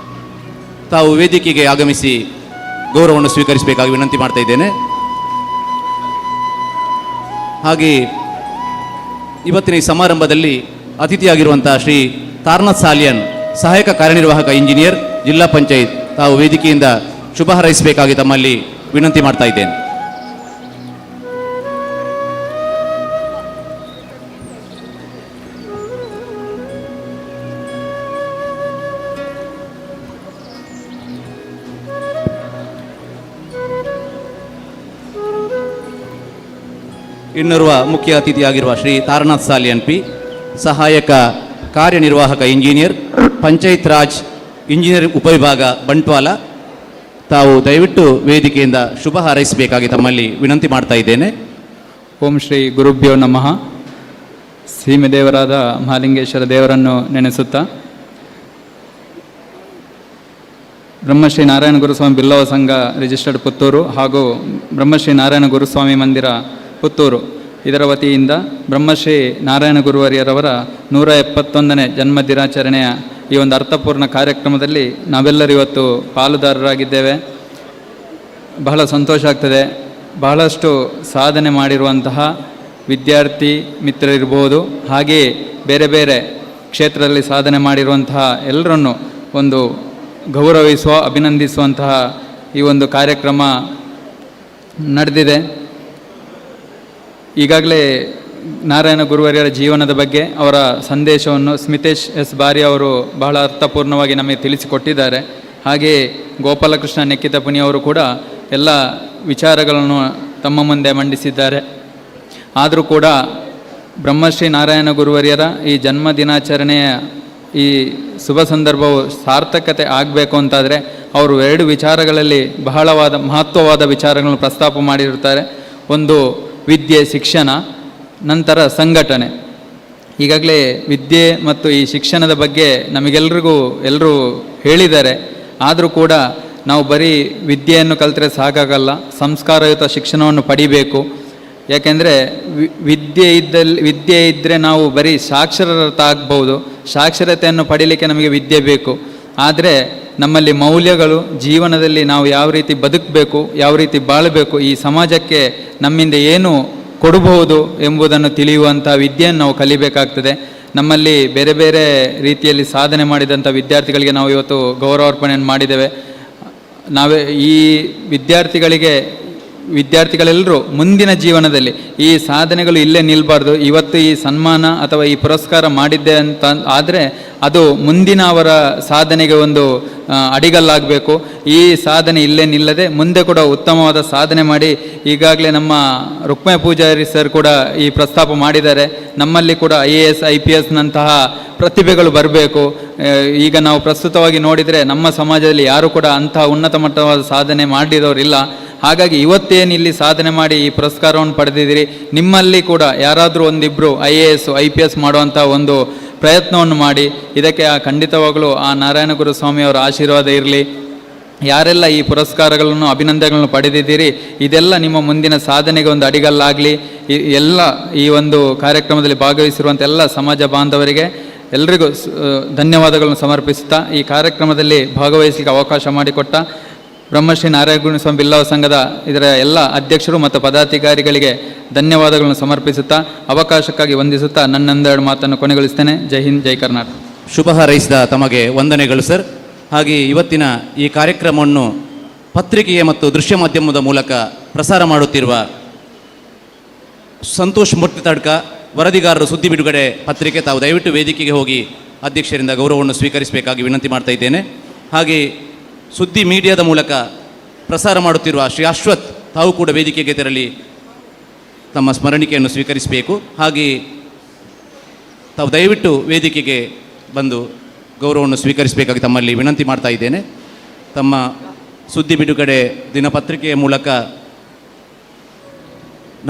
ತಾವು ವೇದಿಕೆಗೆ ಆಗಮಿಸಿ ಗೌರವವನ್ನು ಸ್ವೀಕರಿಸಬೇಕಾಗಿ ವಿನಂತಿ ಮಾಡ್ತಾ ಇದ್ದೇನೆ. ಹಾಗೆ ಇವತ್ತಿನ ಈ ಸಮಾರಂಭದಲ್ಲಿ ಅತಿಥಿಯಾಗಿರುವಂಥ ಶ್ರೀ ತಾರನಾಥ್ ಸಾಲಿಯನ್, ಸಹಾಯಕ ಕಾರ್ಯನಿರ್ವಾಹಕ ಇಂಜಿನಿಯರ್, ಜಿಲ್ಲಾ ಪಂಚಾಯತ್, ತಾವು ವೇದಿಕೆಯಿಂದ ಶುಭ ಹಾರೈಸಬೇಕಾಗಿ ತಮ್ಮಲ್ಲಿ ವಿನಂತಿ ಮಾಡ್ತಾ ಇದ್ದೇನೆ. ಇನ್ನೋರ್ವ ಮುಖ್ಯ ಅತಿಥಿಯಾಗಿರುವ ಶ್ರೀ ತಾರನಾಥ್ ಸಾಲಿಯನ್ ಪಿ, ಸಹಾಯಕ ಕಾರ್ಯನಿರ್ವಾಹಕ ಇಂಜಿನಿಯರ್, ಪಂಚಾಯತ್ ರಾಜ್ ಇಂಜಿನಿಯರ್ ಉಪವಿಭಾಗ ಬಂಟ್ವಾಳ, ತಾವು ದಯವಿಟ್ಟು ವೇದಿಕೆಯಿಂದ ಶುಭ ಹಾರೈಸಬೇಕಾಗಿ ತಮ್ಮಲ್ಲಿ ವಿನಂತಿ ಮಾಡ್ತಾ ಇದ್ದೇನೆ. ಓಂ ಶ್ರೀ ಗುರುಭ್ಯೋ ನಮಃ. ಸೀಮೆ ದೇವರಾದ ಮಹಾಲಿಂಗೇಶ್ವರ ದೇವರನ್ನು ನೆನೆಸುತ್ತಾ ಬ್ರಹ್ಮಶ್ರೀ ನಾರಾಯಣ ಗುರುಸ್ವಾಮಿ ಬಿಲ್ಲವ ಸಂಘ ರಿಜಿಸ್ಟರ್ಡ್ ಪುತ್ತೂರು ಹಾಗೂ ಬ್ರಹ್ಮಶ್ರೀ ನಾರಾಯಣ ಗುರುಸ್ವಾಮಿ ಮಂದಿರ ಪುತ್ತೂರು ಇದರ ವತಿಯಿಂದ ಬ್ರಹ್ಮಶ್ರೀ ನಾರಾಯಣ ಗುರುವರ್ಯರವರ 171ನೇ ಜನ್ಮ ದಿನಾಚರಣೆಯ ಈ ಒಂದು ಅರ್ಥಪೂರ್ಣ ಕಾರ್ಯಕ್ರಮದಲ್ಲಿ ನಾವೆಲ್ಲರೂ ಇವತ್ತು ಪಾಲುದಾರರಾಗಿದ್ದೇವೆ. ಬಹಳ ಸಂತೋಷ ಆಗ್ತದೆ. ಬಹಳಷ್ಟು ಸಾಧನೆ ಮಾಡಿರುವಂತಹ ವಿದ್ಯಾರ್ಥಿ ಮಿತ್ರರಿರ್ಬೋದು, ಹಾಗೆಯೇ ಬೇರೆ ಬೇರೆ ಕ್ಷೇತ್ರದಲ್ಲಿ ಸಾಧನೆ ಮಾಡಿರುವಂತಹ ಎಲ್ಲರನ್ನು ಒಂದು ಗೌರವಿಸುವ, ಅಭಿನಂದಿಸುವಂತಹ ಈ ಒಂದು ಕಾರ್ಯಕ್ರಮ ನಡೆದಿದೆ. ಈಗಾಗಲೇ ನಾರಾಯಣ ಗುರುವರ್ಯರ ಜೀವನದ ಬಗ್ಗೆ ಅವರ ಸಂದೇಶವನ್ನು ಸ್ಮಿತೇಶ್ ಎಸ್ ಬಾರಿ ಅವರು ಬಹಳ ಅರ್ಥಪೂರ್ಣವಾಗಿ ನಮಗೆ ತಿಳಿಸಿಕೊಟ್ಟಿದ್ದಾರೆ. ಹಾಗೆಯೇ ಗೋಪಾಲಕೃಷ್ಣ ನೆಕ್ಕಿತಪುನಿ ಅವರು ಕೂಡ ಎಲ್ಲ ವಿಚಾರಗಳನ್ನು ತಮ್ಮ ಮುಂದೆ ಮಂಡಿಸಿದ್ದಾರೆ. ಆದರೂ ಕೂಡ ಬ್ರಹ್ಮಶ್ರೀ ನಾರಾಯಣ ಗುರುವರ್ಯರ ಈ ಜನ್ಮ ದಿನಾಚರಣೆಯ ಈ ಶುಭ ಸಂದರ್ಭವು ಸಾರ್ಥಕತೆ ಆಗಬೇಕು ಅಂತಾದರೆ ಅವರು ಎರಡು ವಿಚಾರಗಳಲ್ಲಿ ಬಹಳವಾದ ಮಹತ್ವವಾದ ವಿಚಾರಗಳನ್ನು ಪ್ರಸ್ತಾಪ ಮಾಡಿರುತ್ತಾರೆ. ಒಂದು ವಿದ್ಯೆ, ಶಿಕ್ಷಣ, ನಂತರ ಸಂಘಟನೆ. ಈಗಾಗಲೇ ವಿದ್ಯೆ ಮತ್ತು ಈ ಶಿಕ್ಷಣದ ಬಗ್ಗೆ ನಮಗೆಲ್ರಿಗೂ ಎಲ್ಲರೂ ಹೇಳಿದ್ದಾರೆ. ಆದರೂ ಕೂಡ ನಾವು ಬರೀ ವಿದ್ಯೆಯನ್ನು ಕಲಿತ್ರೆ ಸಾಕಾಗಲ್ಲ, ಸಂಸ್ಕಾರಯುತ ಶಿಕ್ಷಣವನ್ನು ಪಡಿಬೇಕು. ಯಾಕೆಂದರೆ ವಿದ್ಯೆ ಇದ್ದರೆ ನಾವು ಬರೀ ಸಾಕ್ಷರತಾಗ್ಬೋದು. ಸಾಕ್ಷರತೆಯನ್ನು ಪಡೀಲಿಕ್ಕೆ ನಮಗೆ ವಿದ್ಯೆ ಬೇಕು. ಆದರೆ ನಮ್ಮಲ್ಲಿ ಮೌಲ್ಯಗಳು, ಜೀವನದಲ್ಲಿ ನಾವು ಯಾವ ರೀತಿ ಬದುಕಬೇಕು, ಯಾವ ರೀತಿ ಬಾಳಬೇಕು, ಈ ಸಮಾಜಕ್ಕೆ ನಮ್ಮಿಂದ ಏನು ಕೊಡಬಹುದು ಎಂಬುದನ್ನು ತಿಳಿಯುವಂಥ ವಿದ್ಯೆಯನ್ನು ನಾವು ಕಲಿಬೇಕಾಗ್ತದೆ. ನಮ್ಮಲ್ಲಿ ಬೇರೆ ಬೇರೆ ರೀತಿಯಲ್ಲಿ ಸಾಧನೆ ಮಾಡಿದಂಥ ವಿದ್ಯಾರ್ಥಿಗಳಿಗೆ ನಾವು ಇವತ್ತು ಗೌರವಾರ್ಪಣೆಯನ್ನು ಮಾಡಿದ್ದೇವೆ. ನಾವೇ ಈ ವಿದ್ಯಾರ್ಥಿಗಳೆಲ್ಲರೂ ಮುಂದಿನ ಜೀವನದಲ್ಲಿ ಈ ಸಾಧನೆಗಳು ಇಲ್ಲೇ ನಿಲ್ಲಬಾರ್ದು. ಇವತ್ತು ಈ ಸನ್ಮಾನ ಅಥವಾ ಈ ಪುರಸ್ಕಾರ ಮಾಡಿದ್ದೆ ಅಂತ ಆದರೆ ಅದು ಮುಂದಿನ ಅವರ ಸಾಧನೆಗೆ ಒಂದು ಅಡಿಗಲ್ಲಾಗಬೇಕು. ಈ ಸಾಧನೆ ಇಲ್ಲೇ ನಿಲ್ಲದೆ ಮುಂದೆ ಕೂಡ ಉತ್ತಮವಾದ ಸಾಧನೆ ಮಾಡಿ, ಈಗಾಗಲೇ ನಮ್ಮ ರುಕ್ಮಯ ಪೂಜಾರಿ ಸರ್ ಕೂಡ ಈ ಪ್ರಸ್ತಾಪ ಮಾಡಿದ್ದಾರೆ. ನಮ್ಮಲ್ಲಿ ಕೂಡ IAS, IPSನಂತಹ ಪ್ರತಿಭೆಗಳು ಬರಬೇಕು. ಈಗ ನಾವು ಪ್ರಸ್ತುತವಾಗಿ ನೋಡಿದರೆ ನಮ್ಮ ಸಮಾಜದಲ್ಲಿ ಯಾರೂ ಕೂಡ ಅಂತಹ ಉನ್ನತ ಮಟ್ಟವಾದ ಸಾಧನೆ ಮಾಡಿರೋರಿಲ್ಲ. ಹಾಗಾಗಿ ಇವತ್ತೇನು ಇಲ್ಲಿ ಸಾಧನೆ ಮಾಡಿ ಈ ಪುರಸ್ಕಾರವನ್ನು ಪಡೆದಿದ್ದೀರಿ, ನಿಮ್ಮಲ್ಲಿ ಕೂಡ ಯಾರಾದರೂ ಒಂದಿಬ್ಬರು IAS, IPS ಮಾಡುವಂಥ ಒಂದು ಪ್ರಯತ್ನವನ್ನು ಮಾಡಿ. ಇದಕ್ಕೆ ಖಂಡಿತವಾಗಲೂ ಆ ನಾರಾಯಣ ಗುರು ಸ್ವಾಮಿಯವರ ಆಶೀರ್ವಾದ ಇರಲಿ. ಯಾರೆಲ್ಲ ಈ ಪುರಸ್ಕಾರಗಳನ್ನು, ಅಭಿನಂದನೆಗಳನ್ನು ಪಡೆದಿದ್ದೀರಿ, ಇದೆಲ್ಲ ನಿಮ್ಮ ಮುಂದಿನ ಸಾಧನೆಗೆ ಒಂದು ಅಡಿಗಲ್ಲಾಗಲಿ. ಎಲ್ಲ ಈ ಒಂದು ಕಾರ್ಯಕ್ರಮದಲ್ಲಿ ಭಾಗವಹಿಸಿರುವಂಥ ಎಲ್ಲ ಸಮಾಜ ಬಾಂಧವರಿಗೆ ಎಲ್ರಿಗೂ ಧನ್ಯವಾದಗಳನ್ನು ಸಮರ್ಪಿಸುತ್ತಾ, ಈ ಕಾರ್ಯಕ್ರಮದಲ್ಲಿ ಭಾಗವಹಿಸಲಿಕ್ಕೆ ಅವಕಾಶ ಮಾಡಿಕೊಟ್ಟ Brahmashri Narayana ಸ್ವಾಮಿ ಬಿಲ್ಲವ ಸಂಘದ ಇದರ ಎಲ್ಲ ಅಧ್ಯಕ್ಷರು ಮತ್ತು ಪದಾಧಿಕಾರಿಗಳಿಗೆ ಧನ್ಯವಾದಗಳನ್ನು ಸಮರ್ಪಿಸುತ್ತಾ, ಅವಕಾಶಕ್ಕಾಗಿ ವಂದಿಸುತ್ತಾ ನನ್ನೊಂದೆರಡು ಮಾತನ್ನು ಕೊನೆಗೊಳಿಸ್ತೇನೆ. ಜೈ ಹಿಂದ್, ಜೈ ಕರ್ನಾಟಕ. ಶುಭ ಹಾರೈಸಿದ ತಮಗೆ ವಂದನೆಗಳು ಸರ್. ಹಾಗೆ ಇವತ್ತಿನ ಈ ಕಾರ್ಯಕ್ರಮವನ್ನು ಪತ್ರಿಕೆಯ ಮತ್ತು ದೃಶ್ಯ ಮಾಧ್ಯಮದ ಮೂಲಕ ಪ್ರಸಾರ ಮಾಡುತ್ತಿರುವ ಸಂತೋಷ್ ಮೂರ್ತಿ ತಡ್ಕ, ವರದಿಗಾರರು, ಸುದ್ದಿ ಬಿಡುಗಡೆ ಪತ್ರಿಕೆ, ತಾವು ದಯವಿಟ್ಟು ವೇದಿಕೆಗೆ ಹೋಗಿ ಅಧ್ಯಕ್ಷರಿಂದ ಗೌರವವನ್ನು ಸ್ವೀಕರಿಸಬೇಕಾಗಿ ವಿನಂತಿ ಮಾಡ್ತಾ ಇದ್ದೇನೆ. ಹಾಗೆ ಸುದ್ದಿ ಮೀಡಿಯಾದ ಮೂಲಕ ಪ್ರಸಾರ ಮಾಡುತ್ತಿರುವ ಶ್ರೀ ಅಶ್ವಥ್, ತಾವು ಕೂಡ ವೇದಿಕೆಗೆ ತೆರಳಿ ತಮ್ಮ ಸ್ಮರಣಿಕೆಯನ್ನು ಸ್ವೀಕರಿಸಬೇಕು. ಹಾಗೆ ತಾವು ದಯವಿಟ್ಟು ವೇದಿಕೆಗೆ ಬಂದು ಗೌರವವನ್ನು ಸ್ವೀಕರಿಸಬೇಕಾಗಿ ತಮ್ಮಲ್ಲಿ ವಿನಂತಿ ಮಾಡ್ತಾ ಇದ್ದೇನೆ. ತಮ್ಮ ಸುದ್ದಿ ಬಿಡುಗಡೆ ದಿನಪತ್ರಿಕೆಯ ಮೂಲಕ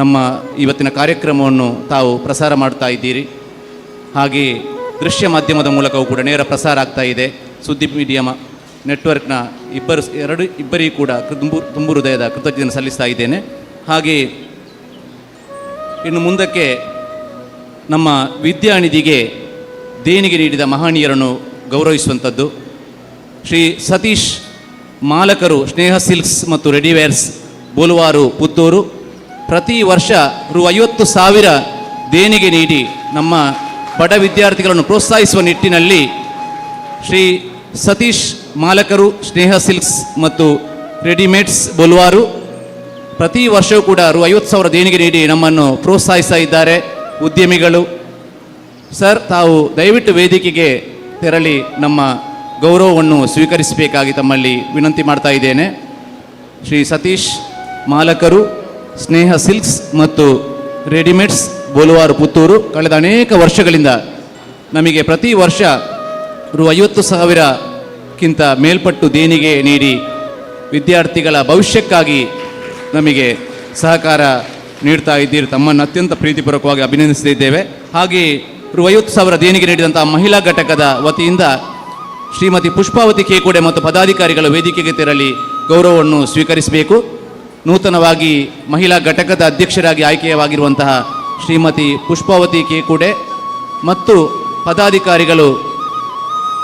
ನಮ್ಮ ಇವತ್ತಿನ ಕಾರ್ಯಕ್ರಮವನ್ನು ತಾವು ಪ್ರಸಾರ ಮಾಡ್ತಾ ಇದ್ದೀರಿ. ಹಾಗೆ ದೃಶ್ಯ ಮಾಧ್ಯಮದ ಮೂಲಕವೂ ಕೂಡ ನೇರ ಪ್ರಸಾರ ಆಗ್ತಾ ಇದೆ. ಸುದ್ದಿ ಮೀಡಿಯಾ ನೆಟ್ವರ್ಕ್ನ ಇಬ್ಬರು ಎರಡು ಇಬ್ಬರಿಗೂ ಕೂಡ ತುಂಬು ತುಂಬು ಹೃದಯದ ಕೃತಜ್ಞತೆ ಸಲ್ಲಿಸ್ತಾ ಇದ್ದೇನೆ. ಹಾಗೆ ಇನ್ನು ಮುಂದಕ್ಕೆ ನಮ್ಮ ವಿದ್ಯಾನಿಧಿಗೆ ದೇಣಿಗೆ ನೀಡಿದ ಮಹನೀಯರನ್ನು ಗೌರವಿಸುವಂಥದ್ದು. ಶ್ರೀ ಸತೀಶ್ ಮಾಲಕರು, ಸ್ನೇಹ ಸಿಲ್ಕ್ಸ್ ಮತ್ತು ರೆಡಿವೇರ್ಸ್, ಬೋಲುವಾರು, ಪುತ್ತೂರು, ಪ್ರತಿ ವರ್ಷ ರು 50,000 ದೇಣಿಗೆ ನೀಡಿ ನಮ್ಮ ಬಡ ವಿದ್ಯಾರ್ಥಿಗಳನ್ನು ಪ್ರೋತ್ಸಾಹಿಸುವ ನಿಟ್ಟಿನಲ್ಲಿ ಶ್ರೀ ಸತೀಶ್ ಮಾಲಕರು, ಸ್ನೇಹ ಸಿಲ್ಕ್ಸ್ ಮತ್ತು ರೆಡಿಮೇಡ್ಸ್, ಬೊಲ್ವಾರು, ಪ್ರತಿ ವರ್ಷವೂ ಕೂಡ ರು 50,000 ದೇಣಿಗೆ ನೀಡಿ ನಮ್ಮನ್ನು ಪ್ರೋತ್ಸಾಹಿಸ್ತಾ ಇದ್ದಾರೆ ಉದ್ಯಮಿಗಳು. ಸರ್, ತಾವು ದಯವಿಟ್ಟು ವೇದಿಕೆಗೆ ತೆರಳಿ ನಮ್ಮ ಗೌರವವನ್ನು ಸ್ವೀಕರಿಸಬೇಕಾಗಿ ತಮ್ಮಲ್ಲಿ ವಿನಂತಿ ಮಾಡ್ತಾ ಇದ್ದೇನೆ. ಶ್ರೀ ಸತೀಶ್ ಮಾಲಕರು, ಸ್ನೇಹ ಸಿಲ್ಕ್ಸ್ ಮತ್ತು ರೆಡಿಮೇಡ್ಸ್, ಬೋಲುವಾರು, ಪುತ್ತೂರು, ಕಳೆದ ಅನೇಕ ವರ್ಷಗಳಿಂದ ನಮಗೆ ಪ್ರತಿ ವರ್ಷ ರು 50,000ಕ್ಕಿಂತ ಮೇಲ್ಪಟ್ಟು ದೇಣಿಗೆ ನೀಡಿ ವಿದ್ಯಾರ್ಥಿಗಳ ಭವಿಷ್ಯಕ್ಕಾಗಿ ನಮಗೆ ಸಹಕಾರ ನೀಡ್ತಾ ಇದ್ದೀರಿ. ತಮ್ಮನ್ನು ಅತ್ಯಂತ ಪ್ರೀತಿಪೂರ್ವಕವಾಗಿ ಅಭಿನಂದಿಸುತ್ತಿದ್ದೇವೆ. ಹಾಗೆ ರು 50,000 ದೇಣಿಗೆ ನೀಡಿದಂಥ ಮಹಿಳಾ ಘಟಕದ ವತಿಯಿಂದ ಶ್ರೀಮತಿ ಪುಷ್ಪಾವತಿ ಕೇಕುಡೆ ಮತ್ತು ಪದಾಧಿಕಾರಿಗಳು ವೇದಿಕೆಗೆ ತೆರಳಿ ಗೌರವವನ್ನು ಸ್ವೀಕರಿಸಬೇಕು. ನೂತನವಾಗಿ ಮಹಿಳಾ ಘಟಕದ ಅಧ್ಯಕ್ಷರಾಗಿ ಆಯ್ಕೆಯಾಗಿರುವಂತಹ ಶ್ರೀಮತಿ ಪುಷ್ಪಾವತಿ ಕೇಕುಡೆ ಮತ್ತು ಪದಾಧಿಕಾರಿಗಳು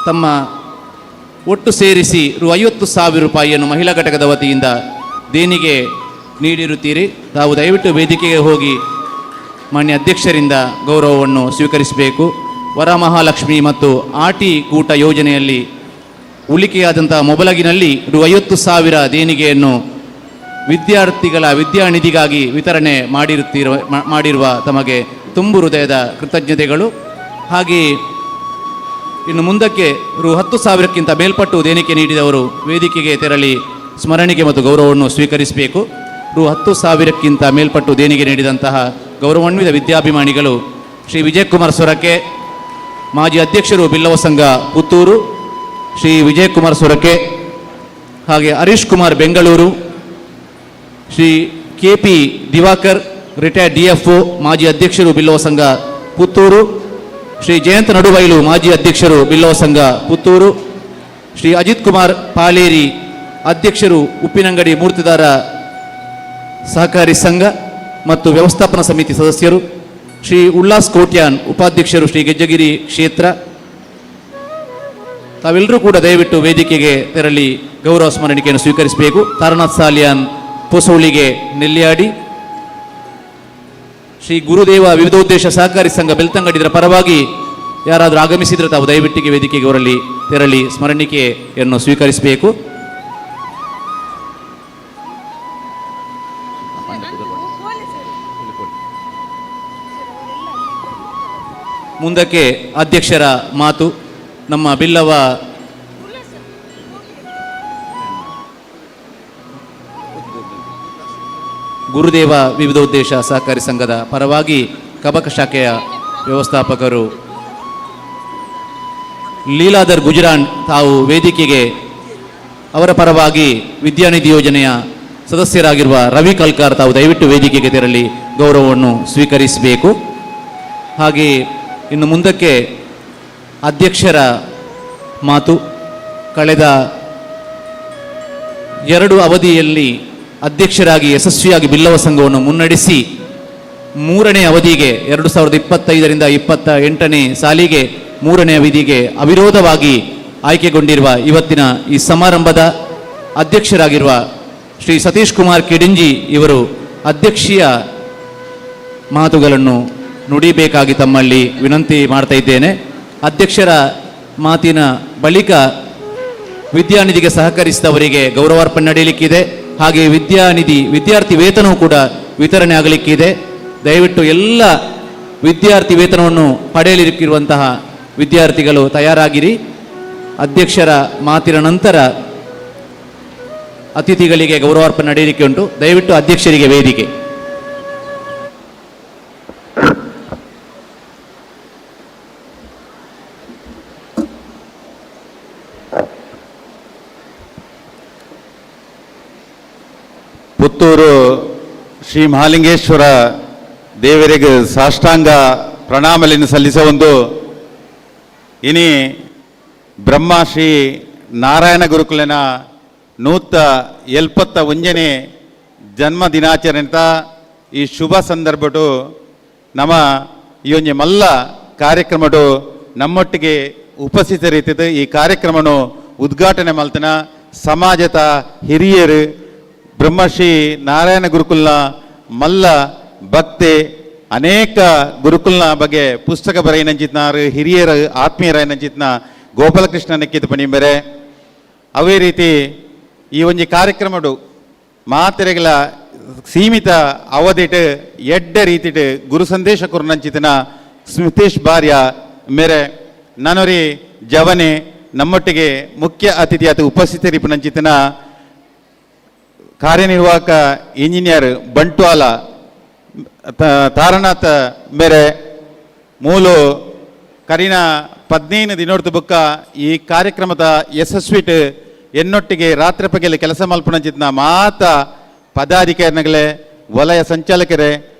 ತಮ್ಮ ಒಟ್ಟು ಸೇರಿಸಿ ರು 50,000 ರೂಪಾಯಿಯನ್ನು ಮಹಿಳಾ ಘಟಕದ ವತಿಯಿಂದ ದೇಣಿಗೆ ನೀಡಿರುತ್ತೀರಿ. ತಾವು ದಯವಿಟ್ಟು ವೇದಿಕೆಗೆ ಹೋಗಿ ಮಾನ್ಯ ಅಧ್ಯಕ್ಷರಿಂದ ಗೌರವವನ್ನು ಸ್ವೀಕರಿಸಬೇಕು. ವರಮಹಾಲಕ್ಷ್ಮಿ ಮತ್ತು ಆಟಿ ಕೂಟ ಯೋಜನೆಯಲ್ಲಿ ಉಳಿಕೆಯಾದಂಥ ಮೊಬಲಗಿನಲ್ಲಿ ರು 50,000 ದೇಣಿಗೆಯನ್ನು ವಿದ್ಯಾರ್ಥಿಗಳ ವಿದ್ಯಾನಿಧಿಗಾಗಿ ವಿತರಣೆ ಮಾಡಿರುವ ತಮಗೆ ತುಂಬು ಹೃದಯದ ಕೃತಜ್ಞತೆಗಳು. ಹಾಗೆಯೇ ಇನ್ನು ಮುಂದಕ್ಕೆ ರು 10,000ಕ್ಕಿಂತ ಮೇಲ್ಪಟ್ಟು ದೇಣಿಗೆ ನೀಡಿದವರು ವೇದಿಕೆಗೆ ತೆರಳಿ ಸ್ಮರಣಿಕೆ ಮತ್ತು ಗೌರವವನ್ನು ಸ್ವೀಕರಿಸಬೇಕು. ರು 10,000ಕ್ಕಿಂತ ಮೇಲ್ಪಟ್ಟು ದೇಣಿಗೆ ನೀಡಿದಂತಹ ಗೌರವಾನ್ವಿತ ವಿದ್ಯಾಭಿಮಾನಿಗಳು ಶ್ರೀ ವಿಜಯಕುಮಾರ್ ಸೊರಕೆ, ಮಾಜಿ ಅಧ್ಯಕ್ಷರು ಬಿಲ್ಲವ ಸಂಘ ಪುತ್ತೂರು, ಶ್ರೀ ವಿಜಯಕುಮಾರ್ ಸೊರಕೆ, ಹಾಗೆ Harish Kumar Bengaluru, Shri K P Diwakar retired D F O, ಮಾಜಿ ಅಧ್ಯಕ್ಷರು ಬಿಲ್ಲವ ಸಂಘ ಪುತ್ತೂರು, ಶ್ರೀ ಜಯಂತ ನಡುಬೈಲು ಮಾಜಿ ಅಧ್ಯಕ್ಷರು ಬಿಲ್ಲವ ಸಂಘ ಪುತ್ತೂರು, ಶ್ರೀ ಅಜಿತ್ ಕುಮಾರ್ ಪಾಲೇರಿ ಅಧ್ಯಕ್ಷರು ಉಪ್ಪಿನಂಗಡಿ ಮೂರ್ತಿದಾರ ಸಹಕಾರಿ ಸಂಘ ಮತ್ತು ವ್ಯವಸ್ಥಾಪನಾ ಸಮಿತಿ ಸದಸ್ಯರು, ಶ್ರೀ ಉಲ್ಲಾಸ್ ಕೋಟ್ಯಾನ್ ಉಪಾಧ್ಯಕ್ಷರು ಶ್ರೀ ಗೆಜ್ಜಗಿರಿ ಕ್ಷೇತ್ರ. ತಾವೆಲ್ಲರೂ ಕೂಡ ದಯವಿಟ್ಟು ವೇದಿಕೆಗೆ ತೆರಳಿ ಗೌರವ ಸ್ಮರಣಿಕೆಯನ್ನು ಸ್ವೀಕರಿಸಬೇಕು. ತಾರನಾಥ್ ಸಾಲಿಯಾನ್ ಪೊಸೋಳಿಗೆ ನೆಲ್ಯಾಡಿ, ಶ್ರೀ ಗುರುದೇವ ವಿವಿಧೋದ್ದೇಶ ಸಹಕಾರಿ ಸಂಘ ಬೆಳ್ತಂಗಡಿದರ ಪರವಾಗಿ ಯಾರಾದರೂ ಆಗಮಿಸಿದರೆ ತಾವು ದಯವಿಟ್ಟಿಗೆ ವೇದಿಕೆಗೆ ಅವರಲ್ಲಿ ತೆರಳಿ ಸ್ಮರಣಿಕೆಯನ್ನು ಸ್ವೀಕರಿಸಬೇಕು. ಮುಂದಕ್ಕೆ ಅಧ್ಯಕ್ಷರ ಮಾತು. ನಮ್ಮ ಬಿಲ್ಲವ ಗುರುದೇವ ವಿವಿಧೋದ್ದೇಶ ಸಹಕಾರಿ ಸಂಘದ ಪರವಾಗಿ ಕಬಕ ಶಾಖೆಯ ವ್ಯವಸ್ಥಾಪಕರು ಲೀಲಾಧರ್ ಗುಜರಾನ್ ತಾವು ವೇದಿಕೆಗೆ ಅವರ ಪರವಾಗಿ ವಿದ್ಯಾನಿಧಿ ಯೋಜನೆಯ ಸದಸ್ಯರಾಗಿರುವ ರವಿ ಕಲ್ಕಾರ್ ತಾವು ದಯವಿಟ್ಟು ವೇದಿಕೆಗೆ ತೆರಳಿ ಗೌರವವನ್ನು ಸ್ವೀಕರಿಸಬೇಕು. ಹಾಗೆ ಇನ್ನು ಮುಂದಕ್ಕೆ ಅಧ್ಯಕ್ಷರ ಮಾತು. ಕಳೆದ 2 ಅವಧಿಯಲ್ಲಿ ಅಧ್ಯಕ್ಷರಾಗಿ ಯಶಸ್ವಿಯಾಗಿ ಬಿಲ್ಲವ ಸಂಘವನ್ನು ಮುನ್ನಡೆಸಿ 3ನೇ ಅವಧಿಗೆ 2025ರಿಂದ 28ನೇ ಸಾಲಿಗೆ 3ನೇ ಅವಧಿಗೆ ಅವಿರೋಧವಾಗಿ ಆಯ್ಕೆಗೊಂಡಿರುವ ಇವತ್ತಿನ ಈ ಸಮಾರಂಭದ ಅಧ್ಯಕ್ಷರಾಗಿರುವ ಶ್ರೀ ಸತೀಶ್ ಕುಮಾರ್ ಕೆಡಿಂಜಿ ಇವರು ಅಧ್ಯಕ್ಷೀಯ ಮಾತುಗಳನ್ನು ನುಡಿಬೇಕಾಗಿ ತಮ್ಮಲ್ಲಿ ವಿನಂತಿ ಮಾಡ್ತಾ ಇದ್ದೇನೆ. ಅಧ್ಯಕ್ಷರ ಮಾತಿನ ಬಳಿಕ ವಿದ್ಯಾನಿಧಿಗೆ ಸಹಕರಿಸಿದವರಿಗೆ ಗೌರವಾರ್ಪಣೆ ನಡೆಯಲಿಕ್ಕಿದೆ. ಹಾಗೆ ವಿದ್ಯಾನಿಧಿ ವಿದ್ಯಾರ್ಥಿ ವೇತನವೂ ಕೂಡ ವಿತರಣೆ ಆಗಲಿಕ್ಕಿದೆ. ದಯವಿಟ್ಟು ಎಲ್ಲ ವಿದ್ಯಾರ್ಥಿ ವೇತನವನ್ನು ಪಡೆಯಲಿಕ್ಕಿರುವಂತಹ ವಿದ್ಯಾರ್ಥಿಗಳು ತಯಾರಾಗಿರಿ. ಅಧ್ಯಕ್ಷರ ಮಾತಿನ ನಂತರ ಅತಿಥಿಗಳಿಗೆ ಗೌರವಾರ್ಪಣೆ ನಡೆಯಲಿಕ್ಕೆ ಉಂಟು. ದಯವಿಟ್ಟು ಅಧ್ಯಕ್ಷರಿಗೆ ವೇದಿಕೆ. ಪುತ್ತೂರು ಶ್ರೀ ಮಹಾಲಿಂಗೇಶ್ವರ ದೇವರಿಗೆ ಸಾಷ್ಟಾಂಗ ಪ್ರಣಾಮಲಿನ ಸಲ್ಲಿಸುವ ಒಂದು ಇನಿ ಬ್ರಹ್ಮ ಶ್ರೀ ನಾರಾಯಣ ಗುರುಕುಲನ 171ನೇ ಜನ್ಮ ದಿನಾಚರಣೆ ಈ ಶುಭ ಸಂದರ್ಭಟು ನಮ್ಮ ಈ ಒಂಜಿ ಮಲ್ಲ ಕಾರ್ಯಕ್ರಮಡು ನಮ್ಮೊಟ್ಟಿಗೆ ಉಪಸ್ಥಿತರಿತಿದ್ದು ಈ ಕಾರ್ಯಕ್ರಮನು ಉದ್ಘಾಟನೆ ಮಲ್ತನ ಸಮಾಜದ ಹಿರಿಯರು ಬ್ರಹ್ಮಶ್ರೀ ನಾರಾಯಣ ಗುರುಕುಲ್ನ ಮಲ್ಲ ಭಕ್ತೆ ಅನೇಕ ಗುರುಕುಲ್ನ ಬಗ್ಗೆ ಪುಸ್ತಕ ಬರೆಯಿನಂಚಿತ್ನಾರು ಹಿರಿಯರು ಆತ್ಮೀಯರಾಯನಂಚಿತ್ನ ಗೋಪಾಲಕೃಷ್ಣ ನೆಕ್ಕಿದ ಪಣಿಂಬೆರೆ. ಅವೇ ರೀತಿ ಈ ಒಂಜಿ ಕಾರ್ಯಕ್ರಮಡು ಮಾತೆರೆಗಳ ಸೀಮಿತ ಅವಧಿಟ್ ಎಡ್ಡ ರೀತಿಟ್ ಗುರು ಸಂದೇಶ ಕೊರ್ನಂಚಿತನ ಸ್ಮಿತೇಶ್ ಬಾರ್ಯ ಮೇರೆ ನನೊರಿ ಜವನೆ ನಮ್ಮೊಟ್ಟಿಗೆ ಮುಖ್ಯ ಅತಿಥಿಯಾದ ಉಪಸ್ಥಿತರಿಪುನಂಚಿತನ ಕಾರ್ಯನಿರ್ವಾಹಕ ಇಂಜಿನಿಯರ್ ಬಂಟ್ವಾಲ ತಾರನಾಥ ಮೇರೆ ಮೂಲು ಕರಿನ 15 ದಿನೋರ್ದು ಬುಕ್ಕ ಈ ಕಾರ್ಯಕ್ರಮದ ಯಶಸ್ವಿಟ್ ಎನ್ನೊಟ್ಟಿಗೆ ರಾತ್ರಿ ಪಗೆಯಲ್ಲಿ ಕೆಲಸ ಮಲ್ಪುನಂಚಿತ್ನ ಮಾತ ಪದಾಧಿಕಾರಿನಗಲೇ ವಲಯ ಸಂಚಾಲಕರೇ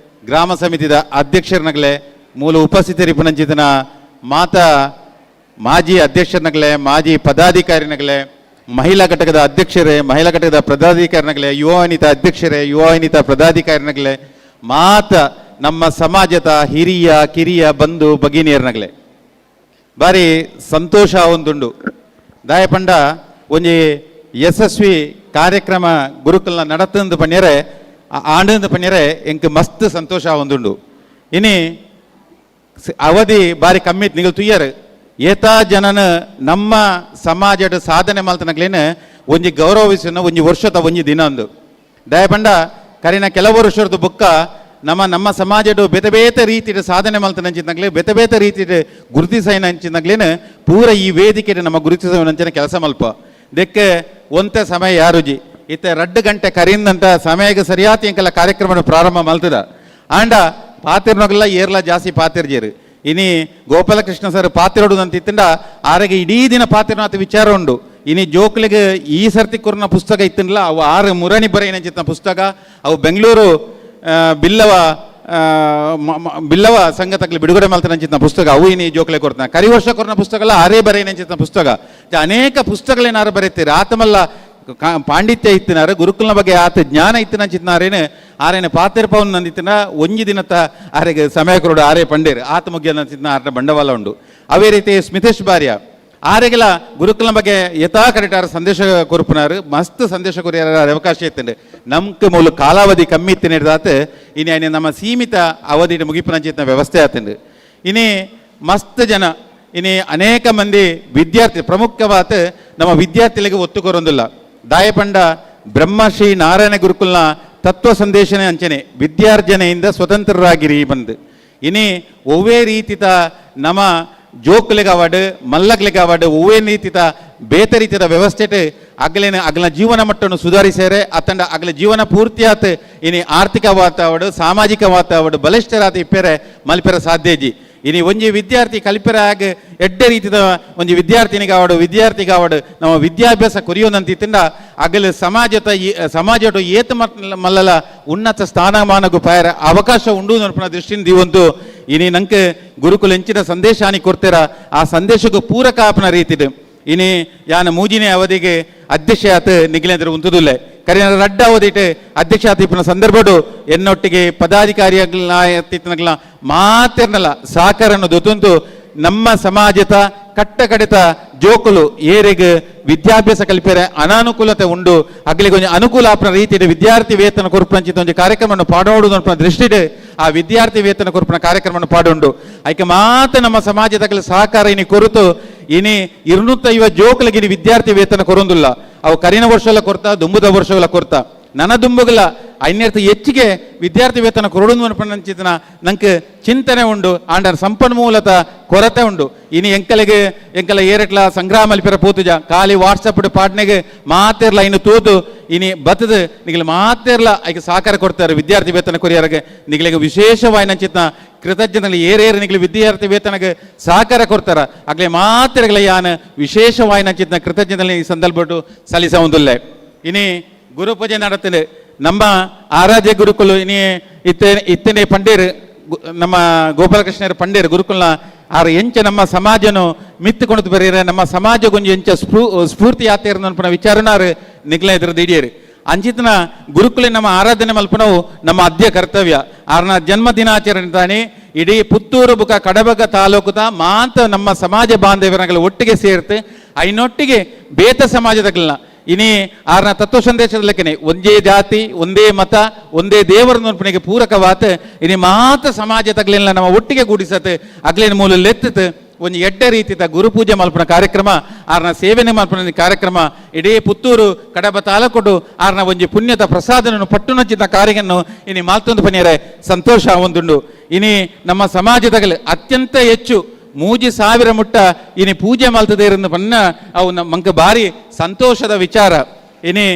ಗ್ರಾಮ ಸಮಿತಿದ ಅಧ್ಯಕ್ಷರನಗಲೇ ಮೂಲ ಉಪಸ್ಥಿತರಿಪುನಂಚಿತನ ಮಾತ ಮಾಜಿ ಅಧ್ಯಕ್ಷರನಗಲೇ ಮಾಜಿ ಪದಾಧಿಕಾರಿನಗಲೇ ಮಹಿಳಾ ಘಟಕದ ಅಧ್ಯಕ್ಷರೇ ಮಹಿಳಾ ಘಟಕದ ಪದಾಧಿಕಾರಿನಗಲೇ ಯುವ ವನಿತಾ ಅಧ್ಯಕ್ಷರೇ ಯುವ ವನಿತಾ ಪದಾಧಿಕಾರಿನಗಲೇ ಮಾತ ನಮ್ಮ ಸಮಾಜದ ಹಿರಿಯ ಕಿರಿಯ ಬಂಧು ಭಗಿನಿಯರ್ನಗಲೇ ಭಾರಿ ಸಂತೋಷ ಒಂದುಂಡು. ದಾಯಪಂಡ ಒಂಜಿ ಯಶಸ್ವಿ ಕಾರ್ಯಕ್ರಮ ಗುರುಕುಲ್ನ ನಡತಂದು ಪಣ್ಯರೆ ಆಂಡಂದು ಪಣ್ಯರೆ ಎಂಕ್ ಮಸ್ತ್ ಸಂತೋಷ ಒಂದುಂಡು. ಇನಿ ಅವಧಿ ಬಾರಿ ಕಮ್ಮಿ ನಿಗಲ್ ತುಯ್ಯರು ಏತಾ ಜನನ ನಮ್ಮ ಸಮಾಜದ ಸಾಧನೆ ಮಲ್ತನಗ್ಲೇನು ಒಂಜಿ ಗೌರವಿಸನ ಒಂಜಿ ವರ್ಷದ ಒಂಜಿ ದಿನ ಅಂದು. ದಯಪಂಡ ಕರಿನ ಕೆಲವು ವರ್ಷದ ಬುಕ್ಕ ನಮ್ಮ ನಮ್ಮ ಸಮಾಜದ ಬೇತೆ ಬೇತೆ ರೀತಿಯ ಸಾಧನೆ ಮಲ್ತನಂಚಿನಗ್ಲೇ ಬೇತೆ ಬೇತೆ ರೀತಿಯ ಗುರುತಿಸೈನಂಚಿನಗ್ಲೇನು ಪೂರ ಈ ವೇದಿಕೆ ನಮ್ಮ ಗುರುತಿಸೈನಂಚಿನ ಕೆಲಸ ಮಲ್ಪ ದೆಕ್ಕೆ ಒಂತೆ ಸಮಯ ಯಾರುಜಿ ಇತ್ತೆ 2 ಗಂಟೆ ಕರಿಂದಂತ ಸಮಯಕ್ಕೆ ಸರಿಯಾತಿ ಎಂಕೆಲ್ಲ ಕಾರ್ಯಕ್ರಮ ಪ್ರಾರಂಭ ಮಲ್ತದ ಆಂಡ ಪಾತಿರ್ನೋಗೆಲ್ಲ ಏರ್ಲ ಜಾಸ್ತಿ ಪಾತಿರ್ಜೇರು. ಇನಿ ಗೋಪಾಲಕೃಷ್ಣ ಸರ್ ಪಾತಿರೋಡು ಅಂತ ಇತ್ತಂಡ ಆರೆಗೆ ಇಡೀ ದಿನ ಪಾತಿರ್ನಾಥ ವಿಚಾರ ಉಂಡು. ಇನಿ ಜೋಕ್ಲಿಗೆ ಈ ಸರ್ತಿ ಕೊರ್ನ ಪುಸ್ತಕ ಇತ್ತಂಡಲ್ಲ ಅವು 6 ಮುರಣಿ ಬರೆಯಿನಂಚಿತ್ನ ಪುಸ್ತಕ ಅವು ಬೆಂಗಳೂರು ಬಿಲ್ಲವ ಬಿಲ್ಲವ ಸಂಘತಕ್ಲಿ ಬಿಡುಗಡೆ ಮಲ್ತನಂಚಿತ್ನ ಪುಸ್ತಕ ಅವು ಇನಿ ಜೋಕ್ಲೆ ಕೊಡ್ತಾನೆ. ಕರಿ ವರ್ಷ ಕೊರ್ನ ಪುಸ್ತಕ ಅಲ್ಲ ಆರೇ ಬರೆಯಿನಂಚಿತ್ನ ಪುಸ್ತಕ. ಅನೇಕ ಪುಸ್ತಕಗಳೇನಾರು ಬರೀತೀರಿ ಆತಮಲ್ಲ ಪಾಂಡಿತ್ಯ ಇತ್ತಿನಾರು ಗುರುಕುಲ್ನ ಬಗ್ಗೆ ಆತ ಜ್ಞಾನ ಇತ್ತಿನಂಚಿತ್ನಾರೇನು ಆರೇನು ಪಾತಿರ್ಪವನ್ ನಂದಿತ್ತಿನ ಒಂಜಿ ದಿನತ ಆರೆಗೆ ಸಮಯ ಕೊರಡು ಆರೇ ಪಂಡೇರು ಆತ ಮುಗಿಯ ನಂಚಿತ್ನ ಆರ್ನ ಬಂಡವಾಳ ಉಂಡು. ಅವೇ ರೀತಿ ಸ್ಮಿತೇಶ್ ಬಾರ್ಯ ಆರೆಗೆಲ್ಲ ಗುರುಕುಲ್ನ ಬಗ್ಗೆ ಯಥಾ ಕರೆಕ್ಟಾರ ಸಂದೇಶ ಕೊರ್ಪುನಾರು ಮಸ್ತ್ ಸಂದೇಶ ಕೊರಿಯಾರ ಅವಕಾಶ ಇತ್ತಂಡು. ನಮ್ಗೆ ಮೂಲ ಕಾಲಾವಧಿ ಕಮ್ಮಿ ಇತ್ತಿನ ಇನಿ ನಮ್ಮ ಸೀಮಿತ ಅವಧಿ ಮುಗಿಪುನಂಚಿತ್ನ ವ್ಯವಸ್ಥೆ ಆತಂಡು. ಇನಿ ಮಸ್ತ್ ಜನ ಇನಿ ಅನೇಕ ಮಂದಿ ವಿದ್ಯಾರ್ಥಿ ಪ್ರಮುಖವಾದ ನಮ್ಮ ವಿದ್ಯಾರ್ಥಿಗಳಿಗೆ ಒತ್ತು ಕೊರೊಂದಿಲ್ಲ. ದಾಯಪಂಡ ಬ್ರಹ್ಮಶ್ರೀ ನಾರಾಯಣ ಗುರುಕುಲ್ನ ತತ್ವ ಸಂದೇಶನೇ ಅಂಚನೆ ವಿದ್ಯಾರ್ಜನೆಯಿಂದ ಸ್ವತಂತ್ರರಾಗಿರಿ ಬಂದು ಇನಿ ಒವ್ವೇ ರೀತಿತ ನಮ್ಮ ಜೋಕ್ಲಿಗೆ ಅವಾರ್ಡ್ ಮಲ್ಲಗ್ಲಿಗೆ ಅವಾರ್ಡ್ ಒವ್ವೇ ರೀತಿತ ಬೇತೆ ರೀತಿಯ ವ್ಯವಸ್ಥೆ ಅಗಲೇನ ಅಗಲ ಜೀವನ ಮಟ್ಟವನ್ನು ಸುಧಾರಿಸೇರೆ ಅತ್ತಂಡ ಅಗಲ ಜೀವನ ಪೂರ್ತಿಯಾತ್ ಇನಿ ಆರ್ಥಿಕ ವಾತಾವರಣ ಸಾಮಾಜಿಕ ವಾತಾವರಣ ಬಲಿಷ್ಠರಾದ ಇಪ್ಪೆರೆ ಮಲ್ಪೆರ ಸಾಧ್ಯಜಿ. ಇನಿ ಒಂಜಿ ವಿದ್ಯಾರ್ಥಿ ಕಲಿಪೆರ ಆಗ ಎಡ್ಡೆ ರೀತಿದ ಒಂಜಿ ವಿದ್ಯಾರ್ಥಿನಿಗೆ ಆವಡು ವಿದ್ಯಾರ್ಥಿಗೆ ಆವಡು ನಮ್ಮ ವಿದ್ಯಾಭ್ಯಾಸ ಕೊರಿಯೋದಂತಿತ್ತಿಂದ ಅಗಲ ಸಮಾಜದ ಸಮಾಜದ ಏತ ಮಲ್ಲಲ ಉನ್ನತ ಸ್ಥಾನಮಾನಗೂ ಪಾಯರ ಅವಕಾಶ ಉಂಡು ಅನ್ನೋ ದೃಷ್ಟಿಯಿಂದ ಒಂದು ಇನಿ ನಂಗೆ ಗುರುಕುಲ ಎಂಚಿನ ಸಂದೇಶ ಕೊಡ್ತೀರ ಆ ಸಂದೇಶಕ್ಕೂ ಪೂರಕ ಆಪನ ರೀತಿದು ಇನಿ ಯಾನ ಮೂಜಿನೇ ಅವಧಿಗೆ ಅಧ್ಯಕ್ಷ ಆತ ನಿಗಿಲೇಂದ್ರ ಉಂತುದುಲ್ಲೆ ಕರಿನ ರಡ್ಡ ಅವಧಿಟ್ ಅಧ್ಯಕ್ಷ ಆತ ಇಪ್ಪನ ಸಂದರ್ಭಡು ಎನ್ನೊಟ್ಟಿಗೆ ಪದಾಧಿಕಾರಿಯಾಗ್ಲ ಮಾತಿರ್ನಲ್ಲ ಸಹಕಾರನ್ನು ದೊತ್ತುಂತು ನಮ್ಮ ಸಮಾಜದ ಕಟ್ಟ ಕಡಿತ ಜೋಕುಲು ಏರೆಗ್ ವಿದ್ಯಾಭ್ಯಾಸ ಕಲ್ಪೆರೆ ಅನಾನುಕೂಲತೆ ಉಂಡು ಅಗ್ಲಿಗೆ ಒಂಜಿ ಅನುಕೂಲ ಆಪುನ ರೀತಿಡ್ ವಿದ್ಯಾರ್ಥಿ ವೇತನ ಕೊರ್ಪುನಂಚಿನ ಒಂಜಿ ಕಾರ್ಯಕ್ರಮವನ್ನು ಪಾಡೋಡು ಅನ್ಪುನ ದೃಷ್ಟಿಡ್ ಆ ವಿದ್ಯಾರ್ಥಿ ವೇತನ ಕೊರ್ಪುನ ಕಾರ್ಯಕ್ರಮವನ್ನು ಪಾಡೋಂಡು. ಐಕೆ ಮಾತ್ರ ನಮ್ಮ ಸಮಾಜದ ಸಹಕಾರ ಇನಿ ಕೊರತು ಇನಿ 250 ಜೋಕುಲಿಗೆ ಇನಿ ವಿದ್ಯಾರ್ಥಿ ವೇತನ ಕೊರೊಂದುಲ್ಲ. ಅವು ಕರಿನ ವರ್ಷಲ ಕೊರ್ತಾ ದುಂಬುದ ವರ್ಷಗಳ ಕೊರ್ತಾ ನನ್ನ ದುಂಬುಗಲ ಐನೇರ್ಥ ಹೆಚ್ಚಿಗೆ ವಿದ್ಯಾರ್ಥಿ ವೇತನ ಕೊರೊಡು ಅನ್ಪುನಂಚಿನ ನಂಗೆ ಚಿಂತನೆ ಉಂಡು ಆಂಡರ್ ಸಂಪನ್ಮೂಲತ ಕೊರತೆ ಉಂಡು. ಇನಿ ಎಂಕಲಿಗೆ ಎಂಕಲ ಏರೆಟ್ಲ ಸಂಗ್ರಹ ಮಲ್ಪಿರ ಪೂತುಜ ಖಾಲಿ ವಾಟ್ಸಪ್ ಪಾಟ್ನೆಗೆ ಮಾತೆರ್ಲ ಇನ್ನು ತೂತು ಇನಿ ಬತ್ತದ ನಿಗಲ ಮಾತೆರ್ಲ ಐಕೆ ಸಹಕಾರ ಕೊಡ್ತಾರೆ ವಿದ್ಯಾರ್ಥಿ ವೇತನ ಕೊರಿಯರಿಗೆ ನಿಗಲಿಗೆ ವಿಶೇಷವಾಯಿನಂಚಿನ ಕೃತಜ್ಞನಲ್ಲಿ ಏರೇರು ನಿಗಲಿ ವಿದ್ಯಾರ್ಥಿ ವೇತನಗೆ ಸಹಕಾರ ಕೊಡ್ತಾರ ಆಗ್ಲೇ ಮಾತೆರ್ಗಳ ಯಾನ ವಿಶೇಷವಾಯಿನಂಚಿನ ಕೃತಜ್ಞದಲ್ಲಿ ಈ ಸಂದರ್ಭಟ್ಟು ಸಲ್ಲಿಸ ಒಂದುಲ್ಲೆ. ಇನಿ ಗುರುಪೂಜೆ നടത്തല് ನಮ್ಮ ಆರಾಧ್ಯ ಗುರುಕುಲು ಇನಿ ಇತ್ತನೆ ಪಂಡೇರು ನಮ್ಮ ಗೋಪಾಲಕೃಷ್ಣರ ಪಂಡೇರು ಗುರುಕುಲ್ನ ಆರು ಎಂಚ ನಮ್ಮ ಸಮಾಜನು ಮಿತ್ತುಕೊಂಡು ಬರೀರ ನಮ್ಮ ಸಮಾಜ ಗೊಂಜಿ ಎಂಚ ಸ್ಫೂರ್ತಿ ಆತೇರ ಅನ್ಪುನ ವಿಚಾರನಾರು ನಿಗ್ಲ ಎದುರು ದಿಡಿಯರು. ಅಂಚಿತನ ಗುರುಕುಲೆ ನಮ್ಮ ಆರಾಧನೆ ಮಲ್ಪನವು ನಮ್ಮ ಆದ್ಯ ಕರ್ತವ್ಯ. ಆರ್ನ ಜನ್ಮದಿನಾಚರಣೆ ತಾನೇ ಇಡೀ ಪುತ್ತೂರು ಬುಕ ಕಡಬಗ ತಾಲೂಕುದ ಮಾತ ನಮ್ಮ ಸಮಾಜ ಬಾಂಧವ್ಯಗಳ ಒಟ್ಟಿಗೆ ಸೇರ್ತು ಐನೊಟ್ಟಿಗೆ ಬೇತ ಸಮಾಜದಗಳನ್ನ ಇನಿ ಆರ್ನ ತತ್ವ ಸಂದೇಶದ ಲೆಕ್ಕನೆ ಒಂದೇ ಜಾತಿ ಒಂದೇ ಮತ ಒಂದೇ ದೇವರ ನೋಡ್ಪಣಿಗೆ ಪೂರಕವಾತ ಇನಿ ಮಾತ ಸಮಾಜ ತಗ್ಲಿಲ್ಲ ನಮ್ಮ ಒಟ್ಟಿಗೆ ಗೂಡಿಸತ್ತೆ ಅಗ್ಲಿನ ಮೂಲ ಲೆತ್ತತ್ ಒಂದು ಎಡ್ಡೆ ರೀತಿಯ ಗುರುಪೂಜೆ ಮಲ್ಪನ ಕಾರ್ಯಕ್ರಮ ಆರ್ನ ಸೇವನೆ ಮಲ್ಪನ ಕಾರ್ಯಕ್ರಮ ಇಡೀ ಪುತ್ತೂರು ಕಡಬ ತಾಲೂಕುಡು ಆರ್ನ ಒಂಜಿ ಪುಣ್ಯದ ಪ್ರಸಾದನನ್ನು ಪಟ್ಟುನಚ್ಚಿದ ಕಾರ್ಯವನ್ನು ಇನಿ ಮಾಲ್ತೊಂದು ಪನಿಯರೆ ಸಂತೋಷ ಒಂದುಂಡು. ಇನಿ ನಮ್ಮ ಸಮಾಜದಗಲು ಅತ್ಯಂತ ಹೆಚ್ಚು 3000 ಮುಟ್ಟ ಇನಿ ಪೂಜೆ ಮಲ್ತದೇರನ್ನು ಬನ್ನ ಅವು ಮಂಕ ಭಾರಿ ಸಂತೋಷದ ವಿಚಾರ. ಇನಿ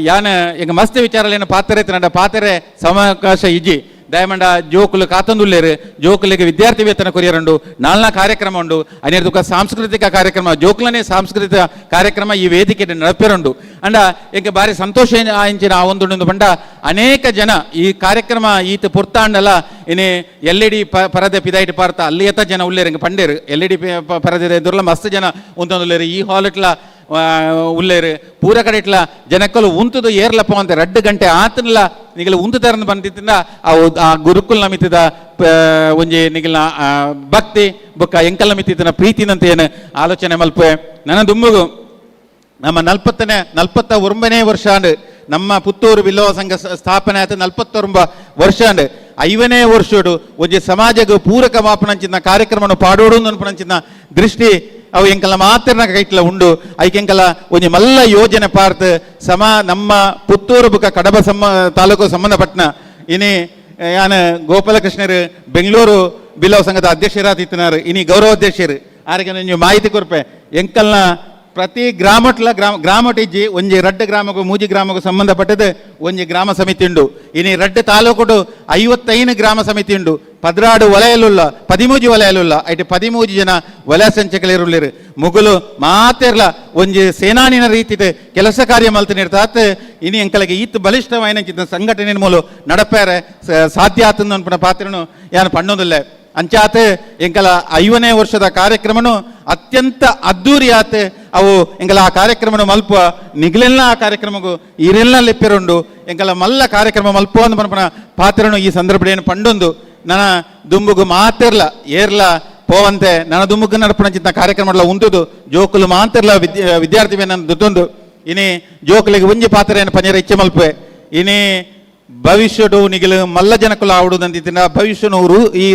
ಯಾನ ಈಗ ಮಸ್ತ್ ವಿಚಾರಲೇನು ಪಾತ್ರೆ ನಡ ಪಾತ್ರೆ ಸಮಾವಕಾಶ ಇಜ್ಜಿ ದಯಮಂಡ ಜೋಕುಲು ಕಾತಂದುಲ್ಲೇರು ಜೋಕುಲಿಗೆ ವಿದ್ಯಾರ್ಥಿ ವೇತನ ಕೊರಿಯರುಂಡು ನಾಲ್ನ ಕಾರ್ಯಕ್ರಮ ಉಂಡು ಅನೇಕ ಸಾಂಸ್ಕೃತಿಕ ಕಾರ್ಯಕ್ರಮ ಜೋಕುಲನೇ ಸಾಂಸ್ಕೃತಿಕ ಕಾರ್ಯಕ್ರಮ ಈ ವೇದಿಕೆ ನಡಪೇರುಂಡು. ಅಂಡ ಎಂಕ ಭಾರಿ ಸಂತೋಷ ಆಂಚಿನ ಆ ಒಂದು ಬಂಡ ಅನೇಕ ಜನ ಈ ಕಾರ್ಯಕ್ರಮ ಈತ ಪುರ್ತಾಂಡಲ ಇನಿ L E D ಪರದೆ ಪಿದಾಯಿಟ್ ಪಾರ್ತ ಅಲ್ಲಿ ಎತ್ತ ಜನ ಉಲ್ಲೇರು ಇಂಕ ಪಂಡೇರು L E D ಪರದೆ ಎದುರ್ಲ ಮಸ್ತ್ ಜನ ಉಂತೊಂದುಲ್ಲೇರು ಈ ಹಾಲ್ ಇಟ್ಲ ಉಲ್ಲೇರು ಪೂರ ಕಡೆ ಇಟ್ಲ ಜನಕ್ಕಲು ಉಂತುದು ಏರ್ಲಪ್ಪ ಅಂತ 2 ಗಂಟೆ ಆತನಲ್ಲ ನಿಗಲ ಉಂತು ತರನ ಬಂದಿತ್ತಿಂದ ಆ ಗುರುಕುಲ್ ನಮಿತಿದ ಒಂಜಿ ನಿಗಲ ಭಕ್ತಿ ಬೊಕ್ಕ ಎಂಕಲ್ ನಮಿತಿದ್ದ ಪ್ರೀತಿನಂತ ಏನು ಆಲೋಚನೆ ಮಲ್ಪೆ. ನನ್ನ ದುಂಬುಗು ನಮ್ಮ 49ನೇ ವರ್ಷ ನಮ್ಮ ಪುತ್ತೂರು ಬಿಲ್ಲವ ಸಂಘ ಸ್ಥಾಪನೆ ಆಯ್ತು 49 ವರ್ಷ 5ನೇ ವರ್ಷಡು ಒಂಜಿ ಸಮಾಜಕ್ಕೆ ಪೂರಕ ಮಾಪನಂಚಿನ ಕಾರ್ಯಕ್ರಮವನ್ನು ಪಾಡೋಡು ಅನ್ಪನಂಚಿನ ದೃಷ್ಟಿ ಅವು ಎಂಕಲ ಮಾತ್ರ ಕೈಟ್ಲ ಉಂಡು. ಐಕೆ ಎಂಕಲ ಒಂಜಿ ಮಲ್ಲ ಯೋಜನೆ ಪಾರ್ತ್ ಸಮ ನಮ್ಮ ಪುತ್ತೂರು ಬುಕ್ಕ ಕಡಬ ತಾಲೂಕು ಸಂಬಂಧಪಟ್ಟನ ಇನಿ ಯಾನ ಗೋಪಾಲಕೃಷ್ಣರು ಬೆಂಗಳೂರು ಬಿಲ್ಲವ ಸಂಘದ ಅಧ್ಯಕ್ಷರಾತಿತ್ತಿನಾರು ಇನಿ ಗೌರವಾಧ್ಯಕ್ಷರು ಆರಿಗೆ ನೀವು ಮಾಹಿತಿ ಕೊರ್ಪೆ. ಎಂಕಲ್ನ ಪ್ರತಿ ಗ್ರಾಮಟ್ಲ ಗ್ರಾಮಟಿಜ್ಜಿ ಒಂಜಿ ರಡ್ಡು ಗ್ರಾಮಕ್ಕೂ ಮೂಜಿ ಗ್ರಾಮಕ್ಕೂ ಸಂಬಂಧಪಟ್ಟದ್ದು ಒಂಜಿ ಗ್ರಾಮ ಸಮಿತಿ ಉಂಡು. ಇನಿ ರಡ್ಡು ತಾಲೂಕುಡು 55 ಗ್ರಾಮ ಸಮಿತಿ ಉಂಡು. 16 ವಲಯಲುಲ್ಲ 13 ವಲಯಲುಲ್ಲ ಐಟ್ 13 ಜನ ವಲಯ ಸಂಚಕಲಿರುಳ್ಳಿರು ಮುಗುಲು ಮಾತೆರ್ಲ ಒಂಜಿ ಸೇನಾನಿನ ರೀತಿದ ಕೆಲಸ ಕಾರ್ಯ ಮಲ್ತಿನಿರ್ತಾತ್ ಇನಿ ಎಂಕಲಿಗೆ ಈತ್ ಬಲಿಷ್ಠವಾಯಿನ ಸಂಘಟನೆ ಮೂಲ ನಡಪೇರೆ ಸಾಧ್ಯ ಆತಂದು ಅನ್ಪುನ ಪಾತ್ರನು ಯಾನು ಪಣ್ಣೊಂದಿಲ್ಲ. ಅಂಚಾತ ಎಂಕಲ 5ನೇ ವರ್ಷದ ಕಾರ್ಯಕ್ರಮನು ಅತ್ಯಂತ ಅದ್ದೂರಿಯಾತ ಅವು ಎಂಕಲ ಆ ಕಾರ್ಯಕ್ರಮನು ಮಲ್ಪ ನಿಗಲೆಲ್ಲ ಆ ಕಾರ್ಯಕ್ರಮಗೂ ಈರೆಲ್ಲ ಲೆಪ್ಪಿರುಂಡು ಎಂಕಲ ಮಲ್ಲ ಕಾರ್ಯಕ್ರಮ ಮಲ್ಪ ಅಂದ್ ಪನ್ಪುನ ಪಾತ್ರನು ಈ ಸಂದರ್ಭ ಪಂಡೊಂದು ನನ್ನ ದುಂಬುಗು ಮಾತೆರ್ಲ ಏರ್ಲ ಪೋವಂತೆ ನನ್ನ ದುಂಬುಗು ನಡಪುನಂಚಿನ ಕಾರ್ಯಕ್ರಮ ಉಂಟುದು ಜೋಕುಲು ಮಾತೆರ್ಲ ವಿದ್ಯಾರ್ಥಿ ನನ್ನ ದುತ್ತೊಂದು ಇನಿ ಜೋಕುಲಿಗೆ ಒಂಜಿ ಪಾತ್ರ ಏನು ಪಂಜರ ಇಚ್ಛೆ ಮಲ್ಪೆ. ಇನಿ ಭವಿಷ್ಯಡು ನಿಗಲು ಮಲ್ಲ ಜನಕುಲು ಆವಡುದಂತಿತ್ತಿಂಡ ಭವಿಷ್ಯನು ಈ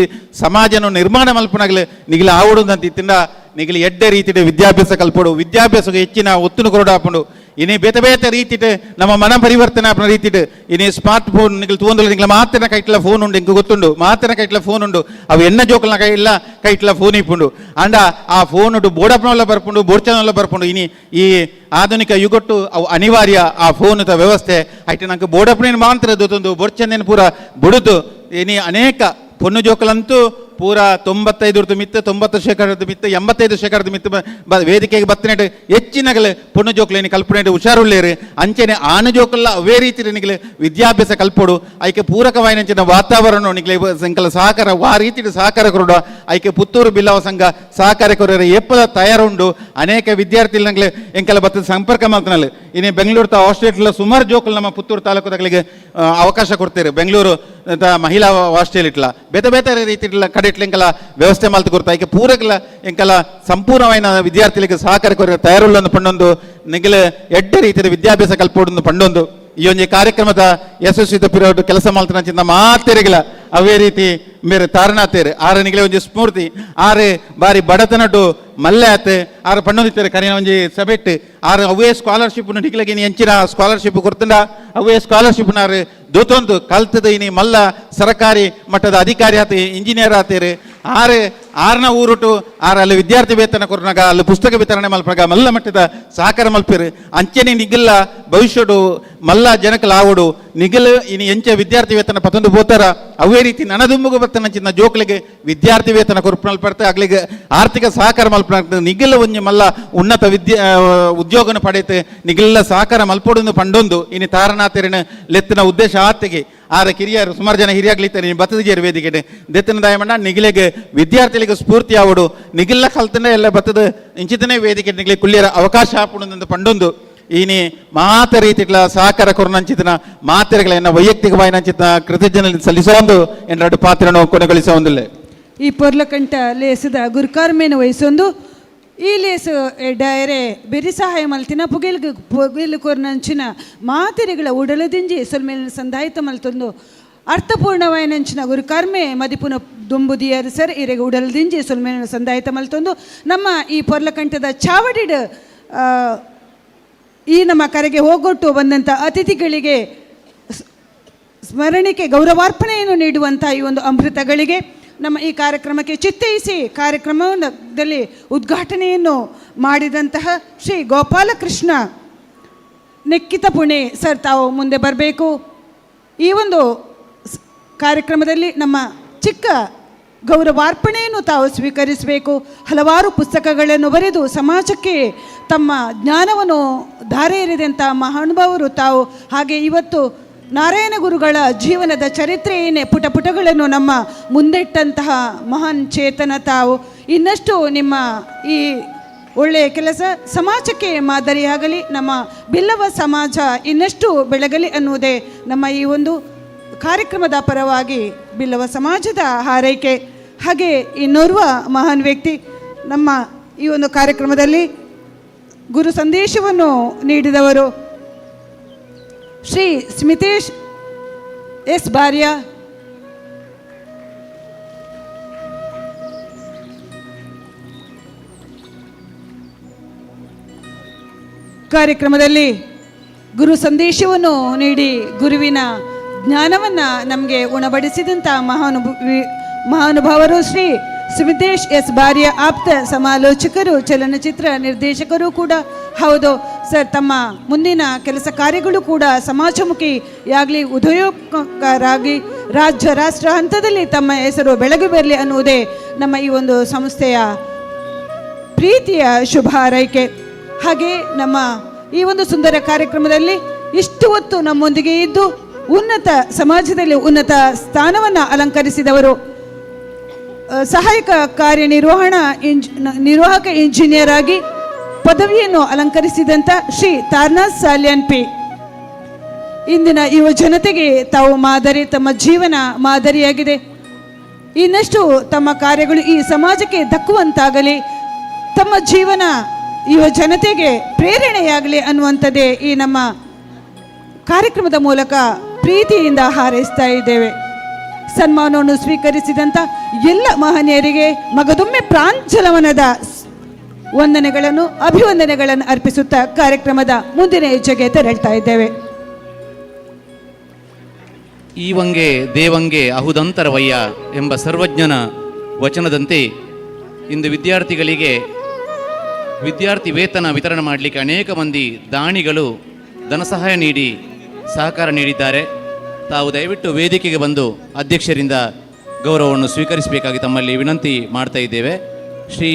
ಸಮಾಜನು ನಿರ್ಮಾಣ ಮಲ್ಪುನಗಲು ನಿಗಲು ಆವಡುದಂತಿತ್ತಿಂಡ ನಿಗಲು ಎಡ್ಡೆ ರೀತಿಯ ವಿದ್ಯಾಭ್ಯಾಸ ಕಲ್ಪಡು ವಿದ್ಯಾಭ್ಯಾಸಕ್ಕೆ ಹೆಚ್ಚಿನ ಒತ್ತುನು ಕೊರಡು ಇನಿ ಬೇತೆ ಬೇತೆ ರೀತಿಟ್ ನಮ್ಮ ಮನ ಪರಿವರ್ತನೆ ಆಪುನ ರೀತಿಟ್ ಇನಿ ಸ್ಮಾರ್ಟ್ ಫೋನ್ ನಿಗಲು ತೂವೊಂದುಲ್ಲ ನಿಗಲ ಮಾತಿನ ಕೈಟ್ಲ ಫೋನ್ ಉಂಡು ಎಂಕ್ ಗೊತ್ತುಂಡು ಮಾತಿನ ಕೈಟ್ಲ ಫೋನ್ ಉಂಡು ಅವು ಎನ್ನ ಜೋಕುಲ್ನ ಕೈಲ್ಲ ಕೈಟ್ಲ ಫೋನ್ ಇಪ್ಪುಂಡು ಅಂಡ ಆ ಫೋನ್ ಉಂಡು ಬೋಡಪ್ಪನವಲ್ಲ ಬರ್ಪುಂಡು ಬೋಡ್ಚನವಲ್ಲ ಬರ್ಪುಂಡು ಇನಿ ಈ ಆಧುನಿಕ ಯುಗಟ್ಟು ಅವು ಅನಿವಾರ್ಯ ಆ ಫೋನ್ ವ್ಯವಸ್ಥೆ ಐಟ್ ನಂಗೆ ಬೋಡಪ್ಪನೇನು ಮಾತ್ರ ದೊತ್ತೊಂದು ಬೊಡ್ಚಂದೇನು ಪೂರ ಬುಡುದು ಇನಿ ಅನೇಕ ಪೊಣ್ಣು ಜೋಕುಲಂತೂ ಪೂರ 95 ಮಿತ್ತು 90% ಮಿತ್ತು 85% ಮಿತ್ತು ವೇದಿಕೆಗೆ ಬತ್ತನೇಟು ಹೆಚ್ಚಿನಗಲು ಪೊಣ್ಣು ಜೋಕುಲೇನಿ ಕಲ್ಪನೆ ಹುಷಾರುಳ್ಳೇರು ಅಂಚೆನೆ ಆನು ಜೋಕುಲ್ಲ ಅವೇ ರೀತಿ ನಿಗಲು ವಿದ್ಯಾಭ್ಯಾಸ ಕಲ್ಪೊಡು ಐಕೆ ಪೂರಕವಾಯಿನಂಚಿನ ವಾತಾವರಣ ನಿಗಲೆ ಸಂಕಲ ಸಹಕಾರ ಆ ರೀತಿ ಸಹಕಾರ ಕೊರಡು ಐಕೆ ಪುತ್ತೂರು ಬಿಲ್ಲವ ಸಂಘ ಸಹಕಾರ ಕೊರಿಯರ ಏಪಲ ತಯಾರುಂಡು. ಅನೇಕ ವಿದ್ಯಾರ್ಥಿಗಳಂಗ್ಲೆ ಎಂಕಲ ಬತ್ತದ ಸಂಪರ್ಕ ಮಲ್ತನಲ್ಲಿ ಇನ್ನು ಬೆಂಗಳೂರು ತ ಹಾಸ್ಟೆಲ್ ಸುಮಾರು ಜೋಕುಲು ನಮ್ಮ ಪುತ್ತೂರು ತಾಲೂಕುದಗಳಿಗೆ ಅವಕಾಶ ಕೊಡ್ತೀರಿ. ಬೆಂಗಳೂರು ಮಹಿಳಾ ಹಾಸ್ಟೆಲ್ ಇಟ್ಲ ಬೇತೆ ಬೇತೆ ರೀತಿ ಕಡೆ ಎಂಕಲ ವ್ಯವಸ್ಥೆ ಮಲ್ತು ಕೊಡ್ತಾ ಐಕೆ ಪೂರಕಲ ಎಂಕಲ ಸಂಪೂರ್ಣವಾದ ವಿದ್ಯಾರ್ಥಿಗಳಿಗೆ ಸಹಕಾರ ಕೊರಿಯರ ತಯಾರುಳ್ಳನ್ನು ಪಂಡೊಂದು ನಿಗಲ ಎಡ್ಡೆ ರೀತಿಯ ವಿದ್ಯಾಭ್ಯಾಸ ಕಲ್ಪೊಡೊಂದು ಪಂಡೊಂದು ಈ ಒಂಜಿ ಕಾರ್ಯಕ್ರಮದ ಯಶಸ್ವಿತ ಪಿರಿಯಡ್ ಕೆಲಸ ಮಲ್ತನ ಚಿಂತ ಮಾತೆರಿಗಿಲ ಅವೇ ರೀತಿ ಮೇರೆ ತಾರನಾತೇರು ಆರು ನಿಗಲೆ ಒಂಜಿ ಸ್ಫೂರ್ತಿ ಆರು ಬಾರಿ ಬಡತನಟು ಮಲ್ಲೆ ಆತು ಆರು ಪಣ್ಣೊಂದಿತ್ತೇರು ಕರಿನ ಒಂಜಿ ಸಬೆಟ್ ಆರು ಅವೇ ಸ್ಕಾಲರ್ಶಿಪ್ ನಿಗಲೆಗೆ ಇನಿ ಎಂಚಿನ ಸ್ಕಾಲರ್ಶಿಪ್ ಕೊಡ್ತಂಡ ಅವೇ ಸ್ಕಾಲರ್ಶಿಪ್ ಆರು ದೋತೊಂದು ಕಲ್ತದ ಇನಿ ಮಲ್ಲ ಸರಕಾರಿ ಮಟ್ಟದ ಅಧಿಕಾರಿ ಆತ ಇಂಜಿನಿಯರ್ ಆತೇರು ಆರು ಆರ್ನ ಊರುಟು ಆರು ಅಲ್ಲಿ ವಿದ್ಯಾರ್ಥಿ ವೇತನ ಕೊರ್ನಾಗ ಅಲ್ಲಿ ಪುಸ್ತಕ ವಿತರಣೆ ಮಲ್ಪನಾಗ ಮಲ್ಲ ಮಟ್ಟದ ಸಹಕಾರ ಮಲ್ಪಿರು ಅಂಚನೆ ನಿಗಲ್ಲ ಭವಿಷ್ಯಡು ಮಲ್ಲ ಜನಕಲ ಆವಡು ನಿಗಲು ಇನಿ ಎಂಚ ವಿದ್ಯಾರ್ಥಿ ವೇತನ ಪತ್ತೊಂದು ಬೋತಾರ ಅವೇ ರೀತಿ ನನದುಂಬುಗು ಬರ್ತನ ಚಿನ್ನ ಜೋಕ್ಲಿಗೆ ವಿದ್ಯಾರ್ಥಿ ವೇತನ ಕೊರ್ಪು ಮಲ್ಪರ್ತೆ ಅಗ್ಲಿಗೆ ಆರ್ಥಿಕ ಸಹಕಾರ ಮಲ್ಪನ ನಿಗಲ ಒಂಜಿ ಮಲ್ಲ ಉನ್ನತ ವಿದ್ಯೆ ಉದ್ಯೋಗನ ಪಡೆಯುತ್ತೆ ನಿಗಲ್ಲ ಸಹಕಾರ ಮಲ್ಪೊಡೊಂದು ಪಂಡೊಂದು ಇನಿ ತಾರನಾತೆರಿನ ಲೆತ್ತಿನ ಉದ್ದೇಶ ಆತೆಗೆ ಆರ ಕಿರಿಯರು ಸುಮಾರು ಜನ ಹಿರಿಯಾಗ್ಲಿತ್ತಾರೆ ನೀನು ಬತ್ತದ ವೇದಿಕೆ ದೆತ್ತಿನ ದಾಯಮಣ್ಣ ನಿಗಿಲೆಗೆ ವಿದ್ಯಾರ್ಥಿಗಳಿಗೆ ಸ್ಫೂರ್ತಿ ಆವಡು ನಿಗಿಲ್ಲ ಕಲ್ತನೆ ಎಲ್ಲ ಬತ್ತದ ಇಂಚಿತನೇ ವೇದಿಕೆ ನಿಗಲಿ ಕುಳ್ಳಿಯರ ಅವಕಾಶ ಆಪುಣಂದು ಪಂಡೊಂದು ಈನಿ ಮಾತ ರೀತಿಗಳ ಸಹಕಾರ ಕೊರನಂಚಿತನ ಮಾತೆರೆಗಳನ್ನ ವೈಯಕ್ತಿಕವಾಗಿ ಕೃತಜ್ಞನಲ್ಲಿ ಸಲ್ಲಿಸೋಂದು ಎರಡು ಪಾತ್ರನು ಕೊನೆಗೊಳಿಸೋಂದಿಲ್ಲ. ಈ ಪೊರ್ಲಕಂಠ ಲೇಸದ ಗುರುಕಾರ್ಮೇನ ವಹಿಸೊಂದು ಈ ಲೇಸು ಡೈರೆ ಬೆರಿ ಸಹಾಯ ಮಲ್ತಿನ ಪುಗೆಲ್ ಪುಗೆಲ್ ಕೊರ್ನಂಚಿನ ಮಾತೆರೆಗಳ ಉಡಲದಿಂಜಿ ಸೊಲ್ಮೇಲಿನ ಸಂದಾಯಿತ ಮಲ್ತೊಂದು ಅರ್ಥಪೂರ್ಣವಾಯಿನಂಚಿನ ಗುರುಕರ್ಮೆ ಮದಿಪುನ ದುಂಬುದಿಯರು ಸರ್ ಇರೆಗೆ ಉಡಲದಿಂಜಿ ಸೊಲ್ಮೇಲಿನ ಸಂದಾಯಿತ ಮಲ್ತೊಂದು ನಮ್ಮ ಈ ಪೊರ್ಲಕಂಠದ ಚಾವಡಿಡ್ ಈ ನಮ್ಮ ಕರೆಗೆ ಹೋಗೊಟ್ಟು ಬಂದಂಥ ಅತಿಥಿಗಳಿಗೆ ಸ್ಮರಣಿಕೆ ಗೌರವಾರ್ಪಣೆಯನ್ನು ನೀಡುವಂಥ ಈ ಒಂದು ಅಮೃತಗಳಿಗೆ ನಮ್ಮ ಈ ಕಾರ್ಯಕ್ರಮಕ್ಕೆ ಚಿತ್ತೈಸಿ ಕಾರ್ಯಕ್ರಮದಲ್ಲಿ ಉದ್ಘಾಟನೆಯನ್ನು ಮಾಡಿದಂತಹ ಶ್ರೀ ಗೋಪಾಲಕೃಷ್ಣ ನೆಕ್ಕಿತ ಪುಣೆ ಸರ್ ತಾವು ಮುಂದೆ ಬರಬೇಕು. ಈ ಒಂದು ಕಾರ್ಯಕ್ರಮದಲ್ಲಿ ನಮ್ಮ ಚಿಕ್ಕ ಗೌರವಾರ್ಪಣೆಯನ್ನು ತಾವು ಸ್ವೀಕರಿಸಬೇಕು. ಹಲವಾರು ಪುಸ್ತಕಗಳನ್ನು ಬರೆದು ಸಮಾಜಕ್ಕೆ ತಮ್ಮ ಜ್ಞಾನವನ್ನು ಧಾರೆ ಎರೆದಂಥ ಮಹಾನುಭಾವರು ತಾವು. ಹಾಗೆ ಇವತ್ತು ನಾರಾಯಣ ಗುರುಗಳ ಜೀವನದ ಚರಿತ್ರೆಯನ್ನೇ ಪುಟ ಪುಟಗಳನ್ನು ನಮ್ಮ ಮುಂದಿಟ್ಟಂತಹ ಮಹಾನ್ ಚೇತನ ತಾವು. ಇನ್ನಷ್ಟು ನಿಮ್ಮ ಈ ಒಳ್ಳೆಯ ಕೆಲಸ ಸಮಾಜಕ್ಕೆ ಮಾದರಿಯಾಗಲಿ, ನಮ್ಮ ಬಿಲ್ಲವ ಸಮಾಜ ಇನ್ನಷ್ಟು ಬೆಳಗಲಿ ಅನ್ನುವುದೇ ನಮ್ಮ ಈ ಒಂದು ಕಾರ್ಯಕ್ರಮದ ಪರವಾಗಿ ಬಿಲ್ಲವ ಸಮಾಜದ ಹಾರೈಕೆ. ಹಾಗೆ ಇನ್ನೋರ್ವ ಮಹಾನ್ ವ್ಯಕ್ತಿ ನಮ್ಮ ಈ ಒಂದು ಕಾರ್ಯಕ್ರಮದಲ್ಲಿ ಗುರು ಸಂದೇಶವನ್ನು ನೀಡಿದವರು ಶ್ರೀ ಸ್ಮಿತೇಶ್ ಎಸ್ ಬಾರ್ಯ. ಕಾರ್ಯಕ್ರಮದಲ್ಲಿ ಗುರು ಸಂದೇಶವನ್ನು ನೀಡಿ ಗುರುವಿನ ಜ್ಞಾನವನ್ನು ನಮಗೆ ಉಣಬಡಿಸಿದಂಥ ಮಹಾನುಭಾವರು ಶ್ರೀ ಸ್ಮಿತೇಶ್ ಎಸ್ ಬಾರ್ಯ, ಆಪ್ತ ಸಮಾಲೋಚಕರು, ಚಲನಚಿತ್ರ ನಿರ್ದೇಶಕರು ಕೂಡ ಹೌದು. ಸರ್, ತಮ್ಮ ಮುಂದಿನ ಕೆಲಸ ಕಾರ್ಯಗಳು ಕೂಡ ಸಮಾಜಮುಖಿಯಾಗಲಿ, ಉದಯೋತ್ಮಕರಾಗಿ ರಾಜ್ಯ ರಾಷ್ಟ್ರ ಹಂತದಲ್ಲಿ ತಮ್ಮ ಹೆಸರು ಬೆಳಗು ಬರಲಿ ಅನ್ನುವುದೇ ನಮ್ಮ ಈ ಒಂದು ಸಂಸ್ಥೆಯ ಪ್ರೀತಿಯ ಶುಭ ಹಾರೈಕೆ. ಹಾಗೆ ನಮ್ಮ ಈ ಒಂದು ಸುಂದರ ಕಾರ್ಯಕ್ರಮದಲ್ಲಿ ಇಷ್ಟು ಹೊತ್ತು ನಮ್ಮೊಂದಿಗೆ ಇದ್ದು ಉನ್ನತ ಸಮಾಜದಲ್ಲಿ ಉನ್ನತ ಸ್ಥಾನವನ್ನು ಅಲಂಕರಿಸಿದವರು, ಸಹಾಯಕ ಕಾರ್ಯನಿರ್ವಹಣಾ ನಿರ್ವಾಹಕ ಇಂಜಿನಿಯರ್ ಆಗಿ ಪದವಿಯನ್ನು ಅಲಂಕರಿಸಿದಂಥ ಶ್ರೀ ತಾರ್ನಾಥ್ ಸಾಲ್ಯಾನ್ ಪಿ. ಇಂದಿನ ಯುವ ಜನತೆಗೆ ತಾವು ಮಾದರಿ, ತಮ್ಮ ಜೀವನ ಮಾದರಿಯಾಗಿದೆ. ಇನ್ನಷ್ಟು ತಮ್ಮ ಕಾರ್ಯಗಳು ಈ ಸಮಾಜಕ್ಕೆ ದಕ್ಕುವಂತಾಗಲಿ, ತಮ್ಮ ಜೀವನ ಯುವ ಜನತೆಗೆ ಪ್ರೇರಣೆಯಾಗಲಿ ಅನ್ನುವಂಥದ್ದೇ ಈ ನಮ್ಮ ಕಾರ್ಯಕ್ರಮದ ಮೂಲಕ ಪ್ರೀತಿಯಿಂದ ಹಾರೈಸ್ತಾ ಇದ್ದೇವೆ. ಸನ್ಮಾನವನ್ನು ಸ್ವೀಕರಿಸಿದಂಥ ಎಲ್ಲ ಮಹನೀಯರಿಗೆ ಮಗದೊಮ್ಮೆ ಪ್ರಾಂಜಲವನದ ವಂದನೆಗಳನ್ನು, ಅಭಿವಂದನೆಗಳನ್ನು ಅರ್ಪಿಸುತ್ತಾ ಕಾರ್ಯಕ್ರಮದ ಮುಂದಿನ ಹೆಜ್ಜೆಗೆ ತೆರಳ್ತಾ ಇದ್ದೇವೆ. ಈವಂಗೆ ದೇವಂಗೆ ಅಹುದಂತರವಯ್ಯ ಎಂಬ ಸರ್ವಜ್ಞನ ವಚನದಂತೆ ಇಂದು ವಿದ್ಯಾರ್ಥಿಗಳಿಗೆ ವಿದ್ಯಾರ್ಥಿ ವೇತನ ವಿತರಣೆ ಮಾಡಲಿಕ್ಕೆ ಅನೇಕ ಮಂದಿ ದಾನಿಗಳು ಧನಸಹಾಯ ನೀಡಿ ಸಹಕಾರ ನೀಡಿದ್ದಾರೆ. ತಾವು ದಯವಿಟ್ಟು ವೇದಿಕೆಗೆ ಬಂದು ಅಧ್ಯಕ್ಷರಿಂದ ಗೌರವವನ್ನು ಸ್ವೀಕರಿಸಬೇಕಾಗಿ ತಮ್ಮಲ್ಲಿ ವಿನಂತಿ ಮಾಡ್ತಾ ಇದ್ದೇವೆ. ಶ್ರೀ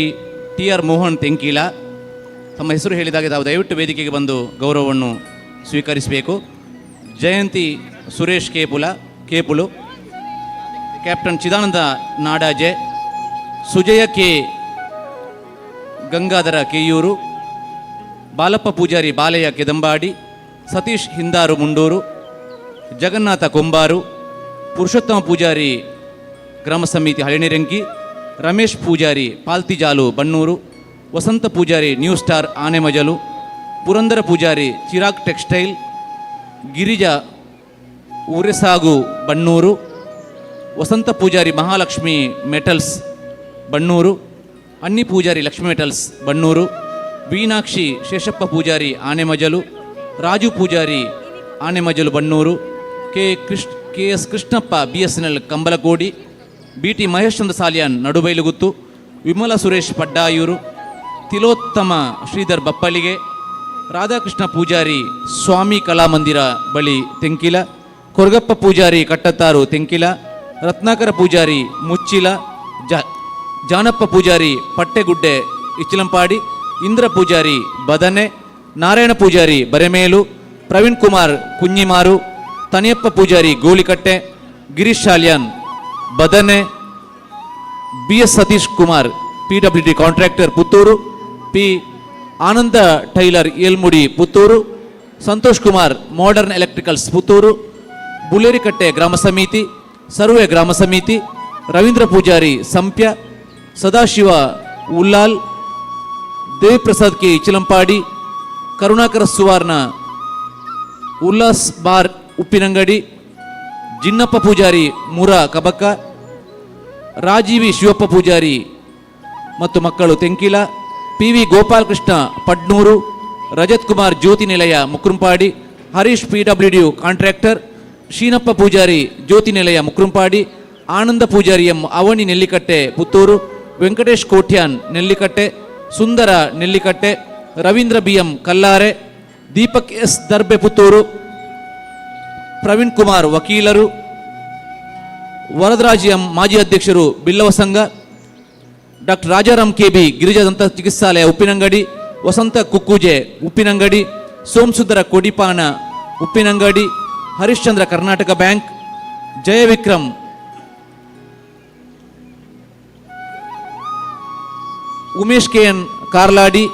ಟಿ ಆರ್ ಮೋಹನ್ ತೆಂಕೀಲ ತಮ್ಮ ಹೆಸರು ಹೇಳಿದಾಗ ತಾವು ದಯವಿಟ್ಟು ವೇದಿಕೆಗೆ ಬಂದು ಗೌರವವನ್ನು ಸ್ವೀಕರಿಸಬೇಕು. Jayanti Suresh Kepulu, captain Chidananda Nadaje, Sujaya K Gangadhara Keyur, Balappa Poojary Balaiah Kedambadi, Satish Hindaru Mundur, Jagannatha Kombaru, Purushottama Poojary ಗ್ರಾಮ ಸಮಿತಿ Halenirenki, Ramesh Poojary Paltijalu Bannur, Vasantha Poojary new star Anemajalu, Purandara Poojary Chirag textile, Girija Uresagu Bannur, Vasantha Poojary Mahalakshmi metals Bannur, Anni Poojary Lakshmi metals Bannur, Meenakshi Sheshappa Poojary Anemajalu, Raju Poojary Anemajalu Bannur, K S Krishnappa B S N L Kambalakodi, B T Maheshchandra Salian Nadubailuguttu, Vimala Suresh Paddayur, Tilottama Sridhar Bappalige, Radhakrishna Poojary Swami Kalamandira ಬಳಿ ತೆಂಕಿಲ, ಕೊರಗಪ್ಪ ಪೂಜಾರಿ ಕಟ್ಟತ್ತಾರು ತೆಂಕಿಲ, ರತ್ನಾಕರ ಪೂಜಾರಿ ಮುಚ್ಚಿಲ, ಜಾನಪ್ಪ ಪೂಜಾರಿ ಪಟ್ಟೆಗುಡ್ಡೆ ಇಚ್ಚಿಲಂಪಾಡಿ, ಇಂದ್ರ ಪೂಜಾರಿ ಬದನೆ, Narayana Poojary ಬರೆಮೇಲು, Praveen Kumar ಕುഞ്ഞിಮಾರು, Taniyappa Poojary Golikatte, Girish Salian Badane, B S Satish Kumar P W D contractor Puttur, P Ananda tailor Elmudi Puttur, Santosh Kumar modern electricals Puttur, Bulerikatte ಗ್ರಾಮ ಸಮಿತಿ, survey ಗ್ರಾಮ ಸಮಿತಿ, ರವೀಂದ್ರ ಪೂಜಾರಿ ಸಂಪ್ಯ, Sadashiva Ullal, Deviprasad K Ichilampadi, Karunakara ಸುವರ್ಣ ಉಲ್ಲಾಸ್ ಬಾರ್ ಉಪ್ಪಿನಂಗಡಿ, ಜಿನ್ನಪ್ಪ ಪೂಜಾರಿ ಮುರ ಕಬಕ್ಕ, ರಾಜೀವಿ ಶಿವಪ್ಪ ಪೂಜಾರಿ ಮತ್ತು ಮಕ್ಕಳು Tenkila, P V Gopalakrishna Padnur, Rajat Kumar Jyothi Nilaya Mukrumpadi, Harish P W D contractor, Sheenappa Poojary Jyothi Nilaya Mukrumpadi, Ananda Poojary M Avani Nellikatte Puttur, Venkatesh Kotian Nellikatte, Sundara Nellikatte, Ravindra B M Kallare, Deepak S Darbe Puttur, Praveen Kumar ವಕೀಲರು, Varadaraj M ಮಾಜಿ ಅಧ್ಯಕ್ಷರು ಬಿಲ್ಲವ ಸಂಘ, doctor Rajaram K B Girija ದಂತ ಚಿಕಿತ್ಸಾಲಯ ಉಪ್ಪಿನಂಗಡಿ, ವಸಂತ ಕುಕ್ಕುಜೆ Uppinangady, Somasundara ಕೊಡಿಪಾನ Uppinangady, Harishchandra Karnataka bank, Jayavikram Umesh K N Karladi,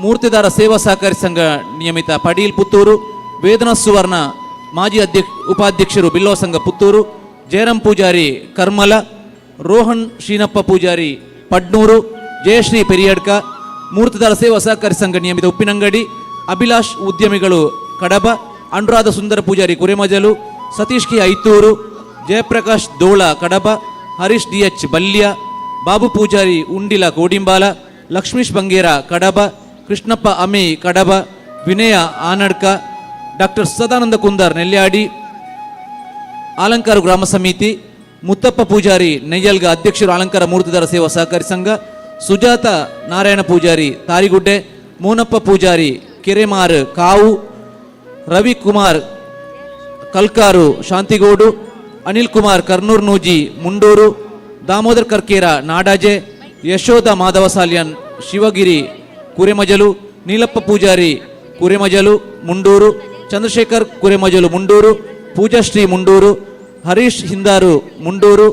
Murtidhara Seva Sahakari Sangha ನಿಯಮಿತ ಪಡೀಲ್ ಪುತ್ತೂರು, ವೇದನಾ ಸುವರ್ಣ ಮಾಜಿ ಉಪಾಧ್ಯಕ್ಷರು ಬಿಲ್ಲವ ಸಂಘ ಪುತ್ತೂರು, ಜಯರಾಮ್ ಪೂಜಾರಿ ಕರ್ಮಲ, ರೋಹನ್ ಶ್ರೀನಪ್ಪ ಪೂಜಾರಿ ಪಡ್ನೂರು, ಜಯಶ್ರೀ ಪೆರಿಯಡ್ಕ, ಮೂರ್ತಿದಾರ ಸೇವಾ ಸಹಕಾರಿ ಸಂಘ ನಿಯಮಿತ ಉಪ್ಪಿನಂಗಡಿ, ಅಭಿಲಾಷ್ ಉದ್ಯಮಿಗಳು ಕಡಬ, ಅನುರಾಧ ಸುಂದರ Poojary ಕುರೆಮಜಲು, Satish K Aithur, Jayaprakash Dola Kadaba, Harish D H Balya, Babu Poojary Undila Kodimbala, Lakshmish Bangera Kadaba, Krishnappa Ami Kadaba, Vinaya Anadka, doctor Sadananda Kundar Nelyadi, Alankar ಗ್ರಾಮ ಸಮಿತಿ, ಮುತ್ತಪ್ಪ ಪೂಜಾರಿ ನೆಯ್ಯಲ್ಗ ಅಧ್ಯಕ್ಷರು ಆಲಂಕಾರ ಮೂರ್ತಿದಾರ ಸೇವಾ ಸಹಕಾರಿ ಸಂಘ, ಸುಜಾತ ನಾರಾಯಣ ಪೂಜಾರಿ ತಾರಿಗುಡ್ಡೆ, ಮೋನಪ್ಪ ಪೂಜಾರಿ ಕೆರೆಮಾರು ಕಾವು, ರವಿಕುಮಾರ್ ಕಲ್ಕಾರು ಶಾಂತಿಗೋಡು, ಅನಿಲ್ ಕುಮಾರ್ ಕರ್ನೂರ್ ನೂಜಿ ಮುಂಡೂರು, ದಾಮೋದರ್ ಕರ್ಕೇರ ನಾಡಾಜೆ, ಯಶೋಧ ಮಾಧವ ಸಾಲ್ಯನ್ ಶಿವಗಿರಿ ಕುರೆಮಜಲು, ನೀಲಪ್ಪ ಪೂಜಾರಿ ಕುರೆಮಜಲು ಮುಂಡೂರು, ಚಂದ್ರಶೇಖರ್ ಕುರೆಮಜಲು ಮುಂಡೂರು, ಪೂಜಾಶ್ರೀ ಮುಂಡೂರು, ಹರೀಶ್ ಹಿಂದಾರು ಮುಂಡೂರು,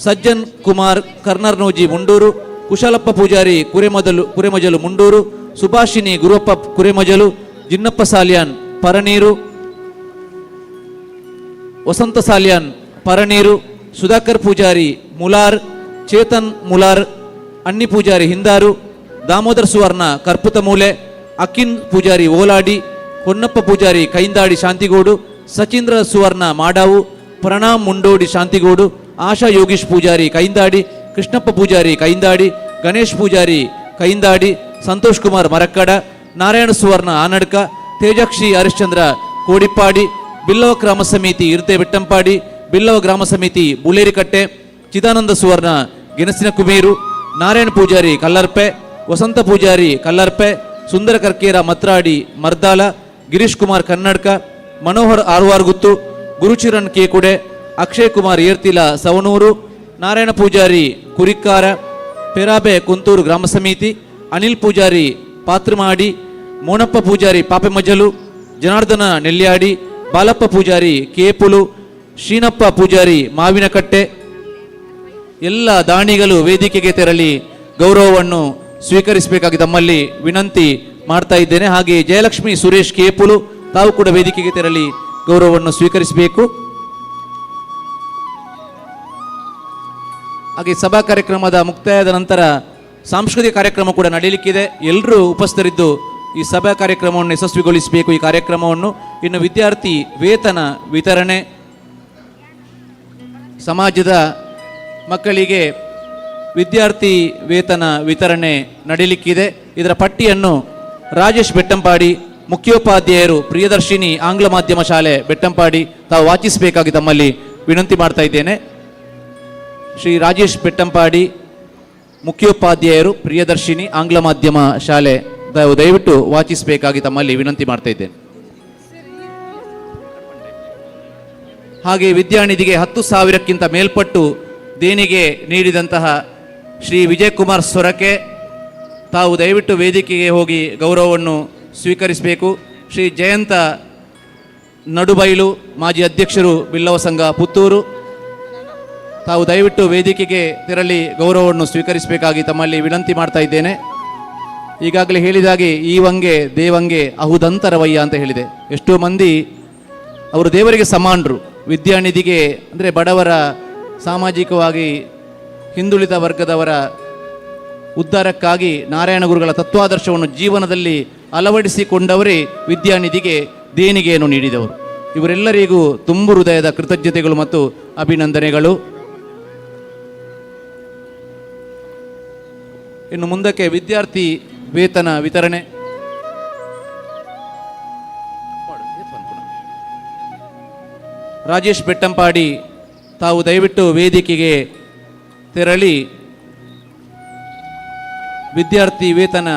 ಸಜ್ಜನ್ ಕುಮಾರ್ ಕರ್ನರ್ನೋಜಿ ಮುಂಡೂರು, ಕುಶಲಪ್ಪ ಪೂಜಾರಿ ಕುರೆಮಜಲು ಮುಂಡೂರು, ಸುಭಾಷಿನಿ ಗುರುವಪ್ಪ ಕುರೆಮಜಲು, ಜಿನ್ನಪ್ಪ ಸಾಲ್ಯಾನ್ ಪರನೀರು, ವಸಂತ ಸಾಲ್ಯಾನ್ ಪರನೀರು, ಸುಧಾಕರ್ ಪೂಜಾರಿ ಮುಲಾರ್, ಚೇತನ್ ಮುಲಾರ್, ಅಣ್ಣಿ ಪೂಜಾರಿ ಹಿಂದಾರು, ದಾಮೋದರ್ ಸುವರ್ಣ ಕರ್ಪುತಮೂಲೆ, ಅಕ್ಕಿನ್ ಪೂಜಾರಿ ಓಲಾಡಿ, ಹೊನ್ನಪ್ಪ ಪೂಜಾರಿ ಕೈಂದಾಡಿ ಶಾಂತಿಗೋಡು, ಸಚೀಂದ್ರ ಸುವರ್ಣ ಮಾಡಾವು, ಪ್ರಣಾಮ್ ಮುಂಡೋಡಿ ಶಾಂತಿಗೋಡು, ಆಶಾ ಯೋಗೀಶ್ ಪೂಜಾರಿ ಕೈಂದಾಡಿ, ಕೃಷ್ಣಪ್ಪ ಪೂಜಾರಿ ಕೈಂದಾಡಿ, ಗಣೇಶ್ ಪೂಜಾರಿ ಕೈಂದಾಡಿ, ಸಂತೋಷ್ ಕುಮಾರ್ ಮರಕ್ಕಡ, ನಾರಾಯಣ ಸುವರ್ಣ ಆನಡ್ಕ, ತೇಜಾಕ್ಷಿ ಹರಿಶ್ಚಂದ್ರ ಕೋಡಿಪ್ಪಾಡಿ, ಬಿಲ್ಲವ ಗ್ರಾಮ ಸಮಿತಿ ಇರ್ತೆ ಬೆಟ್ಟಂಪಾಡಿ, ಬಿಲ್ಲವ ಗ್ರಾಮ ಸಮಿತಿ ಬುಲೇರಿಕಟ್ಟೆ, ಚಿದಾನಂದ ಸುವರ್ಣ ಗೆಣಸಿನ ಕುಮೀರು, ನಾರಾಯಣ ಪೂಜಾರಿ ಕಲ್ಲರ್ಪೆ, ವಸಂತ ಪೂಜಾರಿ ಕಲ್ಲರ್ಪೆ, ಸುಂದರ ಕರ್ಕೇರ ಮತ್ರಾಡಿ ಮರ್ದಾಲ, ಗಿರೀಶ್ ಕುಮಾರ್ ಕನ್ನಡ್ಕ, ಮನೋಹರ್ ಆರ್ವಾರ್ಗುತ್ತು, ಗುರುಚಿರಣ್ ಕೇಕುಡೆ, ಅಕ್ಷಯ್ ಕುಮಾರ್ ಏರ್ತಿಲ ಸವಣೂರು, ನಾರಾಯಣ ಪೂಜಾರಿ ಕುರಿಕ್ಕಾರ, ಪೆರಾಬೆ ಕುಂತೂರು ಗ್ರಾಮ ಸಮಿತಿ, ಅನಿಲ್ ಪೂಜಾರಿ ಪಾತ್ರಮಾಡಿ, ಮೋನಪ್ಪ ಪೂಜಾರಿ ಪಾಪೆಮಜಲು, ಜನಾರ್ದನ ನೆಲ್ಯಾಡಿ, ಬಾಲಪ್ಪ ಪೂಜಾರಿ ಕೇಪುಲು, ಶ್ರೀನಪ್ಪ ಪೂಜಾರಿ ಮಾವಿನಕಟ್ಟೆ. ಎಲ್ಲ ದಾನಿಗಳು ವೇದಿಕೆಗೆ ತೆರಳಿ ಗೌರವವನ್ನು ಸ್ವೀಕರಿಸಬೇಕಾಗಿ ತಮ್ಮಲ್ಲಿ ವಿನಂತಿ ಮಾಡ್ತಾ ಇದ್ದೇನೆ. ಹಾಗೆ ಜಯಲಕ್ಷ್ಮಿ ಸುರೇಶ್ ಕೇಪುಲು ತಾವು ಕೂಡ ವೇದಿಕೆಗೆ ತೆರಳಿ ಗೌರವವನ್ನು ಸ್ವೀಕರಿಸಬೇಕು. ಹಾಗೆ ಸಭಾ ಕಾರ್ಯಕ್ರಮದ ಮುಕ್ತಾಯದ ನಂತರ ಸಾಂಸ್ಕೃತಿಕ ಕಾರ್ಯಕ್ರಮ ಕೂಡ ನಡೆಯಲಿಕ್ಕಿದೆ. ಎಲ್ಲರೂ ಉಪಸ್ಥಿತರಿದ್ದು ಈ ಸಭಾ ಕಾರ್ಯಕ್ರಮವನ್ನು ಯಶಸ್ವಿಗೊಳಿಸಬೇಕು. ಈ ಕಾರ್ಯಕ್ರಮವನ್ನು ಇನ್ನು ವಿದ್ಯಾರ್ಥಿ ವೇತನ ವಿತರಣೆ, ಸಮಾಜದ ಮಕ್ಕಳಿಗೆ ವಿದ್ಯಾರ್ಥಿ ವೇತನ ವಿತರಣೆ ನಡೆಯಲಿಕ್ಕಿದೆ. ಇದರ ಪಟ್ಟಿಯನ್ನು ರಾಜೇಶ್ ಬೆಟ್ಟಂಪಾಡಿ, ಮುಖ್ಯೋಪಾಧ್ಯಾಯರು, ಪ್ರಿಯದರ್ಶಿನಿ ಆಂಗ್ಲ ಮಾಧ್ಯಮ ಶಾಲೆ ಬೆಟ್ಟಂಪಾಡಿ, ತಾವು ವಾಚಿಸಬೇಕಾಗಿ ತಮ್ಮಲ್ಲಿ ವಿನಂತಿ ಮಾಡ್ತಾ ಇದ್ದೇನೆ. ಶ್ರೀ ರಾಜೇಶ್ ಬೆಟ್ಟಂಪಾಡಿ, ಮುಖ್ಯೋಪಾಧ್ಯಾಯರು, ಪ್ರಿಯದರ್ಶಿನಿ ಆಂಗ್ಲ ಮಾಧ್ಯಮ ಶಾಲೆ, ತಾವು ದಯವಿಟ್ಟು ವಾಚಿಸಬೇಕಾಗಿ ತಮ್ಮಲ್ಲಿ ವಿನಂತಿ ಮಾಡ್ತಾ ಇದ್ದೇನೆ. ಹಾಗೆ ವಿದ್ಯಾನಿಧಿಗೆ 10,000ಕ್ಕಿಂತ ಮೇಲ್ಪಟ್ಟು ದೇಣಿಗೆ ನೀಡಿದಂತಹ ಶ್ರೀ ವಿಜಯಕುಮಾರ್ ಸೊರಕೆ ತಾವು ದಯವಿಟ್ಟು ವೇದಿಕೆಗೆ ಹೋಗಿ ಗೌರವವನ್ನು ಸ್ವೀಕರಿಸಬೇಕು. ಶ್ರೀ ಜಯಂತ ನಡುಬೈಲು, ಮಾಜಿ ಅಧ್ಯಕ್ಷರು, ಬಿಲ್ಲವ ಸಂಘ ಪುತ್ತೂರು, ತಾವು ದಯವಿಟ್ಟು ವೇದಿಕೆಗೆ ತೆರಳಿ ಗೌರವವನ್ನು ಸ್ವೀಕರಿಸಬೇಕಾಗಿ ತಮ್ಮಲ್ಲಿ ವಿನಂತಿ ಮಾಡ್ತಾ ಇದ್ದೇನೆ. ಈಗಾಗಲೇ ಹೇಳಿದಾಗೆ ಈವಂಗೆ ದೇವಂಗೆ ಅಹುದಂತರವಯ್ಯ ಅಂತ ಹೇಳಿದೆ. ಎಷ್ಟೋ ಮಂದಿ ಅವರು ದೇವರಿಗೆ ಸಮಾನರು. ವಿದ್ಯಾನಿಧಿಗೆ ಅಂದರೆ ಬಡವರ, ಸಾಮಾಜಿಕವಾಗಿ ಹಿಂದುಳಿದ ವರ್ಗದವರ ಉದ್ಧಾರಕ್ಕಾಗಿ ನಾರಾಯಣ ಗುರುಗಳ ತತ್ವಾದರ್ಶವನ್ನು ಜೀವನದಲ್ಲಿ ಅಳವಡಿಸಿಕೊಂಡವರೇ ವಿದ್ಯಾನಿಧಿಗೆ ದೇಣಿಗೆಯನ್ನು ನೀಡಿದವರು. ಇವರೆಲ್ಲರಿಗೂ ತುಂಬು ಹೃದಯದ ಕೃತಜ್ಞತೆಗಳು ಮತ್ತು ಅಭಿನಂದನೆಗಳು. ಇನ್ನು ಮುಂದಕ್ಕೆ ವಿದ್ಯಾರ್ಥಿ ವೇತನ ವಿತರಣೆ. ರಾಜೇಶ್ ಬೆಟ್ಟಂಪಾಡಿ ತಾವು ದಯವಿಟ್ಟು ವೇದಿಕೆಗೆ ತೆರಳಿ ವಿದ್ಯಾರ್ಥಿ ವೇತನ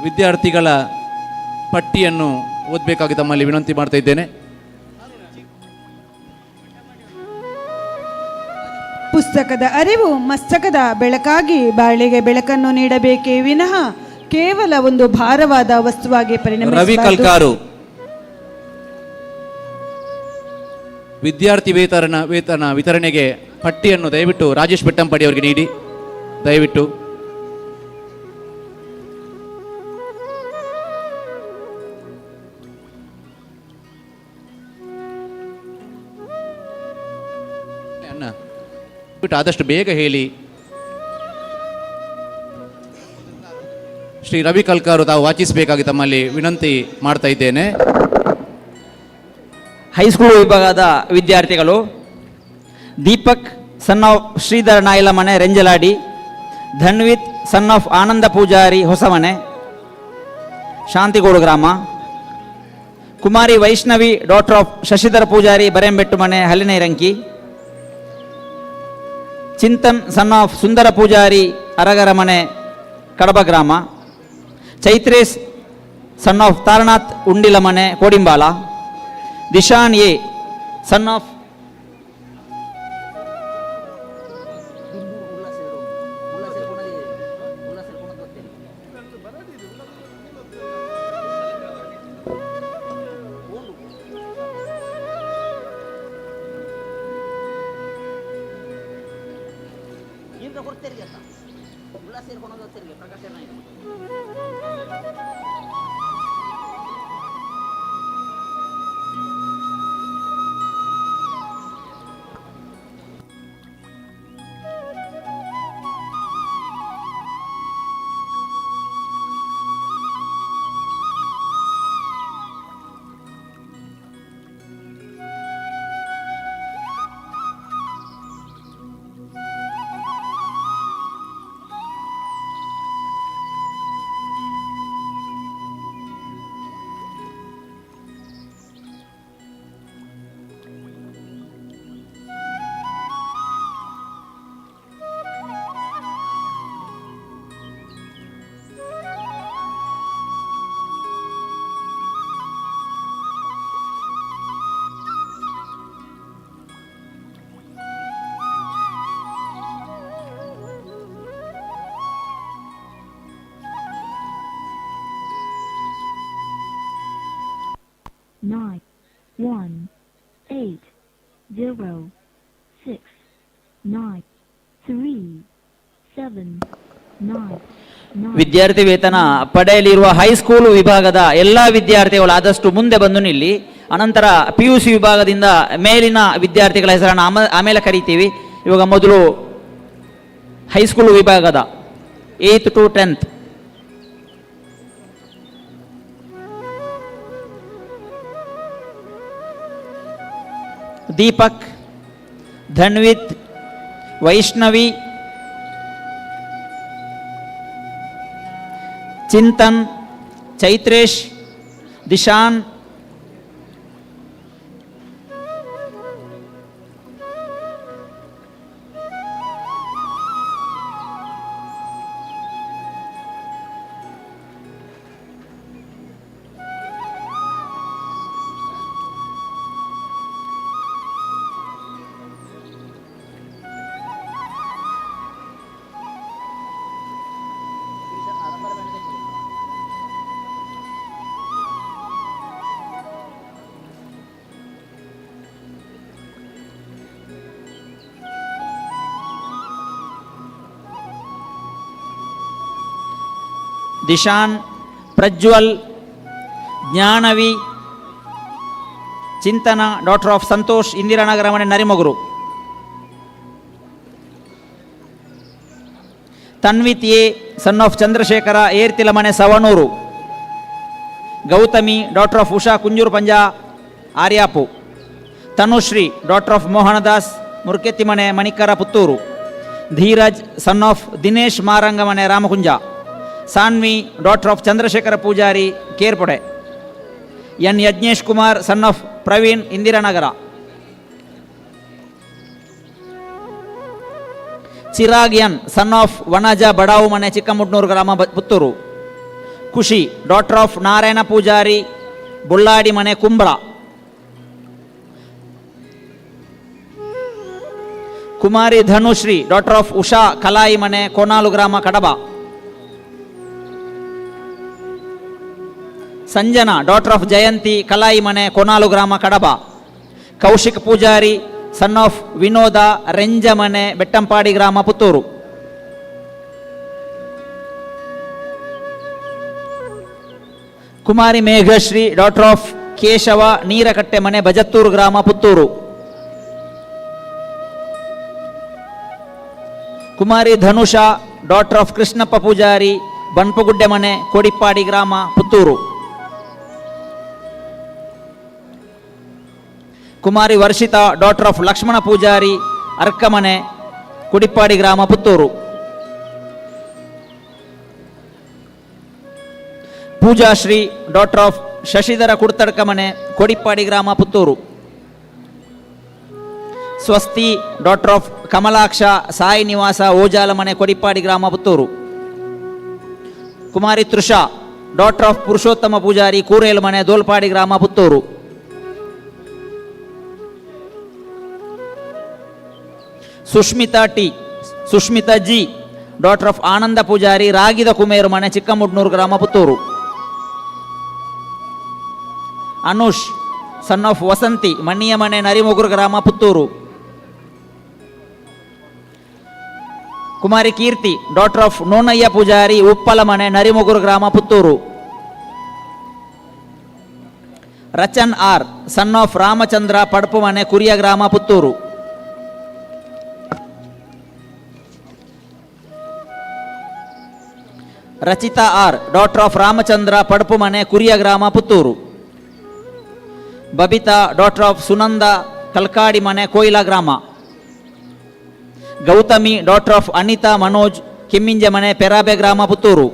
ವಿದ್ಯಾರ್ಥಿಗಳ ಪಟ್ಟಿಯನ್ನು ಓದಬೇಕಾಗಿ ತಮ್ಮಲ್ಲಿ ವಿನಂತಿ ಮಾಡ್ತಾ ಇದ್ದೇನೆ. ಪುಸ್ತಕದ ಅರಿವು ಮಸ್ತಕದ ಬೆಳಕಾಗಿ ಬಾಳಿಗೆ ಬೆಳಕನ್ನು ನೀಡಬೇಕೇ ವಿನಃ ಕೇವಲ ಒಂದು ಭಾರವಾದ ವಸ್ತುವಾಗಿ ರವಿ ಪರಿಣಮಿಸಬಾರದು. ಕಲ್ಕಾರು ವಿದ್ಯಾರ್ಥಿ ವೇತನ ವಿತರಣೆಗೆ ಪಟ್ಟಿಯನ್ನು ದಯವಿಟ್ಟು ರಾಜೇಶ್ ಬೆಟ್ಟಂಪಾಡಿ ಅವರಿಗೆ ನೀಡಿ ದಯವಿಟ್ಟು. ಅಣ್ಣ, ದಯವಿಟ್ಟು ಆದಷ್ಟು ಬೇಗ ಹೇಳಿ. ಶ್ರೀ ರವಿ ಕಲ್ಕಾರು ತಾವು ವಾಚಿಸಬೇಕಾಗಿ ತಮ್ಮಲ್ಲಿ ವಿನಂತಿ ಮಾಡ್ತಾ ಇದ್ದೇನೆ. ಹೈಸ್ಕೂಲ್ ವಿಭಾಗದ ವಿದ್ಯಾರ್ಥಿಗಳು Deepak son of Shridhara Nayilamane Renjaladi, Dhanvith son of Ananda Poojary Hosamane Shantigodu ಗ್ರಾಮ, ಕುಮಾರಿ ವೈಷ್ಣವಿ ಡಾಟರ್ ಆಫ್ ಶಶಿಧರ ಪೂಜಾರಿ ಬರೆಂಬೆಟ್ಟು ಮನೆ ಹಲಿನೈರಂಕಿ, ಚಿಂತನ್ ಸನ್ ಆಫ್ ಸುಂದರ ಪೂಜಾರಿ ಅರಗರ ಮನೆ ಕಡಬ ಗ್ರಾಮ, ಚೈತ್ರೇಶ್ ಸನ್ ಆಫ್ ತಾರನಾಥ್ ಉಂಡಿಲ ಮನೆ Kodimbala, Dishan A son of 9, 1, 8, 0 6 9 3 7 9 9. ವಿದ್ಯಾರ್ಥಿ ವೇತನ ಪಡೆಯಲಿರುವ ಹೈಸ್ಕೂಲ್ ವಿಭಾಗದ ಎಲ್ಲ ವಿದ್ಯಾರ್ಥಿಗಳು ಆದಷ್ಟು ಮುಂದೆ ಬಂದು ನಿಲ್ಲಿ. ಅನಂತರ ಪಿಯುಸಿ ವಿಭಾಗದಿಂದ ಮೇಲಿನ ವಿದ್ಯಾರ್ಥಿಗಳ ಹೆಸರನ್ನು ಆಮೇಲೆ ಕರಿತೀವಿ. ಇವಾಗ ಮೊದಲು ಹೈಸ್ಕೂಲ್ ವಿಭಾಗದ 8th to 10th. Deepak, Dhanvith, Vaishnavi, Chintan, Chaitresh, Dishan, Dishan, Prajwal, Jnanavi, Chintana, daughter of Santosh, Indiranagar Mane, Narimoguru. Tanvith A, son of Chandrashekara, Ertila Mane, Savanur. Gautami, daughter of Usha, Kunjur Panja, Aryapu. Tanushree, daughter of Mohanadas, Murketti Mane, Manikkara, Puttur. Dheeraj, son of Dinesh, Maranga Mane, Ramakunja. Sanvi, daughter of Chandrashekara Poojary, Kerpode. N Yajnesh Kumar, son of Praveen, Indiranagar. Chirag N, son of Vanaja, Badavu Mane, Chikkamudnur Grama, Puttur. Khushi, daughter of Narayana Poojary, Bulladi Mane, Kumbla. Kumari Dhanushree, daughter of Usha, Kalai Mane, Konalu Grama, Kadaba. Sanjana, daughter of Jayanti, Kalai Mane, Konalu Grama, Kadaba. Kaushik Poojary, son of Vinoda, Renja Mane, Bettampadi Grama, Puttur. Kumari Meghashree, daughter of Keshava, Neerakatte Mane, Bajattur Grama, Puttur. Kumari Dhanusha, daughter of Krishnappa Poojary, Banpugudde Mane, Kodippadi Grama, Puttur. Kumari Varshita, daughter of Lakshmana Poojary, Arkamane, Kudippadi Grama, Puttur. Poojashree, daughter of Shashidhara Kudtadkamane, Kodippadi Grama, Puttur. Swasti, daughter of Kamalaksha, Sai Nivasa, Ojalamane, Kodippadi Grama, Puttur. Kumari Trusha, daughter of Purushottama Poojary, Kurelmane, Dolpadi Grama, Puttur. Sushmita T, Sushmita G, daughter of Ananda Poojary, Ragida Kumer Mane, Chikkamudnur Grama, Puttur. Anush, son of Vasanti, Manniyamane, Narimogur Grama, Puttur. Kumari Keerthi, daughter of Nonayya Poojary, Uppalamane, Narimogur Grama, Puttur. Rachan R, son of Ramachandra, Padpumane, Kuriya Grama, Puttur. Rachita R, daughter of Ramachandra, Padpumane, Kuriya Grama, Puttur. Babita, daughter of Sunanda, Kalkadi Mane, Koila Grama. Gautami, daughter of Anita Manoj, Kimminja Mane, Perabe Grama, Puttur.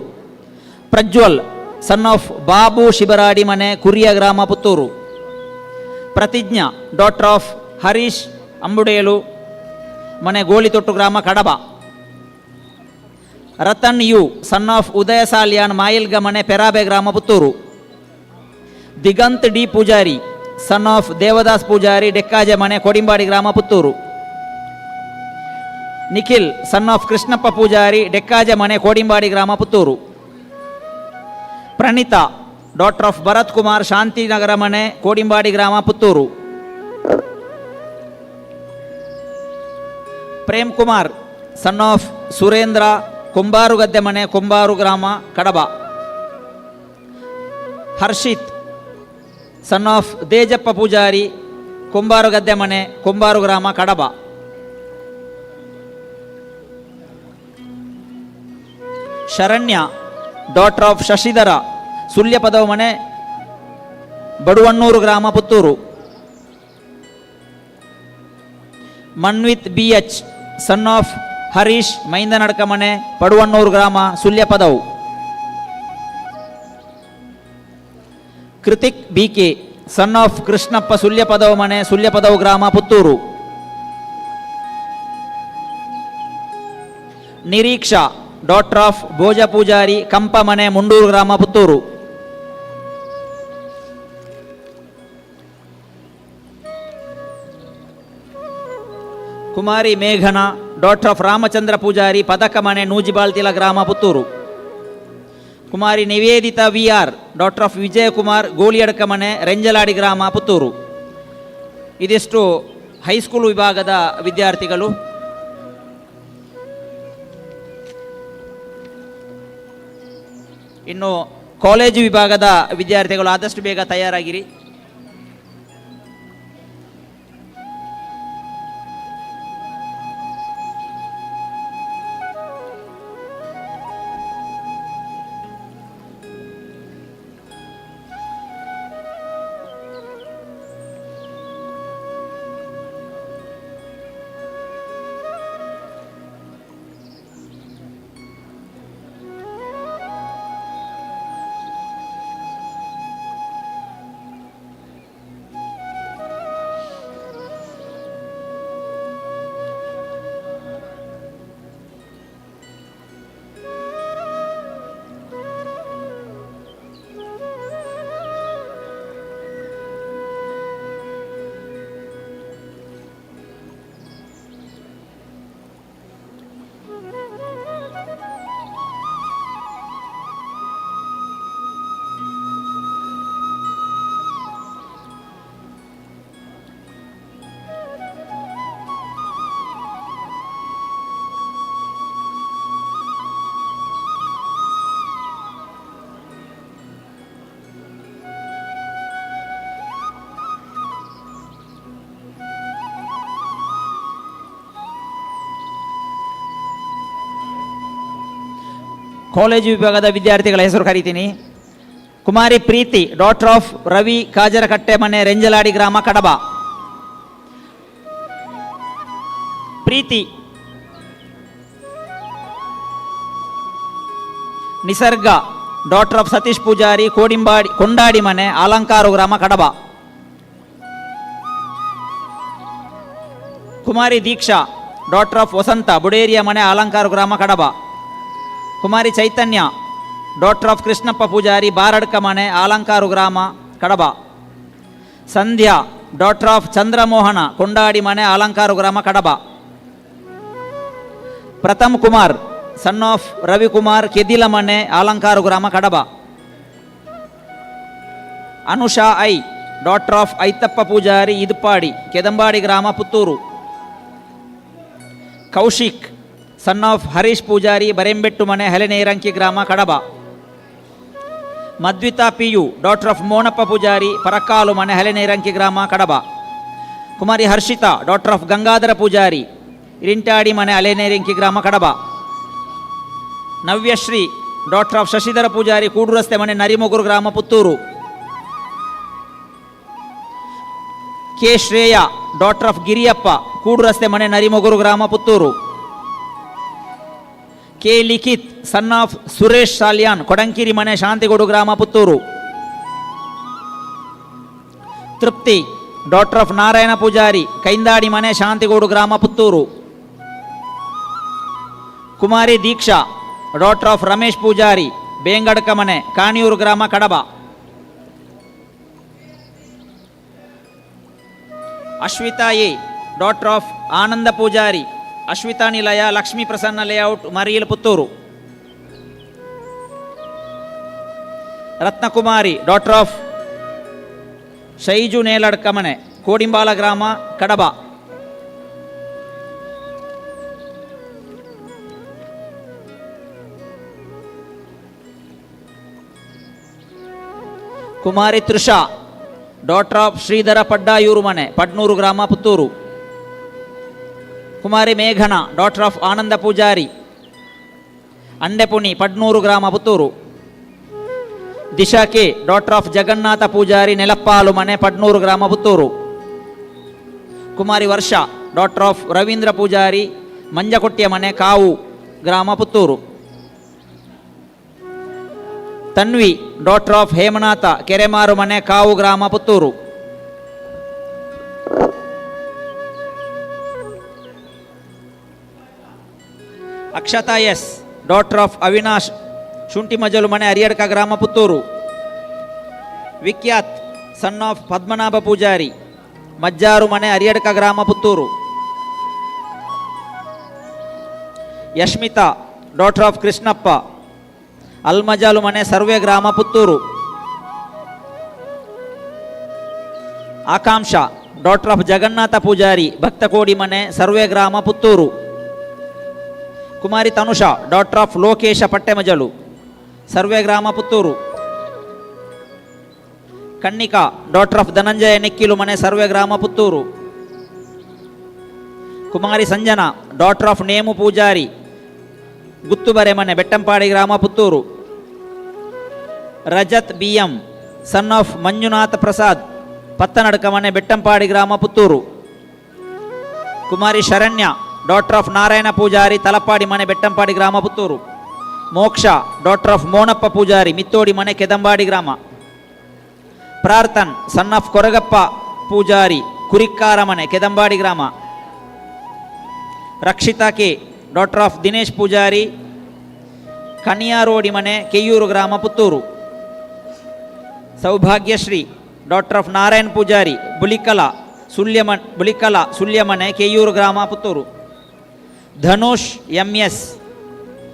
Prajwal, son of Babu Shibaradi Mane, Kuriya Grama, Puttur. Pratijna, daughter of Harish Ambudelu Mane, Golitottu Grama, Kadaba. Ratan U, son of Udaya Salian, Mayilga Mane, Perabe Grama, Puttur. Digant D Poojary, son of Devadas Poojary, Dekkaja Mane, Kodimbadi Grama, Puttur. Nikhil, son of Krishnappa Poojary, Dekkaja Mane, Kodimbadi Grama, Puttur. Pranita, daughter of Bharat Kumar, Shanti Nagara Mane, Kodimbadi Grama, Puttur. Prem Kumar son of Surendra Kumbarugadde Mane Kumbaru ಗ್ರಾಮ Kadaba. Harshit son of Dejappa Poojary Kumbarugadde Mane Kumbaru ಗ್ರಾಮ Kadaba. Sharanya daughter of Shashidhara Sulyapadavu Mane Baduvannur ಗ್ರಾಮ Puttur. Manvith B H son of Harish Maindanadka Mane Paduvannur ಗ್ರಾಮ Sulyapadavu. Krithik B K son of Krishnappa Sulyapadavu Mane Sulyapadavu ಗ್ರಾಮ Puttur. Nireeksha daughter of Bhoja Poojary Kampamane Mundur ಗ್ರಾಮ Puttur. Kumari Meghana daughter of Ramachandra Poojary Padakamane Noojibal ಗ್ರಾಮ Puttur. Kumari Nivedita V R daughter of Vijayakumar Goliyadkamane Renjaladi ಗ್ರಾಮ ಪುತ್ತೂರು. ಇದಿಷ್ಟು high school ವಿಭಾಗದ ವಿದ್ಯಾರ್ಥಿಗಳು. ಇನ್ನು college ವಿಭಾಗದ ವಿದ್ಯಾರ್ಥಿಗಳು ಆದಷ್ಟು ಬೇಗ ತಯಾರಾಗಿರಿ. ಕಾಲೇಜು ವಿಭಾಗದ ವಿದ್ಯಾರ್ಥಿಗಳ ಹೆಸರು ಕರೀತೀನಿ. Kumari Preethi daughter of Ravi Kajarakatte Mane Renjaladi ಗ್ರಾಮ Kadaba. Preethi. Nisarga daughter of Satish Poojary Kodimbadi Kondadi Mane Alankaru ಗ್ರಾಮ Kadaba. Kumari Deeksha daughter of Vasantha Buderiya Mane Alankaru ಗ್ರಾಮ Kadaba. Kumari Chaitanya daughter of Krishnappa Poojary Baradka Mane Alankaru ಗ್ರಾಮ Kadaba. Sandhya daughter of Chandramohana Kondadi Mane Alankaru ಗ್ರಾಮ Kadaba. Pratham Kumar son of Ravikumar Kedila Mane Alankaru ಗ್ರಾಮ Kadaba. Anusha I daughter of Aithappa Poojary Idupadi Kedambadi ಗ್ರಾಮ Puttur. Kaushik son of Harish Poojary Barembettu Mane Haleneranki ಗ್ರಾಮ Kadaba. Madhvitha P U daughter of Monappa Poojary Parakalu Mane Haleneranki ಗ್ರಾಮ Kadaba. Kumari Harshitha daughter of Gangadhara Poojary Irintadi Mane Haleneranki ಗ್ರಾಮ Kadaba. Navyashree daughter of Shashidhara Poojary Kooduraste Mane Narimoguru ಗ್ರಾಮ Puttur. K Shreya daughter of Giriyappa Kooduraste Mane Narimoguru ಗ್ರಾಮ Puttur. K Likhith son of Suresh Salian Kodankiri Mane Shantigodu ಗ್ರಾಮ Puttur. Trupti daughter of Narayana Poojary Kaindadi Mane Shantigodu ಗ್ರಾಮ Puttur. Kumari Deeksha daughter of Ramesh Poojary Bengadka Mane Kaniyur ಗ್ರಾಮ Kadaba. Ashwitha A daughter of Ananda Poojary Ashwitha Nilaya Lakshmi Prasanna layout Mariyil Puttur. Ratnakumari daughter of Shaiju Neladka Mane Kodimbala ಗ್ರಾಮ Kadaba. Kumari Trisha, daughter of Sridhara Paddayuru Mane, Padnuru Grama, Puttur. Kumari Meghana, daughter of Ananda Pujari, Andepuni, Padnuru Grama, Puttur. Disha K, daughter of Jagannatha Pujari, Nelappalu Mane, Padnuru Grama, Puttur. Kumari Varsha, daughter of Ravindra Pujari, Manjakotya Mane, Kavu Grama, Puttur. Tanvi, daughter of Hemanatha, Keremaru Mane, Kavu Grama, Puttur. Akshata S, daughter of Avinash, Shunti Majalu Mane, Ariyadka Grama, Puttur. Vikyath, son of Padmanabha Pujari, Majjaru Mane, Ariyadka Grama, Puttur. Yashmita, daughter of Krishnappa, Almajalu Mane, Sarve Grama, Puttur. Akamsha, daughter of Jagannatha Pujari, Bhaktakodi Mane, Sarve Grama, Puttur. Kumari Tanusha, daughter of Lokesha Pattemajalu, Sarve Grama, Puttur. Kannika, daughter of Dhananjaya Nikkilu Mane, Sarve Grama, Puttur. Kumari Sanjana, daughter of Nemu Pujari, Guttubare Mane, Bettampadi Grama, Puttur. Rajat B.M., son of Manjunath Prasad, Pattanadka Mane, Bettampadi Grama, Puttur. Kumari Sharanya, daughter of Narayana Pujari, Talapadi Mane, Bettampadi Grama, Puttur. Moksha, daughter of Monappa Pujari, Mittodi Mane, Kedambadi Grama. Prarthan, son of Koragappa Pujari, Kurikkara Mane, Kedambadi Grama. Rakshita K, daughter of Dinesh Pujari, Kaniyarodi Mane, Keyuru Grama, Puttur. Saubhagyashri, daughter of Narayan Pujari, Bulikala, Sulyamane, Keyuru Grama, Puttur. Dhanush M.S.,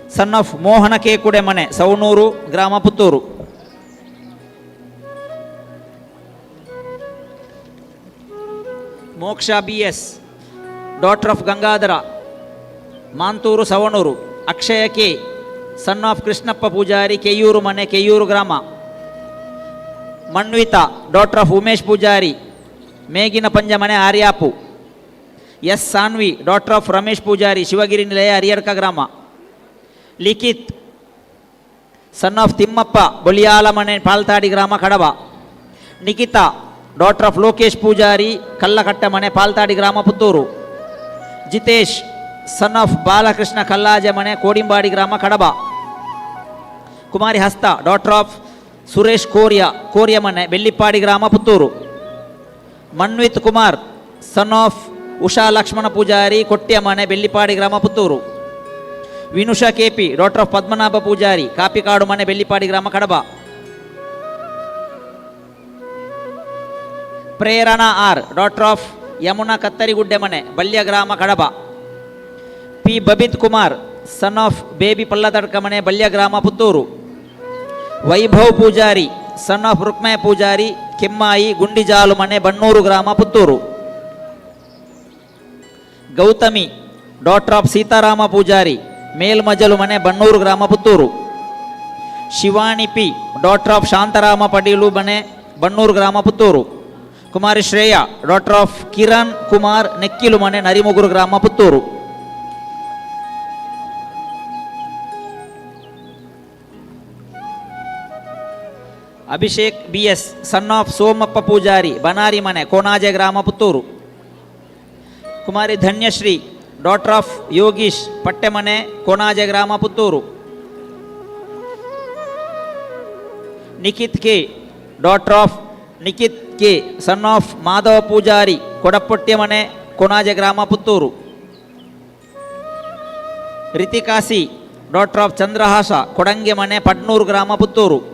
son of Mohana K. Kudemane, Saunuru Grama, Puttur. Moksha B.S., daughter of Gangadhara, Manturu Savanuru. Akshaya K, son of Krishnappa Pujari, Keyuru Mane, Keyuru Grama. Manvita, daughter of Umesh Pujari, Megina Panjamane, Aryapu. S. Sanvi, daughter of Ramesh Pujari, Shivagiri Nilaya, Ariyarka Grama. Likit, son of Timmappa, Boliyala Mane, Paltadi Grama, Kadaba. Nikita, daughter of Lokesh Pujari, Kallakatta Mane, Paltadi Grama, Puttur. Jitesh, son of Balakrishna Kallaja Mane, Kodimbadi Grama, Kadaba. Kumari Hasta, daughter of Suresh Korya, Korya Mane, Bellipadi Grama, Puttur. Manvit Kumar, son of Usha Lakshmana Pujari, Kotya Mane, Bellipadi Grama, Puttur. Vinusha KP, daughter of Padmanabha Pujari, Kapikadu Mane, Bellipadi Grama, Kadaba. Prerana R, daughter of Yamuna Kattari Guddemane, Balya Grama, Kadaba. P. Babit Kumar, son of Baby Pallatadkamane, Balya Grama, Puttur. Vaibhav Pujari, son of Rukmaya Pujari, Kemmayi, Gundijalu Mane, Bannuru Grama, Puttur. Gautami, daughter of Sitarama Pujari, Melmajalu Mane, Bannuru Grama, Puttur. Shivani P, daughter of Shantarama Padilu Mane, Bannuru Grama, Puttur. Kumari Shreya, daughter of Kiran Kumar Nekkilu Mane, Narimuguru Grama, Puttur. Abhishek B.S., son of Somappa Pujari, Banari Mane, Konaje Grama, Puttur. Kumari Dhanyashri, daughter of Yogish, Pattemane, Konaje Grama, Puttur. Nikit K, daughter of Nikit K, son of Madhava Pujari, Kodappotyamane, Konaje Grama, Puttur. Ritika C, daughter of Chandrahasa, Kodangemane, Padnur Grama, Puttur.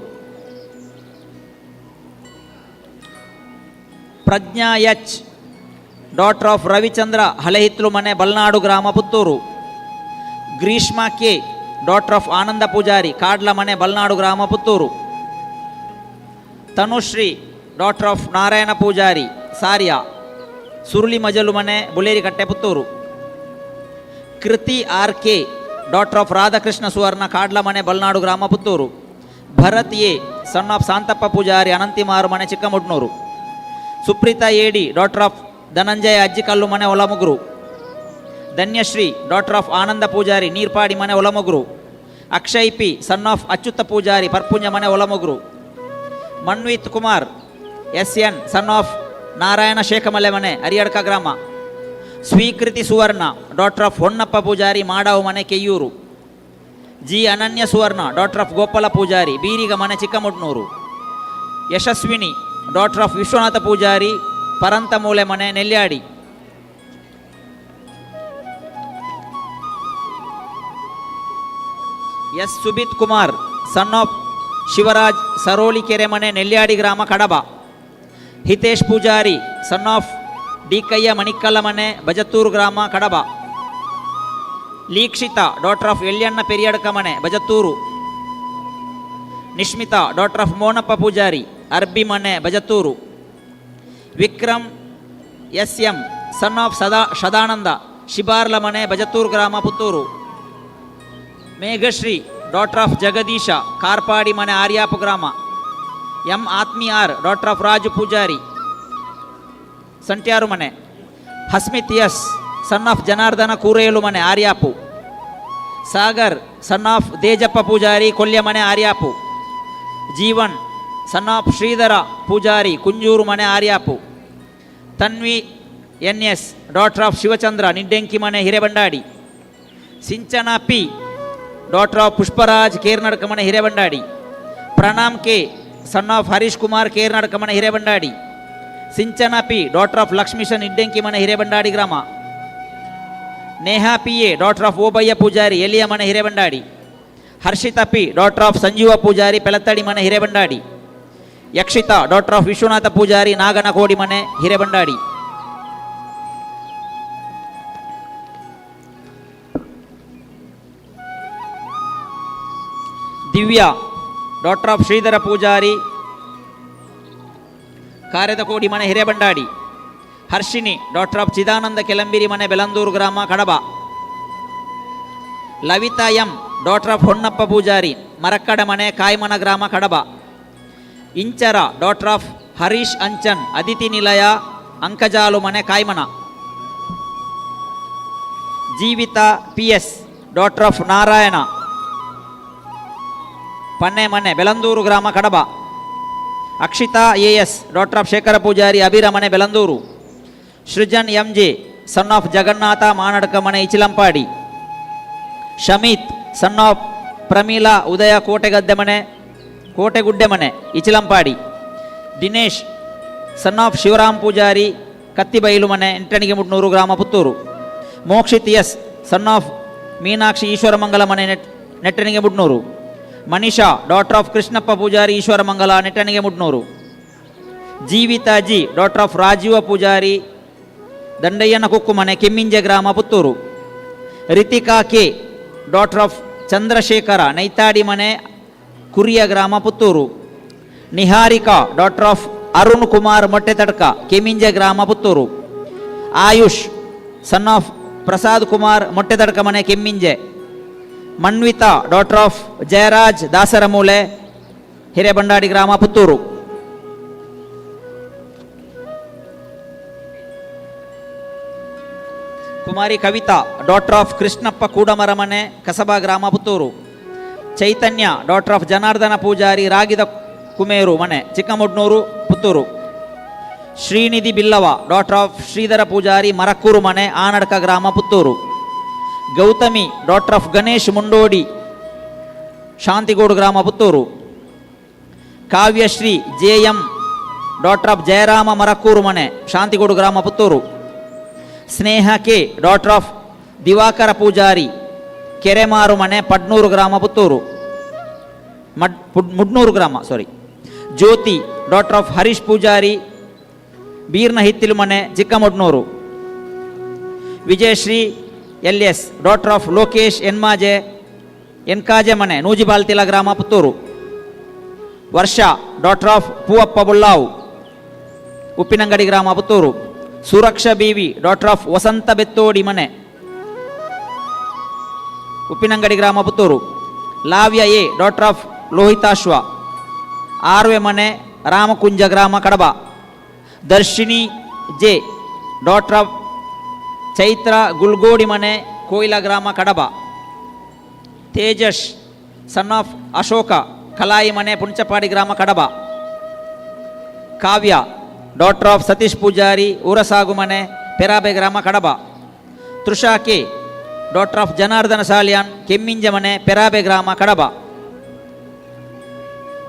Prajna H, daughter of Ravichandra, Halehitlu Mane, Balnadu Grama, Puttur. Grishma K, daughter of Ananda Pujari, Kadla Mane, Balnadu Grama, Puttur. Tanushri, daughter of Narayana Pujari, Sarya, Suruli Majalu Mane, Buleri Katte, Puttur. Kriti R.K., daughter of Radhakrishna Suvarna, Kadla Mane, Balnadu Grama, Puttur. Bharath A son of Santappa Poojary Ananthimaru Mane Chikkamudnur. Supreetha AD daughter of Dhananjaya Ajjikallu Mane Olamugru. Dhanyashree daughter of Ananda Poojary Neerpadi Mane Olamugru. Akshay P son of Achyuta Poojary Parpunja Mane Olamugru. Manvith Kumar S N son of Narayana Shekhamale Mane Ariyadka Grama. Sweekriti Suvarna daughter of Honnappa Poojary Madavu Mane Keyyur. G Ananya Suvarna daughter of Gopala Poojary Beeriga Mane Chikkamudnur. Yashaswini daughter of Vishwanatha Poojary Paranthamoole Mane Nelyadi. S Subith Kumar son of Shivaraj Sarolikere Mane Nelyadi Grama Kadaba. Hitesh Poojary son of Dikayya Manikkala Mane Bajattur Grama Kadaba. Leekshitha daughter of Elyanna Periyadka Mane Bajattur. Nishmitha daughter of Monappa Poojary Arbi Mane Bajattur. Vikram S M son of Sadananda Shibarla Mane Bajattur Grama Puttur. Meghashree daughter of Jagadeesha Karpadi Mane Aryapu Grama. M Athmi R daughter of Raju Poojary Santyaru Mane. Hasmith S son of Janardhana Kurelu Mane Aryapu. Sagar son of Dejappa Poojary Kolya Mane Aryapu. Jeevan son of Sridhara Poojary Kunjur Mane Aryapu. Tanvi N S daughter of Shivachandra Niddenki Mane Hirebandadi. Sinchana P daughter of Pushparaj Kernadka Mane Hirebandadi. Pranam K son of Harish Kumar Kernadka Mane Hirebandadi. Sinchana P daughter of Lakshmisha Niddenki Mane Hirebandadi Grama. Neha P A daughter of Obayya Poojary Eliya Mane Hirebandadi. Harshitha P daughter of Sanjeeva Poojary Pelathadi Mane Hirebandadi. Yakshitha daughter of Vishwanatha Poojary Naganakodi Mane Hirebandadi. Divya daughter of Sridhara Poojary Karedakodi Mane Hirebandadi. Harshini daughter of Chidananda Kelambiri Mane Belandur Grama Kadaba. Lavitha M daughter of Honnappa Poojary Marakkada Mane Kaimana Grama Kadaba. Inchara daughter of Harish Anchan Aditi Nilaya Ankajalu Mane Kaimana. Jeevitha P S daughter of Narayana Panne Mane Belandur Grama Kadaba. Akshitha A S daughter of Shekhara Poojary Abira Mane Belandur. Srujan M J son of Jagannatha Manadka Mane Ichilampadi. Shamith son of Pramila Udaya Kotegadde Mane Kotegudde Mane Ichilampadi. Dinesh son of Shivaram Poojary Kattibailu Mane Entanigemudnur Grama Puttur. Mokshith S son of Meenakshi Ishwaramangala Mane Nettanigemudnur. Manisha daughter of Krishnappa Poojary Ishwaramangala Nettanigemudnur. Jeevitha G daughter of Rajeeva Poojary Dandayyana Kukku Mane Kemminje Grama Puttur. Rithika K daughter of Chandrashekhara Naithadi Mane Kuriya Grama Puttur. Niharika daughter of Arun Kumar Mottetadka Keminje Grama Puttur. Ayush son of Prasad Kumar Mottetadka Mane Kemminje. Manvitha daughter of Jayaraj Dasaramule Hirebandadi Grama Puttur. Kumari Kavitha daughter of Krishnappa Kudamara Mane Kasaba Grama Puttur. Chaitanya daughter of Janardhana Poojary Ragida Kumeru Mane Chikkamudnur Puttur. Srinidhi Billava daughter of Sridhara Poojary Marakkur Mane Anadka Grama Puttur. Gautami daughter of Ganesh Mundodi Shantigodu Grama Puttur. Kavyashree J M daughter of Jayarama Marakkur Mane Shantigodu Grama Puttur. Sneha K daughter of Divakara Poojary Keremaru Mane Padnur Grama Puttur. Mudnur Grama sorry. Jyothi daughter of Harish Poojary Beerna Hittilu Mane Chikkamudnur. Vijayashree L S daughter of Lokesh Enmaje Enkaje Mane Noojibaaltila Grama Puttur. Varsha daughter of Poovappa Bullavu Uppinangady Grama Puttur. Suraksha B V daughter of Vasantha Bethodi Mane Uppinangady Grama Puttur. Lavya A daughter of Lohitashwa, Arve Mane, Ramakunja ಗ್ರಾಮ, Kadaba. Darshini J, daughter of Chaitra Gulgodi Mane, Koila ಗ್ರಾಮ, Kadaba. Tejas, son of Ashoka, Kalayi Mane, Punchapadi ಗ್ರಾಮ, Kadaba. Kavya, daughter of Satish Poojary, Urasagu Mane, Perabe ಗ್ರಾಮ, Kadaba. Trusha K, daughter of Janardhana Salian, Kemminja Mane, Perabe ಗ್ರಾಮ, Kadaba.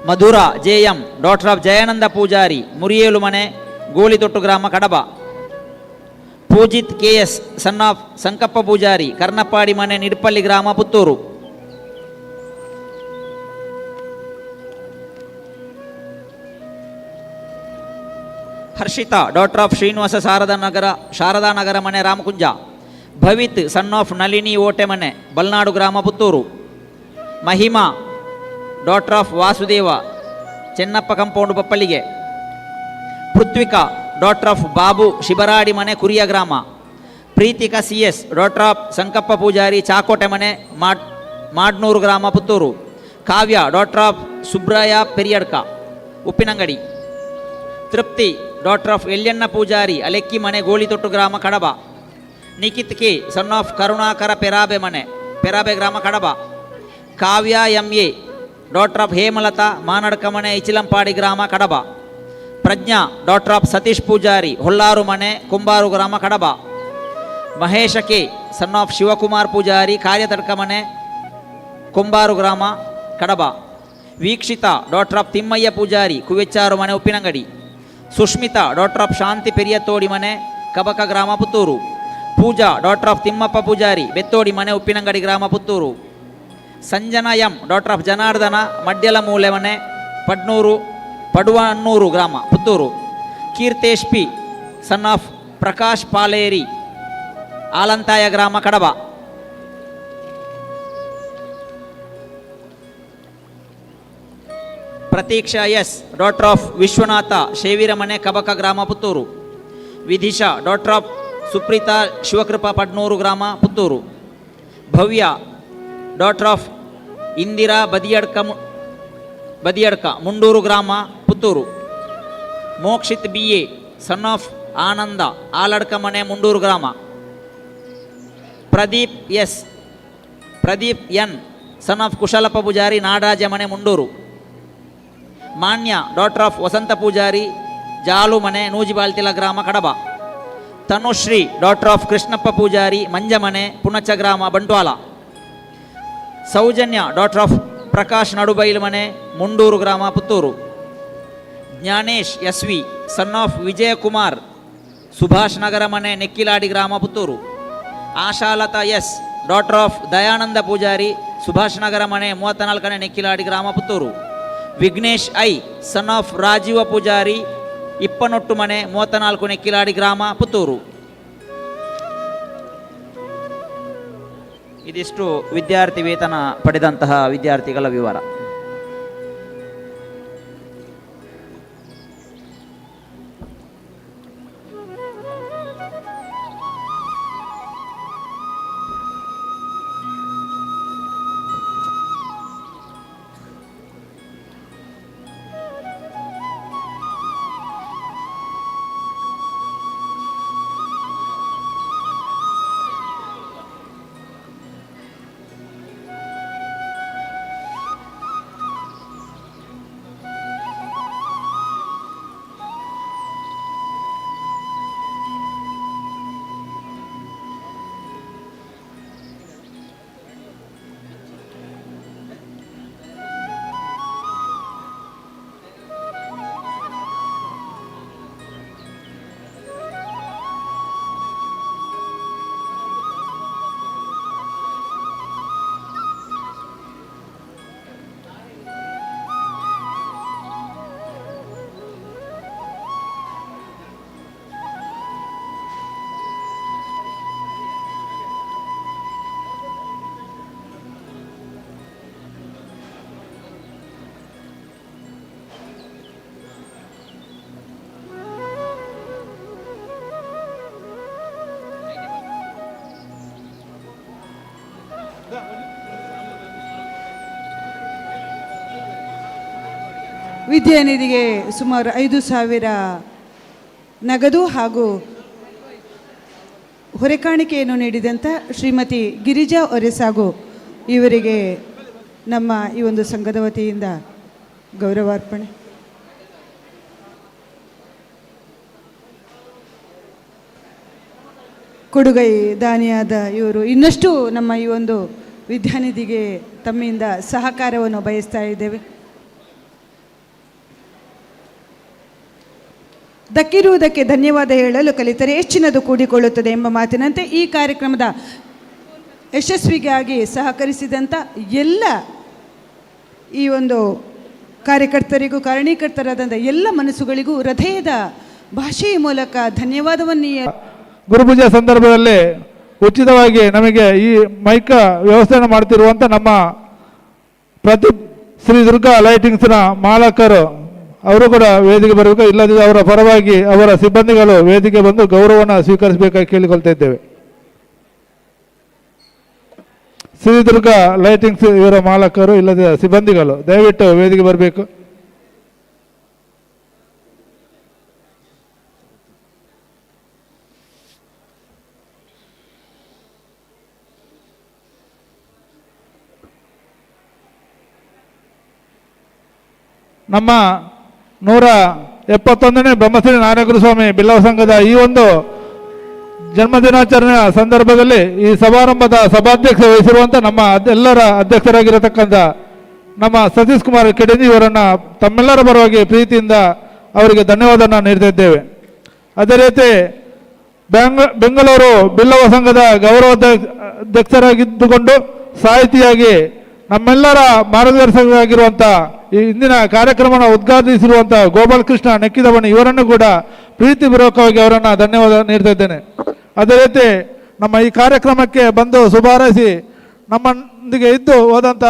Madhura J M, daughter of Jayananda Poojary, Muriyelu Mane, Golithottu ಗ್ರಾಮ, Kadaba. Poojith K S, son of Sankappa Poojary, Karnappadi Mane, Nidpalli ಗ್ರಾಮ, Puttur. Harshita, daughter of Srinivasa Sharada Nagara Mane, Ramakunja. Bhavith, son of Nalini Ote Mane, Balnadu ಗ್ರಾಮ, Puttur. Mahima, daughter of Vasudeva, Chennappa compound, Bappalige. Pruthvika, daughter of Babu Shibaradi Mane, Kuriya ಗ್ರಾಮ. Preethika C S, daughter of Sankappa Poojary, Chakote Mane, Madnur ಗ್ರಾಮ, Puttur. Kavya, daughter of Subraya Periyadka, Uppinangady. Trupti, daughter of Elyanna Poojary, Alekki Mane, Golithottu ಗ್ರಾಮ, Kadaba. Nikhith K, son of Karunakara Perabe Mane, Perabe ಗ್ರಾಮ, Kadaba. Kavya M A, daughter of Hemalatha, Manadka Mane, Ichilampadi ಗ್ರಾಮ, Kadaba. Prajna, daughter of Satish Poojary, Hollaru Mane, Kumbaru ಗ್ರಾಮ, Kadaba. Mahesha K, son of Shivakumar Poojary, Karyatadka Mane, Kumbaru ಗ್ರಾಮ, Kadaba. Veekshitha, daughter of Thimmayya Poojary, Kuvecharu Mane, Uppinangady. Sushmitha, daughter of Shanti Periyathodi Mane, Kabaka ಗ್ರಾಮ, Puttur. Pooja, daughter of Thimmappa Poojary, Bethodi Mane, Uppinangady ಗ್ರಾಮ, Puttur. Sanjana M, daughter of Janardhana, Madyala Moole Mane, Paduvannur ಗ್ರಾಮ, Puttur. Keerthesh P, son of Prakash Paleri, Alanthaya ಗ್ರಾಮ, Kadaba. Prateeksha S, daughter of Vishwanatha, Sheviramane, Kabaka ಗ್ರಾಮ, Puttur. Vidhisha, daughter of Supreetha Shivakrupa, Padnur ಗ್ರಾಮ, Puttur. Bhavya, daughter of Indira Badiyadka, Mundur ಗ್ರಾಮ, Puttur. Mokshith B A, son of Ananda, Aladka Mane, Mundur ಗ್ರಾಮ. Pradeep S, Pradeep N, son of Kushalappa Poojary, Nadaraja Mane, Mundur. Manya, daughter of Vasantha Poojary, Jalu Mane, Noojibalitila ಗ್ರಾಮ, Kadaba. Tanushree, daughter of Krishnappa Poojary, Manjamane, Punacha ಗ್ರಾಮ, Bantwal. Soujanya, daughter of Prakash Nadubailu Mane, Mundur ಗ್ರಾಮ, Puttur. Jnanesh S V, son of Vijayakumar, Subhash Nagara Mane, Nekkiladi ಗ್ರಾಮ, Puttur. Ashalatha S, daughter of Dayananda Poojary, Subhash Nagara Mane, 34ನೇ Nekkilady ಗ್ರಾಮ, Puttur. Vignesh I, son of Rajeeva Poojary, Ippanottu Mane, 34 Nekkiladi ಗ್ರಾಮ, ಪುತ್ತೂರು. ಇದಿಷ್ಟು ವಿದ್ಯಾರ್ಥಿ ವೇತನ ಪಡೆದಂತಹ ವಿದ್ಯಾರ್ಥಿಗಳ ವಿವರ. ವಿದ್ಯಾನಿಧಿಗೆ ಸುಮಾರು 5,000 ನಗದು ಹಾಗೂ ಹೊರೆಕಾಣಿಕೆಯನ್ನು ನೀಡಿದಂಥ ಶ್ರೀಮತಿ ಗಿರಿಜಾ ಒರೆಸಾಗು ಇವರಿಗೆ ನಮ್ಮ ಈ ಒಂದು ಸಂಘದ ವತಿಯಿಂದ ಗೌರವಾರ್ಪಣೆ. ಕೊಡುಗೈ ದಾನಿಯಾದ ಇವರು ಇನ್ನಷ್ಟು ನಮ್ಮ ಈ ಒಂದು ವಿದ್ಯಾನಿಧಿಗೆ ತಮ್ಮಿಂದ ಸಹಕಾರವನ್ನು ಬಯಸ್ತಾ ಇದ್ದೇವೆ. ದಕ್ಕಿರುವುದಕ್ಕೆ ಧನ್ಯವಾದ ಹೇಳಲು ಕಲಿತರೆ ಹೆಚ್ಚಿನದು ಕೂಡಿಕೊಳ್ಳುತ್ತದೆ ಎಂಬ ಮಾತಿನಂತೆ ಈ ಕಾರ್ಯಕ್ರಮದ ಯಶಸ್ವಿಗಾಗಿ ಸಹಕರಿಸಿದಂಥ ಎಲ್ಲ ಈ ಒಂದು ಕಾರ್ಯಕರ್ತರಿಗೂ ಕಾರಣೀಕರ್ತರಾದಂಥ ಎಲ್ಲ ಮನಸ್ಸುಗಳಿಗೂ ಹೃದಯದ ಭಾಷೆಯ ಮೂಲಕ ಧನ್ಯವಾದವನ್ನು. ಗುರುಪೂಜೆ ಸಂದರ್ಭದಲ್ಲಿ ಉಚಿತವಾಗಿ ನಮಗೆ ಈ ಮೈಕ ವ್ಯವಸ್ಥೆಯನ್ನು ಮಾಡ್ತಿರುವಂಥ ನಮ್ಮ ಪ್ರದೀಪ್ ಶ್ರೀ ದುರ್ಗಾ ಲೈಟಿಂಗ್ಸ್ನ ಮಾಲಕರು ಅವರು ಕೂಡ ವೇದಿಕೆ ಬರಬೇಕು, ಇಲ್ಲದಿದ್ದರೆ ಅವರ ಪರವಾಗಿ ಅವರ ಸಿಬ್ಬಂದಿಗಳು ವೇದಿಕೆ ಬಂದು ಗೌರವವನ್ನು ಸ್ವೀಕರಿಸಬೇಕಾಗಿ ಕೇಳಿಕೊಳ್ತಾ ಇದ್ದೇವೆ. ಶ್ರೀ ದುರ್ಗಾ ಲೈಟಿಂಗ್ಸ್ ಇವರ ಮಾಲಕರು ಇಲ್ಲದ ಸಿಬ್ಬಂದಿಗಳು ದಯವಿಟ್ಟು ವೇದಿಕೆ ಬರಬೇಕು. ನಮ್ಮ 171ನೇ ಬ್ರಹ್ಮಶ್ರೀ ನಾರಾಯಣಗುರುಸ್ವಾಮಿ ಬಿಲ್ಲವ ಸಂಘದ ಈ ಒಂದು ಜನ್ಮದಿನಾಚರಣೆಯ ಸಂದರ್ಭದಲ್ಲಿ ಈ ಸಮಾರಂಭದ ಸಭಾಧ್ಯಕ್ಷ ವಹಿಸಿರುವಂಥ ನಮ್ಮ ಎಲ್ಲರ ಅಧ್ಯಕ್ಷರಾಗಿರತಕ್ಕಂಥ ನಮ್ಮ ಸತೀಶ್ ಕುಮಾರ್ ಕೆಡಂಜಿ ಇವರನ್ನು ತಮ್ಮೆಲ್ಲರ ಪರವಾಗಿ ಪ್ರೀತಿಯಿಂದ ಅವರಿಗೆ ಧನ್ಯವಾದವನ್ನು ನೀಡ್ತಾ ಇದ್ದೇವೆ. ಅದೇ ರೀತಿ ಬೆಂಗಳೂರು ಬಿಲ್ಲವ ಸಂಘದ ಗೌರವ ಅಧ್ಯಕ್ಷರಾಗಿದ್ದುಕೊಂಡು ಸಾಹಿತಿಯಾಗಿ ನಮ್ಮೆಲ್ಲರ ಮಾರ್ಗದರ್ಶಕರಾಗಿರುವಂಥ ಈ ಇಂದಿನ ಕಾರ್ಯಕ್ರಮವನ್ನು ಉದ್ಘಾಟಿಸಿರುವಂಥ ಗೋಪಾಲಕೃಷ್ಣ ನೆಕ್ಕಿದವನಿ ಇವರನ್ನು ಕೂಡ ಪ್ರೀತಿಪೂರ್ವಕವಾಗಿ ಅವರನ್ನು ಧನ್ಯವಾದ ನೀಡ್ತಾ ಇದ್ದೇನೆ. ಅದೇ ರೀತಿ ನಮ್ಮ ಈ ಕಾರ್ಯಕ್ರಮಕ್ಕೆ ಬಂದು ಶುಭಾರೈಸಿ ನಮ್ಮೊಂದಿಗೆ ಇದ್ದು ಹೋದಂಥ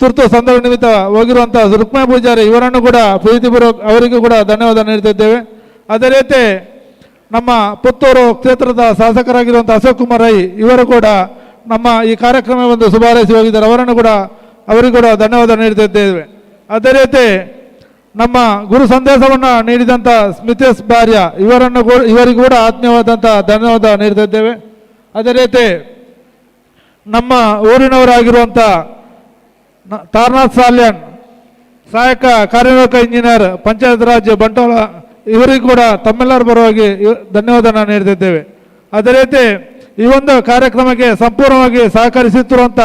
ತುರ್ತು ಸಂದರ್ಭ ನಿಮಿತ್ತ ಹೋಗಿರುವಂಥ ರುಕ್ಮಾ ಪೂಜಾರಿ ಇವರನ್ನು ಕೂಡ ಪ್ರೀತಿಪೂರ್ವಕ ಅವರಿಗೂ ಕೂಡ ಧನ್ಯವಾದ ನೀಡ್ತಾ ಇದ್ದೇವೆ. ಅದೇ ರೀತಿ ನಮ್ಮ ಪುತ್ತೂರು ಕ್ಷೇತ್ರದ ಶಾಸಕರಾಗಿರುವಂಥ ಅಶೋಕ್ ಕುಮಾರ್ ರೈ ಇವರು ಕೂಡ ನಮ್ಮ ಈ ಕಾರ್ಯಕ್ರಮ ಬಂದು ಶುಭಾರೈಸಿ ಹೋಗಿದ್ದಾರೆ, ಅವರನ್ನು ಕೂಡ ಅವರಿಗೂ ಕೂಡ ಧನ್ಯವಾದ ನೀಡ್ತಾ ಇದ್ದೇವೆ. ಅದೇ ರೀತಿ ನಮ್ಮ ಗುರು ಸಂದೇಶವನ್ನು ನೀಡಿದಂಥ ಸ್ಮಿತೇಶ್ ಬಾರ್ಯ ಇವರನ್ನು ಇವರಿಗೂ ಕೂಡ ಆತ್ಮೀಯವಾದಂಥ ಧನ್ಯವಾದ ನೀಡ್ತಾ ಇದ್ದೇವೆ. ಅದೇ ರೀತಿ ನಮ್ಮ ಊರಿನವರಾಗಿರುವಂಥ ತಾರನಾಥ್ ಸಾಲ್ಯನ್ ಸಹಾಯಕ ಕಾರ್ಯನಿರ್ವಾಹಕ ಇಂಜಿನಿಯರ್ ಪಂಚಾಯತ್ ರಾಜ್ ಬಂಟ್ವಾಳ ಇವರಿಗೂ ಕೂಡ ತಮ್ಮೆಲ್ಲರ ಪರವಾಗಿ ಧನ್ಯವಾದ ನೀಡ್ತಿದ್ದೇವೆ. ಅದೇ ರೀತಿ ಈ ಒಂದು ಕಾರ್ಯಕ್ರಮಕ್ಕೆ ಸಂಪೂರ್ಣವಾಗಿ ಸಹಕರಿಸುತ್ತಿರುವಂಥ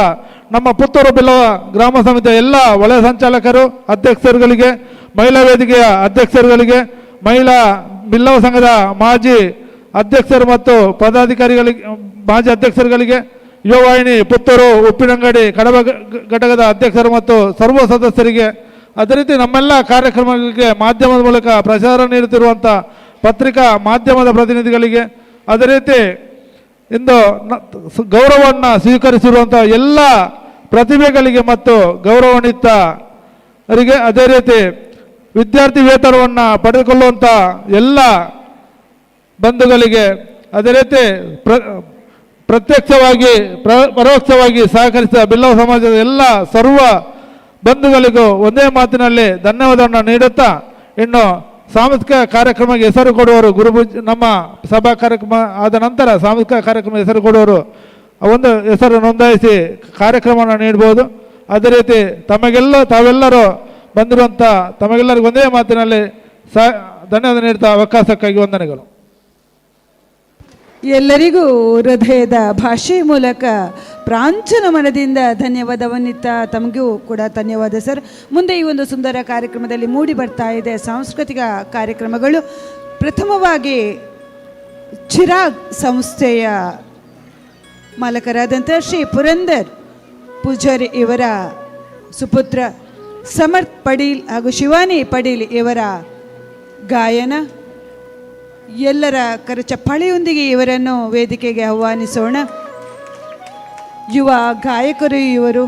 ನಮ್ಮ ಪುತ್ತೂರು ಬಿಲ್ಲವ ಗ್ರಾಮ ಸಮಿತಿಯ ಎಲ್ಲ ವಲಯ ಸಂಚಾಲಕರು, ಅಧ್ಯಕ್ಷರುಗಳಿಗೆ, ಮಹಿಳಾ ವೇದಿಕೆಯ ಅಧ್ಯಕ್ಷರುಗಳಿಗೆ, ಮಹಿಳಾ ಬಿಲ್ಲವ ಸಂಘದ ಮಾಜಿ ಅಧ್ಯಕ್ಷರು ಮತ್ತು ಪದಾಧಿಕಾರಿಗಳಿಗೆ, ಮಾಜಿ ಅಧ್ಯಕ್ಷರುಗಳಿಗೆ, ಯುವವಾಹಿನಿ ಪುತ್ತೂರು ಉಪ್ಪಿನಂಗಡಿ ಕಡಬ ಘಟಕದ ಅಧ್ಯಕ್ಷರು ಮತ್ತು ಸರ್ವ ಸದಸ್ಯರಿಗೆ, ಅದೇ ರೀತಿ ನಮ್ಮೆಲ್ಲ ಕಾರ್ಯಕ್ರಮಗಳಿಗೆ ಮಾಧ್ಯಮದ ಮೂಲಕ ಪ್ರಚಾರ ನೀಡುತ್ತಿರುವಂಥ ಪತ್ರಿಕಾ ಮಾಧ್ಯಮದ ಪ್ರತಿನಿಧಿಗಳಿಗೆ, ಅದೇ ರೀತಿ ಇಂದು ಗೌರವವನ್ನು ಸ್ವೀಕರಿಸಿರುವಂಥ ಎಲ್ಲ ಪ್ರತಿಭೆಗಳಿಗೆ ಮತ್ತು ಗೌರವಾನ್ವಿತರಿಗೆ, ಅದೇ ರೀತಿ ವಿದ್ಯಾರ್ಥಿ ವೇತನವನ್ನು ಪಡೆದುಕೊಳ್ಳುವಂಥ ಎಲ್ಲ ಬಂಧುಗಳಿಗೆ, ಅದೇ ರೀತಿ ಪ್ರತ್ಯಕ್ಷವಾಗಿ ಪರೋಕ್ಷವಾಗಿ ಸಹಕರಿಸಿದ ಬಿಲ್ಲವ ಸಮಾಜದ ಎಲ್ಲ ಸರ್ವ ಬಂಧುಗಳಿಗೂ ಒಂದೇ ಮಾತಿನಲ್ಲಿ ಧನ್ಯವಾದವನ್ನು ನೀಡುತ್ತಾ, ಇನ್ನು ಸಾಂಸ್ಕೃತಿಕ ಕಾರ್ಯಕ್ರಮಕ್ಕೆ ಹೆಸರು ಕೊಡುವವರು ಗುರುಪೂಜೆ ನಮ್ಮ ಸಭಾ ಕಾರ್ಯಕ್ರಮ ಆದ ನಂತರ ಸಾಂಸ್ಕೃತಿಕ ಕಾರ್ಯಕ್ರಮ ಹೆಸರು ಕೊಡುವವರು ಒಂದು ಹೆಸರು ನೋಂದಾಯಿಸಿ ಕಾರ್ಯಕ್ರಮವನ್ನು ನೀಡ್ಬೋದು. ಅದೇ ರೀತಿ ತಾವೆಲ್ಲರೂ ಬಂದಿರುವಂಥ ತಮಗೆಲ್ಲರಿಗೂ ಒಂದೇ ಮಾತಿನಲ್ಲಿ ಧನ್ಯವಾದ ನೀಡ್ತಾ ಅವಕಾಶಕ್ಕಾಗಿ ವಂದನೆಗಳು. ಎಲ್ಲರಿಗೂ ಹೃದಯದ ಭಾಷೆ ಮೂಲಕ ಪ್ರಾಂಚನ ಮನದಿಂದ ಧನ್ಯವಾದವನ್ನಿತ್ತ ತಮಗೂ ಕೂಡ ಧನ್ಯವಾದ ಸರ್. ಮುಂದೆ ಈ ಒಂದು ಸುಂದರ ಕಾರ್ಯಕ್ರಮದಲ್ಲಿ ಮೂಡಿ ಬರ್ತಾ ಇದೆ ಸಾಂಸ್ಕೃತಿಕ ಕಾರ್ಯಕ್ರಮಗಳು. ಪ್ರಥಮವಾಗಿ ಚಿರಾಗ್ ಸಂಸ್ಥೆಯ ಮಾಲಕರಾದಂಥ ಶ್ರೀ ಪುರಂದರ್ ಪೂಜಾರಿ ಇವರ ಸುಪುತ್ರ ಸಮರ್ಥ್ ಪಡೀಲ್ ಹಾಗೂ ಶಿವಾನಿ ಪಡೀಲ್ ಇವರ ಗಾಯನ. ಎಲ್ಲರ ಕರಚಪ್ಪಾಳೆಯೊಂದಿಗೆ ಇವರನ್ನು ವೇದಿಕೆಗೆ ಆಹ್ವಾನಿಸೋಣ. ಯುವ ಗಾಯಕರು ಇವರು,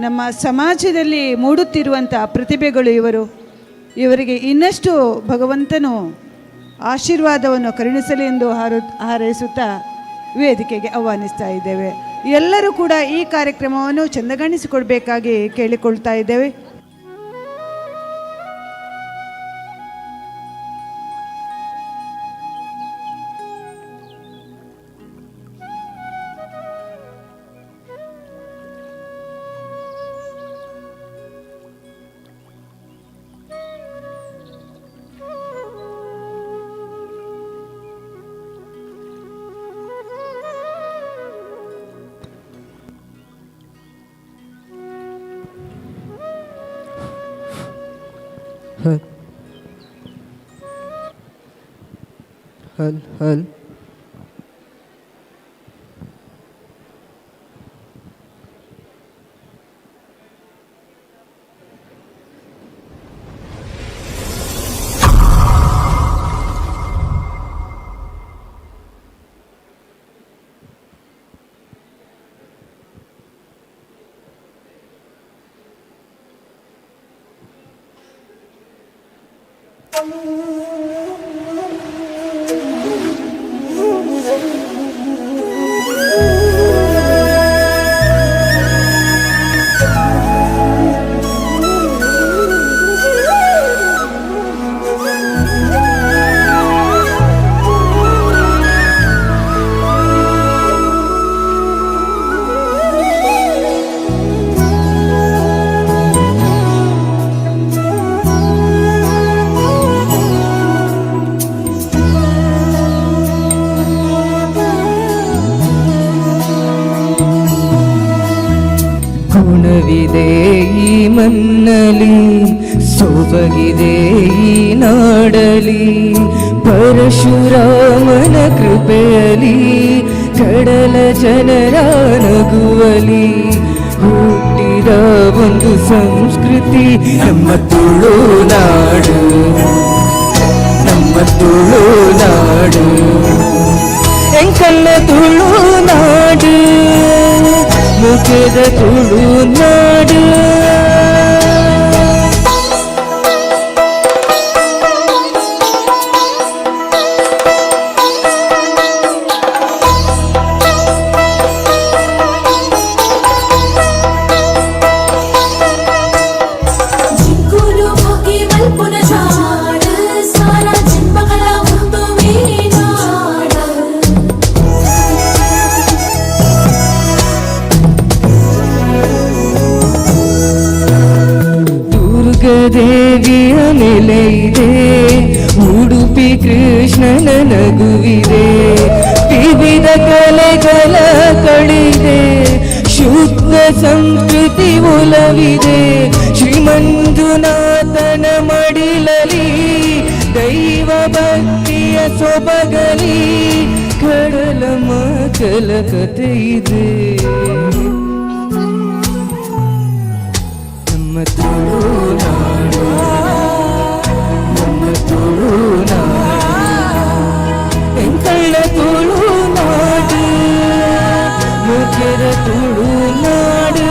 ನಮ್ಮ ಸಮಾಜದಲ್ಲಿ ಮೂಡುತ್ತಿರುವಂಥ ಪ್ರತಿಭೆಗಳು ಇವರು. ಇವರಿಗೆ ಇನ್ನಷ್ಟು ಭಗವಂತನು ಆಶೀರ್ವಾದವನ್ನು ಕರುಣಿಸಲಿ ಎಂದು ಹಾರೈಸುತ್ತಾ ವೇದಿಕೆಗೆ ಆಹ್ವಾನಿಸ್ತಾ ಇದ್ದೇವೆ. ಎಲ್ಲರೂ ಕೂಡ ಈ ಕಾರ್ಯಕ್ರಮವನ್ನು ಚಂದಗಾಣಿಸಿಕೊಡ್ಬೇಕಾಗಿ ಕೇಳಿಕೊಳ್ತಾ ಇದ್ದೇವೆ. ಹಲ್ ಹಲ್. ಗುಣವಿದೆ ಈ ಮಣ್ಣಲಿ, ಸೊಬಗಿದೆ ಈ ನಾಡಲಿ, ಪರಶುರಾಮನ ಕೃಪೆಯಲಿ, ಕಡಲ ಜನರ ನಗುವಲಿ ಹುಟ್ಟಿದ ಒಂದು ಸಂಸ್ಕೃತಿ ನಮ್ಮ ತುಳುನಾಡು, ನಮ್ಮ ತುಳುನಾಡು, ಎಂಕಲ್ಲ ತುಳುನಾಡು, ಮುಖದ ತುಳುನಾಡು. ಜಿಂಕುಲು ಹೋಗಿ ಮಲ್ಪುನ ಜಾಡ ಸಾರ ಜನ್ಮಗಳ ಒಂದು ಮೀನಾಡ. ದುರ್ಗದೇವಿಯ ನೆಲೆಯಿದೆ, ಉಡುಪಿ ಕೃಷ್ಣನ ನಗುವಿದೆ, ವಿವಿಧ ಕಲೆಗಳ ಕಳಿದೆ, ಶುದ್ಧ ಸಂಸ್ಕೃತಿ ಒಲವಿದೆ, ಶ್ರೀಮಂಜುನಾಥನ ಮಡಿಲಲಿ ದೈವ ಭಕ್ತಿಯ ಸೊಬಗಲಿ ಕಡಲ ಮಕಲ ಕಥೆ ಇದೆ. ನಮ್ಮ ತುಳುನಾಡು, ನಮ್ಮ ತುಳುನಾಡು, ಎಂಕಳ್ಳ ತುಳುನಾಡು, ಮುಖದ ತುಳುನಾಡು.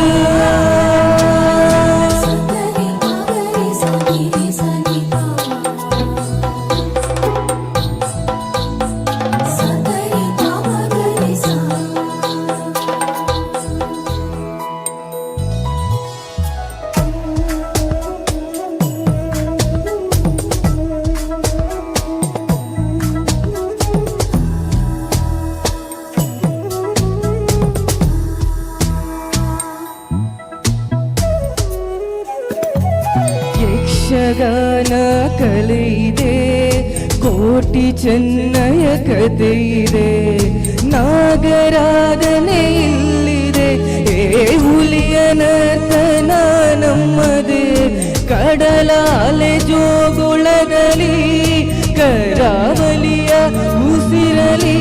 ಯಕ್ಷಗಾನ ಕಲೆ ಇದೆ, ಕೋಟಿ ಚೆನ್ನಯ ಕಥೆ ಇದೆ, ನಾಗರಾಧನೆ ಇಲ್ಲಿದೆ, ಏ ಹುಲಿಯ ನರ್ತನ ನಮ್ಮದೇ, ಕಡಲಾಲೆ ಜೋಗುಳದಲ್ಲಿ ಕರಾವಳಿಯ ಉಸಿರಲಿ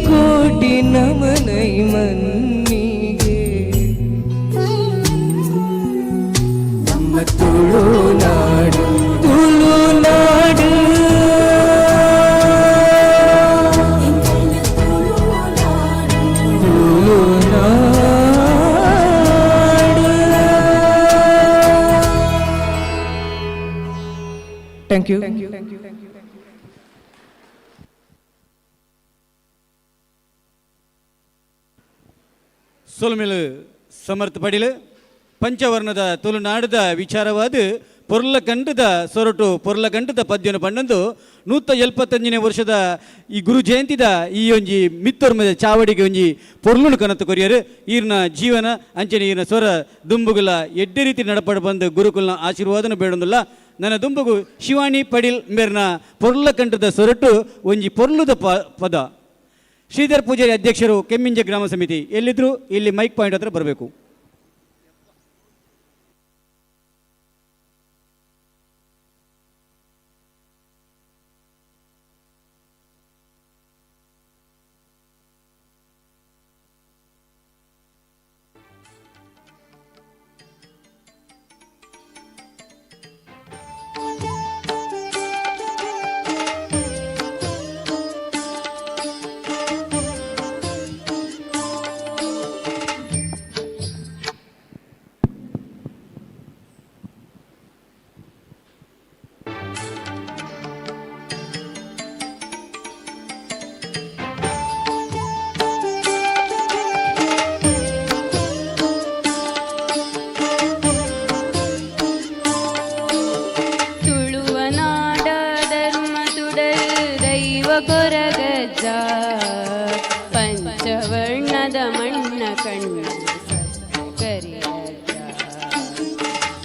ಕೋಟಿ ನಮನ ಈ ಮಣ್ಣಿಗೆ. ನಮ್ಮ ತುಳುನಾಡು, ತುಳುನಾಡು, ತುಳುನಾಡು. Thank you. ಸೊಲ್ಮೆಲು ಸಮರ್ಥ ಪಡಿಲು ಪಂಚವರ್ಣದ ತುಳುನಾಡದ ವಿಚಾರವಾದ ಪೊರ್ಲ ಕಂಠದ ಸೊರಟು ಪೊರ್ಲ ಕಂಠದ ಪದ್ಯನ ಪಂಡಂದು 175ನೇ ವರ್ಷದ ಈ ಗುರು ಜಯಂತಿದ ಈ ಒಂಜಿ ಮಿತ್ತೊರ್ಮದ ಚಾವಡಿಗೆ ಒಂಜಿ ಪೊರ್ಲುನು ಕನತು ಕೊರಿಯರು. ಈರ್ನ ಜೀವನ ಅಂಚನೆ ಈರ್ನ ಸ್ವರ ದುಂಬುಗುಲ ಎಡ್ಡೆ ರೀತಿ ನಡಪಡ ಬಂದು ಗುರುಕುಲ್ನ ಆಶೀರ್ವಾದನ ಬೇಡೊಂದುಲ್ಲ. ನನ್ನ ದುಂಬುಗು ಶಿವಾನಿ ಪಡಿಲ್ ಮೇರ್ನ ಪೊರ್ಲ ಕಂಠದ ಸೊರಟು ಒಂಜಿ ಪೊರ್ಲುದ ಪದ. ಶ್ರೀಧರ್ ಪೂಜಾರಿ ಅಧ್ಯಕ್ಷರು ಕೆಮ್ಮಿಂಜೆ ಗ್ರಾಮ ಸಮಿತಿ ಎಲ್ಲಿದ್ರು ಇಲ್ಲಿ ಮೈಕ್ ಪಾಯಿಂಟ್ ಹತ್ರ ಬರಬೇಕು. ಕೊರಗಜ್ಜ ಪಂಚವರ್ಣದ ಮಣ್ಣ ಕಣ್ಣ ಕರಿಯಜ್ಜ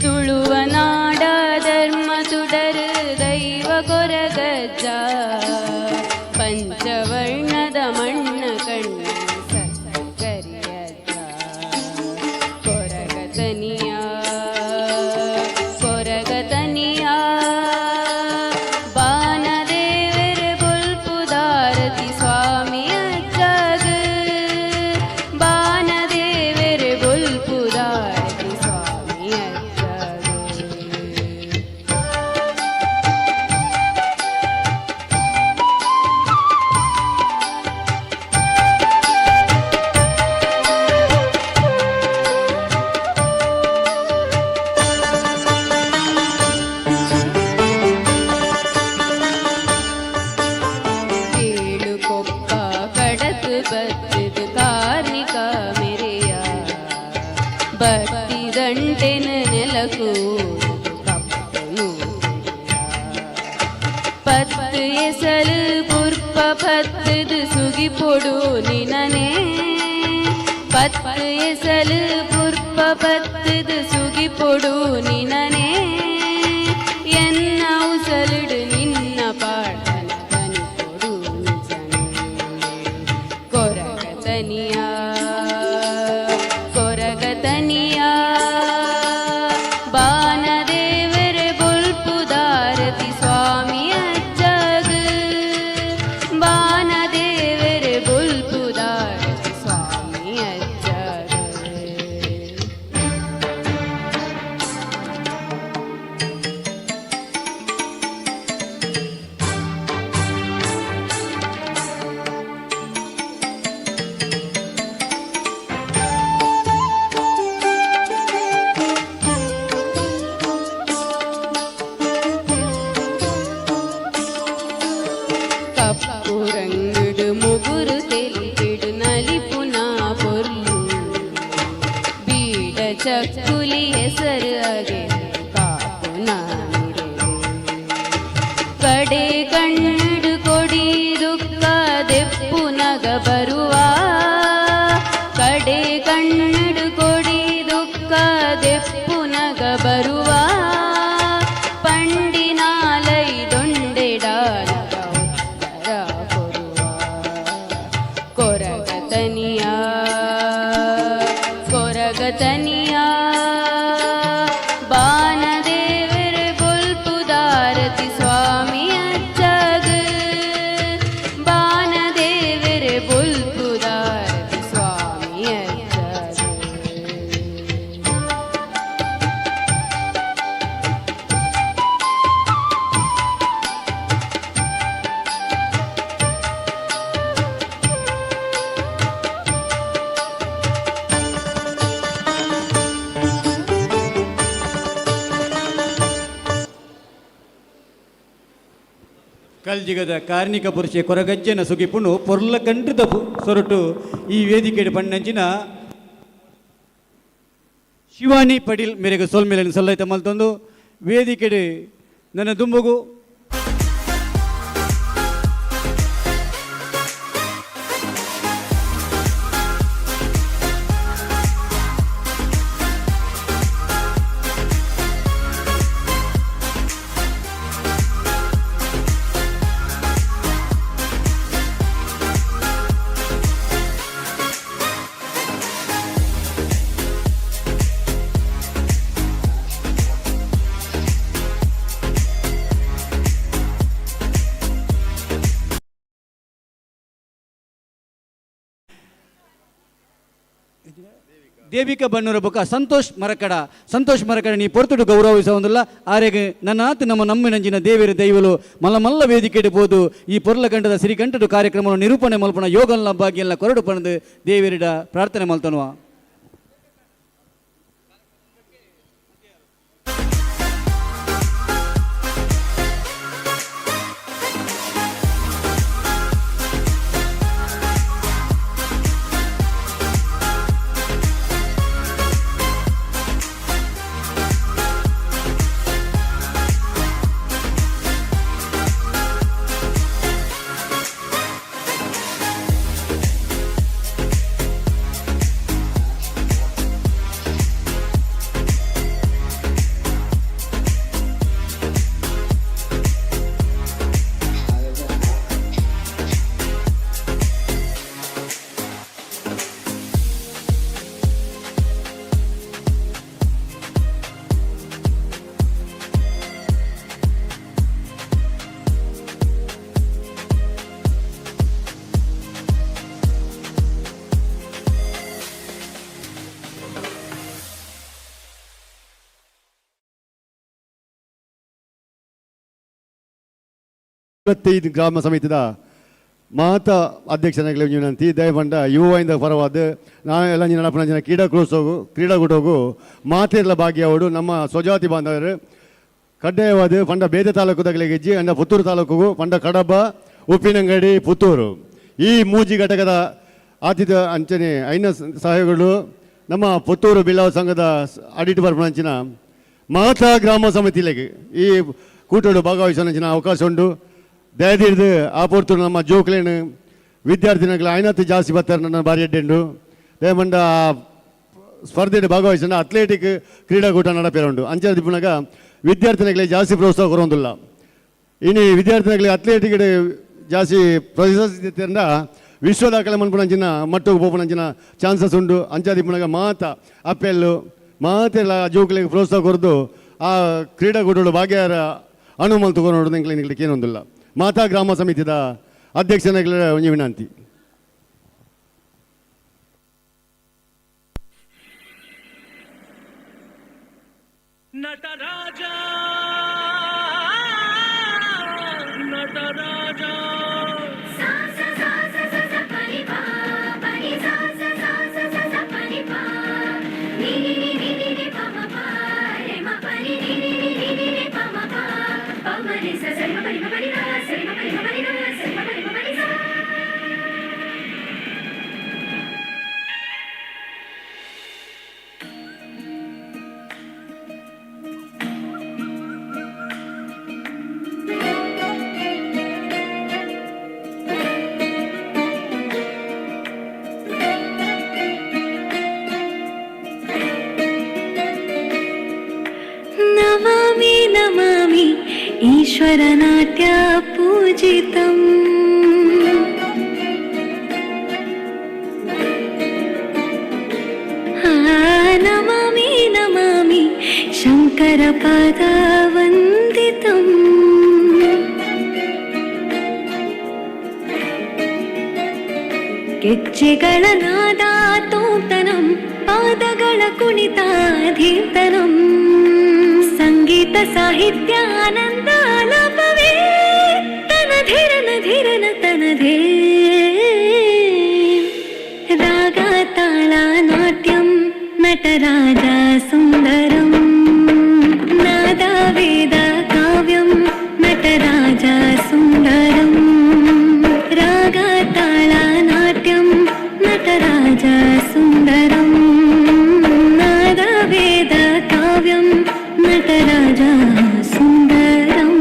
ತುಳುವ ನಾಡ ಧರ್ಮ ತುಡರು ದೈವ ಕೊರಗಜ್ಜ ಪಂಚವರ್ಣದ ಮಣ್ಣ ಕಣ್ಣ ಕರಿಯಜ್ಜ ಕೊರಗತನಿಯ ಕೊರಗತನಿಯ ಬಾನದೇವರ ಬೊಲ್ಪುದಾರತಿ ಸ್ವಾಮಿ ಅಜ್ಜಗ ಬಾನದೇವರ ಬೊಲ್ಪುದಾರತಿ ಸ್ವಾಮಿ ಅಜ್ಜಗ. ಏಳು ಕೊಪ್ಪ ಕಡತು ಬತ್ತದು ಕಾರ್ಣಿಕ ಮೆರೆಯ ಭಕ್ತಿ ದಂಟೆನ ನೆಲಕು ಕಪ್ಪನು ಪತ್ತು ಎಸಲು ಪುರ್ಪ ಪತ್ತದು ಸುಗಿಪೊಡು ನಿನನೆ ಪತ್ತು ಎಸಲು ಪುರ್ಪ ಪತ್ತದು ಸುಗಿಪೊಡು ನಿನನೆ ಎನ್ನ ಉಸಲುಡು ನಿನ್ನ ಪಾಡನ ಕನಿಪೊಡು ನಿಜನೇ ಕೊರಗತನಿಯ ಕೊರಗತನಿಯ ಬಾನದೇವರ ಬೊಲ್ಪುದಾರತಿ ಸ್ವಾಮಿ ಅಜ್ಜಗ ಬಾನದೇವರ ಬೊಲ್ಪುದಾರತಿ ಸ್ವಾಮಿ ಅಜ್ಜಗ. ಕಪ್ಪು ರಂಗುಡು ಮುಗುರು ತೆಲಿಪಿಡು ನಲಿಪುನ ಪೊರ್ಲು ಬೀಡ ಚಕ್ಕುಲಿ ಹೆಸರು ಅಗೆ ಕಾಪುನ ಕಡೆ ಕಣ್ಣು ಕೊಡಿ ದುಃಖ ದೆಪ್ಪುನಗ ಬರುವ ಕಡೆ ಕಣ್ಣು ಕೊಡಿ ದುಃಖ ದೆಪ್ಪುನಗ ಬರುವ ಪಂಡಿನಾಲೈ ದೊಂಡೆಡಾನಗ ಉತ್ತರ ಕೊರುವ ಕೊರಗತನಿಯ ಕೊರಗತನಿಯ ಬಾನದೇವರ ಬೊಲ್ಪುದಾರತಿ ಸ್ವಾಮಿ ಅಜ್ಜಗ ಬಾನದೇವರ ಬೊಲ್ಪುದಾರತಿ ಸ್ವಾಮಿ ಅಜ್ಜಗ. ಕಲ್ಜಿಗದ ಕಾರ್ಣಿಕ ಪುರುಷೆ ಕೊರಗಜ್ಜನ ಸುಗಿಪುಣು ಪೊರ್ಲ ಕಂಠದ ಸೊರಟು ಈ ವೇದಿಕೆಯ ಪಣ್ಣಂಚಿನ ಶಿವಾನಿ ಪಡೀಲ್ ಮೇರೆಗೆ ಸೊಲ್ಮೇಲೆ ಸಲ್ಲೈತ ಮಲ್ತೊಂದು ವೇದಿಕೆಡೆ ನನ್ನ ದುಂಬುಗು ದೇವಿಕಾ ಬನ್ನೂರ ಬೊಕ್ಕ ಸಂತೋಷ್ ಮರಕಡ ಸಂತೋಷ್ ಮರಕಡ ನೀ ಪೊರ್ತುಡು ಗೌರವಿಸುವುದಿಲ್ಲ ಆರೆಗೆ ನನ್ನಾತು ನಮ್ಮ ನಮ್ಮಿನಂಜಿನ ದೇವಿರ ದೈವಲು ಮಲ್ಲ ಮಲ್ಲ ವೇದಿಕೆ ಪೋದು ಈ ಪೊರ್ಲಗಂಡದ ಸಿರಿಗಂಟಡು ಕಾರ್ಯಕ್ರಮವನ್ನು ನಿರೂಪಣೆ ಮಲ್ಪನ ಯೋಗಲ್ಲ ಭಾಗ್ಯಲ್ಲ ಕೊರಡು ಪಣದು ದೇವಿರಿಡ ಪ್ರಾರ್ಥನೆ ಮಲ್ತನುವ. 55 ಗ್ರಾಮ ಸಮಿತಿದ ಮಾತ ಅಧ್ಯಕ್ಷನಾಗಲಿ ವಿನಂತಿ. ದಯಪಂಡ ಯುವಯಿಂದ ಪರವಾದ ನಾನು ಎಲ್ಲ ನಡಪನ ಜನ ಕ್ರೀಡಾಕೂಟೋಗು ಕ್ರೀಡಾಕೂಟೋಗು ಮಾತಿರ್ಲ ಭಾಗ್ಯವರು ನಮ್ಮ ಸ್ವಜಾತಿ ಬಾಂಧವರು ಕಡ್ಡಾಯವಾದ ಪಂಡ ಬೇದೆ ತಾಲೂಕು ಗೆಜ್ಜಿ ಅಂಡ ಪುತ್ತೂರು ತಾಲೂಕು ಪಂಡ ಕಡಬ ಉಪ್ಪಿನಂಗಡಿ ಪುತ್ತೂರು ಈ ಮೂಜಿ ಘಟಕದ ಆತಿಥ್ಯ ಅಂಚನೆ ಐನ ಸಹಯೋಗಗಳು ನಮ್ಮ ಪುತ್ತೂರು ಬಿಲ್ಲವ ಸಂಘದ ಅಡಿಟ್ ಬರ್ಪಣಂಚಿನ ಮಾತಾ ಗ್ರಾಮ ಸಮಿತಿಲೆಗೆ ಈ ಕೂಟೋಡು ಭಾಗವಹಿಸೋಣಂಚಿನ ಅವಕಾಶ ಉಂಟು. ದಯದೀರ್ದು ಆ ಪೊರ್ತು ನಮ್ಮ ಜೋಕ್ಲೇನು ವಿದ್ಯಾರ್ಥಿನಗಳ ಐನತ್ತು ಜಾಸ್ತಿ ಬರ್ತಾರೆ ನನ್ನ ಬಾರಿ ಅಡ್ಡೆಂಡು ದಯಮಂಡ ಸ್ಪರ್ಧೆ ಭಾಗವಹಿಸೋಣ ಅಥ್ಲೆಟಿಕ್ ಕ್ರೀಡಾಕೂಟ ನಡಪೇರ ಉಂಟು. ಅಂಚೆ ದಿಪ್ಪುನಾಗ ವಿದ್ಯಾರ್ಥಿಗಳಿಗೆ ಜಾಸ್ತಿ ಪ್ರೋತ್ಸಾಹ ಕೊರೊಂದಿಲ್ಲ. ಇನಿ ವಿದ್ಯಾರ್ಥಿಗಳಿಗೆ ಅಥ್ಲೆಟಿಕ್ ಜಾಸ್ತಿ ಪ್ರಶಸ್ತಿ ವಿಶ್ವ ದಾಖಲೆ ಮನ್ಪುನಂಚಿನ ಮಟ್ಟಕ್ಕೆ ಪೋಪುನಂಚಿನ ಚಾನ್ಸಸ್ ಉಂಟು. ಅಂಚೆ ದಿಪ್ಪುನಾಗ ಮಾತ ಅಪ್ಪೆಲ್ಲು ಮಾತೆಲ್ಲ ಜೋಕ್ಲಿಗೆ ಪ್ರೋತ್ಸಾಹ ಕೊರದು ಆ ಕ್ರೀಡಾಕೂಟಗಳು ಭಾಗ್ಯರ ಅನುಮಲ್ ತಗೊಂಡು ಎಂಕ್ಲೆ ಏನೊಂದಿಲ್ಲ. ಮಾತಾ ಗ್ರಾಮ ಸಮಿತಿದ ಅಧ್ಯಕ್ಷನಾಗಲ ಒಂಜಿ ವಿನಂತಿ. ನಟರಾಜ ನಟರಾಜ ಸಾ ಸಾ ಸಾ ಸಾ ಸಾ ಸಾ ಪರಿ ಪಾ ಪರಿ ಸಾ ಸಾ ಸಾ ಸಾ ಸಾ ಸಾ ಪರಿ ಪಾ ನಿ ನಿ ನಿ ನಿ ನಿ ನಿ ಪ ಮ ಪ ರೆ ಮ ಪ ನಿ ನಿ ನಿ ನಿ ನಿ ನಿ ನಿ ಪ ಮ ಪ ಪ ಮ ರಿ ಸ ಸ ರಿ ಮ ಪ ರಿ ಮ ಪ ರಿ ಗ ಸ ರಿ ಮ ಪ ರಿ ಮ ಪ ರಿ ಗ ಸ ರಿ ಮ ಪ ರಿ ಮ ಪ ರಿ ಸಾ. नमामि नमामि ईश्वरनाट्या पूजितम्। नमामि नमामि शङ्करपादावन्दितम्। ಗೆಜ್ಜೆಗಳ ನಾದ ತೋಂತನಂ ಪಾದಗಳ ಕುಣಿತ ಧೀರ್ತನಂ ಸಂಗೀತ ಸಾಹಿತ್ಯ ಆನಂದ ಆಲಾಪವೇ ತನ ಧಿರನ ಧಿರನ ತನಧೇ ರಾಗ ತಾಳ ನಾಟ್ಯಂ ನಟರಾಜ ಸುಂದರಂ ನಾದ ವೇದ ಕಾವ್ಯಂ ನಟರಾಜ ಸುಂದರಂ ರಾಗ ತಾಳ ನಾಟ್ಯಂ ನಟರಾಜ ಸುಂದರಂ ನಾದ ವೇದ ಕಾವ್ಯಂ ನಟರಾಜ ಸುಂದರಂ.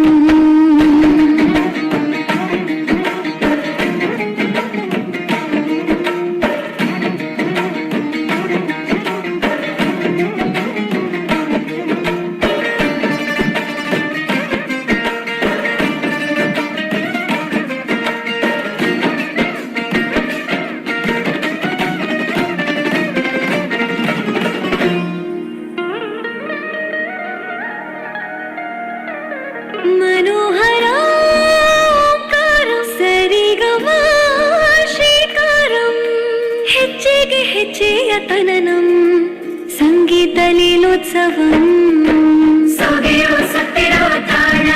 ಮನೋಹರ ಓಂಕಾರಂ ಸರಿಗಮ ಶ್ರೀಕಾರಂ ಹೆಜ್ಜೆಗೆ ಹೆಜ್ಜೆಯ ತನನಂ ಸಂಗೀತ ಲೀಲೋತ್ಸವಂ. ಸೊಗೆಯೋ ಸತ್ತಿರೋ ತಾಳ